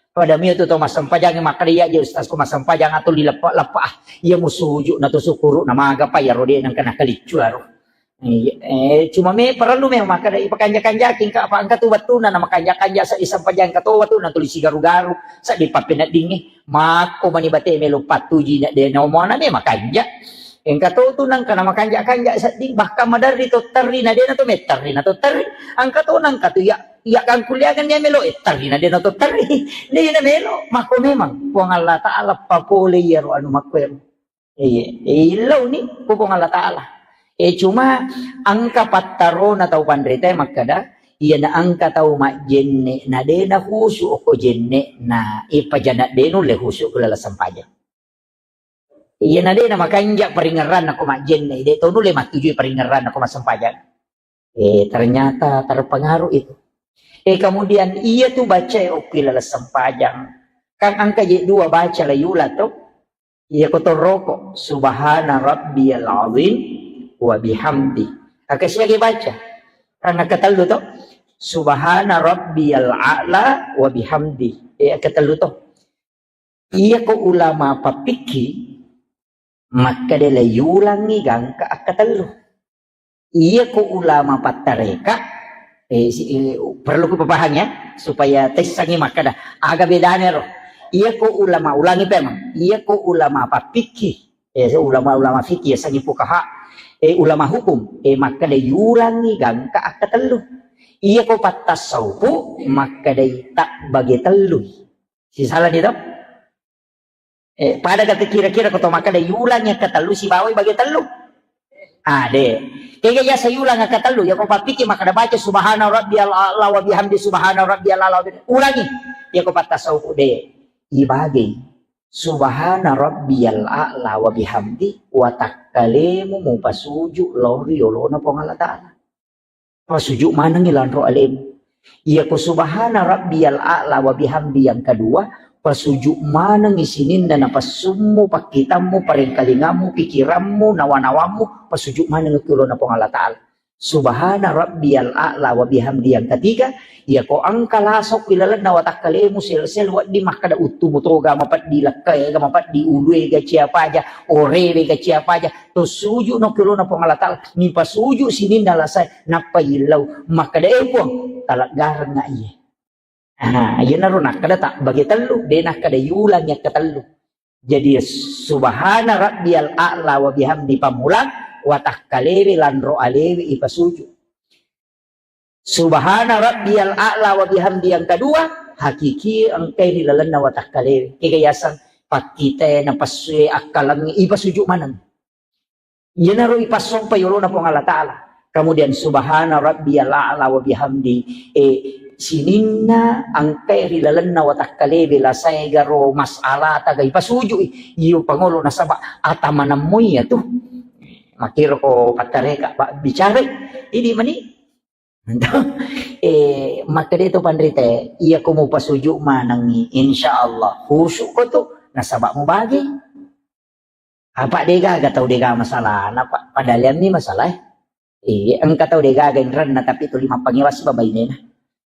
Pada mio tu to massempajang makkada iya je ustaz ko massempajang atau dileppa-leppa. Ah, iya musuju na to syukuru na maga pa iyaro de nengka nakaliccu aro. Iya, eh, cuma me parellu me makkeda ipakanja-kanjaki engka apa engka tu wettuna na makanja-kanja seddi sempajang engka to wettuna tuli sigaru-garu seddi pappeneddingnge makko mani bate melo pattuji na de na omoana me makanja. Engka to tu nangka na makanja-kanja seddi bahkan maderri to terri na de na to metterri na to terri engka to nangka tu ya ya kangkuliangan ya melo eh terri na de na to terri de na melo makko memang Puang Allah Ta'ala papole iyaro anu makko ero. Iya, eh, illauni ku Puang Allah Ta'ala. Eh, cuma engka pattarona tau panritae makkada, iyana engka tau majjenne na de na khusyuk ko jenne na ipajana de nulle khusyuk ku laleng sempajang. Iyana de na makanja paringerranna ko majjenne, de to nulle mattujui paringerranna ko massempajang. Eh, ternyata terpengaruh itu. Eh, kemudian iya tu baca okki laleng sempajang. Kan engka je dua baca la yula to. Iya ko toroko, "Subhana rabbiyal azim wa bihamdi." Akkasiagi baca. Karena ketellu to. Subhana rabbiyal a'la wa bihamdi. Eh, ketellu to. Iyako ulama pappikki, makkeda le yulangi gangka akkatellu. Iyako ulama pattareka, eh, si-, eh, perlu kupapahang ya, supaya tessangi makkeda, aga bedana ro. Iyako ulama, ulangi pemang, iyako ulama pappikki, eh, ulama-ulama fikih, yasengngi fukaha, eh, ulama hukum, eh, makkeda yulangi gangka akkatellu. Iyako pattasaupu, makkedai tabbage tellui. Sisala ni to? Eh, pada kata kira-kira ko to makkeda yulang yang ketellu sibawai bage tellu. Ah, de. Kega yasa yulang yang ketellu, ya ko pappiki makkeda baca subhana rabbiyal a'la wa bihamdi subhana rabbiyal a'la wa bihamdi. Ulangi. Ya ko pattasaupu de. Ibage. Subhana rabbiyal a'la wa bihamdi wa takkalemu mupasuju lao ri yolona Puang Allah Ta'ala. Pasuju manengngi lanro alemu. Iyako subhana rabbiyal a'la wa bihamdi yang kedua, pasuju manengngi sininna napassummu, pakkitammu, parengkalingammu, pikirammu, nawa-nawammu, pasuju manengngi ki ulona Puang Allah Ta'ala. Subhana rabbiyal a'la wa bihamdi yang ketiga, iyako engka lasok ilalenna watakkalemu sel-sel wedding makkeda uttumu toga mapeddi lekkaega mapeddi uluega ciapaja orewe ga ciapaja to suju no ki ulona Puang Allah Ta'ala, mipasuju sininna lasae, nappa yillau, makkeda, "Eh, Puang, taleggarengnga iye." Ah, iyanaro nakkeda tabbage tellu, de nakkeda yulang yakka tellu. Jadi, subhana rabbiyal a'la wa bihamdi pammulang, watakkalewe lanro alewe ipasuju. Subhana rabbiyal a'la wa bihamdi yang kedua, hakiki engkai ri lalenna watakkalewe. Kega yaseng pakkitae, napassue, akkalengnge, ipasuju maneng. Iyanaro ipassompa yolona Puang Allah Ta'ala. Kemudian subhana rabbiyal a'la wa bihamdi. Eh, sininna engkai ri lalenna watakkalewe lasaegaro mas'alataga ipasujui. Iyo pangolo nasaba atamanammu iya tu. Makkiro ko pattareka, Pak, bicara. Idi mani. Eh, makkeda to panrite, iya ko mupasuju manengngi, insya Allah khusyuk ko tu, nasaba mubagi. Apa degaga tau dega masalahna, Pak? Padahal yammi masalah. Iya, engka tau degaga inrenna tapi tuli mappangewasi babainena.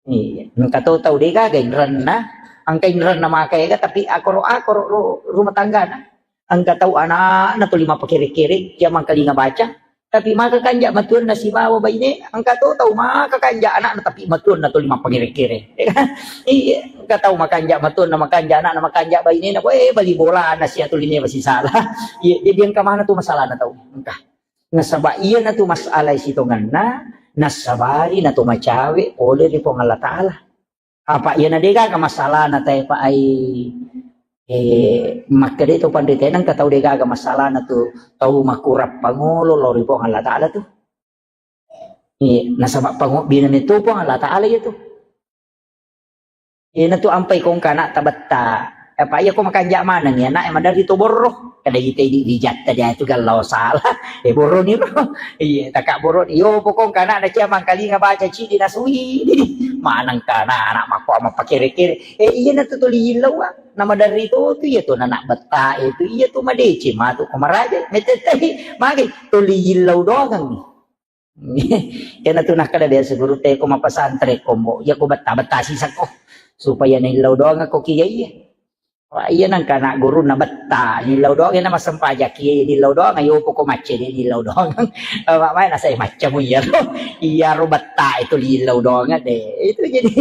Iya, engka to tau degaga inrenna, engka inrenna maka ega tapi akoro-akoro ru-, rumah tanggana. Engka tau anakna tuli mappakere-kere, jamang kalinga baca, tapi maka kanja matuanna sibawa baine, engka to tau maka kanja anakna tapi matuanna tuli mappangere-kere. Iya, engka tau makanja matuanna, makanja anakna, makanja bainena, eh, bali bolana sia tuli mewa sisala. Iya, jadi engka mana tu masalahna tau. Engka. Nasaba iyana tu masalah sitongenna, nasabari na to macawe pole ri Puang Allah Ta'ala. Apa iyana degaga masalahna tae pa ai, eh, makkeda to panrite nengka tau degaga masalahna tu tau makurang pangolo lao ri Puang Allah Ta'ala tu. Iya, nasaba pangobbina meto Puang Allah Ta'ala iya tu. Iyana tu ampai kongka anak tabetta. Apa iya ko makanja maneng ya anak maderri to borro. Kada ite di rijatta dia tu gallau salah. Eh, borro ni ro. Iya, taka borro ni. Yo pokong kana ada cia mangkalinga baca cidi nasui. Didi. Maneng kana anak mako ama pakere-kere. Eh, iyana tu tuli illau, ah. Nama dari to tu iya tu anak betta itu. Iya tu madece matu ko maraja. Metetehi. Magi tuli illau doang ni. Iyana tu nakkeda biasa guru te ko mapasantren ko mbo, iya ko betta-betta siseng ko. Supaya naillau doang ko kiya iya. Wah, iya nangka anak guru na betta, nillau doang na massempajang kiya, nillau doang ayo poko macce de nillau doang. Apa mai nasai maccamu iya ro. Iya ro betta itu lillau doang de. Itu jadi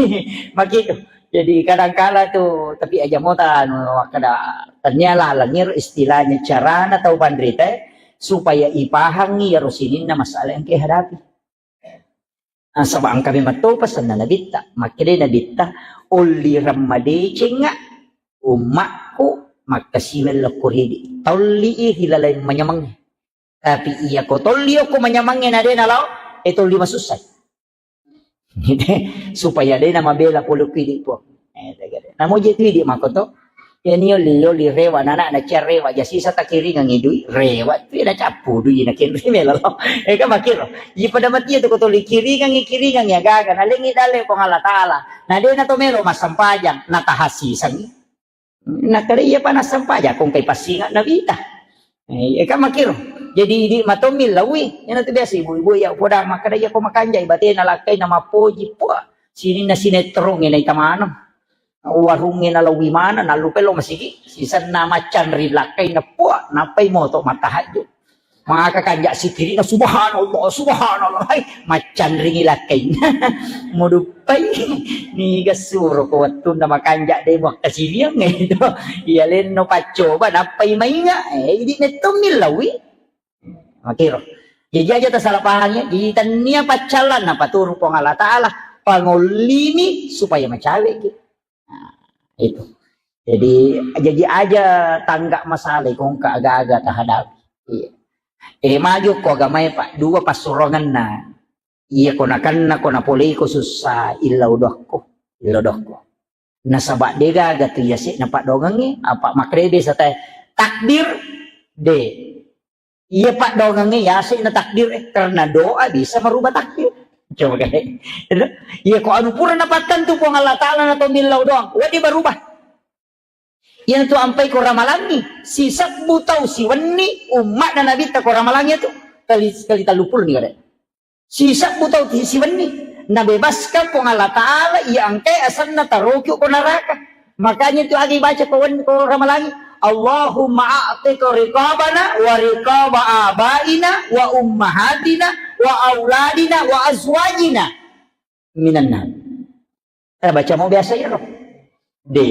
makitu. Jadi kadangkala tu, tapi aja mota anu makkeda tania laleng iro istilahnya carana tau panrita supaya ipahangi iyaro sininna masalah yang kehadapi. Nasaba engka memang to pesanna Nabitta, makkeda Nabitta, "Ollireng madecengnga ummakku makkasiweng lokko ridi." Tolli i ri laleng manyameng. Tapi iya ko tolli okko manyamangnge na de nalao, e tolli masussai. Supaya de namabela pole ku idi, Puang. Eh, tegede. Namo je tu idi mako to. Ya nio lio li rewa nana na cia rewa ja sisa takiringang idui rewa tu na cappu dui na kenri melo. Eh, kan makiro. Iya pada mati tu ko tolli kiringang kiringang ya gaga na lengi dale Puang Allah Taala. Na de na to melo massempajang na tahasisangi. Nakkeda iyapa nassempajang, ko engkai passinga nawita. Eh, iya kan makkiro. Jadi idi matommi lawi, iyana tu biasa ibu-ibu ya poda makkeda iya ko makanjai batena lakkaina mappoji, puah, sininna sinetrongnge naita maneng. Warungnge nalawi maneng, nallupai lo masigi, sisenna maccanri lakkaina, puah, nappai moto mattahajju. Maka kanja sikirina, "Subhanallah, subhanallah." Hai, maccanringi lakkaina. Muduppai, niga suro ko wettunna makanja de muakkasiliang itu. Iya lenno paccoba, nappai mainga. Eh, idi mettommi lawi. Makiro. Jadi aja tasala pahangi, jadi tania paccallan napaturu Puang Allah Ta'ala, pangollimi supaya macawe ki. Nah, itu. Jadi, jadi aja tangga masalah kongka aga-aga tahadapi. Iya. Eh, maju ko agamae, Pak, dua passurongenna. Iya ko nakenna ko napoleiko sussa, illau dokko, illau dokko. Nasaba de gaga tu yase'na paddoangengnge, apa makrebe satae takdir de. Iya paddoangengnge yase'na takdir, eh, karena doa bisa merubah takdir. Coba kae. Iya ko anu pura napattentu Puang Allah Ta'ala na tomillau doang, wedding berubah. Iyanatu ampai ko ramalangi, sisebbu tau siwenni umma'na Nabitta ko ramalangi itu kali, kali tellu puluh ni kare. Sisebbu tau ti siwenni nabebaskan Puang Allah Ta'ala, iya engkai asenna taroki ko neraka. Makanya itu agi baca ko wen-, ko ramalangi, "Allahumma a'tiq riqabana wa riqaba abaina wa ummahatina wa auladina wa azwajina minan nar." Eh, baca mau biasa iyaro. De.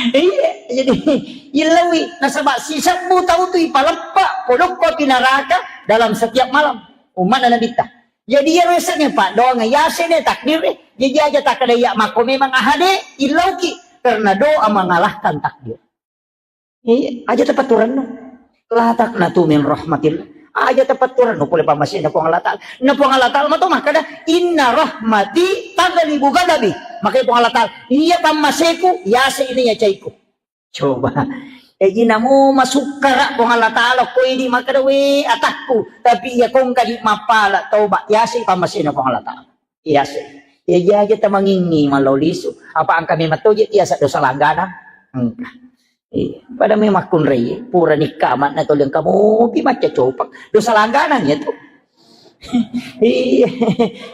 Iya, jadi illawi nasaba sisebbu tau tu ipaleppa polokko pi neraka dalam setiap malam. Umma'na Nabitta. Jadi iyaro yasengnge paddoang, yasengnge takdir, eh. Jadi aja takkeda iya makko memang ahade, illauki karena doa mengalahkan takdir. Iya, aja tapatturanno. La taqnatu min rahmatillah. Aja tapatturanno pole pammasena Puang Allah Ta'ala. Na Puang Allah Ta'ala mato makkeda, "Inna rahmati taghlibu ghadabi." Makanya Puang Allah Ta'ala, "Iya pammaseku, yase ini ya caiku." Coba. Eji namo masukkara Puang Allah Ta'ala, ko idi makkeda, "We, atakku." Tapi iya kongka di mappala toba, yase pammasena Puang Allah Ta'ala. Iya sih. Iya, iya, aja tamangingi mallau lisu. Apa engka memang toje tiasa dosa langganang? Engka. Iya. Pada memang kunrei, pura nikka amatna toli engka mopi macca copang. Dosa langganang ya tu. Iya.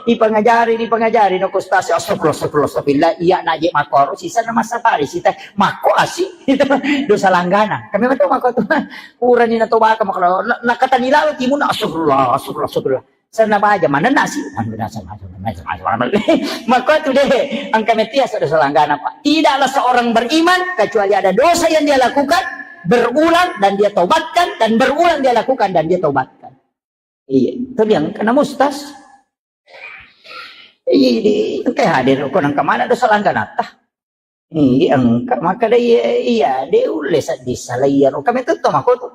Ipangajari, ipangajari no kustasi. Astagfirullah, astagfirullah, astagfirullah. Iya, naje makoro sisa na massapari sita. Mako asi. Dosa langganang. Kami betul mako tu. Pura ni natobaka makoro. Na, nakatani lalo timun. Astagfirullah, astagfirullah, astagfirullah. Senna baja manenna si. Mako tu deh, engka metia dosa langganang, Pak. Tidaklah seorang beriman kecuali ada dosa yang dia lakukan berulang dan dia taubatkan, dan berulang dia lakukan dan dia taubatkan. Iya, itu dia engka na mustas. Iya, di engka hadir ko nengka mana dosa langganata. Iya, engka. Makkeda iya, iya, de ulle seddi sala iyaro. Kami tetto mako tu.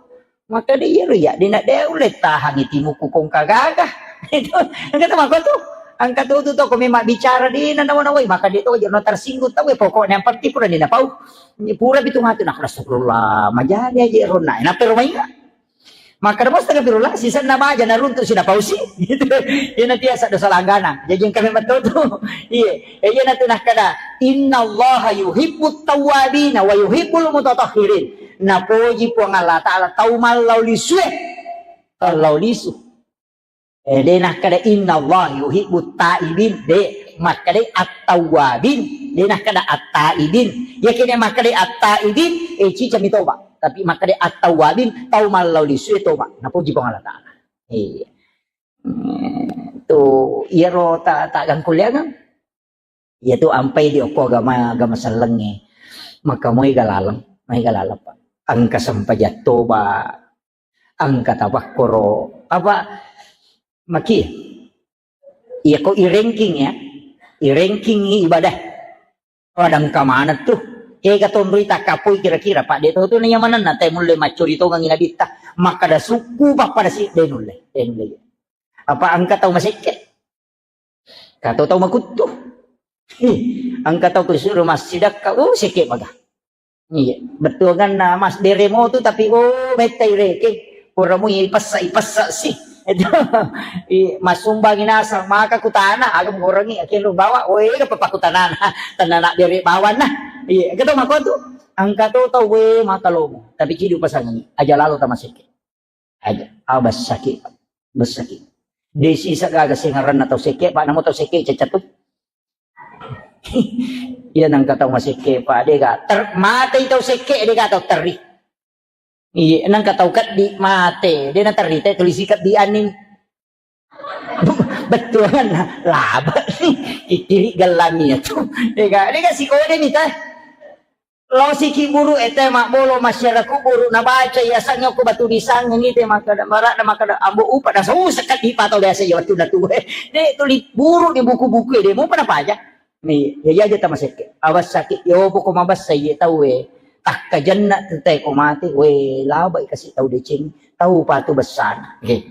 Makkeda iyaro, iya, de na de ulle tahangi timuku kongka gaga. Itu, engka tu mako tu. Engka tu tu toko memang bicara de na nawa-nawai, maka de to aja no tersinggung tau, pokoknya yang penting pura de na pau. Pura pitu matu, nah, astagfirullah, majani aja ronna. Enak permainga. Makkeda mo astagfirullah, sisenna baja naruntu sina pausi. Gitu. Iyana tiasa dosa langganang. Jaji engka memang to tu. Iya. Eh, iyana tu nakkeda, "Innallaha yuhibbut tawwabina wa yuhibbul mutatahhirin." Napoji Puang Allah Ta'ala tau mallau lisue. Mallau lisu. Eh, de nakkeda, "Innallaha yuhibbut taibin." De, makkeda at-tawwabin. De nakkeda at-taibin. Yakin makkeda at-taibin, eh, cicami toba. Tapi makkeda at-tawwabin, tau mallau lisue toba. Napoji Puang Allah Ta'ala. Iya. Hmm, tu iyaro ta, ta gangkuliangang. Iya tu ampai di okko agama, agama sellengnge. Maka moi galaleng, moi galaleng, Pak. Engka sempajang toba, engka tapakkoro. Apa maki? Iya ko i ranking ya. I ranking ibadah. Pada engka maneng tu. Ega tonroi takkapoi kira-kira, Pak, de to tu naiya manenna, te mulle maccori tongengi nabitta. Makkada sukku pappada si, de nulle, de nulle. Apa engka tau masekke? Kato tau makuttu. Ih, engka tau kusuro massidakka, uh, sekke maga. Iya, bettuanganna mas deremo tu, tapi, oh, mettai reke. Pura mui ipessa, ipessa si. Itu, i, masumbangi nasang, maka kutana, agam gorengi, akhirnya bawa, oh, ega papa kutanana, tanana bere bawana. Iya, kata mako tu. Engka to tau, we, maka lomo. Tapi cidi upasangengi. Aja lalo tamasekke. Aja. Ah, bessaki. Bessaki. Desi sagaga sengaranna tau sekke, Pak, namo tau sekke cecatu. Iya, nangka tau masekke, Pak, dega ter-, matei tau sekke, dega tau terri. Iya, nangka tau keddi mate, de naterri te tuli sikebbi anni. Bettuanna laba. Kikiri gellangi ya tu. Dega, dega sikode ni teh. Lao siki buru ete mabbolo masyarakat buru nabaca ya sangyo ko batu disang ni te makkada marak na makkada ambo upa na susah kan di patau biasa ya waktu na tuwe. De tuli buru di buku-buku de mau pada paja. Ni, ya, ya, aja tamasekke. Awas sakit, yo, poko mabessa, ye, tau, we. Takkajenna tu te ko mate, we, labai kasi tau deceng, tau patu bessana. Oke.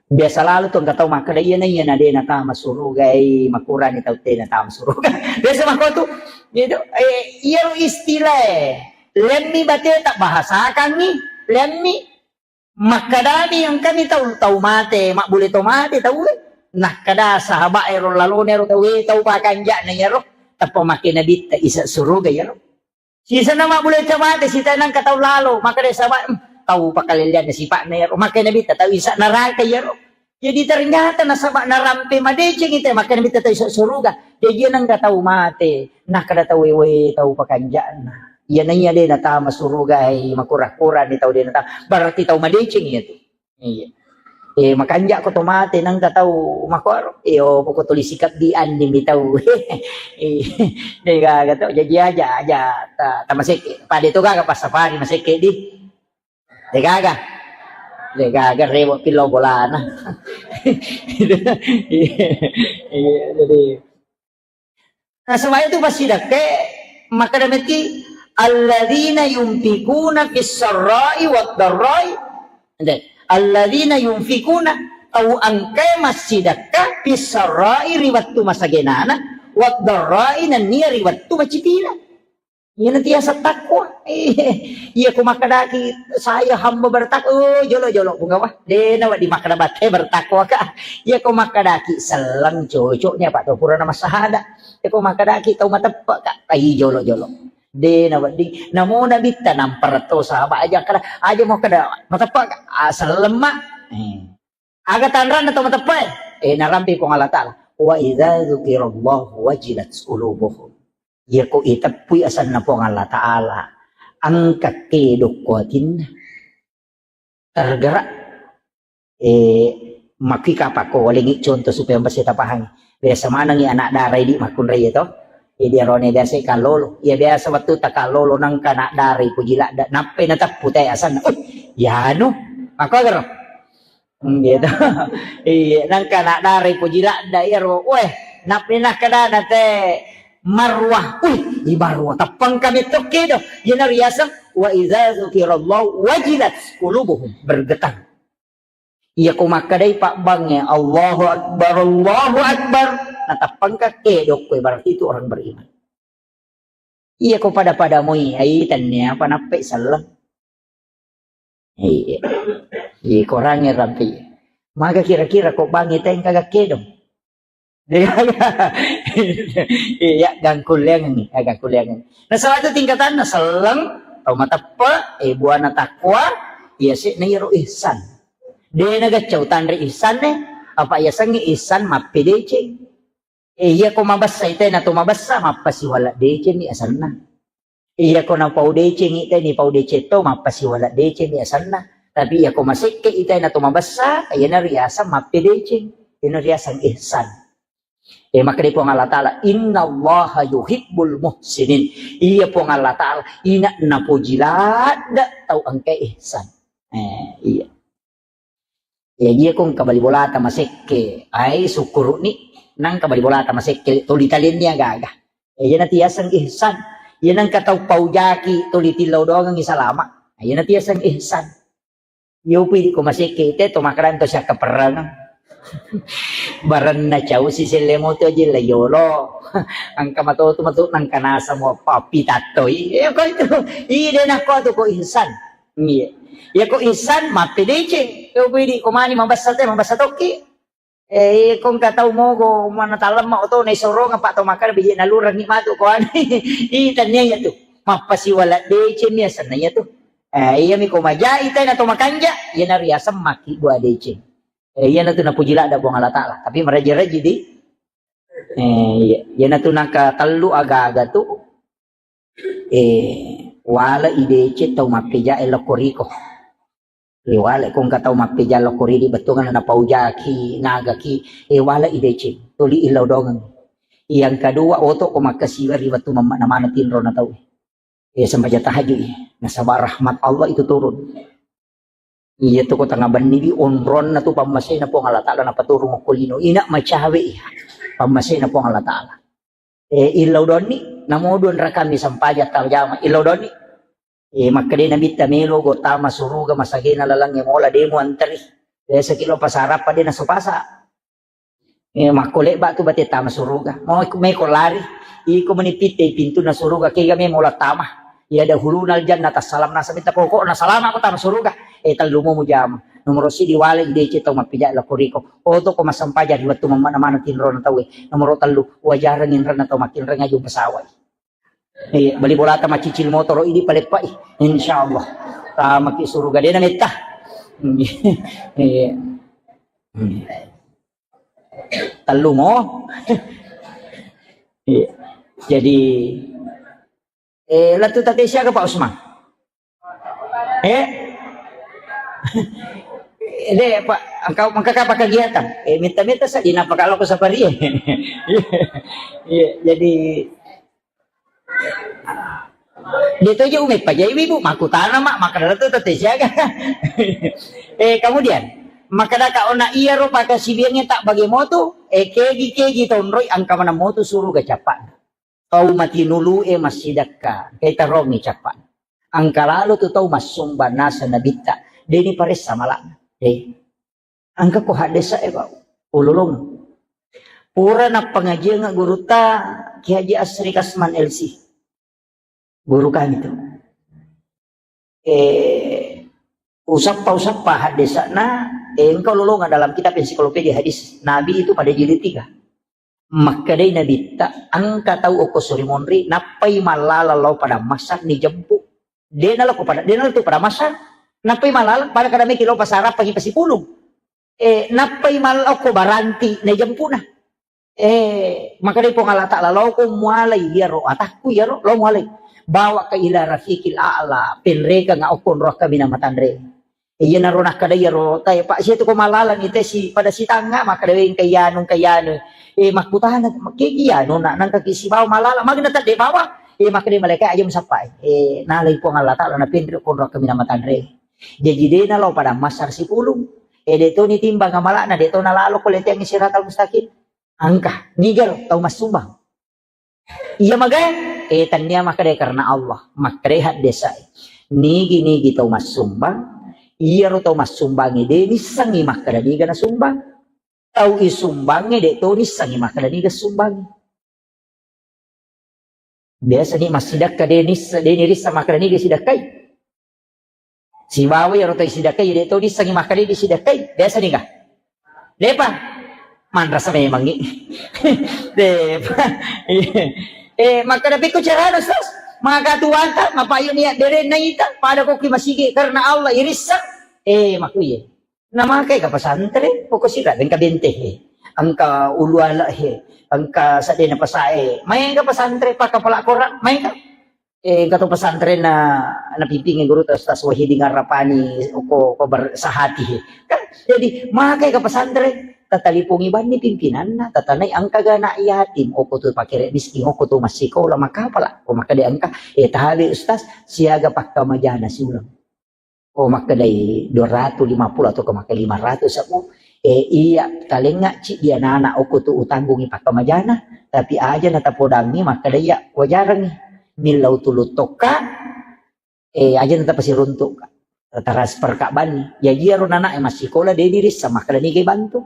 Biasa lalu tu engka tau makkada, iya na, iya na, de na tama suruga, eh, makurani tau te na tama suruga. Biasa mako tu, gitu. Eh, iya lo istilah, eh. Lemmi bate tak bahasakan ni, lemmi. Makkadani engkani tau, tau mate, mabbule to mate tau e. Nakkada sahabat ero lalona ero tau e, tau pakanja'na iyaro, tappa makkeda nabitta isa suruga iyaro. Sisenna mabbule to mate, sita nangka tau lalo, makkeda sahabat, "Hmm, tau pakalellianna sipa'na iyaro." Makkeda nabitta tau isa neraka iyaro. Jadi ternyata nasaba narampe madeceng ite, makkeda nabitta tau isa suruga. Jadi nangka tau mate, nakkada tau e, "We, tau pakanja'na." Iya naiya de natama suruga, eh, makura-kura ni tau de natama. Berarti tau madeceng iya tu. Iya. Eh, makanja ko to mate nangka tau makuaro. Iyo, poko tuli sikap di andi mi tau. Eh, de gaga to, jaji aja, aja ta, ta maseke. Pade to gaga pas safari maseke di. De gaga. De gaga rewo pilo bolana. Iya, iya, jadi Nasaba itu passidakkae makkeda metti, "Alladzina yunfikuna fis sarra'i wad darra'i." Ente, "Alladzina yunfikuna," tau engkae massidakka, "fis sarra'i," ri wettu masagenana, "wad darra'i," nennia ri wettu macipina. Iyana tiasa takwa. Iya ko makkedaki, "Saya hamba bertakwa," oh, jolo-jolo, bunga wah. De nawedding makkeda batte bertakwa ka. Iya ko makkedaki selleng, cocoknya, Pak, to purana massahada. Iya ko makkedaki tau mateppe ka, ai jolo-jolo. De nawedding. Namo nabitta nampara to sahabat aja kada, aja mau kada mateppe ka, ah, selleng ma. Eh. Aga tanranna tau mateppae? Eh, narampe Puang Allah Ta'ala. "Wa idza dzukirallahu wajilat qulubuhum." Iyako iteppui asenna Puang Allah Ta'ala, engka kedokko atinna. Tergerak. Eh, makki kapakko walengi contoh supaya mesti tapahangi. Biasa manengi anak dara idi makkunrai to. Jadi arone biasa kallolo. Iya biasa wettu takallolo nangka anak dara ipuji ladda. Nappe nateppu te asenna. Uh, yanu. Makko gero. Hmm, gitu. Iya, nangka anak dara ipuji ladda iyaro. Weh, nappi nakkadana te Marwah. Wih, i Marwah. Teppang kami tokki do. Iyana riaseng, "Wa idza dzukirallahu wajilat qulubuhum." Bergetar. Iya ko makkadai pabbangnge, "Allahu Akbar, Allahu Akbar." Nateppang ka kedokko, berarti itu orang beriman. Iya ko pada-pada moi, ai tennia apa nappe selleng. Iya. Iya, korangnge rampi. Maga kira-kira ko bangi tengka gakkedong. Iya, gangkuliangengi, ya, gangkuliangengi. Nah, salah itu tingkatanna selleng, tau mateppe, eh, buana takwa, iya sih, nah, iyaro ihsan. De nagaccau tanre ihsan ne, apa iya sengi ihsan mappedeceng. Eh, iya ko mabessa ite na to mabessa, mappasiwala deceng mi asanna. Iya ko napau deceng ite ni pau deceng to, mappasiwala deceng mi asanna. Tapi iya ko masekke ite na to mabessa, iyana riaseng mappedeceng. Iyana riaseng ihsan. Eh, makkeda Puang Allah Ta'ala, "Innallaha yuhibbul muhsinin." Iya Puang Allah Ta'ala, ina napoji ladda tau engka ihsan. Eh, iya. Iya, dia ko engka bali bolata masekke. Ai, sukkuru'ni, nangka bali bolata masekke, tuli talenni agaga. Iya, na tiaseng ihsan. Iya, nangka tau paujaki, tuli tillau doangengi salama. Iya, na tiaseng ihsan. Iya, upi di ko masekke, ite to makanan to siakka perang. Barenna cau si selle moto aja la yolo. Angka matotu matu nangka nasa mo papi tattoi. Iya, ko itu. Ide nakko tu ko ihsan. Iya. Iya ko ihsan mappedeceng. Iya ko idi ko mani mabessa te, mabessa tokki. Eh, iya ko engka tau mogo mana talemma oto na isorong apa to makkada biji nalurengi matu ko ani. Ih, tania iya tu. Mappasiwala deceng mi asenna iyatu. Eh, iyami ko majai tena to makanja, iyana riaseng makkibua deceng. Eh, iyanatu napuji ladda Puang Allah Ta'ala. Tapi maraji-raji di, eh, iya. Iyanatu naka tellu aga-aga tu, eh, wala i deceng tau mappeja e lokko riko. Eh, wala ko engka tau mappeja lokko ridi bettuanna napaujaki, nagaki, eh, wala i deceng. Tuli illau dongeng. Yang kedua, oto ko makkasiwa ri wettu mamma-, namana tinro na tau. Eh, sempajang tahajud, eh. Nasaba rahmat Allah itu turun. Iya tu ko tengah benni bi onronna tu pammasena Puang Allah Ta'ala napaturung okko lino. Ina macawe iya. Pammasena Puang Allah Ta'ala. Eh, illau donni, namo dua rakami sempajang tajama. Illau donni. Eh, makkeda Nabitta melo go tama suruga masagena lalangnge mola demo anteri. Biasa kilo pasarappa de nasupasa. Eh, makko lebba tu bate tama suruga. Mau iku meko lari. Iko meni pitte pintunna suruga kega memo la tama. Iya dahuluna aljannah tassalam nasa minta pokokna salama ko tama suruga. Eh, tellu mo mujama. Nomoro sidi wale i deceng tau mappija lokko riko. Oto ko massempajang ri wettu mamma-, namana tinrona tauwe. Nomoro tellu, wajareng inrenna tau makkinreng aju pesawat. Iya, beli bolata maccicil motoro idi paleppai. Insyaallah. Tamaki suruga dena metta. Iya. Tellu mo. Iya. Jadi, eh, lettu tate siaga Pak Usman? Eh? Deh, Pak, engkau mengkaka apa kegiatan? Eh, minta-minta saja napa kalau aku safari. Iya, iya, jadi de to je ume pajai ibu, makutana mak, maka tu tete siaga. Eh, kemudian, maka daka ona iya ro paka sibiangnya tak bagi motu, eh, kegi-kegi tonroi angka mana motu suruga capakna. Tau matinulu'e massidakka, kaitarongngi cappa'na. Engka lalo tu tau massumbang naseng Nabitta, deni paressa mala'na. Eh, engka ko haddesa'e, Pak. Ululung. Pura nappangajianga gurutta Kiai Haji Asri Kasman L C. Guru kami tu. Eh, usappa-usappa haddesa'na, eh, engka ululunga dalam kitab ensiklopedia hadis Nabi itu pada jilid tiga. Makkedai Nabitta, engka tau okko suri monri, nappai mallala lao Padang Masyar, nijempu. De nalo ko pada, de nalo tu Padang Masyar, nappai mallala, pada kada meki lao pasarappangi pasipulung. Eh, nappai mallala okko Baranti, naijempuna. Eh, makkedai Puang Allah Ta'ala, lao ko mualai iyaro atakku iyaro, lao mualai. Bawa ka ila rafiqil a'la, penrekeng okko nroa kaminang matanre. Iyanaro nakkeda iyaro tae, Pak, sia tu ko malaleng ite si pada sitangnga, makkeda, "Wé, engka iyanu, engka iyanu." Eh, makkutana, "Kegi iyanu, nak, nangka ki sibawa malala, magna tadde bawa?" Eh, makkeda malaika, "Aja musappa." Eh, nalai Puang Allah Ta'ala napenre konro kaminang matanre. Jaji de nalo Padang Masyar sipulung. Eh, de to nitimbang amalana, de to nalalo ko leteang siratal mustaqim. Engka, niga ro tau massumbang. Iya magae, eh, tania makkeda karena Allah, makkeda haddesa'e. Nigi-nigi tau massumbang, iyaro tau massumbangnge de nissengngi makkeda niga nasumbang. Tau isumbangnge de to nissengngi makkeda niga sumbangnge. Biasa ni massidakka de nissa-, de nirissa makkeda niga sidakkai. Sibawa iyaro tau isidakkai, de to nissengngi makkeda disidakkai. Biasa niga? Depa. Manrasa memangngi. Depa. Eh, makkeda pekko carana, Ustaz? Maka tuanta, mapayyo niat bere naita, pada ko ki masigi karena Allah irissa. Eh, makuye. Namakai ka pesantren, pokok sira engka bente he. Engka ulu ala he. Engka sadena pasae. Main ka pesantren, paka pala Quran, main ka. Eh, engka to pesantren na, napimpingi guru ta Ustaz Wahidin Arrapani, ko, ko ber-, sahati he. Kan, jadi, makai ke pesantren, tatalipungi banni pimpinanna, tatanai engka ga anak yatim, oko tu pakere miskin, oko tu massikola, makapala, ko makkeda engka, eh, tabe Ustaz, siaga pakkamajana siulang. Oh, makkedai dua ratus lima puluh atau ke makkeda lima ratus aku. Eh, iya, talengnga ci dia anak-anak okko tu utanggungi pakkamajana, tapi aja na tapodangi makkeda iya wajarangi. Millau tulu tokka, eh, aja na tapasiruntuk. Transfer ka banni. Ya, iya ro anak e massikola, de dirissa makkeda niga bantu.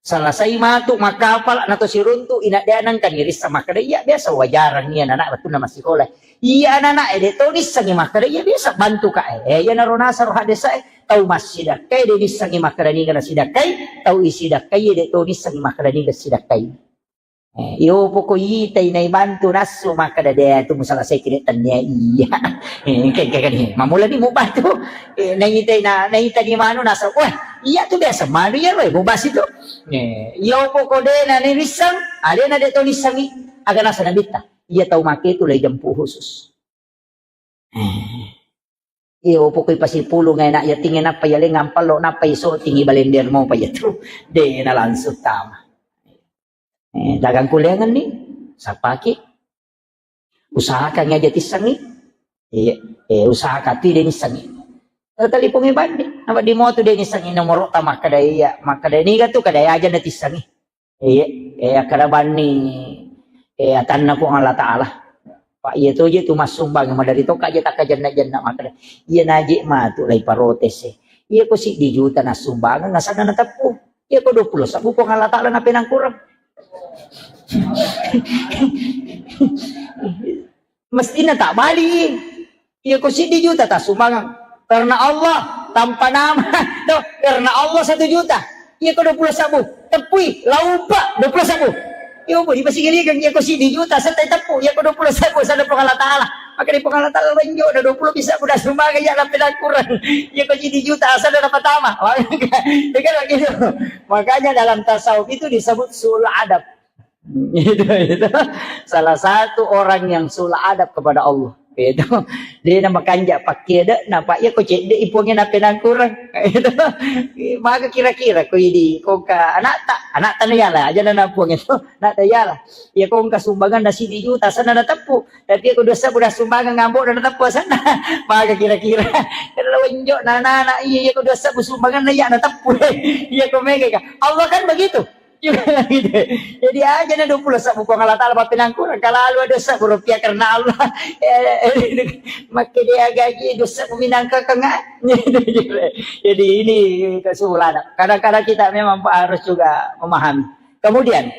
Selesai matu makkapala na to siruntu, ina de nangka nirissa makkeda iya biasa wajarang iya anak wettunna massikola. Iya anak e de to nissengi makkeda iya biasa bantu ka e. Eh, iya naro nasaro haddesa e, tau massidakkai de nissengi makkeda niga nasidakkai, tau isidakkai de to nissengi makkeda niga sidakkai. Eh, iyo poko itai naibantu nassu makkeda de tu musala sai kire tania iya. Eh, kan kan kan. Mamula ni mubatu. Eh, naitai na naita ni manu nassu. Wah, iya tu biasa manu iya roe mubasi tu. Eh, iyo poko de na nissang, ade na de to nissangi. Aga nasa nabitta. Iya tau make tu lai jampu khusus. Eh. Iyo pokoi pasipulung enak ya tinge nappa ya lengang pallo nappa iso tingi balender mau pa ya tu. De na langsung tama. Eh, dagang kuliangan ni sapaki. Usahakan aja tissangi. Iya, eh, usahakan tu de nissangi. Talipongi bandi, apa di motu de nissangi nomoro ta makkeda iya, makkeda niga tu kada aja na tissangi. Iya, eh, akkeda banni, eh, atanna Puang Allah Ta'ala. Pak, iya to je tu massumbang, madari to kaje takka jenna-jenna makkeda. Iya naje matu lai protes e. Iya ko siddi juta nassumbang, ngasana nateppu. Iya ko dua puluh sebbu Puang Allah Ta'ala napenangkurang. Mestina tak bali. Iya ko siddi juta tassumbangeng. Karena Allah, tanpa nama. Tuh, karena Allah satu juta. Iya ko dua puluh sebbu. Teppui, laupa, dua puluh sebbu. Iya, boleh masih gini kan, iya ko siddi juta, santai teppu. Iya ko dua puluh sebbu, sana Puang Allah Ta'ala. Maka di Puang Allah Ta'ala lenjo, ada dua puluh bisa, udah sumbangeng, ya, sampai kurang. Iya ko siddi juta, asal udah pertama. Iya kan begitu. Makanya dalam tasawuf itu disebut sul adab. Itu, itu. Salah satu orang yang sul adab kepada Allah. Itu. Dia nama kanja pakai ada, napa iya ko cedde ipunge nape nangkurang. Itu. Maka kira-kira ko idi, ko ka anak tak, anak tak yala, aja na nampung itu, anak tak yala. Ya ko ka sumbangan nasi di juta, sana na teppu. Tapi aku dosa udah sumbangan ngambok dan teppu sana. Maka kira-kira. Kalau enjok nana anak iya, ya ko dosa sumbangan na ya na teppu. Iya ko mega ka. Allah kan begitu. Juga gitu. Jadi aja na dua puluh sebbu Puang Allah Ta'ala mapinangkurang. Kalau lu ada sebbu rupiah karena Allah. Eh, eh, makke dia gaji dosa minangka kanga. Jadi ini kesimpulanna. Kadang-kadang kita memang harus juga memahami. Kemudian,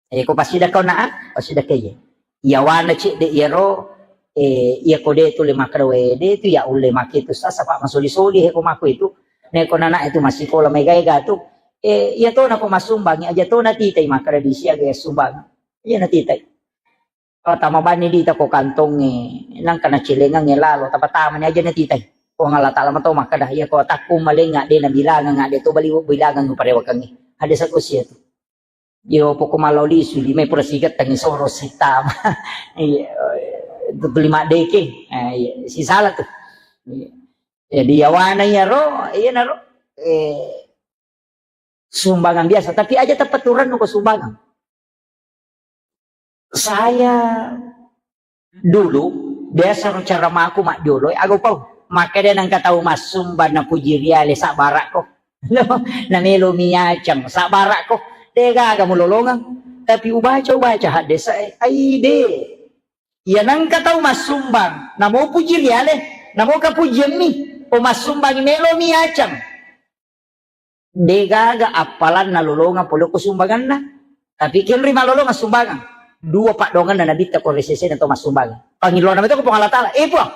eh, ko pasidakka na, pasidakka iya. Iya wana cedde iyaro, eh, iya ko de tu le makkeda we, de tu ya ulle make tu sasa pa masoli-soli he ko mako itu. Ne ko nana itu masikola mega-ega tu. Eh, iya to na ko masumbang, aja to na titai makkeda di siaga ya sumbang. Iya na titai. Patama bani dita ko kantongnge, nangka nacilengangnge lalo, tapatamani aja natitai. Puang Allah Ta'ala mato makkeda, iya ko takku malenga de nabilangeng, de to bali bilangang parewakangnge. Ada satu sia tu. Yo poko malao lisu di mai pura sigettangi soro sitama. Iya, tu lima deke. Eh, iya, sisala tu. Iya. Jadi yawana iyaro, iya naro. Eh, sumbangan biasa, tapi aja tepat turun ko sumbangan. Saya dulu biasa ro cara maku majjolo, aga upau. Maka dia nangka tau massumba na puji riale sabbarakko. Na melo miacang sabbarakko. De gaga mulolongeng. Tapi ubaca, ubaca haddesa e. Ai de. Iya nangka tau massumbang, namo puji riale, namo kapujiemmi. O massumbang melo miacang. De gaga appalanna lolongang pole ko sumbanganna. Tapi kenri malolongang sumbangang. Dua paddoanganna nabitta ko ri sesena to massumbang. Pangilona meto ko Puang Allah Ta'ala. Eh, Puang.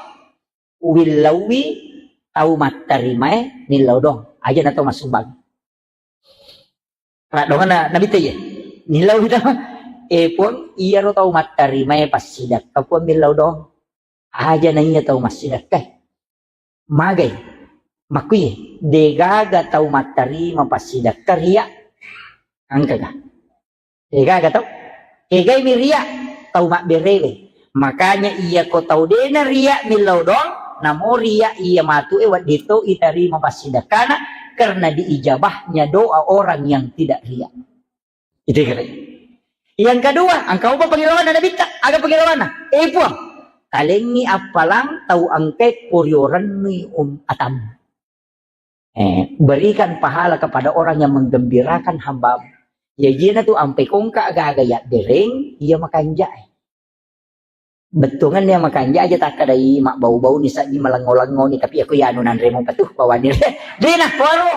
Uwillauwi tau mattarimae millau doang. Aja na to massumbang. Paddoanganna nabitta iya. Millau doang. Eh, Puang, iyaro tau mattarimae passidakka, Puang, millau doang. Aja na iya tau massidakka. Magai? Makkui, degaga tau mattarima passidakka ria. Engkaga? Degaga tau? Kegai mi ria? Tau mabberewe. Makanya iya ko tau dena ria millau doang, namo ria iya matu e wedding to itarima passidakkana karena diijabahnya doa orang yang tidak ria. Itu kira. Yang kedua, engka upa pengilawanna nabitta, aga pengilawanna? Eh, Puang, talengi appalang tau engkai poriorennui um atam. Eh, berikan pahala kepada orang yang menggembirakan hambamu. Ya jina tu ampe kongka gaga ya bereng, iya makanjai. Bettuanganna iya makanja aja takkadai mabbau-bau ni saddi malengo-lengo ni, tapi aku ya anu nanre mo patuh bawani. Dena waro.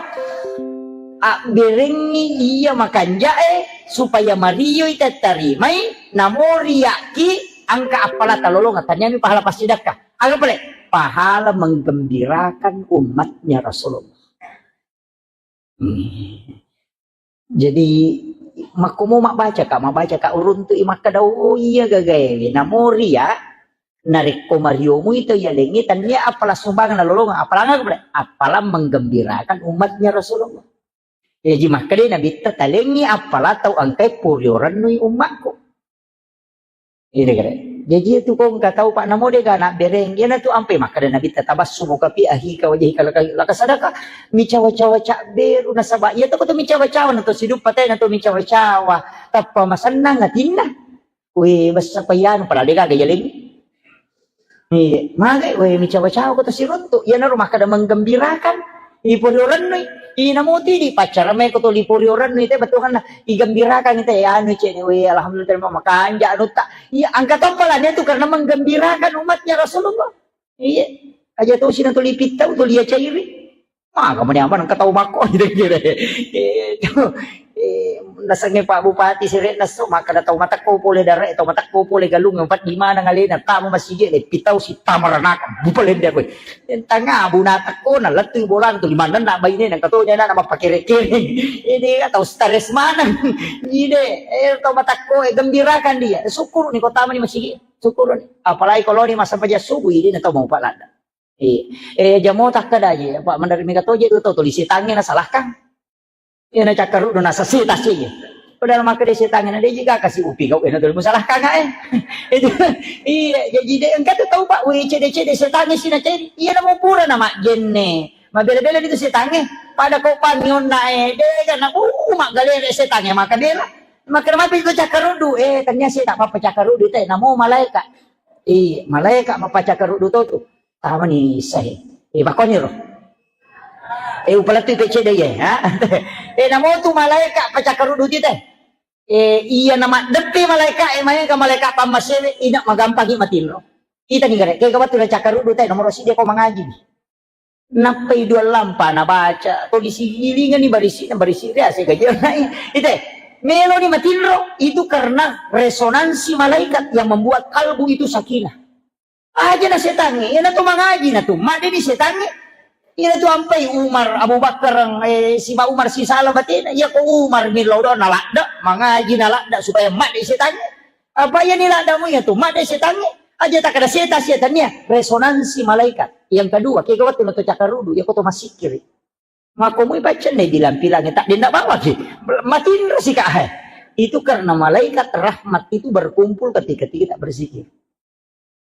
Abberengngi iya makanja e supaya marioi tattarimai, namo riakki angka appala talolonga taniami pahala passidakka. Aga pale? Pahala menggembirakan umatnya Rasulullah. Hmm. Jadi, Makkomo mabbacaka, mabbacaka uruntu'i makkeda, "Oh iya gagaewe." Namo ria, narekko mariomui tau yalengnge, tania appala sumbang nalolongeng, appalanga kepada, appala menggembirakan umatnya Rasulullah. Jaji makkeda Nabitta, "Talengngi appala tau engkae porio rennui ummakku." Ini kere. Jaji itu ko engka tau, Pak, namo dega anak bereng. Iyana tu ampe makkeda Nabitta, "Tabassumuka fi akhika wajhika laka, laka sadaka." Micawa-cawa cabberu nasaba iya tu ko tu micawa-cawa na to sidup patai na to micawa-cawa. Tappa masennang atinna. We, bessa payanu, padahal dega aga yalengngi. Iya, magai we micawa-cawa ko to siruntu. Iyanaro makkeda menggembirakan. Iporio rennui. Ina moti di pacara me ko to liporio rennui te betukanna. Igembirakan te anu cene we, alhamdulillah, terima makanja anutta. Iya, angka to pala tu karena menggembirakan umatnya Rasulullah. Iya. Aja to sina to lipittau to lia cairi. Maga mani aman engka tau makko, gitu, gitu. Eh, itu, eh, nasengnge Pak Bupati sere nasso, makkeda tau matekko pole dare, tau matekko pole galung, empat di mana ngalena, tamu masigi, le pitau si tamaranaka, bupalende aku. Tanga abu natekko, na lettu bolang tu, lima nena baine, nang katonya na, nama pakere-kere. Ini tau stres mana. Ini, eh, tau matekko, eh, gembirakan dia. Syukur ni kota mani masigi, syukur ni. Apalagi kalau ni masa paja subuh, ini na tau mau palada. Eh, eh, jamo takkeda je, apa menerima katoje tu tau tuli setangnge nasalahkan. Iya na cakkaruddu nasasita si. Padahal makkeda setangnge na deji gaka si upi kau ena tuli musalahkan eh. Itu iya jadi de engka tu tau Pak we cede-cede setangnge si na cede. Iya na mau pura na majenne. Mabela-bela itu setangnge. Pada kau pangionna eh de kana uh maggalere setangnge maka bela. Maka mapi itu cakkaruddu eh tanya si tak apa cakkaruddu te namo malaika. Eh malaika mapa cakkaruddu to tu. Tamani issahe. Eh, bakkoniro. Eh, upalettui pecce de ye, ha? Eh, namo tu malaeka pacakkaruddu ti te. Eh, iya na maddeppe malaeka, eh, maega malaeka pammasewe, ina magampangi matinro. Kita ni gare, kega wettu na cakkaruddu te, nomoro siddi ko mangaji. Nappai dua lampa na baca, to disigilingani barisi, na barisi ria, saya gaji nai. Ite, melo ni matinro, itu karena resonansi malaikat yang membuat kalbu itu sakinah. Aja na setangnge, iyana tu mangaji na tu, madde ni setangnge. Iyana tu ampai Umar, Abu Bakar, eh, si ba Umar si sala batena, iya ko Umar millau do na ladda, mangaji na ladda supaya madde setangnge. Apa iya ni ladda mu iya tu, madde setangnge. Aja tak ada setan, setan iya, resonansi malaikat. Yang kedua, kega wettu na to cakkarudu, iya ko to masikiri. Makko mui paccenne bilang-bilang, tak dendak bawa ki. Matinro si kak, hai. Itu karena malaikat rahmat itu berkumpul ketika kita berzikir.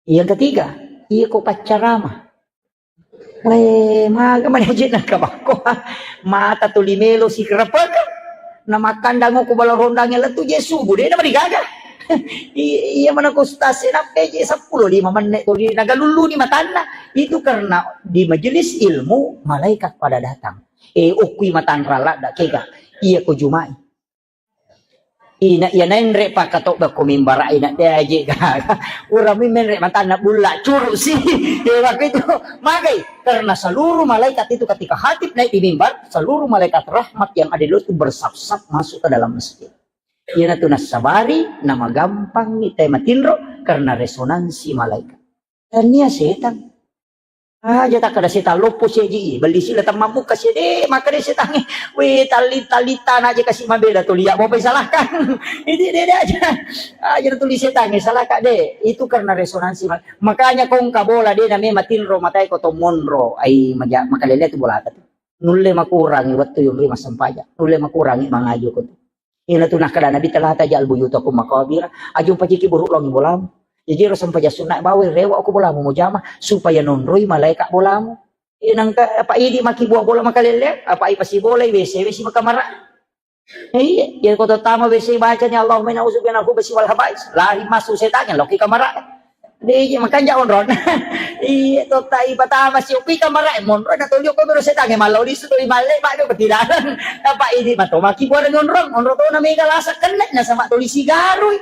Yang ketiga, iya ko paccarama. Weh, maga manaje na kabakko. Mata tuli melo si kerepeka. Na makkandang ko bala rondang lettu je subuh, de na marigaga. I-, iya mana ko ustaz, nappe je seppulo lima menit tuli nagalullu ni matanna. Itu karena di majelis ilmu malaikat pada datang. Eh, okkui matanra ladda kega. Iya ko Jumai. Ina iya nenre pakatobba ko mimbara ina de aje gaga. Urami menre matanna bulla curu si. Ya, waktu itu magai karena seluruh malaikat itu ketika khatib naik di mimbar, seluruh malaikat rahmat yang ada di luar itu bersaf-saf masuk ke dalam masjid. Iyana tu nassabari namagampang ni te matinro karena resonansi malaikat. Tania setan. Aja takkada setan loppo seji, belli sila temmamuka sede, maka de setangnge, we, tali-, tali tana aja kasih mabela tu liak mau salahkan. Ini de, de aja. Aja tuli setangnge, salahkan de. Itu karena resonansi. Makanya kau engka bola de name matinro matai ko to monro. Ai, maja-, makalele tu bola tu. Nulle makurangi wettu yunri massempajang. Nulle makurangi mangaji ko tu. Ina tu nakkeda Nabi, "Tala taj'al buyutakum maqabira." Aja umpajiki buruk longi bolamu. Jaji ro sempajang sunna bawai rewa ko bolamu mujama supaya nonroi malaika bolamu. Ina engka apa idi maki buah bola makalele, apa ai pasi bola W C W C makamara. Iya, iya ko tama W C bacanya Allahumma inna a'udzubika minal khubusi wal khabais. Lari masuk setannya loki kamara. Deje makanja onrong. Iya, totta ipatama si upi kamara, eh, monro na tolio ko bero setangnge mallau lisu toli malle, Pak, do betidaran. Apa ini mato maki buara onrong, onrong to na mega lasa kenne na sama toli sigarui.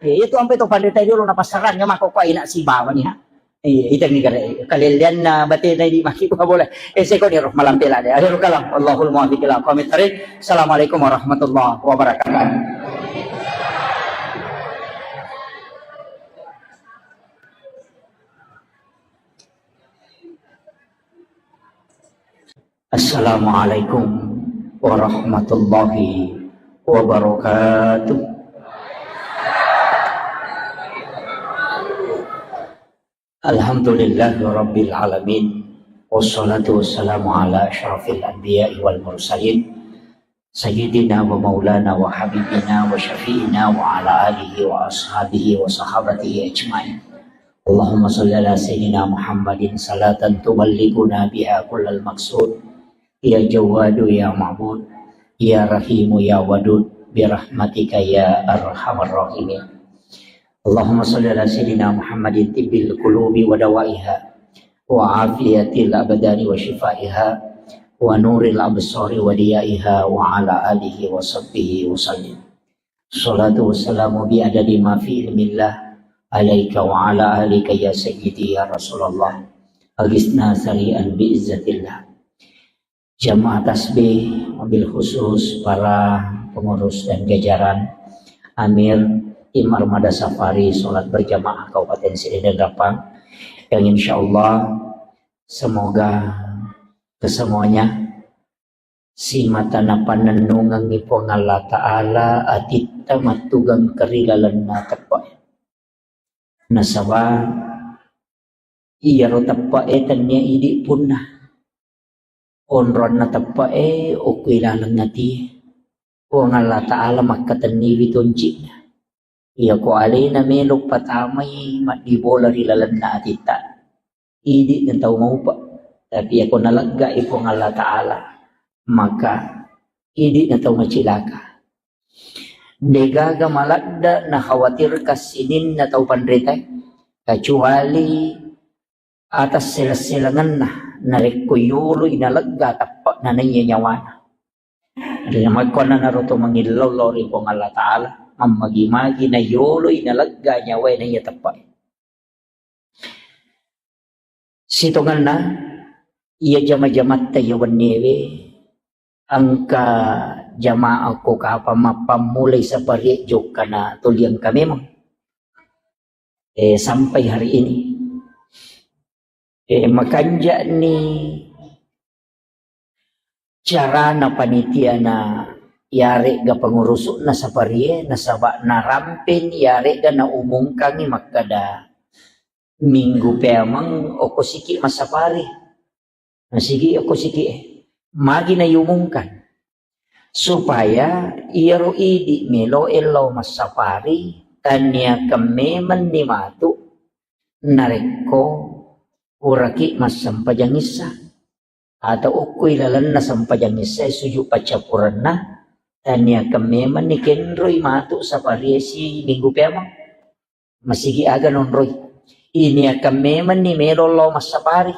Iya, itu ampe to pandita dulu na pasarang ya mako ko ina si bawa ni ha. Iya, itu ni kare kalelian na batena di maki buah bola. Eh, seko ni roh malam pela de. Akhirul kalam. Allahul muwaffiq ila aqwamit thariq. Assalamualaikum warahmatullahi wabarakatuh. Assalamualaikum warahmatullahi wabarakatuh. Alhamdulillahirabbil alamin. Wassalatu wassalamu ala asyrafil anbiya'i wal mursalin. Sayyidina wa maulana wa habibina wa syafi'ina wa ala alihi wa ashabihi wa sahabatihi ajma'in. Allahumma salli ala sayyidina Muhammadin salatan tuballighuna biha kullal maqsud. Ya Jawwadu ya Ma'bud, ya Rahimu ya Wadud, birahmatika ya arhamar rahimin. Allahumma salli ala sayyidina Muhammadin tibbil qulubi wa dawaiha, wa afiyatil abdani wa shifaiha, wa nuril absari wa diyaiha, wa ala alihi wa sahbihi wa sallim. Salatu wassalamu bi adadi ma fi ilmillah alaika wa ala alika ya sayyidi ya Rasulullah. Agisna sari'an bi izzatillah. Jamaah tasbih, wabil khusus para pengurus dan jajaran, Amir, Tim Armada Safari Salat Berjamaah Kabupaten Sirih dan Rappang, yang insya Allah semoga kesemuanya simata napannennungengngi Puang Allah Ta'ala atitta mattugeng kerilalenna teppe'. Nasaba iyaro teppe'e tennia idi punna. Onronna teppe'e okko ilaleng atie. Puang Allah Ta'ala makkatenniwi tonci'na. Iyako alena melo patamai maddibola ri lalenna atitta, idi na tau maupa. Tapi iyako naleggai Puang Allah Ta'ala, maka idi na tau macilaka. Degaga maladda nakhawatirkan sininna tau panritae, kecuali atas seleng-selengenna narekko yoloi nalegga teppe'na naiya nyawana. Ri makkuannanaro to mangillau lao ri Puang Allah Ta'ala, mammagi-magi na yoloi nalegga nyawae naiya teppe'e. Sitongenna iya jama-jamatta iya wenniewe, engka jamaah ko kapang mappammulai saparie jokkana tuli engka memang. Eh, sampai hari ini. Eh, makanja'ni carana panitiana yaregga pengurusu'na saparie, nasaba narampeni yaregga naumumkangngi makkada minggu peameng okko siki massapari. Nasigi okko siki e. Magi naiumumkan. Supaya iyaro idi meloe lao massapari, taniakan memenni matu narekko puraki massempajang issa. Atau okko ilalenna sempajang issa e sujud paccappurenna, taniakan memenni kenroi matu saparie si minggu peameng. Masigi aga nonroi. Iniakan memenni melo lao massapari.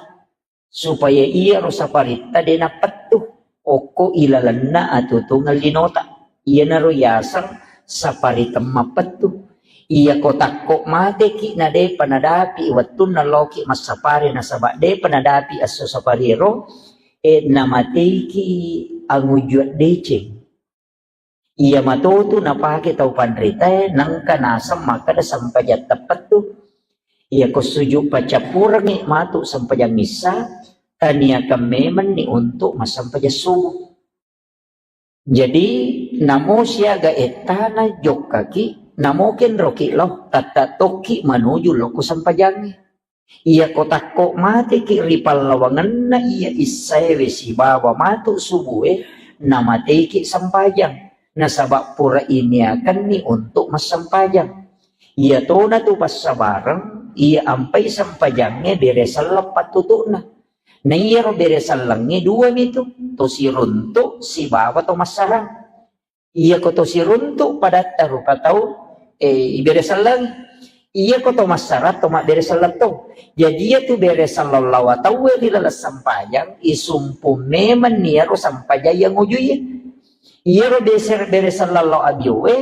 Supaya iyaro saparitta de nappettu okko ilalenna atutungeng linota. Iyanaro yaseng sapari temmappettu. Iyako takko mateki na depa nadapi wettunna laoki massapari nasaba depa nadapi esso sapariero, e, namateiki angujua deceng. Iya matotu napake tau panritae, nengka naseng makkeda sempajang teppettu. Iyako sujud paccappurengngi matu sempajang issa, taniakan memenni untuk massempajang subuh. Jadi, namo siaga ettana jokkaki, namo kenroki lao, tatta tokki manuju lao ku sempajangnge. Iyako takko mateki ri pallawangenna iya issaewe sibawa matu subue, namateiki sempajang, nasaba pura iniakenni untuk massempajang. Iyatona tu passabareng, iya ampai sempajangnge bere selleng pattutu'na. Na iyaro bere sellengnge dua mitu, to siruntu sibawa to massarang. Iyako to siruntu padatta rupa tau, eh, ibere sellengngi. Iyako to massarang to mabbere selleng to. Jadi iyatu bere selleng lawa tauwe ri laleng sempajang, isumpu memenni iyaro sempajang iya ngujuiye. Iyaro beser-, bere selleng lao abiowe,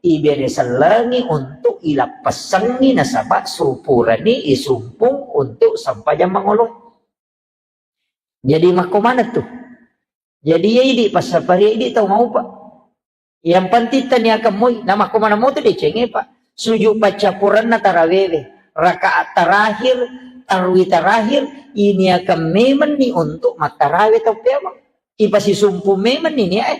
ibere sellengngi untuk ilappessengngi nasaba supurani isumpung untuk sempajang mangolo. Jadi makko maneng tu. Jadi iya idi passapari idi tau maupa. Yang penting taniakan moi, na makko maneng motu decengnge, Pak. Sujud paccappurenna tarawewe, rakaat terakhir, tarwi terakhir, iniakan memenni untuk mattarawe tau peameng. Ipasisumpu memenni niae.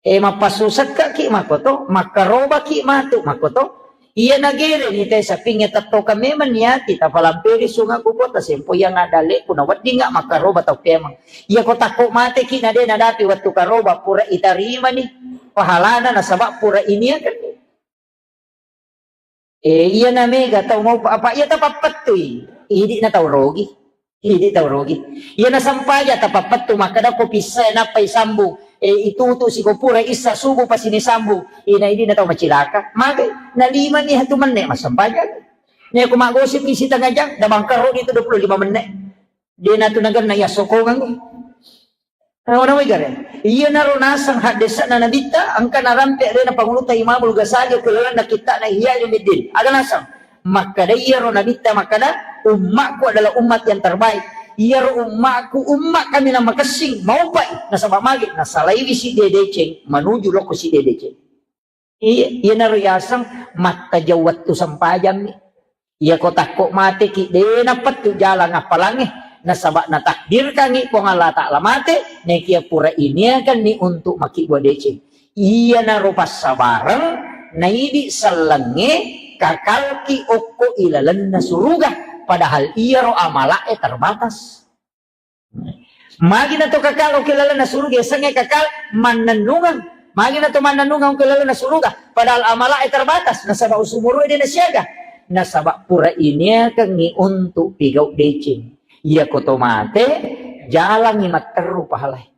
E, mappassusekkaki makoto, makkarobaki matu makoto. Iya nagere ni te sapingnge tettokang memang niati, tapalamperi sunga kuko, tasempo yang ada leku na weddinga makkaroba tau kemang. Iya ko takko mateki na de nadapi wettu karoba, pura itarimani pahalana nasaba pura iniakan. E, iya na mega tau mau apa iya tapappettui. Idi na tau rogi. Idi tau rogi. Iya na sampaja tapappettu makkada ko pissa nappa isambung. E, itutu siko pura issa subuh pasini sambung. Ina idi na tau macilaka. Magai na lima ni hatu menne massampaja. Ni aku magosip isi tengah jam, da bangkaro itu dua puluh lima menit. De na tu naganna iya sokongan. Nawa-nawa igare. Iyanaro naseng haddesa'na Nabitta, engka narampe alena Pangulutta Imamul Ghazali okko lalenna kitta'na Ihya Ulumuddin. Aga naseng? Makkada iyaro Nabitta makkada, "Ummakku adalah umat yang terbaik." Iyaro ummakku, umma kaminang makessing, maupai, nasaba magi, nasalaiwi sidde deceng, manuju lokko sidde deceng. Iya, iyanaro yaseng mattajau wettu sempajammi. Iya ko takko mateki, de napettu jalang appalangnge, nasaba natakdirkangngi Puang Allah Ta'ala mate, nekia pura iniakanni untuk makkibua deceng. Iyanaro passabareng, naidi sellengnge kakalki okko ilalenna suruga, padahal iyaro amala'e terbatas. Magi na to kakal okko lalenna suruga, yasengnge kakal mannennungeng. Magi na to mannennungeng okko lalenna suruga, padahal amala'e terbatas, nasaba usumurue de nasiaga. Nasaba pura iniakengngi untuk pigau deceng. Iya ko to mate, jalangngi matteru pahalae.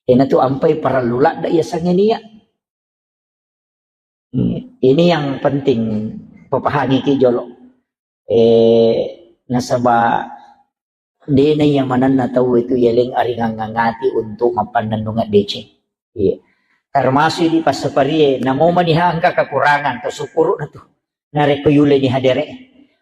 Ena tu ampai parellu ladde yasengnge nia. Ini yang penting papahangiki jolo. Eh, nasaba dena iya manenna tau itu yeleng aringang ngangati untuk mappannennungeng deceng. Iya. Termasuk di passaparie, namo maniha engka kekurangan, to syukuru na tu. Narekko yuleni hadere.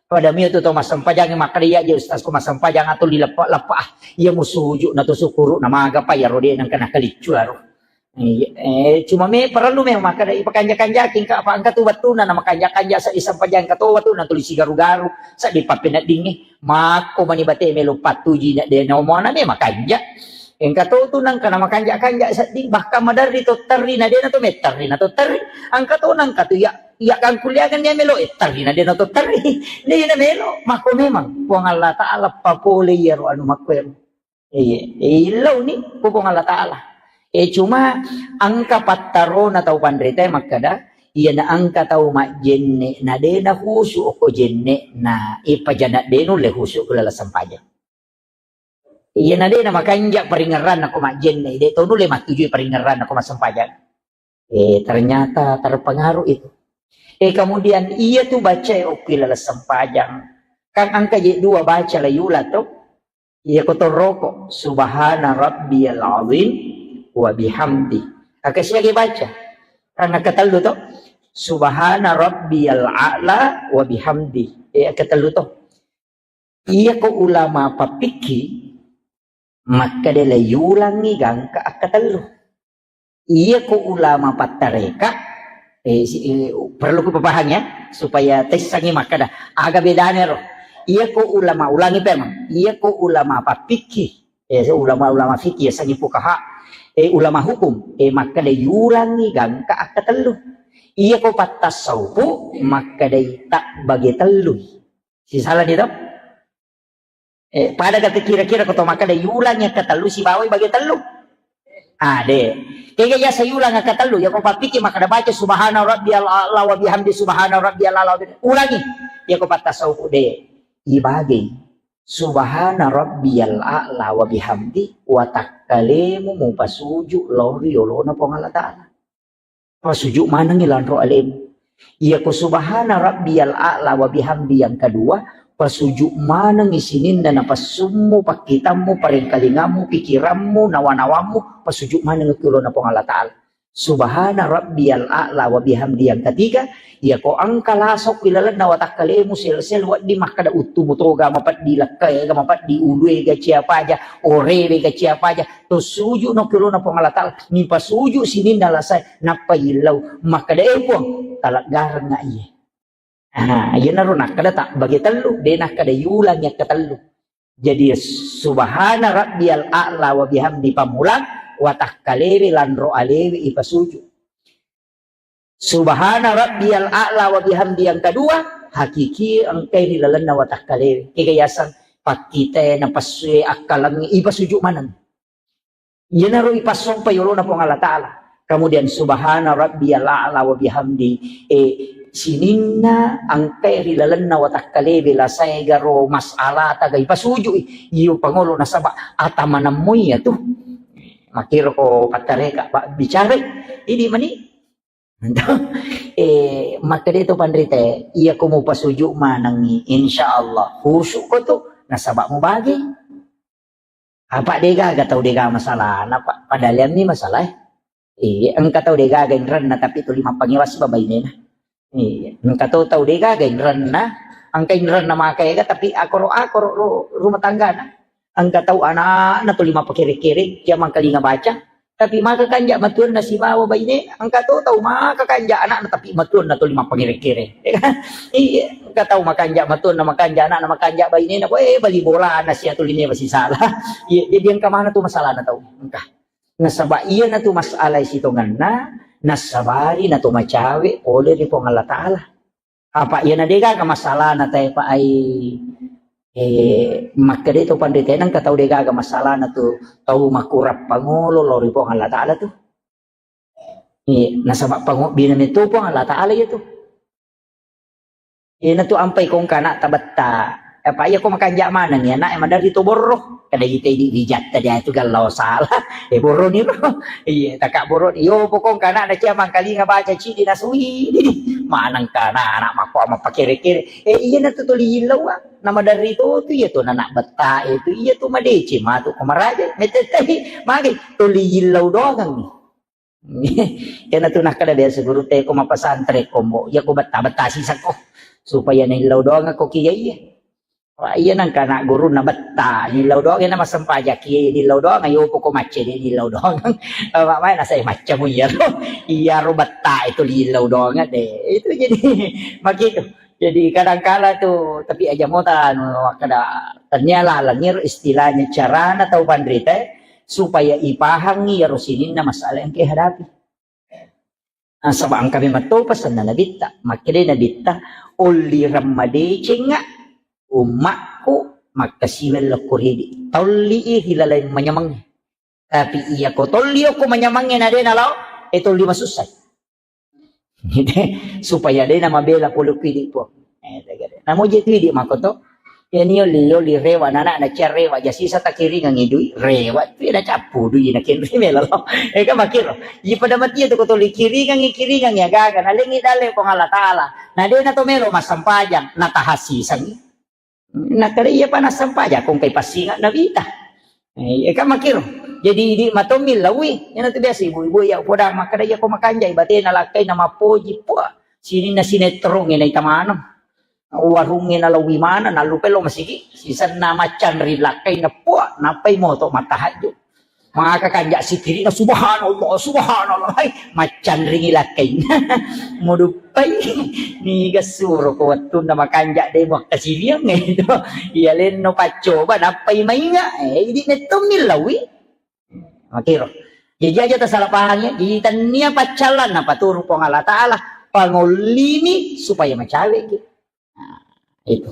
Pada mio tu to massempajang makkada iya je ustaz ko massempajang atau dileppa-leppa ah. Iya musuju na to syukuru na maga pa iya rode nangka nakaliccu aro. Iya, eh, cuma me perlu memang makkada ipakanja-kanjaki engka apa engka tu wettuna na makanja-kanja sa isempajang engka to wettuna tuli sigaru-garu sa dipappeneddingngi. Makko mani bate melo pattuji na de na omona me makanja. Engka to tu nangka na makanja-kanja sedding bahkan maderri to terri na de na to metterri na to terri. Engka to nangka tu ya ya kangkuliangan dia melo eh terri na de na to terri. De na melo makko memang Puang Allah Ta'ala papole iyaro anu makko ero. Iya, eh, illauni ku Puang Allah Ta'ala. Eh, cuma engka pattarona tau panrita makkada, iya na engka tau majjenne na de na khusu okko jenne na ipajana de nulle khusu ku laleng sempajang. Iya na de na makanja paringerranna ko majjenne, de to nulle mattujui paringerranna ko massempajang. Eh, ternyata terpengaruh itu. Eh, kemudian iya tu baca okko laleng sempajang. Kan engka je dua baca la yula to. Iya ko toroko, subhana rabbiyal azim wa bihamdi. Aka siaga baca. Karena ketellu to. Subhana rabbiyal a'la wa bihamdi. Eh, ketellu to. Iya ko ulama pappikki, makkada le yulangi gangka akkatellu. Iya ko ulama pattareka, eh, si, eh, perlu ku papahang ya, supaya tessangi makkada aga bedana ro. Iya ko ulama ulangi pemang, iya ko ulama pappikki, eh, ulama-ulama fikih ya sangi fukaha, eh, ulama hukum, eh, makkada yulangi gangka akkatellu. Iya ko pattasaupu makkada tak bage tellu. Sisala ni to? Eh, pada kata kira-kira ko to makkada yulangi akkatellu sibawai bage tellu. Ah, de. Kega yasa yulang akkatellu, ya ko pappiki makkada baca subhana rabbiyal a'la wa bihamdi subhana rabbiyal a'la wa bihamdi. Ulangi. Ya ko pattasaupu de. Ibage. Subhana rabbiyal a'la wa bihamdi wa takkalemu mupasuju lao ri yolona Puang Allah Ta'ala. Pasuju manengngi lanro alemu. Iya ko subhana rabbiyal a'la wa bihamdi yang kedua, pasuju manengngi sininna napassummu, pakkitammu, parengkalingammu, pikirammu, nawa-nawammu, pasuju manengngi ki ulona Puang Allah Ta'ala. Subhana rabbiyal a'la wa bihamdi yang ketiga, iya ko engka lasokki lalenna watakkalemu sel-sel wedding makkada uttumu toga mapeddi, lekkaega mapeddi, uluega ciapaja, orewega ciapaja, to suju no ki ulona Puang Allah Ta'ala, mipasuju sininna lasae, nappa yillau, makkada, "Eh, Puang, taleggarengnga iye." Ah, iyanaro nakkada tak bage tellu, de nakkada yulang yakkatellu. Jadi, subhana rabbiyal a'la wa bihamdi pammulang, watakkalewe lanro alewe ipasuju. Subhana rabbiyal a'la wa bihamdi yang kedua, hakiki engkai ri lalenna watakkalewe. Kega yaseng pakkite na passue akkalengngi ipasuju maneng. Iyanaro ipassompa yolona Puang Allah Ta'ala. Kemudian subhana rabbiyal a'la wa bihamdi. Eh, sininna engkai ri lalenna watakkalewe lasae garo mas'ala taga ipasuju i. Iyo pangolo nasaba ata manemmoi iyatu. Makkiro ko pattareka, Pak, bicara. Ini mani. Eh, makkeda to panrite, iya ko mupasuju manengngi, insya Allah khusyuk ko tu, nasaba mubage. Apa degaga tau degaga masalah, napa padaleanni masalah. Eh, engka tau degaga inrenna tapi tuli mappangewa siba bainena. Iya, engka to tau degaga inrenna, engka inrenna maka ega tapi akoro-akoro ru-, rumah tanggana. Engka tau anakna tuli mappakere-kere, cia mangkalinga baca, tapi maka kanja matuanna sibawa baine, engka to tau maka kanja anakna tapi matuanna tuli mappakere-kere. Iya, engka tau makanja matuanna, makanja anakna, makanja bainena, eh, bali bolana sia tuli newa sisala. Iya, jadi engka mana tu masalahna tau. Engka. Nasaba iyana tu masalah sitongenna, nassabari na to macawe pole ri Puang Allah Ta'ala. Apa iyana degaga masalahna tae pa ai, eh, makkeda to panrite, engka tau degaga masalahna tu tau makurang pangolo lao ri Puang Allah Ta'ala tu. Eh, nasaba pangobbina meto Puang Allah Ta'ala iya tu. Iyana tu ampai kongka anak tabetta. Apa iya ko makanja maneng ya anak maderri to borro. Kada ite di rijatta dia tu gallau salah. Eh, borro ni ro. Iya, taka borro. Yo pokong kana na cia mangkalinga baca cidi nasui. Maneng kana anak mako ama pakere-kere. Eh, iyana tu tuli illau, ah. Nama dari to tu iya tu anak betta itu iya tu madece matu ko maraja. Metetai magi tuli illau doang ni. Iyana tu nakkeda biasa guru te ko mapasantren ko mbo, iya ko betta-betta sisakko supaya naillau doang ko kiya iya. Wah, iya nangka anak guru na betta, nillau doang na massempajang kiya, nillau doang yo poko macce de nillau doang. Apa mai nasai maccamu iya ro. Iya ro betta itu nillau doang de. Itu jadi makitu. Jadi kadangkala tu, tapi aja mota anu kada tania laleng istilahnya carana tau panrita supaya ipahangi iyaro sininna masalah yang kehadapi. Nasaba engka memang to pesanna Nabitta. Makkeda Nabitta, "Ollireng madecengnga ummakku makkasiweng lokko ridi." Tolli i ri laleng manyameng. Tapi iya ko tolli okko manyameng na de nalao, e tolli masussai. Supaya de namabela pole ku idi Puang. Eh, namo je tu idi makoto. Iyani oli, oli rewa, nana na cia rewa, ja sisa takiringangi dui, rewa tu na cappu dui na kenri melo. Eh, kan makiro. Iya pada mati tu ko toli kiringangi, kiringangi agaga, na lengi dale Puang Allah Ta'ala. Na de na to melo massempajang, na tahasisangi. Nakkeda iya pa nassempajang, ko engkai passinga Nabitta. Eh, iya kan makiro. Jadi idi matommi lawi, iyana tu biasa ibu-ibu ya poda makkeda iya ko makanjai batena lakkai na mappoji, puah. Sininna sinetrongnge naita maneng. Warungnge nalauwi maneng, nallupai lao masigi, sisenna maccanri lakkainna, puah, nappai moto mattahajju. Maka kanja sikkiri'na, "Subhanallah, subhanallah." Hai, maccanringi lakkainna. Muduppai, niga suro ko wettunna makanja de muakkasiliang itu. Iya lenno paccoba, nappai mainga. Eh, idi mettommi lawi. Makiro. Jadi aja tasalah paham ya. Jadi tania paccallan napaturu Puang Allah Ta'ala. Pangollimi supaya macawe ki. Nah, itu.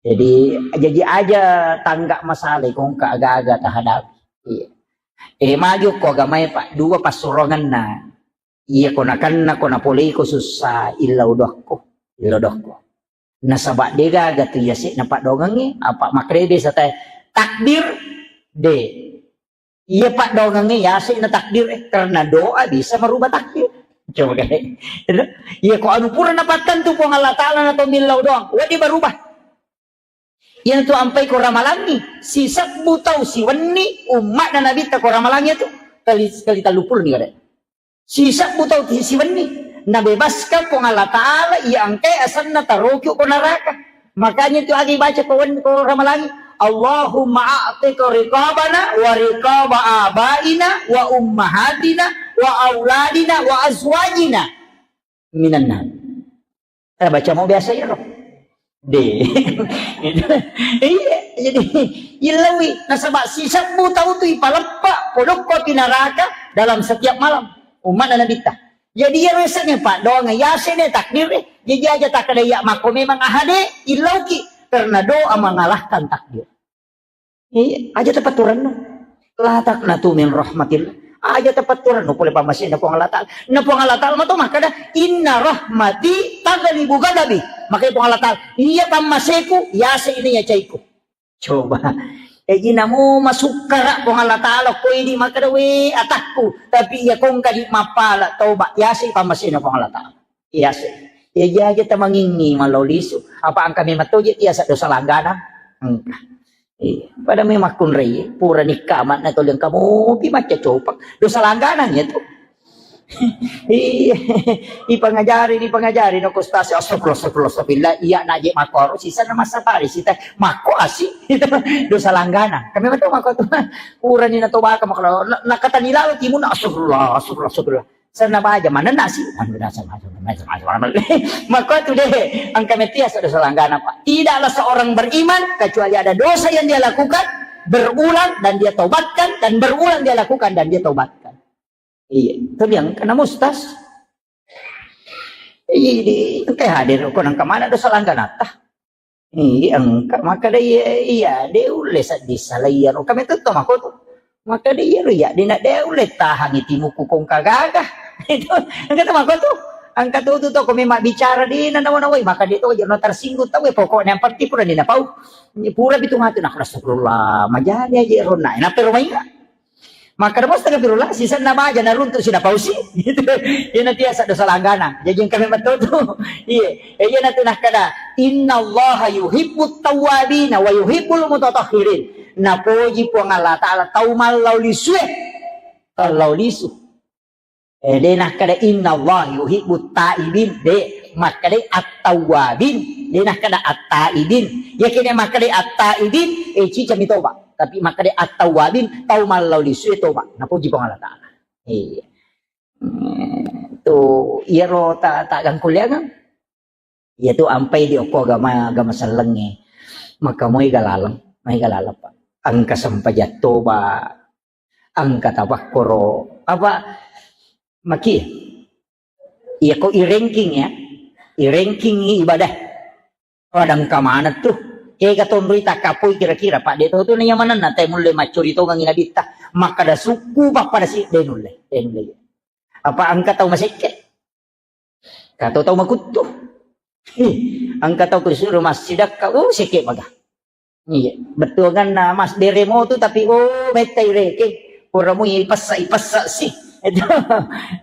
Jadi, jadi aja tangga masalah ko engka aga-aga tahadapi. Iya. Eh, maju ko agamae, Pak, dua passurongenna. Iya ko nakenna ko napoleiko sussa, illau dokko. Illau dokko. Nasaba degaga tu iya se na paddoangengnge, apa makrebe satai takdir de. Iya paddoangengnge yase na takdir, eh, karena doa bisa merubah takdir. Coba kae. Iya ko anu pura napattentu Puang Allah Ta'ala na to millau doang, wedding berubah. Iya tu ampai ko ramalangi, sisebbu tau siwenni ummatna Nabitta ko ramalangi tu kali, kali telluppulo ni kada. Sisebbu tau ti siwenni, nabebaskan Puang Allah Ta'ala iya engkae asenna taroki ko neraka. Makanya tu agi baca ko wen-, ko ramalangi, "Allahumma a'tiq riqabana wa riqaba abaina wa ummahatina wa auladina wa azwajina minan nar." Eh, baca mau biasa ya, Rob. De. Iya, jadi illaui nasaba sisebbu tau tu ipaleppa podokko api naraka dalam setiap malam. Umma'na Nabitta. Jadi iyaro yasengnge paddoangeng, yasengnge takdir e. Jadi aja takkeda iya makko memang ahade, illauki karena doa mengalahkan takdir. Iya, aja tapatturennu. La taqnatu min rahmatillah. Aja tapatturennu pole pammasena Puang Allah Ta'ala. Na Puang Allah Ta'ala mato makkeda, "Inna rahmati taghlibu ghadabi." Makanya Puang Allah Ta'ala, "Iya pammaseku, yase ini ya caiku." Coba. Jadi namo masukkara Puang Allah Ta'ala, ko idi makkeda, "We atakku." Tapi iya kongka di mappala toba, yase pammasena Puang Allah Ta'ala. Iya sih. Iya aja tamangingi mallau lisu. Apa engka memang toje tiasa dosa langganang? Engka. Iya. Pada memang kunrai pura nikka amat na tolong kamu pi macca copang. Dosa langganang ya tu. Iya. Ipangajari, ipangajari no kostasi. Astagfirullah, astagfirullah, astagfirullah. Iya naje makoro sisa na masa pari sita mako asi. Itu dosa langganang. Kami betul mako tu. Pura ni na tobaka makoro. Na, nakatani lalu timun astagfirullah, astagfirullah, astagfirullah. Senna baja manenna si, anu, dasar, dasar, dasar, dasar, dasar. Maka tu deh, engka metia sudah selanggana, Pak. Tidaklah seorang beriman kecuali ada dosa yang dia lakukan berulang dan dia tobatkan, dan berulang dia lakukan dan dia tobatkan. Iya, itu yang kena mustas. Iya, di, engka hadir, kau nang kemana dosa langganata? Iya, engka. Makkeda iya, iya, de ulle sedding sala iyaro. Kami tetto mako tu. Makkeda iyaro iya, de na de ulle tahangi timuku kongka gaga. Itu, engka tu mako tu. Engka tu tu to, ko memang bicara de na nawa-nawai, maka de to aja no tersinggung tau, pokoknya yang penting pura de na pau. Pura bitu matu, nah, astagfirullah, majadi aja ronna. Nah, permainga. Makkeda mo astagfirullah, sisenna baja naruntu sida pausi. Gitu. Iyana tiasa dosa langganang. Jaji engka memang to tu. Iya. Eh, iyana tu nakkeda, "Innallaha yuhibbut tawwabina wa yuhibbul mutatahhirin." Napoji Puang Allah Ta'ala tau mallau lisue. Mallau lisu. Eh, de nakkeda, "Innallaha yuhibbut taibin." De, makkeda at-tawwabin. De nakkeda at-taibin. Yakini makkeda at-taibin, eh, cicami toba. Tapi makkeda at-tawwabin, tau mallau lisue toba. Napoji Puang Allah Ta'ala. Iya. Hmm, tu iyaro ta, ta gangkulleangeng. Iya tu ampai di okko agama, agama sellengnge. Maka moi galaleng, moi galaleng, Pak. Engka sempajang toba, engka tapakkoro. Apa maki? Iya ko i ranking ya. I ranking ibadah. Pada engka maneng tu. Ega tonroi takkapoi kira-kira, Pak, de to tu naiya manenna te mulle maccuri tongengi nabitta. Makkada sukku pappada si de nulle, de nulle. Apa engka tau masekke? Kato tau makuttu. Ih, engka tau kusuru massidakka, uh, sekke maga. Iya, bettuanganna mas bere mo tu tapi, oh, mettai reke. Pura mui ipessa, ipessa si. Itu,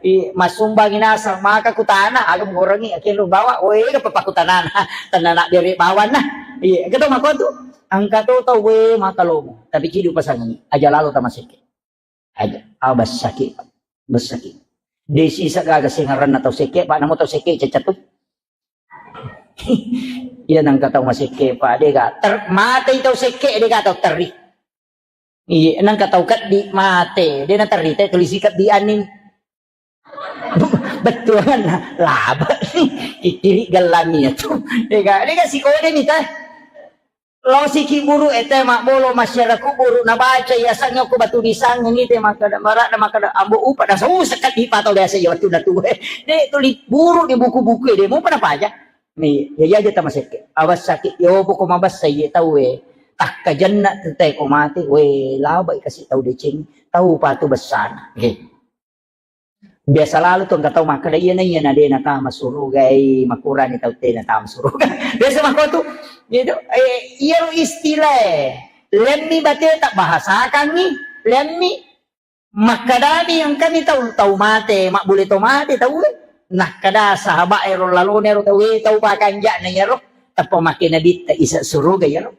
i, masumbangi nasang, maka kutana, agam gorengi, akhirnya bawa, weh, apa pakutanana, tanana bere bawanna. Iya, engka tau mako tu, engka tau tau, weh, maka lomo. Tapi cidi upasangi, aja lalo tamasekke. Aja, ah, bessaki, bessaki. Desi sagaga sengaranna tau sekke, Pak, namo tau sekke cecatu. Iya, nangka tau masekke, Pak, dega ter-, mate tau sekke, dega tau terri. Iya, nangka tau keddi mate, de na terri te tulisi keddi aning. Betul kan? Laba. Kikiri gelami ya tu. Dega, dega sikode ni teh. Losiki buru ete mabbolo masyarakat buru nabaca ya sangnya ko batu disang ini te makkada marak na makkada ambo upa na susah kan di pato biasa ya waktu na tuwe. De tuli buru di buku-buku de mau pada baca. Ni ya ya jeta masekke. Awas sakit yo poko mabassa ye tau we. Takka jenna te ko mati we labai kasih tau deceng tau patu besana. He. Biasa lalu tu engka tau makkeda, "Iyana, iyana de natama suruga, eh, makurani tau te natama suruga." Biasa makko tu. Gitu. Eh, iyaro istilah, eh. Lemmi bate tak bahasakangi, lemmi makkedani engkani tau, tau mate, mabbule tau mate tau, eh. Nakkeda sahabat ero lalone ero tau, eh, tau pakanja'na iyaro, tappa makkeda nabitta isa suruga iyaro.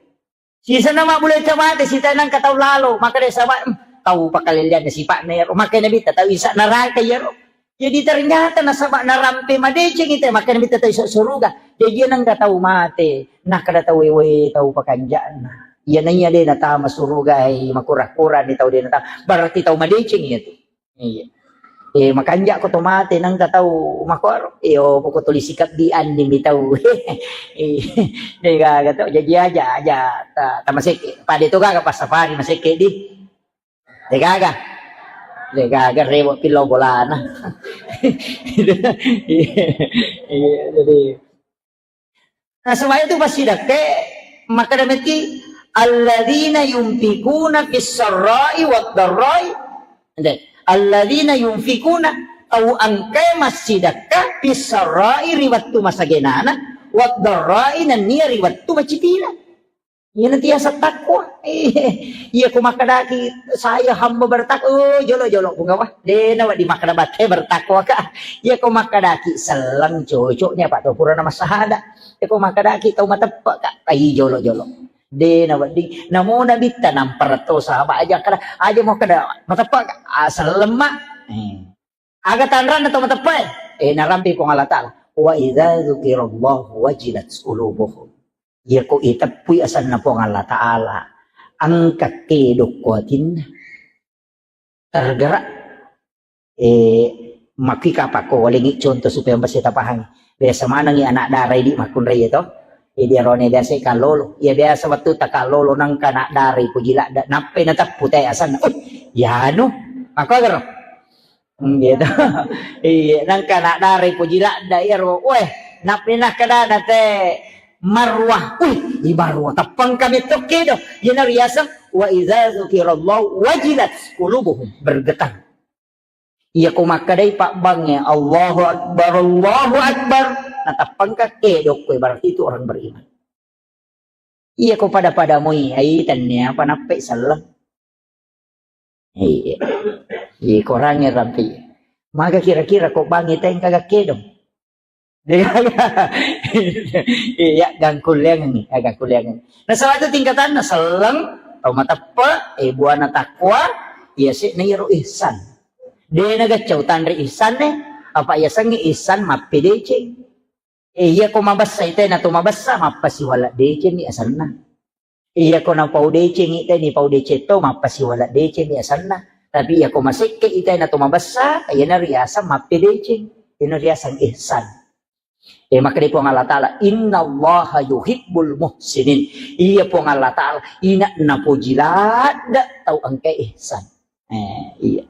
Sisana mabbule tau mate, sita nangka tau lalo, makkeda sahabat, "Hmm, tau pakalellianna sipa'na iyaro." Makkeda nabitta, "Tau isa neraka iyaro." Jadi ternyata nasaba narampe madeceng ite, makkeda nabitta tau isa suruga. Jadi nangka tau mate, nakkeda tau wewe tau pakanja'na. Iya naiya de natama suruga, hai makura-kura ni tau de natama. Berarti tau madeceng iya tu. Iya. Eh, makanja' ko to mate nang ka tau makkoro. Eh, oh, poko tuli sikabbi anni mi tau. Eh, de' gaga to, jaji aja, aja ta-, tamasekke. Pada to gaga passafari masekke di. De' gaga. De' gaga rewe' pillau bolana. Iya, iya, jadi Nasaba itu passidekka, makkeda metti, "Alladzina yunfikuna fis sarra'i wad darra'i." Ente, "Alladzina yunfikuna", tau engkae massidekka, "fis sarra'i", ri wettu masagenana, "wad darra'i", nennia ri wettu macipina. Iyana tiasa takwa. Iya ko makkedaki, "Saya hamba bertakwa," oh, jolo-jolo, Puang, apa? De' nawedding makkeda batte bertakwa ka. Iya ko makkedaki selleng, cocoknya, apa to purana massahada. Iya ko makkedaki tau mateppe' ka, ai jolo-jolo. De' nawedding. Namo Nabitta nampara to sahabat aja kada, aja mau kada mateppe' ka, ah, selleng ma. Eh. Aga tanranna to mateppe'? Eh, narampe Puang Allah Ta'ala. "Wa idza dzukirallahu wajilat qulubuhum." Iya ko iteppui asenna Puang Allah Ta'ala, engka kedo ko atinna. Tergerak. Eh, makki kapang ko walengngi contoh supaya bisa tapahang. Biasa manengngi anak dara idi makkunrai to. Jadi arone biasa kallolo. Iya biasa wettu ta kallolo nangka anak dara poji ladde, nappai nateppu te asenna. Oh, yanu. Makko garo. Hmm, gitu. Iya, nangka anak dara poji ladde iyaro. Weh, nappai nakkedana te Marwah. Wih, i Marwah. Teppang kami tokki do. Iyana riaseng, "Wa idza dzukirallahu wajilat qulubuhum." Bergetar. Iya ko makkedai pabbangnge, "Allahu Akbar, Allahu Akbar." Nateppang ka kedo ko, berarti itu orang beriman. Iya ko pada-pada moi, ai tennia apa nappai selleng. Iya. Iya, korangnge rampi. Maga kira-kira ko bangngi tengka gak kedong. Iya, gangkulleangngi, ya, gangkulleangngi. Nasaba itu tingkatanna selleng, tau mateppe, eh, buana takwa, iya se na iyaro ihsan. De na gaccau tanre ihsan ne, apa iya sengnge ihsan mappedeceng. Eh, iya ko mabessa ite na to mabessa, mappasiwala deceng ni asanna. Iya ko napau deceng ite ni pau deceng to, mappasiwala deceng ni asanna. Tapi iya ko masekke ite na to mabessa, iya na riasang mappedeceng. Iya na riasang ihsan. Eh, makkeda Puang Allah Ta'ala, "Innallaha yuhibbul muhsinin." Iya Puang Allah Ta'ala, ina napoji ladde tau engka ihsan. Eh, iya.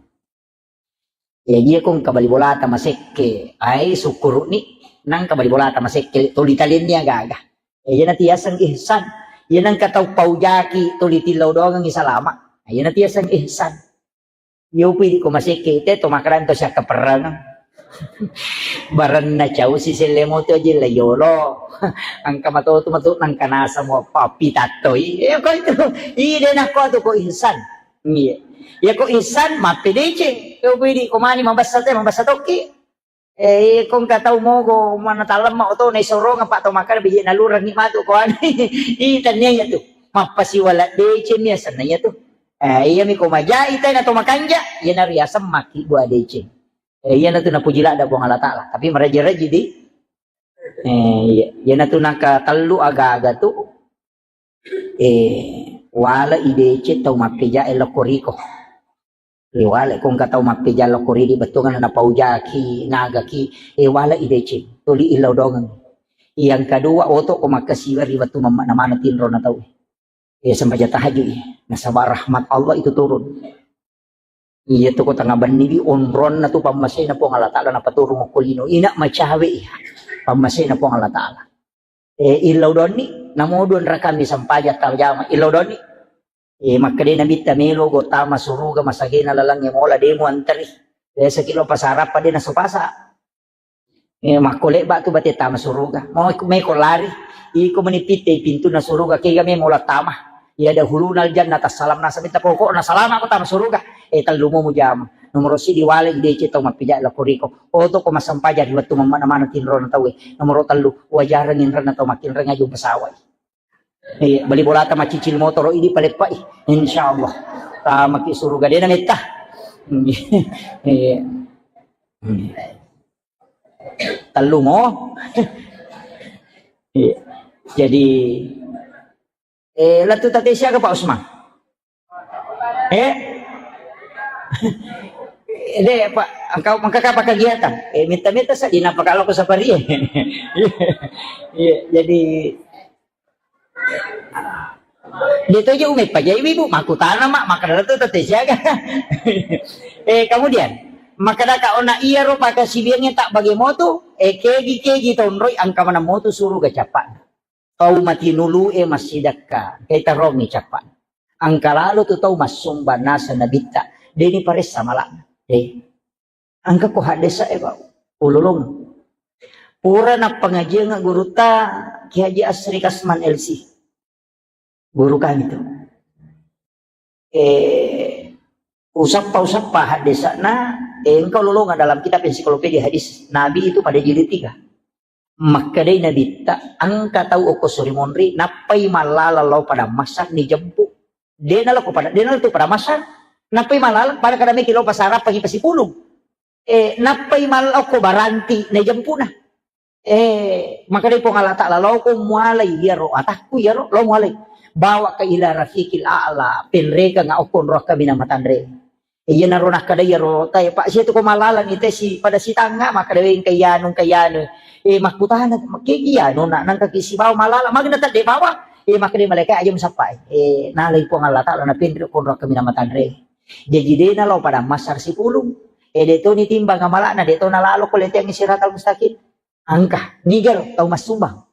Iya, iya ko engka bali bolata masekke, ai sukkuru'ni, nang engka bali bolata masekke, tuli talenni aga-aga. Iya na tiaseng ihsan. Iya nang engka tau paujaki, tuli tillau doangengngi salama. Iya na tiaseng ihsan. Iya upi di ko masekke, ite to makarang to siakka perrang. Barenna cau si selle moto aja la yolo. Angka matotu matu nangka nasa mo papi tattoi. Iya ko itu. Ide nakko tu ko ihsan. Iya. Iya ko ihsan mappedeceng. Iya upi di ko mani mabessa te, mabessa tokki. Eh, iya ko engka tau mogo mana talemma oto na isorong apa to makan biji nalurengngi matu ko anu. Ih, tania iya tu. Mappasiwala deceng mi asenna iya tu. Eh, iya mi ko majai te na to makanja, iya na riaseng maki bua deceng. Eh, iya na tu napuji ladda Puang Allah Ta'ala. Tapi meraji-raji di. Eh, iya, iya na tu naka tellu aga-aga tu. Eh, wala i deceng tau mappeja e lokko riko. Eh, wala ko engka tau mappeja lokko ridi bettuanna napaujaki, nagaki, eh, wala i deceng, tuli illau dongeng. Yang kedua, oto ko makkasiwa ri wettu mamma namana tinro na tau. Eh, sembaja tahajud, eh. Nasaba rahmat Allah itu turun. Iya tu ko tengah benni di onronna tu pammasena Puang Allah Ta'ala napaturung okko lino. Ina macawe iya. Pammasena Puang Allah Ta'ala. Eh, illau donni, namo dua rakami sampaja tajama, illau donni. Eh, makkeda Nabitta melo go tama suruga masagena lalangnge mola demo anteri. Biasa kilo pasarappa de naso pasa. Eh, makko lebba tu bate tama suruga. Mau iku meko lari. Iko meni pitte pintunna suruga kega me mola tama. Iya dahuluna aljannata salam nasa minta pokokna salama ko tama suruga. Eh, tellu mo mujama. Nomoro sidi wale i deceng tau mappeja lokko riko. Oto ko massempajang ri wettu mammana-mana tinrona tauwe. Nomoro tellu, wajareng inrenna tau makkinreng aju pesawat. Iya, bali bolata macicil motoro idi paleppai. Insyaallah. Tamaki suruga dena metta. Iya. Tellu mo. Iya. Jadi, eh, lettu tate siaga Pak Usman? Eh? Eh, de, Pak, engkau maka apa kegiatan? Eh, minta-minta saja, napa kalau aku sapari? Iya, iya, jadi dia tu aja umai pajai ibu, makkutana mak, maka dalam tu tete siaga. Eh, kemudian, maka daka ona iya ro pakai sibiangnya tak bagi motu, eh, kegi-kegi tonroi angka mana motu suruh gak capak. Tau mati nulu e massidakka, kai tarongi capak. Angka lalo tu tau massumbang nasa nabitta, deni paressa malakna. Eh. Engka ko haddesa e, Pak. Ulolong. Pura nappangajiang gurutta Ki Haji Asri Kasman L C. Guru kami tu. Eh, usappa-usappa haddesana, eh, engka ulolonga dalam kitab ensiklopedia hadis Nabi itu pada jilid tiga. Makkedai Nabitta, engka tau okko suri monri, nappai mallalang lao pada masa ni jempu. Dena lao ko pada, dena lao tu pada masa, nappai mallalang pada kada meki lao pasara pangi pasipulung. Eh, nappai mallao ko baranti na jempuna. Eh, makkedai Puang Allah Ta'ala, lao ko mualai iyaro atakku iyaro, lao mualai. Bawa ka ila rafiqil a'la, penrekeng okko nro kaminang matanre. Iyanaro nakkeda iyaro tae, Pak, sia tu ko mallalang ite si pada sitangnga, makkeda we engka iyanu, engka iyanu. Eh, makkutana, kegi iyanu, na, nangka ki sibawa mallalang, magna tadde bawa. Eh, makkeda malaika aja musappai. Eh, nalai Puang Allah Ta'ala na penre konro kaminang matanre. Jaji dena lao pada masar sipulung. Eh, de to ni timbang amalana, de to nalalo ko leteang siratal mustaqim. Engka, niga ro tau massumbang.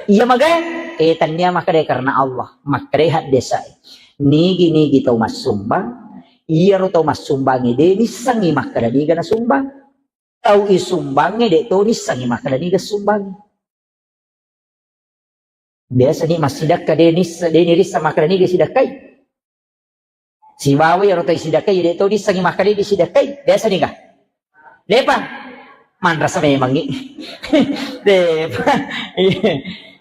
Iya magai, eh, tania makkeda karena Allah, makkeda haddesa. Nigi-nigi tau massumbang, iyaro tau massumbangi de nissengi makkeda niga nasumbang. Tau isumbangi de to nissengi makkeda niga sumbangi. Biasa ni massidakka de nissa, de nirissa makkeda niga sidakkai. Sibawa iyaro tau isidakkai, de to nissengi makkeda disidakkai. Biasa niga? Depa. Manrasa memangngi. Depa.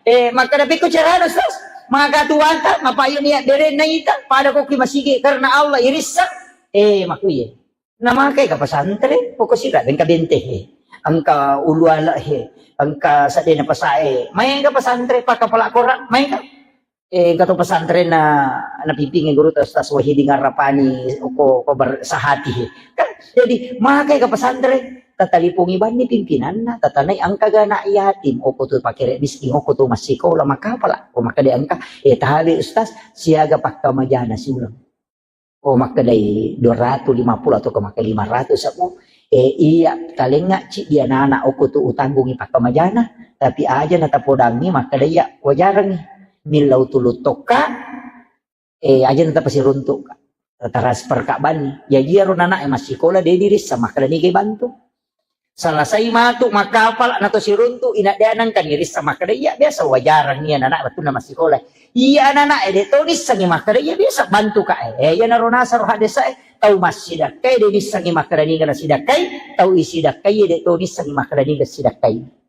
Eh, makkeda pikku carana, Ustaz? Maka tuanta, mapayuni ya berenna ita, pada ko ki masigi karena Allah irissa. Eh, makuye. Namakai ka pesantren, pokok sira engka bente he. Engka ulu ala he. Engka sadena pasae. Main ka pesantren, pakapala korang, main ka. Eh, engka to pesantrenna napimpingi guru ta Ustaz Wahidin Arrapani ko, ko bersahati he. Kan jadi makai ka pesantren, tatalipongi banni pimpinanna, tatanai engka ga anak yatim, oko tu pakere miskin, oko tu massikola, makapala, ko makkeda engka, eh, tabe Ustaz, siaga pakkamajana siuleng. Oh, makkedai dua ratus lima puluh atau ke makkeda lima ratus aku, eh, iya talengnga ciddi anak-anak oko tu utanggungi pakkamajana, tapi aja natapodangi makkeda iya wajarangi. Millau tulu tokka, eh, aja natapasiruntuk ka. Transfer ka banni. Jaji iyaro nana e massikola de dirissa makkeda niga bantu. Salasai matu makkapala nato siruntu ina de nangka nirissa makkeda iya biasa wajarang iya nana wettunna massikola. Iya nana e de to nissengi makkeda iya biasa bantu ka e. Eh, iya naro nasaro haddesa e tau massidakkai de nissengi makkeda niga nasidakkai, tau isidakkai de to nissengi makkeda niga sidakkai.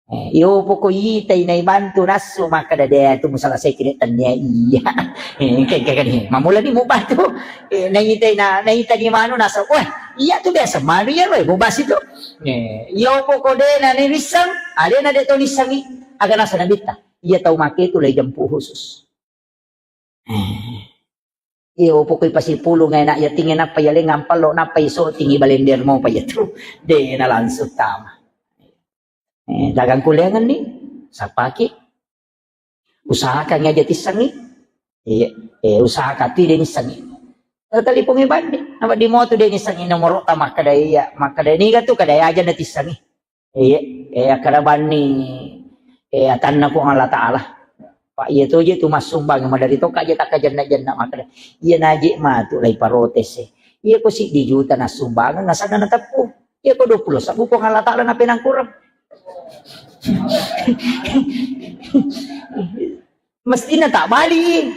Eh, iyo poko itai nai bantu nassu makkeda de tu musalasai kide tania iya. Eh, engka, engka, engka ni. Mamula ni mubantu. Eh, naitai na, naita ni manu nassu. Wah, iya tu biasa manu iya roe mubasi tu. Eh, iyo poko de na ni rissang, alena de to nissangi. Aga nasa nabitta. Iya tau make tu lai jampu khusus. Eh. Iyo pokoi pasipulung e nak yatinge nappa yaleng ampallo nappa iso tingi balender mo pa yatu. De na langsung tama. Eh, dagang kuliangan ni, sapaki. Usahakan aja tissangi. Iya, eh, usahakan tu de nissangi. Talipongi bandi, nama di motu de nissangi nomoro ta makkeda iya, makkeda niga tu kada aja na tissangi. Iya, eh, akkeda banni, eh, atanna Puang Allah Ta'ala. Pak, iya to je tu massumbang, madari to kaje takka jenna-jenna makkeda. Iya naje matu lai parotese. Iya ko siddi juta nassumbang, nasana nateppu. Iya ko dua puluh sabbu Puang Allah Ta'ala napenang kurang. Mestina tak bali.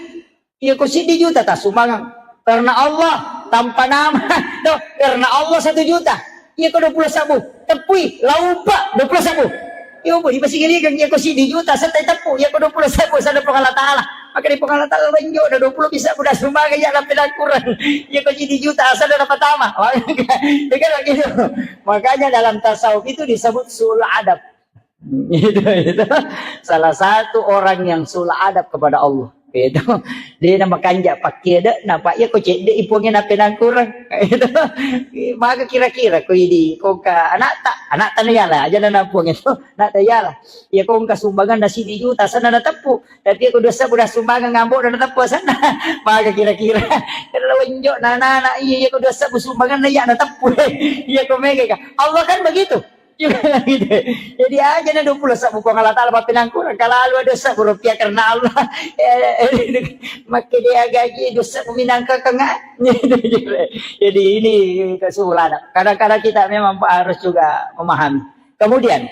Iya ko siddi juta tassumbangeng. Karena Allah, tanpa nama. Tuh, karena Allah satu juta. Iya ko dua puluh sabbu. Teppui, laupa, dua puluh sabbu. Iya, Bu, dipasigaligeng, iya ko siddi juta, setta teppu, iya ko dua puluh sabbu, sada Puang Allah Ta'ala. Maka di Puang Allah Ta'ala, lenjo, ada dua puluh bisa, udah sumbangeng, iya, lampe dan kurang. Iya ko siddi juta, asal ada pertama. Iya kan begitu. Makanya dalam tasawuf itu disebut sul adab. Itu, itu. Salah satu orang yang sul adab kepada Allah. Itu, de' na makanja' pakkeda', napa iya ko cedde' i puangnge na penangkurang. Itu, maka kira-kira ko idi, ko ka anakta, anakta na yala, aja' na na puang itu, anakta yala. Iya ko engka sumbangan na sidi juta, sana na teppu. Tapi iya ko dua sebbu na sumbangan ngambo' na teppu sana. Maka kira-kira. Kalau enjo' na anak-anak, iya, iya ko dua sebbu sumbangan na iya na teppu. Iya ko mega ka. Allah kan begitu. Jadi aja' na dua puluh sebbu Puang Allah Ta'ala papinangkurang, kalalu ada sebbu rupiah karena Allah. Eh, makke dia gaji dua sebbu minangka kenga. Jadi ini kesimpulanna. Kadang-kadang kita memang harus juga memahami. Kemudian,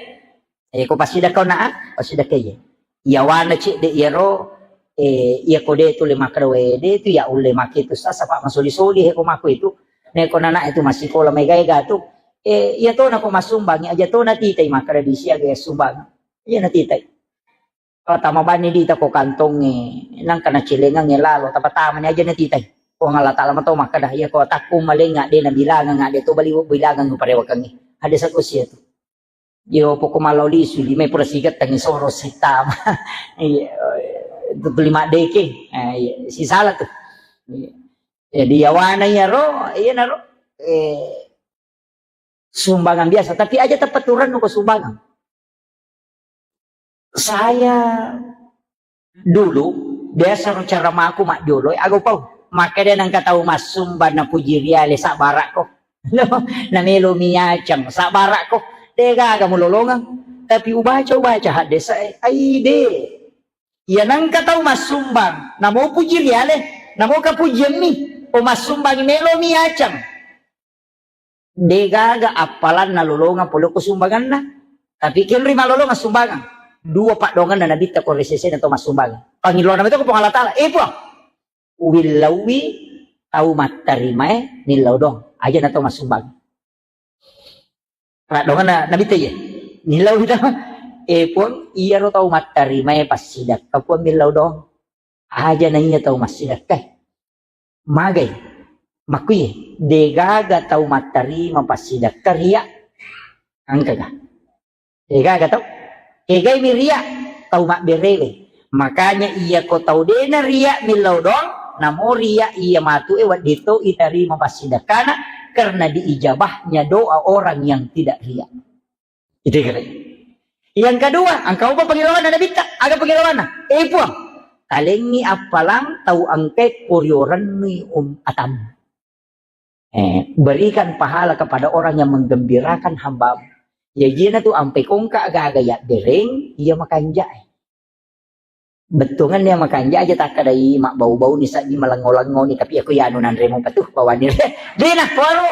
eh, ko passidekka na, passidekka iya. Iyawana cedde' iyaro, eh, iya ko de' tu le makkeda, we, de' tu iya ulle make tu sasa, pa' masoli-soli he ko mako itu. Ne ko nana' itu massikola mega-ega tu, eh, iya tona ko massumbangi, aja' tona titai makkeda di siaga iya sumbang. Iya na titai. Kalau tama bani dita ko kantongnge, nangka na celengangnge lalo, tapa-tamani aja' na titai. Puang Allah Ta'ala mato makkeda, iya ko atakku malengnga de' na bilangang, de' to bali bilangang parewakangnge. Ada sako sia tu. Yo, poko' malao lisu, lima pura sigettangngi soro sittama. Iya, itu lima deke. Eh, iya, sisala tu. Iya. Jadi, yawana iyaro, iya naro, eh, sumbangan biasa, tapi aja' teppa aturannu ko sumbangan. Saya dulu, biasa ro caramaku majjolo, aga upau. Makkeda nengka tau massumbang napuji riale, sabbara'ko. Na melo mi acang, sabbara'ko. De' gaga mulolongeng. Tapi ubaca, ubaca haddese'e. Ai de'. Iya nengka tau massumbang, namo puji riale, namo kapujiammi. O massumbang melo mi acang. De' gaga appalanna lolongeng pole ko sumbanganna. Tapi kenri malolongeng sumbangan. Dua paddoangenna nabitta ko ri sesena to massumbang. Pangilona meto ko Puang Allah Ta'ala. Eh, Puang, uwillauwi tau mattarimae millau doang. Aja' na tau massumbang. Paddoangenna nabitta iya. Millau tau. Eh, Puang, iyaro tau mattarimae passidekka, Puang, millau doang. Aja' na iya tau massidekkae. Magai? Makkui, de' gaga tau mattarima passidekka ria. Engkaga? De' gaga tau. Kegai mi ria? Tau mabberewe. Makanya iya ko tau de' na ria millau doang, namo ria iya matu e wedding to itarima passidekkana karena diijabahnya doa orang yang tidak ria. Itu kira. Yang kedua, engka upa pengilawanna nabitta, aga pengilawanna? Eh, Puang, talengngi appalang tau engkae poriorennui um atam. Eh, berikan pahala kepada orang yang menggembirakan hambamu. Ya, jina tu ampe kongka gaga ya bereng, iya makanja'e. Bettuangenna makanja aja takkadai mabbau-bauni sajji malengo-lengoni, tapi aku ya anu nanremo patuh bawani re. Dena kuaro.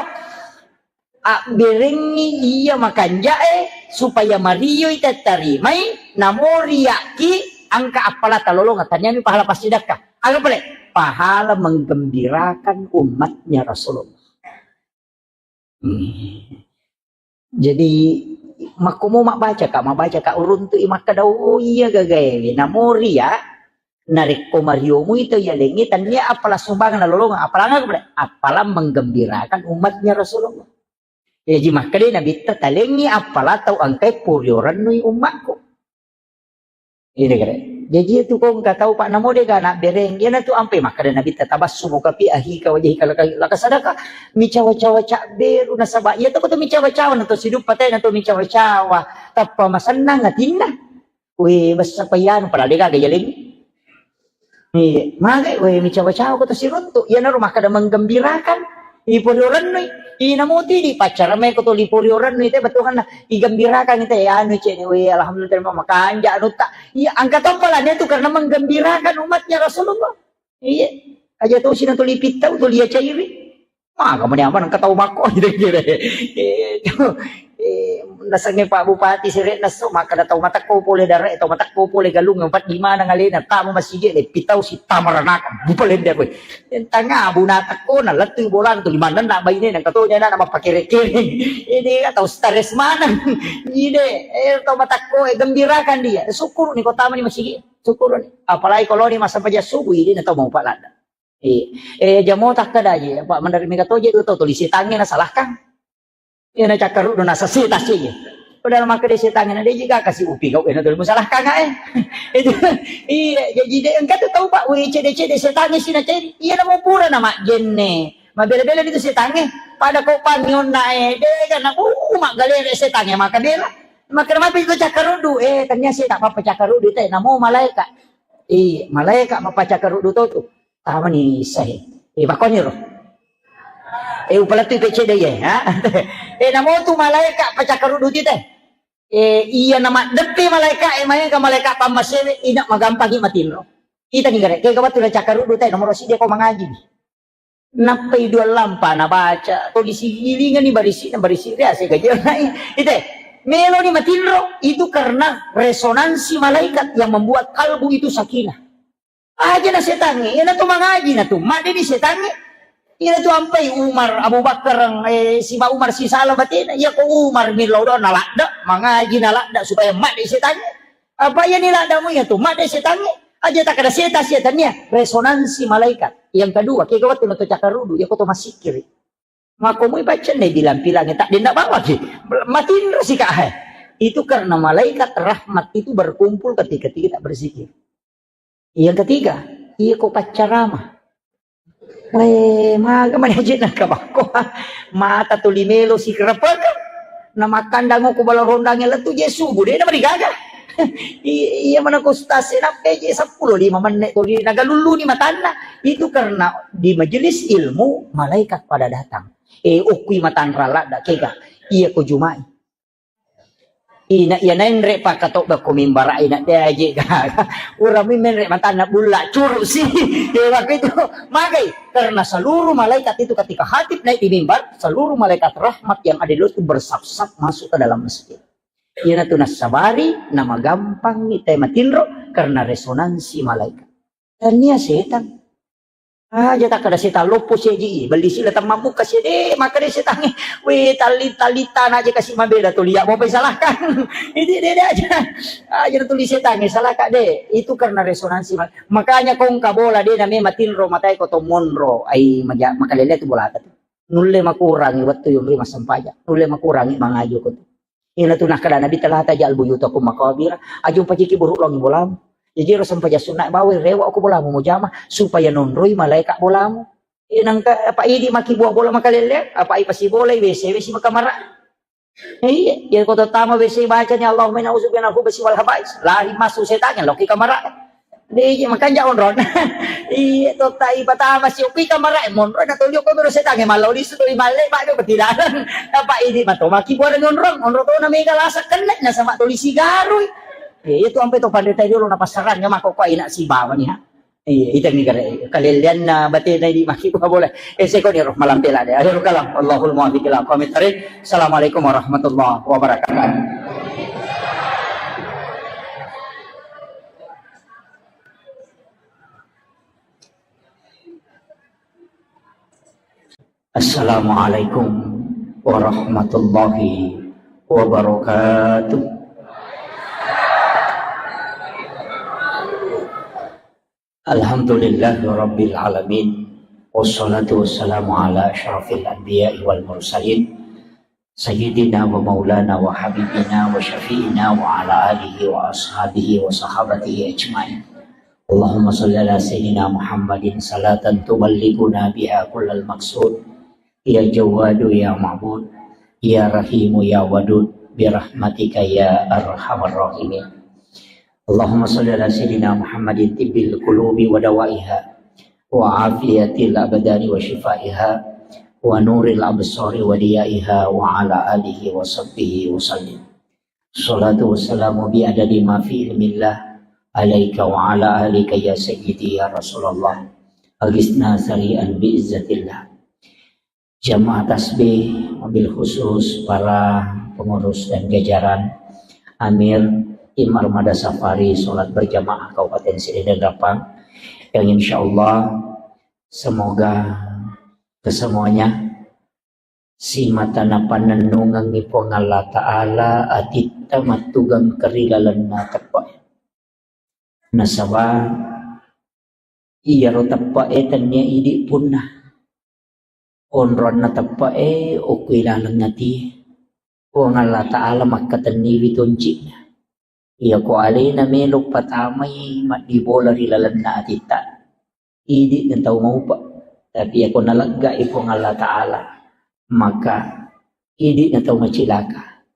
Abberengngi iya makanjae supaya marioi tattarimai, namo riakki angka appala talolonga, taniami pahala passidakka. Aga pale? Pahala menggembirakan umatnya Rasulullah. Hmm. Jadi, makkomo mabbacaka, mabbacaka uruntu'i makkada, "Oh iya gagaewe." Namo ria, narekko mariomui tau yalengnge, tania appala sumbangan nalolongeng, appalang aga pale? Appalang menggembirakan umatnya Rasulullah. Jaji makkadai Nabitta, "Talengngi appala tau engkae puriorennui ummakku." Ini kare. Jaji itu ko engka tau, Pak, namo dega nabbereng. Iyanatu ampe makkada Nabitta, "Tabassumuka fi ahika wajhika laka, laka sadaka." Micawa-cawa cabberu nasaba iya to ko to micawa-cawa na to siduppa tena to micawa-cawa. Tappa masennang atinna. We, bessa payanu padahal dega gajalengngi. Iya, mage we micawa-cawa ko to siruntu. Iyanaro makkada menggembirakan. Iporiorennu, inamo tidi paccara mai ko to liporiorennu te bettuanna igembirakan te anu cene we alhamdulillah terima makanja anutta. Iya, angka toppala tu karena menggembirakan umatnya Rasulullah. Iya. Aja to sina to lipittau to lia cairi. Maga mani aman engka tau makko gitu kira. Eh, itu, eh, nasengnge Pak Bupati sere nasso makkada tau matekko pole dare, tau matekko pole galung empat lima nang alena tamu masigi le pitau si tamaranaka bupalende koe. Tanga buna tekko na lettu bolang tu limanna na baine nang katonya na mappakere-kere. Ini tau stres maneng. Ide, eh, tau matekko, eh, gembirakan dia. Syukur ni kota mani masigi. Syukur ni. Apalagi kalau ni masa paja subuh ini na tau mau palada. Eh, eh, jamo takkada je, Pak, mendarat mega toje tu tau tulis tangi na salahkan. Iya na cakkaru do nasa sita si. Padahal makkeda setangnge na de' jiga kasi upi kau ena tuli musalahkan eh. Itu iya, jadi de' engka tu tau Pak, weh, cede-cede setangnge sina ceri. Iya namo pura na majjenne. Mabela-bela itu setangnge. Pada kau pannionna eh, de' kan na uh, maggalere setangnge maka bela. Makkeda mapi itu cakkaruddu, eh, tania seta' pappa cakkaruddu te, namo malaika. Iya, malaika mappa cakkaruddu to tu. Tamani issahe. Eh, bakoni ro. Eh, upalettui pecce de' ye, ha? Eh, namo tu malaika pacakkaruddu ti te. Eh, iya na maddeppe malaika, eh, maega malaika pammasewe, ina magampangi matinro. Kita ni gare, kega wettu na cakkaruddu te, nomoro siddi ko mangaji. Nappai dua lampa na baca, to disigilingani barisi, na barisi ria se gaji nai. Ite, melo ni matinro, itu karena resonansi malaikat yang membuat kalbu itu sakinah. Aja na setangnge, iyana tu mangaji na tu, madde ni setangnge. Iyana tu ampai Umar, Abu Bakar, eh, siba Umar sisala batena, iya ko Umar millau do na ladda, mangaji na ladda supaya madde setangnge. Apa iya ni ladda mu iya tu, madde setangnge. Aja tak ada setan, setan iya, resonansi malaikat. Yang kedua, kega wettu na to cakkarudu, iya ko to masikiri. Mako mui baca ne bilang-bilang, tak dendak bawa ki. Matinro si kak, hai. Itu karena malaikat rahmat itu berkumpul ketika kita berzikir. Yang ketiga, iya ko paccarama. Eh, maga mani aja na kabakko. Mata tuli melo si kerepek. Na makkandang ko bala rondang yang letu je subuh, de' na marigaga. I-, iya mana ko ustaz, eh, nappe je seppulo lima menit tuli nagalullu ni matanna. Itu karena di majelis ilmu malaikat pada datang. Eh, okui matanra ladda kega. Iya ko jumai. Ina iya naenre pakatobba ko mimbara ina de' aje gaga. Urami menre matanna bulla curu si. Ya, waktu itu magai karena seluruh malaikat itu ketika khatib naik di mimbar, seluruh malaikat rahmat yang ada di luar itu bersaf-saf masuk ke dalam masjid. Iyana tu nassabari, namagampang ni te matinro karena resonansi malaikat. Tania setan. Aja takkada setan loppo seji, belli sila temmammuka sede, makkada setangnge, we, talli-, tallitana aja kasi mabela tuli, ya, mau salahkan. Itu de' aja. Aja tuli setangnge, salahkan de'. Itu karena resonansi. Makanya kongka bola de' name matinro matai ko to monro. Ai, maja-, makalele tu bola tu. Nulle makurangi wettu yonri massempajang. Nulle makurangi mangaji ko tu. Ina tu nakkeda Nabi, "La taj'alu buyutakum maqabira." Aja umpajiki buru longi bolamu. Jaji ro sempajang sunna bawa rewa ko bolamu mujama supaya nonroi malaika bolamu. Ina engka apa idi maki buah bola makalele, apa ipasi bola W C W C makamara. Iya, iya ko tama W C bacani Allahumma inna a'udzubika minal khubusi wal khabais. Lari masuk setan loki kamara. Deje makanja onrong. Iya, totta ipatama si okui kamara, eh, monro na tolio ko mero setangnge mallau lisu toli malle, Pak, do petidalan. Apa ini mato maki buara onrong, onrong to na mega lasa kenne na sama toli sigarui. Iya, itu ampe to pandeta jolo na pasarang ya mako ko ina si bawa ni ha. Iya, itu ni kare kalelian na batena ini maki buah bola. Eh, seko ni roh malam pela de. Akhirul kalam. Allahul muwaffiq ila aqwamit thariq. Assalamualaikum warahmatullahi wabarakatuh. Assalamualaikum warahmatullahi wabarakatuh. Alhamdulillahi rabbil alamin. Wassalatu wassalamu ala asyrafil anbiya'i wal mursalin. Sayyidina wa maulana wa habibina wa syafi'ina wa ala alihi wa ashabihi wa sahabatihi ajma'in. Allahumma salli ala sayyidina Muhammadin salatan tuballighuna biha kullal maqsud. Ya Jawwadu ya Ma'bud, ya Rahimu ya Wadud, birahmatika ya arhamar rahimin. Allahumma salli ala sayyidina Muhammadin tibbil qulubi wa dawaiha, wa afiyatil abdani wa shifaiha, wa nuril absari wa diyaiha, wa ala alihi wa sahbihi wa sallim. Salatu wassalamu bi adadi ma fi ilmillah alaika wa ala alika ya sayyidi ya Rasulullah. Agisna sari'an bi izzatillah. Jamaah tasbih, wabil khusus para pengurus dan jajaran, Amir, Tim Armada Safari Salat Berjamaah Kabupaten Sirih dan Rappang, yang insya Allah semoga kesemuanya simata napannennungengngi Puang Allah Ta'ala atitta mattugeng kerilalenna teppe'. Nasaba iyaro teppe'e tennia idi punna. Onronna teppe'e okko ilaleng atie. Puang Allah Ta'ala makkatenniwi tonci'na. Iyako alena melo patamai maddibola ri lalenna atitta, idi na tau maupa. Tapi iyako naleggai Puang Allah Ta'ala, maka idi na tau macilaka.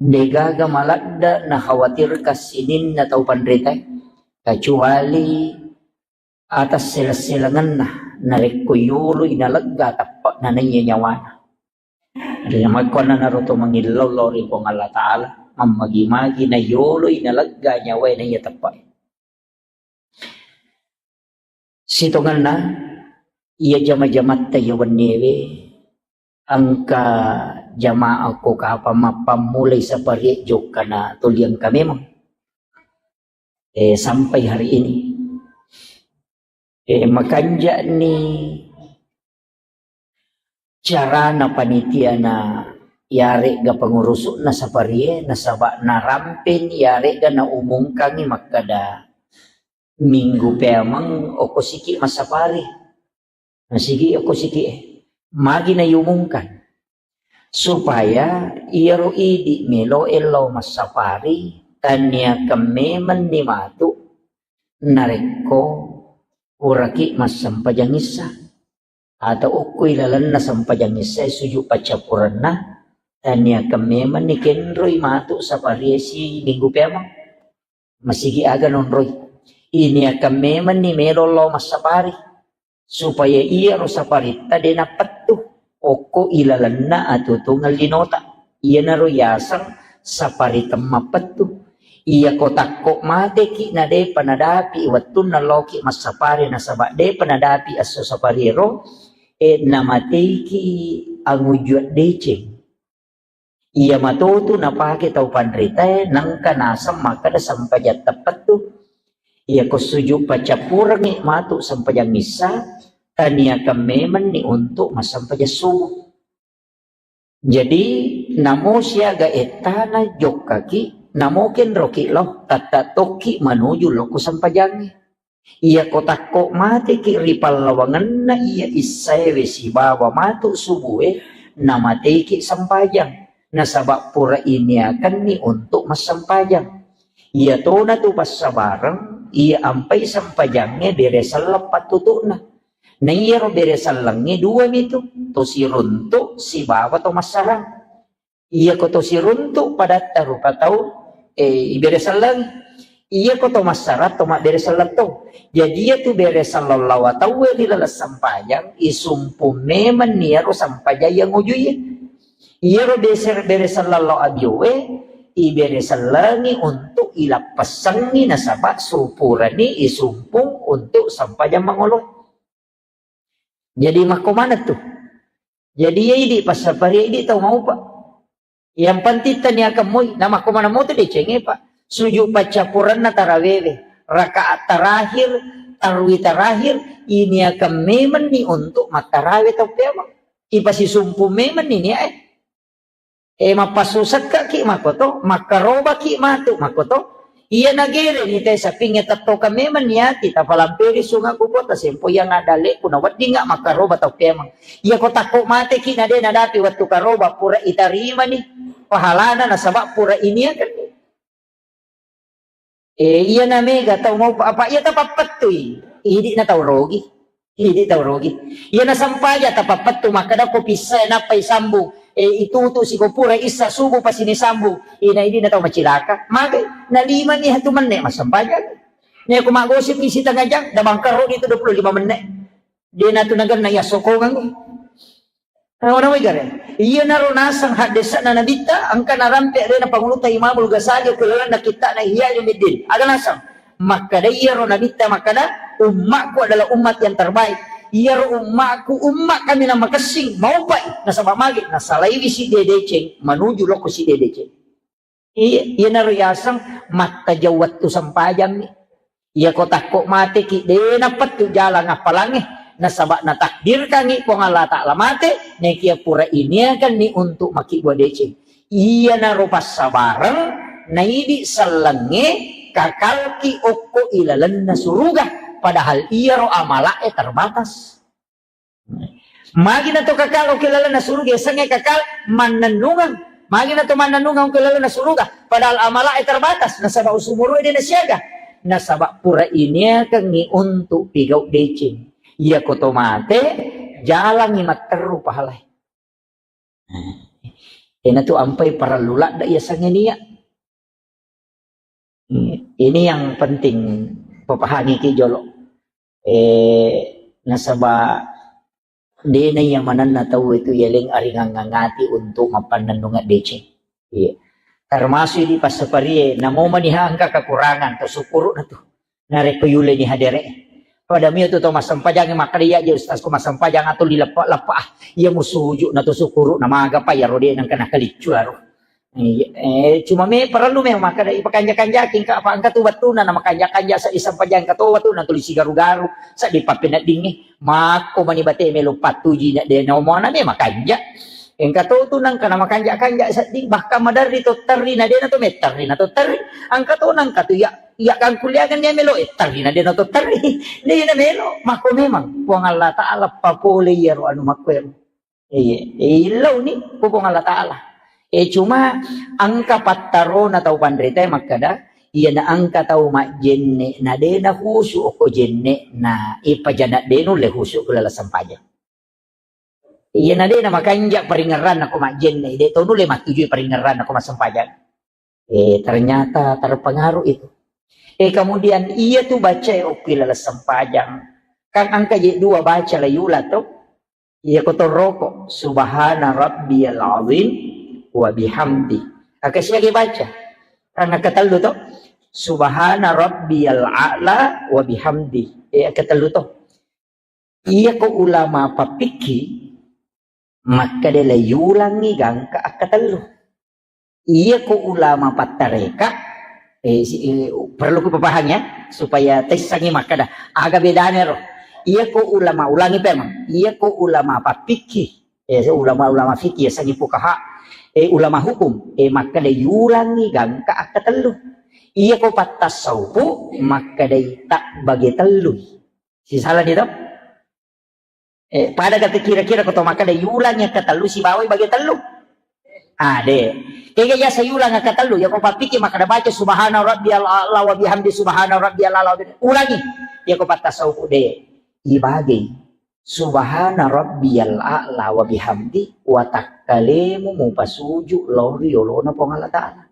Degaga maladda nakhawatirkan sininna tau panritae, kecuali atas seleng-selengenna narekko yoloi nalegga teppe'na naiya nyawana. Jadi, makkuannanaro to mangillau lao ri Puang Allah Ta'ala, mammagi-magi na yoloi nalegga nyawae naiya teppe'e. Sitongenna, iya jama-jamatta iya wenniewe, engka jamaah ko kapang mappammulai saparie jokkana toliangka memang. Eh, sampai hari ini. Eh, makanja'ni carana panitiana yare'ga pangurusu'na saparie, nasaba narampeni yare'ga naumungkangi makkada minggu peameng okko siki massapari. Nasigi okko siki e. Magi naiumungkan. Supaya iyaro idi meloe lao massapari, taniakan memenni matu narekko puraki massempajang issa. Atau okko ilalenna sempajang issa e sujud paccappurenna, taniakan memenni kenroi matu saparie si minggu peameng. Masigi aga nonroi. Iniakan memenni melo lao massapari. Supaya iyaro saparitta de nappettu okko ilalenna atutungeng linota. Iyanaro yaseng sapari temmappettu. Iyako takko mateki na depa nadapi wettunna laoki massapari nasaba depa nadapi esso sapariero, e, namateiki angujuang deceng. Iya matotu napake tau panritae, nengka naseng makkeda sempajang teppettu. Iyako sujud paccappurengngi matu sempajang issa, taniakan memenni untuk massempajang subuh. Jadi, namo siaga ettana jokkaki, namo kenroki lao, tatta tokki manuju lokko sempajangnge. Iyako takko mateki ri pallawangenna iya issaewe sibawa matu subue, namateiki sempajang. Nasaba pura iniakanni untuk massempajang. Iyatona tu passabareng, iya ampai sempajangnge bere selleng pattutu'na. Na iyaro bere sellengnge dua mitu, to siruntu sibawa to massarang. Iyako to siruntu padatta rupa tau, eh, ibere sellengngi. Iyako to massarang to mabbere selleng to. Jadi iyatu bere selleng lawa tauwe ri laleng sempajang, isumpu memenni iyaro sempajang iya ngujuie. Iyaro bese-, bere selleng lao abiowe, ibere sellengngi untuk ilappessengngi nasaba supurani isumpung untuk sempajang mangolo. Jadi makko maneng tu. Jadi iya idi passapari idi tau maupa. Yang penting taniakan moi, na makko maneng moto decengnge, Pak. Sujud paccappurenna tarawewe, rakaat terakhir, tarwi terakhir, iniakan memenni untuk mattarawe tau peameng. Ipasisumpu memenni niae. E, mappassusekkaki makkoto, makkarobaki matu makkoto. Iya nagereni te sapingnge tettokang memang niati, tapalamperi sunga ku kota sempo yang ada leku na weddingnga makkaroba tau peameng. Iya ko takko mateki na de nadapi wettu karoba pura itarimani pahalana nasaba pura iniakan. Eh, iya na mega tau mau apa iya tapappettui. Idi na tau rogi. Idi tau rogi. Iya na sampaja tapappettu makkeda ko pissa nappai sambung. Eh, itutu siko pura issa subuh pasini sambung. Ina idi na tau macilaka. Magai na lima ni hatu menne massampaja. Ni aku magosip isi tengah jam, da mangkaro itu dua puluh lima menit. Dia na tu naganna iya sokongan. Nawa-nawai gare. Iyanaro naseng haddesa'na Nabitta, engka narampe alena Pangulutta Imamul Ghazali okko lalenna kitta'na Ihya Ulumuddin. Aga naseng? Makkeda iyaro Nabitta makkeda, "Ummakku adalah umat yang terbaik." Iyaro ummakku, umma kaminang makessing, maupai. Nasaba magi? Nasalaiwi sidde deceng, manuju lokko sidde deceng. Iya, iyanaro yaseng mattajau wettu sempajammi. Iya ko takko mateki, de napettu jalang appalangnge. Nasaba natakdirkangngi Puang Allah Ta'ala mate, nekia pura iniakanni untuk makkibua deceng. Iyanaro passabareng, naidi sellengnge, kakalki okko ilalenna suruga. Padahal iyaro amala'e terbatas. Magi na to kakal okko lalenna suruga, yasengnge kakal mannennungeng, Magi na to mannennungeng ko lalona suruga, padahal amala e terbatas, nasaba usumuru e de nasiaga. Nasaba pura iniakengngi untuk pigau deceng. Iya ko to mate, jalangngi matteru pahalae. Ena tu ampai parellu ladda iya sange nia. Hmm, ini yang penting papahangiki jolo. Eh, nasaba dena iya manenna tau itu yeleng aringang ngati untuk mappannennungeng deceng. Iya. Termasuk di passaparie, namo maniha engka kekurangan, to syukuru na tu. Narekko yuleni hadere. Pada mio tu to massempajang makkeda iya je ustaz ko massempajang atau di leppa-leppa ah. Iya musuju na to syukuru na maga pa iya rode nengka nakaliccu aro. Iya, eh, cuma me parellu me makkeda ipakanja-kanjaki engka apa engka tu wettuna na makanja-kanja sa isempajang engka to wettuna tuli sigaru-garu sa di pappeneddingnge. Makko mani bate melo pattuji na de na omona me makanja. Engka to tu nangka na makanja-kanja sedding, bahkan maderri to terri na de na to metterri na to terri. Engka to nangka tu ya, ya kangkuliakan dia melo eh terri na de na to terri. De na melo, makko memang Puang Allah Taala papole iyaro anu makko ero. Iya, eh, illau ni ko Puang Allah Taala. Eh, cuma engka pattarona tau panrita makkeda, iya na engka tau majjenne na de na khusu ko jenne na ipajana de nulle khusu ko lala sempajang. Iya na de na makanja paringerranna ko majjenne, de to nulle mattujui paringerranna ko massempajang. Eh, ternyata terpengaruh itu. Eh, kemudian iya tu baca okki laleng sempajang. Kan engka je dua baca la yula to. Iya ko torroko, subhana rabbiyal azim wa bihamdi. Aka siaga baca. Kan engka tellu to. Subhana rabbiyal a'la wa bihamdi. Eh, aka tellu to. Iyako ulama pappikki, makkeda le yulangngi gangka akkatellu. Iyako ulama pattareka, eh, si-, eh, perlu kupapahang ya, supaya tessangi makkeda, aga bedana ro. Iyako ulama, ulangi pemang, iyako ulama pappikki, eh, ulama-ulama fikih, yasengngi fukaha, eh, ulama hukum, eh, makkeda yulangngi gangka akkatellu. Iyako pattasaupu, makkedai tabbage tellui. Sisala ni to? Eh, pada kata kira-kira ko to makkeda yulang yang ketellu sibawai bage tellu. Ah, de. Kega yasa yulang yang ketellu, ya ko pappiki makkeda baca subhana rabbiyal a'la wa bihamdi subhana rabbiyal a'la wa bihamdi. Ulangi. Ya ko pattasauku de. Ibage. Subhana rabbiyal a'la wa bihamdi wa takkalemu mupasuju lao ri yolona Puang Allah Ta'ala.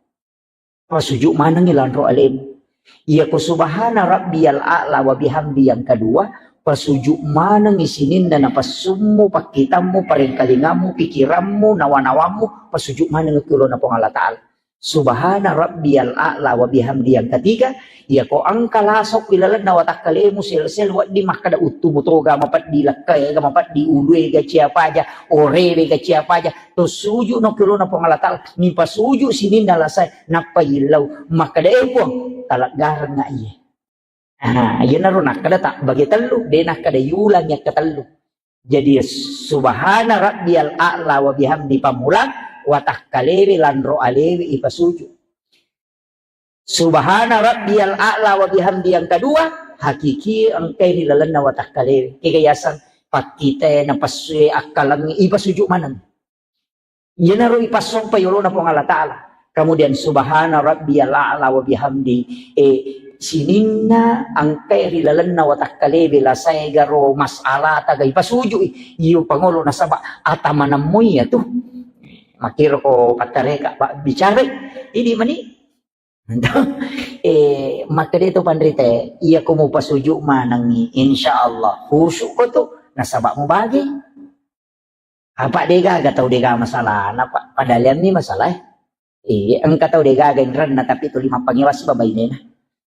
Pasuju manengngi lanro alemu. Iyako subhana rabbiyal a'la wa bihamdi yang kedua, pasuju manengngi sininna napassummu, pakkitammu, parengkalingammu, pikirammu, nawa-nawammu, pasuju maneng ki ulona Puang Allah Ta'ala. Subhana rabbiyal a'la wa bihamdi yang ketiga, iyako engka lasok ilalenna watakkalemu sel-sel wedding makkeda uttumu toga mapeddi lekkae ga mapeddi ulue ga cia paja orewe ga cia paja. To suju no kelona Puang Allah Ta'ala, nipa suju sininna lasae, nappa yillau, makkeda, "Eh, Puang, taleggarengnga iye." Ah, iyanaro nakkeda tak bagi tellu, de nakkeda yulang yakka tellu. Jadi, subhana rabbiyal a'la wa bihamdi pamulang, watakkalewe lanro alewe ipasuju. Subhana rabbiyal a'la wa bihamdi yang kedua, hakiki engkai ri lalenna watakkalewe. Kega yaseng pakkitae, napassue, akkalengnge, ipasuju maneng. Iyanaro ipassompa yolona Puang Allah Ta'ala. Kemudian subhana rabbiyal a'la wa bihamdi. Eh, sininna engkai ri lalenna watakkalewe lasae garo mas'ala taga ipasujui. Iyo pangolo nasaba atamanammu iya tu. Makkiro ko pattareka, ba-, bicara. Idi mani. Eh, makkeda to panrita, iya ko mupasuju manengngi, insya Allah khusyuk ko tu, nasaba mubagi. Apa degaga tau dega masalah, napa padahal ni masalah. Eh, engka tau degaga inrenna tapi tuli mappangewasi babainena.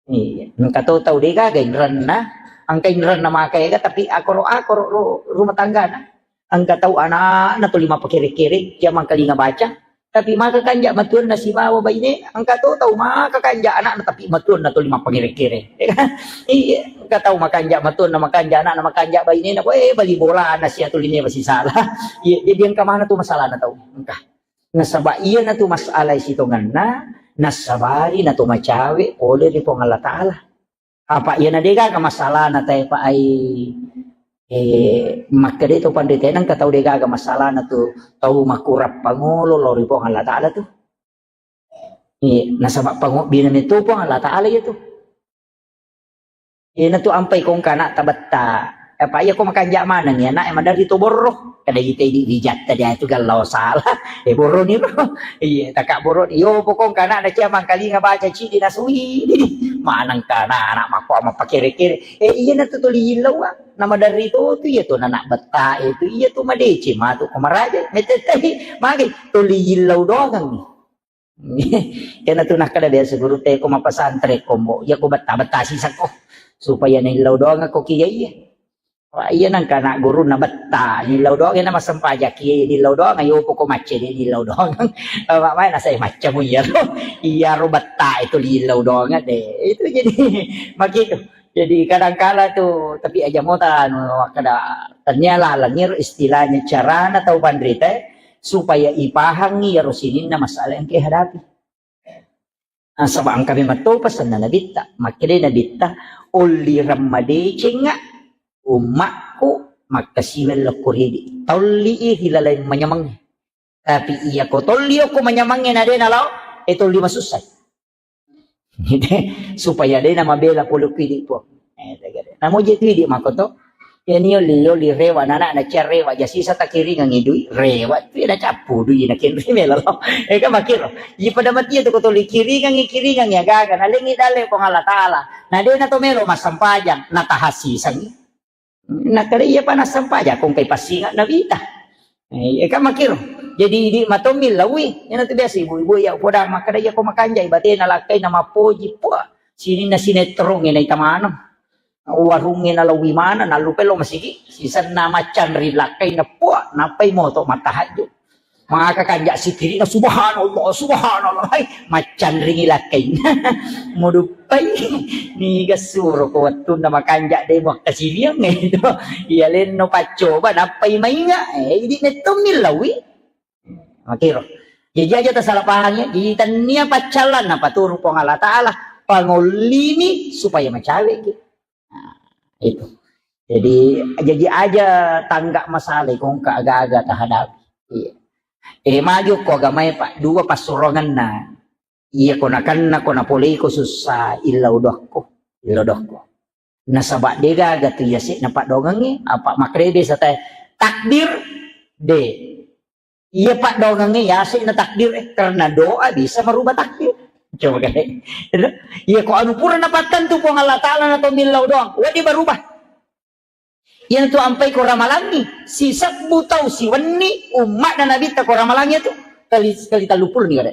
Eh, engka tau tau degaga inrenna, engka inrenna maka ega tapi akoro-akoro ru-, rumah tanggana. Engka tau anakna tuli mappakere-kere, jamang kalinga baca, tapi maka kanja matuanna sibawa baine, engka to tau maka kanja anakna tapi matuanna tuli mappangere-kere. Iya, engka tau makanja matuanna, makanja anakna, makanja bainena, ko, eh, bali bolana sia tuli ne masisala. Iya, jadi engka mana tu masalahna tau. Engka. Nasaba iyana tu masalah sitongenna, nasabari na to macawe pole ri Puang Allah Ta'ala. Apa iyana degaga masalahna tae pa ai Eh, makkeda to panrita, nengka tau degaga masalahna tu, tau makurang pangolo lao ri Puang Allah Ta'ala tu. Eh, nasaba pangobbina metto Puang Allah Ta'ala iya tu. Iyana tu ampai kongka anakta betta. Apa iya ko makanja maneng ya anak, maderri to borro. Kada ite di dijatta dia tu gallau salah. Eh, borro ni ro. Iya, taka borro ni. Yo pokong kana ada cia mangkalinga baca cidi nasui. Didi. Maneng kana anak mako ama pakere-kere. Eh, iya na tu tuli illau, ah. Nama dari tu, tu iya tu anak betta itu. Iya tu madece matu ko maraja. Metetai. Magi tuli illau doang ni. Kena tu nakkeda biasa guru te ko mapasantren kombo, iya ko betta-betta sisakko supaya naillau doang ko kiai. Wah, iya nangka anak guru na betta, nillau doang na massempajang kiai, nillau doang ayo poko macce de nillau doang. Apa main saya macam iya ro. Iya ro betta itu nillau doang de. Itu jadi begitu. Jadi kadangkala tu, tapi aja mota anu makkeda, tania laleng iro istilahnya carana tau panrita supaya ipahangi iyaro sininna masalah yang kehadapi. Nasaba engka memang to pesanna Nabitta, makkeda Nabitta, "Ollireng madecengnga ummakku makkasiweng lokko ridi." Tolli i ri laleng manyameng. Tapi iya ko tolli okko manyamangnge na de nalao, e tolli masussai. Supaya de namabela pole ku idi, Puang. Eh, tegede. Namoje tu idi makoto. Ya ni oli, oli rewa, nana na cia rewa, ja sisa takiringang idui, rewa tu na cappu dui na kenri melo. Eh, kan makiro. Iya pada mati tu ko tolli kiringang, kiringang ya gaga, nalengi dale Puang Allah Ta'ala. Na de na to melo massempajang, na tahasisangi. Nakkeda iya pa nassempajang, kongkai passinga Nabitta. Eh, iya kan makiro. Jadi idi matommi lawi, iyana tu biasa ibu-ibu ya poda makkeda iya ko makanjai batena lakkai na mappoji, puah, sininna sinetrongnge naita maneng. Warungnge nalawi maneng, nallupai lo masigi, sisenna maccanri lakkai na puah, nappai moto mattahajju. Maka kanja sikirina, "Subhanallah, subhanallah." Hai, maccanringi lakkainna. Muduppai. Niga suro ko wettunna makanja de muakkasiliang itu. Iya lenno paccoba nappai mainga. Eh, idi mettommi lawi. Makiro. Jadi aja tasala pahang ya. Jadi tania paccallan napaturu Puang Allah Ta'ala. Pangollimi supaya macawe ki. Nah, itu. Jadi, jadi aja tangga masalah ko engka aga-aga tahadapi. Iya. Eh, maju ko agamae, Pak, dua passurongenna. Iya ko nakenna ko napoleiko sussa, illau dokko, illau dokko. Nasaba de gaga tu iya se na padongengi, apa makrebe sata takdir de. Iya paddoangengnge yase na takdir, eh, karena doa bisa merubah takdir. Coba kan. Iya ko anu pura napattentu Puang Allah Ta'ala na to millau doang, wedding berubah. Iya tu ampai ko ramalangi, sisebbu tau siwenni ummatna Nabitta ko ramalangi itu kali, kali tellu puluh ni kare.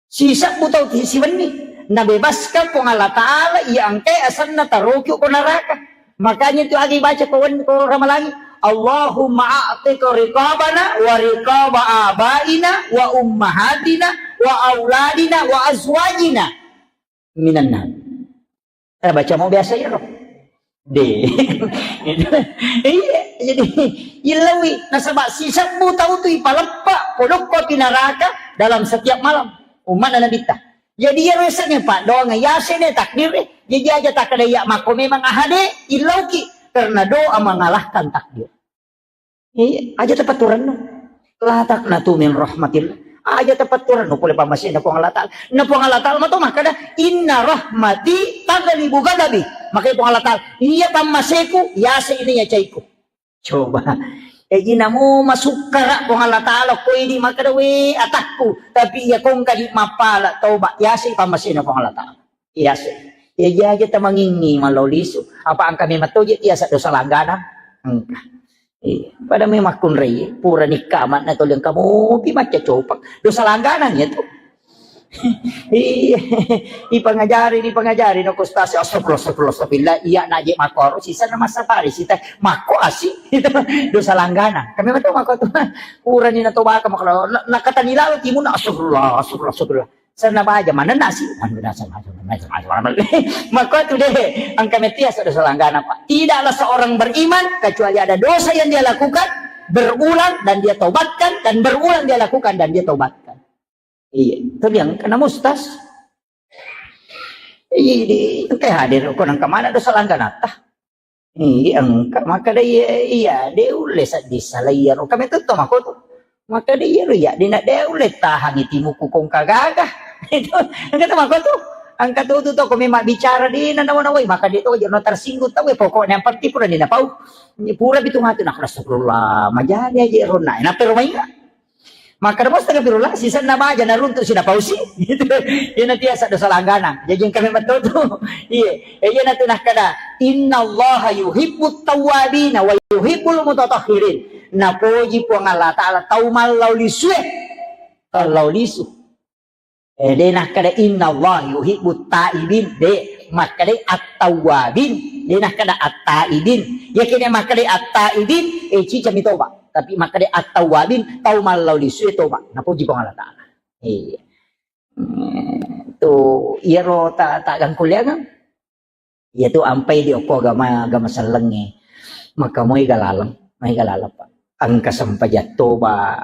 Sisebbu tau ti siwenni nabebaskan Puang Allah Ta'ala, iya engkai asenna taroki ko neraka. Makanya itu agi baca ko wen-, ko ramalangi, "Allahumma a'tiq riqabana wa riqaba abaina wa ummahatina wa auladina wa azwajina minan nar." Eh, baca mau biasa ya, Rob? De. Iya, jadi illawi nasaba sisebbu tau tu ipaleppa polokko api neraka dalam setiap malam. Umatna Nabitta. Jadi iya resepnya Pak, doang yase ne takdir, eh. Jadi aja tak ada ya mako memang ahade illauki karena doa mengalahkan takdir. Iya, aja tepatturanno. La taqnatu min rahmatillah. Aja tepatturanno pole pammasena Puang Allah Ta'ala. Na Puang Allah Ta'ala mato makkada, "Inna rahmati taghlibu ghadabi." Makanya Puang Allah Ta'ala, "Iya pammaseku, yase ini ya caiku." Coba. Jadi namo masukkara Puang Allah Ta'ala ko idi makkada, "We atakku." Tapi iya kongka di mappala toba, yase pammasena Puang Allah Ta'ala. Iya se. Iya aja tamangingi mallau lisu. Apa engka memang toje tiasa dosa langganan? Engka. Iya. Pada memang kunrai, pura nikka amanna toli engka mopi macca copak. Dosa langganan ya tu. Iya. Ipangajari, ipangajari no kustasi. Astagfirullah, astagfirullah, astagfirullah. Iya naje makoro sisa na massapari sita. Mako asi. Dosa langganan. Kami matu mako tu. Pura ni na tobaka makalo. Na, nakatani lalo timun. Astagfirullah, astagfirullah, astagfirullah. Senna baja manenna si. Maka tu deh, engka metia dosa langganan, Pak. Tidaklah seorang beriman kecuali ada dosa yang dia lakukan berulang dan dia taubatkan, dan berulang dia lakukan dan dia taubatkan. Iya, itu dia kena mustas. Iya, di, engka hadir ko nang kemana dosa langganan tah. Iya, engka. Makkeda iya, iya, de ulle seddi sala iyaro. Kami tetto mako tu. Makkeda iyaro, iya, de na de ulle tahangi timuku kongka gaga. Itu, engka tu mako tu. Engka tu tu toko memang bicara de na nawa-nawai, maka de to aja no tersinggung tau, pokoknya yang penting pura de na pau. Pura pitu mati, nah, astagfirullah, majadi aja rona. Napero mainga. Makkeda, "Astagfirullah, sisenna baja naruntu sina pausi." Gitu. Iyana tiasa dosa langganang. Jaji engka memang to tu. Iya. Eh, iyana tu nakkeda, "Innallaha yuhibbut tawwabina wa yuhibbul mutatahhirin." Napoji Puang Allah Ta'ala tau mallau lisue. Mallau lisu. Eh, de nakkeda, "Innallaha yuhibbut taibin." De, makkeda at-tawwabin. De nakkeda at-taibin. Yakin makkeda at-taibin, eh, cicami toba. Tapi makkeda at-tawwabin, tau mallau lisue toba. Napoji Puang Allah Ta'ala. Iya. Hmm, tu, iyaro ta, ta gangkuliangang. Iya tu ampai di okko agama, agama sellengnge. Maka moi galaleng, moi galaleng, Pak. Engka sempajang toba,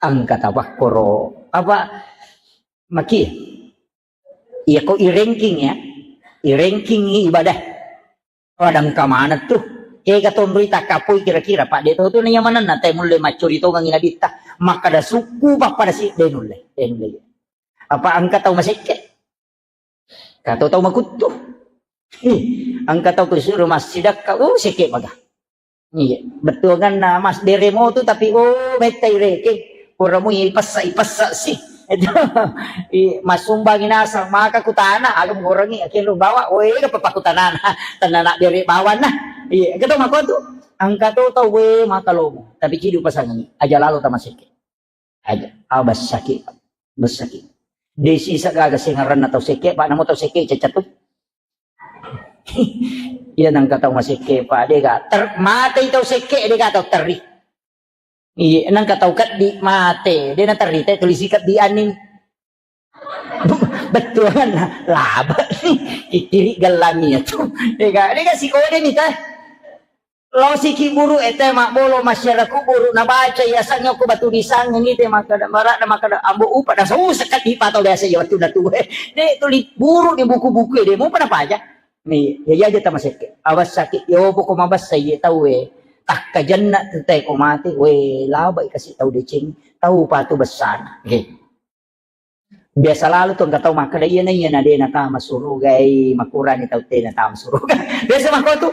engka tapakkoro. Apa, maki? Iya ko i ranking ya. I ranking ibadah. Pada engka maneng tu. Kega tonroi takkapoi kira-kira, Pak, de to tu naiya manenna te mulle maccuri tongengi nabitta. Makkeda sukku pappada si de nulle. De nulle. Apa engka tau masekke? Kato tau makuttu. Ih, engka tau kusuro massidakka, oh, sekke maga. Iya, bettuanganna mas deremo tu tapi, oh, mettai reke. Puramu ipessa, ipessa si. Itu, i, masumbangi nasang, maka kutana, alum gorengi, akhirnya bawa, oh, ega papa kutanana. Tanana bere bawanna. Iya, engka tau mako tu. Engka to tau, we, maka lomo. Tapi cidu pasangi, aja lalo tamasekke. Aja, ah, bessaki, bessaki. Desi sagaga sengaranna tau sekke, Pak, namo tau sekke cecatu. Iya nangka tau masekke, Pak, dega ter, mate tau sekke, dega tau terri. Iya, nangka tau keddi mate, de na terri te tulisi keddi anin. Betul kan? Laba. Kiri gelami ya tu. Dega, dega sikode ni teh. Lao siki buru ete mabbolo masyarakat buru nabaca yasangnge ko batu disang ni te makkeda, marada makkeda, ambo upa da sau sekaddi pato biasa ya wettu datu. De tuli buru di buku-buku de mupa napaja. Ni ya aja tamasekke. Awas sakit yo poko mabassa ye tau e. Takkajenna te ko mate we labai kasi tau deceng. Tau patu bessana. Oke. Biasa lalu tu engka tau makkeda, "Iyana, iyana de natama suruga, eh, makurani tau te natama suruga." Biasa makko tu.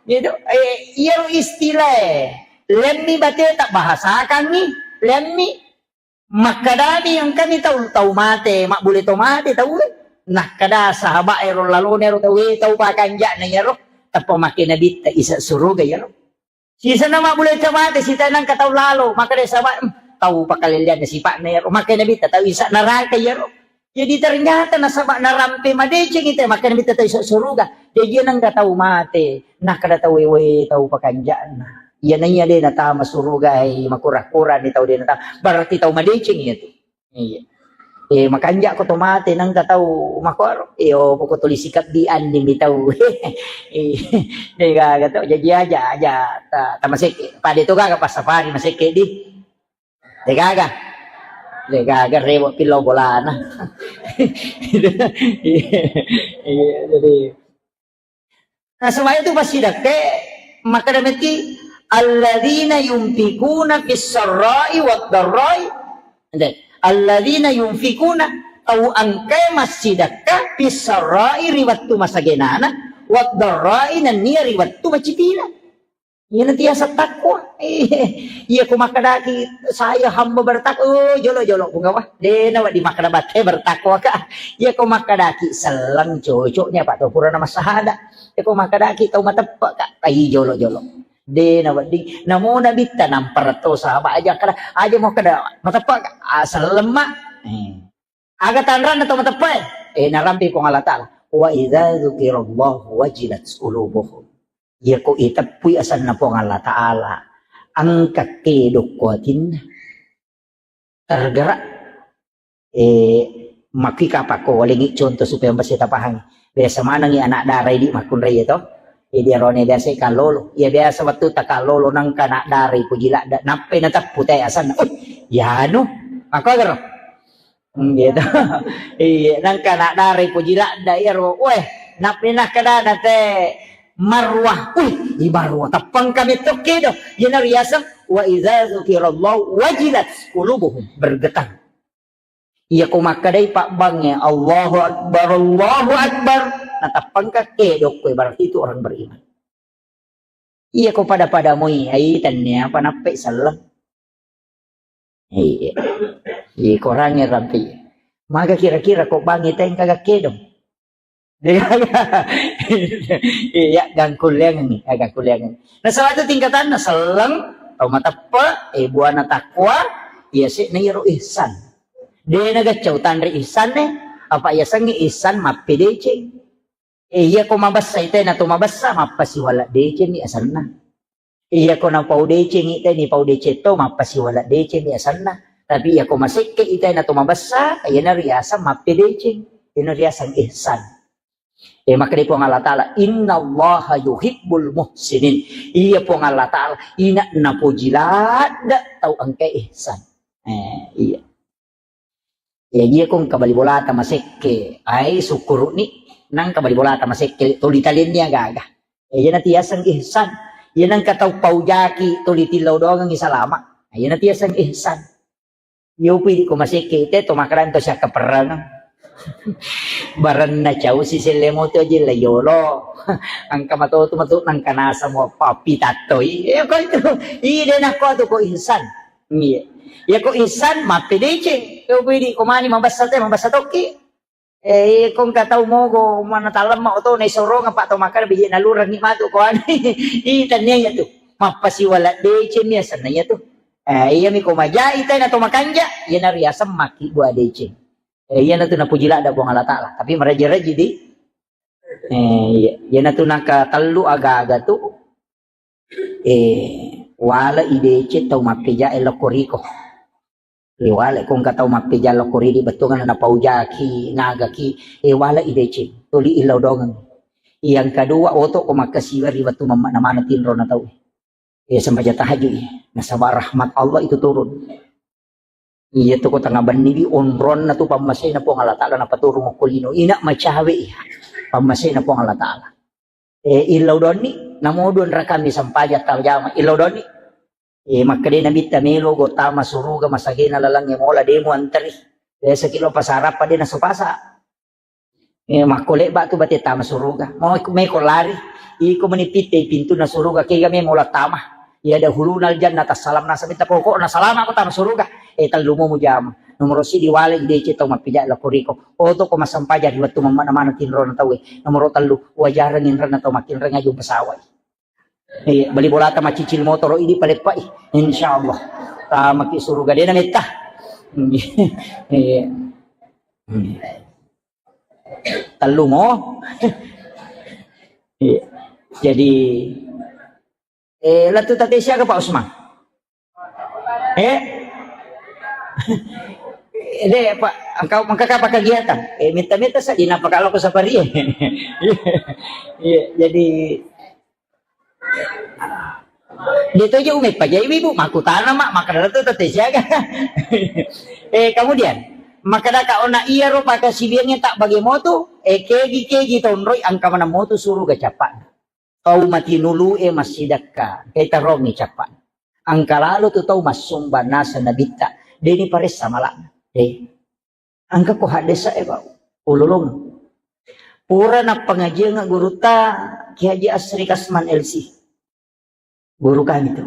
Gitu. Eh, iyaro istilah e. Lemmi bate tak bahasakangngi, lemmi makkedami engkami tau, tau mate, mabbule to mate tau e. Nakkeda sahabat ero lalone ero tau e, tau pakanja'na iyaro. Tappa makke nabitta isa suruga iyaro. Sisenna mabbule to mate, sita nangka tau lalo, makkeda saba, "Hmm, tau pakalellianna sipa'na iyaro." Makkeda Nabitta, "Tau isa neraka iyaro." Jadi ternyata nasaba narampe madeceng ite, makkeda Nabitta, "Tau isa suruga." Jadi nangka tau mate, nakkeda tau wewe tau pakanja'na. Iya naiya de natama suruga, eh, makura-kura ni tau de natama. Berarti tau madeceng iya tu. Iya. Eh, makanja ko to mate nangka tau makoro. Iyo, poko tuli sikabbi anni mi tau. Eh, de gaga to, jaji aja, aja ta, ta maseke. Pade to gaga pas safari maseke di. De gaga. De gaga rewo pillau bolana. Iya, jadi Nasaba itu passidekkae makkeda metti, "Alladzina yunfikuna fis sarra'i wad darra'i." Ente, "Alladzina yunfikuna," tau engkae massidekka, "fis sarra'i," ri wettu masagenana, "wad darra'i," nennia ri wettu macitina. Iyana tiasa takwa. Iya ko makkedaki, "Saya hamba bertakwa," oh, jolo-jolo, pungawa. De nawedding makkeda batte bertakwa ka. Iya ko makkedaki selleng, cocoknya apa to purana massahada. Iya ko makkedaki tau mateppe ka, ai jolo-jolo. De nawedding. Namo Nabitta nampara to sahabat aja kada, aja mau kada mateppe ka, ah, selleng ma. Eh. Aga tanranna to mateppe? Eh, narampi Puang Allah Ta'ala. "Wa idza dzukirallahu wajilat qulubuhum." Iya ko iteppui asenna Puang Allah Ta'ala, engka kedokko atinna. Tergerak. Eh, makki kapakko walengi contoh supaya mesti tapahami. Biasa manengi anak dara idi makkunrai to. Jadi arone biasa kallolo. Iya biasa wettu takallolo nangka anak dara ipuji ladda. Nappai nateppu te asenna. Uh, yanu. Makko gero. Hmm, gitu. Iya, nangka anak dara ipuji ladda iyaro. Weh, nappi nakkedana te, Marwah. Wih, i Marwah. Teppengka metto kedo. Iyana riaseng, "Wa idza dzukirallahu wajilat qulubuhum." Bergetar. Iya ko makkedai pabbangnge, "Allahu Akbar, Allahu Akbar." Nateppengka kedo koe, berarti itu orang beriman. Iya ko pada-pada moi, ai tennia apa nappe selleng. Iya. Iya, korangnge rampi. Maga kira-kira ko bangnge tengka gakkedong. Iya, gangkulleangengngi, gangkulleangengngi. Nasaba tu tingkatanna selleng, tau mateppe, eh, buana takwa, iya se'na iyaro ihsan. De nagaccau tanre ihsanne, apa iya sengngi ihsan mappedeceng. Eh, iya ko mabessa ite na to mabessa, mappasiwala deceng ni asanna. Iya ko napau deceng ite ni pau deceng to, mappasiwala deceng ni asanna. Tapi iya ko masekke ite na to mabessa, iyana riaseng mappedeceng. Iyana riaseng ihsan. Eh, makkeda Puang Allah Ta'ala, "Innallaha yuhibbul muhsinin." Iya Puang Allah Ta'ala, ina napoji ladde tau engka ihsan. Eh, iya. Iya, iya ko engka bali bolata masekke, ai sukkuru'ni, nangka bali bolata masekke, tuli talenni aga-aga. Eh, iyana tiaseng ihsan. Iya nangka tau paujaki, tuli tillau doangengngi salama. Iyana tiaseng ihsan. Iya upi di ko masekke, ite to makarang to siakka perang. Barenna cau si selle moto aja la yolo. Angka matotu matu nangka nasa mo papi tattoi. Iya ko itu. Ide nakko tu ko ihsan. Iya. Iya ko ihsan mappedeceng. Iya upi di ko mani mabessa te, mabessa tokki. Eh, iya ko engka tau mogo mana talemma oto na isorong apa to makkeda biji nalurengngi matu ko anu. Ih, tennia iya tu. Mappasiwala deceng ni asenna iya tu. Eh, iya mi ko majai te na to makanja, iyana riaseng makki bua deceng. Eh, iyana tu napuji ladde Puang Allah Ta'ala. Tapi maraji-raji di. Eh, iya, iyana tu naka tellu aga-aga tu. Eh, wala i deceng tau mappeja e lokko riko. Eh, wala ko engka tau mappeja lokko ridi bettuanna napaujaki, nagaki, eh, wala i deceng, tuli illau dongeng. Yang kedua, oto ko makkasiwa ri wettu mamma namana tinro na tau. Eh, sempajang tahajud i. Nasaba rahmat Allah itu turun. Iya tu ko tengnga benni di onronna tu pammasena Puang Allah Ta'ala napaturung okko lino. Ina macawe iya. Pammasena Puang Allah Ta'ala. Eh, illau donni, namo dua rakami sempajang tajama, illau donni. Eh, makkeda Nabitta melo go tama suruga masagena lalangnge mola demo anteri. Biasa kilo pasarappa de naso pasa. Eh, makko lebba tu bate tama suruga. Mau iku meko lari, iko meni pitte pintunna suruga kega me mola tama. Ya dahulunal jannata salam nasa minta pokokna salama ko tama suruga. Eh, tellu mo mujama. Nomoro sidi wale i deceng tau mappija lokko riko. Oto ko massempajang ri wettu mamma namana tinrona tauwe. Nomoro tellu, wajareng inrenna tau makkinreng aju pesawat. Iya, bali bolata maccicil motoro idi paleppai. Insyaallah. Tamaki suruga dena metta. Iya. Tellu mo. Iya. Jadi, eh, lettu tate siaga Pak Usman? Eh? Deh, Pak, engkau mengkaka apa kegiatan? Eh, minta-minta saja napa kalau aku sapari. Iya, iya, jadi de toje ume pajai ibu, makutana mak, makkeda tu tette siaga. Eh, kemudian, makkeda ka ona iya ro pakasibiangnge tak bagi motu, eh, kegi-kegi tonroi angka mana motu suruga cappa. Tau matinulu e massidakka, engkai tarongi cappa. Angka lalo tu tau massumbang naseng nabitta, deni paressa malakna. Eh. Angka ko haddesa e, Pak. Ululung. Pura nappangajiang gurutta Kiai Haji Asri Kasman L C. Guru kami tu.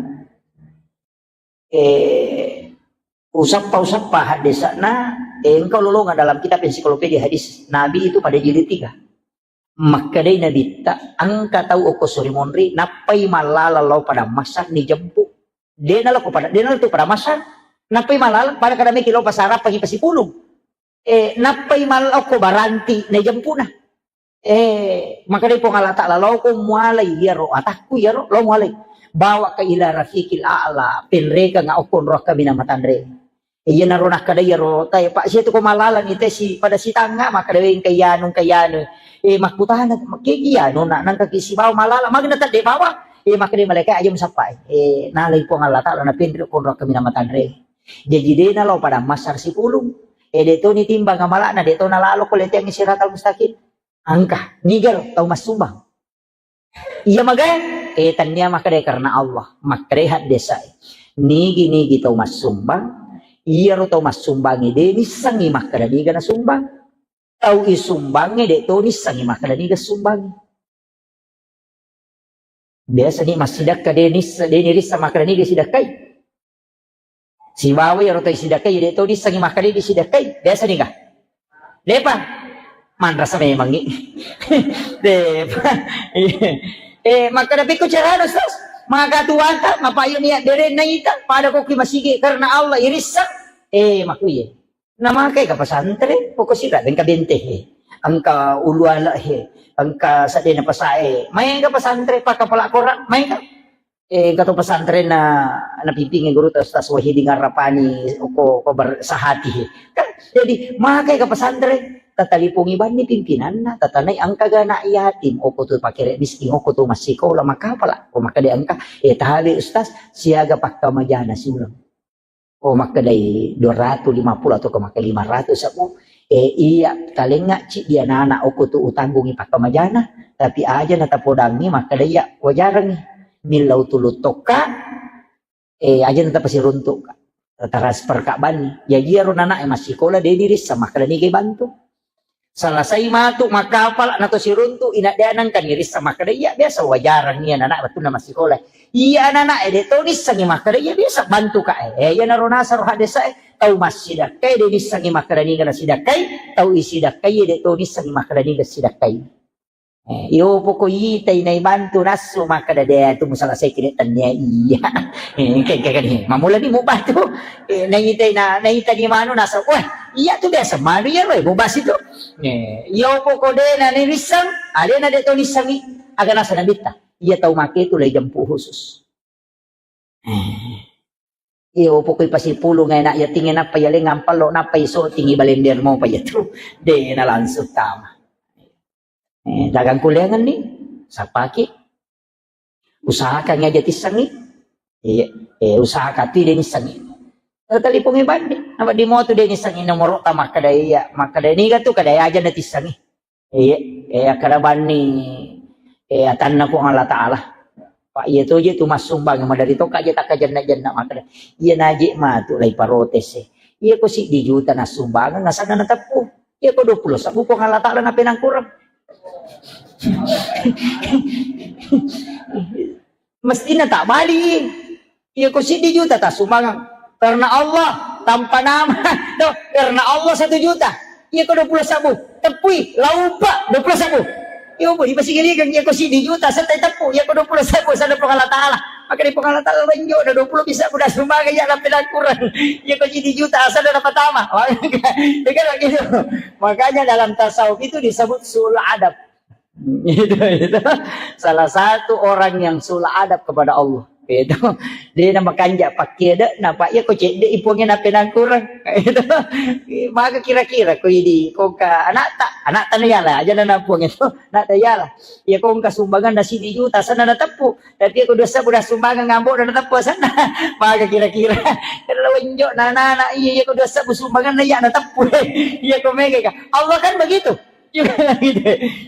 Eh, usappa-usappa haddesana, eh, engka ululung dalam kitab ensiklopedia hadis Nabi itu pada jilid tiga. Makkedai Nabitta, engka tau okko suri monri, nappai mallala lao padang masar ni jempu. Dena lao ko pada, dena lao tu padang masar. Nappai mallala pada kada meki lao pasarappa gi pasipulung. Eh, nappai mallao ko baranti na jempuna. Eh, makkedai Puang Allah Ta'ala, "Lao ko mualai iyaro atakku iyaro, lao mualai. Bawa ka ila rafiqil a'la, penrekeng okko nroa kaminang matanre." Eh, iyanaro nakkeda iyaro tae, Pak, sia tu ko malaleng ite si pada sitangnga, makkeda, "Weh, engka iyanu, engka iyanu." Eh, makkutana, "Kegi iyanu, nak, nangka ki sibawa malala, magna tadde bawa?" Eh, makkeda malaika, "Aja musappai." Eh, nalai Puang Allah Ta'ala, napenre okko nroa kaminang matanre. Jaji de nalao padang masar sipulung. Eh, de to nitimbang amalakna, de to nalalo ko leteang siratal mustaqim. Engka, niga ro tau massumbang. Iya magae, eh, tannia makkeda karena Allah, makkeda haddesae. Nigi-nigi tau massumbang, iyaro tau massumbangnge de nissengngi makkeda niga nasumbang. Tau isumbangnge de to nissengngi makkeda niga sumbangnge. Biasa ni massidakka de nissa-, de nirissa makkeda niga sidakkai. Sibawa iyaro tau isidakkai, de to nissengngi makkeda de sidakkai. Biasa niga? Depa. Manrasa memangngi. Depa. Eh, makkeda pikku carana, Ustaz? Maka tuanta, mapa iya niat berenna ita, pada ko ki masigi karena Allah irissa. Eh, makuye. Namakai ka pesantren, pokok sira engka bente he. Engka ulu ala he, engka sadena pasae. Main ka pesantren, paka pala Quran, main ka. Eh, engka to pesantren na, na pimpingi guru ta Ustaz Wahidin Arrapani, oko, ko ber-, sahati he. Kan, jadi, makai ka pesantren, tatalipongi banni pimpinanna, tatanai engka ga anak yatim, oko tu pakere miskin, oko tu massikola, makapala, ko makkeda engka, eh, tabe Ustaz, siaga pakkamajana siuleng. Oh, makkedai dua ratus lima puluh atau ke makkeda lima ratus aku. Eh, iya, talengnga ci dia anak-anak okko tu utanggungi pakkamajana, tapi aja natapodangi makkeda iya wajarangi. Millau tulu tokka, eh, aja natapasiruntuk ka. Transfer ka banni. Jadi iyaro anak-anak e massikola de dirissa makkeda niga bantu. Selesai matu makkapala na to siruntu, ina de nengka nirissa makkeda iya biasa wajarang iya anak-anak wettunna massikola. Iya anak-anak e de to nissengi makkeda iya biasa bantu ka e. Eh, iya naro nasaro hadesa e, tau massidakkai de nissengi makkeda niga nasidakkai, tau isidakkai de to nissengi makkeda niga sidakkai. Eh, iyo poko itai nai bantu nassu makkeda de tu musalasai kide tannia iya. Eh, engka, engka kani. Mamula ni mubantu. Eh, naitai na, naita ni manu nasa. Wah, iya tu biasa manu iya roe mubasi tu. Eh, iyo poko de na ni rissang, alena de to nissangi. Aga nasa nabitta. Iya tau make tu lai jampu khusus. Eh. Iyo poko ipasipulung enak ya tingi napa ya lengang pallo napa iso tingi balender mo pa ya tu. De na langsung tama. Eh, dagang kuliangan ni, sapaki. Usahakan aja tissangi. Iya, eh, usahakan tu de nissangi. Talipongi bandi, apa di motu de nissangi nomoro ta makkeda iya, makkeda niga tu kada aja na tissangi. Iya, eh, akkeda banni, eh, atanna Puang Allah Ta'ala. Pak, iya to je tu massumbang, madari to kaja takkajenna-jenna makkeda. Iya naje matu lai parotese. Iya ko siddi juta nassumbang, nasana nateppu. Iya ko dua puluh sebbu Puang Allah Ta'ala napenangkurang. Mestina tak bali. Iya ko siddi juta tassumbangeng. Karena Allah, tanpa nama. Tuh, karena Allah satu juta. Iya ko dua puluh sebbu. Teppui, laupa, dua puluh sebbu. Iya, bu, dipasigaligeng, iya ko siddi juta, setai teppu, iya ko dua puluh sebbu, sana Puang Allah Ta'ala. Maka di Puang Allah Ta'ala lenjo, ada dua puluh bisa, udah sumbangeng, iya, napenangkurang. Iya ko siddi juta, asal ada pertama. Iya kan gitu. Makanya dalam tasawuf itu disebut sul adab. Itu, itu. Salah satu orang yang suul adab kepada Allah. Itu. Dia nama kanja pakai dek, napa iya ko cedde ipuangnya nape nangkurang. Itu. Maka kira-kira ko idi, ko ka anak tak, anak tak yala, aja na napuang itu, anak tak yala. Ya ko ka sumbangan nasi di juta sana na tepu. Tapi ko dosa udah sumbangan ngambok dan tepu sana. Maka kira-kira. Kalau enjok nana anak iya, iya ko dosa sumbangan na iya na tepu. Iya ko mega ka. Allah kan begitu. Juga gitu.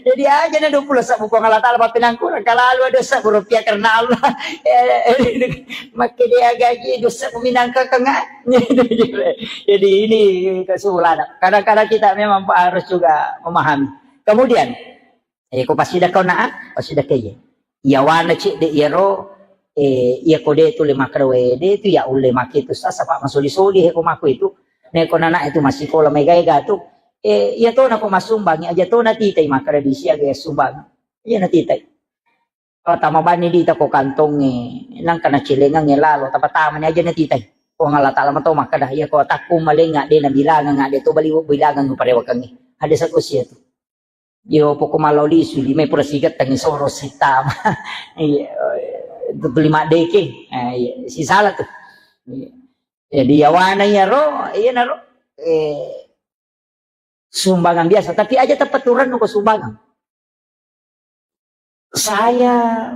Jadi aja na dua puluh sebbu Puang Allah Ta'ala, papinangku, kalau ada sebbu rupiah karena Allah, eh, eh, makke dia gaji dua sebbu minangka kengak. Jadi ini kesimpulan. Kadang-kadang kita memang harus juga memahami. Kemudian, eh, ko pasti dah kau nak, pasti dah kaya. Iyawana cedde iyaro, eh, iya ko de tu le makkeda wae, de tu ya ulle make tu sasa, Pak, masoli-soli he ko mako itu. Ne ko nana itu masikola mega-ega tu. Eh, iya to na ko masumbang, aja to na titai makkeda di siaga ya sumbang. Iya na titai. Patama bani di ta ko kantongnge, nangka na celengangnge lalo, tapatama ni aja na titai. Puang Allah Ta'ala mato makkeda, iya ko takku malenga de na bilangang, de to bali bilangang parewakangnge. Ada sako sia tu. Yo, poko malao lisu, lima pura sigettangi soro sitama. Iya, eh, tu lima deke. Eh, iya, sisala tu. Iya. Jadi, yawana iyaro, iyanaro, eh, sumbangan biasa. Tapi aja tepat turun ko sumbangan. Saya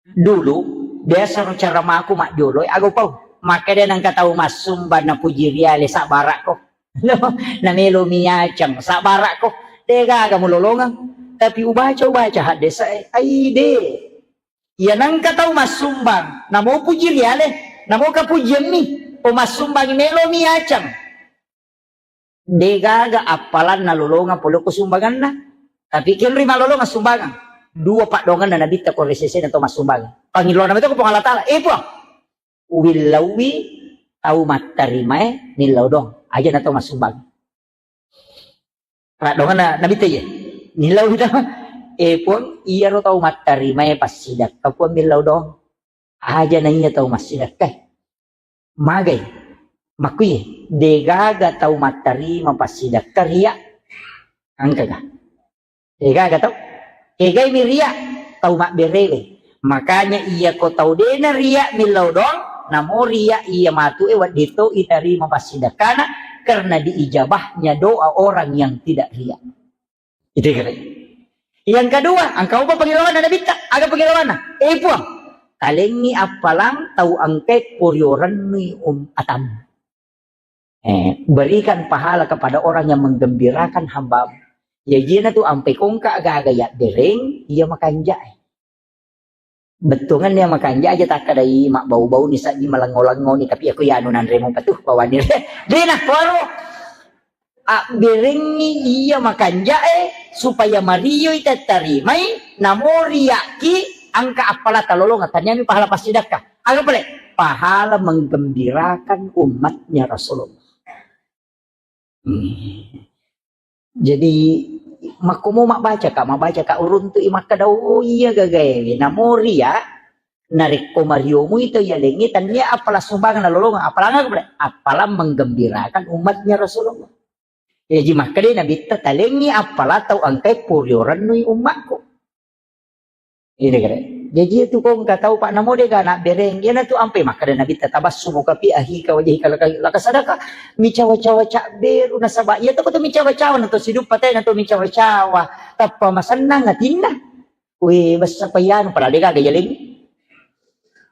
dulu, biasa ro cara maku majjolo, eh, aga upau. Makkeda nengka tau massumba napuji riale sabbarakko. Namelo miacang sabbarakko. Degaga mulolongeng. Tapi ubaca, ubaca haddesa e, aide. Iya nangka tau massumbang, namo puji riale, namo kapujiammi, o massumbang melomi acang. Degaga appalanna lolongang pole ko sumbanganna. Tapi kenri malolongang sumbangan. Dua paddoanganna nabitta ko resesena tau massumbang. Pangilona meto ko Puang Allah Taala. Eh Puang, uwillauwi tau mattarimae millau doang. Aja na tau massumbang. Paddoanganna nabitta ye. Millau tau. Eh Puang, iyaro tau mattarimae passidakka Puang millau doang. Aja na iya tau massidakka. Magai. Makkui, degaga tau mattarima passidakka ria. Engkaga? Degaga tau? Kegai mi ria? Tau mabberewe. Makanya iya ko tau dena ria millau doang, namo ria iya matu e wedding to itarima passidakkana karena diijabahnya doa orang yang tidak ria. Itu kira. Yang kedua, engka upa pengilawanna nabitta, aga pengilawanna? Eh Puang, talengi appalang tau engkai poriorennui um atam. Eh, berikan pahala kepada orang yang menggembirakan hambamu. Ya jena tu ampe kongka aga-aga ya bereng, iya makanjak. Bettuangenna makanja aja takkadai mabbau-bauni sajji malengo-lengoni, tapi aku ya anu nanremo patuh bawani. Dena kuaro abberengi iya makanjae supaya marioi tattarimai, namori yakki angka appala talolonga taniami pahala passidakka. Aga pale? Pahala menggembirakan umatnya Rasulullah. Hmm. Jadi, makkomo mabbacaka, mabbacaka uruntu'i makkada, "Oh iya gagaewe." Namori ya, narekko mariomui tau yalengnge, tania appala sumbangan nalolongeng, appala aga pale? Appala menggembirakan umatnya Rasulullah. Jaji makkada nabitta, "Talengngi appala tau engkai poriorennui ummakku." Ini kare. Jaji itu kau engka tau pak namo dega anak bereng. Iya natu ampe makkada nabitta, "Tabassumuka fi ahika wajhika laka, laka sadaka." Micawa-cawa cak beru nasaba iya tu kau tu micawa-cawa natu siduppa tena tu micawa-cawa. Tappa masennang atinna. Weh, bessa payanu padahal dega aga yaleng.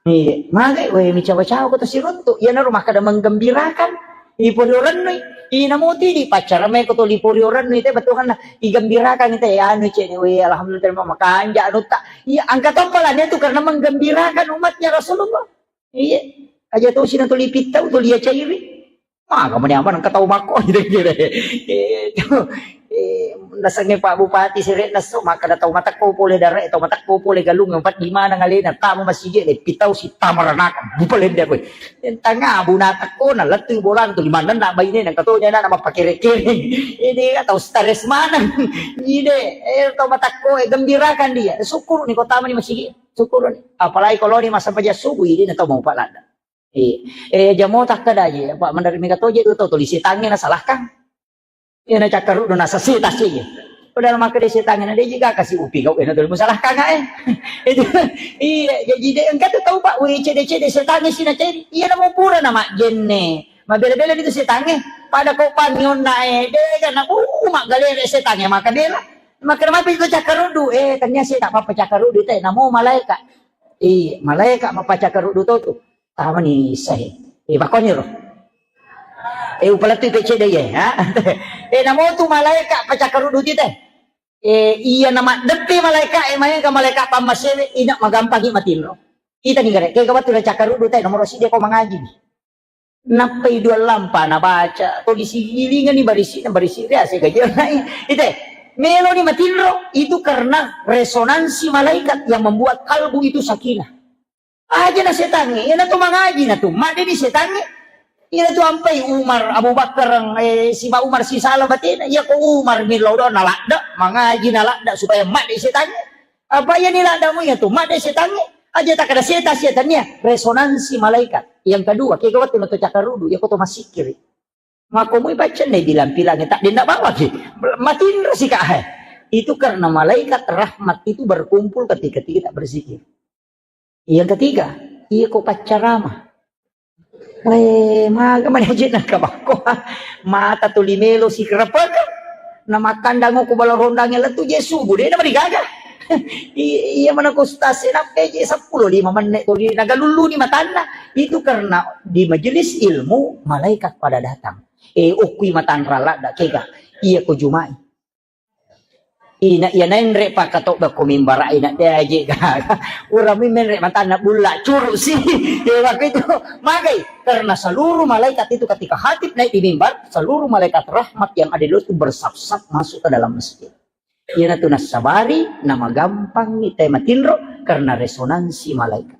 Iya, magai weh micawa-cawa kau tu siruntu. Iya naru makkada menggembirakan. Iporiorennu, inamo tidi paccara mai ko toli poriorennu te bettuanna igembirakan te anu cene we alhamdulillah terima makanja anu ta. Iya angka tompalanya tu karena menggembirakan umatnya Rasulullah. Iya. Aja to sina toli pittau toli ya cairi. Maka mani aman engka tau makko gitu kira. Eh, itu, eh, nasengnge Pak Bupati sere nasso maka da tau matakko pole dare tau matakko pole galung empat lima nang alena tamu masigi le pitau si tamaranaka bupalende koe. Tanga buna takko na lettu bolang tu limanna na baine na katonya na mappakere-kere. Ini atau stres maneng. Ide, eh, tau matakko, eh, gembirakan dia. Syukur ni kota mani masigi. Syukur ni. Apalagi kalau ni masa paja subuh ini na tau mau palada. Eh, eh, jamo takkada je, apa menari mega toje tu tau tulis tangi na salahkan. Iya na cakkaruddu na sasi tasi. Padahal makkeda setangnge na deji ga kasi upi gau ena tuli musalahkang eh. Itu iya jaji de engka tu tau pak we cede-cede setangnge sina ceri. Iya na mau pura na majjenne. Mabela-bela itu setangnge. Pada kau pangionna eh de ga na uh maggalere setangnge maka bela. Maka mapi itu cakkaruddu eh tania seta papa cakkaruddu te namo malaika. Iya malaika mapa cakkaruddu to tu. Tamani issahe. Eh, bakkoniro. Eh, upalettui pecce dai, eh, ha? Eh, namo tu malaeka pacakkarudduti te. Eh, iya na maddeppe malaeka, eh, maega malaeka pammasewe, ina magampangi matinro. Ita ni gare, kega wettu na cakkaruddu te, nomoro siddi ko mangaji. Nappai dua lampa na baca, to disigilingani barisi, na barisi ria, sega je nai. Ite, meloni matinro, itu karena resonansi malaikat yang membuat kalbu itu sakinah. Aja na setangnge, iyana tu mangaji na tu, madde ni setangnge. Iyana tu ampai Umar, Abu Bakar, eh, si Umar si salah batena, iya ko Umar millau do na ladda, mangaji na ladda supaya madde setangnge. Apa iya ni ladda mu iya tu, madde setangnge. Aja tak ada setan, setan iya resonansi malaikat. Yang kedua, kega wettu na to cakarudu, iya ko to masikiri. Makkomoi paccenne bilang-bilang tak dendak bawa ki. Matinro si kak hai. Itu karena malaikat rahmat itu berkumpul ketika kita berzikir. Yang ketiga, iya ko paccarama. Weh, maga mani aja nang kabakko. Mata tuli melo si kerepek. Na makkandang ko bala rondang lettu je subuh de na marigaga. I- iya mana ko stase na peje seppulo lima menit ko nagalullu ni matanna. Itu karena di majelis ilmu malaikat pada datang. Eh, okui matanra ladda kega. Iya ko jumai. Ina iya naenre pakkatobba ko mimbara ina de aje gaga. Urami menre matanna bulla curu si. Ya waktu itu magai karena seluruh malaikat itu ketika khatib naik di mimbar, seluruh malaikat rahmat yang ada di luar itu bersap-sap masuk ke dalam masjid. Ina tu nasabari nama gampang ite matinro karena resonansi malaikat.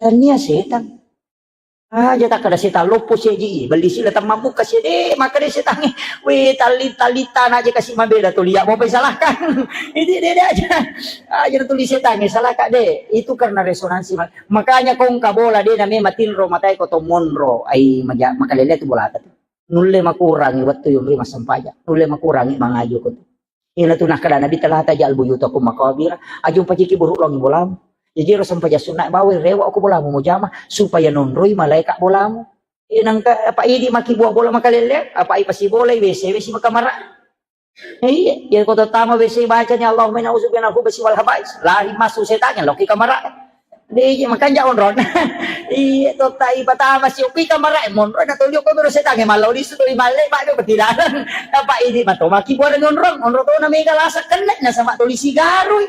Tania setan. Aja takkada setang loppo seji, belli sila temmammuka sede, makkada setangnge, "We, talli-, tallitana aja kasi mabela tu liya, mau salahkan." Ini dede aja. Aja tuli setangnge, salahkan de. Itu karena resonansi. Makanya kongka bola de name matinro matai ko to monro. Ai maja-, makalele tu bola tu. Nulle makurangi wettu yumri massempajang. Nulle makurangi mangajo ko tu. Ina tu nakkada Nabi, "Tala taj'al buyutakum maqabira." Aja umpajiki buruk longi bolamu. Jaji ro sempajang sunna bawa rewa ko bolamu mujama supaya nonroi malaika bolamu. Ina engka apa idi maki buah bola makalele, apa ai pasi bola W C W C makamara. Iya, ya ko tama W C bacanya Allahumma inna a'udzubika minal khubusi wal khaba'is. Lari masuk setannya loki kamara. Deje makanja onron. Iya, totta ipatama si upi kamara, eh, monro na tolio ko bero setangnge mallau lisu toli malle, Pak, do petidaran. Apa ini mato maki buara onron, onro to na mega lasa kenne na sama toli sigarui.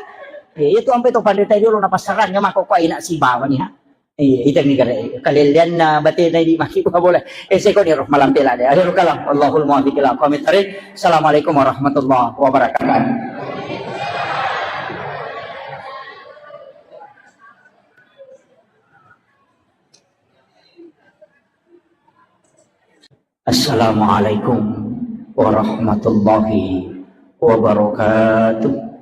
Iya, itu ampe to pandeta dulu na pasarang ya mako ko ina si bawa ni ha. Iya, ita mi kare kalelean na batena di maki buah bola. Eh, seko ni roh malam pelade. Akhirul kalam. Allahul muwaffiq ila aqwamit thariq. Assalamualaikum warahmatullahi wabarakatuh. Assalamualaikum warahmatullahi wabarakatuh.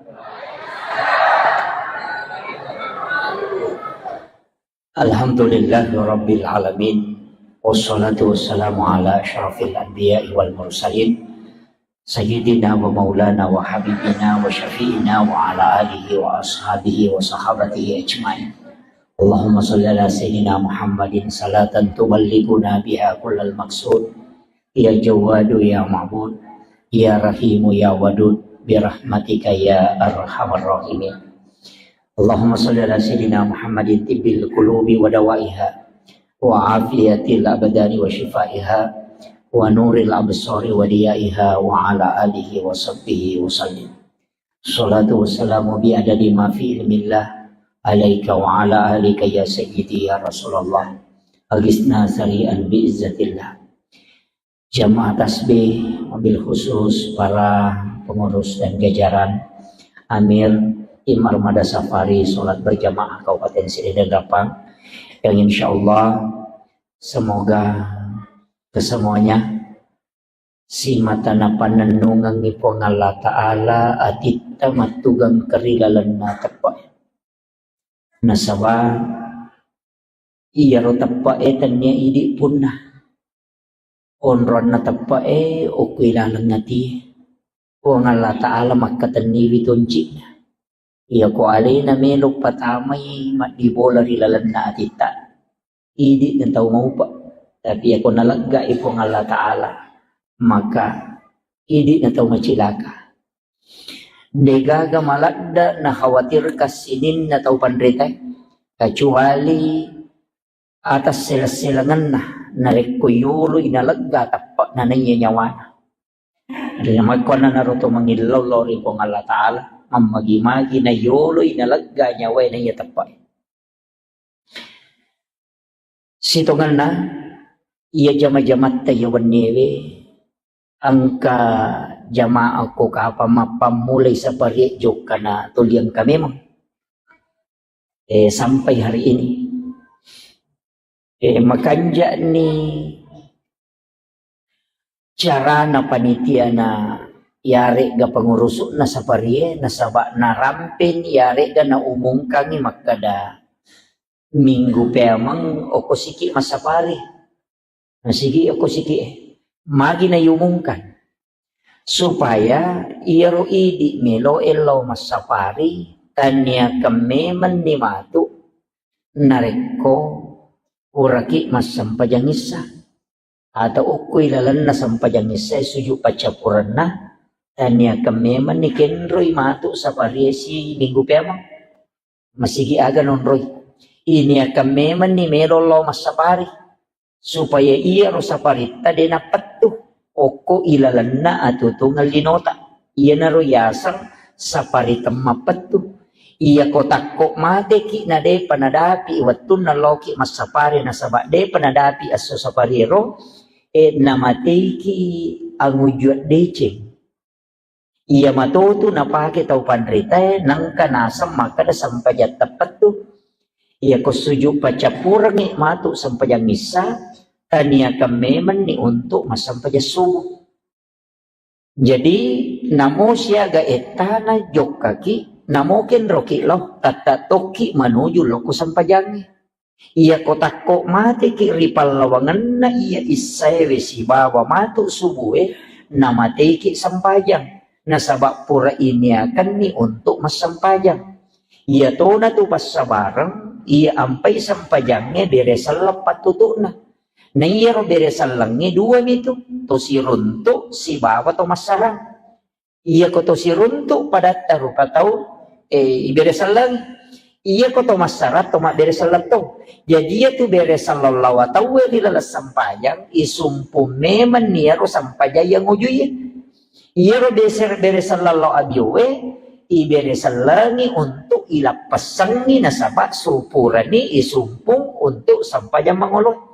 Alhamdulillahirabbil alamin. Wassalatu wassalamu ala asyrafil anbiya'i wal mursalin. Sayyidina wa maulana wa habibina wa syafi'ina wa ala alihi wa ashabihi wa sahabatihi ajmain. Allahumma salli ala sayyidina Muhammadin salatan tuballighuna biha kullal maqsud. Ya Jawwadu ya Ma'bud, ya Rahimu ya Wadud, bi rahmatika ya arhamar rahimin. Allahumma salli ala sayyidina Muhammadin tibbil qulubi wa dawaiha, wa afiyatil abdani wa shifaiha, wa nuril absari wa diyaiha, wa ala alihi wa sahbihi wa sallim. Salatu wassalamu bi adadi ma fi ilmillah alaika wa ala alika ya sayyidi ya Rasulullah. Agisna sari'an bi izzatillah. Jamaah tasbih, wabil khusus para pengurus dan jajaran Amir Tim Armada Safari Salat Berjamaah Kabupaten Sirih dan Rapang, yang insya Allah semoga kesemuanya simata napannennungengngi Puang Allah Ta'ala atitta mattugeng kerilalenna teppe. Nasaba iyaro teppe'e tennia idi punna. Onronna teppe'e okko ilaleng atie. Puang Allah Ta'ala makkatenniwi tonci'na. Iyako alena melo patamai maddibola ri lalenna atitta, idi na tau maupa. Tapi iyako naleggai Puang Allah Ta'ala, maka idi na tau macilaka. Degaga maladda nakhawatirkan sininna tau panritae, kecuali atas seleng-selengenna narekko yoloi nalegga teppe'na naiya nyawana. Ri makkuannanaro to mangillau lao ri Puang Allah Ta'ala, mammagi-magi nayoloi nalegga nyawae naiya teppe'e. Sitongenna iya jama-jamatta iya wenniewe engka jamaah ko kapang mappammulai saparie jokkana tuli engka memang. Eh, sampai hari ini. Eh, makanja'ni carana panitiana yaregga pengurusu'na saparie, nasaba narampeni yaregga naumumkangi makkada minggu peameng okko siki massapari. Nasigi okko siki e. Magi naiumumkan. Supaya iyaro idi melo lao massapari, taniakan memenni matu narekko puraki massempajang issa. Atau okko ilalenna sempajang issa sujud paccappurenna, taniakan memenni kenroi matu saparie si minggu peameng. Masigi aga nonroi. Ini akan memenni melo lao massapari. Supaya iyaro saparitta de nappettu okko ilalenna atutungeng linota. Iyanaro yaseng sapari temmappettu. Iyako takko mateki na depa nadapi wettunna loki massapari nasaba depa nadapi esso sapariero, e, namateiki angujua deceng. Iya matotu napake tau panritae, nangka naseng makkeda sempajang teppettu. Iyako sujud paccappurengngi matu sempajang issa, taniakan memenni untuk massempajang subuh. Jadi, namo siaga ettana jokkaki, namo kenroki lao, tatta tokki manuju lokko sempajangnge. Iyako takko mateki ri pallawangenna iya issaewe sibawa matu subue, namateki sempajang, nasaba pura iniakenni untuk massempajang. Iyatona tu passabareng, iya ampai sempajangnge bere selleng pattutu'na. Na iyaro bere sellengnge dua mitu, to siruntu sibawa to massarang. Iyako to siruntu padatta rupa tau, eh, ibere selleng. Iyako to massarang to mabbere selleng to. Jadi iyatu bere selleng lawa tauwe ri laleng sempajang, isumpung memenni iyaro sempajang iya ngujuiye. Iyaro bese-, bere selleng lao abiowe, ibere sellengi untuk ilappessengi nasaba supurani isumpung untuk sempajang mangolo.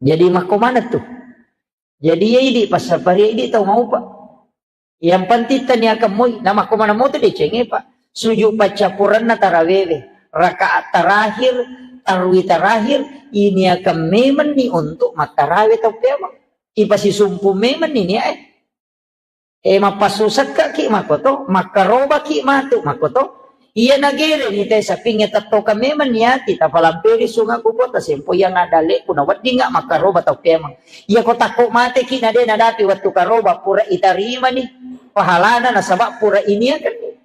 Jadi makko maneng tu. Jadi iya idi passaparia idi tau maupa. Yang penting taniakan moi, na makko maneng moto decengnge, Pak. Sujud paccappurenna tarawewe, rakaat terakhir, tarwi terakhir, iniakan memenni untuk mattarawe tau peameng. Ipasisumpung memenni nia, eh. Eh, mappassusekkaki makkoto, makkarobaki matu makkoto. Iya nagereni te sapingnge tettokang memang niati, tapalamperi sunga ku kota sempo yang ada leku na weddinga makkaroba tau peameng. Iya ko takko mateki na de nadapi wettu karoba pura itarimani pahalana nasaba pura iniakan.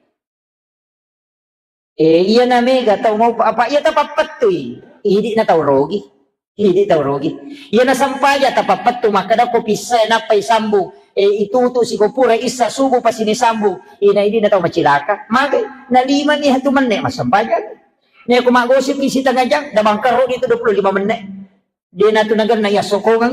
Eh, iya na mega tau mau apa iya tapappettui. Idi na tau rogi. Idi tau rogi. Iya na sampaja tapappettu makkada ko pissa nappai sambung. Eh, itutu siko pura issa subuh pasini sambung. Ina idi na tau macilaka. Magai na lima ni hatu menne masampaja. Ne ko magosip isi tengah jam da bangkaro itu dua puluh lima menit. De natu naganna iya sokongan.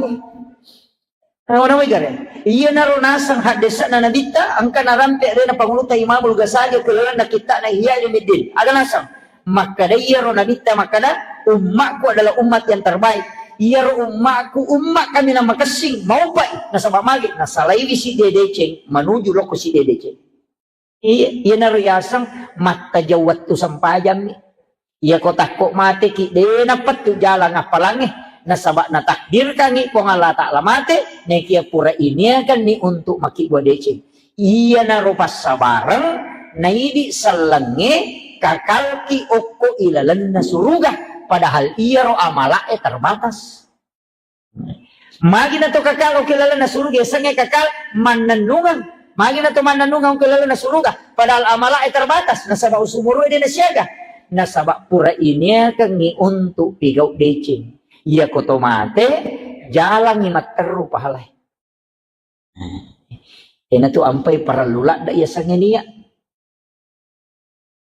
Nawa-nawai gare. Iyanaro naseng haddesa'na Nabitta, engka narampe alena Pangulutta Imamul Ghazali okko lalenna kitta'na Ihya Ulumuddin. Aga naseng? Makkada iyaro Nabitta makkada, "Ummaku adalah umat yang terbaik." Iyaro ummaku, umma kaminang makessing, maupai. Nasaba magi, nasalaiwi sidde deceng, manuju lokko sidde deceng. Iya, iyanaro yaseng mattajeng wettu sempajammi. Iya ko takko mateki, de napettu jalang appalangnge, nasaba natakdirkangngi Puang Allah Ta'ala mate, nekia pura iniakanni untuk makkibua deceng. Iyanaro passabareng, naidi sellengnge kakalki okko ilalenna suruga, padahal iyaro amala'e terbatas. Magi na to kakal okko lalenna suruga, yasengnge kakal mannennungeng. Magi na to mannennungeng okko lalenna suruga, padahal amala'e terbatas, nasaba usumuru'e de nasiaga. Nasaba pura iniakengngi untuk pigau deceng. Iya ko to mate, jalangngi matteru pahalae. Enatu ampai parellu ladde yasengnge nia.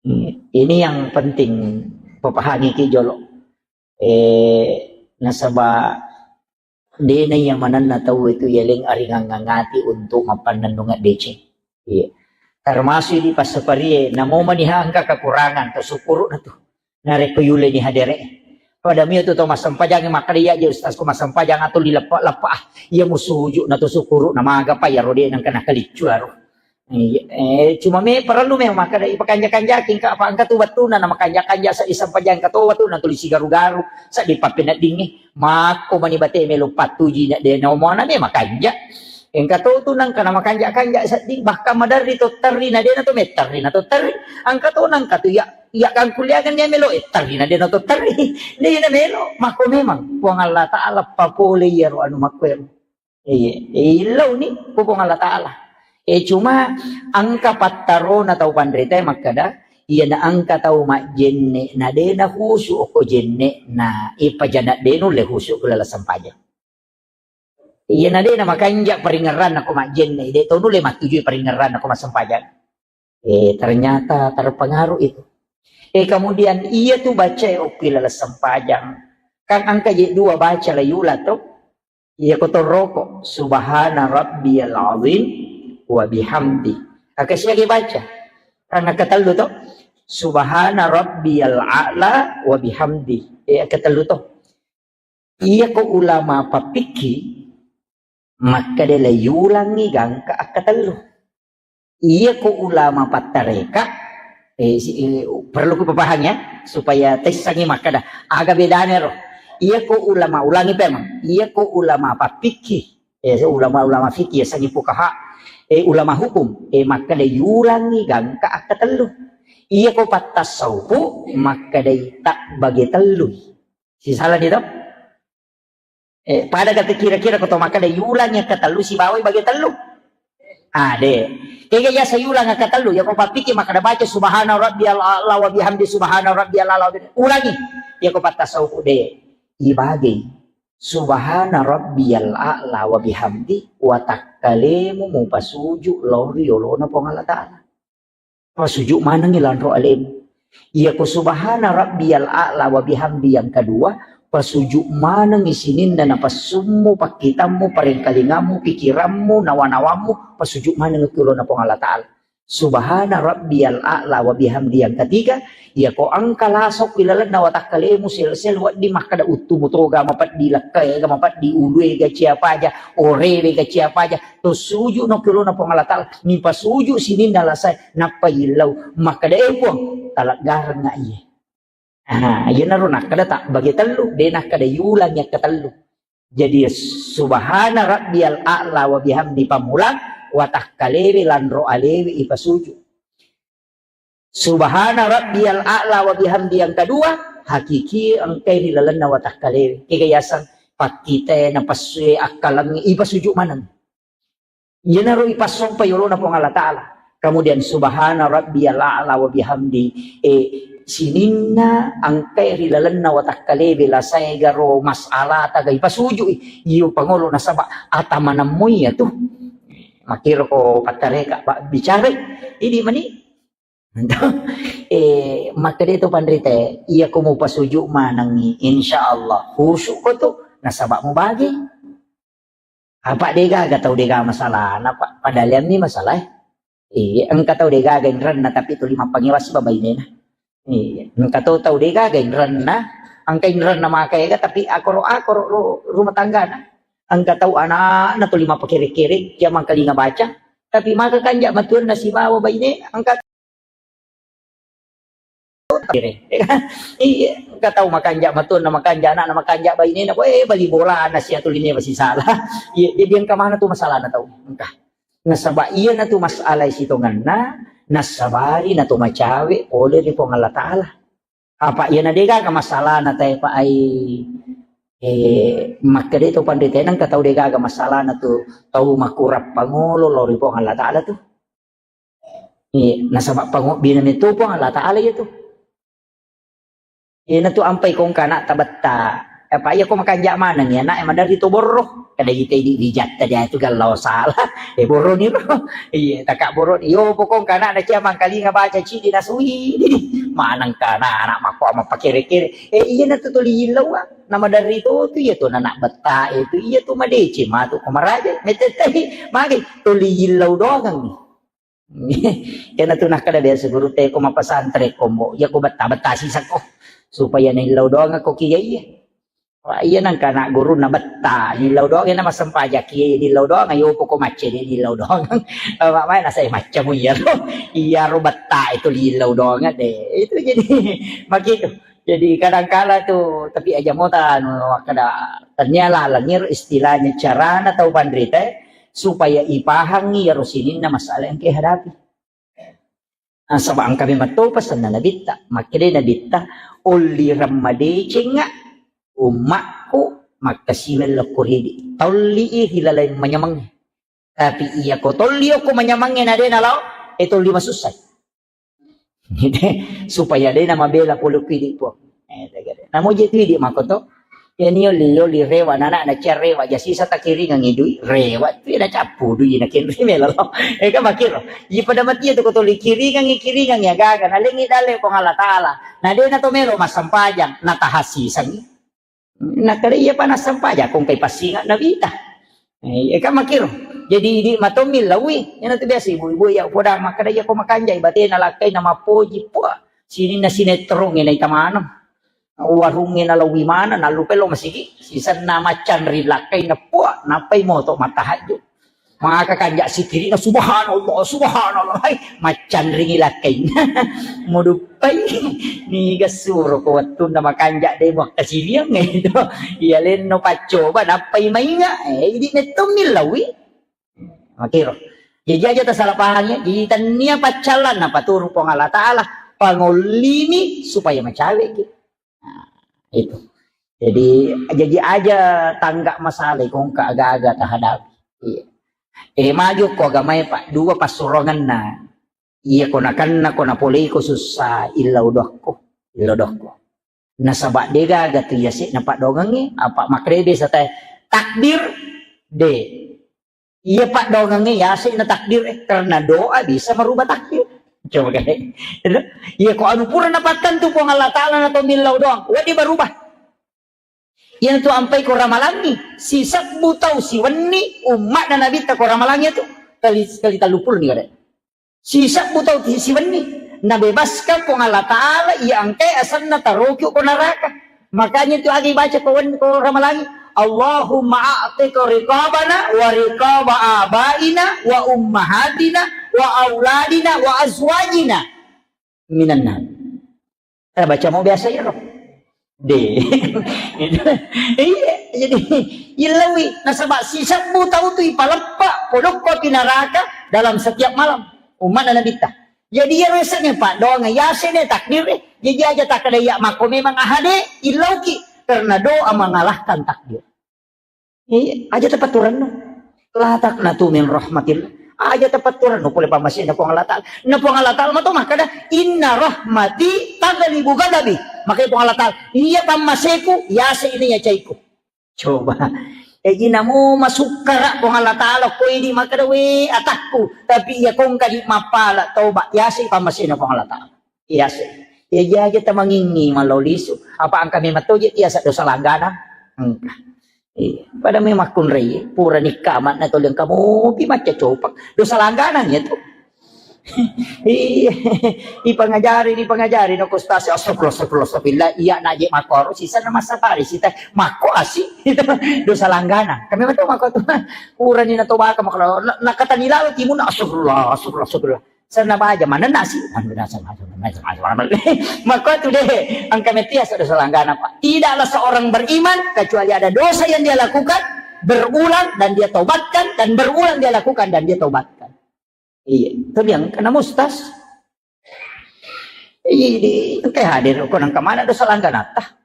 Hmm, ini yang penting papahangiki jolo. Eh, nasaba dena iya manenna tau itu yaleng aringang ngati untuk mappannennungeng deceng. Iya. Termasuk di passaparie, namo maniha engka kekurangan, to syukuru na tu. Narekko yuleni hadere. Pada mio tu to massempajangi makkada iya je ustaz ko massempajang atau dileppa-leppa. Ah, iya musuju na to syukuru na maga pa iya rode nangka nakaliccu aro. Iya, eh, cuma me parellu me makkeda ipakanja-kanjaki engka apa engka tu wettuna na makanja-kanja sa isempajang engka to wettuna tuli sigaru-garu sa dipappeneddingngi makko mani bate melo pattuji na de na omona me makanja engka to tu nangka na makanja-kanja seddi bahkan maderri to terri na de na to metterri na to terri engka to nangka tu ya ya kangkuliakan dia melo eh terri na de na to terri de na melo makko memang Puang Allah Taala papole iyaro anu makko ero. Iya, eh, illauni ku Puang Allah Ta'ala. Eh, cuma engka pattarona tau panritae makkada, iyana engka tau majjenne na de na khusu okko jenne na ipajana de nulle khusu ku laleng sempajang. Iyana de na makanja paringerranna ko majjenne, de to nulle mattujui paringerranna ko massempajang. Eh, ternyata terpengaruh itu. Eh, kemudian iya tu baca okko laleng sempajang. Kan engka je dua baca la yula to. Iya ko toroko, "Subhana rabbiyal azim wa bihamdi." Maka siaga baca. Karena ketellu to. Subhana rabbiyal a'la wa bihamdi. Eh, ketellu to. Iyako ulama pappikki, makkeda le yulangi gangka akkatellu. Iyako ulama pattareka, eh, si-, eh, perlu kupapahang ya, supaya tessangi makkeda, aga bedana ro. Iyako ulama, ulangi pemang, iyako ulama pappikki, eh, ulama-ulama fikih, yasengngi fukaha, eh, ulama hukum, eh, makkeda yulangi gangka akkatellu. Iyako pattasaupu, makkedai tabbage tellui. Sisala ni to? Eh, pada kata kira-kira ko to makkeda yulang yang ketellu sibawai bage tellu. Ah, de. Kega yasa yulang yang ketellu, ya ko pappiki makkeda baca subhana rabbiyal a'la wa bihamdi subhana rabbiyal a'la wa bihamdi. Ulangi. Ya ko pattasaupu de. Ibage. Subhana rabbiyal a'la wa bihamdi wa takkalemu mupasuju lao ri yolona Puang Allah Ta'ala. Pasuju manengngi lanro alemu. Iyako subhana rabbiyal a'la wa bihamdi yang kedua, pasuju manengngi sininna napasummu, pakkitammu, parengkalingammu, pikirammu, nawa-nawammu, pasuju manengngi ki ulona Puang Allah Ta'ala. Subhana rabbiyal a'la wa bihamdi yang ketiga, iyako engka lasokki lalenna watakkalemu sel-sel wedding makkeda uttumu toga mapeddi, lekkaega mapeddi, uluega ciapaja, orewega ciapaja, to suju no ki ulona Puang Allah Ta'ala, nipasuju sininna lasae, nappa yillau, makkeda, "Eh, Puang, taleggarengnga iye." Ah, iyanaro nakkeda tabbage tellu, de nakkeda yulang yakka tellu. Jadi, subhana rabbiyal a'la wa bihamdi pammulang, watakkalewe lanro alewe ipasuju. Subhana rabbiyal a'la wa bihamdi yang kedua, hakiki engkai ri lalenna watakkalewe. Kega yaseng pakkitae, napessue, akkalengnge, ipasuju maneng. Iyanaro ipassompa yolona Puang Allah Ta'ala. Kemudian subhana rabbiyal a'la wa bihamdi. Eh, sininna engkai ri lalenna watakkalewe lasaegaro mas'alata ga ipasujui. Iyo pangolo nasaba atamanammu iyatu. Makkiro ko pattareka, ba-, bicara. Idi mani. Eh, makkeda to panrite, iya ko mupasuju manengngi, insya Allah khusyuk ko tu, nasaba mubage. Apa degaga tau dega masalahna, Pak? Padahal yang ni masalah, eh. Iya, engka tau degaga inrenna, tapi tuli mappangewasi babainena. Iya, engka to tau degaga inrenna, engka inrenna maka ega, tapi akoro-akoro ru-, rumah tanggana. Engka tau anakna tuli mappakere-kere, jamang kalinga baca, tapi maka kanja matuanna sibawa baine, engka Iya, engka tau makanja matuanna, makanja anakna, makanja bainena, eh, bali bolana sia tuli meba sisala. Iya, jadi engka mana tu masalahna tau. Engka. Nasaba iyana tu masalah sitongenna, nasabari na tu macawe pole ri Puang Allah Ta'ala. Apa iyana degaga masalahna tae pa ai, eh, makkeda to panrite, engka tau degaga masalahna tu tau makurang pangolo lao ri Puang Allah Ta'ala tu. Iya, nasaba pangobbina meto Puang Allah Ta'ala iya tu. Iyana tu ampai kongka anak tabetta. Apa iya ko makanja maneng ya anak, eh, maderri to borro. Kada ite di rijatta dia tu gallau salah. Eh, borro ni ro. Iya, taka borro ni. Yo pokong kana ada cia mangkalinga baca cidi nasui. Didi. Maneng kana anak mako ama pakere-kere. Eh, iyana tu tuli illau, ah. Nama dari to tu iya tu anak betta itu. Iya tu madece matu ko maraja. Mete tahi. Magi tuli illau doang ni. Iyana tu nakkeda biasa gurutta, ko mapesantren ko, Mbok, iya ko betta-betta siseng ko, supaya naillau doang ko kiai. Wah, iya nengka anak gurunna betta, nillau doang, iya na massempajang kiai nillau doang, ayo poko macca de nillau doang. Apa mae nasai macca mu iya ro. Iya ro betta itu lillau doang de. Itu jadi begitu. Jadi kadangkala tu, tapi aja mota anu makkeda, tania laleng iro istilahnya carana tau panrita, eh, supaya ipahangi iyaro sininna masalah yang kihadapi. Nasaba engka memang to pesanna Nabitta, makkeda Nabitta, "Ollireng madecengnga ummakku makkasiweng lokko ridi." Tolli i ri laleng manyameng. Tapi iya ko tolli okko manyamangnge na de nalao, e tolli masussai. Supaya de namabela pole ku idi, Puang. Eh, tegede. Namoje tu idi makoto. Ya nio lio li rewa nana na cia rewa ja sisa takiringang idui rewa tu na cappu dui na kenri melo. Eh, kan makiro. Iya pada mati tu ko tolli kiringang kiringang ya gaga na lengi dale Puang Allah Ta'ala. Na de na to melo massempajang na tahasisangi. Nakkeda iyapa nassempajang, ko engkai passinga nawita. Eh, iya kan makkiro. Jadi idi matommi lawi, iyana tu biasa ibu-ibu ya poda makkeda iya ko makanjai batena lakkai na mappoji, puah, sininna sinetron ina ita maneng. Warungnge nalawi maneng, nallupai lo masigi, sisenna maccanri lakkai na puah, nappai moto mattahajju. Maka kanja sikirina, "Subhanallah, subhanallah." Hai, maccanringi lakkai. Muduppai. Niga suro ko wettunna makanja de muakkasiliang itu. Iya lenno paccoba, nappai mainga. Eh, idi mettommi lawi. Makiro. Jadi aja tasala pahangi. Jadi tania paccallan napaturu Puang Allah Ta'ala. Pangollimi supaya macawe ki. Nah, itu. Jadi, jadi aja tangga masalah kongka aga-aga tahadapi. Iya. Eh, maju ko agamae, Pak, dua passurongenna. Iya ko nakenna ko napoleiko sussa, illa udokko, illa udokko. Nasaba de gaga tu iya se napadongengi, apa makrebe sata takdir de. Iya paddoangengnge yase na takdir, eh, karena doa bisa merubah takdir. Coba kan? Iya ko anu pura napattentu Puang Allah Ta'ala na to millau doang, wedding berubah. Iya tu ampai ko ramalangi, sisebbu tau siwenni ummatna Nabitta ko ramalangi itu kali, kali tellu puluh ni kare. Sisebbu tau ti siwenni. Nabebaskan Puang Allah Ta'ala, iya engkai asenna taroki ko neraka. Makanya itu agi baca ko wen-, ko ramalangi. Allahumma a'tiq riqabana wa riqaba abaina wa ummahatina wa auladina wa azwajina minan nar. Eh, baca mau biasa ya, Rob? De. Iya, jadi illawi nasaba sisebbu tau tu ipaleppa podokko pi neraka dalam setiap malam. Ummana Nabitta. Jadi ya resepnya Pak, doang ya sene takdir eh. Jadi aja tak ada ya mako memang ahade illauki karena doa mengalahkan takdir. Iya, aja tepatturanno. La taqnatu min rahmatillah. Aja tepatturanno pole pammasena Puang Allah Ta'ala. Na Puang Allah Ta'ala mato makkada, "Inna rahmati taghlibu ghadabi." Makanya Puang Allah Ta'ala, "Iya pammaseku, yase ini ya caiku." Coba. Eji namo masukkara Puang Allah Ta'ala, ko idi makkada, "We atakku." Tapi iya kongka di mappala toba, yase pammasena Puang Allah Ta'ala. Iya sih. Iya jaja tamangingi mallau lisu. Apa engka memang toje tiasa dosa langganan? Engka. Iya. Pada memang kunrei, pura nikka amat na tolong kamu pi macca copang. Dosa langganan ya tu. Iya. Ipangajari, ipangajari no kustasi astagfirullah, astagfirullah, astagfirullah. Iya naje makoro sisa na masapari sita mako asi. Dosa langganan. Kami betul mako tu. Pura ni na tobaka makalo na, na kata ni lalu timun astagfirullah, astagfirullah, astagfirullah. Senna baja manenna si. Mako tu deh, engka metia dosa langgana, Pak. Tidaklah seorang beriman kecuali ada dosa yang dia lakukan berulang dan dia tobatkan dan berulang dia lakukan dan dia tobatkan. Iya, tapi yang kena mustas. Iya, di engka hadir ko nang kemana dosa langganata.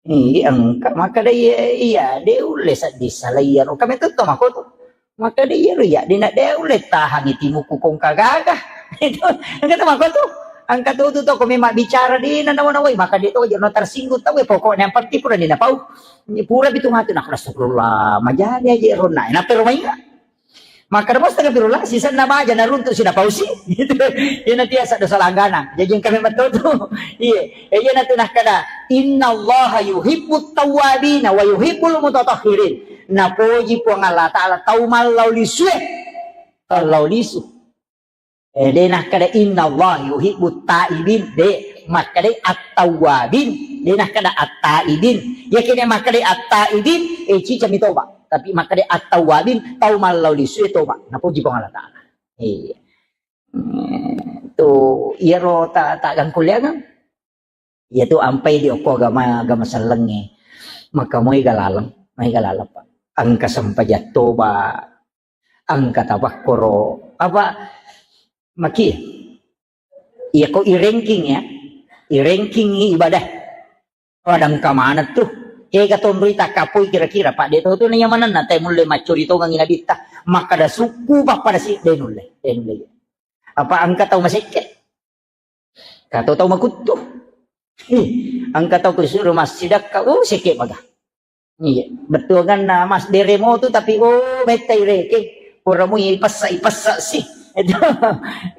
Iya, engka. Maka de iya, iya, de ulle seddi sala iyaro. Kami tetto mako tu. Maka de iyaro iya, de na de ulle tahangi timuku kongka gaga. Itu, engka tu mako tu. Engka tu tu toko memang bicara de na nawa-nawai. Maka de to aja no tersinggung tau, eh, pokoknya yang penting pura de na pau. Pura bitu mati, nah, astagfirullah. Majani aja ronna. Enak perumah. Makkeda mo astagfirullah, sisenna baja naruntu sinapausi. Gitu. Iyana tiasa dosa langganang. Jaji engka memang to tu. Iya. Eh, iyana tu nakkeda, "Innallaha yuhibbut tawwabina wa yuhibbul mutatahhirin." Napoji Puang Allah Ta'ala tau mallau lisue. Mallau lisu. Eh, de nakkeda, "Innallaha yuhibbut taibin." De, makkeda at-tawwabin. De nakkeda at-taibin. Yakini makkeda at-taibin, eh, cicami toba. Tapi makkeda at-tawwabin, tau mallau lisue toba. Napoji Puang Allah Ta'ala. Iya. Hmm, tu iyaro ta, ta gangkuliangang. Iya tu ampai di okko agama, agama sellengnge. Maka moi galaleng, moi galaleng, Pak. Engka sempajang toba, engka tapakkoro. Apa maki? Iya ko i ranking ya. I ranking ibadah. Pada engka maneng tu. Ega tonroi takkapoi kira-kira, Pak, de to tu naiya manenna te mulle maccori tongengi nabitta. Makkada sukku pappada si de nulle, de nulle. Apa engka tau masekke? Kato tau makuttu. Ih, engka tau kusuru massidakka, uh, sekke maga. Iya, bettuanganna mas deremo tu tapi, oh, mettai reke. Pura mui ipessa, ipessa si. Itu,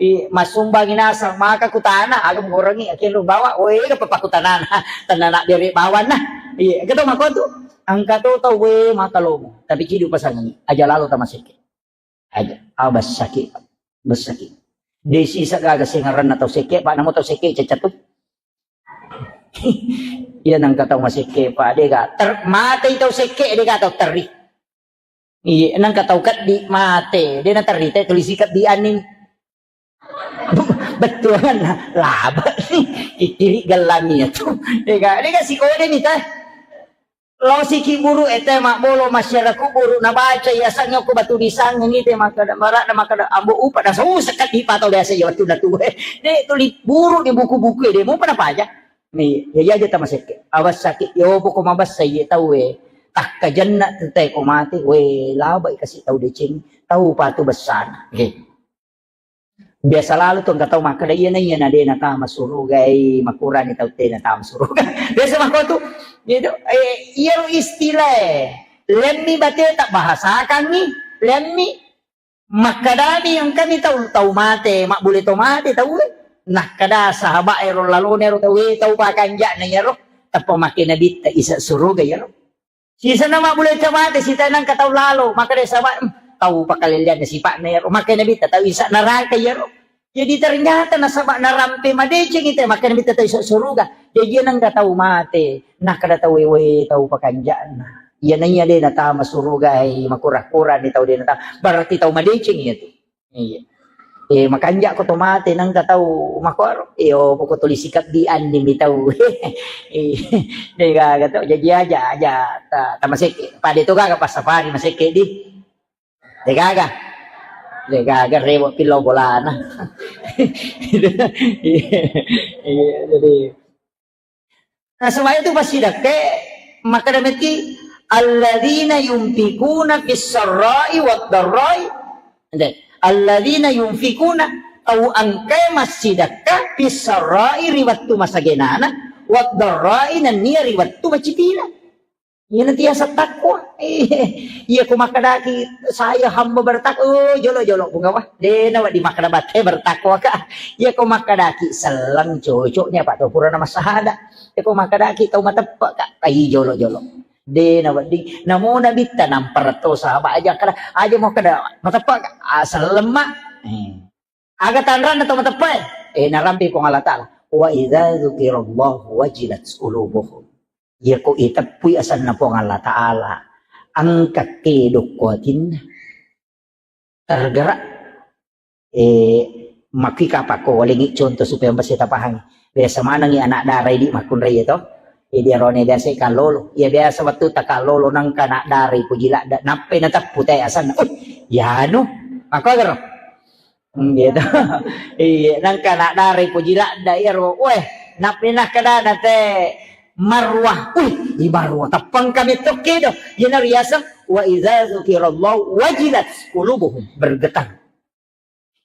i, masumbangi nasang maka kutana, alum gorengi, akhirnya bawa, oh, ega papa kutanana, tanana bere bawana. Iya, kita mako tu. Engka to tau we maka lomo, tapi cidi upasangengi, aja lalo tamasekke. Aja, ah, bessaki, bessaki. Desi sagaga sengaranna tau sekke, Pak, namo tau sekke cecatu. Iya nangka tau masekke, Pak, dega ter-, matei tau sekke, dega tau terri. Iya, nangka tau keddi mate, de naterri te tuli sikebbi anni. Bettuanna laba ni, kikkiri gellangi ya tu. Dega, dega sikode ni teh. Lao siki buru ete mabbolo masyarakat buru nabaca ya sangyo ko batu disang ni te makkada marak na makkada ambo upa na susah kan di patau biasa ya waktu na tuwe. De tuli buru di buku-buku de mau pada paja. Ni, ya, ya, aja tamasekke. Awas sakit, yo, poko mabessa, ye, tau, we. Takkajenna tu te ko mate, we, labai kasi tau deceng, tau patu bessana. Oke. Biasa lalu tu engka tau makkada, iya na, iya na, de na tama suruga, eh, makurani tau te na tama suruga. Biasa mako tu, gitu. Eh, iya lo istilah, eh. Lemmi bate tak bahasakan ni, lemmi. Makkadani engkani tau, tau mate, mabbule to mate tau e. Nakkada sahabat ero lalona ero tau e, tau pakanja'na iyaro, tappa makkeda nabitta isa suruga iyaro. Sisenna mabbule to mate, sita nangka tau lalo, makkeda sahabat, "Hmm, tau pakalellianna sipa'na iyaro." Makkeda nabitta tau isa neraka iyaro. Jadi ternyata nasaba narampe madeceng ite, makkeda nabitta tau isa suruga. Jadi nangka tau mate, nakkada tau e, "We, tau pakanja'na." Iya naiya de natama suruga, eh, makura-kura ni tau de natama. Berarti tau madeceng iya tu. Iya. Eh, makanja ko to mate nangka tau makuaro. Iyo, poko tuli sikabbi andi mi tau. Eh, de gaga to, jaji aja, aja ta, ta maseke. Pade to gaga pas safari maseke di. De gaga. De gaga rewo pilo bolana. Iya, iya, jadi Nasaba itu passidakkae makkeda metti, "Alladzina yunfikuna fis sarra'i wad darra'i." Ente, "Alladzina yunfikuna," tau engkae massidakka, "fis sarra'i," ri wettu masagenana, "wad darra'i," nennia ri wettu macipina. Iyana tiasa takwa. Iya ko makkedaki, "Saya hamba bertakwa," oh, jolo-jolo, bunga wah. De nawedding makkeda batte bertakwa ka. Iya ko makkedaki selleng, cocoknya apa to purana massahada. Iya ko makkedaki tau mateppe ka, ai jolo-jolo. De nawedding. Namo nabitta nampara to sahabat aja kada, aja mau kada mateppe ka, ah, selleng ma. Eh. Aga tanranna tau mateppae? Eh, narampe Puang Allah Ta'ala. "Wa idza dzukirallahu wajilat qulubuhum." Iyako iteppui asenna Puang Allah Ta'ala, engka kedokko atinna. Tergerak. Eh, makki kapakko walengi contoh supaya masih tapahangi. Biasa manengi anak dara idi makkunrai to. Jadi arone biasa kallolo. Iya biasa wettu takallolo nangka anak dara ipuji ladda. Nappai nateppu te asenna. Uh, yanu. Makko gero. Hmm, gitu. Iya, nangka anak dara ipuji ladda iyaro. Weh, nappi nakkadana te Marwah. Wih, i Marwah. Teppang kami tokki do. Iyana riaseng, "Wa idza dzukirallahu wajilat qulubuhum." Bergetar.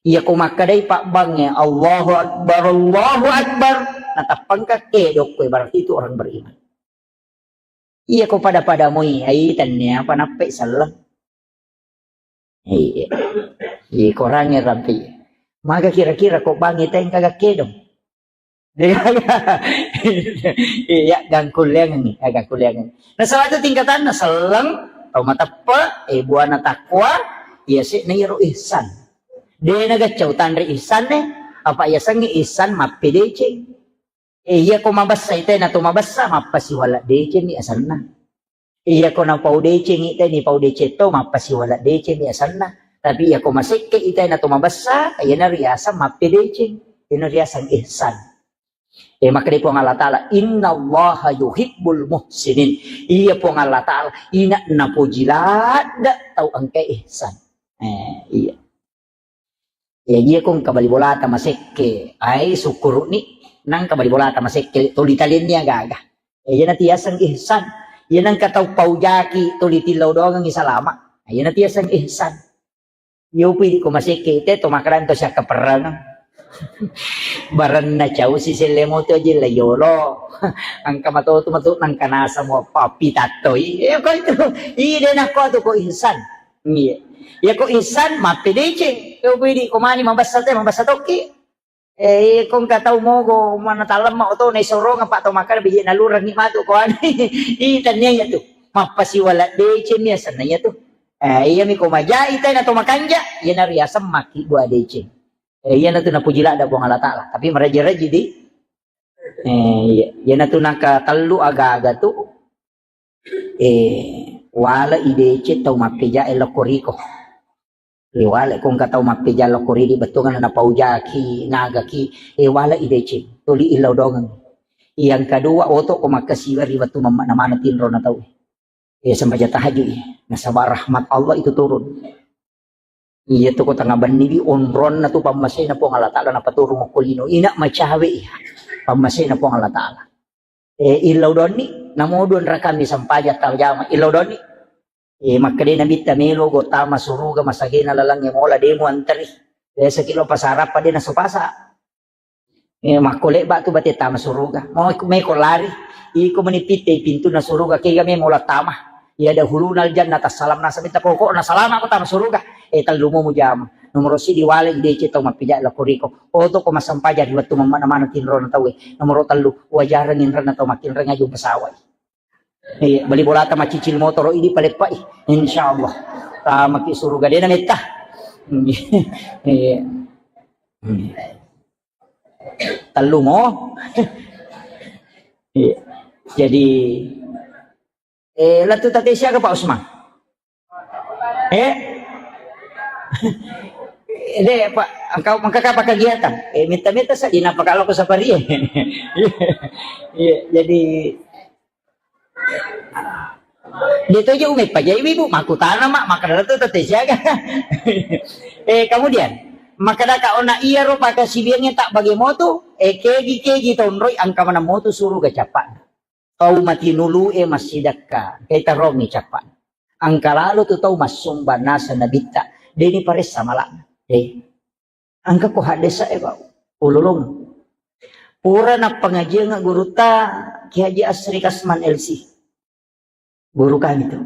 Iya ko makkedai pabbangnge, "Allahu Akbar, Allahu Akbar." Nateppang ka kedokko, berarti itu orang beriman. Iya ko pada-pada moi, ai tennia apa nappe selleng. Iya. Iya, korangnge rampi. Maga kira-kira ko bangi tengka gakkedong. Iya, gangkuliangengi, ya, gangkuliangengi. Nasaba itu tingkatanna selleng, tau mateppe, eh, buana takwa, iya se'na iyaro ihsan. De nagaccau tanre ihsan ne, apa iya sengnge ihsan mappedeceng. Eh, iya ko mabessa ite na to mabessa, mappasiwala deceng mi asenna. Iya ko napau deceng ite ni pau deceng to, mappasiwala deceng mi asenna. Tapi iya ko masekke ite na to mabessa, iyana riaseng mappedeceng. Iyana riaseng ihsan. Eh, makkeda Puang Allah Ta'ala, "Innallaha yuhibbul muhsinin." Iya Puang Allah Ta'ala, ina napoji ladda tau engka ihsan. Eh, iya. Iya, iya ko engka bali bolata masekke. Ai, sukkuru'ni, nangka bali bolata masekke, tuli talenni aga-aga. Iya, na tiaseng ihsan. Iya, nangka tau paujaki, tuli tillau doangengi salama. Iya, na tiaseng ihsan. Iya, upi di ko masekke, ite to makanan to siakka perrang. Barenna cau si selle moto aja la yolo. Angka matotu matu nangka nasa mo papi tattoi. Iya, ko itu. Iya, de nakko tu ko ihsan. Iya. Iya ko ihsan mappedeceng. Iya ko idi ko mani mabessa te, mabessa tokki. Eh, iya ko engka tau mogo mana talemma oto na isorong apa tau makkada biji nalurengi matu ko ani. Ih, tania iya tu. Mappasiwala deceng mi asenna iyatu. Eh, iyami ko majai tena to makanja, iyana riaseng makkibua deceng. Eh, iyanatu napuji ladda Puang Allah Ta'ala. Tapi maraji-raji di, eh, iya. Iyanatu naka tellu aga-aga tu, eh, wala i deceng tau mappeja e lokko riko. Eh, wala ko engka tau mappeja lokko ridi bettuanna napaujaki, nagaki, eh, wala i deceng. Tuli illau dongeng. Yang kedua, oto ko makkasiwa ri wettu mamma-, namana tinro na tau. Eh, sempajang tahajud, iya. Nasaba rahmat Allah itu turun. Iya tu ko tengah benni bi onronna tu pammasena Puang Allah Ta'ala napaturung okko lino. Ina macawe iya. Pammasena Puang Allah Ta'ala. Eh, illau donni, namo dua rakami sempajang tajama. Illau donni. Eh, makkeda Nabitta melo go tama suruga masagena lalangnge mola demo anteri. Biasa kilo pasarappa de naso pasa. Eh, makko lebba tu bate tama suruga. Mau iku meko lari. Iko meni pitte pintunna suruga kega memo la tama. Ya dahuluna al jannah tassalam nasa minta pokokna salama ko tama suruga. Eh, tellu mo mujama. Nomor sidi wale i deceng tau mappija lokko riko. Oto ko massempajang ri wettu mamma-, namana tinrona tauwe. Nomor tellu, wajareng inrenna tau makkinreng aju pesawat. Iya, beli bolata macicil motoro idi paleppai. Insyaallah. Tamaki suruga dena metta. Iya. Tellu mo. Iya. Jadi, eh, lettu tate siaga Pak Usman? Eh? Deh, Pak, engkau mengkaka apa kegiatan? Eh, minta-minta saja napa kalau ke safari. Iya, jadi de to je ume pajai ibu, makutana mak, maka tu tete siaga. Eh, kemudian, maka daka ona iya ro paka sibiangnya tak bagi motu, eh, kegi-kegi tonroi angka mana motu suruga capakna. Tau matinulu'e massidakka, kaitarongngi cappa'na. Engka lalo tu tau massumbang naseng Nabitta, deni paressa mala'na. Eh, engka ko haddesa'e, Pak. Ululung. Pura nappangajianga gurutta Kiai Haji Asri Kasman L C. Guru kami tu.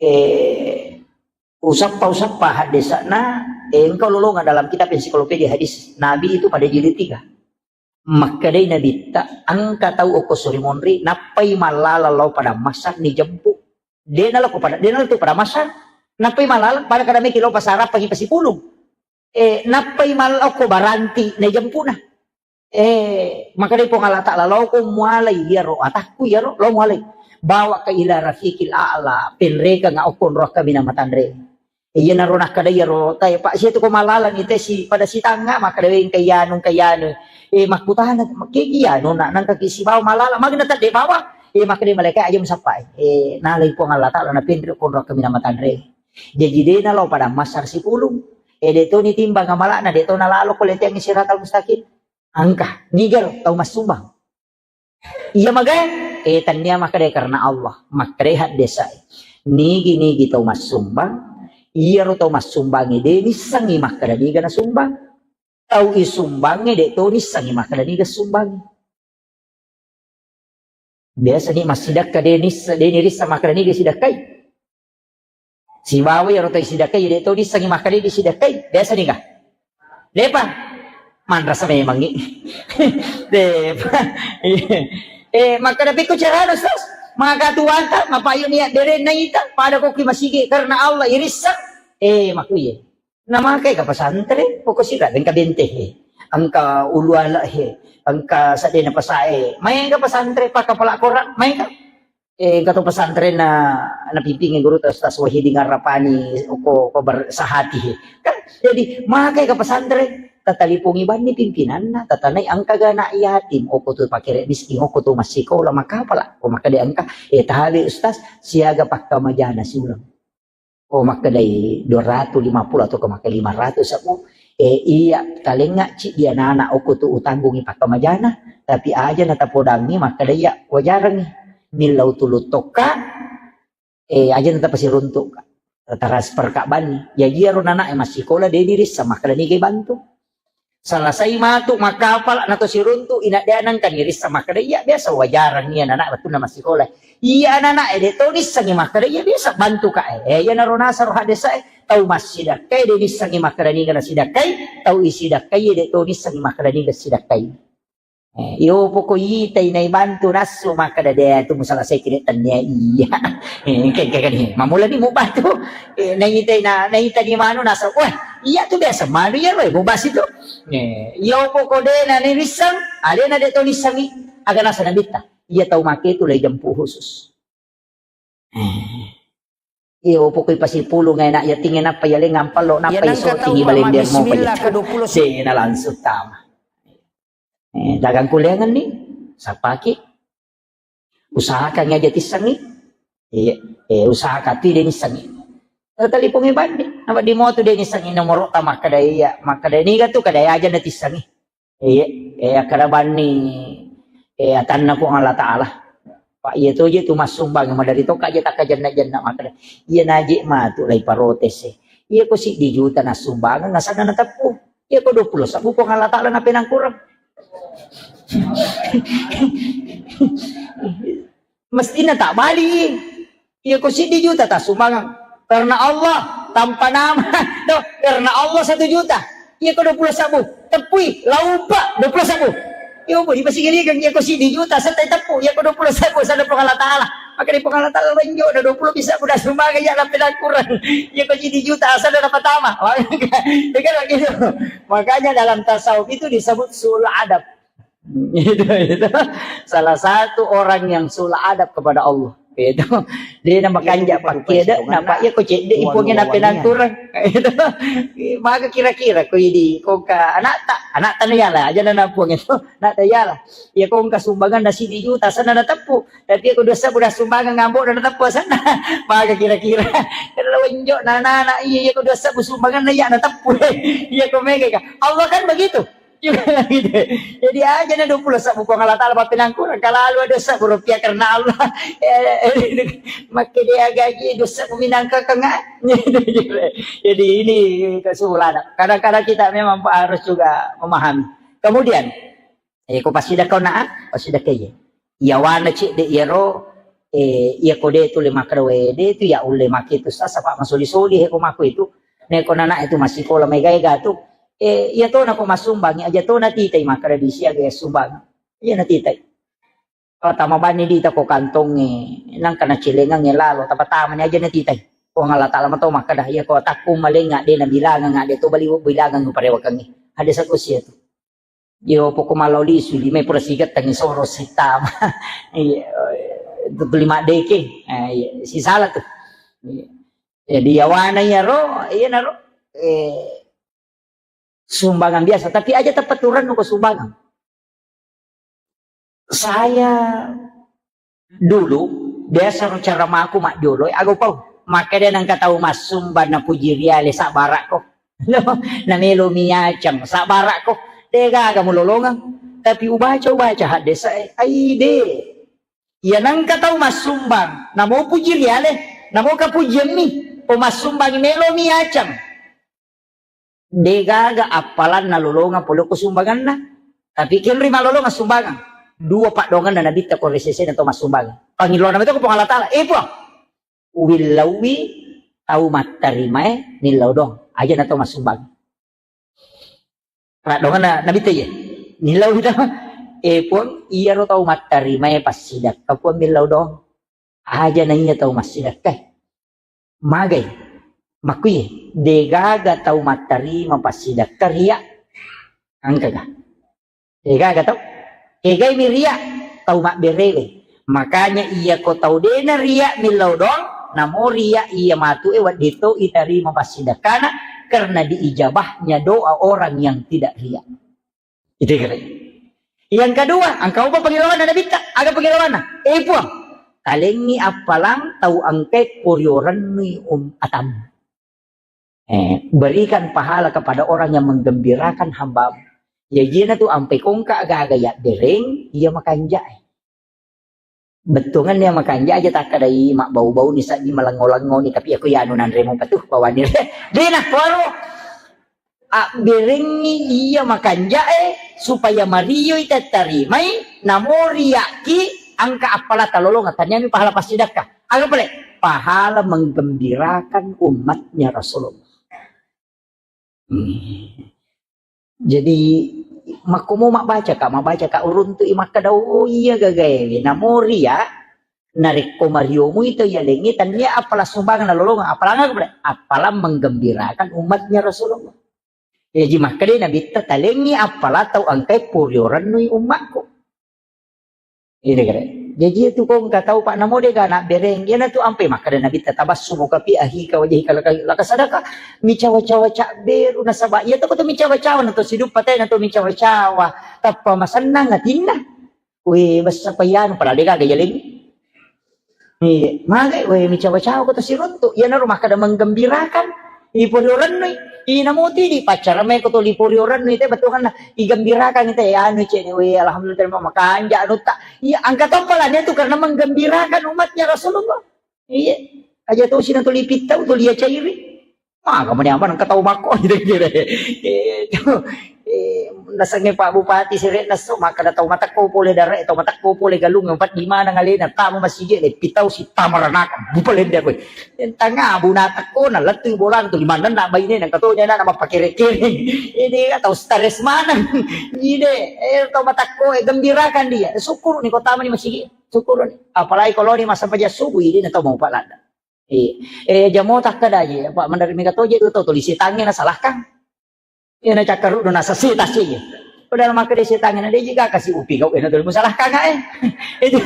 Eh, usappa-usappa haddesa'na, eh, engka ululunga dalam kitab ensiklopedia hadis Nabi itu pada jilid tiga. Makkedai Nabitta, engka tau okko suri monri, nappai mallala lao pada masa ni jempu. De nalo ko pada, de nalo tu pada masa, nappai mallala pada kada meki lao pasarappa gi pasipulung. Eh, nappai mallala okko baranti na jempuna. Eh, makkedai Puang Allah Ta'ala, lao ko mualai iyaro atakku iyaro, lao mualai. Bawa ka ila rafiqil a'la, penrekeng okko nroa kaminang matanre. Iyanaro nakkeda iyaro tae, Pak, sia tu ko malaleng ite si pada sitangnga, makkeda, "Wé, engka iyanu, engka iyanu." Eh, makkutana, "Kegi iyanu, nak, nangka ki sibawa malala, magna tadde bawa?" Eh, makkeda malaika, "Aja musappa." Eh, nalai Puang Allah Ta'ala napenre konro kaminang matanre. Jaji de nalo pada masar sipulung. Eh, de to ni timbang amalana, de to nalalo ko leteang siratal mustaqim. Engka, niga ro tau massumbang. Iya magai, eh, tania makkeda karena Allah, makkeda haddesai. Nigi-nigi tau massumbang, iyaro tau massumbangi de nissengi makkeda niga nasumbang. Tau isumbangi de to nissengi makkeda niga sumbangi. Biasa ni massidakka de nissa, de nirissa makkeda niga sidakkai. Sibawa iyaro tau isidakkai, de to dissengi makkeda disidakkai. Biasa ni ga? Depa. Manrasa memangngi. Depa. Eh, makkeda pekko carana, Ustaz? Maka tuanta, mapayu niat dere naita, pada ko ki masigi karena Allah irissa. Eh, makuye. Namakai ka pesantren, pokok sira engka bente he. Engka ulu ala he. Engka sadena pasae. Main ka pesantren, paka pala Quran, main ka. Eh, engka to pesantren na, napimpingi guru ta Ustaz Wahidin Arrapani, ko, ko ber-, sahati he. Kan, jadi, makai ke pesantren, tatalipungi banni pimpinanna, tatanai engka ga anak yatim, oko tu pakere miskin, oko tu massikola, makapala, ko makkeda engka, eh, tabe Ustaz, siaga pakkamajana siulang. Oh, makkedai dua ratus lima puluh atau ke makkeda lima ratus aku. Eh, iya, talengnga ci dia anak-anak okko tu utanggungi pakkamajana, tapi aja na tapodangi makkeda iya wajarangi. Millau tulu tokka, eh, aja na tapasiruntuk. Transfer ka banni. Ya, iya ro anak e massikola, de dirissa makkeda niga bantu. Selesai matu makkapala na to siruntu, ina de nangka nirissa makkeda iya biasa wajarang iya anak wettunna massikola. Iya anak e de to nissengi makkeda iya biasa bantu ka e. Eh, iya naro nasaro haddesa e, tau massidakkai de nissengi makkeda niga nasidakkai, tau isidakkai de to nissengi makkeda niga sidakkai. Eh, iyo poko itai naibantu nassu makkeda de tu musala sai kire tania iya. Eh, kan kan kan. Mamula ni mubatu. Eh, naitai na naita ni manu nassu. Wah, iya tu biasa manu iya roe mubasi tu. Eh, iyo poko de na ni rissang, ade na de to nissangi. Aga nasa nabitta. Iya tau make tu lai jampu khusus. Eh. Iyo pokoi pasipulung e nak yatinge nappa yaleng ampallo nappa iso tingi balender mo pajak. De na langsung tama. Eh, dagang kuliangan ni, sapaki. Usahakan aja tissangi. Iya, eh, usahakan tu de nissangi. Talipongi bandi, apa di motu de nissangi nomoro ta makkeda iya, makkeda niga tu kada aja na tissangi. Iya, eh, akkeda banni, eh, atanna Puang Allah Ta'ala. Pak, iya to je tu massumbang, madari to kaje takka jenna-jenna makkeda. Iya naje matu lai protes e. Iya ko siddi juta nassumbang, nasana nateppu. Iya ko dua puluh sabbu Puang Allah Ta'ala napenangkurang. Mestina tak bali. Iya ko siddi juta tassumbangeng. Karena Allah, tanpa nama. No, karena Allah satu juta. Iya ko dua puluh sabbu. Teppui, laupa, dua puluh sabbu. Iya, boleh masih gini kan, iya ko siddi juta, santai teppu. Iya ko dua puluh sabbu, sana Puang Allah Ta'ala. Maka di Puang Allah Ta'ala lenjo, ada dua puluh bisa, udah sumbangeng, ya, sampai kurang. Iya ko siddi juta, asal ada pertama. Iya kan begitu. Makanya dalam tasawuf itu disebut sul adab. Itu, itu. Salah satu orang yang sul adab kepada Allah. Itu. De na makanja pakkeda, napa iya ko cedde iponge napenangkurang. Itu. Maka kira-kira ko idi, ko ka anakta, anakta na yala, aja na napuang itu, anakta yala. Iya ko engka sumbangan na siddi juta, sana na teppu. Tapi iya ko dua sabbu na sumbangan ngambok na teppu sana. Maka kira-kira. Kalau wenjo na anak-anak, iya, iya ko dua sabbu sumbangan na iya na teppu. Iya ko mega ka. Allah kan begitu. Juga gitu. Jadi aja na dua puluh sabbu Puang Allah Ta'ala mapinangkurang. Kalau ada sabbu rupiah karena Allah. Eh, eh, makke dia gaji dua sabbu minangka kenga. Jadi ini kesimpulanna. Kadang-kadang kita memang harus juga memahami. Kemudian, eh, ko pasidakka na, pasidakka iya. Iyawana cedde iyaro, eh, iya ko de tu le makkeda we, de tu ya ulle make tu sasa, Pak, masoli-soli he ko mako itu. Ne ko nana itu masikola mega-ega tu. Eh, iya to na ko massumbang, aja to na titai makkeda di siaga ya sumbang. Iya na titai. Kalau tama bani di ta ko kantonge, nangka na celengange lalo, tapa-tama ni aja na titai. Puang Allah Ta'ala mato makkeda, iya ko takku malenga de na bilangang, de to bali bilangang parewakangi. Ada satu sia tu. Yo, poko malao lisu, lima pura sigettangi soro sittama. Iya, eh, tuli maddeke. Eh, iya, sisala tu. Iya. Jadi, yawana iyaro, iyanaro, eh, sumbangan biasa. Tapi aja teppaturannu ko sumbangan. Saya dulu, biasa ro caramaku majjolo, aga upau. Makkeda nengka tau massumbang napuji riale sabbarakko. Namelo miacang sabbarakko. De gaga mulolongeng. Tapi ubaca, ubaca haddesa e. Ai de. Iya nengka tau massumbang, namo puji riale, namo kapujiemmi. Po massumbang melo miacang. De gaga appalanna lolongang pole ko sumbanganna. Tapi kenri malolongang sumbangang. Dua paddoanganna nabitta ko ri sesena to massumbang. Pangilona meto ko Puang Allah Ta'ala. Eh, Puang, uwillauwi tau mattarimae millau doang. Aja na to massumbang. Paddoanganna nabitta iya. Millau itu. Eh, Puang, iyaro tau mattarimae passidakka, Puang, millau doang. Aja na iya tau massidakka. Magai? Makkui, degaga tau mattarima passidakka ria. Engkaga? Degaga tau? Kegai mi ria? Tau mabberewe. Makanya iya ko tau dena ria millau doang, namo ria iya matu e wedding to itarima passidakkana karena diijabahnya doa orang yang tidak ria. Itu kira. Yang kedua, engka upa pengilawanna nabitta, aga pengilawanna? Eh, Puang, talengi appalang tau engkai poriorennui um atam. Eh, berikan pahala kepada orang yang menggembirakan hambamu. Ya jina tu ampe kongka gaga ya bereng, iya makanjai. Bettuanganna iya makanja aja takkadai mabbau-bau ni saddi malengo-lengo ni, tapi aku ya anu nanre mo patuh bawani. Dena waro abberengi iya makanja e supaya marioi tattarimai, namo riakki angka appala talolonga taniami pahala passidakka. Aga pale? Pahala menggembirakan umatnya Rasulullah. Hmm. Jadi, Makkomo mabbacaka, mabbacaka uruntu'i makkeda, "Oh iya gagaewe." Namo ria, narekko mariomui to yalengnge, tennia appala sumbang nalolongeng, appalanga kepada, appalang menggembirakan umatnya Rasulullah. Jaji makkeda Nabitta, "Talengngi appala tau engkae porio rennui ummakku." Ini kere. Jaji itu ko engka tau, Pak, namo dega anak bereng. Iyana tu ampe makkeda Nabitta, "Tabassumuka fi akhika wajhika laka, laka sadaka." Micawa-cawa cak beru nasaba. Iya to ko to micawa-cawa na to sidup patai na to micawa-cawa. Tappa masennang atinna. We, bessa payanu, padahal dega aga yalengngi. Iya, magai we micawa-cawa ko to siruntu. Iyanaro makkeda menggembirakan. Iporio rennui. Ina moti di pacara me ko to liporio rennui te betukanna. Igembirakan te anu cene we, alhamdulillah, terima makanja anutta. Iya, angka to pala tu karena menggembirakan umatnya Rasulullah. Iya. Aja to sina to lipittau to lia cairi. Maga mani amang engka tau makko, gitu, gitu. Eh, itu, eh, nasengnge Pak Bupati sere nasso, makkeda tau matekko pole dare, tau matekko pole galung, empat di mana ngalena, tamu masigi, le pitau si tamaranaka, bupalende aku. Tanga abu natekko, na lettu bolang tu, di mana na baine, nang katonya na, nama pakere-kere. Ini kan tau stres mana. Ini, eh, tau matekko, eh, gembirakan dia. Syukur ni kota mani masigi, syukur ni. Apalagi kalau ni masa paja subuh, ini na tau mau palanda. Iya. Eh, jamo takkeda je, apa menerima katoje tu tau tuli setangnge nasalahkan. Iya, na cakkaruddu nasasita si. Padahal makkeda setangnge na deje ga kasi upi kau, eh, na tuli musalahkan, eh. Itu,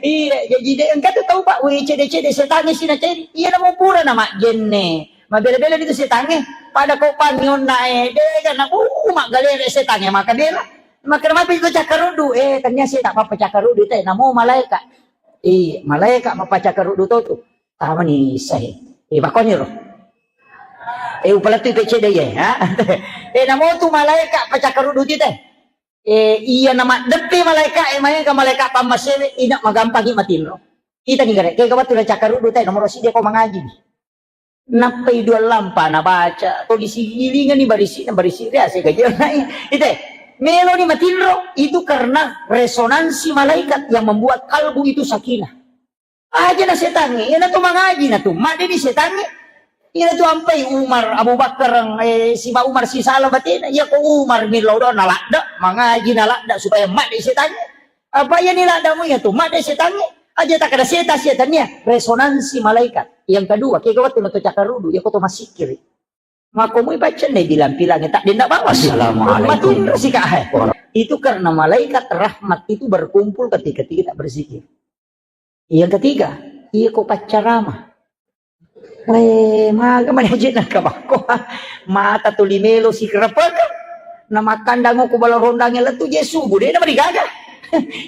iya, jadi de engka tu tau, Pak, wih, cede-cede setangnge si na cede. Iya, namo pura na majjenne. Mabela-bela itu setangnge. Pada kau pangionna, eh, de ga na, uh, maggalere setangnge, maka bela. Maka mapi itu cakkaruddu, eh, ternyata saya tak apa-apa cakkaruddu, teh, namo malaika. Eh, malaika mapacakkaruddu to tu. Tamani issahe. Eh, bakoni ro. Eh, upalettui pecce de ye, ha? Eh, namo tu malaika pacakkaruddu ti te. Eh, iya na maddeppe malaika, eh, maega malaika pammasewe, ina magampangi matinro. Kita ni gare, kega wettu na cakkaruddu te, nomoro siddi ko mangaji. Nappai dua lampa nabaca, to disigilingani barisi, barisi ria sega je nai. Ite, meloni matinro, itu karena resonansi malaikat yang membuat kalbu itu sakinah. Aja na setangnge, iyana tu mangaji na tu, madde ni setangnge. Iyana tu ampai Umar, Abu Bakar, eh, si ba Umar si sala batena, iya ko Umar millau do na ladda, mangaji na ladda supaya madde setangnge. Apa iya ni laddamu iya tu, madde setangnge. Aja tak ada setan, setan iya, resonansi malaikat. Yang kedua, kega wettu na to cakkarudu, iya ko to masikiri. Makko mui paccenne bilang-bilang, tak dendak bawa. Assalamualaikum. Matinro si ka, eh. Itu karena malaikat rahmat itu berkumpul ketika kita berzikir. Yang ketiga, iya ko paccarama. Eh, maga mani aje na kabakko. Mata tuli melo si kerepeka. Na makkandang ko bala rondang lettu je subuh, de na marigaga.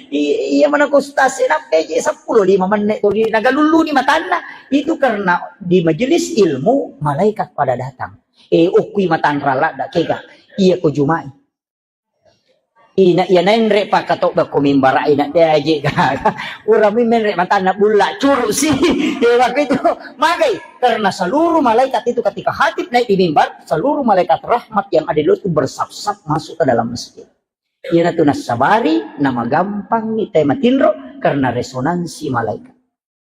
I-, iya mana ko ustaz, nappe je seppulo lima menit tuli nagalulluni matanna. Itu karena di majelis ilmu malaikat pada datang. Eh, okkui matanra ladda kega. Iya ko Juma'i. Ina iya naenre pakkatobba ko mimbara ina de aje gaga. Urami menre matanna bulla curu si. Ya, waktu itu magai karena seluruh malaikat itu ketika khatib naik di mimbar, seluruh malaikat rahmat yang ada di luar itu bersaf-saf masuk ke dalam masjid. Iyana tu nassabari namagampang ni te matinro karena resonansi malaikat.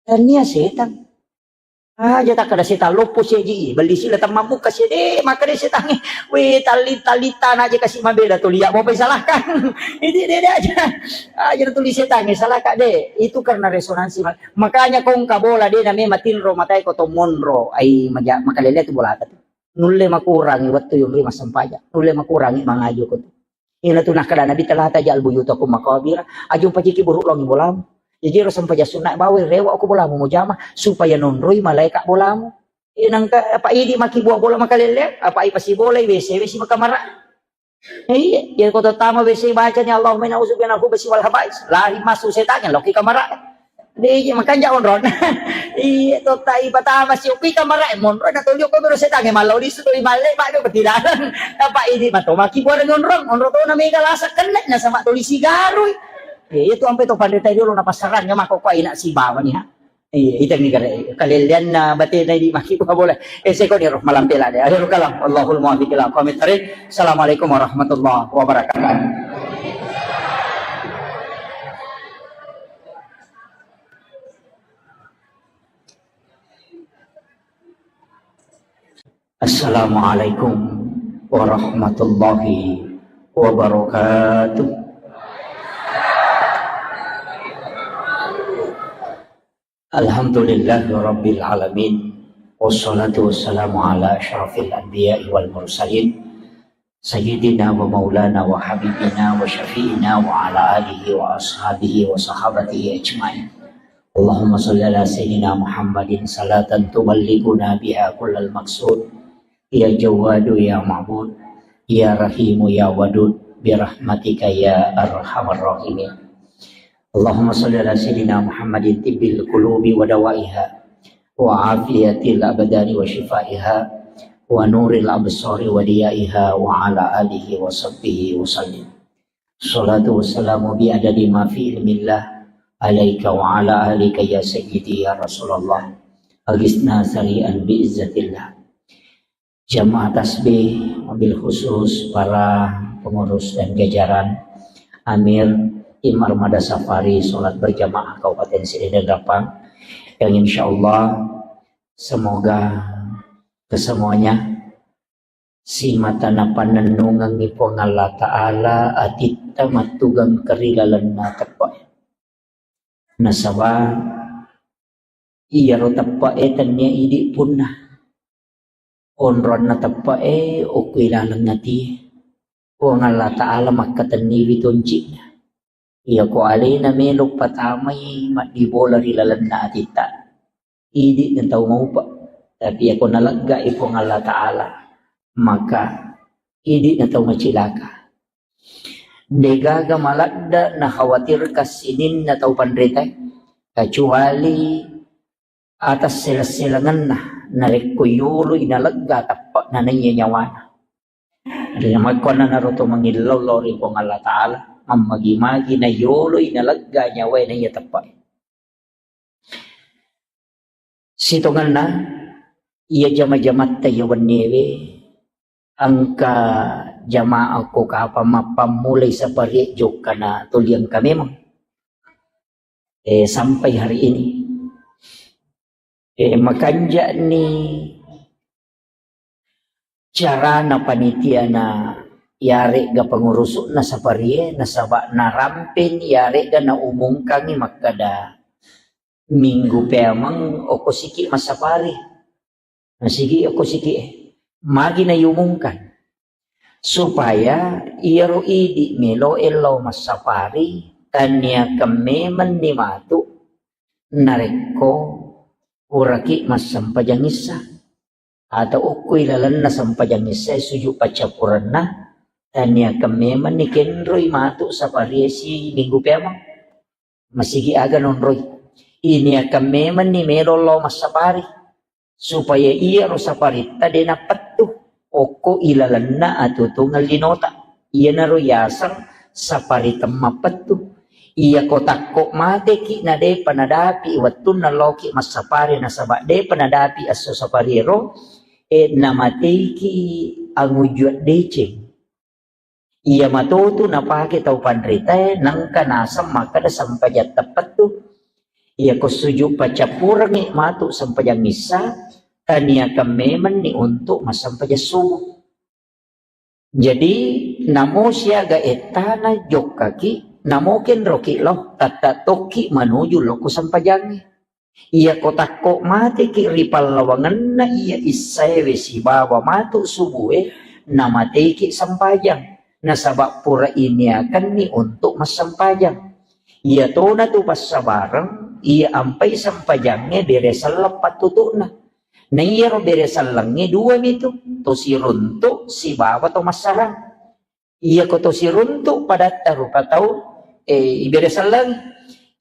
Tania setan. Aja takkada setang loppo siaji, belli sila temmammukka sia de, makkeda setangnge, "We, talli-, tallittana aja kasi mabela tuli, ya, mau pai salahkan." Ini de, de aja. Aja tuli setangnge, salahka de. Itu karena resonansi. Makanya kongka bola de name matinro matai ko to monro. Ai, maja-, makalele tu bola tu. Nulle makurangi wettu yunri massempajang. Nulle makurangi mangaji ko tu. Ina tu nakkeda Nabi, "Tala taj'al buyutakum maqabira." Aja umpajiki buruk longi bolamu. Jaji ro sempajang sunna bawai rewa ko bolamu mujama supaya nonroi malaika bolamu. Ina engka apa idi maki buah bola makalele, apa ai pasi bola, W C, W C makamara. Iya, iya ko tama W C bacani Allahumma inna a'udzubika minal khubusi wal khaba'is. Lari masuk setannya, loki kamara. Deje makanja onrong. Iya, totta ipatama si opi kamara, eh, monro na tolio ko bero setangnge mallau lisu toli malle, Pak, do betidalan. Apa ini mato maki buat onrong, onrong to na mega lasa kenne na sama toli sigarui. Iya, itu ampe to pandita dulu na pasarang ya mako ko ina si bawa ni ha. Iya, itu ni kare kalelian na batena di maki buat bola. Eh, sekoni roh malam pela de. Akhirul kalam. Allahul muwaffiq ila aqwamit thariq. Assalamualaikum warahmatullahi wabarakatuh. Assalamualaikum warahmatullahi wabarakatuh. Alhamdulillahirabbil alamin. Wassalatu wassalamu ala asyrafil anbiya'i wal mursalin. Sayyidina wa maulana wa habibina wa syafi'ina wa ala alihi wa ashabihi wa sahabatihi ajma'in. Allahumma salli ala sayyidina Muhammadin salatan tuballighuna biha kullal maqsud. Ya Jawwadu ya Ma'bud, ya Rahimu ya Wadud, birahmatika ya arhamar rahimin. Allahumma salli ala sayyidina Muhammadin tibbil qulubi wa dawaiha, wa afiyatil abdani wa shifaiha, wa nuril absari wa diyaiha, wa ala alihi wa sahbihi wa sallim. Salatu wassalamu bi adadi ma fi ilmillah alaika wa ala alika ya sayyidi ya Rasulullah. Agisna sari'an bi izzatillah. Jamaah tasbih, wabil khusus para pengurus dan jajaran, Amir, Tim Armada Safari Salat Berjamaah Kabupaten Sirene Gapang, yang insya Allah semoga kesemuanya simata napannennungengngi Puang Allah Ta'ala atitta mattugeng kerilalenna teppe'. Nasaba iyaro teppe'e tennia idi punna. Onronna teppe'e okko ilaleng atie. Puang Allah Ta'ala makkatenniwi tonci'na. Iyako alena melo patamai maddibola ri lalenna atitta, idi na tau maupa. Tapi iyako naleggai Puang Allah Ta'ala, maka idi na tau macilaka. Degaga maladda nakhawatirkan sininna tau panritae, kecuali atas seleng-selengenna narekko yoloi nalegga teppe'na naiya nyawana. Ri makkuannanaro to mangillau lao ri Puang Allah Ta'ala, mammagi-magi na yoloi nalegga nyawae naiya teppe'e. Sitongenna iya jama-jamatta iya wenniewe, engka jamaah ko kapang mappammulai saparie jokkana tuli engka memang. Eh, sampai hari ini. Eh, makanja'ni carana panitiana yaregga pengurusu'na saparie, nasaba narampeni yaregga naumungkangi makkada minggu peameng okko siki massapari. Nasigi okko siki e. Magi naiumungkan. Supaya iyaro idi meloe lao massapari, taniakan memenni matu narekko puraki massempajang issa. Atau okko ilalenna sempajang issa e sujud paccappurenna, taniakan memenni kenroi matu saparie si minggu peameng. Masigi aga nonroi. Iniakan memenni melo lao massapari. Supaya iyaro saparitta de nappettu okko ilalenna atutungeng linota. Iyanaro yaseng sapari temmappettu. Iyako takko mateki na depa nadapi wettunna laoki massapari nasaba depa nadapi esso sapariero, e, namateiki angujua deceng. Iya matotu napake tau panritae, nengka naseng makkeda sempajang teppettu. Iyako sujud paccappurengngi matu sempajang issa, taniakan memenni untuk massempajang subuh. Jadi, namo siaga ettana jokkaki, namo kenroki lao, tatta tokki manuju lao ku sempajangnge. Iyako takko mateki ri pallawangenna iya issaewe sibawa matu subue, namateiki sempajang. Nasaba pura iniakenni untuk massempajang. Iyatona tu passabareng, iya ampai sempajangnge bere selleng pattutu'na. Na iyaro bere sellengnge dua mitu, to siruntu sibawa to massarang. Iyako to siruntu padatta rupa tau, eh, ibere sellengngi.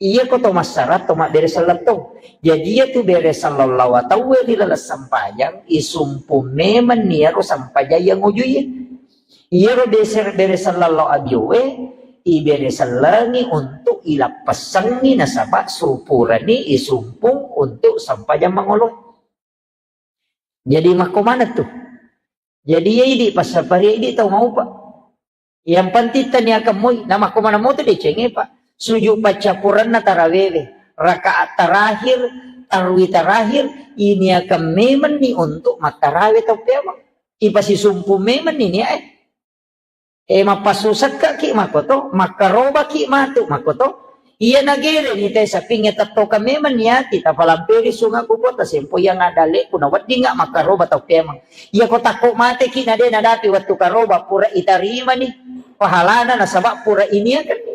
Iyako to massarang to mabbere selleng to. Jadi iyatu bere selleng lawa tauwe ri laleng sempajang, isumpu memenni iyaro sempajang iya ngujuiye. Iyaro beser-, bere selleng lao abiowe, ibere sellengngi untuk ilappessengngi nasaba supurani isumpung untuk sempajang mangolo. Jadi makko maneng tu. Jadi iya idi passapari idi tau maupa. Yang penting taniakan moi, na makko maneng moto decenge pa. Sujud paccappurenna tarawewe, rakaat terakhir, tarwi terakhir, iniakan memenni untuk mattarawe tau peameng. Ipasisumpu memenni niae. E, mappassusekkaki makoto, makkarobaki matu makoto. Iya nagere ni te sapingnge tettokang memang niati, tapalamperi sunga kupo, tasempo yang ada leku na weddinga makkaroba tau pemang. Iya ko takko mateki na de nadapi wettu karoba, pura itarimani pahalana nasaba pura iniakenni.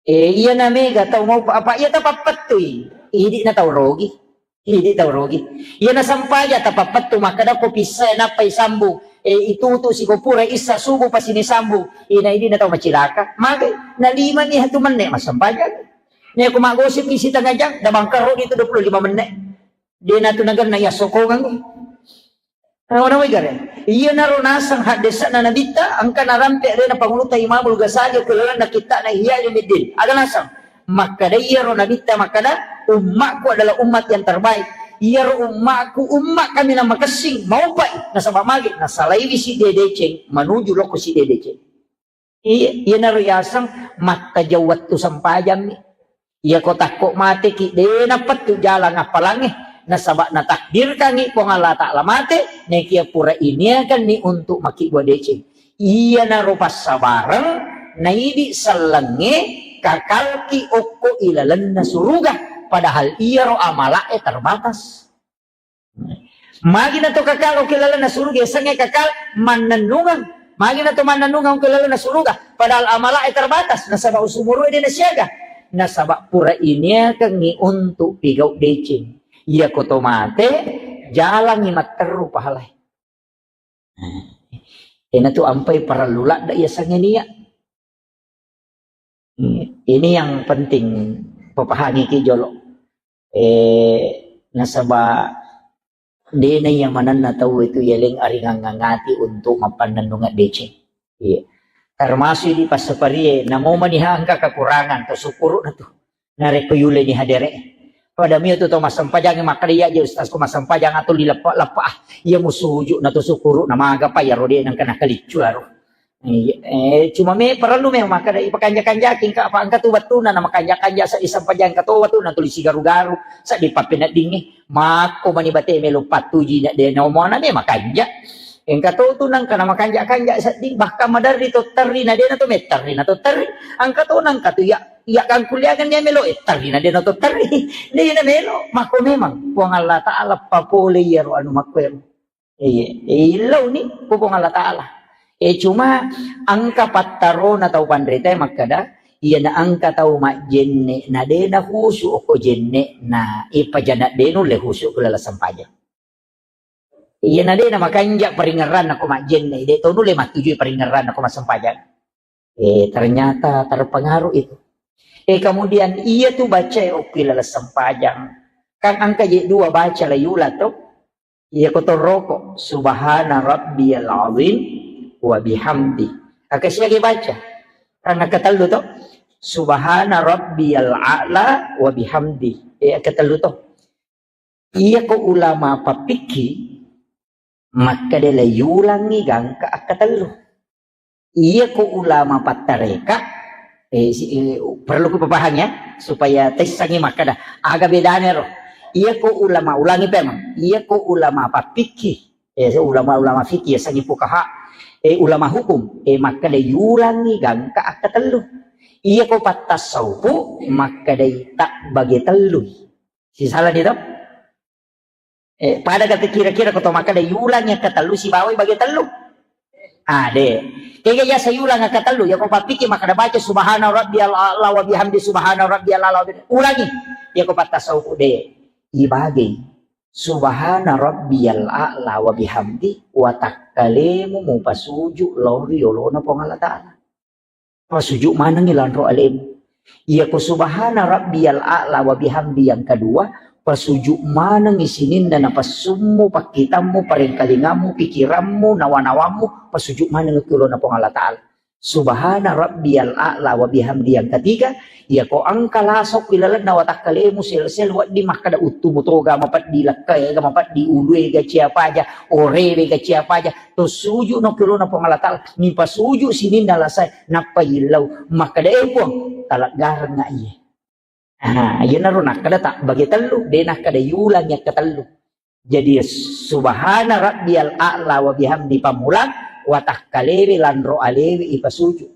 E, iya na mega tau mau apa iya tapappettui. Idi na tau rogi. Idi tau rogi. Iya na sampaja tapappettu makkada ko pissa nappa isambung. E, itutu siko pura issa subuh pasini sambung. Ina idi na tau macilaka. Mage na lima ni hatu menne massampaja. Ni aku magosip isi tengah jam, da bangkaro itu dua puluh lima menit. De na tu naganna iya sokongan. Nawa-nawa igare. Iyanaro naseng haddesa'na Nabitta, engka narampe alena Pangulutta Imamul Ghazali okko lalenna kitta'na Ihya Ulumuddin. Aga naseng? Makkada iyaro Nabitta makkada, "Ummakku adalah umat yang terbaik." Iyaro ummakku, umma kaminang makessing, maupai. Nasaba magi? Nasalaiwi sidde deceng, manuju lokko sidde deceng. Iya, iyanaro yaseng mattajau wettu sempajammi. Iya ko takko mateki, de napettu jalang appalangnge. Nasaba natakdirkangngi Puang Allah Ta'ala mate, nekia pura iniakanni untuk makkibua deceng. Iyanaro passabareng, naidi sellengnge kakalki okko ilalenna suruga. Padahal iyaro amala'e terbatas. Magi na to kakal okko lalenna suruga, yasengnge kakal mannennungeng. Magi na to mannennungeng okko lalenna suruga, padahal amala'e terbatas, nasaba usumurue de nasiaga. Nasaba pura iniakengngi untuk pigau deceng. Iya ko to mate, jalangngi matteru pahalae. Ena tu ampai parellu ladde yasengnge nia. Ini yang penting papahangiki jolo. Eh, nasaba dena iya manenna tau itu yeleng aringang ngangati untuk mappannennungeng deceng. Iya. Termasuk di passaparie, namo maniha engka kekurangan, to syukuru na tu. Narekko yuleni hadere. Pada mio tu to massempajang makkada iya je ustaz ko massempajang atau di leppa-leppa ah. Iya musuju na to syukuru na maga pa iya rode nang kena keliccu aro. Iya, eh, cuma me perlu me makkada ipakanja-kanjaki engka apa engka tu wettuna na makanja-kanja sa isempajang engka to wettuna tuli sigaru-garu sa di pappeneddingnge. Makko mani bate melo pattuji na de na omona me makanja. Engka to tu nang kana makanja-kanja sedding bahkan maderri to terri na de na to metterri na to terri. Engka to nang ka tu ya iya kangkuliangan dia melo eh terri na de na to terri. De na melo makko memang Puang Allah Ta'ala papole iyaro anu makko ero. Iya, eh, illauni ku Puang Allah Ta'ala. Eh, cuma engka pattarona tau panrita makkada, iya na engka tau majjenne na de na khusu okko jenne na ipajana de nulle khusu ku laleng sempajang. Iya na de na makanja paringerranna ko majjenne, de to nulle mattujui paringerranna ko massempajang. Eh, ternyata terpengaruh itu. Eh, kemudian iya tu baca okko laleng sempajang. Kan engka je dua baca la yula to. Iya ko toroko, subhana rabbiyal azim wa bihamdi. Aka siaga baca. Karena ketellu to. Subhana rabbiyal a'la wa bihamdi. Eh, ketellu to. Iya ko ulama pappikki, makkada la yulangi gangka akkatellu. Iya ko ulama pattareka, eh, si, eh, perlu ku papahang ya, supaya tessangi makkada aga bedana ro. Iya ko ulama ulangi pemang, iya ko ulama pappikki, eh, ulama-ulama fikih ya sangi fukaha, eh, ulama hukum, eh, makkada yulangi gangka akkatellu. Iya ko pattasaupu makkadai tak bage tellu. Sisala ni to? Eh, pada kata kira-kira ko to makkada yulangi akkatellu sibawai bage tellu. Ah, de. Kega yasa yulang akkatellu, ya ko pappiki makkada baca subhana rabbiyal a'la wa bihamdi subhana rabbiyal a'la wa bihamdi. Ulangi. Ya ko pattasaupu de. Ibage. Subhana rabbiyal a'la wa bihamdi wa takkalemu mupasuju lao ri yolona Puang Allah Ta'ala. Pasuju manengngi lanro alemu. Iya ko subhana rabbiyal a'la wa bihamdi yang kedua, pasuju manengngi sininna napassummu, pakkitammu, parengkalingammu, pikirammu, nawa-nawammu, pasuju manengngi ki ulona Puang Allah Ta'ala. Subhana rabbiyal a'la wa bihamdi yang ketiga, iya ko engka lasokki lalenna watakkalemu sel-sel wedding makkada uttumu toga mapeddi, lekkaega mapeddi, uluega ciapaja, orewega ciapaja, to suju no ki ulona Puang Allah Ta'ala, nipasuju sininna lasae, nappa yillau, makkada, "Eh, Puang, taleggarengnga iye." Ah, iyanaro nakkada tak bage tellu, de nakkada yulang yakkatellu. Jadi, subhana rabbiyal a'la wa bihamdi pammulang, watakkalewe lanro alewe ipasuju.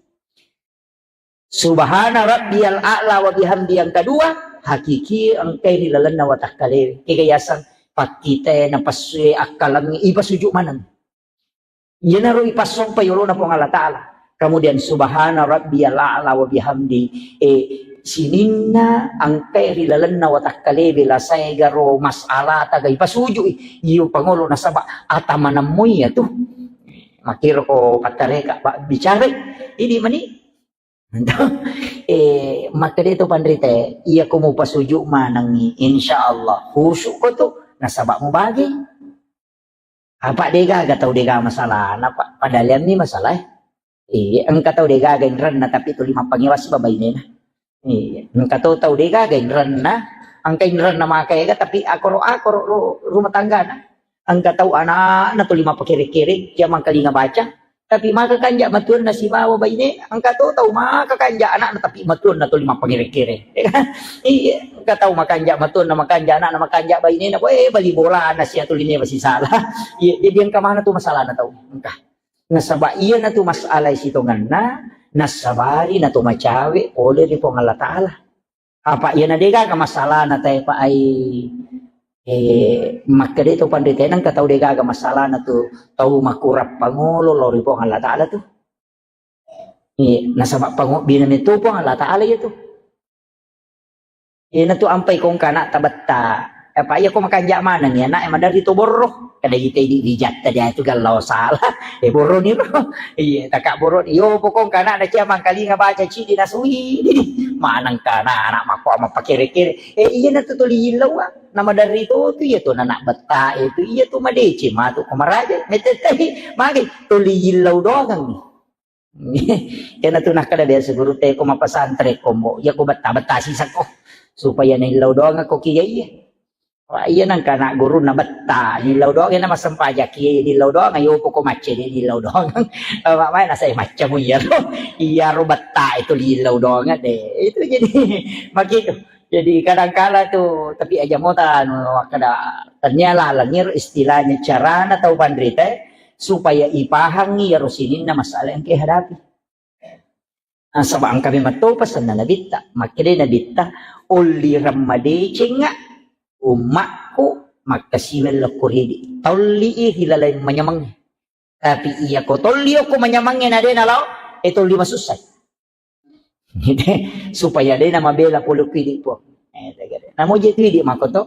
Subhana rabbiyal a'la wa bihamdi yang kedua, hakiki engkai ri lalenna watakkalewe. Kega yaseng pakkite na passue akkalengngi ipasuju maneng. Iyanaro ipassompa yolona Puang Allah Ta'ala. Kemudian subhana rabbiyal a'la wa bihamdi. Eh, sininna engkai ri lalenna watakkalewe lasae garo mas'ala taga ipasuju i. Iyo pangolo nasaba ata manemmoi iyatu. Makkiro ko pattareka, Pak, bicara. Ini mani. Eh, makkeda to panrite, iya ko mupasuju manengngi, insya Allah khusyuk ko tu, nasaba mubage. Apa degaga tau degaga masalahna, Pak? Padahal ni masalah. Eh, engka tau degaga inrenna, tapi tuli mappangewasi babainena. Iya, engka to tau degaga inrenna, engka inrenna maka ega, tapi akoro-akoro ru-, rumah tanggana. Engka tau anakna tuli mappakere-kere, cia mangkalinga baca, tapi maka kanja matuanna sibawa baine, engka to tau maka kanja anakna, tapi matuanna tuli mappakere-kere. Iya, engka tau makanja matuanna, makanja anakna, makanja bainena, eh, bali bolana sia tuli ne masisala. Iya, jadi engka mana tu masalahna tau. Engka. Nasaba iyanatu masalah sitongenna, nassabari nato macawe pole ri Puang Allah Ta'ala. Apa iyana degaga masalahna tae pa ai, eh, makkeda to panrite, engka tau degaga masalahna tu tau makurang pangolo lao ri Puang Allah Ta'ala tu. Eh, nasaba pangobbina meto Puang Allah Ta'ala iya tu. Iyanatu ampai kongka anakta betta. Apa iya ko makanja maneng ya anak, maderri to borro. Kada ita idi rijatta dia tu gallau salah. Eh, borro ni ro. Iya, taka borro. Yo pokong kana ada cia mangkalinga baca cidi nasui. Maneng kana anak mako ama pakere-kere. Eh, iyanatu tuli illau, ah. Nama dari to tu iya tu anak betta itu iya tu madece matu ko maraja. Metetai magi tuli illau doang ni. Iyanatu nakkeda biasa gurutta, ko mappesantren ko, Mbok, iya ko betta-betta sisakko, supaya naillau doang ko kiga iya. Wah, iya nangka anak gurunna betta, nillau doang, iya na massempajang kiga, nillau doang, ayo poko macca de, nillau doang. Apa mai nasai maccamu iyaro, iyaro betta itu nillau doang de. Itu jadi makitu. Jadi kadangkala tu, tapi aja mota anu makkeda, tania laleng iyaro istilahnya carana tau panrita, supaya ipahangi iyaro sininna masalah yang kehadapi. Nasaba engka memang to pesanna Nabitta, makkeda Nabitta, "Ollireng madecengnga ummakku makkasiweng lokko ridi." Tolli i ri laleng manyameng. Tapi iya ko tolli okko manyameng na de nalao, e tolli masussai. Supaya de namabela pole ku idi, Puang. Eh, tegere. Namo je tu idi makko to.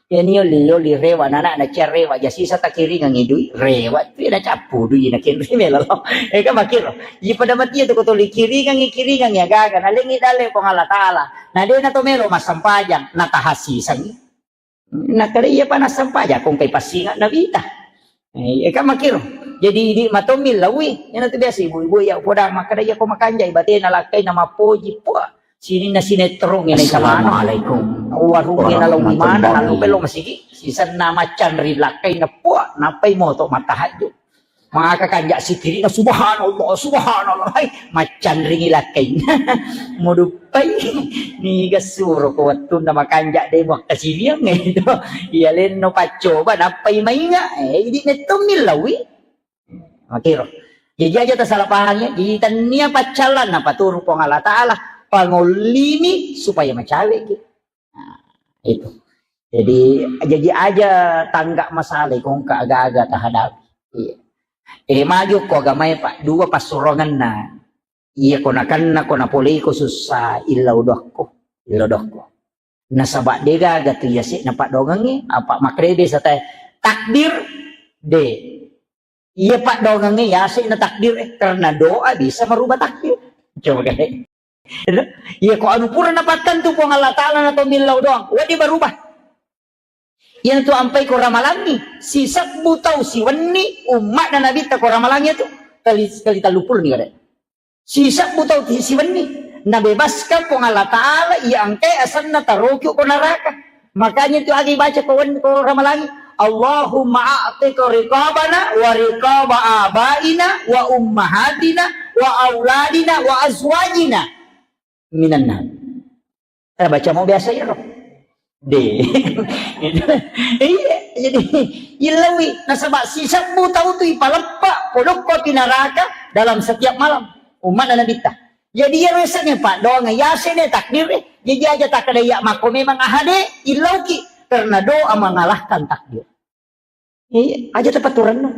Iya ni oli, oli rewa nana na cia rewa ja sisa takiringang i dui, rewa tu na cappu dui na kenri melo. Eh, kan makiro. Iya pada mati tu ko toli kiringang i, kiringang i agaga na lengi dale Puang Allah Ta'ala. Na de na to melo massempajang, na tahasisangi. Nakkeda iya pa nassempajang, ko engkai passinga Nabitta. Eh, iya kan makkiro. Jadi idi matommi laui, iyanatu biasa ibu-ibu iya poda makkeda iya ko makanjai batena lakkaina mappoji, puah, sininna sinetron ina itamana. Assalamualaikum warahmatullahi wabarakatuh. Warungnge nalaui mana, nalu bello masigi, sisenna maccanri lakkaina, puah, nappai moto mattahajju. Maka kanja sikirina, "Subhanallah, subhanallah." Hai, maccanringi lakkainna. Muduppai. Niga suro ko wettunna makanja de muakkasiliang itu. Iya lenno paccoba nappai mainga. Eh, idi mettommi laui. Makiro. Jadi aja tasalah paham ya. Jadi tania paccallan napaturu Puang Allah Ta'ala. Pangollimi supaya macawe ki. Nah, itu. Jadi, jadi aja tangga masalah ko engka aga-aga tahadapi. Iya. Eh, maju ko agamae, Pak, dua passurongenna. Iya ko nakenna ko napoleiko sussa, illau dokko, illau dokko. Nasaba degaga tu iya se na padongengnge, apa makrebe satai takdir de. Iya padongengnge yase na takdir, eh, karena doa bisa merubah takdir. Coba kayak. Iya, ko anu pura napattentu Puang Allah Ta'ala na to millau doang, wedding berubah. Iyanatu ampai ko ramalangi, sisebbu tau siwenni ummatna Nabitta ko ramalangi itu kali, kali tellu puluh ni kada. Sisebbu tau ti siwenni, nabebaskan Puang Allah Ta'ala iya engkai asenna taroki ko neraka. Makanya itu agi baca ko wen-, ko ramalangi, "Allahumma a'tiq riqabana wa riqaba abaina wa ummahatina wa auladina wa azwajina minan nar." Eh, baca mau biasa ya, Rob. De. Iya, jadi illaui nasaba sisebbu tau tu ipaleppa polokko api naraka dalam setiap malam. Umma'na Nabitta. Jadi iyaro yasengnge paddoangeng, yasengnge takdir e. Jadi aja takkeda iya makko memang ahade, illauki karena doa mengalahkan takdir. Iya, aja tapatturennu.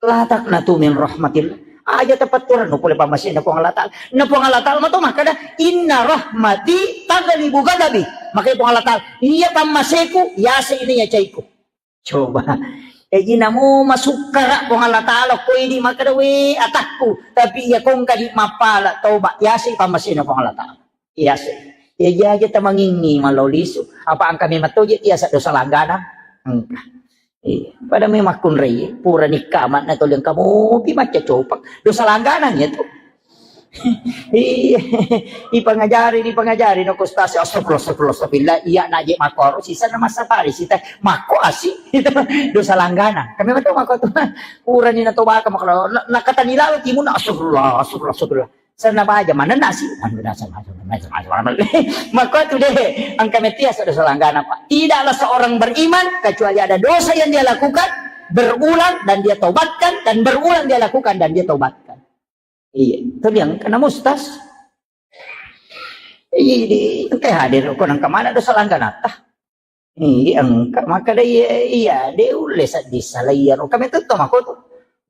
La taqnatu min rahmatillah. Aja tapatturennu pole pammasena Puang Allah Ta'ala. Na Puang Allah Ta'ala mato makkeda, "Inna rahmati taghlibu ghadabi." Makanya Puang Allah Ta'ala, "Iya pammaseku, yase ini ya caiku." Coba. Jadi namo masukkara Puang Allah Ta'ala, ko idi makkeda, "We atakku." Tapi iya kongka di mappala toba, yase pammasena Puang Allah Ta'ala. Iya sih. Iya aja tamangingi mallau lisu. Apa engka memang toje tiasa dosa langganang? Engka. Iya. Pada memang kunrai pura nikka amat na tolong kamu pi macca copang. Dosa langganang ya tuh. Iya. Ipangajari, ipangajari no kustasi. Astagfirullah, astagfirullah, astagfirullah. Iya naje makoro sisa na masa pari sita mako asi. Itu dosa langganang. Kami betul mako tuh. Pura ni na tobaka makoro. Na, na kata nilalo timun astagfirullah, astagfirullah, astagfirullah. Senna baja manenna si, anu, dasar, macam, macam, macam, macam. Maka tu deh, engka metia sada salanggana, Pak. Tidaklah seorang beriman kecuali ada dosa yang dia lakukan berulang dan dia tobatkan, dan berulang dia lakukan dan dia tobatkan. Iya, tapi yang kena mustas. Iya, di, ente hadir, kau nang kemana dosa langganata? Iya, engka. Makkeda iya, iya, de ulle sedding sala iyaro. Kami tetto mako tu.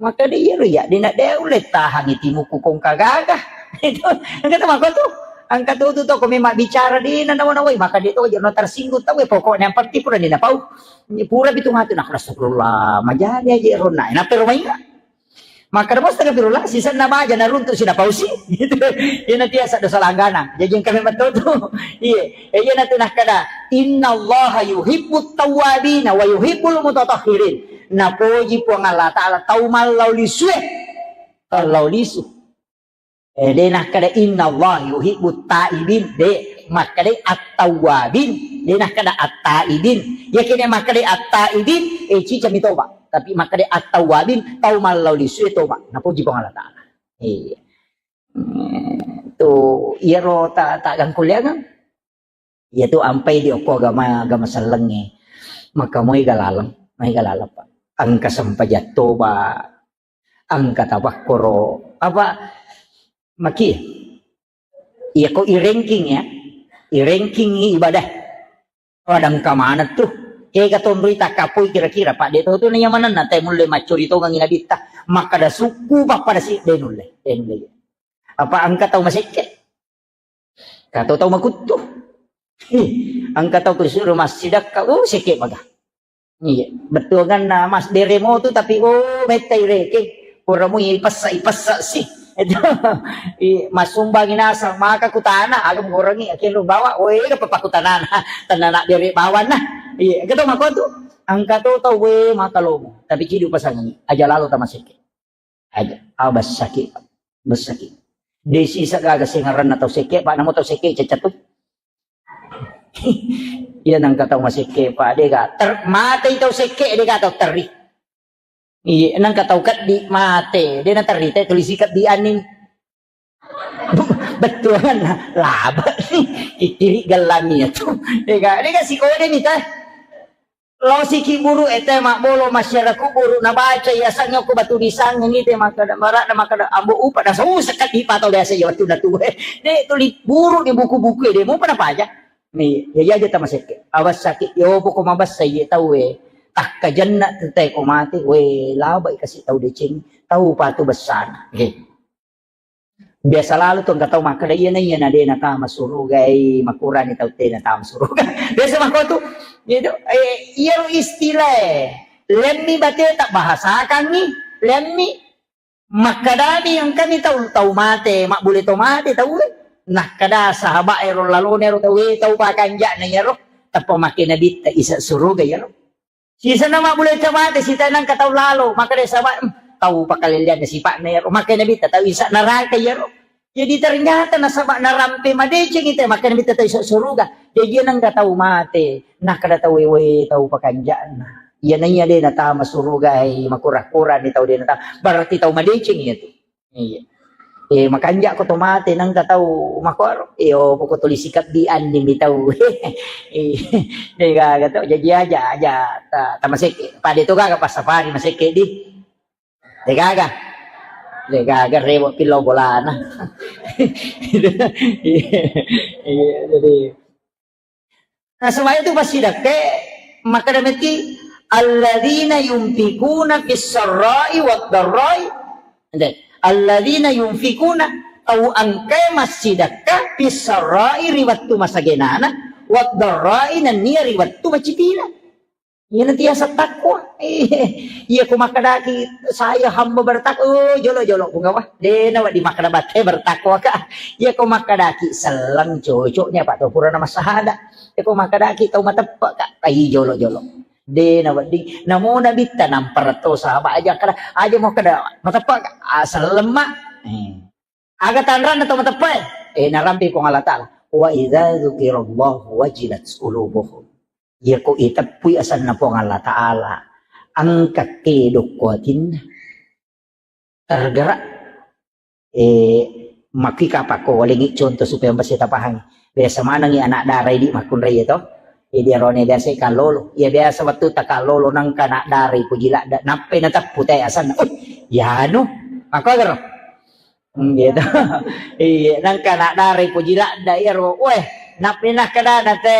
Makkeda iyaro iya, de na de ulle tahangi timuku kongka gaga. Itu, engka tu mako tu. Engka tu tu toko memang bicara de na nawa-nawai, maka de to aja no tersinggung tau, pokoknya yang penting pura de na pau. Pura bitu mati, nah, astagfirullah, majadi aja ronna. Enak permainga. Makkeda mo astagfirullah, sisenna baja naruntuk sida pausi. Gitu. Iyana tiasa dosa langganang. Jaji engka memang tau tu. Iya. Eh, iyana tu nakkeda, "Innallaha yuhibbut tawwabina wa yuhibbul mutatahhirin." Napoji Puang Allah Ta'ala tau mallau lisue. Mallau lisu. Eh, de nakkeda, "Innallaha yuhibbut taibin." De, makkeda at-tawwabin. De nakkeda at-taibin. Yakini makkeda at-taibin, eh, cicami toba. Tapi makkeda at-tawwabin, tau mallau lisue toba. Napoji Puang Allah Ta'ala. Iya. Hmm, tu iyaro ta, ta gangkulleangeng. Iya tu ampai di okko agama, agama sellengnge. Maka moi galaleng, moi galaleng, Pak. Engka sempajang toba, engka tapakkoro. Apa maki? Iya ko i ranking ya. I ranking ibadah. Pada engka maneng tu. Kega tonroi takkapoi kira-kira, Pak, de to tu naiya manenna te mulle maccuri tongengi nabitta. Makkada sukku pappada si de nulle, de nulle. Apa engka tau masekke? Kato tau makuttu. Ih, engka tau kusuru massidakka, uh, sekke maga. Iya, bettuanganna mas deremo tu tapi, oh, mettai reke. Pura mui ipessa, ipessa si. Itu, i, masumbangi nasang, maka kutana, alum gorengi, akhirnya bawa, weh, apa pakutanana, tanana bere bawanna. Iya, kita mako tu, engka to tau, weh, maka lomo. Tapi cidu pasangi, aja lalu tamaseke. Aja, ah, bessaki, bessaki. Desi sagaga sengaranna tau seke, Pak, namo tau seke, cecatu. Iya, nangka tau masekke, Pak, dega ter-, matei tau sekke, dega tau terri. Iya, nangka tau keddi mate, de na terri te tulisi keddi aning. Bettuanna laba. Kikkiri gellami ya tu. Dega, dega sikode ni teh. Lo siki buru ete mabbolo masyarakat buru nabaca ya sangnya ko batu disang ni te makkada marak na makkada ambo upa na so sekat di pato biasa ya waktu na tuwe. De tuli buru di buku-buku de mau pada baca. Ni, ya, ya, aja tamasekke. Awas sakit, yo, poko mabessa, ye, tau, we. Takkajenna tu te ko mate, we, labai kasi tau deceng, tau patu bessana. Oke. Biasa lalu tu engka tau makkeda, iya na, iya na, de na tama suruga, eh, makurani tau te na tama suruga. Biasa mako tu, gitu. Eh, iya lo istilah, eh. Lemmi bate tak bahasakan ni, lemmi Makkadani engkani tau, tau mate, mabbule to mate tau e. Nakkada sahabat ero lalone ero tau e, tau pakanja'na iyaro, tappa makke nabitta isa suruga iyaro. Sisana mabbule to mate, sita nangka tau lalo, makkada sahabat, "Hmm, tau pakalellianna sipa'na iyaro." Makke nabitta tau isa naraka iyaro. Jadi ternyata nasaba narampe madeceng ite, makke nabitta tau isa suruga. Jadi nangka tau mate, nakkada tau e, "We, tau pakanja'na." Iya naiya de natama suruga, eh, makura-kura ni tau de natama. Berarti tau madeceng iya tu. Iya. Eh, makanja' ko to mate nangka tau makkoro. Eh, oh, poko tuli sikabbi anni mi tau. Eh, eh, gaga to, jaji aja, aja, ta-, tamasekke. Pada to gaga passapari masekke di. De gaga. De gaga rewo pillau bolana. Iya, iya, jadi Nasaba itu passidekka, makkeda metti, "Alladzina yunfikuna fis sarra'i wad darra'i." Ente, "Alladzina yunfikuna", tau engkae massidekka, "fis sarra'i", ri wettu masagenana, "wad darra'i", nennia ri wettu macipina. Iyana tiasa takwa. Iya ko makkedaki, "Saya hamba bertakwa," oh, jolo-jolo, Puang, apa? De nawedding makkeda batte bertakwa ka. Iya ko makkedaki selleng, cocoknya, apa to purana massahada. Iyako makkedaki tau mateppe' ka, tai jolo-jolo. De nawedding. Namo Nabitta nampa retto sahabat aja kada, aja mau kada mateppe' ka, ah, selleng ma. Eh. Aga tanranna tau mateppe'? Eh, narampi Puang Allah Ta'ala. "Wa idza dzukirallahu wajilat qulubuhum." Iyako iteppui asenna Puang Allah Ta'ala, engka kedo ko atinna. Tergerak. Eh, makki kapakko walengngi contoh supaya bisa tapahangi. Biasa manengngi anak dara idi makkunrai to. Jadi arone biasa kallolo. Iya biasa wettu takallolo nangka anak dara ipuji ladda. Nappai nateppu te asenna. Oh, yanu. Makko garo. Hmm, gitu. Iya, nangka anak dara ipuji ladda iyaro. Weh, nappai nakkedana te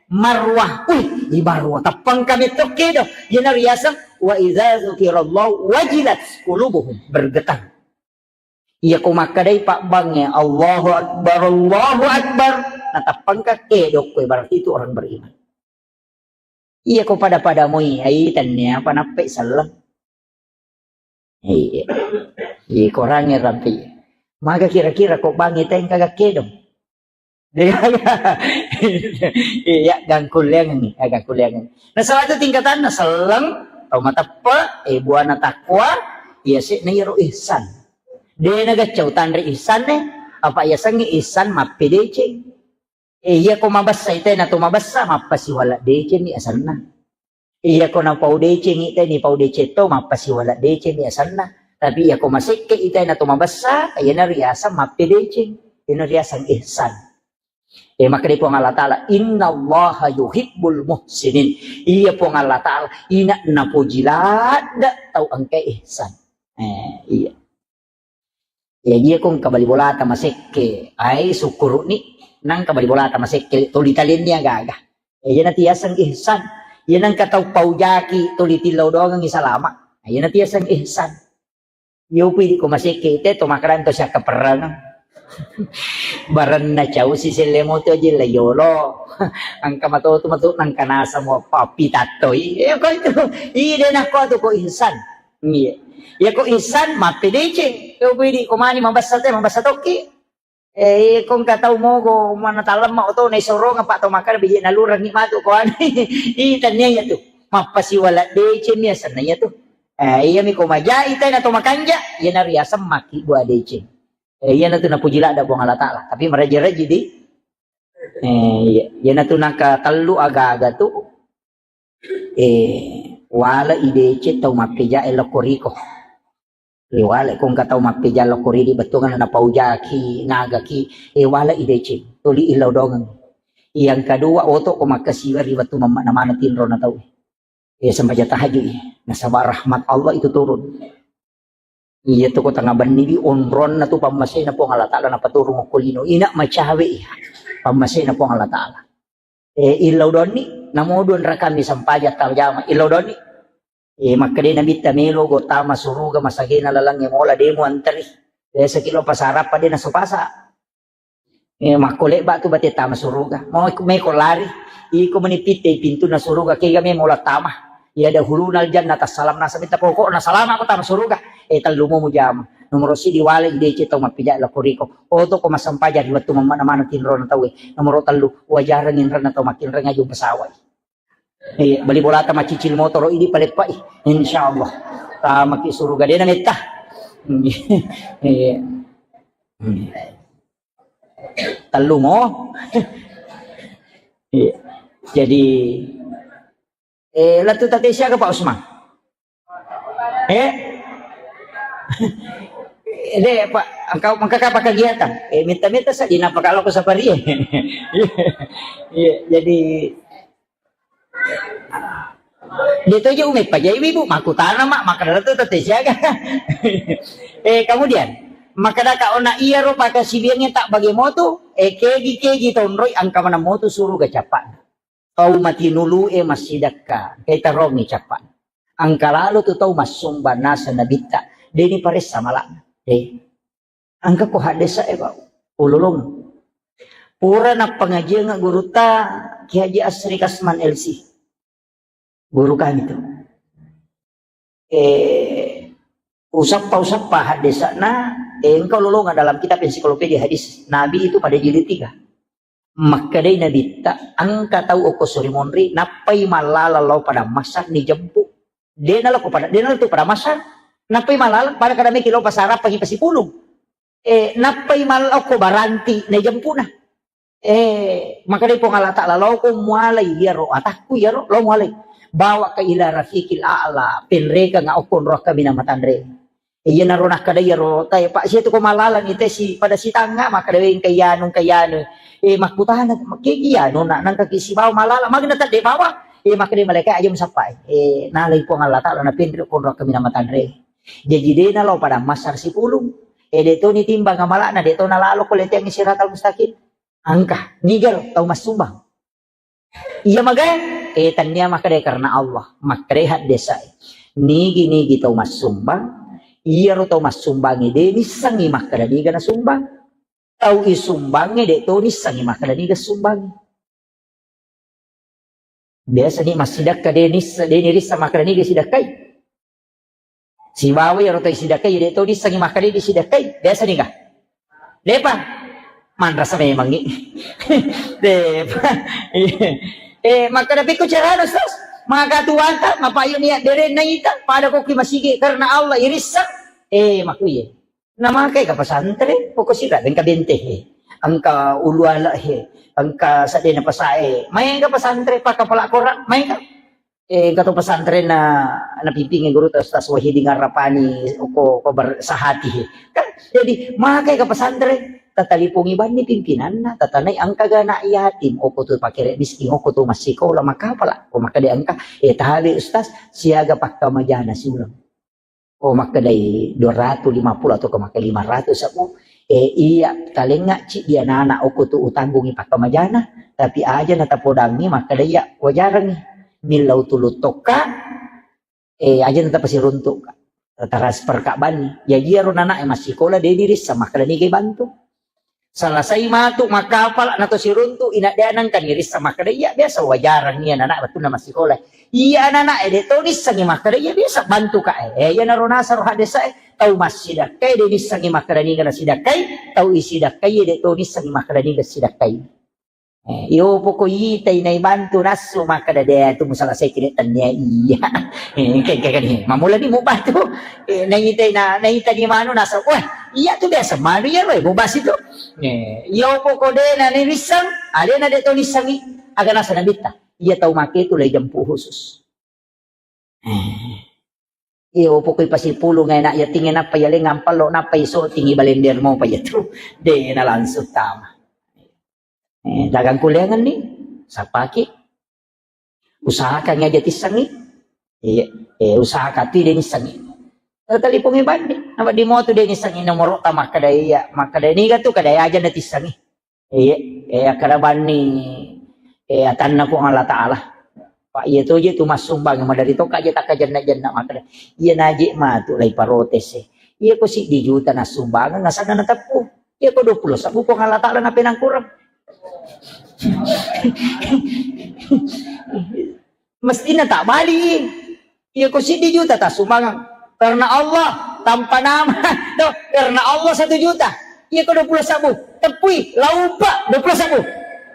Marwah. Wih, i Marwah. Teppang kami tokki do. Iyana riaseng. "Wa idza dzukirallahu wajilat qulubuhum." Bergetar. Iya ko makkedai pabbangnge, "Allahu Akbar, Allahu Akbar." Nateppangka kedokko, berarti itu orang beriman. Iya ko pada-pada moi, ai tennia apa nappai selleng. Iya. Iya, korangnge rampi. Maga kira-kira ko bangnge tengka gak kedong. Iya, gangkulleangengngi, ya, gangkulleangengngi. Nasaba itu tingkatanna selleng, tau mateppe, eh, buana takwa, iya se'na iyaro ihsan. De nagaccau tanre ihsanne, apa iya sengnge ihsan mappedeceng. Eh, iya ko mabessa ite na to mabessa, mappasiwala deceng ni asanna. Iya ko napau deceng ite ni pau deceng to, mappasiwala deceng ni asanna. Tapi iya ko masekke ite na to mabessa, iyana riaseng mappedeceng. Iyana riaseng ihsan. Eh, makkeda Puang Allah Ta'ala, "Innallaha yuhibbul muhsinin." Iya Puang Allah Ta'ala, ina napoji ladda tau engka ihsan. Eh, iya. Ya, iya ko engka bali bolata masekke, ai sukkuru'ni, nangka bali bolata masekke, tuli talennia gaga. Eh, iyana tiaseng ihsan. Iya nangka tau paujaki, tuli tillau doangengngi salama. Iyana tiaseng ihsan. Yopi idi ko masekke ite to makkeda to siakkaperrangeng. Barenna cau siselle moto aja la yolo. Angka matotu matu nangka nasamo pappi tattoi. Eh, ko itu. Ide nakko tu ko ihsan. Iya. Iya ko ihsan mappedeceng. Yopi idi ko mani mabessa te, mabessa tokki. Eh, iya, ko engka tau mogo, mana talemma oto, na isorongeng, apa to makkeda biji nalurengngi matu ko anu. Ih, tennia iya tu. Mappasiwala deceng mi asenna iya tu. Eh, iya mi ko majai tena to makanja, iya na riaseng makki bua deceng. Eh, iya na tu napuji ladda Puang Allah Ta'ala. Tapi meraji-raji di. Eh, iya, iya na tu nangka tellu aga-aga tu. Eh, wala i deceng tau mappejae lokko riko. Eh, wala ko engka tau mappeja lokko ridi bettuanna napaujaki, nagaki, eh, wala i deceng, tuli illau dongeng. Yang kedua, oto ko makkasiwa ri wettu mamma-, namana tinro na tau. Eh, sembaja tahajud, eh, nasaba rahmat Allah itu turun. Iya tu ko tengnga benni di onronna tu pammasena Puang Allah Ta'ala napaturung okko lino. Ina macawe iya pammasena Puang Allah Ta'ala. Eh, illau donni, namo dua rakami sempajang tau jama, illau donni. Eh, makkeda Nabitta melo go tama suruga masagena lalengnge mola demo anteri. Biasa kilo pasarappa de naso pasa. Eh, makko lebba tu bate tama suruga. Mau iku meko lari. Iko meni pitte pintunna suruga kega me mola tama. Iya dahuluna aljannata salam nasa minta pokokna salama ko tama suruga. Eh, tellu mo mujama. Nomoro sidi wale i deceng tau mappeja lokko riko. Oto ko massempajang ri wettu mamma-, namana tinrona tauwe. Nomoro tellu, wajareng inrenna tau makkinreng aju pesawat. Iya, bali bolata macicil motoro idi paleppai. Insyaallah. Tamaki suruga dena metta. Iya. Tellu mo. Iya. Jadi, eh, latu tate siaga Pak Usman? Eh? Ede, Pak, engkau maka apa kegiatan? Eh, minta-minta saja, napa kalau aku sapari? Iya, iya, jadi dia tu aja umi pajai ibu, maku tanah mak, maka dalam tu tete siaga. Eh, kemudian, maka daka ona iya ro pakai sibiangnya tak bagi motu, eh, kegi-kegi tonroi angka mana motu suruh gacapak. Tau matinulu'e massidakka, engkai tarongi cappa. Engka lalo tu tau massumbang naseng nabitta, de'ni paressa mala'na. Eh, engka ko haddesa'e, Pak, ulolong. Pura nappangajiang gurutta Kiai Haji Asri Kasman L C. Guru kami tu. Eh, usappa-usappa haddesa'na, eh, engka ulolonga dalam kitab ensiklopedia hadis Nabi itu pada jilid tiga. Makkedai Nabitta, engka tau okko suri monri, nappai mallalang lao padang Masar nijempu. De'na lao ko pada, de'na lao tu padang Masar, nappai mallalang pada kada meki lao pasarapangi pasipulung. Eh, nappai mallao ko baranti naijempuna. Eh, makkedai Puang Allah Ta'ala, lao ko mualai iyaro atakku iyaro, lao mualai. Bawa ka ila rafiqil a'la, penrekang okko nroa kaminang matanre. Iyanaro nakkeda iyaro tae, Pak, sia tu ko mallalang ite si pada sitangnga, makkeda we engka iyanu, engka iyanu. Eh, makkutana, kegi iyanu, na, nangka ki sibawa mallalang, magna tadde bawang. Eh, makkeda malaika aja musappai. Eh, nalai Puang Allah Ta'ala, napenre ko nroa kaminang matanre. Jaji de'na lao padang Masar sipulung. Eh, de' to nitimbang amala'na, de' to nalalo ko leteang siratal mustaqim. Engka, niga ro tau massumbang. Iya magai, eh, tania makkeda karena Allah, makkeda haddesa'e. Nigi-nigi tau massumbang, iyaro tau massumbangnge de' nissengngi makkeda niga nasumbang. Tau isumbangnge de' to nissengngi makkeda niga sumbangnge. Biasa ni massidakka de' nissa-, de' nirissa makkeda niga sidakkai. Sibawa iyaro tau isidakkai, de' to nissengngi makkeda disidakkai. Biasa ni ga? De'pa. Manrasa memangngi. De'pa. Eh, makkeda pikku carana, Ustaz? Maka tuanta, mapayu niat berenna ita, pada ko ki masigi karena Allah irissa. Eh, makuye. Namakai ka pesantren, pokok sira engka bente he. Engka ulu ala he. Engka sadena pasae. Maega pesantren, paka pala korang, maega. Eh, engka to pesantren na, napimpingi guru ta Ustaz Wahidin Arrapani, ko, ko ber-, sahati he. Kan, jadi, makai ka pesantren, tatalipongi banni pimpinanna, tatanai engka ga anak yatim, oko tu pakere miskin, oko tu massikola, makapala, ko makkeda engka, eh, tabe Ustaz, siaga pakkamajana siuleng. Oh, makkedai dua ratus lima puluh atau ke makkeda lima ratus sabu. Eh, iya, talengnga ciddi anak-anak oko tu utanggungi pakkamajana, tapi aja natapodangi makkeda iya wajarangi. Millau tulu tokka, eh, aja natapasiruntuk ka. Transfer ka banni. Jaji iyaro nana e massikola de' dirissa makkeda niga bantu. Salasai matu makkapala nato siruntu, ina de' nengka nirissa makkeda iya biasa wajarang iya anak wettunna massikola. Iya anak-anak e de' to nissengngi makkeda iya biasa bantu ka e. Eh, iya naro nasaro haddesa e, tau massidakkai de' nissengngi makkeda niga nasidakkai, tau isidakkai de' to nissengngi makkeda niga sidakkai. Eh, iyo poko itai nai bantu nassu makkeda de' tu musalasai kini tania iya. Eh, engka, engka, engka ni. Mamula ni mubantu. Eh, naitai na, naita ni manu nassu. Wah, iya tu biasa manu iya roe mubasi tu. Eh, iyo poko de' na ni rissang, ale na de' to nissangi. Aga nasa nabitta. Iya tau make tu lai jampu khusus. Eh. Iyo, pokoi pasipulung e, nak, iya tinge nappa iya lengang pallo, nappa iso tingi balender mo pa iya tu. De' na langsung tama. Eh, dagang kuliangan ni, sapaki. Usahakan aja tissengi. Iya, eh, usahakan tu de' nissengi. Talipongi bandi, apa di moto de' nissengi nomoro ta makkeda iya, makkeda niga tu kada aja na tissengi. Iya, eh, akkeda banni, eh, atanna Puang Allah Ta'ala. Pak, iya to je tu massumbang, madari to kaje takkajenna-jenna makkeda. Iya naje matu lai protes e. Iya ko siddi juta nassumbangeng, asanna nateppu. Iya ko dua puluh sabbu Puang Allah Ta'ala napenangkurang. Mestina tak bali. Iya ko siddi juta tassumbangeng. Karena Allah, tanpa nama. Tuh, karena Allah satu juta. Iya ko dua puluh sabbu. Teppui, laupa, dua puluh sabbu.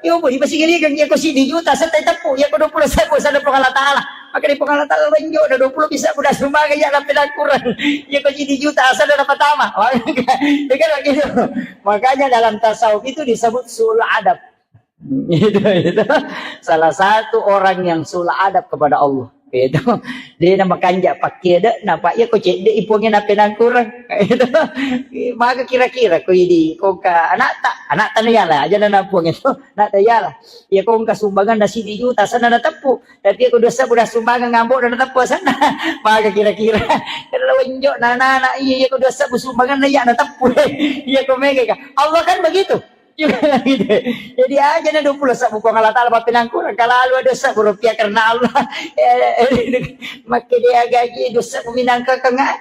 Iya, Bu, dipasigaligeng, iya ko siddi juta, setai teppu, iya ko dua puluh sabbu, sana Puang Allah Ta'ala. Maka di Puang Allah Ta'ala, lenjo, ada dua puluh bisa, udah sumbangeng, iya, lampe kurang. Iya ko siddi juta, asal udah pertama. Iya kan begitu. Makanya dalam tasawuf itu disebut sulh adab. Itu, itu. Salah satu orang yang sulh adab kepada Allah. Itu, de na makanja pakke de, napa iya ko cedde i puangnge na penangkurang. Itu, maka kira-kira ko idi, ko ka anakta, anakta na yala aja na puang itu, anakta yala. Iya ko engka sumbangan na sidi juta, sana na teppu. Tapi iya ko dua sebbu na sumbangan ngambo na teppu sana. Maka kira-kira. Kalau enjo na anak iya, iya ko dua sebbu sumbangan na iya na teppu. Iya ko mega ka. Allah kan begitu. Juga gitu. Jadi aja na dua puluh sebbu Puang Allah Ta'ala, papinangkurang kalalu ada sebbu rupiah karena Allah. Eh, makke dia gaji dua sebbu minangka kanga.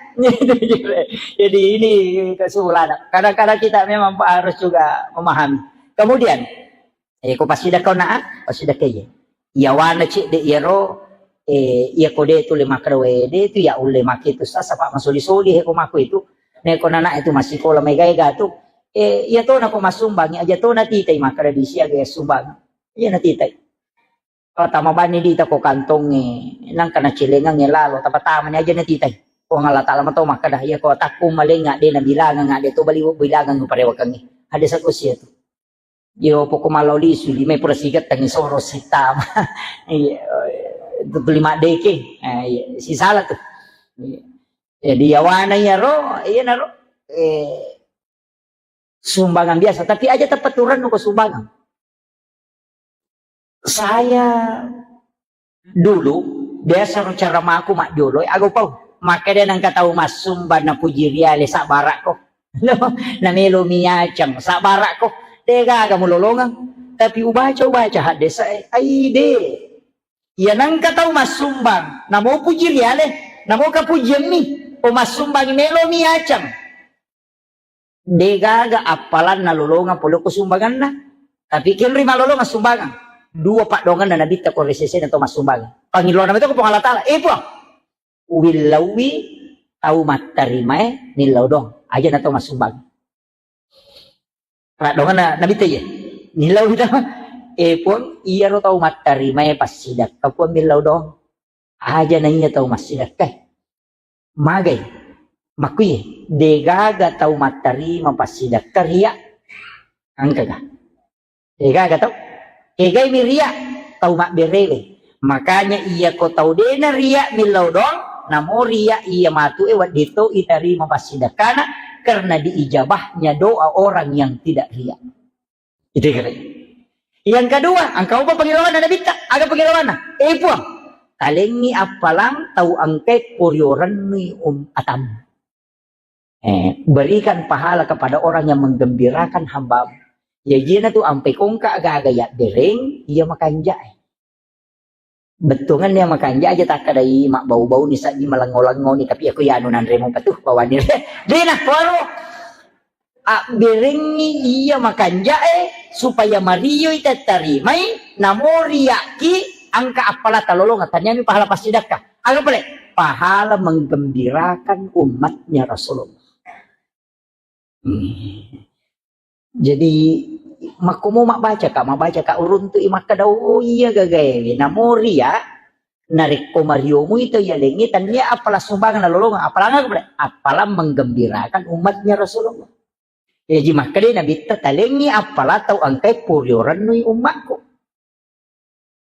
Jadi ini kesimpulan. Kadang-kadang kita memang harus juga memahami. Kemudian, eh, ko pasidakka na, pasidakka iya. Yawana cedde iyaro, eh, iya ko de tu le makkeda we, de tu ya ulle make tu sasa, Pak, masoli-soli he ko mako itu. Ne ko nana itu masikola mega-ega tu. Eh, iya to na ko massumbang, aja to na titai makkeda di siaga ya sumbang. Iya na titai. Kalau tama bani di ta ko kantongnge, nangka na celengangnge lalo, tapa-tama ni aja na titai. Puang Allah Ta'ala mato makkeda, iya ko takku malenga de na bilangang, de to bali bilangang parewakangnge. Ada sakusia tu. Yo, poko malao lisu, lima pura sigettangi soro sitama. Iya, itu lima deke. Eh, iya, sisala tu. Iya. Jadi yawana iyaro, iya naro, eh, sumbangan biasa, tapi aja tepat turun ko sumbangan. Saya dulu, biasa ro cara maku majjolo, aga upau. Maka dia nangka tau massumba na puji riale sabbarakko. Na melo miacang sabbarakko. Degaga mulolongang. Tapi ubaca, ubaca haddesa, eh, ai de. Iya nangka tau massumbang, namo puji riale, namo kapujiammi, o massumbang melo miacang. Degaga appalanna lolongang pole ko sumbanganna. Tapi kenri malolongang sumbangan. Dua paddoanganna nabitta ko resesena to massumbang. Pangillona meto ko Puang Allah Ta'ala. Eh, Puang, uwillauwi tau mattarimae millau doang. Aja na to massumbang. Paddoanganna nabitta iya. Millau tau. Eh, Puang, iyaro tau mattarimae passidakka, Puang, millau doang. Aja na iya tau massidakka. Magai? Makkui, degaga tau mattarima passidakka ria. Engkaga? Degaga tau? Kegai mi ria? Tau mabberewe. Makanya iya ko tau dena ria millau doang, namo ria iya matu e wedding to itarima passidakkana karena diijabahnya doa orang yang tidak ria. Itu kira. Yang kedua, engka upa pengilawanna nabitta, aga pengilawanna? Eh, Puang, talengi appalang tau engkai poriorennui um atam. Eh, berikan pahala kepada orang yang menggembirakan hambamu. Ya, jina tu ampe kongka aga-aga ya bereng, iya makanjak. Bettuangenna makanja aja takkadai mabbau-bauni sajji malengo-lengoni, tapi aku ya anu nanremo patuh bawani. Dena kuaro abberengi iya makanjae supaya marioi tattarimai, namo riakki angka appala talolonga, taniami pahala passidakka. Aga pale? Pahala menggembirakan umatnya Rasulullah. Hmm. Jadi, makkomo mabbacaka, mabbacaka uruntu'i makkeda, "Oh, iya gagaewe." Namo ria, narekko mariomui tau yalengnge, tania appala sumbangan nalolongeng, appalang aga pale? Appalang menggembirakan umatnya Rasulullah. Jaji makkeda Nabitta, "Talengngi appala tau engkai puriorennui ummakku."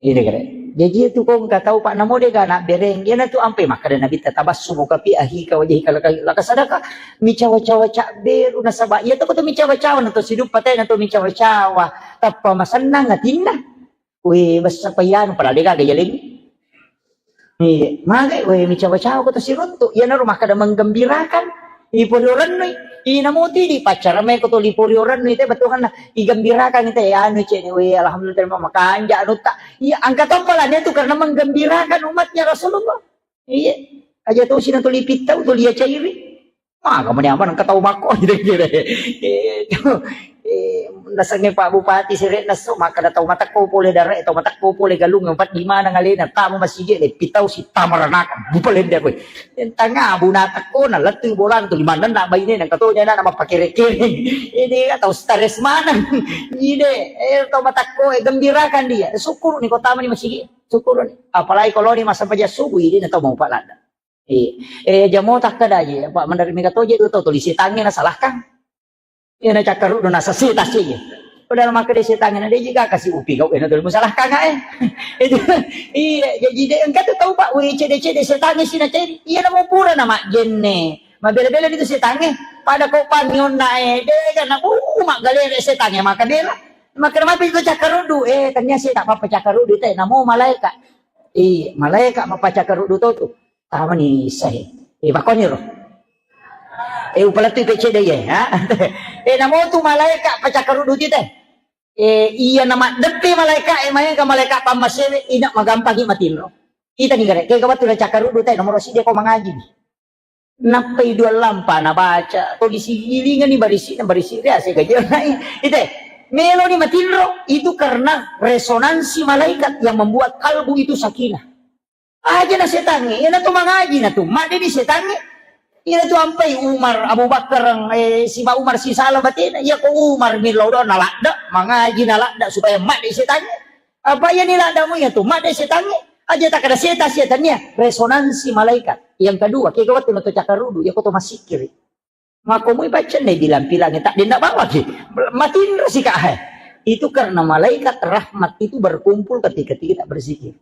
Ini kare. Jaji itu ko engka tau, Pak, namo dega anak bereng. Iyanatu ampai makkeda Nabitta, "Tabassumuka fi ahika wajhika laka, laka sadaka." Micawa-cawa cabberu nasaba iya to ko to micawa-cawa na to siduppa tena to micawa-cawa. Tappa masennang atinna. We, bessa payanu padahal dega aga yalengngi. Iya, magai we micawa-cawa ko to siruntu. Iyanaro makkeda menggembirakan. Iporiorennu. Ina moti di pacara me ko to liporiorennu te betukanna. Igembirakan te anu cek we, alhamdulillah, terima makanja anutta. Iya, angka toppalane tu karena menggembirakan umatnya Rasulullah. Iya. Aja to sina to lipittau to lia cairi. Maga mani aman engka tau makko, kira-kira. Eh, itu, eh, nasengnge Pak Bupati sere'na so, makkeda tau matekko pole dare, tau matekko pole galung, empat di mana ngalena, tamu masigi, le pitau si tamaranaka, bupalende koe. Tanga bu na tekko, na lettu bolang tu, limanna na baine, na katonya na, na mappakere-kere. Ini tau stres maneng. Ide, eh, tau matekko, eh, gembirakan dia. Syukur ni kota mani masigi, syukur ni. Apalagi kalau ni masa paja subuh, ini na tau mau palada. Iya. Eh, jamo takkeda je, Pak, meneri mega toje tu tau tulis tangi na salahkan. Iya, na cakkaru do na sesi tasi je. Padahal makkeda setangnge na de' jiga kasi upi kau ena tuli musalahkan eh. Itu iya, jadi de' engka tu tau, Pak, we cede-cede setangnge sina cede. Iya namo pura na majjenne. Mabela-bela itu setangnge. Pada kau pannionna eh, de' kan na uh, maggalere setangnge maka bela. Makkeda mapi itu cakkaruddu, eh, tania seta pappa cakkaruddu te namo malaika. Iya, malaika mappa cakkaruddu to tu. Tamani issahe. Eh, bakoni ro. Eh, upalettu pecce de ye, ha? Eh, namo tu malaika pacakkaruddu tite. Eh, iya na maddeppe malaika, eh, maega malaika pammasewe, ina magampangi matinro. Kita ni gare, kega wettu na cakkaruddu te, nomoro sidi ko mangaji. Nappai dua lampa na baca, to disigilingani barisi, barisi ria se gaji. Ite, meloni matinro, itu karena resonansi malaikat yang membuat kalbu itu sakinah. Aja na setangnge, iyana tu mangaji na tu, madde di setangnge. Iyana tu ampai Umar, Abu Bakar, eh, siba Umar sisala batena, iya ko Umar millau do na ladda, mangaji na ladda supaya madde setangnge. Apa iya ni ladda mu iya tu, madde setangnge. Aja tak ada setan, setan iya, resonansi malaikat. Yang kedua, kega wettu na to cakarudu, iya ko to masikiri. Mako mui baca ne bilang-bilang, tak dendak bawa ki. Matinro si kak, hai. Itu karena malaikat rahmat itu berkumpul ketika kita berzikir.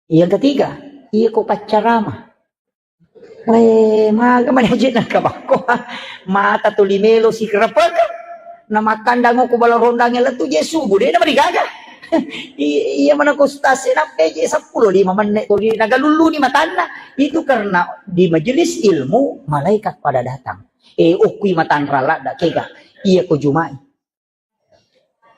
Yang ketiga, iya ko paccarama. Eh, maga manaje nakabakko. Mata tuli melo sikerepek. Na makkandang ko bala rondang lettu je subuh, de' na marigaga. I-, iya mana ko stase nappe je seppulo lima menit tuli nagaluluni matanna. Itu karena di majelis ilmu malaikat pada datang. Eh, okkui matanra ladda kega. Iya ko jumai.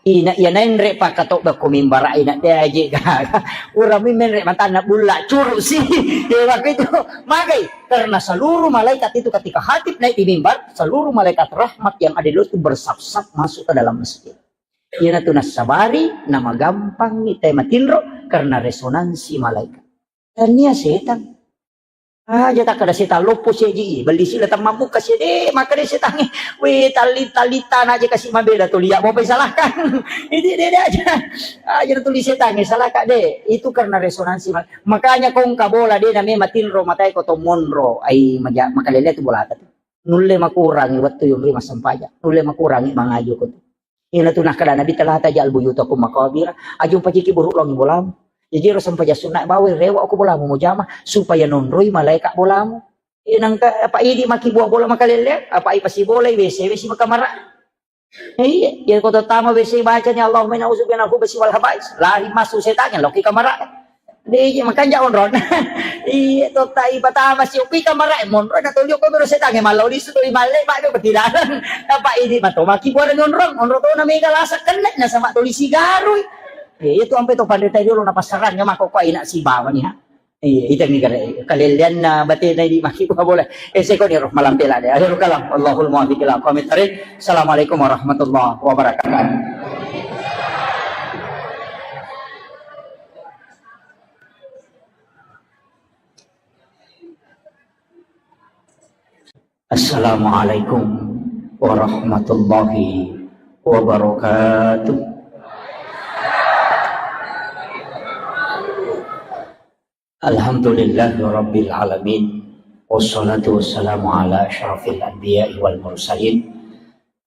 Ina iya naenre pakkatobba ko mimbara ina de aje gaga. Urami menre matanna bulla curu si. Ya waktu itu magai karena seluruh malaikat itu ketika khatib naik di mimbar, seluruh malaikat rahmat yang ada di luar itu bersaf-saf masuk ke dalam masjid. Iyana tu nassabari nama gampang ni tema tinro karena resonansi malaikat. Tania setan. Aja takkada setang loppo seji, belli sila temmammuka sede, makkada setangnge, we, talli-, tallittana aja kasi mabela tuli, ya, mau salahkan. Ini dede aja. Aja tuli setangnge, salahka de. Itu karena resonansi. Makanya kongka bola de name matinro matai ko to monro. Ai, maja-, makalele tu bola tu. Nulle makurangi wettu yonri massempajang. Nulle makurangi mangaji ko tu. Iyana tu nakkeda Nabi, "La taj'alu buyutakum maqabira." Aja umpajiki buruk longi bolamu. Jaji ro sempajang sunna bawa rewa ko bolamu mujama supaya nonroi malaikat bolamu. Iya nangka apa idi maki buah bola makalele, apa ipasi bola W C W C makamara. Iya, iya ko tama W C bacani Allahumma inna a'udzubika minal khubusi wal khabais. Lari masuk setan yang loki kamara. Deje makanja onrong. Iya, totta ipatama si opi kamara, eh, monro na tolio ko mero setangnge mallau lisu tuli malle, Pak, do petilaran. Apa ini mato maki buara onrong, onrong to na mega lasa kenne na sama tuli sigarui. Iya, itu ampe to pandeta jolo na passarannya mako ko ina sibawa ni ha. Iya, itu mi kare kalelean na batena di maki buah bola. Eh, seko ni roh malam pela de. Akhirul kalam. Allahul muwaffiq ila aqwamit thariq. Assalamualaikum warahmatullahi wabarakatuh. Assalamualaikum warahmatullahi wabarakatuh. Alhamdulillahi rabbil alamin. Wassalatu wassalamu ala asyrafil anbiya'i wal mursalin.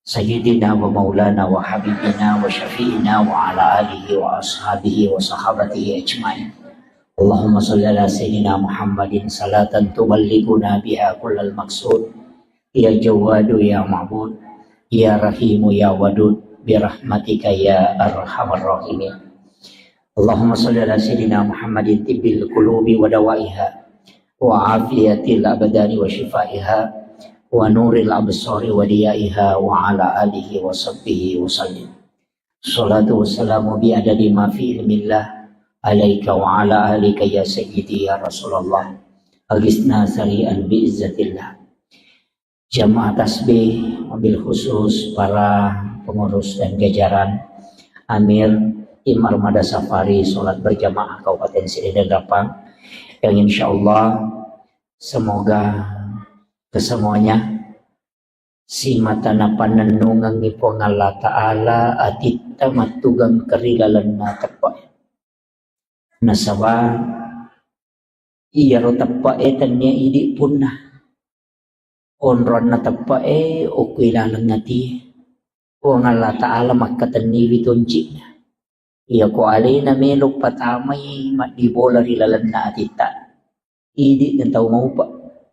Sayyidina wa maulana wa habibina wa syafi'ina wa ala alihi wa ashabihi wa sahabatihi ajma'in. Allahumma salli ala sayyidina Muhammadin salatan tuballighuna biha kullal maqsud. Ya Jawwadu ya Ma'bud, ya Rahimu ya Wadud, birahmatika ya arhamar rahimin. Allahumma salli ala sayyidina Muhammadin tibbil qulubi wa dawaiha, wa afiyatil abdani wa shifaiha, wa nuril absari wa diyaiha, wa ala alihi wa sahbihi wa sallim. Salatu wassalamu bi adadi ma fi ilmillah alaika wa ala alika ya sayyidi ya Rasulullah. Agisna sari'an bi izzatillah. Jamaah tasbih, wabil khusus para pengurus dan jajaran, Amir, Tim Armada Safari Salat Berjamaah Kabupaten Sirih dan Rappang, yang insya Allah semoga kesemuanya simata napannennungengngi Puang Allah Ta'ala atitta mattugeng kerilalenna teppe. Nasaba iyaro teppe'e tennia idi punna. Onronna teppe'e okko ilaleng atie. Puang Allah Ta'ala makkatenniwi tonci'na. Iyako alena melo patamai maddibola ri lalenna atitta, idi'na tau maupa.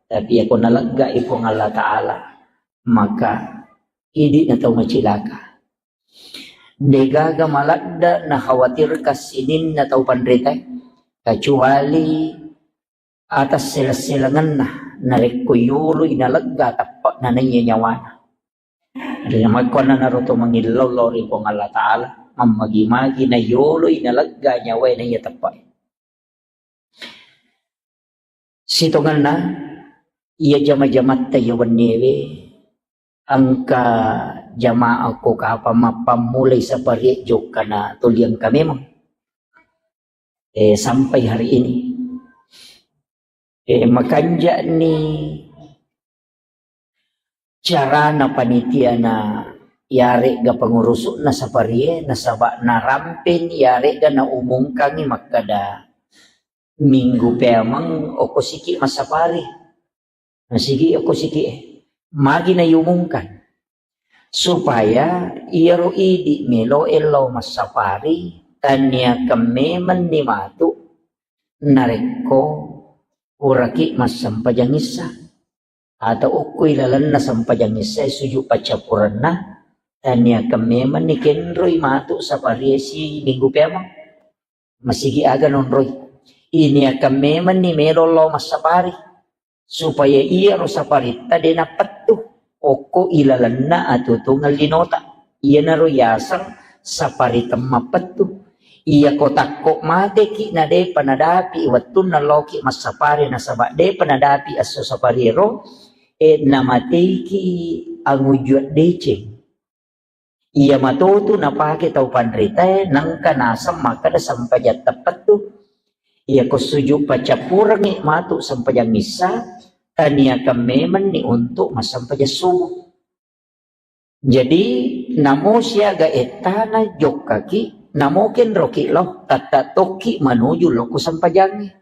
Tapi iyako naleggai Puang Allah Ta'ala, maka idi'na tau macilaka. Degaga maladda nakhawatirkan sininna tau panritae, kecuali atas seleng-selengenna narekko yoloi nalegga teppe'na naiya nyawana. Jadi, makkuannanaro to mangillau lao ri Puang Allah Ta'ala, mammagi-magi na yoloi nalegga nyawae naiya teppe'e. Sitongenna, iya jama-jamatta iya wenniewe, engka jamaah ko kapang mappammulai saparie jokkana tuli engka memang. Eh, sampai hari ini. Eh, makanja'ni carana panitiana yaregga pengurusu'na saparie, nasaba narampeni yaregga naumungkangi makkada minggu peameng okko siki massapari. Nasigi okko siki e. Magi naiumungkan. Supaya iyaro idi meloe lao massapari, taniakan memenni matu narekko puraki massempajang issa. Atau okko ilalenna sempajang issae sujud paccappurenna, taniakan memenni kenroi matu saparie si minggu peameng. Masigi aga nonroi. Iniakan memenni melo lao massapari. Supaya iyaro saparitta de nappettu okko ilalenna atuo-tuongeng linota. Iyanaro yaseng sapari temmappettu. Iyako takko mateki na depa nadapi wettunna laoki massapari nasaba depa nadapi esso sapariero, e, namateiki angujua deceng. Iya matotu napake tau panritae, nengka naseng makkeda sempajang teppettu. Iyako sujud paccappurengngi matu sempajang issa, taniakan memenni untuk massempajang subuh. Jadi, namo siaga ettana jokkaki, namo kenroki lao, tatta tokki manuju lokko sempajangnge.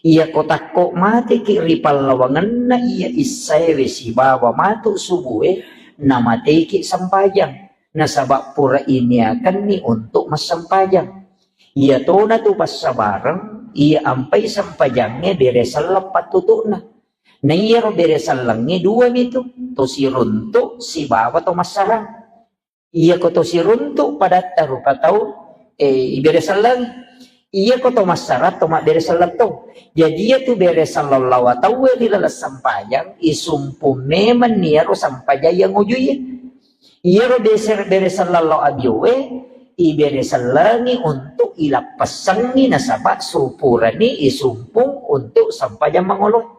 Iyako takko mateki ri pallawangenna iya issaewe sibawa matu subue, namateki sempajang, nasaba pura iniakenni untuk massempajang. Iyatona tu passabareng, iya ampai sempajangnge bere selleng pattutu'na. Na iyaro bere sellengnge dua mitu, to siruntu sibawa to massarang. Iyako to siruntu padatta rupa tau, eh, ibere sellengngi. Iyako to massarang to mabbere selleng to. Jadi iyatu bere selleng lawa tauwe ri laleng sempajang, isumpu memenni iyaro sempajang iya ngujuiye. Iyaro beser-, bere selleng lao abiowe, ibere sellengngi untuk ilappessengngi nasaba supurani isumpung untuk sempajang mangolo.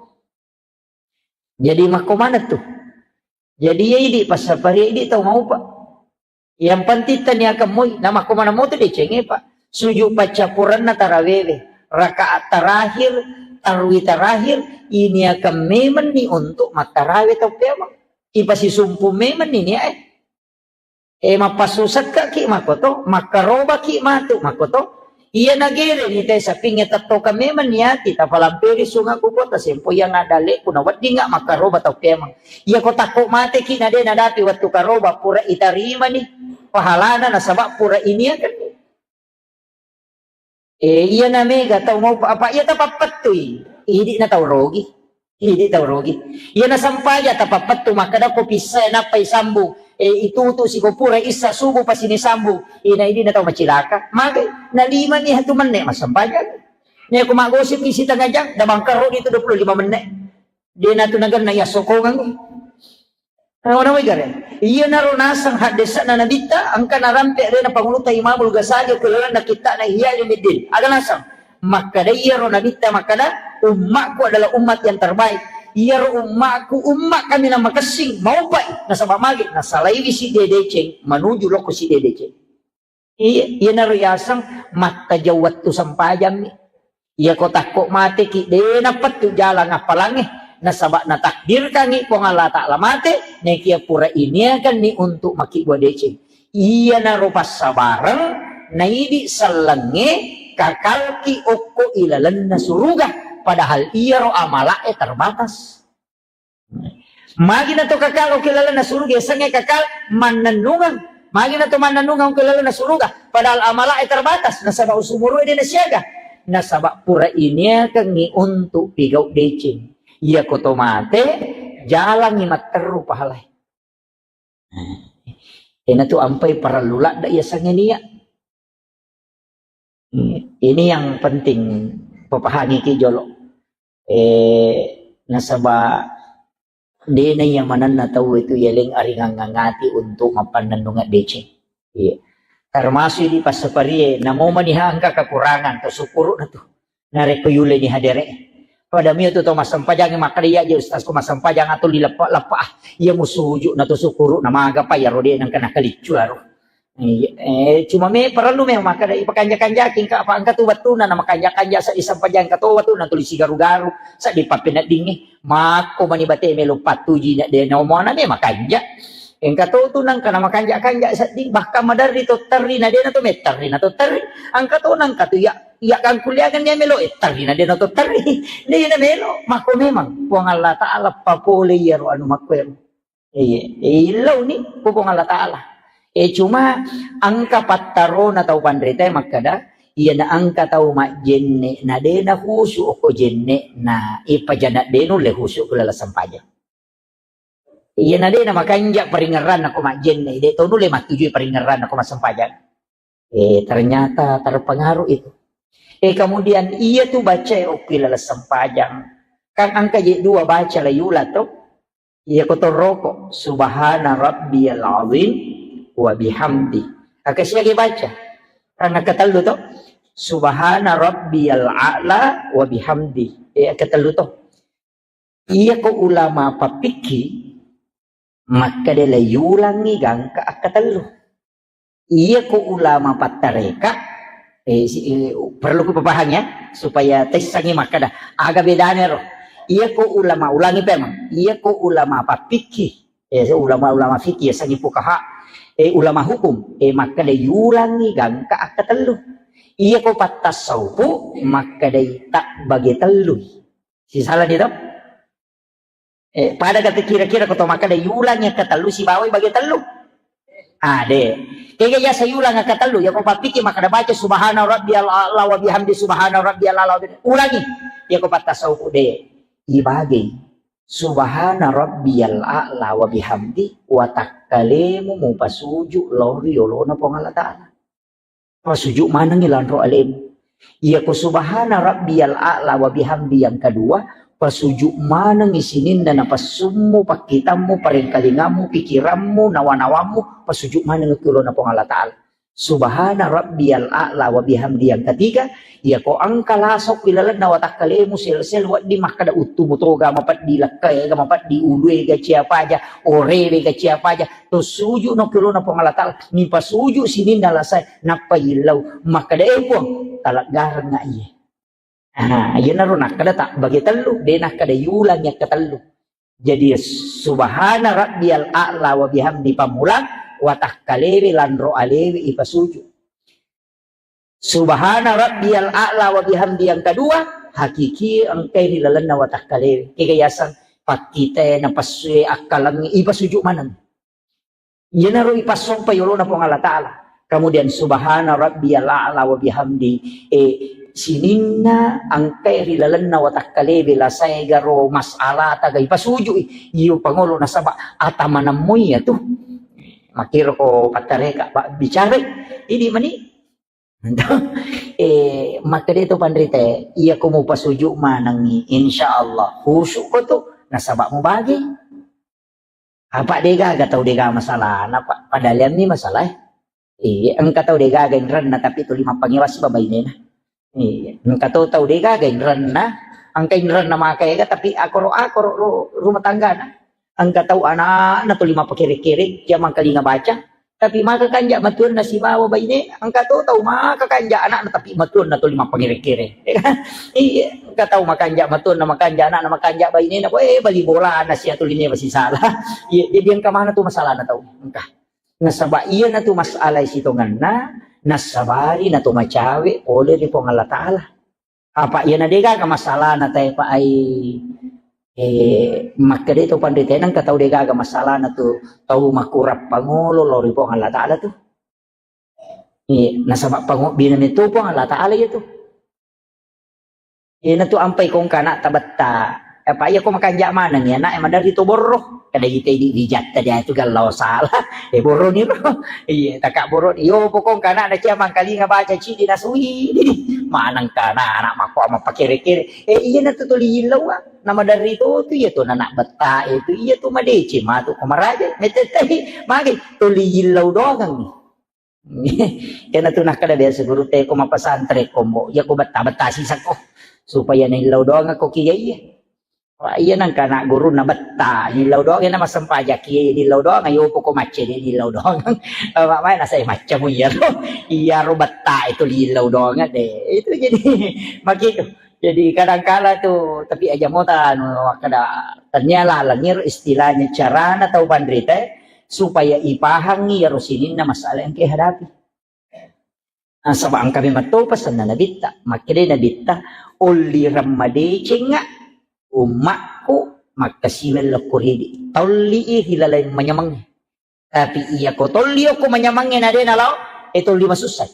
Jadi makko maneng tu. Jadi iya idi passapari idi tau maupa. Yang penting taniakan moi, na makko maneng motu decengnge, Pak. Sujud paccappurenna tarawewe, rakaat terakhir, tarwi terakhir, iniakan memenni untuk mattarawe tau peameng. Ipasisumpu memenni niae. E, mappassusekkaki makkoto, makkarobaki matu makkoto. Iya nagereni te sapingnge tettokang memang niati, tapalamperi sunga kuko, tasempo yang adaleku na weddinga makkaroba tau peameng. Iya ko takko mateki na de nadapi wettu karoba, pura itarimani pahalana nasaba pura iniakan. Eh, iya na mega tau mau apa iya tapappettui. Idi na tau rogi. Idi tau rogi. Iya na sampaja tapappettu makkada ko pissa nappa isambung. Eh, itutu siko pura issa subuh pasti ni sambung. Ina idi na tau macilaka. Mage na lima ni hatu menne massampaja. Ni aku magosip isi tengah jam, da bangkaro itu dua puluh lima menit. Dia natu naganna iya sokongan. Nawa-nawai gare. Iyanaro naseng haddesa'na Nabitta, engka narampe alena Pangulutta Imamul Ghazali ko lalenna kitta'na Ihya Ulumuddin. Aga naseng? Makkada iyaro Nabitta makkada, "Ummakku adalah umat yang terbaik." Iyaro ummakku, umma kaminang makessing, maupai, nasaba magi, nasalaiwi sidde deceng, manuju lokko sidde deceng. Iya, iyanaro yaseng mattajau wettu sempajammi. Iya ko takko mateki, de napettu jalang appalangnge, nasaba natakdirkangngi Puang Allah Ta'ala mate, nekia pura iniakanni untuk makkibua deceng. Iyanaro passabareng, naidi sellengnge kakalki okko ilalenna suruga, padahal iyaro amala'e terbatas. Magi na to kakal okko lalenna suruga, yasengnge kakal mannennungeng. Magi na to mannennungeng ko lalona suruga, padahal amala e terbatas, nasaba usumuru e de nasiaga. Nasaba pura iniakengngi untuk pigau deceng. Iya ko to mate, jalangngi matteru pahalae. Ena tu ampai parellu ladda iya sange nia. Ini yang penting papahangi ki jolo. Eh, nasaba dena iya manenna tau itu yeleng aringang ngati untuk mappannennungeng deceng. Iya. Termasuk di passaparie, namo maniha engka kekurangan, to syukuru na tu. Narekko yuleni hadere. Pada mio tu to massempajang makkeda iya je ustaz ko massempajang atau di leppa-leppa ah. Iya musuju na to syukuru na maga pa iya rode nang kena keliccu aro. Iya, eh, cuma me parellu me makkeda ipakanja-kanjaki engka apa engka tu wettuna na makanja-kanja sa disempajang engka to wettuna tuli sigaru-garu sa dipappeneddingi. Makko mani bate melo pattuji na de na omona me makanja. Engka to tu nangka na makanja-kanja sedding, bahkan maderri to terri na de na to metterri na to terri. Engka to nangka tu ya, ya kangkuliangan dia melo e terri na de na to terri. De na melo, makko memang Puang Allah Taala papole iyaro anu makkuero. Iya, illau ni Puang Allah Taala. Eh, cuma engka pattarona tau panrita makkeda, iya na engka tau majjenne na de na khusyuk ko jenne na ipajana de nulle khusyuk ko laleng sempajang. Iya na de na makanja paringerranna ko majjenne, de to nulle mattujui paringerranna ko massempajang. Eh, ternyata terpengaruh itu. Eh, kemudian iya tu baca okki laleng sempajang. Kan engka je dua baca la yula to. Iya ko torroko, subhana rabbiyal azim wa bihamdi. Aka siaga baca. Kan engka tellu to. Subhana rabbiyal a'la wa bihamdi. Eh, aka tellu to. Iyako ulama pappikki, makkeda le yulangngi gangka akkatellu. Iyako ulama pattareka, eh, si-, eh, perlu kupapahang ya, supaya tessangi makkeda aga bedana ro. Iyako ulama, ulangi pemang, iyako ulama pappikki, eh, ulama-ulama fikih, yasengngi fukaha, eh, ulama hukum, eh, makkeda yulangngi gangka akkatellu. Iyako pattasaupu, makkedai tabbage tellui. Sisalani to? Eh, pada kata kira-kira ko to makkeda yulang yang ketellu sibawai bage tellu. Ah, de. Kega yasa yulang yang ketellu, ya ko pappiki makkeda baca subhana rabbiyal a'la wa bihamdi subhana rabbiyal a'la wa bihamdi. Ulangi. Ya ko pattasauku de. Ibage. Subhana rabbiyal a'la wa bihamdi wa takkalemu mupasuju lao ri yolona Puang Allah Ta'ala. Pasuju manengngi lanro alemu. Iyako subhana rabbiyal a'la wa bihamdi yang kedua, pasuju manengngi sininna napassummu, pakkitammu, parengkalingammu, pikirammu, nawa-nawammu, pasuju manengngi ki ulona Puang Allah Ta'ala. Subhana rabbiyal a'la wa bihamdi yang ketiga, iyako engka lasok ilalenna watakkalemu sel-sel wedding makkeda uttumu toga mapeddi, lekkaega mapeddi, uluega ciapaja, orewega ciapaja, to suju no ki ulona Puang Allah Ta'ala, nipasuju sininna lasae, nappa yillau, makkeda, "Eh, Puang, taleggarengnga iye." Ah, iyanaro nakkeda tabbage tellu, de nakkeda yulang yakka tellu. Jadi, subhana rabbiyal a'la wa bihamdi pammulang, watakkalewe, lanro alewe ipasuju. Subhana rabbiyal a'la wa bihamdi yang kedua, hakiki engkai ri lalenna watakkalewe. Kega yaseng pakkitae, napassue, akkalengnge, ipasuju maneng. Iyanaro ipassompa yolona Puang Allah Ta'ala. Kemudian subhana rabbiyal a'la wa bihamdi. Eh, sininna engkai ri lalenna watakkalewe lasae garo mas'ala taga ipasujui. Iyo pangolo nasaba ata manemmoi iyatu. Makkiro ko pattareka, ba-, bicarai. Idi mani. Eh, makkeda to panrita, iya ko mupasuju manengngi, insya Allah khusyuk ko tu, nasaba mubagi. Apa degaga tau dega masalahna, Pak? Padahal yang ini masalah. Iya, engka tau degaga inrenna, tapi tuli mappangewasi babainena. Iya, engka tau, tau degaga inrenna, engka inrenna maka ega, tapi akoro-akoro ru-, rumah tanggana. Engka tau anakna tuli mappakere-kere, jamang kalinga baca, tapi maka kanja matuanna sibawa baine, engka to tau maka kanja anakna, tapi matuanna tuli mappangere-kere. Iya, engka tau makanja matuanna, makanja anakna, makanja bainena, ko, eh, bali bolana sia tuli ne masisala. Iya, jadi engka mana tu masalahna tau. Engka. Nasaba iyana tu masalah sitongenna, nasabari na to macawe pole ri Puang Allah Ta'ala. Apa iyana degaga masalahna tae pa ai Eh, makkeda to panrita, nengka tau degaga masalahna tu, tau makurang pangolo lao ri Puang Allah Ta'ala tu. Eh, nasaba pangobbina metto Puang Allah Ta'ala iya tu. Iyana tu ampai kongka anakta betta. Apa iya ko makanja maneng ya anak maderri to borro. Kada ita idi rijatta dia tu gallau salah. Eh, borro ni ro. Iya, taka borro ni. Yo pokong kana ada cia mangkalinga baca cidi nasui. Didi. Maneng kana anak mako ama pakere-kere. Eh, iya na tu tuli illau ah. Nama dari tu tu iya tu anak betta itu iya tu madece matu ko maraja. Metetai magi tuli illau doang ni. Iyana tu nakkeda biasa gurutta, ko mappasantre kombo, iya ko betta-betta sisakko supaya naillau doang ko kiya iya. Wah, iya nengka anak gurunna betta, nillau doang iya na massempajang kiya, nillau doang ayo poko macce de nillau doang. Apa main nasai maccamu iya ro. Iya ro betta itu lillau doang de. Itu jadi makitu. Jadi kadangkala tu, tapi aja mota anu makkeda tania laleng iro istilahnya carana tau panrita supaya ipahangi iyaro sininna masalah yang kihadapi. Nasaba engka memang to pesanna Nabitta, makkeda Nabitta, "Ollireng madecengnga ummakku makkasiweng lokko ridi, tolli i ri laleng manyameng." Tapi iya ko tolli okko manyamangnge na de nalao, e tolli masussai.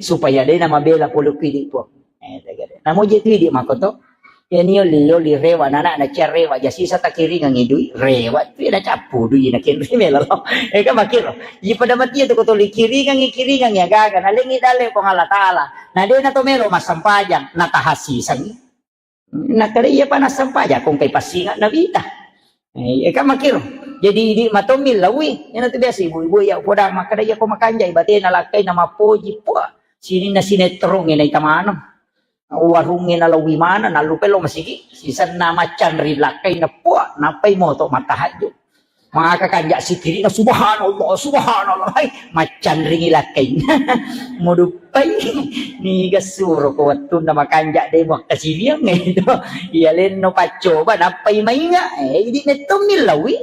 Supaya de na mabela pole ku idi Puang. Eh, tegede. Namoje tu idi makoto. Ya ni oli oli rewa nana na cia rewa ja sisa takiringang idui rewa tu na cappu dui na kenri melo. Eh, kan makiro. Iya pada mati itu ko tolli kiringang kiringang ya gaga na lengi dale Puang Allah Taala. Na de na to melo massempajang na tahasisangi. Nakkeda iya pa nassempajang ko engkai passinga nawita. Eh, iya kan makiro. Jadi idi matommi lawi, iyana tu biasa ibu-ibu ya poda makkeda iya ko makanjai batena lakkai na mappoji, puah, sininna sinetrongnge naita maneng. Warungnge nalawi maneng, nallupai lo masigi, sisenna maccanri lakkai na puah, nappai moto mattahajju. Maka kanja sikirina, "Subhanallah, subhanallah." Hai, maccanringi lakkainna. Muduppai. Niga suro ko wettunna makanja de muakkasiwiang itu. Iya lenno paccoba, nappai mainga. Eh, idi mettommi lawi.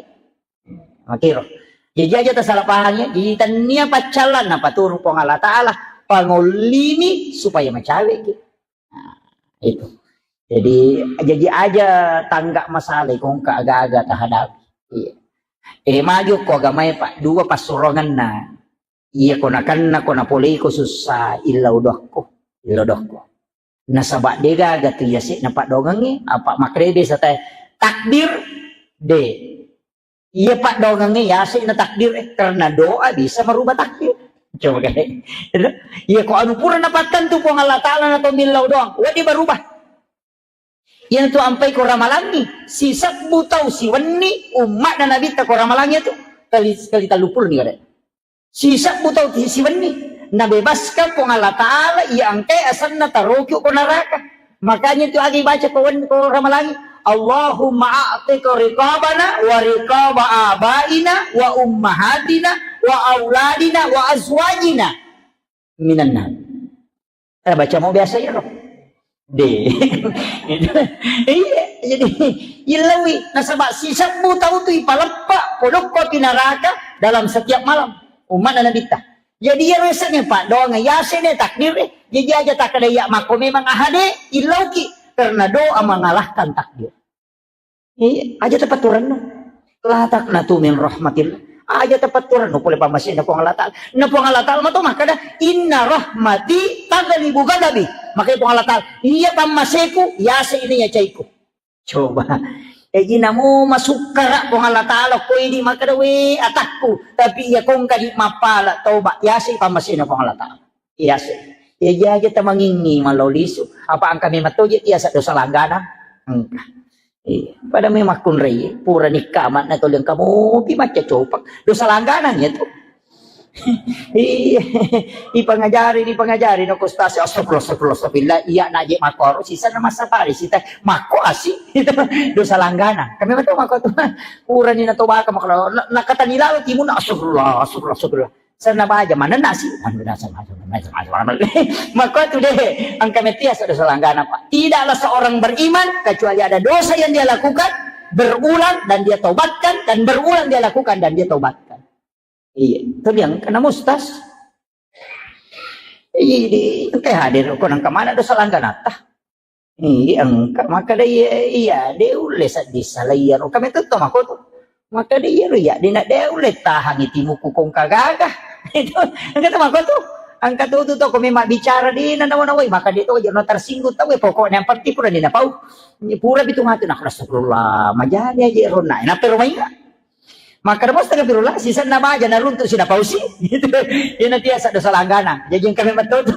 Makiro. Jadi aja tasala pahangi. Jadi tania paccallan napaturu Puang Allah Ta'ala. Pangollimi supaya macawe ki. Nah, itu. Jadi, jadi aja tangga masalah ko engka aga-aga tahadapi. Iya. Eh, maju ko agamae, Pak, dua passurongenna. Iya ko nakenna ko napoleiko sussa illau dokko, illau dokko. Nasaba de gaga tu iya se na padongengi, apa makrebe sata takdir de. Iya paddoangengnge yase na takdir, eh, karena doa bisa merubah takdir. Coba kan. Iya ko anu pura napattentu Puang Allah Ta'ala na to millau doang, wedding berubah. Iya tu ampai ko ramalangi, sisebbu tau siwenni ummatna Nabitta ko ramalangi itu kali, kali tellu puluh ni kare. Sisebbu tau ti siwenni nabebaskan Puang Allah Ta'ala iya engkai asenna taroki ko neraka. Makanya itu agi baca ko wen-, ko ramalangi, "Allahumma a'tiq riqabana wa riqaba abaina wa ummahatina wa auladina wa azwajina minan nar." Eh, baca mau biasa ya, Rob? De. Iya, jadi illawi nasaba sisebbu tau tu ipaleppa podokko pi neraka dalam setiap malam. Umatna Nabitta. Jadi iya resepnya Pak doang yase ne takdir eh. Jadi aja tak ada ya mako memang ahade illauki karena doa mengalahkan takdir. Iya, aja tepatturanno. La taqnatu min rahmatillah. Aja tepatturanno pole pammasena Puang Allah Ta'ala. Na Puang Allah Ta'ala mato makkada, "Inna rahmati taghlibu ghadabi." Makanya Puang Allah Ta'ala, "Iya pammaseku, yase ini ya caiku." Coba. Eji namo masukkara Puang Allah Ta'ala ko idi makkada, "We atakku." Tapi iya kongka di mappala tauba, yase pammasena Puang Allah Ta'ala. Iya sih. Iya jaja tamangingi mallau lisu. Apa engka memang toje tiasa dosa langganang? Engka. Iya. Pada memang kunrai, pura nikka amanna toli engka mopi macca copang. Dosa langganang ya tu. Iya. Ipangajari, ipangajari no kustasi. Astagfirullah, astagfirullah, astagfirullah. Iya naje makoro sisa na massapari sita. Mako asi. Dosa langganang. Kami betul mako tu. Pura ni na tobaka makoro. Na, nakatani lalo timun. Astagfirullah, astagfirullah, astagfirullah. Senna baja manenna si. Maka tu deh, engka metia dosa langgana, Pak. Tidaklah seorang beriman kecuali ada dosa yang dia lakukan berulang dan dia taubatkan dan berulang dia lakukan dan dia taubatkan. Iya, itu yang kena mustas. Iya, di engka hadir ko nang kemana dosa langgana tah. Iya, engka makkeda iya, iya, de ulle seddi salai iyaro. Kami tetto makotu. Makkeda iyaro iya, de na de ulle tahangi timuku kongka gaga. Itu, engka to makotu. Engka to tu to ko memang bicara de na nawa-nawai, maka de to aja no tersinggung tau, pokoknya yang penting pura de na pau. Pura bitu mati, nah, astagfirullah, majadi aja ronna. Nah, pero mainga. Makkeda mo astagfirullah, sisenna baja naruntu sina pausi. Gitu. Iyana tiasa dosa langganang. Jaji engka memang to tu.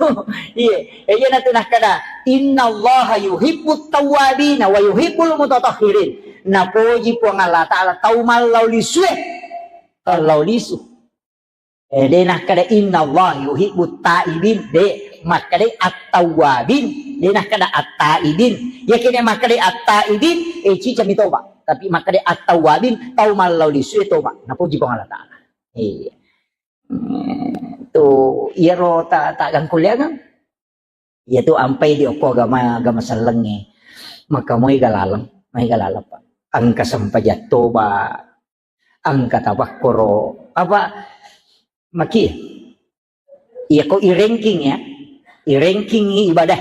Iya. Eh, iyana tu nakkeda, "Innallaha yuhibbut tawwabina wa yuhibbul mutatahhirin." Napoji Puang Allah Ta'ala tau mallau lisue. Mallau lisu. Eh, de nakkeda, "Innallaha yuhibbut taibin." De, makkeda at-tawwabin. De nakkeda at-taibin. Yakin makkeda at-taibin, eh, cicami toba. Tapi makkeda at-tawwabin, tau mallau lisue toba. Napoji Puang Allah Ta'ala. Iya. Hmm, tu, iyaro ta, ta gangkuliangang. Iya tu ampai di okko agama, agama sellengnge. Maka moi galaleng, moi galaleng, Pak. Engka sempajang toba, engka tabakkoro. Apa, maki? Iya ko i ranking ya. I ranking ibadah.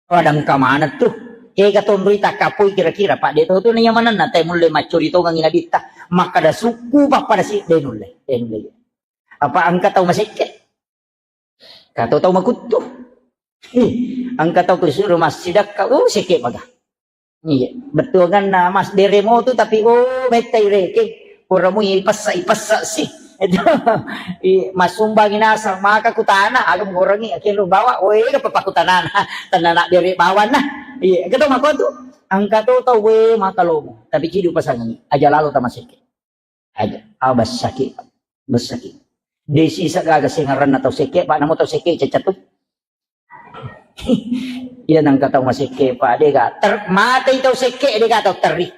Pada engka maneng tu. Ega tonroi takkapoi kira-kira, Pak, de to tu naiya manenna te mulle maccori tongengi nabitta. Makkeda sukku pappada si, de nulle, de nulle. Apa engka tau masekke? Kato tau makuttu. Ih, engka tau ku disuruh massidakka, uh, sekke maga. Iya, bettuanganna mas deremo tu tapi, oh, metta ireke. Pura mui ipessa, ipessa si. Itu, i, masumbangi nasang, maka kutana, alum gorengi, akhirnya bawa, oh, ega papa kutanana, tanana bere bawana. Iya, engka to mako tu. Engka to tau, we, maka lomo. Tapi cidi upasangangi, aja lalo tamasekke. Aja, ah, bessaki, bessaki. Desi sagaga sengaranna tau sekke, Pak, namo tau sekke cecatu. Iya nangka tau masekke, Pak, dega ter-, matei tau sekke, dega tau terri.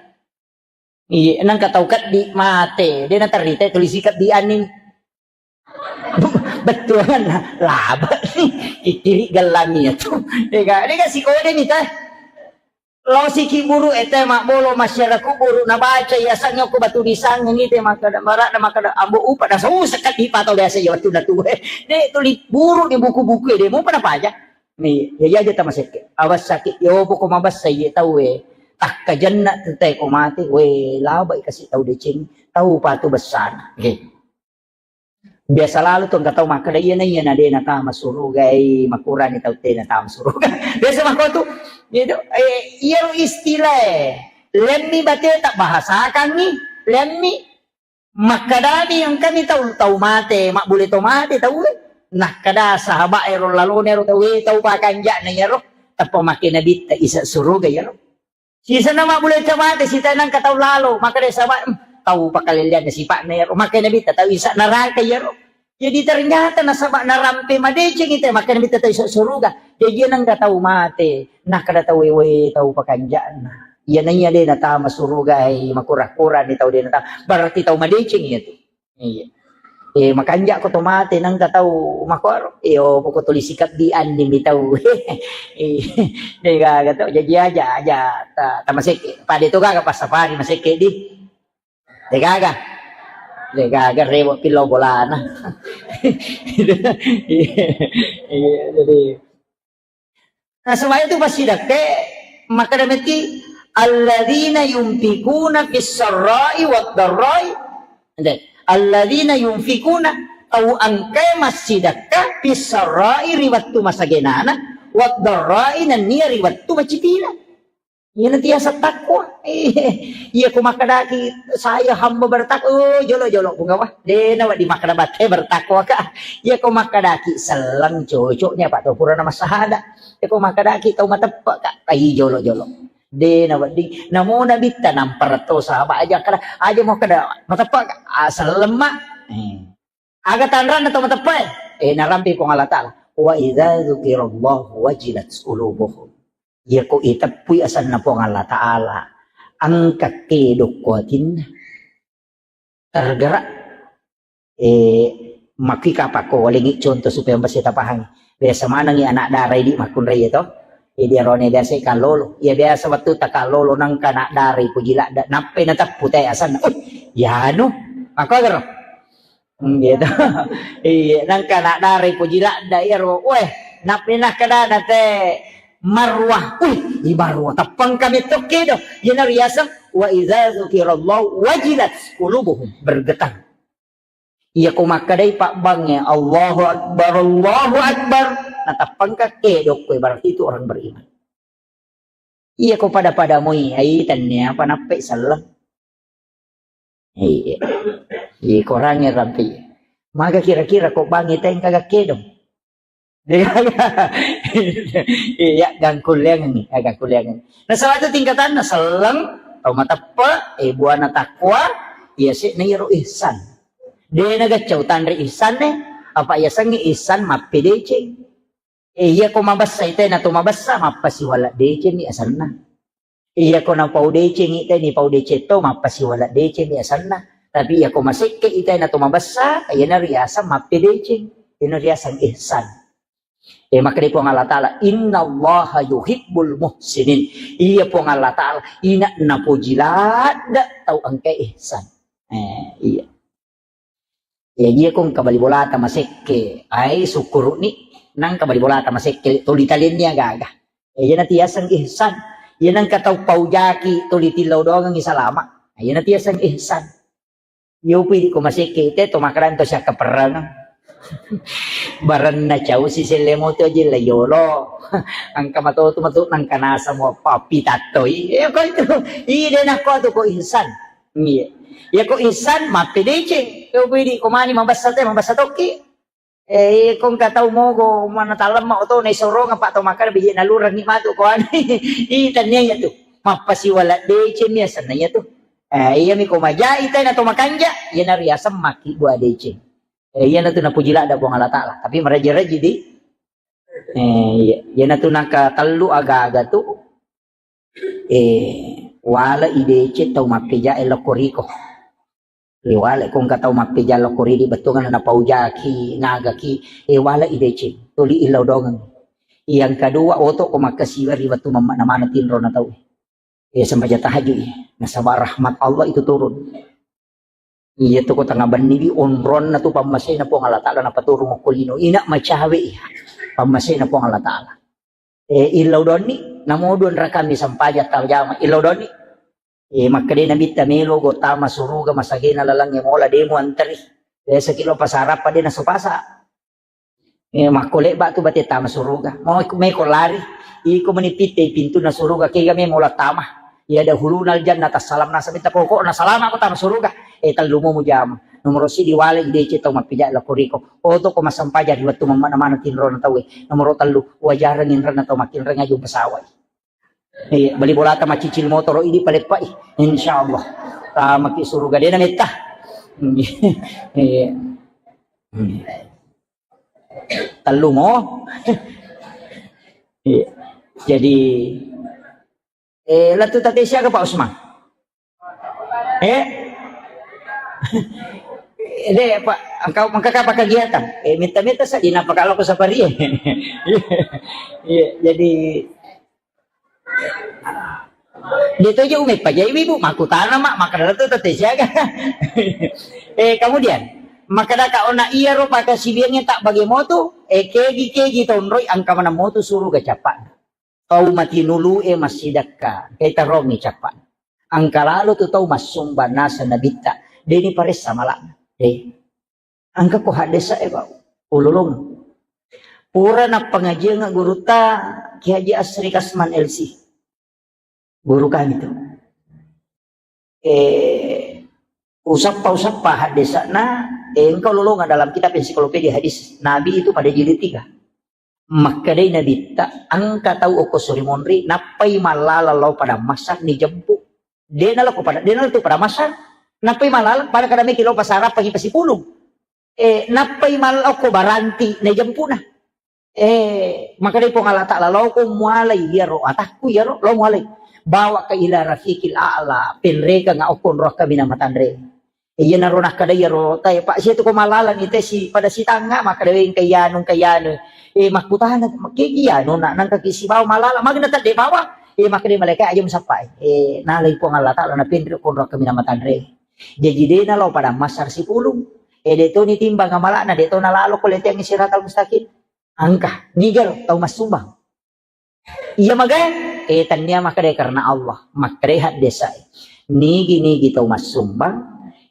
Iya, nangka tau keddi mate, dena terri te tulisi keddi anin. Bettuanna laba. Kikiri gellangi ya tu. Dega, dega sikode ni teh. Lao siki buru ete mabbolo masyarakat kuburu nabaca yasangnge ko batu disang ngite makkeda, maradda makkeda, ambo upa na susah kan di patau biasa ya wettu na tuwe. De tuli buru di buku-buku de mupa napaja. Ni, ya, ya, aja tamasekke. Awas sakit, yo poko mabassa ye tau we. Takkajenna tu te ko mate, we, labai kasi tau deceng, tau patu bessana. Oke. Biasa lalu tu engka tau makkeda, "Iyana, iyana de natama suruga, eh, makurani tau te natama suruga." Biasa makko tu. Gitu. Eh, iyaro istilah, eh. Lemmi bate tak bahasakangi, lemmi makkedani engkani tau, tau mate, mabbule to mate tau, eh. Nakkeda sahabat ero lalone ero tau, eh, tau pakanja'na iyaro. Tappa makke nabitta isa suruga iyaro. Sisenna mabbule to mate, sita nangka tau lalo, makkeda saba, "Hmm, tau pakalelleanna sipa'na iyaro." Makkeda nabitta, "Tau isa neraka iyaro." Jadi ternyata nasaba narampe madeceng ite, makkeda nabitta, "Tau isa suruga." Jadi nangka tau mate, nakkeda tau wewe tau pakanja'na. Iya naiya de natama suruga, hai makura-kura ni tau de natama. Berarti tau madeceng iya tu. Iya. Eh, makanja ko to mate nangka tau makoro. Iyo, poko tuli sikap di andi mi tau. Eh, de gaga to, jaji aja, aja ta, ta maseke. Pade to gaga pas safari maseke di. De gaga. De gaga rebo pilo bolana. Iya, iya, jadi Nasaba itu passidakkae makkeda metti, "Alladzina yunfikuna fis sarra'i wad darra'i." Ente, "Alladzina yunfikuna," tau engkae massidakka, "fis sarra'i," ri wettu masagenana, "wad darra'i," nennia ri wettu macitina. Iyana tiasa takwa. Iya ko makkedaki, "Saya hamba bertakwa," oh, jolo-jolo, bunga wah. De nawedding makkeda batte bertakwa ka. Iya ko makkedaki, "Selleng cocoknya Pak to purana massahada." Iya ko makkedaki, "Tau mateppe ka," ai jolo-jolo. De nawedding. Namo nabitta nampara to sahabat aja kada, aja mau kada mateppe ka. Ah, selleng ma. Eh. Aga tanranna tau mateppae? Eh, narampe Puang Allah Ta'ala. "Wa idza dzukirallahu wajilat qulubuhum." Iya ko iteppui asenna Puang Allah Ta'ala, engka kedokko atinna. Tergerak. Eh, makki kapakko walengi contoh supaya mesti tapahangi. Biasa manengi anak dara idi makkunrai to. Jadi arone biasa kallolo. Iya biasa wettu takallolo nangka anak dara ipuji ladda. Nappai nateppu te asenna. Uh, yanu. Makko gero. Hmm, gitu. Iya, nangka anak dara ipuji ladda iyaro. Weh, nappi nakkedana te Marwah. Wih, Ibaru teppang kami tokkedo. Iyana riaseng wa idza dzukirallahu wajilat qulubuhum, bergetar. Iya ko makkedai pabbangnge, "Allahu Akbar, Allahu Akbar," nateppangka kedokko, berarti itu orang beriman. Iya ko pada-pada moi, ai tennia apa nappe selleng. Iya. Iya, korangnge rampe. Maga kira-kira ko bangnge tengka gakkedong. Iya, gangkulleangengngi, ya, gangkulleangengngi. Nasaba itu tingkatanna selleng, tau mateppe, eh, buana takwa, iya se'na iyaro ihsan. De nagaccau tanre ihsan e, apa yasengnge ihsan mappedeceng. Eh, iya ko mabessa ite na to mabessa, mappasiwala deceng ni asanna. Iya ko napau deceng ite ni pau deceng to, mappasiwala deceng ni asanna. Tapi iya ko masekke ite na to mabessa, iyana riaseng mappedeceng. Iyana riaseng ihsan. Eh, makkeda Puang Allah Ta'ala, "Innallaha yuhibbul muhsinin." Iya Puang Allah Ta'ala, ina napoji ladde tau engka ihsan. Eh, iya. Iya, iya ko engka bali bolata masekke, ai sukkuru'ni, nangka bali bolata masekke, tuli talenni aga-aga. Iya, iyana tiaseng ihsan. Iya nangka tau paujaki, tuli tillau doangengngi salama. Iya, iyana tiaseng ihsan. Iyo pidi ko masekke ite to makkeda to siakkaperrangeng. Barenna cau si selle moto aja la yolo. Engka matotu matu nangka nasamo pappi tattoi. Iya ko itu. Ide nakko tu ko ihsan. Iya. Ya ko ihsan mappedeceng. Iyo pidi ko mani mabessa te, mabessa tokki. Eh, iya ko engka tau mogo mana talemma oto na isorong apa to makkeda biji nalurengngi matu ko anu. Ih, tennia iya tu. Mappasiwala deceng ni asenna iya tu. Eh, iya mi ko majai tena to makanja, iyana riaseng maki bua deceng. Eh, iyana tu napuji ladde Puang Allah Ta'ala. Tapi maraji-raji di. Eh, iya, iyana tu naka tellu aga-aga tu. Eh, wala i deceng tau mappeja e lokko riko. Eh, wala ko engka tau mappeja lokko ridi bettuanna napaujaki, ngagaki, eh, wala i deceng, tuli illau dongeng. Yang kedua, oto ko makkasiwa ri wettu mamma namana tinro na tau. Eh, sempajang tahajud, eh. Nasaba rahmat Allah itu turun. Iya tu ko tengnga benni wi onronna tu pammasena Puang Allah Ta'ala napaturung okko lino. Ina macawe iya. Pammasena Puang Allah Ta'ala. Eh, illau donni, namo dua rakaat mi sempajang tau jama, illau donni. Eh, makkeda Nabitta melo go tama suruga masagena lalengnge mola demo anteri. Biasa kilo pasarappa de nasu pasa. Eh, makko lebba tu bate tama suruga. Mau iku meko lari. Iko meni pitte pintunna suruga kega me mola tama. Ya dahuluna aljannah tassalam nasa minta pokokna salama ko tama suruga. Eh, tellu mo mujama. Nomoro sidi wale i deceng tau mappija lokko riko. Oto ko massempajang ri wettu mamma namana tinrona tauwe. Nomoro tellu wajareng inrenna tau makkinreng aju pesawat. Iya, bali bolata maccicil motoro idi paleppai. Insyaallah. Tamaki suruga dena metta. Iya. Tellu mo. Iya. Jadi, eh, lettu tate siaga Pak Usman? Eh? Deh, Pak, engkau mengkaka apa kegiatan? Eh, minta-minta saja napa kalau aku safari. Iya, iya, jadi de to je ume pajai wibu, makutana mak, makkeda tu tette siaga. Eh, kemudian, makkeda ka ona iya ro pakasibiangnge tak bagi motu, eh, kegi-kegi tonroi angka mana motu suruga cappa. Tau matinulu e massidakka, kaitarong i cappa. Angka lalo tu tau massumbang naseng Nabitta, deni paressa malana. Eh. Angka ko haddesa e, Pak. Ululung. Pura nappangajiang gurutta Kiai Haji Asri Kasman L C. Guru kami tu. Eh, usappa-usappa haddesana, eh, engka ululung dalam kitab ensiklopedia hadis Nabi itu pada jilid tiga. Makkedai Nabitta, engka tau okko suri monri, nappai mallala lao pada masa ni jempu. Dena lao pada, dena lao tu pada masa, nappai mallala pada kada meki lao pasarappa gi pasipulung. Eh, nappai mallala okko baranti na jempuna. Eh, makkedai Puang Allah Ta'ala, "Lao ko mualai iyaro atakku iyaro, lao mualai. Bawa ka ila rafiqil a'la, penrekeng okko nroakka mina matanre." Iyanaro nakkeda iyaro tae, "Pak, sia tu ko malaleng ite si pada sitangnga," makkeda, "Wé, engka iyanu, engka iyanu." Eh, makkutana, "Kegi iyanu, nak, nangka ki sibawa malala, magna tadde bawa?" Eh, makkeda malaika, "Aja musappa." Eh, nalai Puang Allah Ta'ala napenre konro kaminang matanre. Jaji de nalo pada masar sipulung. Eh, de to ni timbang amalana, de to nalalo ko leteang siratal mustaqim. Angka, niga lo tau massumbang. Iya magae, Eh, tania makkeda karena Allah, makkeda haddesa. Nigi-nigi tau massumbang,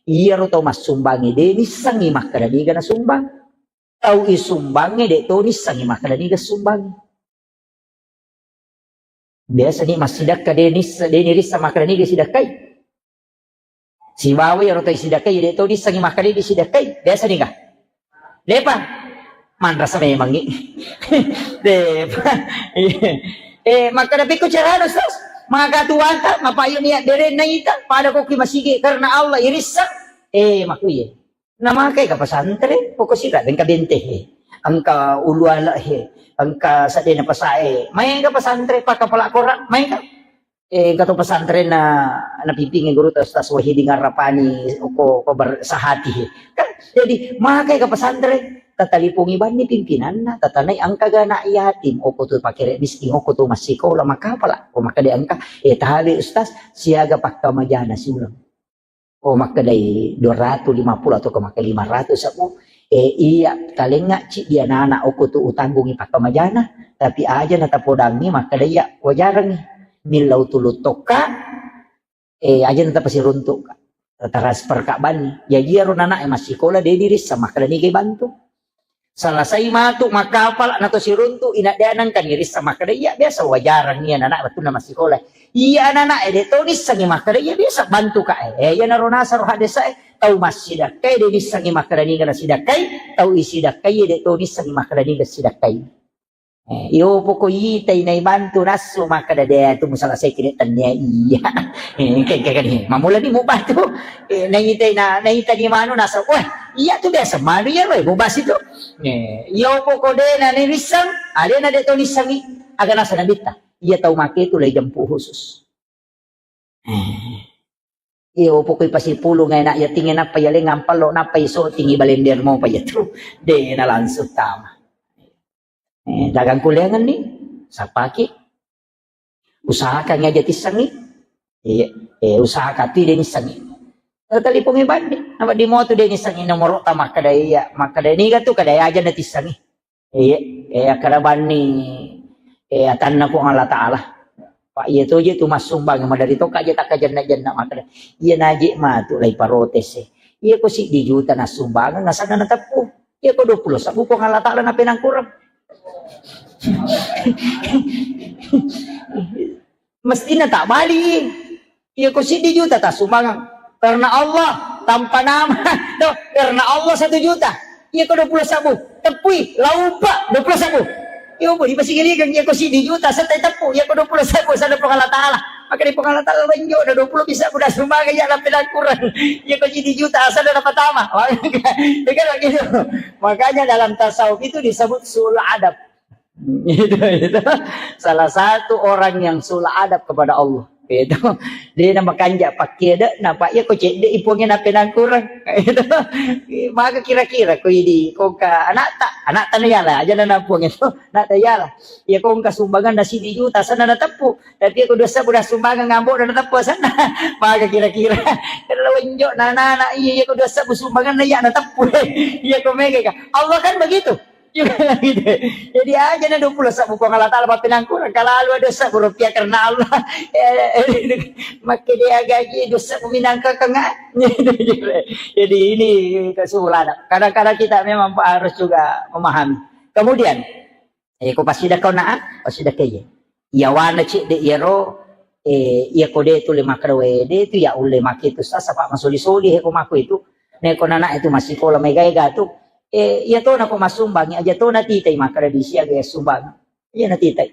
iyaro tau massumbangi de nissengi makkeda niga nasumbang. Tau isumbangi de to nissengi makkeda niga sumbangi. Biasa ni massidakka de nissa, de nirissa makkeda niga sidakkai. Sibawa iyaro tau isidakkai, de to nissengi makkeda disidakkai. Biasa ni ga? Depa. Manrasa memangngi. Depa. Eh, makkeda pekko carana, Ustaz? Maka tuanta, mapayyo niat dere naita, pada ko ki masigi karena Allah irissa. Eh, makuye. Namakai ka pesantren, poko sira engka bentehe, engka uluala he, engka sadena pasae. Maega pesantren, pakapala korang, maega. Eh, engka to pesantren na, napimpingi guru ta Ustaz Wahidin Arrapani, oko, oko ber-, sahati he. Kan, jadi, makai ka pesantren, tatalipongi banni pimpinanna, tatanai engka ga anak yatim, oko tu pakere miskin, oko tu massikola, makapala, ko makkeda engka, eh, tabe Ustaz, siaga pakkamajana siuleng. Oh, makkedai dua ratus lima puluh atau ke makkeda lima ratus aku. Eh, iya, talengnga ci dia anak-anak oko tu utanggungi pakkamajana, tapi aja na tapodangi makkeda iya wajarangi. Millau tulu tokka, eh, aja na tapasiruntuk. Transfer ka banni. Ya, iya ro anak e massikola, de dirissa makkeda niga bantu. Selesai matu makkapala na to siruntu, ina de nengka nirissa makkeda iya biasa wajarang iya anak wettunna massikola. Iya anak e de to nissengi makkeda iya biasa bantu ka e. Eh, iya naro nasaro haddesa e, tau massidakkai de nissengi makkeda niga nasidakkai, tau isidakkai de to nissengi makkeda niga sidakkai. Eh, iyo poko itai nai bantu nassu makkeda de tu musalasai kini tania iya. Eh, engka, engka kani. Mamula ni mubatu. Eh, naitai na, naita ni manu nasa. Wah, iya tu biasa manu iya roe mubasi tu. Eh, iyo poko de na ni nisseng, ade na de to nissengi. Aga nasa nabitta. Iya tau make tu lai jampu khusus. Eh. Iyo pokoi pasipulung e nak yatinge nappa yaleng ampallo nappa isotingi balender mopa yatu. De na langsung tama. Eh, dagang kuliangan ni, sapaki. Usahakan aja tissengi. Iya, eh, usahakan tu de nissengi. Talipongi bandi, apa di motu de nissengi nomoro ta makkeda iya, makkeda niga tu kada aja na tissengi. Iya, eh, akkeda banni, eh, atanna Puang Allah Ta'ala. Pak, iya to je tu massumbang, madari to kaje takkajenna-jenna makkeda. Iya naje matu lai protes e. Iya ko siddi juta nassumbang, nasana nateppu. Iya ko dua puluh sebbu Puang Allah Ta'ala napenangkurang. Mestina tak bali. Iya ko siddi juta tassumbangeng karena Allah tanpa nama. Tuh, karena Allah satu juta. Iya ko dua puluh sebbu, teppui, laupa dua puluh sebbu. Iya ko dipasigaligeng, iya ko siddi juta, setai teppu, iya ko dua puluh sebbu, sana Puang Allah Ta'ala. Maka di Puang Allah Ta'ala, "Wenjo, ada dua puluh bisa udah sumbangeng, ya, tapi kurang. Iya ko siddi juta, asal udah pertama." Makanya dalam tasawuf itu disebut sul adab. Itu, itu. Salah satu orang yang suul adab kepada Allah. Itu. De na makanja pakkeda, napa iya ko cedde i Puangnge napenangkurang. Itu. Maka kira-kira ko idi, ko ka anakta, anakta na yala, aja na Puang itu, anakta yala. Iya ko engka sumbangan na siddi juta, sana na teppu. Tapi iya ko dua sebbu na sumbangan ngambo na teppu sana. Maka kira-kira. Kalau wenjo na anak-anak, iya, iya ko dua sebbu sumbangan na iya na teppu. Iya ko mega ka. Allah kan begitu. Juga gitu. Jadi aja na dua puluh sebbu Puang Allah Ta'ala papinangkurang, kalalu ada sebbu rupiah karena Allah. Eh, eh, makke dia gaji dua sebbu minangka kenga. Jadi ini kesulitan. Kadang-kadang kita memang harus juga memahami. Kemudian, eh, ko pasidakka na, pasidakka iya. Iyawana cedde iyaro, eh, iya ko de tu le makkeda we, de tu ya ulle make tu sasa pa masoli-soli he ko mako itu. Ne ko nana itu masikola mega-ega tu. Eh, iya to na ko masumbang, aja to na titai makkeda di siaga ya sumbang. Iya na titai.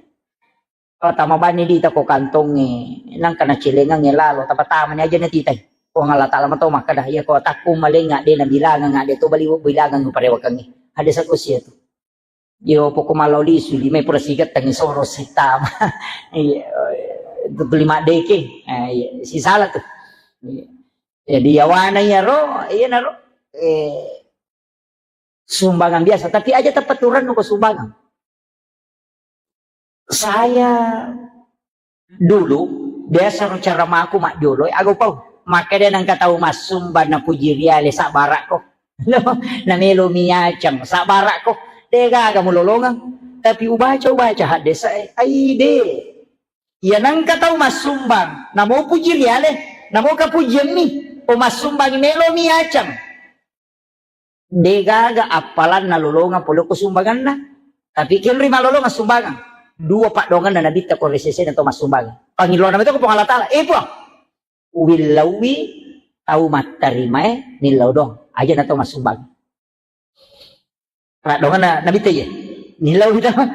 Patama bani di ta ko kantongnge, nangka na celengangnge lalo, tapatama ni aja na titai. Puang Allah Ta'ala mato makkeda, iya ko takku malenga de na bilangang, de to bali bilangang parewakangnge. Ada satu sia tu. Yo, poko mallau lisu, di mai pura sigettengi soro sitama. Iya, tuli maddeke. Eh, iya, sisala tu. Iya. Jadi, yawana iyaro, iyanaro, eh, sumbangan biasa, tapi aja tepat turan ko sumbangan. Saya dulu, biasa ro cara maku majjolo, aga upau. Makkeda nengka tau massumba napuji riale sabbarakko. Namelo miacang sabbarakko. Degaga mulolongeng. Tapi ubaca, ubaca haddesa e. Aide. Iya nengka tau massumbang, namo puji riale, namo kapujiemmi, o massumbang melomi acang. Degaga appalang nalolongeng pole ko sumbanganna. Tapi kenri malolongeng sumbangan. Dua paddoangenna Nabitta ko ri sesena tau massumbang. Pangilona meto ko Puang Allah Taala. Eh, Puang, uwillauwi tau mattarimae millau doang. Aja na tau massumbang. Paddoangenna Nabitta iye. Millau doang.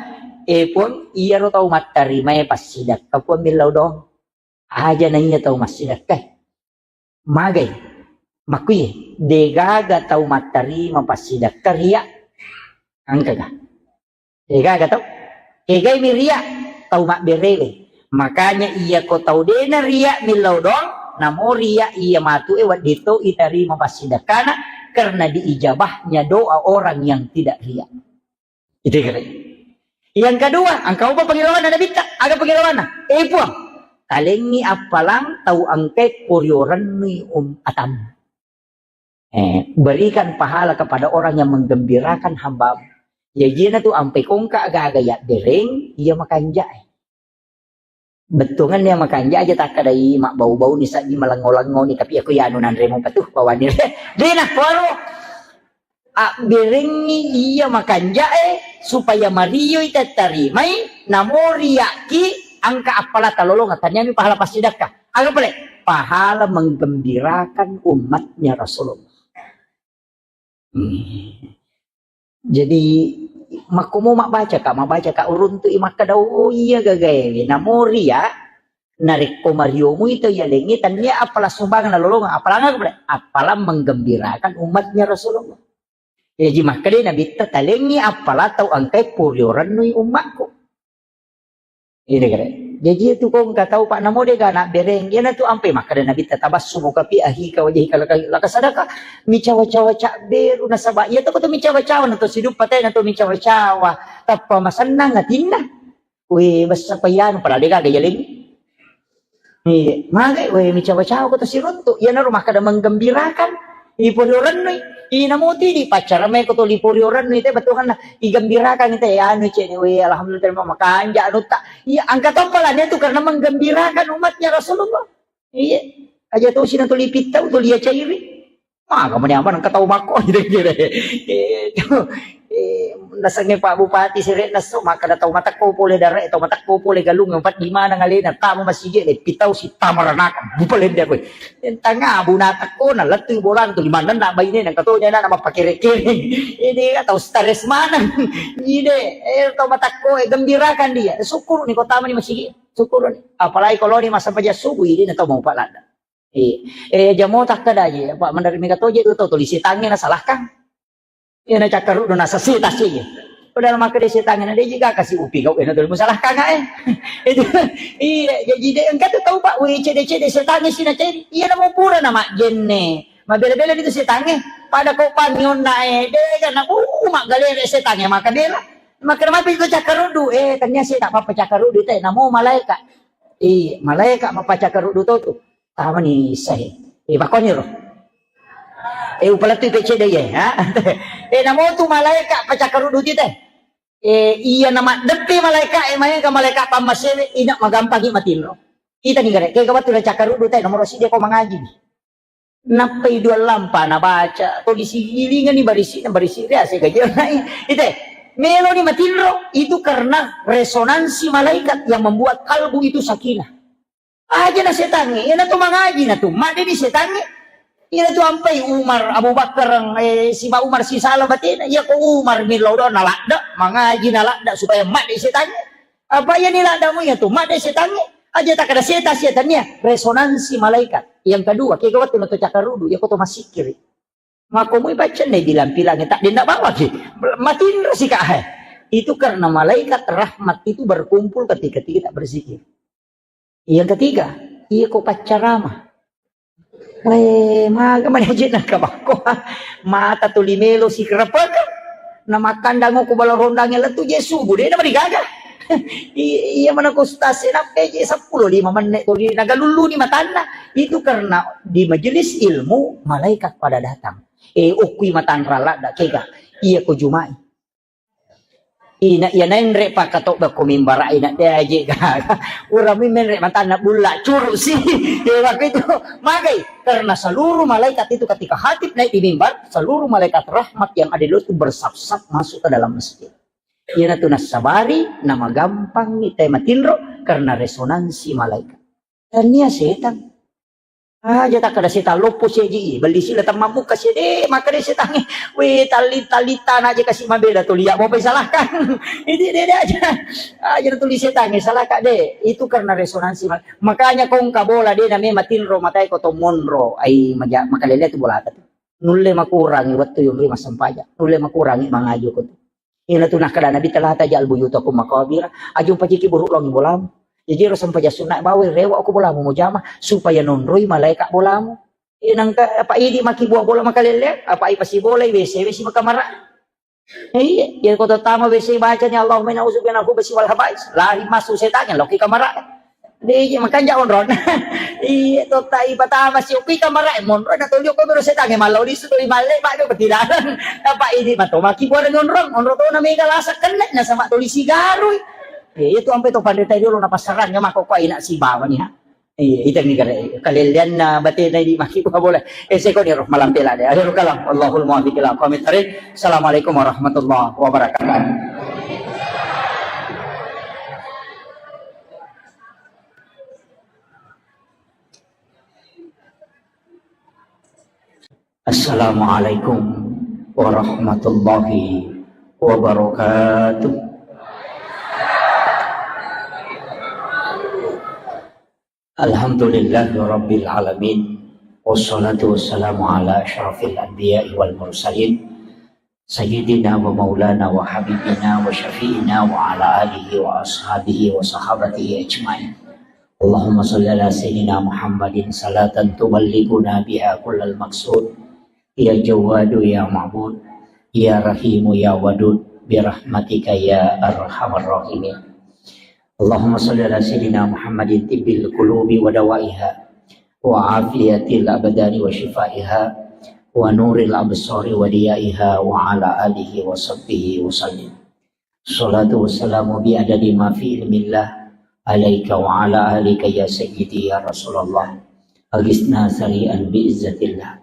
Eh, Puang, iyaro tau mattarimae passidakka, Puang, millau doang. Aja na iya tau massidakka. Magai. Makkuye, degaga tau mattarima passidakka ria. Engkaga? Degaga tau? Kegaimi ria? Tau mabberewe. Makanya iya ko tau dena ria millau doang, namo ria iya matu e wedding to itarima passidakkana karena diijabahnya doa orang yang tidak ria. Itu kira. Yang kedua, engka upa pengilawanna Nabitta, aga pengilawanna? Eh, Puang, talengi appalang tau engkai poriorennui um atam. Eh, berikan pahala kepada orang yang menggembirakan hambamu. Jaji na tu ampai kongka aga-aga ya bereng, iya makanjak. Bettuangenna makanja aja takkadai mabbau-bauni saddi malengo-lengoni, tapi aku ya anu nanremo patuh bawani. Dena poro abberengi iya makanjae supaya marioi tattarimai, namo riakki angka appala talolonga, taniami pahala passidakka. Aga pale? Pahala menggembirakan umatnya Rasulullah. Hmm. Jadi, makkomo mabbacaka, mabbacaka uruntu'i makkeda, "Oh, iya gagaewe." Namo ria, narekko mariomu itu yalengngi, tania apala sumbang nalolongeng, apalanga kepada, apala menggembirakan umatnya Rasulullah. Jaji makkeda Nabitta, "Talengngi apala tau engkai puriorennui ummakku." Ini kare. Jaji itu kau engka tau, Pak, namo dega anak bereng. Iyana tu ampe makkeda Nabitta, "Tabassumuka fi akhika wajhika laka, laka sadaka." Micawa-cawa cak beru nasaba. Iya tu kau tu micawa-cawa na tu sidup patai na tu micawa-cawa. Tappa masennang atinna. Weh, bessa payanu padahal dega aga jaleng. Iya, magai, weh, micawa-cawa ko to siruntu. Iyanaro makkeda menggembirakan. Iporiorennu, inamo tidi paccara meko to liporiorennu, ite bettuanna igembirakan ite, anu, cene, weh, alhamdulillah, terima makanja anutta. Iya, angka to palane tu karena menggembirakan umatnya Rasulullah. Iya, aja to sina to lipittau to lia cairi. Maga mani aman engka tau makko, gitu, gitu. Eh, itu, eh, nasengnge Pak Bupati sere nasso, makkeda tau matekko pole dare, tau matekko pole galung, empat di mana ngalena, tamu masigi, le pitau si tamaranaka, bupalende aku. Tanga abu natekko, na lettu bolang tu, limanna na baine, nang katonya na, na mappakere-kere. Ini atau stres mana? Ide, eh, tau matekko, eh, gembirakan dia. Syukur ni kota mani masigi, syukur ni. Apalagi kalau ni masa paja subuh, ini na tau mau palada. Eh, eh, jamo takkeda je, apa, menerima katoje tu tau tuli setangnge nasalahkan. Iya, na cakkaruddu nasa seta si. Padahal makkeda setangnge na deje gaka si upi kau, eh, na tuli musalahkan, eh. Itu, iya, jaji de, engka tu tau, Pak, weh, cede-cede setangnge si na cede. Iya, namo pura na majjenne. Mabela-bela itu setangnge. Pada kau pangionna, eh, de, kan, uh, maggalere setangnge, maka bela. Maka mapi itu cakkaruddu, eh, tania seta apa cakkaruddu, teh, namo malaika. Iya, malaika mapacakkaruddu to tu. Tamani issahe. Eh, bakoni ro. Eh, upalettui pecce de ye, ha? Eh, namo tu malaika pacakkaruddu ti te. Eh, iya na maddeppe malaika, eh, maega malaika pammasewe, ina magampangi matinro. Ita ni gare, kega wettu na cakkaruddu te, nomoro siddi ko mangaji. Nappai dua lampa nabaca, to disigilingani barisi, barisi ria se gaji nai. Ite, meloni matinro, itu karena resonansi malaikat yang membuat kalbu itu sakinah. Aja na setangnge, iyana tu mangaji na tu, madde ni setangnge. Iyana tu ampai Umar, Abu Bakar, eh, si Ba Umar si sala batena, iya ko Umar millau do na ladda, mangaji na ladda supaya madde setangnge. Apa iya ni laddamu iya tu, madde setangnge. Aja tak ada setan, setan iya, resonansi malaikat. Yang kedua, kega wettu na to cakkarudu, iya ko to masikiri. Makkomui paccenne bilang-bilang, tak dendak bawa ki. Matinro si kak, hai. Itu karena malaikat rahmat itu berkumpul ketika kita berzikir. Yang ketiga, iya ko paccarama. Weh, maga mani aje nangka bakko. Mata tuli melo sikrepeke. Na makkandang ko bala rondangnge lettu je subuh, de na marigaga. I-, iya mana ko stase nappe je seppulo lima menne ko ri nagalulluni matanna. Itu karena di majelis ilmu malaikat pada datang. Eh, okkui matanra ladda kega. Iya ko Jumai. Ina iya naenre pakkatobba ko mimbara ina de aje gaga. Urami menre matanna bulla curu si. Ya waktu itu magai karena seluruh malaikat itu ketika khatib naik di mimbar, seluruh malaikat rahmat yang ada di luar itu bersap-sap masuk ke dalam masjid. Iyanatu nassabari namagampang ni te matinro karena resonansi malaikat. Tania setan. Aja takkada setang loppo siaji, belli sila temmabbuka sia de, makkeda setangnge, "We, talli-, tallitana aja kasi mabela tuli, ya, mau salahkan." Ini de, de aja. Aja tuli setangnge, salahkan de. Itu karena resonansi ma-, makanya kau engka bola de, namanya matinro matai ko to monro. Ai, maja-, makalele tu bola tu. Nulle makurangi wettu yunri massempajang. Nulle makurangi mangaji ko tu. Ina tu nakkeda Nabi, "Tala taj'al buyutakum maqabira." Aja umpajiki buruk longi bolamu. Jaji ro sempajang sunna bawai rewa ko bolamu mujama supaya nonroi malaika bolamu. Ina engka apa idi maki buah bola makalele, apa ipasi bola W C W C makamara. Iya, iya ko tama W C baca ni Allahumma inna a'udzubika minal khubusi wal khaba'is. Lari masuk setannya loki kamara. Deje makanja onrong. Iya, totta ipatama si upi kamara, eh, monro na tolio ko bero setangnge mallau di sutoli malle, ba do petidaran. Apa ini mato maki buat onrong, onrong to na mega lasa kenne na sama toli sigarui. Iya, itu ampe to pandita dulu na pasarang ya mako ko ina si bawa ni ha. Iya, itu ni kare kalelian na batena di maki buat bola. Eh, seko ni roh malam pela de. Akhirul kalam. Allahul muwaffiq ila aqwamit thariq. Assalamualaikum warahmatullahi wabarakatuh. Assalamualaikum warahmatullahi wabarakatuh. Alhamdulillahirabbil alamin. Wassalatu wassalamu ala asyrafil anbiya'i wal mursalin. Sayyidina wa maulana wa habibina wa syafi'ina wa ala alihi wa ashabihi wa sahabatihi ajmain. Allahumma salli ala sayyidina Muhammadin salatan tuballighuna biha kullal maqsud. Ya Jawwadu ya Ma'bud, ya Rahimu ya Wadud, birahmatika ya arhamar rahimin. Allahumma salli ala sayyidina Muhammadin tibbil qulubi wa dawaiha, wa afiyatil abdani wa shifaiha, wa nuril absari wa diyaiha, wa ala alihi wa sahbihi wa sallim. Salatu wassalamu bi adadi ma fi ilmillah alaika wa ala alika ya sayyidi ya Rasulullah. Agisna sari'an bi izzatillah.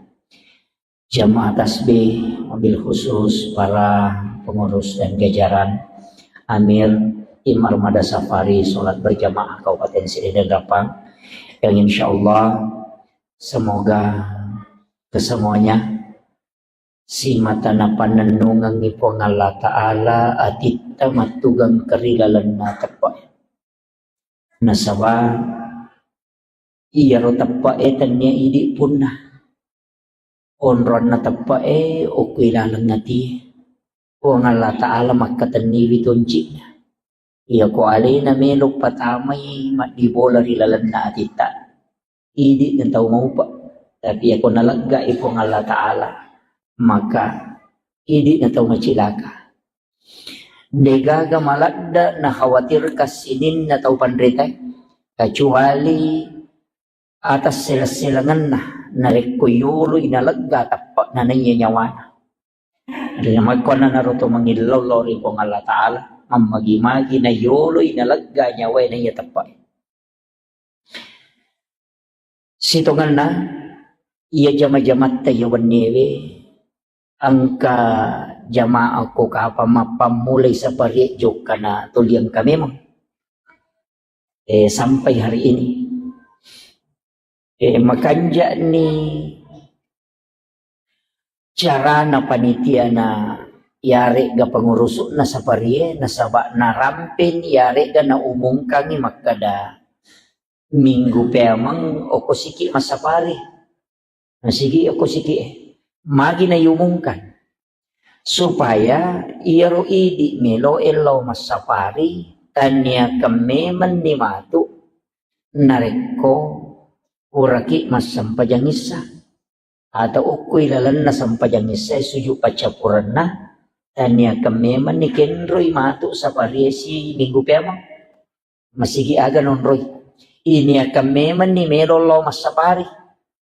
Jamaah tasbih, wabil khusus para pengurus dan jajaran Amir Tim Armada Safari Salat Berjamaah Kabupaten Sirih dan Rapang, yang insya Allah semoga kesemuanya simata napannennungengngi Puang Allah Ta'ala atitta mattugeng kerilalenna teppe. Nasaba iyaro teppe'e tennia idi punna. Onronna teppe'e okko ilaleng atie. Puang Allah Ta'ala makkatenniwi tonci'na. Iyako alena melo patamai maddibola ri lalenna atitta, idi na tau maupa. Tapi iyako naleggai Puang Allah Ta'ala, maka idi na tau macilaka. Degaga maladde nakhawatirkan sininna tau panritae, kecuali atas seleng-selengenna narekko yoloi nalegga teppe'na naiya nyawana. Makkuannanaro to mangillau lao ri Puang Allah Ta'ala, mammagi-magi nayoloi nalegga nyawae naiya teppe'e. Sitongenna iya jama-jamatta iya wenniewe engka jamaah ko kapang mappammulai saparie jokkana tuli engka memang. Eh, sampai hari ini. Eh, makanja'ni carana panitiana yaregga pengurusu'na saparie, nasaba narampeni yaregga naumumkangi makkada minggu peameng okosiki massapari. Nasigi okosiki e. Magi naiumumkan. Supaya iyaro idi melo lao massapari, taniakan memenni matu narekko puraki massempajang issa. Atau okko ilalenna sempajang issa sujud paccappurenna, taniakan memenni kenroi matu saparie si minggu peameng. Masigi aga nonroi. Iniakan memenni melo lao massapari.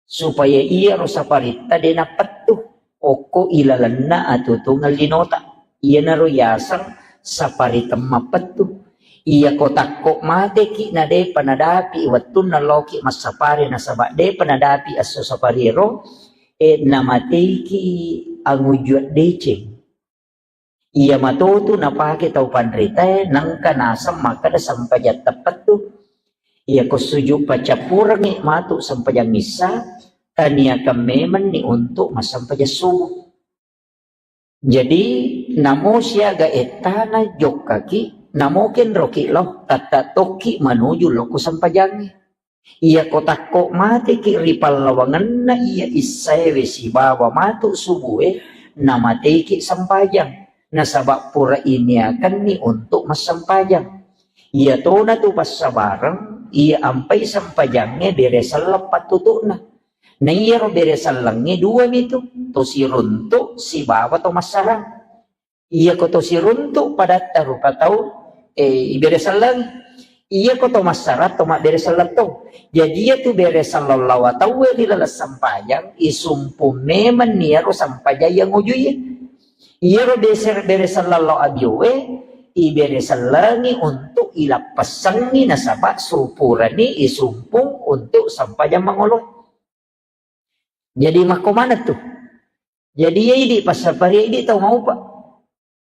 Supaya iyaro saparitta de nappettu okko ilalenna atutungeng linota. Iyanaro yaseng sapari temmappettu. Iyako takko mateki na depa nadapi wettunna loki massapari nasaba depa nadapi esso sapariero, e, namateiki angujua deceng. Iya matotu napake tau panritae, nangka naseng makkeda sempajang teppettu. Iyako sujud paccappurengngi matu sempajang issa, taniakan memenni untuk massempajang subuh. Jadi, namo siaga ettana jokkaki, namo kenroki lao, tatta tokki manuju lokko sempajangnge. Iyako takko mateki ri pallawangenna iya issaewe sibawa matu subue, namateiki sempajang, nasaba pura iniakenni untuk massempajang. Iyatona tu passabareng, iya ampai sempajangnge bere selleng pattutu'na. Na iyaro bere sellengnge dua mitu, to siruntu sibawa to massarang. Iyako to siruntu padatta rupa tau, eh, ibere selleng. Iyako to massarang to mabbere selleng to. Jadi iyatu bere selleng lawa tauwe ri laleng sempajang, isumpung memenni iyaro sempajang iya ngujuiye. Iyaro bese-, bere selleng lao abiowe, ibere sellengi untuk ilappessengi nasaba supurani isumpung untuk sempajang mangolo. Jadi makko maneng tu. Jadi iya idi passapari idi tau maupa.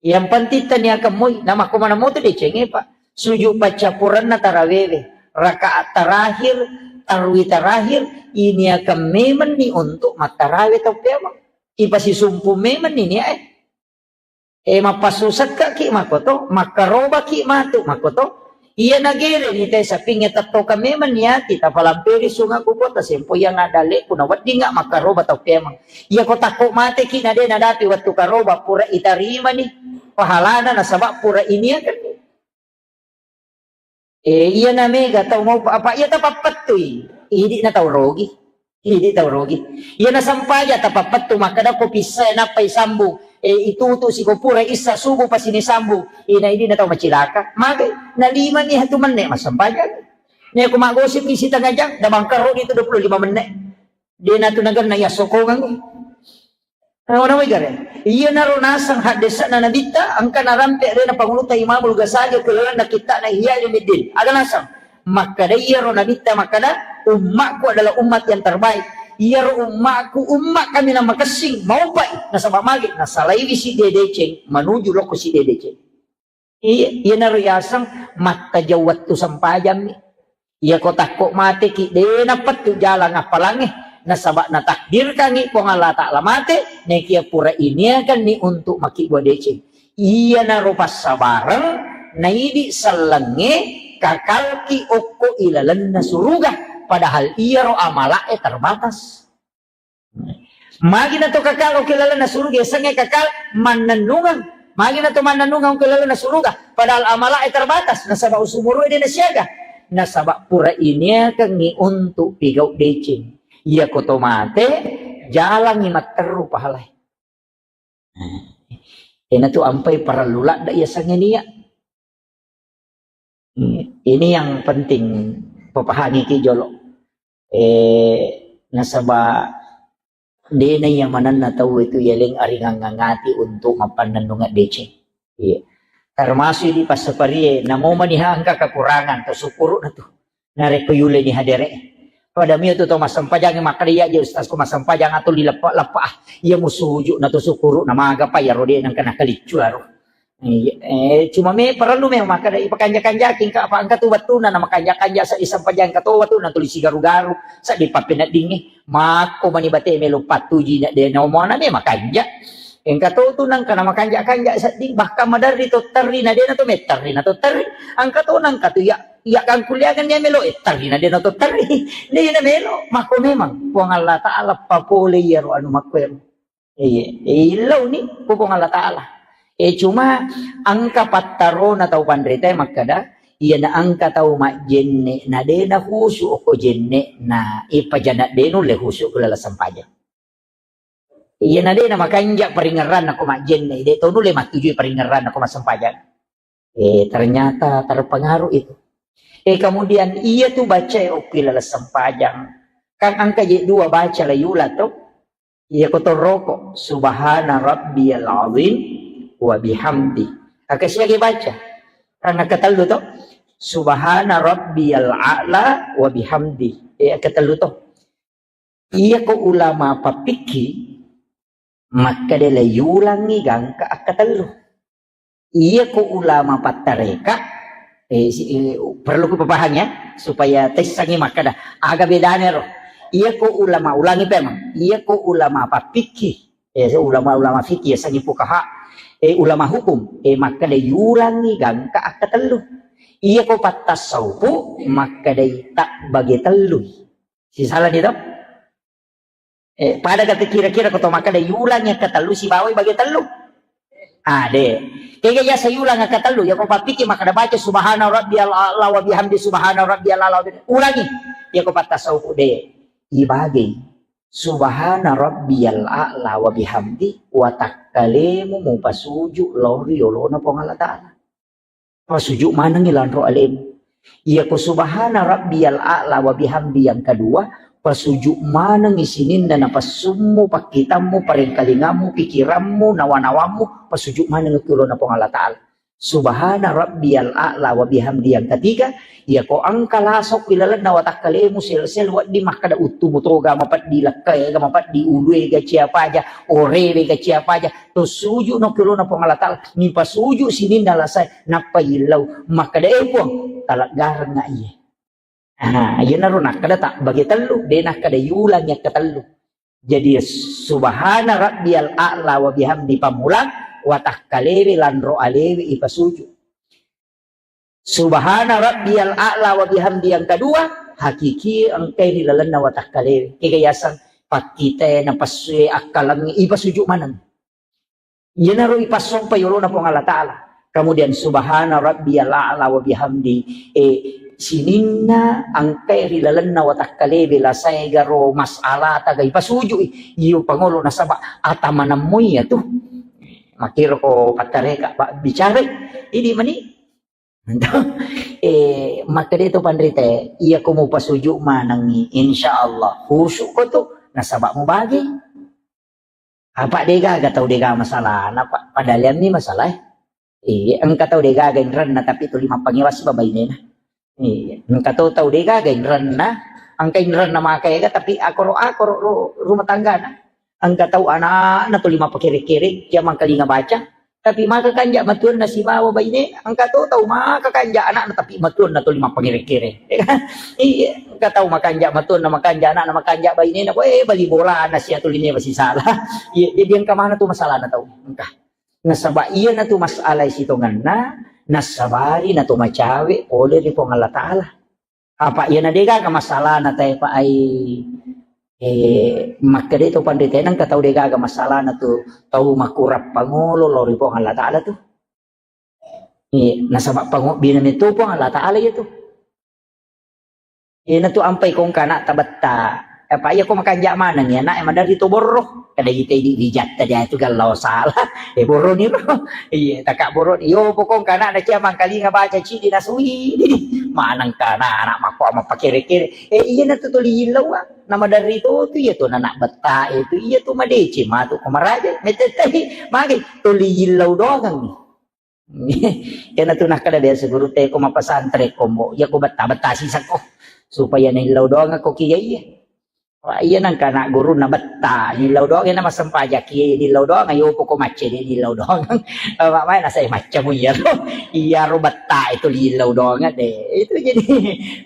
Yang penting taniakan moi, na makko maneng motu decengnge, Pak. Sujud paccappurenna tarawewe, rakaat terakhir, tarwi terakhir, ini akan memenni untuk mattarawe tau peamang. Ipasisumpu memenni niae. E, mappassusekkaki makoto, makkarobaki matu makoto. Iya nagereni te sapingnge tettokang memang niati, tapalamperi sunga ku kota, sempo yang ada leku na weddinga makkaroba tau peamang. Iya ko takko mateki na de nadapi wettu karoba, pura itarimani pahalana nasaba pura iniakenni. Eh, iya na mega tau mau apa iya tapappettui. Idi na tau rogi. Idi tau rogi. Iya na sampaja tapappettu makkada ko pissa nappai sambung. Eh, itutu siko pura issa subuh pasini sambung. Ina idi na tau macilaka. Mage na lima ni hatu menne massampaja. Nia ko maggosip isi tengah jam, da bangkaro itu dua puluh lima menit. De natu nagenna iya sokongeng. Nawa-nawa igare. Iyanaro naseng haddesa'na Nabitta, engka narampe alena Pangulutta Imamul Ghazali okko lalenna kitta'na Ihya Ulumuddin. Aga naseng? Makkada iyaro Nabitta makkada, "Ummakku adalah umat yang terbaik." Iyaro ummakku, umma kaminang makessing, maupai. Nasaba magi? Nasalaiwi sidde deceng, manuju lokko sidde deceng. Iya, iyanaro yaseng mattajau wettu sempajammi. Iya ko takko mateki, de napettu jalang appalangnge, nasaba natakdirkangngi Puang Allah Ta'ala mate, nekia pura iniakanni untuk makkibua deceng. Iyanaro passabareng, naidi sellengnge kakalki okko ilalenna suruga, padahal iyaro amala'e terbatas. Magi na to kakal okko lalenna suruga, yasengnge kakal mannennungeng. Magi na to mannennungeng okko lalenna suruga, padahal amala'e terbatas, nasaba usumuru'e de nasiaga. Nasaba pura iniakengngi untuk pigau deceng. Iya ko to mate, jalangngi matteru pahalae. Enatu ampai parellu ladde yasengnge nia. Ini yang penting papahangiki jolo. Eh, nasaba dena iya manenna tau itu yeleng aringang ngangati untuk mappannennungeng deceng. Iya. Termasuk di passaparie, namo maniha engka kekurangan, to syukuru na tu. Narekko yuleni hadere. Pada mio tu to massempajang makkada iya je ustaz ko massempajang atau dileppa-leppa ah. Iya musuju na to syukuru na maga pa iya rode nang kena keliccu aro. Iya, eh, cuma me parellu me makkada ipakanja-kanjaki engka apa engka tu wettuna na makanja-kanja sa isempajang engka to wettuna tuli sigaru-garu sa dipappeneddingngi. Makko mani bate melo pattuji na de na omona me makanja. Engka to tu nangka na makanja-kanja sedding bahkan maderri to terri na de na to metterri na to terri. Engka to nangka tu ya, ya kangkuliangan ya melo eh terri na de na to terri. De na melo makko memang Puang Allah Ta'ala papole iyaro anu makko ero. Iya, eh, illauni ku Puang Allah Ta'ala. Eh, cuma engka pattarona tau panritae makkada, iya na engka tau majjenne na de na khusu okko jenne na ipajana de nulle khusu ku laleng sempajang. Iya na de na makanja paringerranna ko majjenne, de to nulle mattujui paringerranna ko massempajang. Eh, ternyata terpengaruh itu. Eh, kemudian iya tu baca okko laleng sempajang. Kan engka je dua baca la yula to. Iya ko toroko, "Subhana rabbiyal azim wa bihamdi, Akkasiagi baca. Karena ketellu to. Subhana rabbiyal a'la wa bihamdi. Eh, ketellu to. Iyako ulama pappikki, makkeda le yulangi gangka akkatellu. Iyako ulama pattareka, eh, si-, eh, perlu kupapahang ya, supaya tessangi makkeda, aga bedana ro. Iyako ulama, ulangi pemang, iyako ulama pappikki, eh, ulama-ulama fikih, yasengnge fuqaha, eh, ulama hukum, eh, makkeda yulangi gangka akkatellu. Iyako pattasaupu, makkedai tabbage tellui. Sisalani to? Eh, pada kata kira-kira ko to makkeda yulang yang ketellu sibawai bage tellu. Ah, de. Kega yasa yulang yang ketellu, ya ko pappiki makkeda baca subhana rabbiyal a'la wa bihamdi subhana rabbiyal a'la wa bihamdi. Ulangi. Ya ko pattasauku de. Ibage. Subhana rabbiyal a'la wa bihamdi wa takkalemu mupasuju lao ri yolona Puang Allah Ta'ala. Pasuju manengngi lanro alemu. Iyako subhana rabbiyal a'la wa bihamdi yang kedua, pasuju manengngi sininna napasummu, pakkitammu, parengkalingammu, pikirammu, nawa-nawammu, pasuju manengngi ki ulona Puang Allah Ta'ala. Subhana rabbiyal a'la wa bihamdi yang ketiga, iyako engka lasokki lalenna watakkalemu sel-sel wedding makkeda uttumu toga mapeddi lekkaega mapeddi uluega ciapaja, orewega ciapaja, to suju no ki ulona Puang Allah Ta'ala, nipasuju sininna lasae, nappa yillau, makkeda, "Eh, Puang, taleggarengnga iye." Ah, iyanaro nakkeda tabbage tellu, de nakkeda yulang yakka tellu. Jadi, subhana rabbiyal a'la wa bihamdi pammulang, watakkalewe lanro alewe ipasuju. Subhana rabbiyal a'la wa bihamdi yang kedua, hakiki engkai ri lalenna watakkalewe. Kega yaseng pakkitae, napassue, akkalengnge, ipasuju maneng. Iyanaro ipassompa yolona Puang Allah Ta'ala. Kemudian subhana rabbiyal a'la wa bihamdi. Eh, sininna engkai ri lalenna watakkalewe lasae garo mas'alata ga ipasujui. Iyo pangolo nasaba atamanammu iya tu. Makkiro ko pattareka, Pak, bicara. Ini mani. Eh, makkeda to panrite, iya ko mupasuju manengngi, insya Allah khusyuk ko tu, nasaba mubage. Apa degaga tau dega masalah, napa padaleanni masalah. Iya, engka tau degaga inrenna tapi tuli mappangewasi babainena. Iya, engka to tau degaga inrenna, engka inrenna makaega tapi akoro-akoro ru-, rumah tanggana. Engka tau anakna tuli mappakere-kere, cia mangkalinga baca, tapi maka kanja matuanna sibawa baine, engka to tau maka kanja anakna tapi matuanna tuli mappangere-kere. Iya, engka tau makanja matuanna, makanja anakna, makanja bainena, ko, eh, bali bolana sia tuli meba sisala. Iya, jadi engka mana tu masalahna tau. Engka. Nasaba iyana tu masalah sitonganna, nasabari na to macawe pole ri Puang Allah Ta'ala. Apa iyana degaga masalahna tae pa ai, eh, makkeda to panrite, nengka tau degaga masalahna tu tau makurang pangolo lao ri Puang Allah Ta'ala tu. Eh, nasaba pangobbina meto Puang Allah Ta'ala iya tu. Iyana tu ampai kongka anak tabetta. Apa iya ko makanja maneng ya anak maderri to borro. Kada ite di rijatta dia tu gallau salah. Eh, borro ni ro. Iya, taka borro ni. Yo pokong kana na cia mangkalinga baca cidi nasui. Maneng kana anak makko ama pakere-kere. Eh, iyana tu tuli illau, ah. Nama dari to tu iya tu anak betta itu iya tu madece matu ko maraja. Metetai magi tuli illau doang ni. Iyana tu nakkeda biasa guru te ko mapasantren kombo. Iya ko betta-betta sisakko. Supaya naillau doang ko kia iya. Wah, iya nengka anak guru na betta, nillau doang na massempajang ki, nillau doang, ayo poko macca de nillau doang. Apa mai nasai maccamu iya ro. Iya ro betta itu lillau doang de. Itu jadi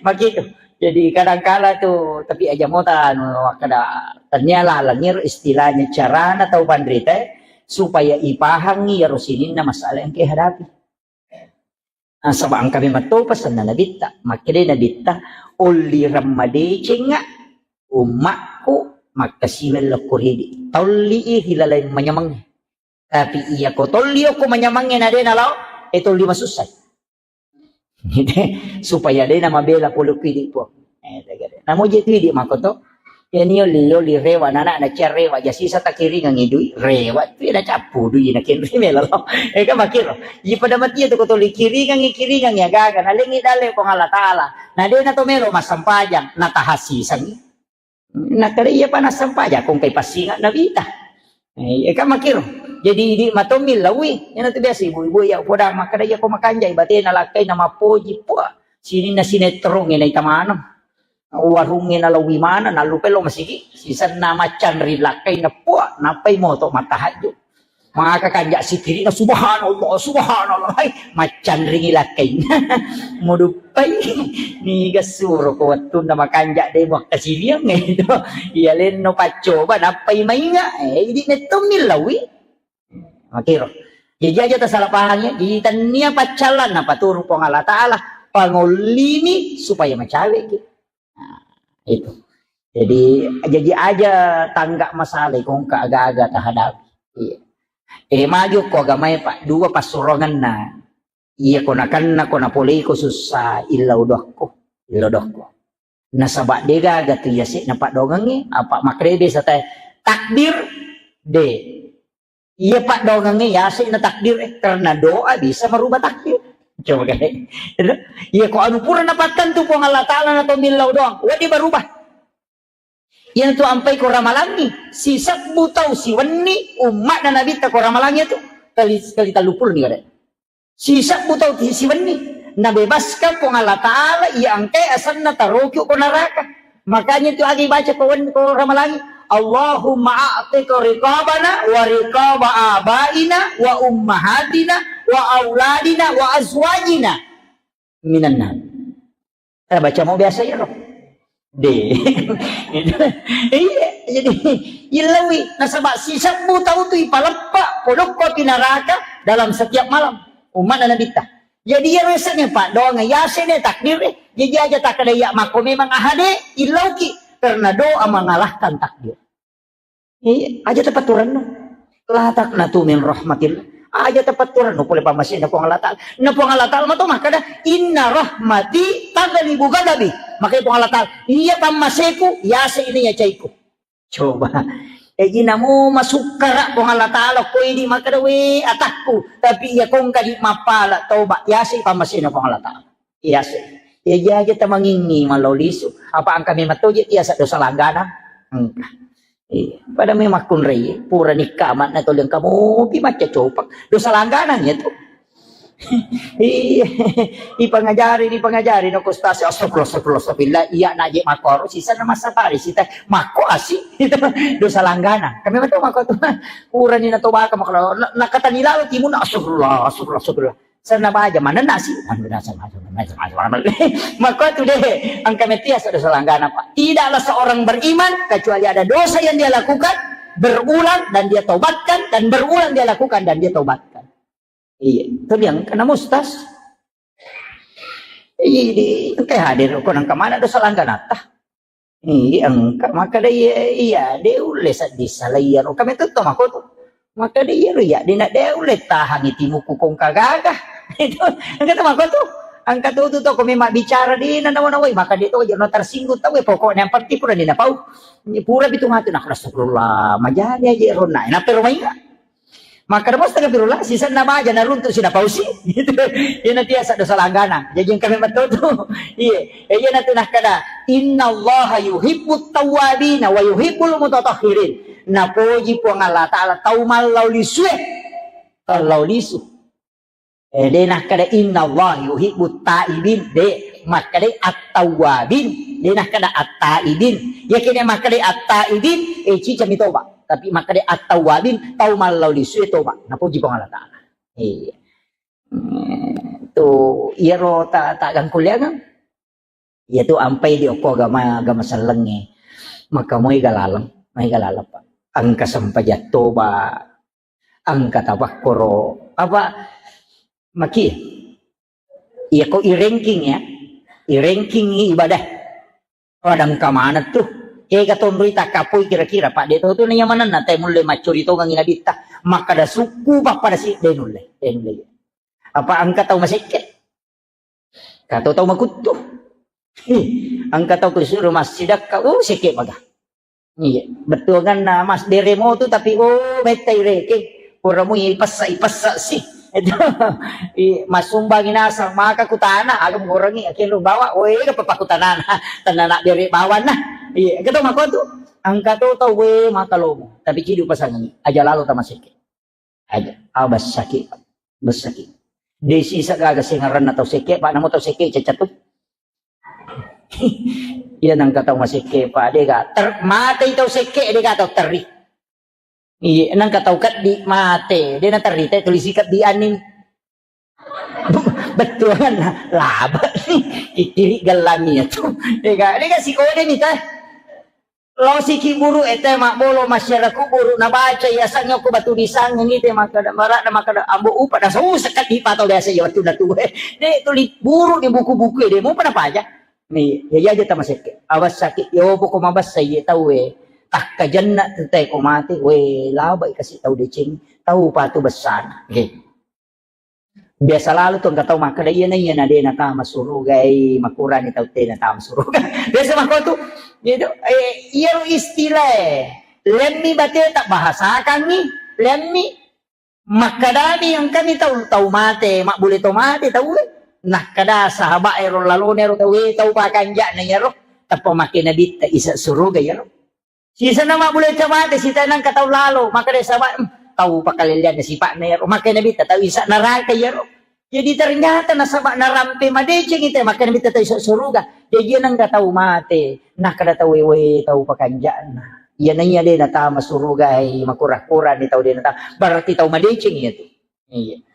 makitu. Jadi kadang kala tu, tapi aja mota anu kada tania laleng iro istilahnya carana tau panrita supaya ipahangi iyaro sininna masalah yang kehadapi. Nasaba engka memang to pesanna Nabitta. Makkeda Nabitta, "Ollireng madecengnga ummakku makkasi mellokko ridi." Tolli i ri laleng manyamengnge. Tapi iya ko tolli okko manyamengnge na de nalao, e tolli masussai. Supaya de namabela pole ku idi, Puang. Eh, tegere. Namo je tu idi makko to. Iya ni oli, oli rewa, nana na cia rewa, ja sisa takiringangi dui, rewa tu na cappu dui na kenri melo. Eh, kan makiro. Iya pada mati itu ko toli kiringangi, kiringangi agaga, na lengi dale Puang Allah Ta'ala. Na de na to melo massempajang, na tahasisangi. Na kare iya pa nassempajang, kong kai passinga Nabitta. Eh, iya kan makiro. Jadi idi matommi lawi, iyana tu biasa ibu-ibu ya poda makkeda iya ko makanjai batena lakkaina mappoji, puah. Sininna sinetrongnge naita maneng. Warungnge nalawi maneng, nallupai lo masigi, sisenna maccanri lakkaina, puah, nappai moto mattahajju. Maka kanja sikirina, "Subhanallah, subhanallah." Hai, maccanringi lakkaina. Muduppai. Niga suro ko wettunna makanja de muakkasiliang itu. Iya lenno paccoba nappai mainga. Eh, idi mettommi lawi. Makiro. Jadi aja tasalah paham ya. Jadi tania paccallan napaturu Puang Allah Ta'ala. Pangollimi supaya macaweki. Nah, itu. Jadi, jadi aja tangga masalah kongka aga-aga tahadapi. Iya. Eh, maju ko agamae, Pak. Dua passurongenna. Iya ko nakenna ko napoleiko sussa illau dokko. Illau dokko. Nasaba degaga tu iya se napadongengi, apa makrebe satai takdir de. Iya paddoangengnge yase na takdir, eh, karena doa bisa merubah takdir. Coba kan. Iya ko anu pura napattentu Puang Allah Ta'ala na tomillau doang. Wadi berubah. Iya tu ampai ko ramalangi. Sisebbu tau siwenni umma na nabitta ko ramalangi tu. Kali, kali talupul ni kade. Sisebbu tau ti siwenni. Nabebaskan Puang Allah Ta'ala iya angkai asanna taroki ko neraka. Makanya itu agi baca ko wen-, ko ramalangi. Allahumma a'tiq riqabana wa riqaba abaina wa ummahatina wa auladina wa azwajina minan nar. Eh, baca mau biasa ya, Rob? De. Iya, jadi illawi nasaba sisebbu tau tu ipaleppa polokko pi neraka dalam setiap malam. Umat Nabi ta. Jadi iya resepnya Pak doang ya sene takdir eh. Jadi aja tak ada ya mako memang ahade illauki karena doa mengalahkan takdir. Iya, aja tapatturanno. La taqnatu min rahmatillah. Aja tapatturanno pole pammasena Puang Allah Ta'ala. Na Puang Allah Ta'ala mato makkada, "Inna rahmati taghlibu ghadabi." Makanya Puang Allah Ta'ala, "Iya pammaseku, yase ini ya caiku." Coba. Jadi namo masukkara Puang Allah Ta'ala ko idi makkada, "We atakku." Tapi iya kongka di mappala toba, yase pammasena Puang Allah Ta'ala. Iya se. Iya jaja tamangingi mallau lisu. Apa angka memang toje tiasa dosa langganan? Engka. Iya. Pada memang kunrai, pura nikka amat na tolong kamu pi macca copak. Dosa langganan ya tu. Iya. Ipangajari, ipangajari no kustasi. Astagfirullah, astagfirullah, astagfirullah. Iya naje makoro sisa na masa pari sita mako asi. Itu dosa langganan. Kami betul mako tu. Pura ni na tobaka makoro. Na, na kata ni lalu timun astagfirullah, astagfirullah, astagfirullah. Senna baja manenna si, anu, nasa, nasa, nasa, nasa, nasa. Maka tu deh, angka metia sada salanggana, Pak. Tidaklah seorang beriman kecuali ada dosa yang dia lakukan berulang dan dia tobatkan, dan berulang dia lakukan dan dia tobatkan. Iya, itu dia angka namustas. Iya, di, engka hadir ko nang kemana dosa langganata. Iya, engka makkeda iya, iya, de ulle sedding sala iyaro. Kami tetto mako tu. Makkeda iyaro iya, de na de ulle tahangi timuku kongka gaga. Itu, engka tu mako tu. Engka tu tu to ko memang bicara de na nawa-nawai, maka de to aja no tersinggung tau, pokoknya yang penting pura de na pau. Pura bitu matu nak astagfirullah, majani aja ronna. Enapa rumah ingat? Makkeda mo astagfirullah, sisenna baja naruntu sina pausi. Gitu. Iyana tiasa dosa langgana. Jaji engka memang tau tu. Iya. Eh, iyana tu nakkeda, "Innallaha yuhibbut tawwabina wa yuhibbul mutatahhirin." Napoji Puang Allah Ta'ala tau mallau lisue. Mallau lisu. Eh, de nakkeda, "Innallaha yuhibbut taibin." De, makkeda at-tawwabin. De nakkeda at-taibin. Yakini makkeda at-taibin, eh, cica mi toba. Tapi makkeda at-tawwabin, tau mallau lisue toba. Napoji Puang Allah Ta'ala. Iya. Hmm, tu iyaro ta, ta gangkulliangeng. Iya tu ampai di okko agama, agama sellengnge. Maka moi galaleng, moi galaleng, Pak. Engka sempajang toba, engka tapakkoro. Apa maki? Iya ko i ranking ya. I ranking ibadah. Pada engka maneng tu. Ega tonroi takkapoi kira-kira, Pak, de to tu naiya manenna te mulle maccuri tongengi nabitta. Makkada sukku pappada si de nulle, de nulle. Apa engka tau masekke? Kato tau makuttu. Ih, engka tau kusuru massidakka, uh, sekke maga. Iya, bettuanganna mas bere mo tu tapi, oh, mettai reke. Pura mui ipessa, ipessa si. Itu, i, masumbangi nasang maka kutana, aga mugorengi, akhirnya bawa, oh, ega papa kutanana, tanana bere bawanna. Iya, engka to makko tu. Engka to tau we makalomo. Tapi cidi upasangengi. Aja lalo tamasekke. Aja. Ah, bessaki. Bessaki. Desi sagaga sengaranna tau sekke, Pak, namo tau sekke cecatu. Iya, nangka tau masekke, Pak, dega ter-, matei tau sekke, dega tau terri. Iya, nangka tau keddi mate, de naterrita tuli sikebbi anni. Bettuanna laba. Kikkiri gellami ya tu. Dega, dega sikode ni teh. Losiki buru ete mabbolo masyarakat buru nabaca ya sangyo ko batu disang ni te makkada marak na makkada ambo upa na so sekali pato biasa ya waktu na tuwe. De tuli buru di buku-buku de mau pada paja. Ni, ya, ya, aja tamasekke. Awas sakit, yo, poko mabassa, iye, tau, eh. Takkajenna tu te ko mate, we, labai kasi tau deceng, tau patu bessana. Oke. Biasa lalu tu engka tau makkeda, iya na, iya na, de na tama suruga, eh, makurani tau te na tama suruga. Biasa makko tu, gitu. Eh, iya lo istilah, eh. Lemmi bate tak bahasakan ni, lemmi. Makkedani engkani tau, tau mate, mabbule to mate tau, eh. Nakkeda sahabat ero lalone ero tau, eh, tau pakanja'na iyaro, tappa makkeda nabitta isa suruga iyaro. Sisana mabbule to mate, sita nangka tau lalo, makkeda sahabat, "Hmm, tau pakalellianna sipa'na iyaro." Makkeda nabitta tau isa neraka iyaro. Jadi ternyata nasaba narampe madeceng ite, makkeda nabitta tau isa suruga. Jadi nangka tau mate, nakkeda tau, eh, we, tau pakanja'na. Iya naiya de natama suruga, eh, makura-kura ni tau de natama. Berarti tau madeceng iya tu. Iya.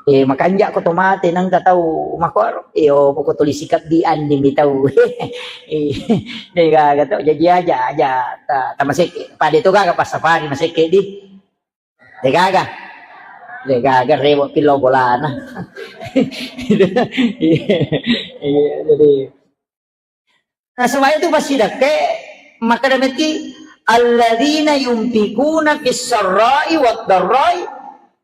Eh, makanja ko to mate nangka tau makuaro. Iyo, poko tuli sikap di andi mi tau. Eh, de gaga to. Jadi aja, aja ta, ta maseke. Pade to gaga passafari maseke di. De gaga. De gaga rewo pilo bolana. Iya, iya, jadi Nasaba itu passidekka, makkeda metti, "Alladzina yunfikuna fis sarra'i wad darra'i."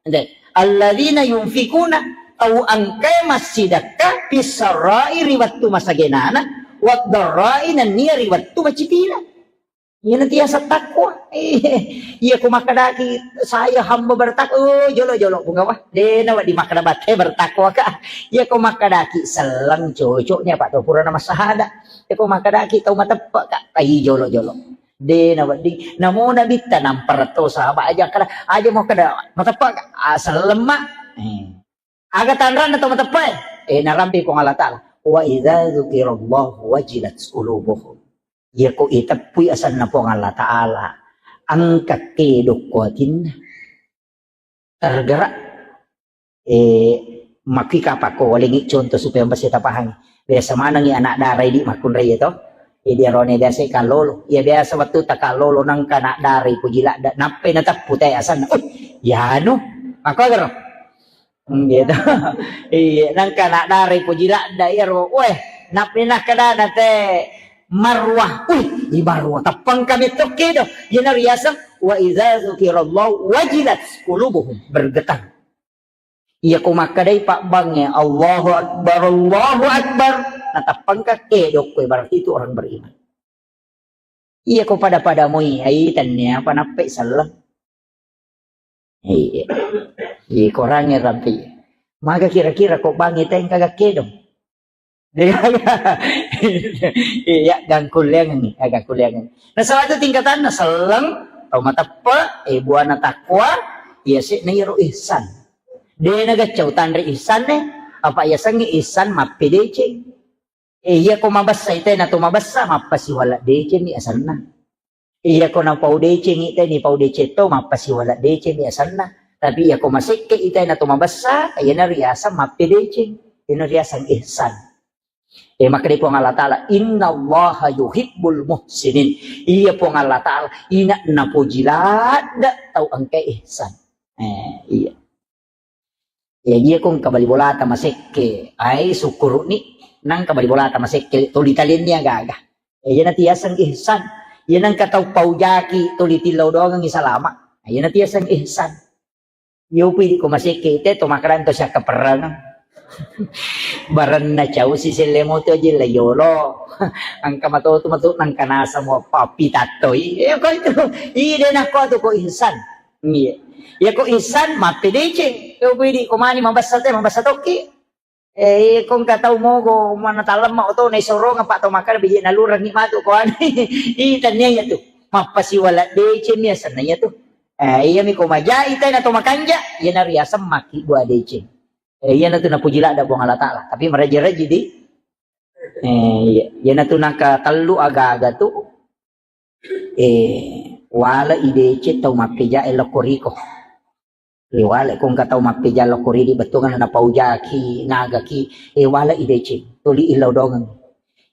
Ede, "Alladzina yunfikuna," tau engkae massidekka, "fis sarra'i," ri wettu masagenana, "wad darra'i," nennia ri wettu macipina. Iyana tiasa takwa. Iya ko makkedaki saya hamba bertakwa, oh, jolo-jolo bunga wah. De nawedding makkeda batte bertakwa ka. Iya ko makkedaki selleng cocoknya apa to purana massahada. Iya ko makkedaki tau mateppe ka, ai jolo-jolo. De nawedding namo nabitta namperetto sahabat aja kada aja mau kada mateppe ka. Ah, selleng ma. Eh. Aga tanranna tau mateppae? Eh, narampi Puang Allah Ta'ala. "Wa idza dzukirallahu wajilat qulubuhum." Iyako iteppui asenna Puang Allah Ta'ala, engka kedokko atinna. Tergerak. Eh, makki kapakko walengi contoh supaya mesti tapahangi. Biasa manengi anak dara idi makkunrai to. Jadi arone biasa kallolo. Iya biasa wettu takallolo nangka anak dara ipuji ladda. Nappe nateppu te asenna. Oh, yanu. Makko garo. Hmm, gitu. Iya, nangka anak dara ipuji ladda iyaro. Weh, nappi nakkedana te Marwah. Wih, di Marwah teppang kami tokki do. Iyana riaseng wa idza dzukirallahu wajilat qulubuhum, bergetar. Iya ko makkedai pabbangnge Allahu Akbar, Allahu Akbar, nateppangka kedokko, berarti itu orang beriman. Iya ko pada-pada moi, ai tennia apa nappe selleng. Iya. Iya, korangnge rampi. Maga kira-kira ko bangnge tengka gak kedong. Iya, gangkuliang ni, gangkuliang. Nah, salah itu tingkatanna selleng, tau mateppe, eh, buana takwa, iya sih na iro ihsan. De na gacau tanri ihsan ne, apa iya sengi ihsan mappedeceng. Eh, iya ko mabessa ite na to mabessa, mappasiwala deceng ni asanna. Iya ko napau deceng ite ni pau deceng to, mappasiwala deceng ni asanna. Tapi iya ko masekke ite na to mabessa, iya na riasang mappedeceng. Iya na riasang ihsan. Eh, makkeda Puang Allah Ta'ala, "Innallaha yuhibbul muhsinin." Iya Puang Allah Ta'ala, ina napoji ladda tau engka ihsan. Eh, iya. Ya, iya ko engka bali bolata masekke, ai sukkuru'ni, nang engka bali bolata masekke, tuli talenni aga-aga. Eh, iyana tiaseng ihsan. Iyana engka tau paujaki, tuli tillau doangengngi salama. Iyana tiaseng ihsan. Iyo pidi ko masekke, te to makkeda to siakkaperrengeng. Barenna cau si selle moto jella yolo. Engka matotu matu nangka nasa mo pappi tattoi. Iya ko itu. Ide nakko tu ko ihsan. Iya. Iya ko ihsan mappedeceng. Iyo pidi ko mani mabessa te, mabessa tokki. Eh, iya, ko engka tau mogo, mana talemma oto, na isorong apa tau makkeda biji nalurengngi matu ko anu. Ih, tania iya tu. Mappasiwala deceng mi asenna iya tu. Eh, iya mi ko majai tena to makanja, iya na riaseng maki dua deceng. Eh, iya na tu napuji ladda Puang Allah Ta'ala. Tapi meraji-raji di, eh, iya, iya na tu naka tellu aga-aga tu, eh, wala i deceng tau mappeja e lokko riko. Eh, wale ko engka tau mappeja lokko ridi bettuanna napaujaki, nagaki, eh, wale i deceng. Tuli illau dongeng.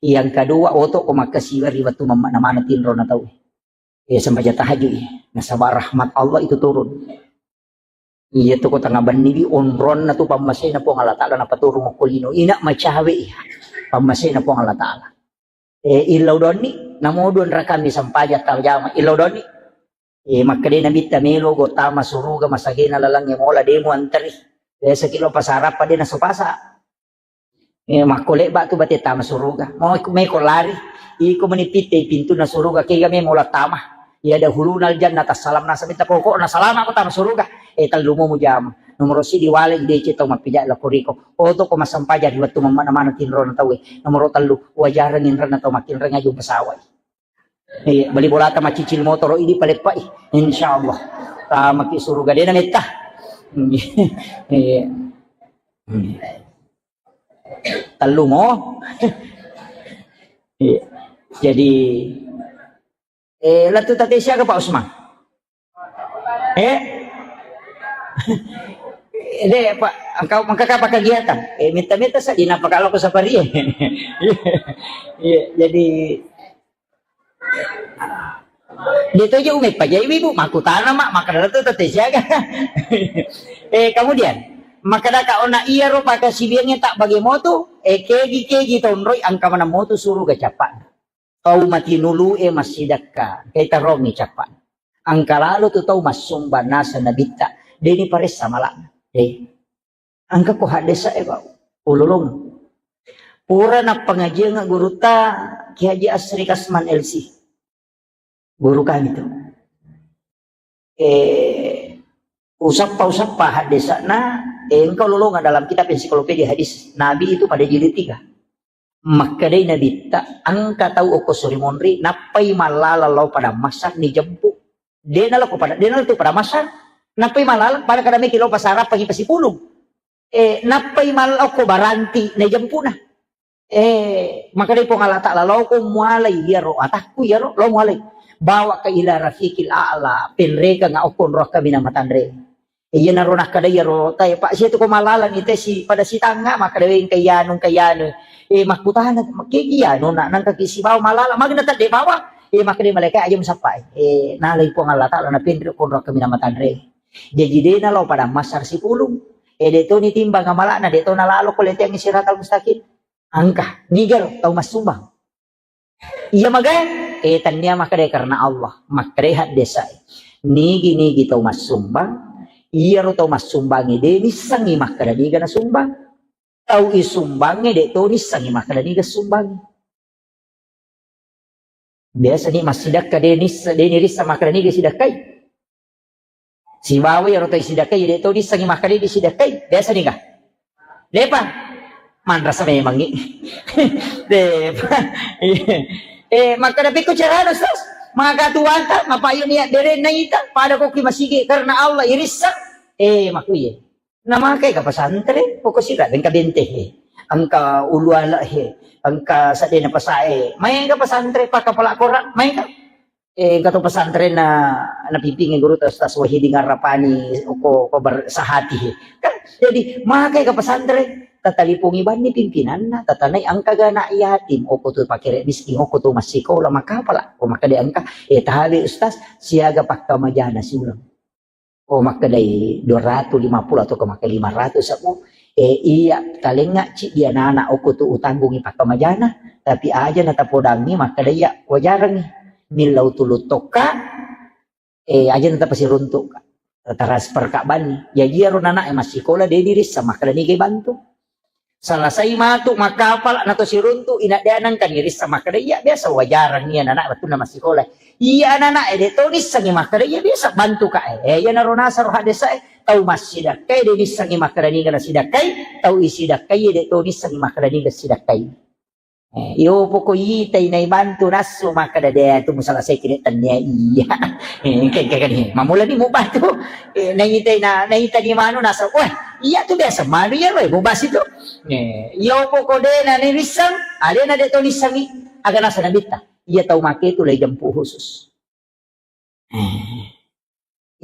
Yang kedua, oto ko makkasiwa ri wettu mamma-, namana tinro na tau. Eh, sembaja tahajud, eh. Nasaba rahmat Allah itu turun. Iya tu ko tengah benni bi onronna tu pammasena Puang Allah Ta'ala napaturung okko lino. Ina macawe iya. Pammasena Puang Allah Ta'ala. Eh, illau donni, namo dua rakami sampaja tajama, illau donni. Eh, makkeda Nabitta melo go tama suruga masagena lalangnge mola demo anteri. Biasa kilo pasarappa de naso pasa. Eh, makko lebba tu bate tama suruga. Mau iku meko lari. Iko meni pitte pintunna suruga kega me mola tama. Ya ada hulunal jannah tassalam nasa minta pokokna salama ko tama suruga. Eh, tellu mo mujama. Nomoro sidi wale i deceng tau mappeja lokko riko. Oto ko massampaja ri wettu mamma-, namana tinrona tau e. Nomoro tellu, wajareng inrenna tau makkinreng aju pesawat. Iya, beli bolata macicil motoro ini paleppai. Insya Allah. Tamaki suruga dena metta. Iya. Tellu mo. Iya. Jadi, eh, latu tate siaga Pak Usman? Eh? De, Pak, engkau mengkaka apa kegiatan? Eh, minta-minta saja, napa kalau aku sapari? Iya, iya, jadi dia tu aja umai pajai ibu, maku tanah mak, maka tu tete siaga. Eh, kemudian, maka daka ona iya ro pakai sibiangnya tak bagi motu, eh, kegi-kegi tonroi angka mana motu suruh gacapak. Tau matinulu'e massidakka, engkai tarongi cappa. Engka lalo tu tau massumbang naseng Nabitta, de' niparessa mala'na. Eh. Engka ko haddesa e, Pak. Ulolong. Pura nappangajiang gurutta Kiai Haji Asri Kasman L C. Guru kami tu. Eh, usappa-usappa haddesa'na, eh, engka ulolongang dalam kitab ensiklopedia hadis Nabi itu pada jilid tiga. Makkedai Nabitta, engka tau okko Surimonri, nappai mallalang lao Padang Mahsyar nijempu. De' nalao ko pada, de' nalao tu Padang Mahsyar. Nappai mallalang, pada kada meki lao pasarappangi pasipulung. Eh, nappai mallalang okko Baranti, naijempuna. Eh, makkedai Puang Allah Ta'ala, lao ko mualai iyaro atakku iyaro, lao mualai. Bawa ka ila rafiqil a'la, penrekang okko nroa kaminang matanre. Iyanaro nakkeda iyaro tae, Pak, sia tu ko mallalang ite si pada sitangnga, makkeda we engka iyanu, engka iyanu. Eh, makkutana, kegi iyanu, na, nangka ki sibawa mallalang, magna tedde bawang. Eh, makkeda malaika aja musappai. Eh, nalai Puang Allah Ta'ala, napenre ko nroa kaminang matanre. Jaji de' nalao Padang Mahsyar sipulung. Eh, de' to nitimbang amala'na, de' to nalalo ko leteang siratal mustaqim. Engka, niga ro tau massumbang. Iya magai, eh, tania makkeda karena Allah, makkeda haddesa. Nigi-nigi tau massumbang, iyaro tau massumbangi de' nissengi makkeda niga nasumbang. Tau isumbangi de' to nissengi makkeda niga sumbangi. Biasa ni massidakka de' nissa-, de' nirissa makkeda niga sidakkai. Sibawa iyaro tau isidakkai, de' to dissengi makkeda disidakkai. Biasa niga? De'pa. Manrasa memangngi. De'pa. Eh, makkeda pekko carana, Ustaz? Maka tuanta, mapayu niat berenna ita, pada ko ki masigi karena Allah irissa. Eh, makuye. Namakai ka pesantren, pokok sira engka bente he. Engka ulu ala he. Engka sadena pasae. Maega pesantren, pakapala korang, maega. Eh, engka to pesantren na, napimpingi guru ta Ustaz Wahidin Arrapani, oko, ko ber-, sahati. Kan, jadi, makai ka pesantren, tatalipongi banni pimpinanna, tatanai engka ga anak yatim, oko tu pakere miskin, oko tu massikola, makapala, ko makkeda engka, eh, tabe Ustaz, siaga pakkamajana siuleng. Oh, makkedai dua ratus lima puluh atau ke makkeda lima ratus aku, eh, iya, talengnga ci dia anak oko tu utanggungi pakkamajana, tapi aja na tapodangi, makkeda iya, wajarangi. Millau tulu tokka, eh, aja na tapasiruntuk. Transfer ka banni. Jaji iyaro nana e massikola, de' dirissa, makkeda niga bantu. Selesai matu makkapala na to siruntu, ina de nengka nirissa makkeda, iya biasa wajarang iya anak wettunna massikola. Iya anak-anak e de to nissengi makkeda, iya biasa bantu ka e. Eh, iya naro nasaro hadesa e, tau massidakkai de nissengi makkeda niga nasidakkai, tau isidakkai de to nissengi makkeda niga sidakkai. Eh, iyo poko itai naibantu nassu makkeda de tu musalasai kide tennia iya. Eh, engka, engka, engka ni. Mamula ni mubantu. Eh, naitai na, naita ni manu nassu. Wah, iya tu biasa manu iya roe mubasi tu. Eh, iyo poko de na nirissang, alena de to nissangi. Aga nasa nabitta. Iya tau make tu lai jampu khusus. Eh.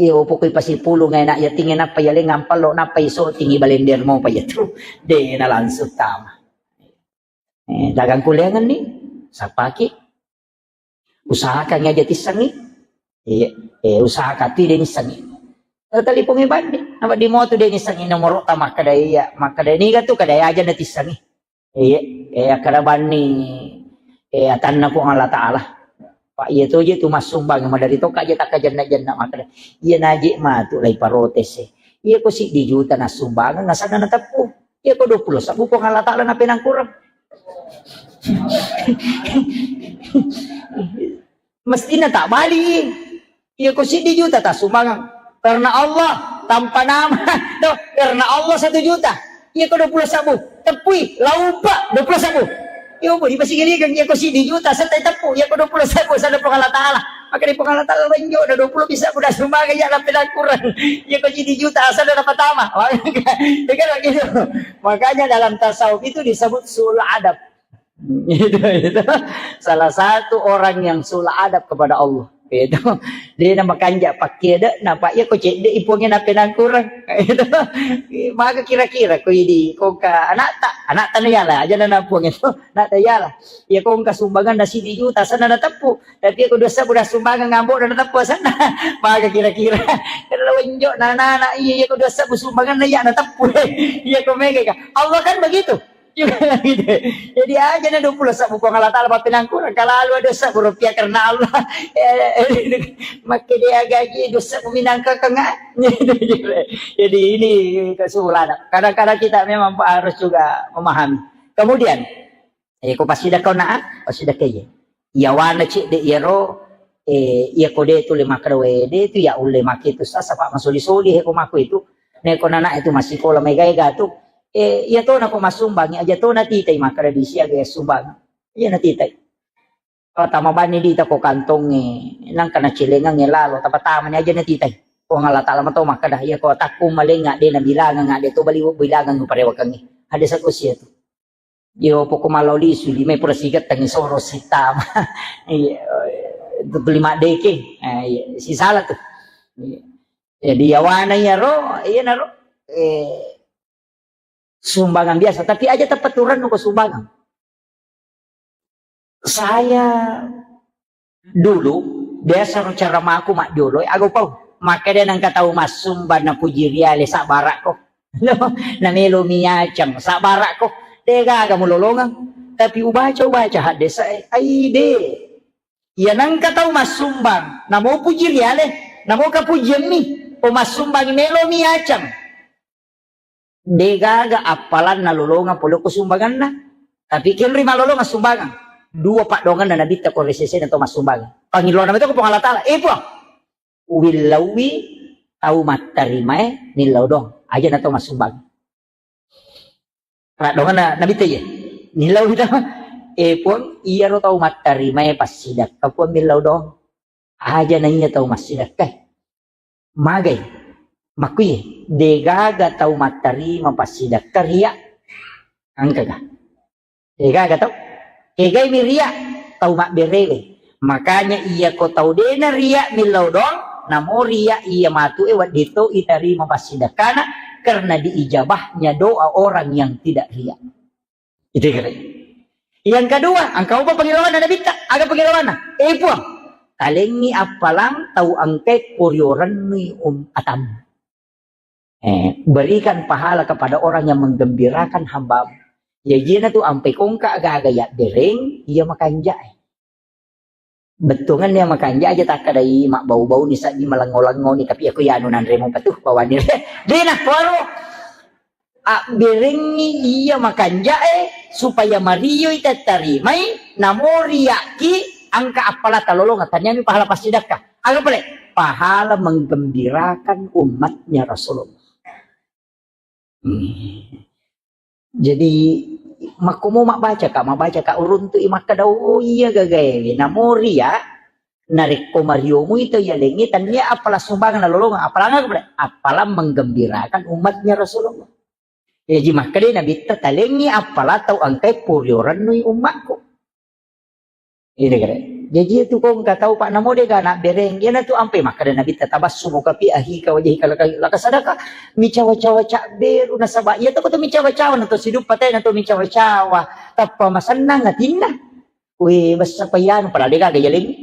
Iyo, pokoknya pasipulung enak ya tinggi napa ya lengang palo napa iso tinggi balender mau pa ya tu. De na langsung tama. Eh, dagang kuliangan ni, sapaki. Usahakan aja tissangi. Iya, eh, usahakan tu de nissangi. Telepon bandi, apa di moto de nissangi nomor ta makkeda iya, makkeda niga tu kada aja na tissangi. Iya, eh, akkeda banni, eh, atanna Puang Allah Ta'ala. Pak, iya to je tu massumbang, madari to kaje takkajenna-jenna makkeda. Iya naje matu lai protes e. Iya ko siddi juta nassumbang, nasana nateppu. Iya ko dua puluh sebbu Puang Allah Ta'ala napenangkurang. Mestina tak bali. Iya ko siddi juta tassumbangeng. Karena Allah, tanpa nama. Tuh, karena Allah satu juta. Iya ko dua puluh sebbu. Teppui, laupa, dua puluh sebbu. Iya, bu, di masih gini kan, iya ko siddi juta, setai teppu. Iya ko dua puluh sebbu, sana Puang Allah Ta'ala. Maka di Puang Allah Ta'ala, lenjo, ada dua puluh bisa, udah sumbangeng, ya, lampe kurang. Iya ko siddi juta, asal udah pertama. Dengan begitu. Makanya dalam tasawuf itu disebut sul adab. Itu, itu. Salah satu orang yang su'ul adab kepada Allah. Itu. De na makanja pakkeda, napa iya ko cedde iponge napenangkurang. Itu. Maka kira-kira ko idi, ko ka anakta, anakta na yala, aja na napuang itu, anakta yala. Iya ko engka sumbangan na sidi juta, sana na teppu. Tapi iya ko dosa udah sumbangan ngambok na teppu sana. Maka kira-kira. Kalau enjok na anak-anak, iya, iya ko dosa sumbangan na iya na teppu. Iya ko mega ka. Allah kan begitu. Jadi aja na dua puluh sebbu Puang Allah Ta'ala mappenangkurang, kalalu ada sebbu rupiah karena Allah. Eh, makke dia gaji dua sebbu minangka kenga. Jadi ini kesimpulannya. Kadang-kadang kita memang harus juga memahami. Kemudian, eh, ko pasidakka na, pasidakka iya. Iyawana cedde iyaro, eh, iya ko de tu le makkeda we, de tu ya ulle make tu sasa, Pak, masoli-soli he ko mako itu. Ne ko nana itu masikola mega-ega tu. Eh, iya to na ko massumbang, aja to na titai makkeda di siaga ya sumbang. Iya na titai. Oh, tama bani di ta ko kantonge, nangka na celengange lalo, tapa-tama ni aja na titai. Puang Allah Ta'ala mato makkeda, iya ko takku malenga de na bilangang, de to bali bilangang parewakangi. Ada sako sia tu. Yo, poko malao lisu, lima pura sigettengi soro sitama. Iya, itu lima deke. Eh, iya, sisala tu. Iya. Jadi, yawana iyaro, iya naro, eh, sumbangan biasa. Tapi aja tepat turun ko sumbangan. Saya dulu, biasa ro cara maku majjolo, eh, ago pau. Maka dia nangka tau massumbang na puji riale sabarakko. Namelo miacang sabarakko. De gaga mulolongang. Tapi ubaca, ubaca haddesa, eh, ai de. Iya nangka tau massumbang, namo puji riale, namo kapujiammi, o massumbang melo miacang. De gaga appalanna lolongang pole ko sumbanganna. Tapi kenri malolongang sumbangan. Dua paddonganna nabitta ko resesena to massumbang. Pangilona meto ko Puang Allah Ta'ala. Eh, Puang, uwillauwi tau mattarimae millau dong. Aja na to massumbang. Paddonganna nabitta iya. Millau to. Eh, Puang, iyaro tau mattarimae passidakka, Puang, millau dong. Aja na iya tau massidakka. Magai, makkui, degaga tau mattarima passidakka ria. Engkaga? Degaga tau? Kegai mi ria? Tau mabberewe. Makanya iya ko tau dena ria millau doang, namo ria iya matu e wedding to itarima passidakkana karena diijabahnya doa orang yang tidak ria. Itu kira. Yang kedua, engka upa pengilawanna nabitta, aga pengilawanna? Eh, Puang, talengi appalang tau engkae ko riorennui um atam. Eh, berikan pahala kepada orang yang menggembirakan hambamu. Ya, jena tu ampe kongka gaga ya bereng, iya makanjak. Bettuangan ya makanjak aja takkadai mabbau-bau ni saji malengo-lengo ni, tapi aku ya anu nanre mo patuh bawani. Dena, waro. Abberengngi iya makanja'e supaya marioi tattarimai, namo riakki angka appala talolonga, taniami pahala passidakka. Aga pale? Pahala menggembirakan umatnya Rasulullah. Hmm. Jadi, makkomo mabbacaka, mabbacaka uruntu'i makkeda, "Oh iya gagaewe." Namo ria, narekko mariomui tau yalengnge, tania appala sumbangan nalolongeng, appalang aga pale? Appalang menggembirakan umatnya Rasulullah. Jaji makkeda Nabitta, "Talengngi appala tau engkae puriorennui ummakku." Ini kare. Jaji itu ko engka tau, Pak, namo dega nabbereng. Iyanatu ampai makkeda Nabitta, "Tabassumuka fi akhika wajhika laka, laka sadaka." Micawa-cawa cabberu nasaba iya to ko to micawa-cawa na to siduppa te na to micawa-cawa. Tappa masennang atinna. We, bessa payanu padahal dega ga yalengngi.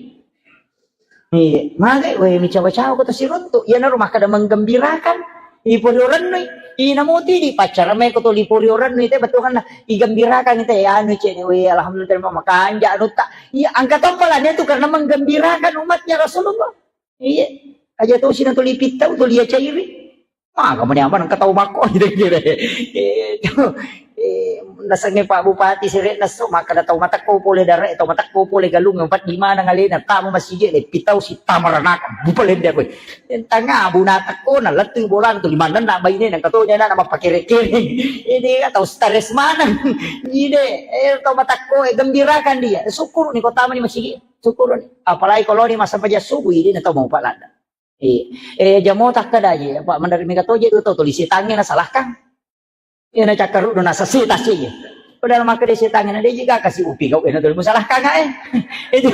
Iya, magai, we, micawa-cawa ko to siruntu. Iyanaro makkeda menggembirakan. Iporiorennui. Inamo tidi paccara mai ko to liporiorennui te bettuanna igembirakan te anu cede, we, alhamdulillah terima makanja anutta. Iya, angka toppalane tu karena menggembirakan umatnya Rasulullah. Iya. Aja to sina to lipittau to lia cairi. Maga mani aman engka tau makko, kira-kira. Eh, itu, eh, nasengnge Pak Bupati sere'na so, makkeda tau matekko pole dare, tau matekko pole galung, empat di mana ngalena, tama masigi, le pitau si tama ranaka, bupa lende koe. Tanga bu na tekko, na lettu bolang tu, limanna na baine, na katonya na mappakere-kere. Ini tau stres maneng. Ini, eh, tau matekko, eh, gembirakan dia. Syukur ni kota mani masigi, syukur ni. Apalagi kalau ni masa paja subuh, ini na tau mau palada. Iya. Eh, jamo takkeda je, apa mendarat mega toje tu tau tuli setangnge nasalahkan. Iya, na cakkaruddu nasasita si. Padahal makkeda setangnge na deji ga kasi upi kau, eh, na tuli musalahkan, eh. Itu,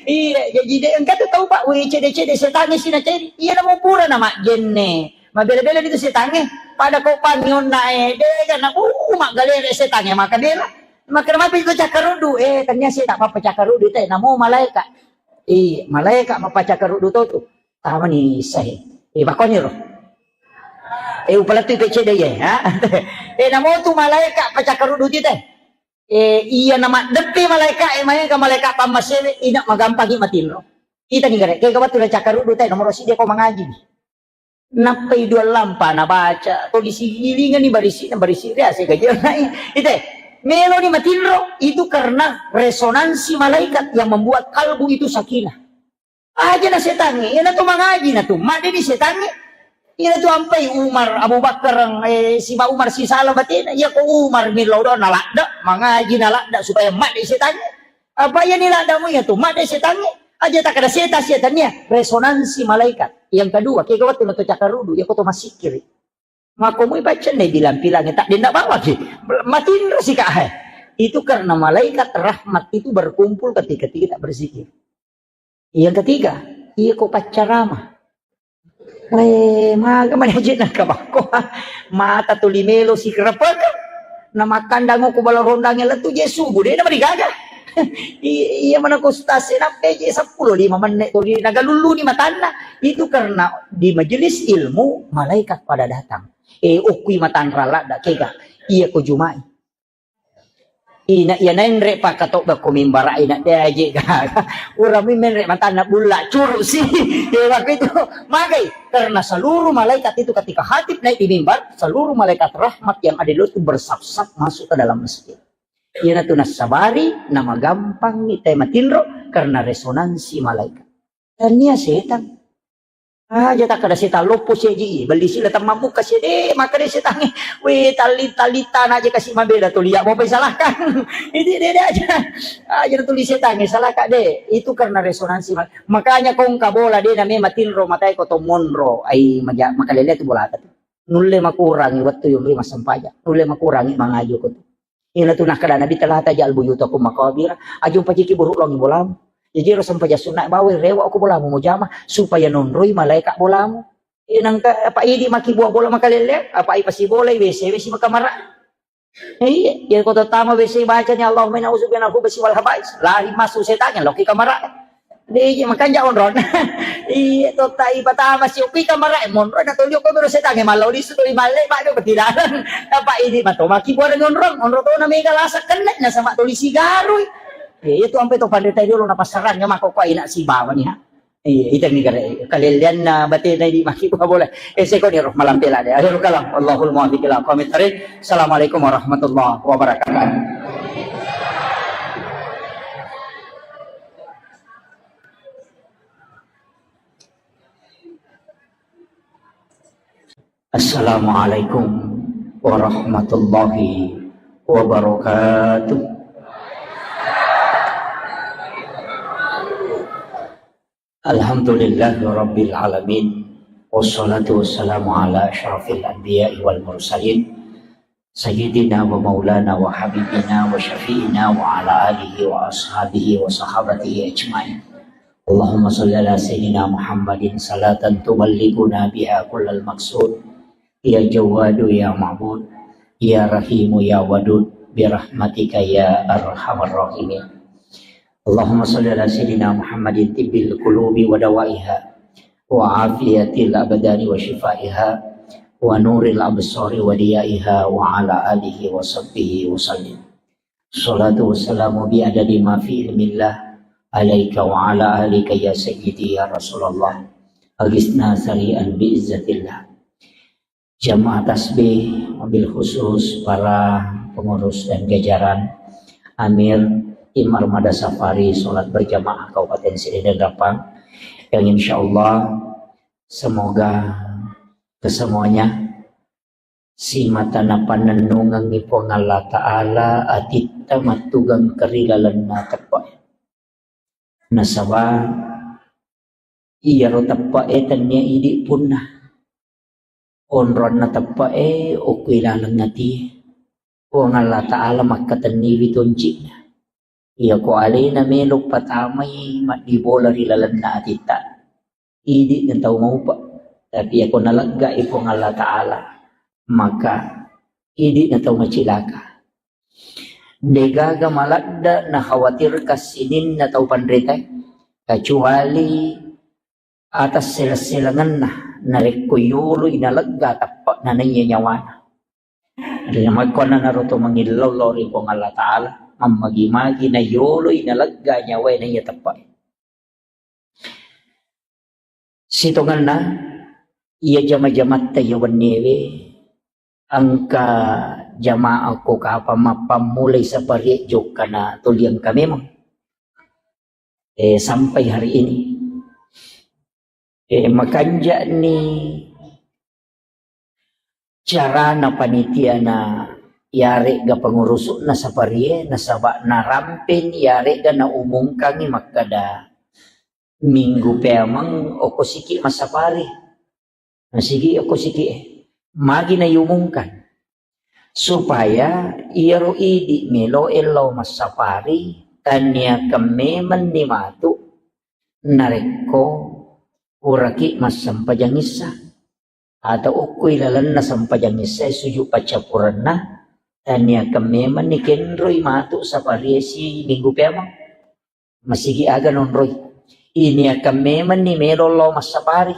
iya, jaji de engka tu tau, Pak, we, cede-cede setangnge si na cede. Iya, namo pura na majjenne. Mabela-bela itu setangnge. Pada kau pangionna, eh, de, kan, uh, maggalere setangnge, maka bela. Makkeda mapi itu cakkaruddu, eh, tania seta apa cakkaruddu te, namo malaika. Iya, malaika mapacakkaruddu to tu. Tamani issahe. Eh, bakkoniro. Eh, upalettui pecce de ye, ha? Eh, namo tu malaika pacakkaruddu ti te. Eh, iya na maddeppe malaika, eh, maega malaika pammasewe, ina magampangi matinro. Kita ni gare, kega wettu na cakkaruddu te, nomoro sidi ko mangaji. Nappai dua lampa nabaca, to disigilingani barisi, barisi ria, saya gaji nai. Ite, meloni matinro, itu karena resonansi malaikat yang membuat kalbu itu sakinah. Aja na setangnge, iyana to mangaji na tu, madde di setangnge. Iyana tu ampai Umar, Abu Bakar, eh, siba Umar sisala batena, iya ko Umar millau do naladda, mangaji naladda supaya madde setangnge. Apa iya ni laddamu iya tu, madde setangnge. Aja takkada setan, setan iya, resonansi malaikat. Yang kedua, kega wettu na to cakkarudu, iya ko to masikiri. Makkomui baccenne bilang-bilangnge, tak dendak bawaki. Matinro sika, hai. Itu karena malaikat rahmat itu berkumpul ketika kita berzikir. Yang ketiga, iya ko paccarama. Eh, maga mani aje nakabakko. Mata tuli melo sikerepeka. Na makkandang ko bala rondangnge lettu je subuh, de na marigaga. I-, iya mana ko stase nappe je seppulo lima menit tuli nagalulluni matanna. Itu karena di majelis ilmu malaikat pada datang. Eh, okkui matanra ladda kega. Iya ko jumai. Ina iya naenre pakkatobba ko mimbara ina de aje gaga. Urami menre matanna bulla curu si. Ya, waktu itu magai karena seluruh malaikat itu ketika khatib naik di mimbar, seluruh malaikat rahmat yang ada di luar itu bersaf-saf masuk ke dalam masjid. Iyana tu nassabari namagampang ita matinro karena resonansi malaikat. Tania setan. Aja takkada setan loppo seji, belli sila temmabbuka sede, makkada setangnge, "We, talli-, tallitana aja kasi mabela tuli, ya, mau salahkan." Itu de, de aja. Aja tuli setangnge, salahka de. Itu karena resonansi. Makanya kongka bola de name matinro matai ko to monro. Ai maja-, makalele tu bola tu. Nulle makurangi wettu yonri massempajang. Nulle makurangi mangaji ko tu. Iyana tu nakkeda Nabitta, "La taj'al buyutakum maqabira." Aja umpajiki buruk longi bolamu. Jaji ero sempajang sunna bawai rewa ko bolamu mujama supaya nonroi malaika bolamu. Iya nangka apa idi maki buah bola makalele, apa ipasibolai W C, W C makamara. Iya, iya ko tama W C bacani Allahumma inna a'udzubika minal khubusi wal khabais. Lari masuk setangnge, loki kamara. Deje makanja onrong. Iya, totta ipatama si okui kamara, eh, monro na tolio ko mero setangnge, mallau lisu toli malle, Pak, do petidaran. Apa ini mato maki buareng onrong, onrong to na mega lasa kenne, na sama toli sigarui. Iya, itu ampe to pandeta dulu na pasarang, ya, mako ko ina sibawa ni, ha. Iya, ita ni kare kalellianna batena ini maki pa bola. Eh, seko ni roh malam pela de. Akhirul kalam. Allahul muwaffiq ila aqwamit thariq. Assalamualaikum warahmatullahi wabarakatuh. Assalamualaikum warahmatullahi wabarakatuh. Alhamdulillahirabbil alamin. Wassalatu wassalamu ala asyrafil anbiya'i wal mursalin. Sayyidina wa maulana wa habibina wa syafi'ina wa ala alihi wa ashabihi wa sahabatihi ajmain. Allahumma salli ala sayyidina Muhammadin salatan tuballighuna biha kullal maqsud. Ya Jawwadu ya Ma'bud, ya Rahimu ya Wadud, bi rahmatika ya arhamar rahimin. Allahumma salli ala sayyidina Muhammadin tibbil qulubi wa dawaiha, wa afiyatil abdani wa shifaiha, wa nuril absari wa diyaiha, wa ala alihi wa sahbihi wa sallim. Salatu wassalamu bi adadi ma fi ilmillah alaika wa ala alika ya sayyidi ya Rasulullah. Agisna sari'an bi izzatillah. Jamaah tasbih, wabil khusus para pengurus dan jajaran Amir Tim Armada Safari Salat Berjamaah Kabupaten Sirih dan Rappang, yang insya Allah semoga kesemuanya simata napannennungengngi Puang Allah Ta'ala atitta mattugeng kerilalenna teppa. Nasaba iyaro teppae tennia idi punna. Onronna teppae okko ilaleng atie. Puang Allah Ta'ala makkatenniwi tonci'na. Iyako alena melo patamai maddibola ri lalenna atitta, idi na tau maupa. Tapi iyako naleggai Puang Allah Ta'ala, maka idi na tau macilaka. Degaga maladda nakhawatirkan sininna tau panritae, kecuali atas seleng-selengenna narekko yoloi nalegga teppe'na naiya nyawana. Jadi, makkuannanaro to mangillau lao ri Puang Allah Ta'ala, mammagi-magi na yoloi nalegga nyawae naiya teppe'e. Sitongenna, iya jama-jamatta iya wenniewe, engka jamaah ko kapang mappammulai saparie jokkana tuli engka memang. Eh, sampai hari ini. Eh, makanja'ni carana panitiana yare'ga pengurusu'na saparie, nasaba narampeni yare'ga naumungkangi makkada minggu peameng okko siki massapari. Nasigi okko siki e. Magi naiumungkan. Supaya iyaro idi meloe lao massapari, taniakeng memenni matu narekko puraki massempajang issa. Atau okko ilalenna sempajang issa sujud paccappurenna, taniakeng memenni kenroi matu saparie si minggu peameng. Masigi aga nonroi. Iniakeng memenni melo lao massapari.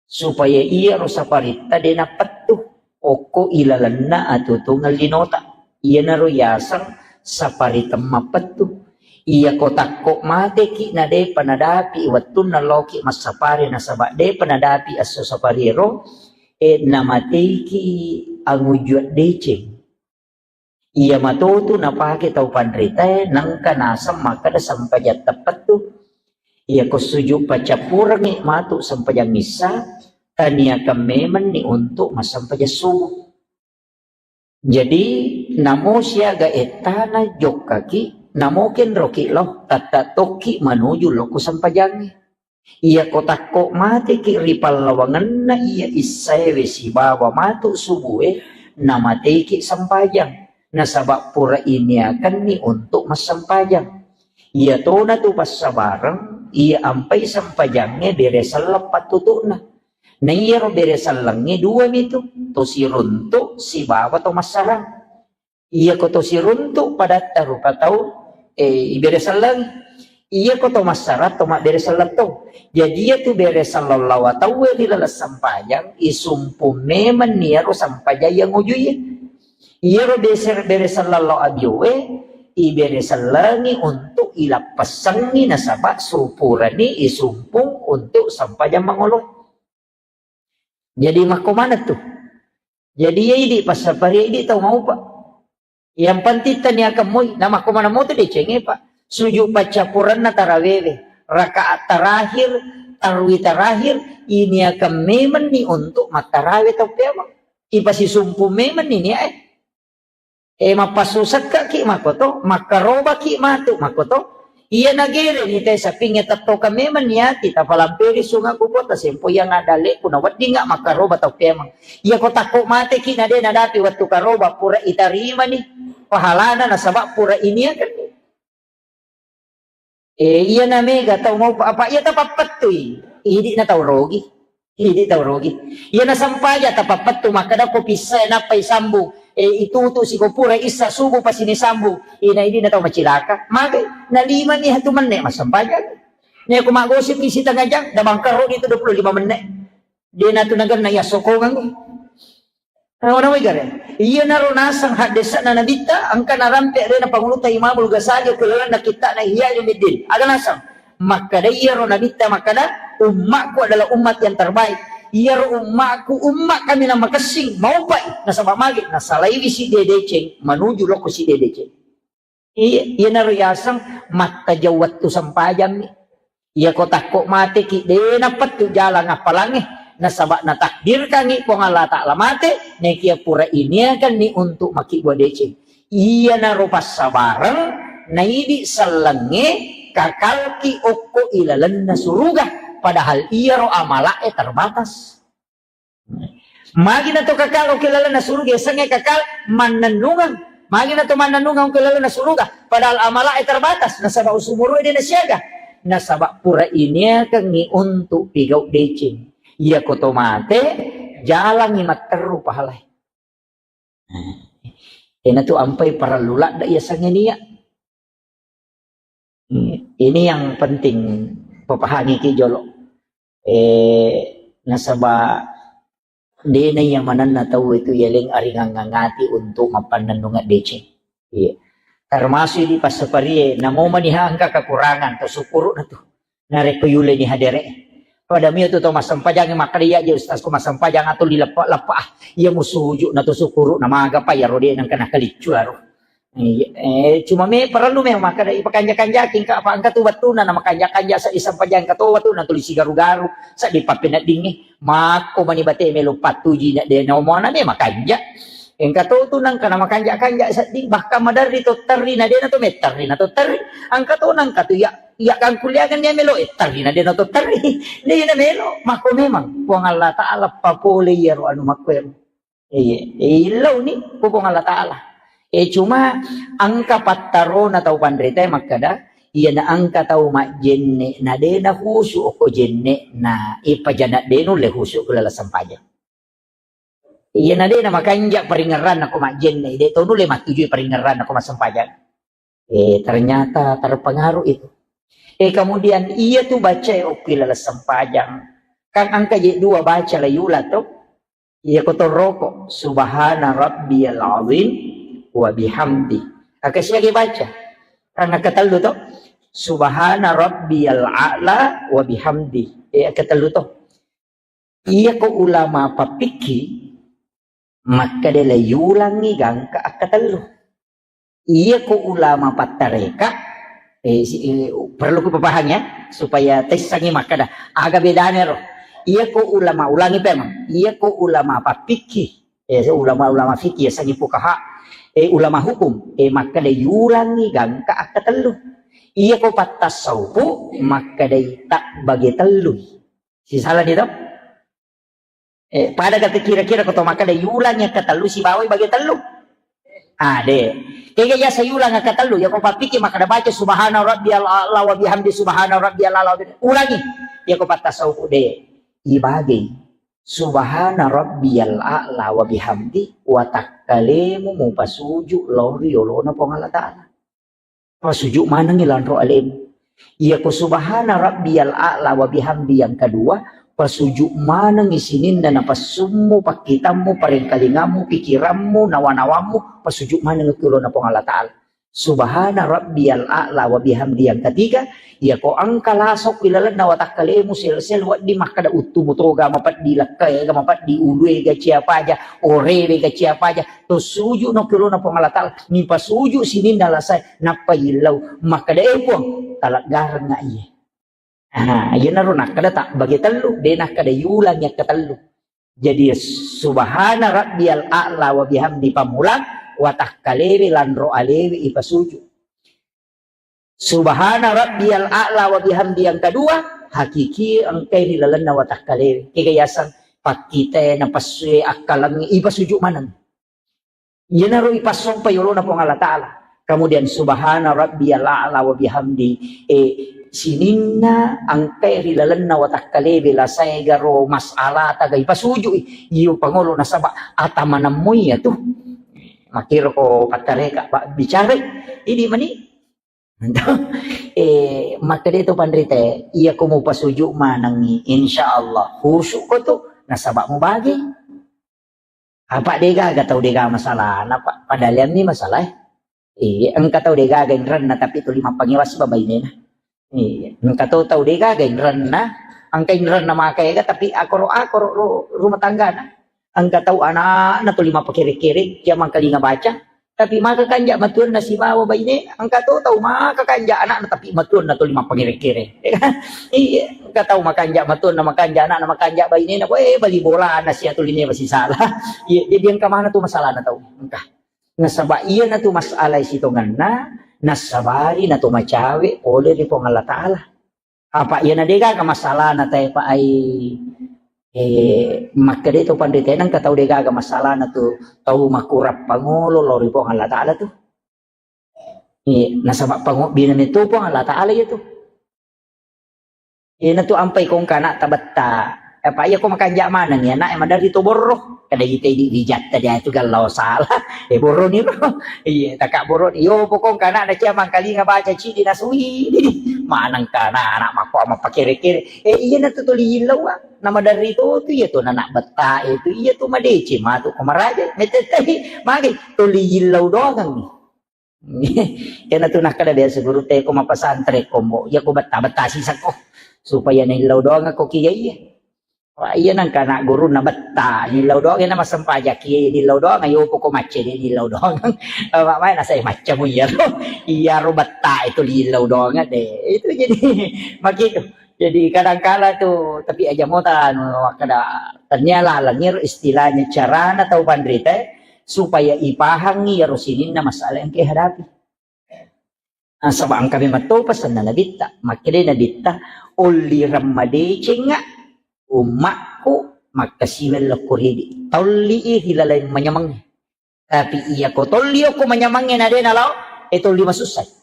Supaya iyaro saparitta de nappettu okko ilalenna atutungeng linota. Iyanaro yaseng sapari temmappettu. Iyako takko mateki na depa nadapi wettunna laoki massapari nasaba depa nadapi esso sapariero, e, namateiki angujua deceng. Iya matotu napake tau panritae, nengka naseng makkeda sempajang teppettu. Iyako sujud paccappurengngi matu sempajang issa, taniakeng memenni untuk massempajang subuh. Jadi, namo siaga ettana jokkaki, namo kenroki lao, tatta tokki manuju lokko sempajangnge. Iyako takko mateki ri pallawangenna iya issaewe sibawa matu subue, namateki sempajang, nasaba pura iniakenni untuk massempajang. Iyatona tu passabareng, iya ampai sempajangnge bere selleng pattutu'na. Na iyaro bere sellengnge dua mitu, to siruntu sibawa to massarang. Iyako to siruntu padatta rupa tau, eh, ibere selleng. Iyako to massarang to mabbere selleng to. Jadi iyatu bere selleng lawa tauwe ri laleng sempajang, isumpu memenni iyaro sempajang iya ngujuie. Iyaro beser-, bere selleng lao abioe, ibere sellengi untuk ilappessengi nasaba supurani isumpung untuk sempajang mangolo. Jadi makko maneng tu. Jadi iya idi passapari idi tau maupa. Yang penting taniakan moi, na makko maneng moto decengnge, Pak. Sujud paccappurenna tarawewe, rakaat terakhir, tarwi terakhir, iniakan memenni untuk mattarawe tau peamang. Ipasisumpu memenni niae. E, mappassusekkaki makkoto, makkarobaki matu makkoto. Iya nagere ni te sapingnge tettokang memang niati, tapalamperi sunga ku kota sempo yang ada leku na weddinga makkaroba tau peamang. Iya ko takko mateki na de nadapi wettu karoba pura itarimani pahalana nasaba pura iniakan. E, iya na mega tau mau apa iya tapappettui. Idi na tau rogi. Idi tau rogi. Iya na sampaja tapappettu makkada ko pissa nappa isambung. E, itutu siko pura issa subuh pasini sambung. Ina idi na tau macilaka. Magai na lima ni hatu menne massampaja. Ni aku magosip isi tengah jam, da mangkaro itu dua puluh lima menit. Dena tu naganna iya sokongan. Nawa-nawai gare. Iyanaro naseng haddesa'na Nabitta, engka narampe alena Pangulutta Imamul Ghazali okko lalenna kitta'na Ihya Ulumuddin. Aga naseng? Makkeda iyaro Nabitta makkeda, "Ummakku adalah umat yang terbaik." Iyaro ummakku, umma kaminang makessing, maupai. Nasaba magi? Nasalaiwi sidde deceng, manuju lokko sidde deceng. Iya, iyanaro yaseng mattajau wettu sempajammi. Iya ko takko mateki, de napettu jalang appalangnge. Nasaba natakdirkangngi Puang Allah Ta'ala mate, nekia pura iniakanni untuk makkibua deceng. Iyanaro passabareng, naidi sellengnge kakalki okko ilalenna suruga. Padahal iyaro amala'e terbatas. Magi na to kakal okko lalenna suruga, yasengnge kakal mannennungeng. Magi na to mannennungeng okko lalenna suruga, padahal amala'e terbatas, nasaba usumuru'e de nasiaga. Nasaba pura iniakengngi untuk pigau deceng. Iya ko to mate, jalangngi matteru pahalae. Ena tu ampai parellu ladda yasengnge nia. Hmm, ini yang penting papahangiki jolo. Eh, nasaba dena iya manenna tau itu yaleng aringangngati untuk mappannennungeng deceng. Iya. Termasuk di passaparie, namo maniha engka kekurangan, to syukuru na tu. Narekko yuleni hadere. Pada mio tu to massempajang makkeda iya je ustaz ko massempajang atau di leppa-leppa ah. Iya musuju na to syukuru na maga pa iya rode nengka nakaliccu aro. Iya, eh, cuma me parellu me makkeda ipakanja-kanjaki engka apa engka tu wettuna na makanja-kanja sa isempajang engka to wettuna tuli sigaru-garu sa di pappeneddingnge makko mani bate melo pattuji na de na omona me makanja. Engka to tu nengka na makanja-kanja sedding bahkan maderri to terri na de na to metterri na to terri. Engka to nengka tu ya ya kangkuliangan dia melo eh terri na de na to terri. De na melo makko memang Puang Allah Ta'ala papole iyaro anu makko ero. Iya, eh, illauni ku Puang Allah Ta'ala. Eh, cuma engka pattarona tau panritae makkeda, iyana engka tau majjenne, na de na khusu okko jenne, na ipajana de nulle khusu ku laleng sempajang. Iyana de na makanja paringerranna ko majjenne, de to nulle mattujui paringerranna ko massempajang. Eh, ternyata terpengaruh itu. Eh, kemudian iya tu baca okko laleng sempajang. Kan engka je dua baca la yula to. Iya ko torroko, subhana rabbiyal azim wa bihamdi. Aka siaga baca? Kan aka tellu to. Subhana rabbiyal a'la wa bihamdi. Eh, aka tellu to. Iya ko ulama papikki, makkeda la yulangi gangka aka tellu. Iya ko ulama pattareka, eh, si, eh, perlu ku papahang ya, supaya tessangi makkeda aga bedana ro. Iya ko ulama ulangi pemang. Iya ko ulama papikki, eh, so ulama-ulama fikih ya sangi fukaha, eh, ulama hukum, eh, makkeda yulangi gangka aka tellu. Iya ko pattasaupu makkeda tak bage tellu. Sisala ni to? Eh, pada kata kira-kira ko to makkeda yulang yang ketellu sibawai bagi tellu. Ah, de. Kega jasa yulang yang ketellu, ya ko papiki makkeda baca subhana rabbiyal a'la wa bihamdi subhana rabbiyal a'la wa bihamdi. Ulangi. Ya ko pattasauku de. Ibagi. Subhana rabbiyal a'la wa bihamdi wa takkalemu mupasuju lori olona Puang Allah Ta'ala. Pasuju manengngi lanro alemu. Iya ko subhana rabbiyal a'la wa bihamdi yang kedua, pasuju manengngi sininna napassummu, pakkitammu, parengkalingammu, pikirammu, nawa-nawammu, pasuju maneng ki ulona Puang Allah Ta'ala. Subhana rabbiyal a'la wa bihamdi yang ketiga, iya ko engka lasok ilalenna watakkalemu sel-sel wedding makkada uttumu toga mapeddi, lekkaega mapeddi, uluega ciapaja, orewega ciapaja, to suju no kelona Puang Allah Ta'ala, mipasuju sininna lasae, nappa illau, makkada, "Eh, Puang, taleggarengnga iye." Nah, iyanaro nakkada tabbage tellu, de nakkada yulang yakka tellu. Jadi, subhana rabbiyal a'la wa bihamdi pammulang, watakkalewe lanro alewe ipasuju. Subhana rabbiyal a'la wa bihamdi yang kedua, hakiki engkai ri lalenna watakkalewe. Kega yaseng pakkite na passue akkalengngi ipasuju maneng. Iyanaro ipassompa yolona Puang Allah Ta'ala. Kemudian subhana rabbiyal a'la wa bihamdi. Eh, sininna engkai ri lalenna watakkalebe lasaegaro masalah taga ipasujui. Iyo pangolo nasaba atamanammu iya tu. Makiro ko pattareka, Pak, bicara. Ini mani. Eh, makkeda to panrite, iya ko mupasuju manengi, insya Allah khusyuk ko tu, nasaba mubagi. Apa degaga tau degaga masalahna, Pak? Padahal yang ini masalah, eh. Iya, engka tau degaga inrenna, tapi tuli mappangewa siba bainena. Iya, engka to tau degaga inrenna, engka inrenna maka ega, tapi akoro-akoro ru-, rumah tanggana. Engka tau anakna tuli mappakere-kere, jamang kalinga baca, tapi maka kanja matuanna sibawa baine, engka to tau maka kanja anakna, tapi matuanna tuli mappakere-kere. Iya, engka tau makanja matuanna, makanja anakna, makanja bainena, eh, bali bolana sia tuli mewa sisala. Iya, jadi engka mana tu masalahna tau. Engka. Nasaba iyana tu masalah sitongenna, nasabari na to macawe pole ri Puang Allah Ta'ala. Apa iyana degaga masalahna tae pa ai, eh, makkeda to panrite, engka tau degaga masalahna tu tau makurang pangolo lao ri Puang Allah Ta'ala tu. Eh, nasaba pangobbina meto Puang Allah Ta'ala iya tu. Iyana tu ampai kongka anak tabetta. Apa iya ko makanja maneng ya anak, maderri to borro. Kada ita idi rijatta dia tu gallau salah. Eh, borro ni ro. Iya, taka borro ni. Yo pokong kana na cia mangkalinga baca cidi nasui. Didi. Maneng kana anak mappo mappakere-kere. Eh, iyana tu tuli illau, ah. Nama dari to tu iya tu anak betta itu iya tu madece matu ko maraja. Metetai magi tuli illau doang ni. Iyana tu nakkeda biasa guru te ko mapasantren kombo, iya ko betta-betta sisakko supaya naillau doang ko kiya iya. Wah, iya nangka anak guru na betta, nillau doang na massempajang kiya, nillau doang ayo poko macce de nillau doang. Apa mai nasai maccamu iya ro. Iya ro betta itu lillau doang de. Itu jadi makitu. Jadi kadangkala tu, tapi aja mota anu makkeda tania laleng iyaro istilahnya carana tau panrita supaya ipahangi iyaro sininna masalah yang kihadapi. Nasaba engka memang to pesanna Nabitta. Makkeda Nabitta, "Ollireng madecengnga ummakku makkasiweng lokko ridi." Tolli i ri laleng manyameng. Tapi iya ko tolli okko manyamangnge na de nalao, e tolli masussai.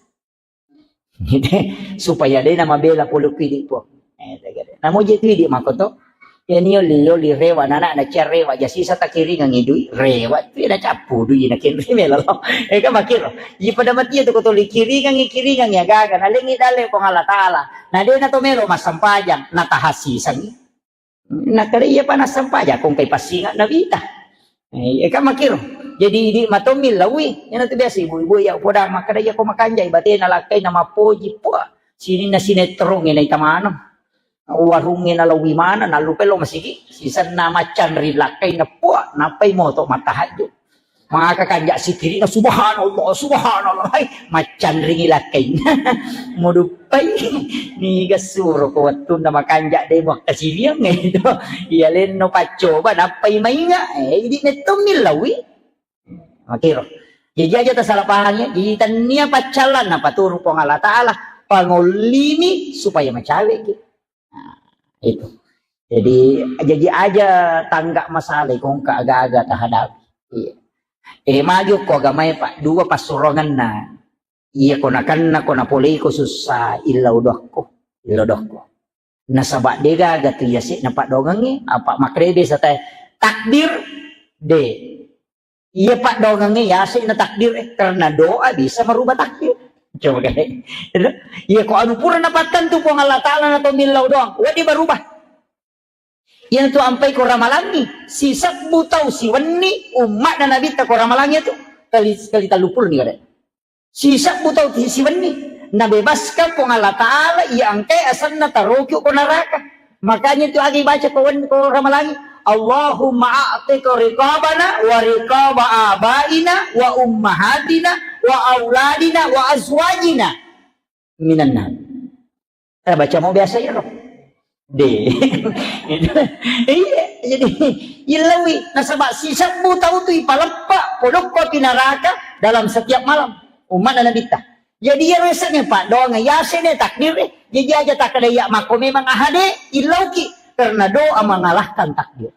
Supaya de namabela pole ku idi Puang. Eh, tegede. Namoje tu idi makko to. Ya nio lio li rewa nana na cia rewa ja sisa takiringang idui rewa tu na cappu dui na kenri melo. Eh, kan makiro. Iya pada mati tu ko tolli kiringang kiringang ya gaga na lengi dale Puang Allah Taala. Na de na to melo massempajang na tahasisangi. Nakkeda iyapa nassempajang, kongkai passinga nawita. Eh, iya kan makkiro. Jadi idi matommi lawi, iyanatu biasa ibu-ibu iya poda makkeda iya ko makanjai batena lakkai na mappoji, puah, sininna sinetrongnge naita maneng. Warungnge nalawi maneng, nallupai lo masigi, sisenna maccanri lakkai na puah, nappai moto mattahajju. Maka kanja sikirina, "Subhanallah, subhanallah." Hai, maccanringi lakkainna. Muduppai. Niga suro ko wettunna makanja de muakkasiliang itu. Iya lenno paccoba nappai mainga. Eh, idi mettommi lawi. Makiro. Jadi aja tasala pahang ya. Jadi tania paccallan napaturu Puang Allah Taala. Pangollimi supaya macawe ki. Nah, itu. Jadi, jadi aja tangga masalah ko engka aga-aga tahadapi. Iya. Eh, maju ko agamae, Pak, dua passurongenna. Iya ko nakenna ko napolei ko sussa, illau dokko, illau dokko. Nasaba de gaga tu iya se napadongengi, apa makrebe satai takdir de. Iya paddoangengnge yase na takdir, eh, karena doa bisa merubah takdir. Coba kan. Iya ko anu pura napattentu Puang Allah Taala na to millau doang, wedding berubah. Iya tu ampai ko ramalangi, sisebbu tau siwenni ummatna Nabitta ko ramalangi tu kali, kali tellu puluh ni kade. Sisebbu tau ti siwenni. Nabebaskan Puang Allah Ta'ala iya engkae asenna taroki ko neraka. Makanya itu agi baca ko wen-, ko Ramalangi. Allahumma a'tiq riqabana wa riqaba abaina wa ummahatina wa auladina wa azwajina minan nar. Eh, baca mau biasa ya, Roh? De. Iya, jadi illawi nasaba sisebbu tau tu ipaleppa polokko pi neraka dalam setiap malam. Umatna Nabitta. Jadi ya resepnya Pak, doang ya sini takdir. Jadi aja tak ada ya mako memang ahade illauki karena doa mengalahkan takdir.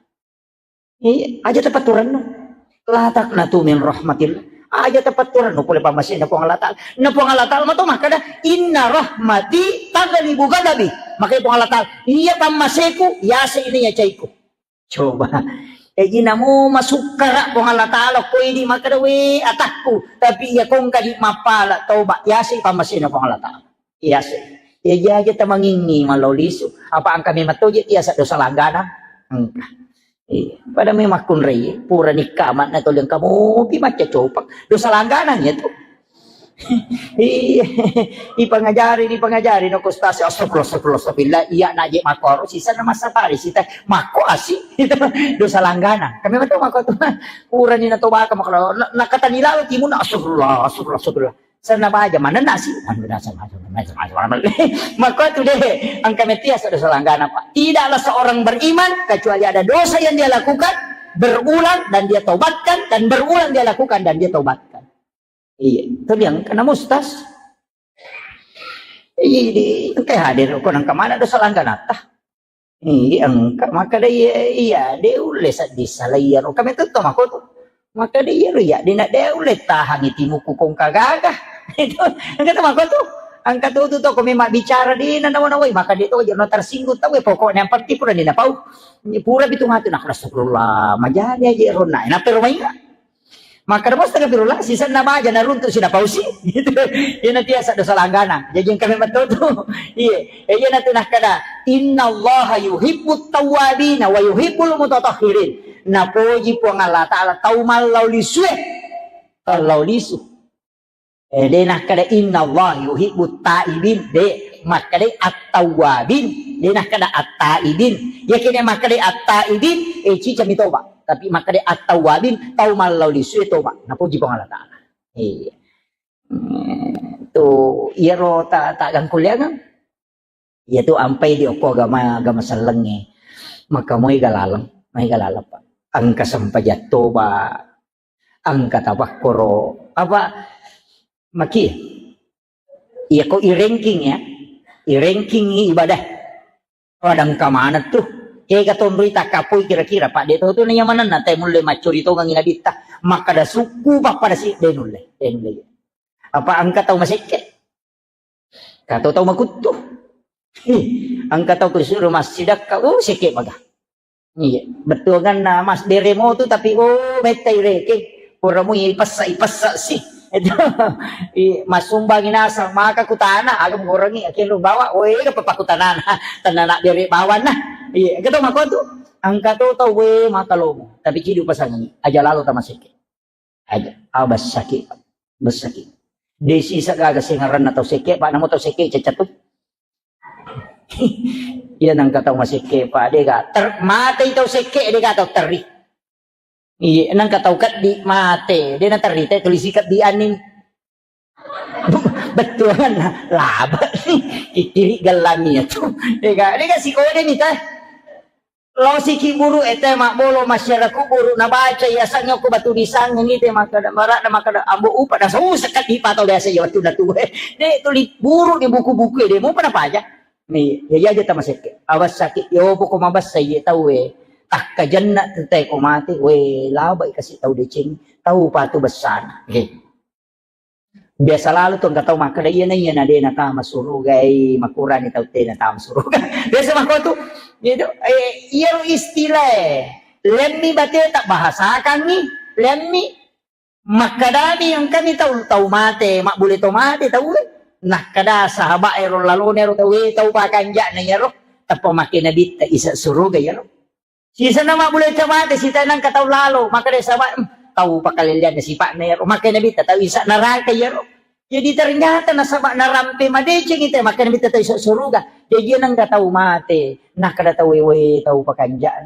Iya, aja tapatturanno. La taqnatu min rahmatillah. Aja tapatturanno pole pammasena Puang Allah Ta'ala. Na Puang Allah Ta'ala mato makkada, "Inna rahmati taghlibu ghadabi." Makanya Puang Allah Ta'ala, "Iya pammaseku, yase ini ya caiku." Coba. Jadi namo masukkara Puang Allah Ta'ala, ko idi makkada, "We atakku," tapi iya kongka di mappala, toba, yase pammasena Puang Allah Ta'ala. Iya sih. Iya aja tamangingi mallau lisu. Apa engka memang toje tiasa dosa langganang? Engka. Iya. Pada memang kunrai, pura nikah amat na tolong kamu pi macca copang. Dosa langganang ya tuh. Iya. Ipangajari, ipangajari no kustasi. Astagfirullah, astagfirullah, astagfirullah. Iya naje makoro sisa na masa pari sita mako asi. Itu dosa langganang. Kami betul mako tuh. Pura ni na tobaka makalo na, na kata ni lalu timun. Astagfirullah, astagfirullah, astagfirullah. Senna baja manenna si. Mako tu deh, engka metia sa dosa langgana, Pak. Tidaklah seorang beriman kecuali ada dosa yang dia lakukan, berulang dan dia tobatkan, dan berulang dia lakukan dan dia tobatkan. Iya, itu dia engka na mustas. Iya, di, engka hadir ko nang kemana dosa langganata. Iya, engka. Makkeda iya, iya, de ulle sedding sala iyaro. Kami tetto mako tu. Makkeda iyaro, iya, de na de ulle tahangi timuku kongka gaga. Itu, engka tu mako tu. Engka tu tu toko memang bicara de na nawa-nawai, maka de to no tersinggung tau, pokoknya yang penting pura de na pau. Pura pitu matu, nah, astagfirullah, majani aja ronna. Enak pero mainga. Makkeda mo astagfirullah, sisenna baja naruntu sina pausi. Gitu. Iyana tiasa dosa langganang. Jaji engka memang to tu. Iya. Eh, iyana tu nakkeda, "Innallaha yuhibbut tawwabina wa yuhibbul mutatahhirin." Napoji Puang Allah Ta'ala tau mallau lisue. Mallau lisu. Eh, de nakkeda, "Innallaha yuhibbut taibin." De, makkeda at-tawwabin. De nakkeda at-taibin. Yakini makkeda at-taibin, eh, cicami toba. Tapi makkeda at-tawwabin, tau mallau lisue toba. Napoji Puang Allah Ta'ala. Iya. Hmm, tu iyaro ta, ta gangkuliangeng. Iya tu ampai di okko agama, agama sellengnge. Maka moi galaleng, moi galaleng, Pak. Engka sempajang toba, engka tapakkoro. Apa maki? Iya ko i ranking ya. I ranking ibadah. Pada engka maneng tu. Kega tonroi takkapoi kira-kira, Pak, de to tu naiya manenna te mulle maccori tongengi nabitta. Makkada sukku pappada si, de nulle, de nulle. Apa engka tau masekke? Kato tau makuttu. Ih, engka tau ku disuruh massidakka, uh, sekke baga. Iya, bettuanganna mas deremo tu tapi, oh, metta ireke. Pura mui ipessa, ipessa si. Itu, i, masumbangi nasang, maka kutana, agam gorengi, akhirnya bawa, weh, apa pakutanana, tanana bere bawana. Iya, engka to mako tu, engka to tau, weh, maka lomo. Tapi cidu pasangi, aja lalo tamaseke. Aja, ah, bessaki, bessaki. Desi sagaga sengaranna tau seke, Pak, namo tau seke cecatu. Iya, nangka tau masekke, Pak, dega ter-, matei tau sekke, dega tau terri. Iya, nangka tau keddi mate, de na terri te tulisi keddi anin. Bettuanna laba. Kikiri gellangi ya tu. Dega, dega sikode ni teh. Lao siki buru ete mabbolo masyarakat buru nabaca ya sangyo ko batu disang ni te makkada marak na makkada ambo upa na susah keddi patau biasa ya waktu na tuwe. De tuli buru di buku-buku de mau pada paja. Ni, ya, ya, aja tamasekke. Awas sakit, yo, poko mabassa, ye, tau, we. Takkajenna tu te ko mate, we, labai kasi tau deceng, tau patu bessana. He. Biasa lalu tu engka tau makkeda, iya na, iya na, de na tama suruga, eh, makurani tau te na tama suruga. Biasa mako tu, gitu. Eh, iya lo istilah, eh. Lemmi bate tak bahasakan ni, lemmi. Makkedami engkami tau, tau mate, mabbule to mate tau e. Nakkeda sahabat ero lalone ero tau e, tau pakanja'na iyaro, tappa makke nabitta isa suruga iyaro. Sisenna mabbule to mate, sita nangka tau lalo, makkeda sahabat, "Hmm, tau pakalellianna sipa'na iyaro." Makke nabitta tau isa neraka iyaro. Jadi ternyata nasaba narampe madeceng ita, makanya mita tau iso suruga. Jadi nengka tau mate, nakkeda tau, "Ewe, tau pakanja'na."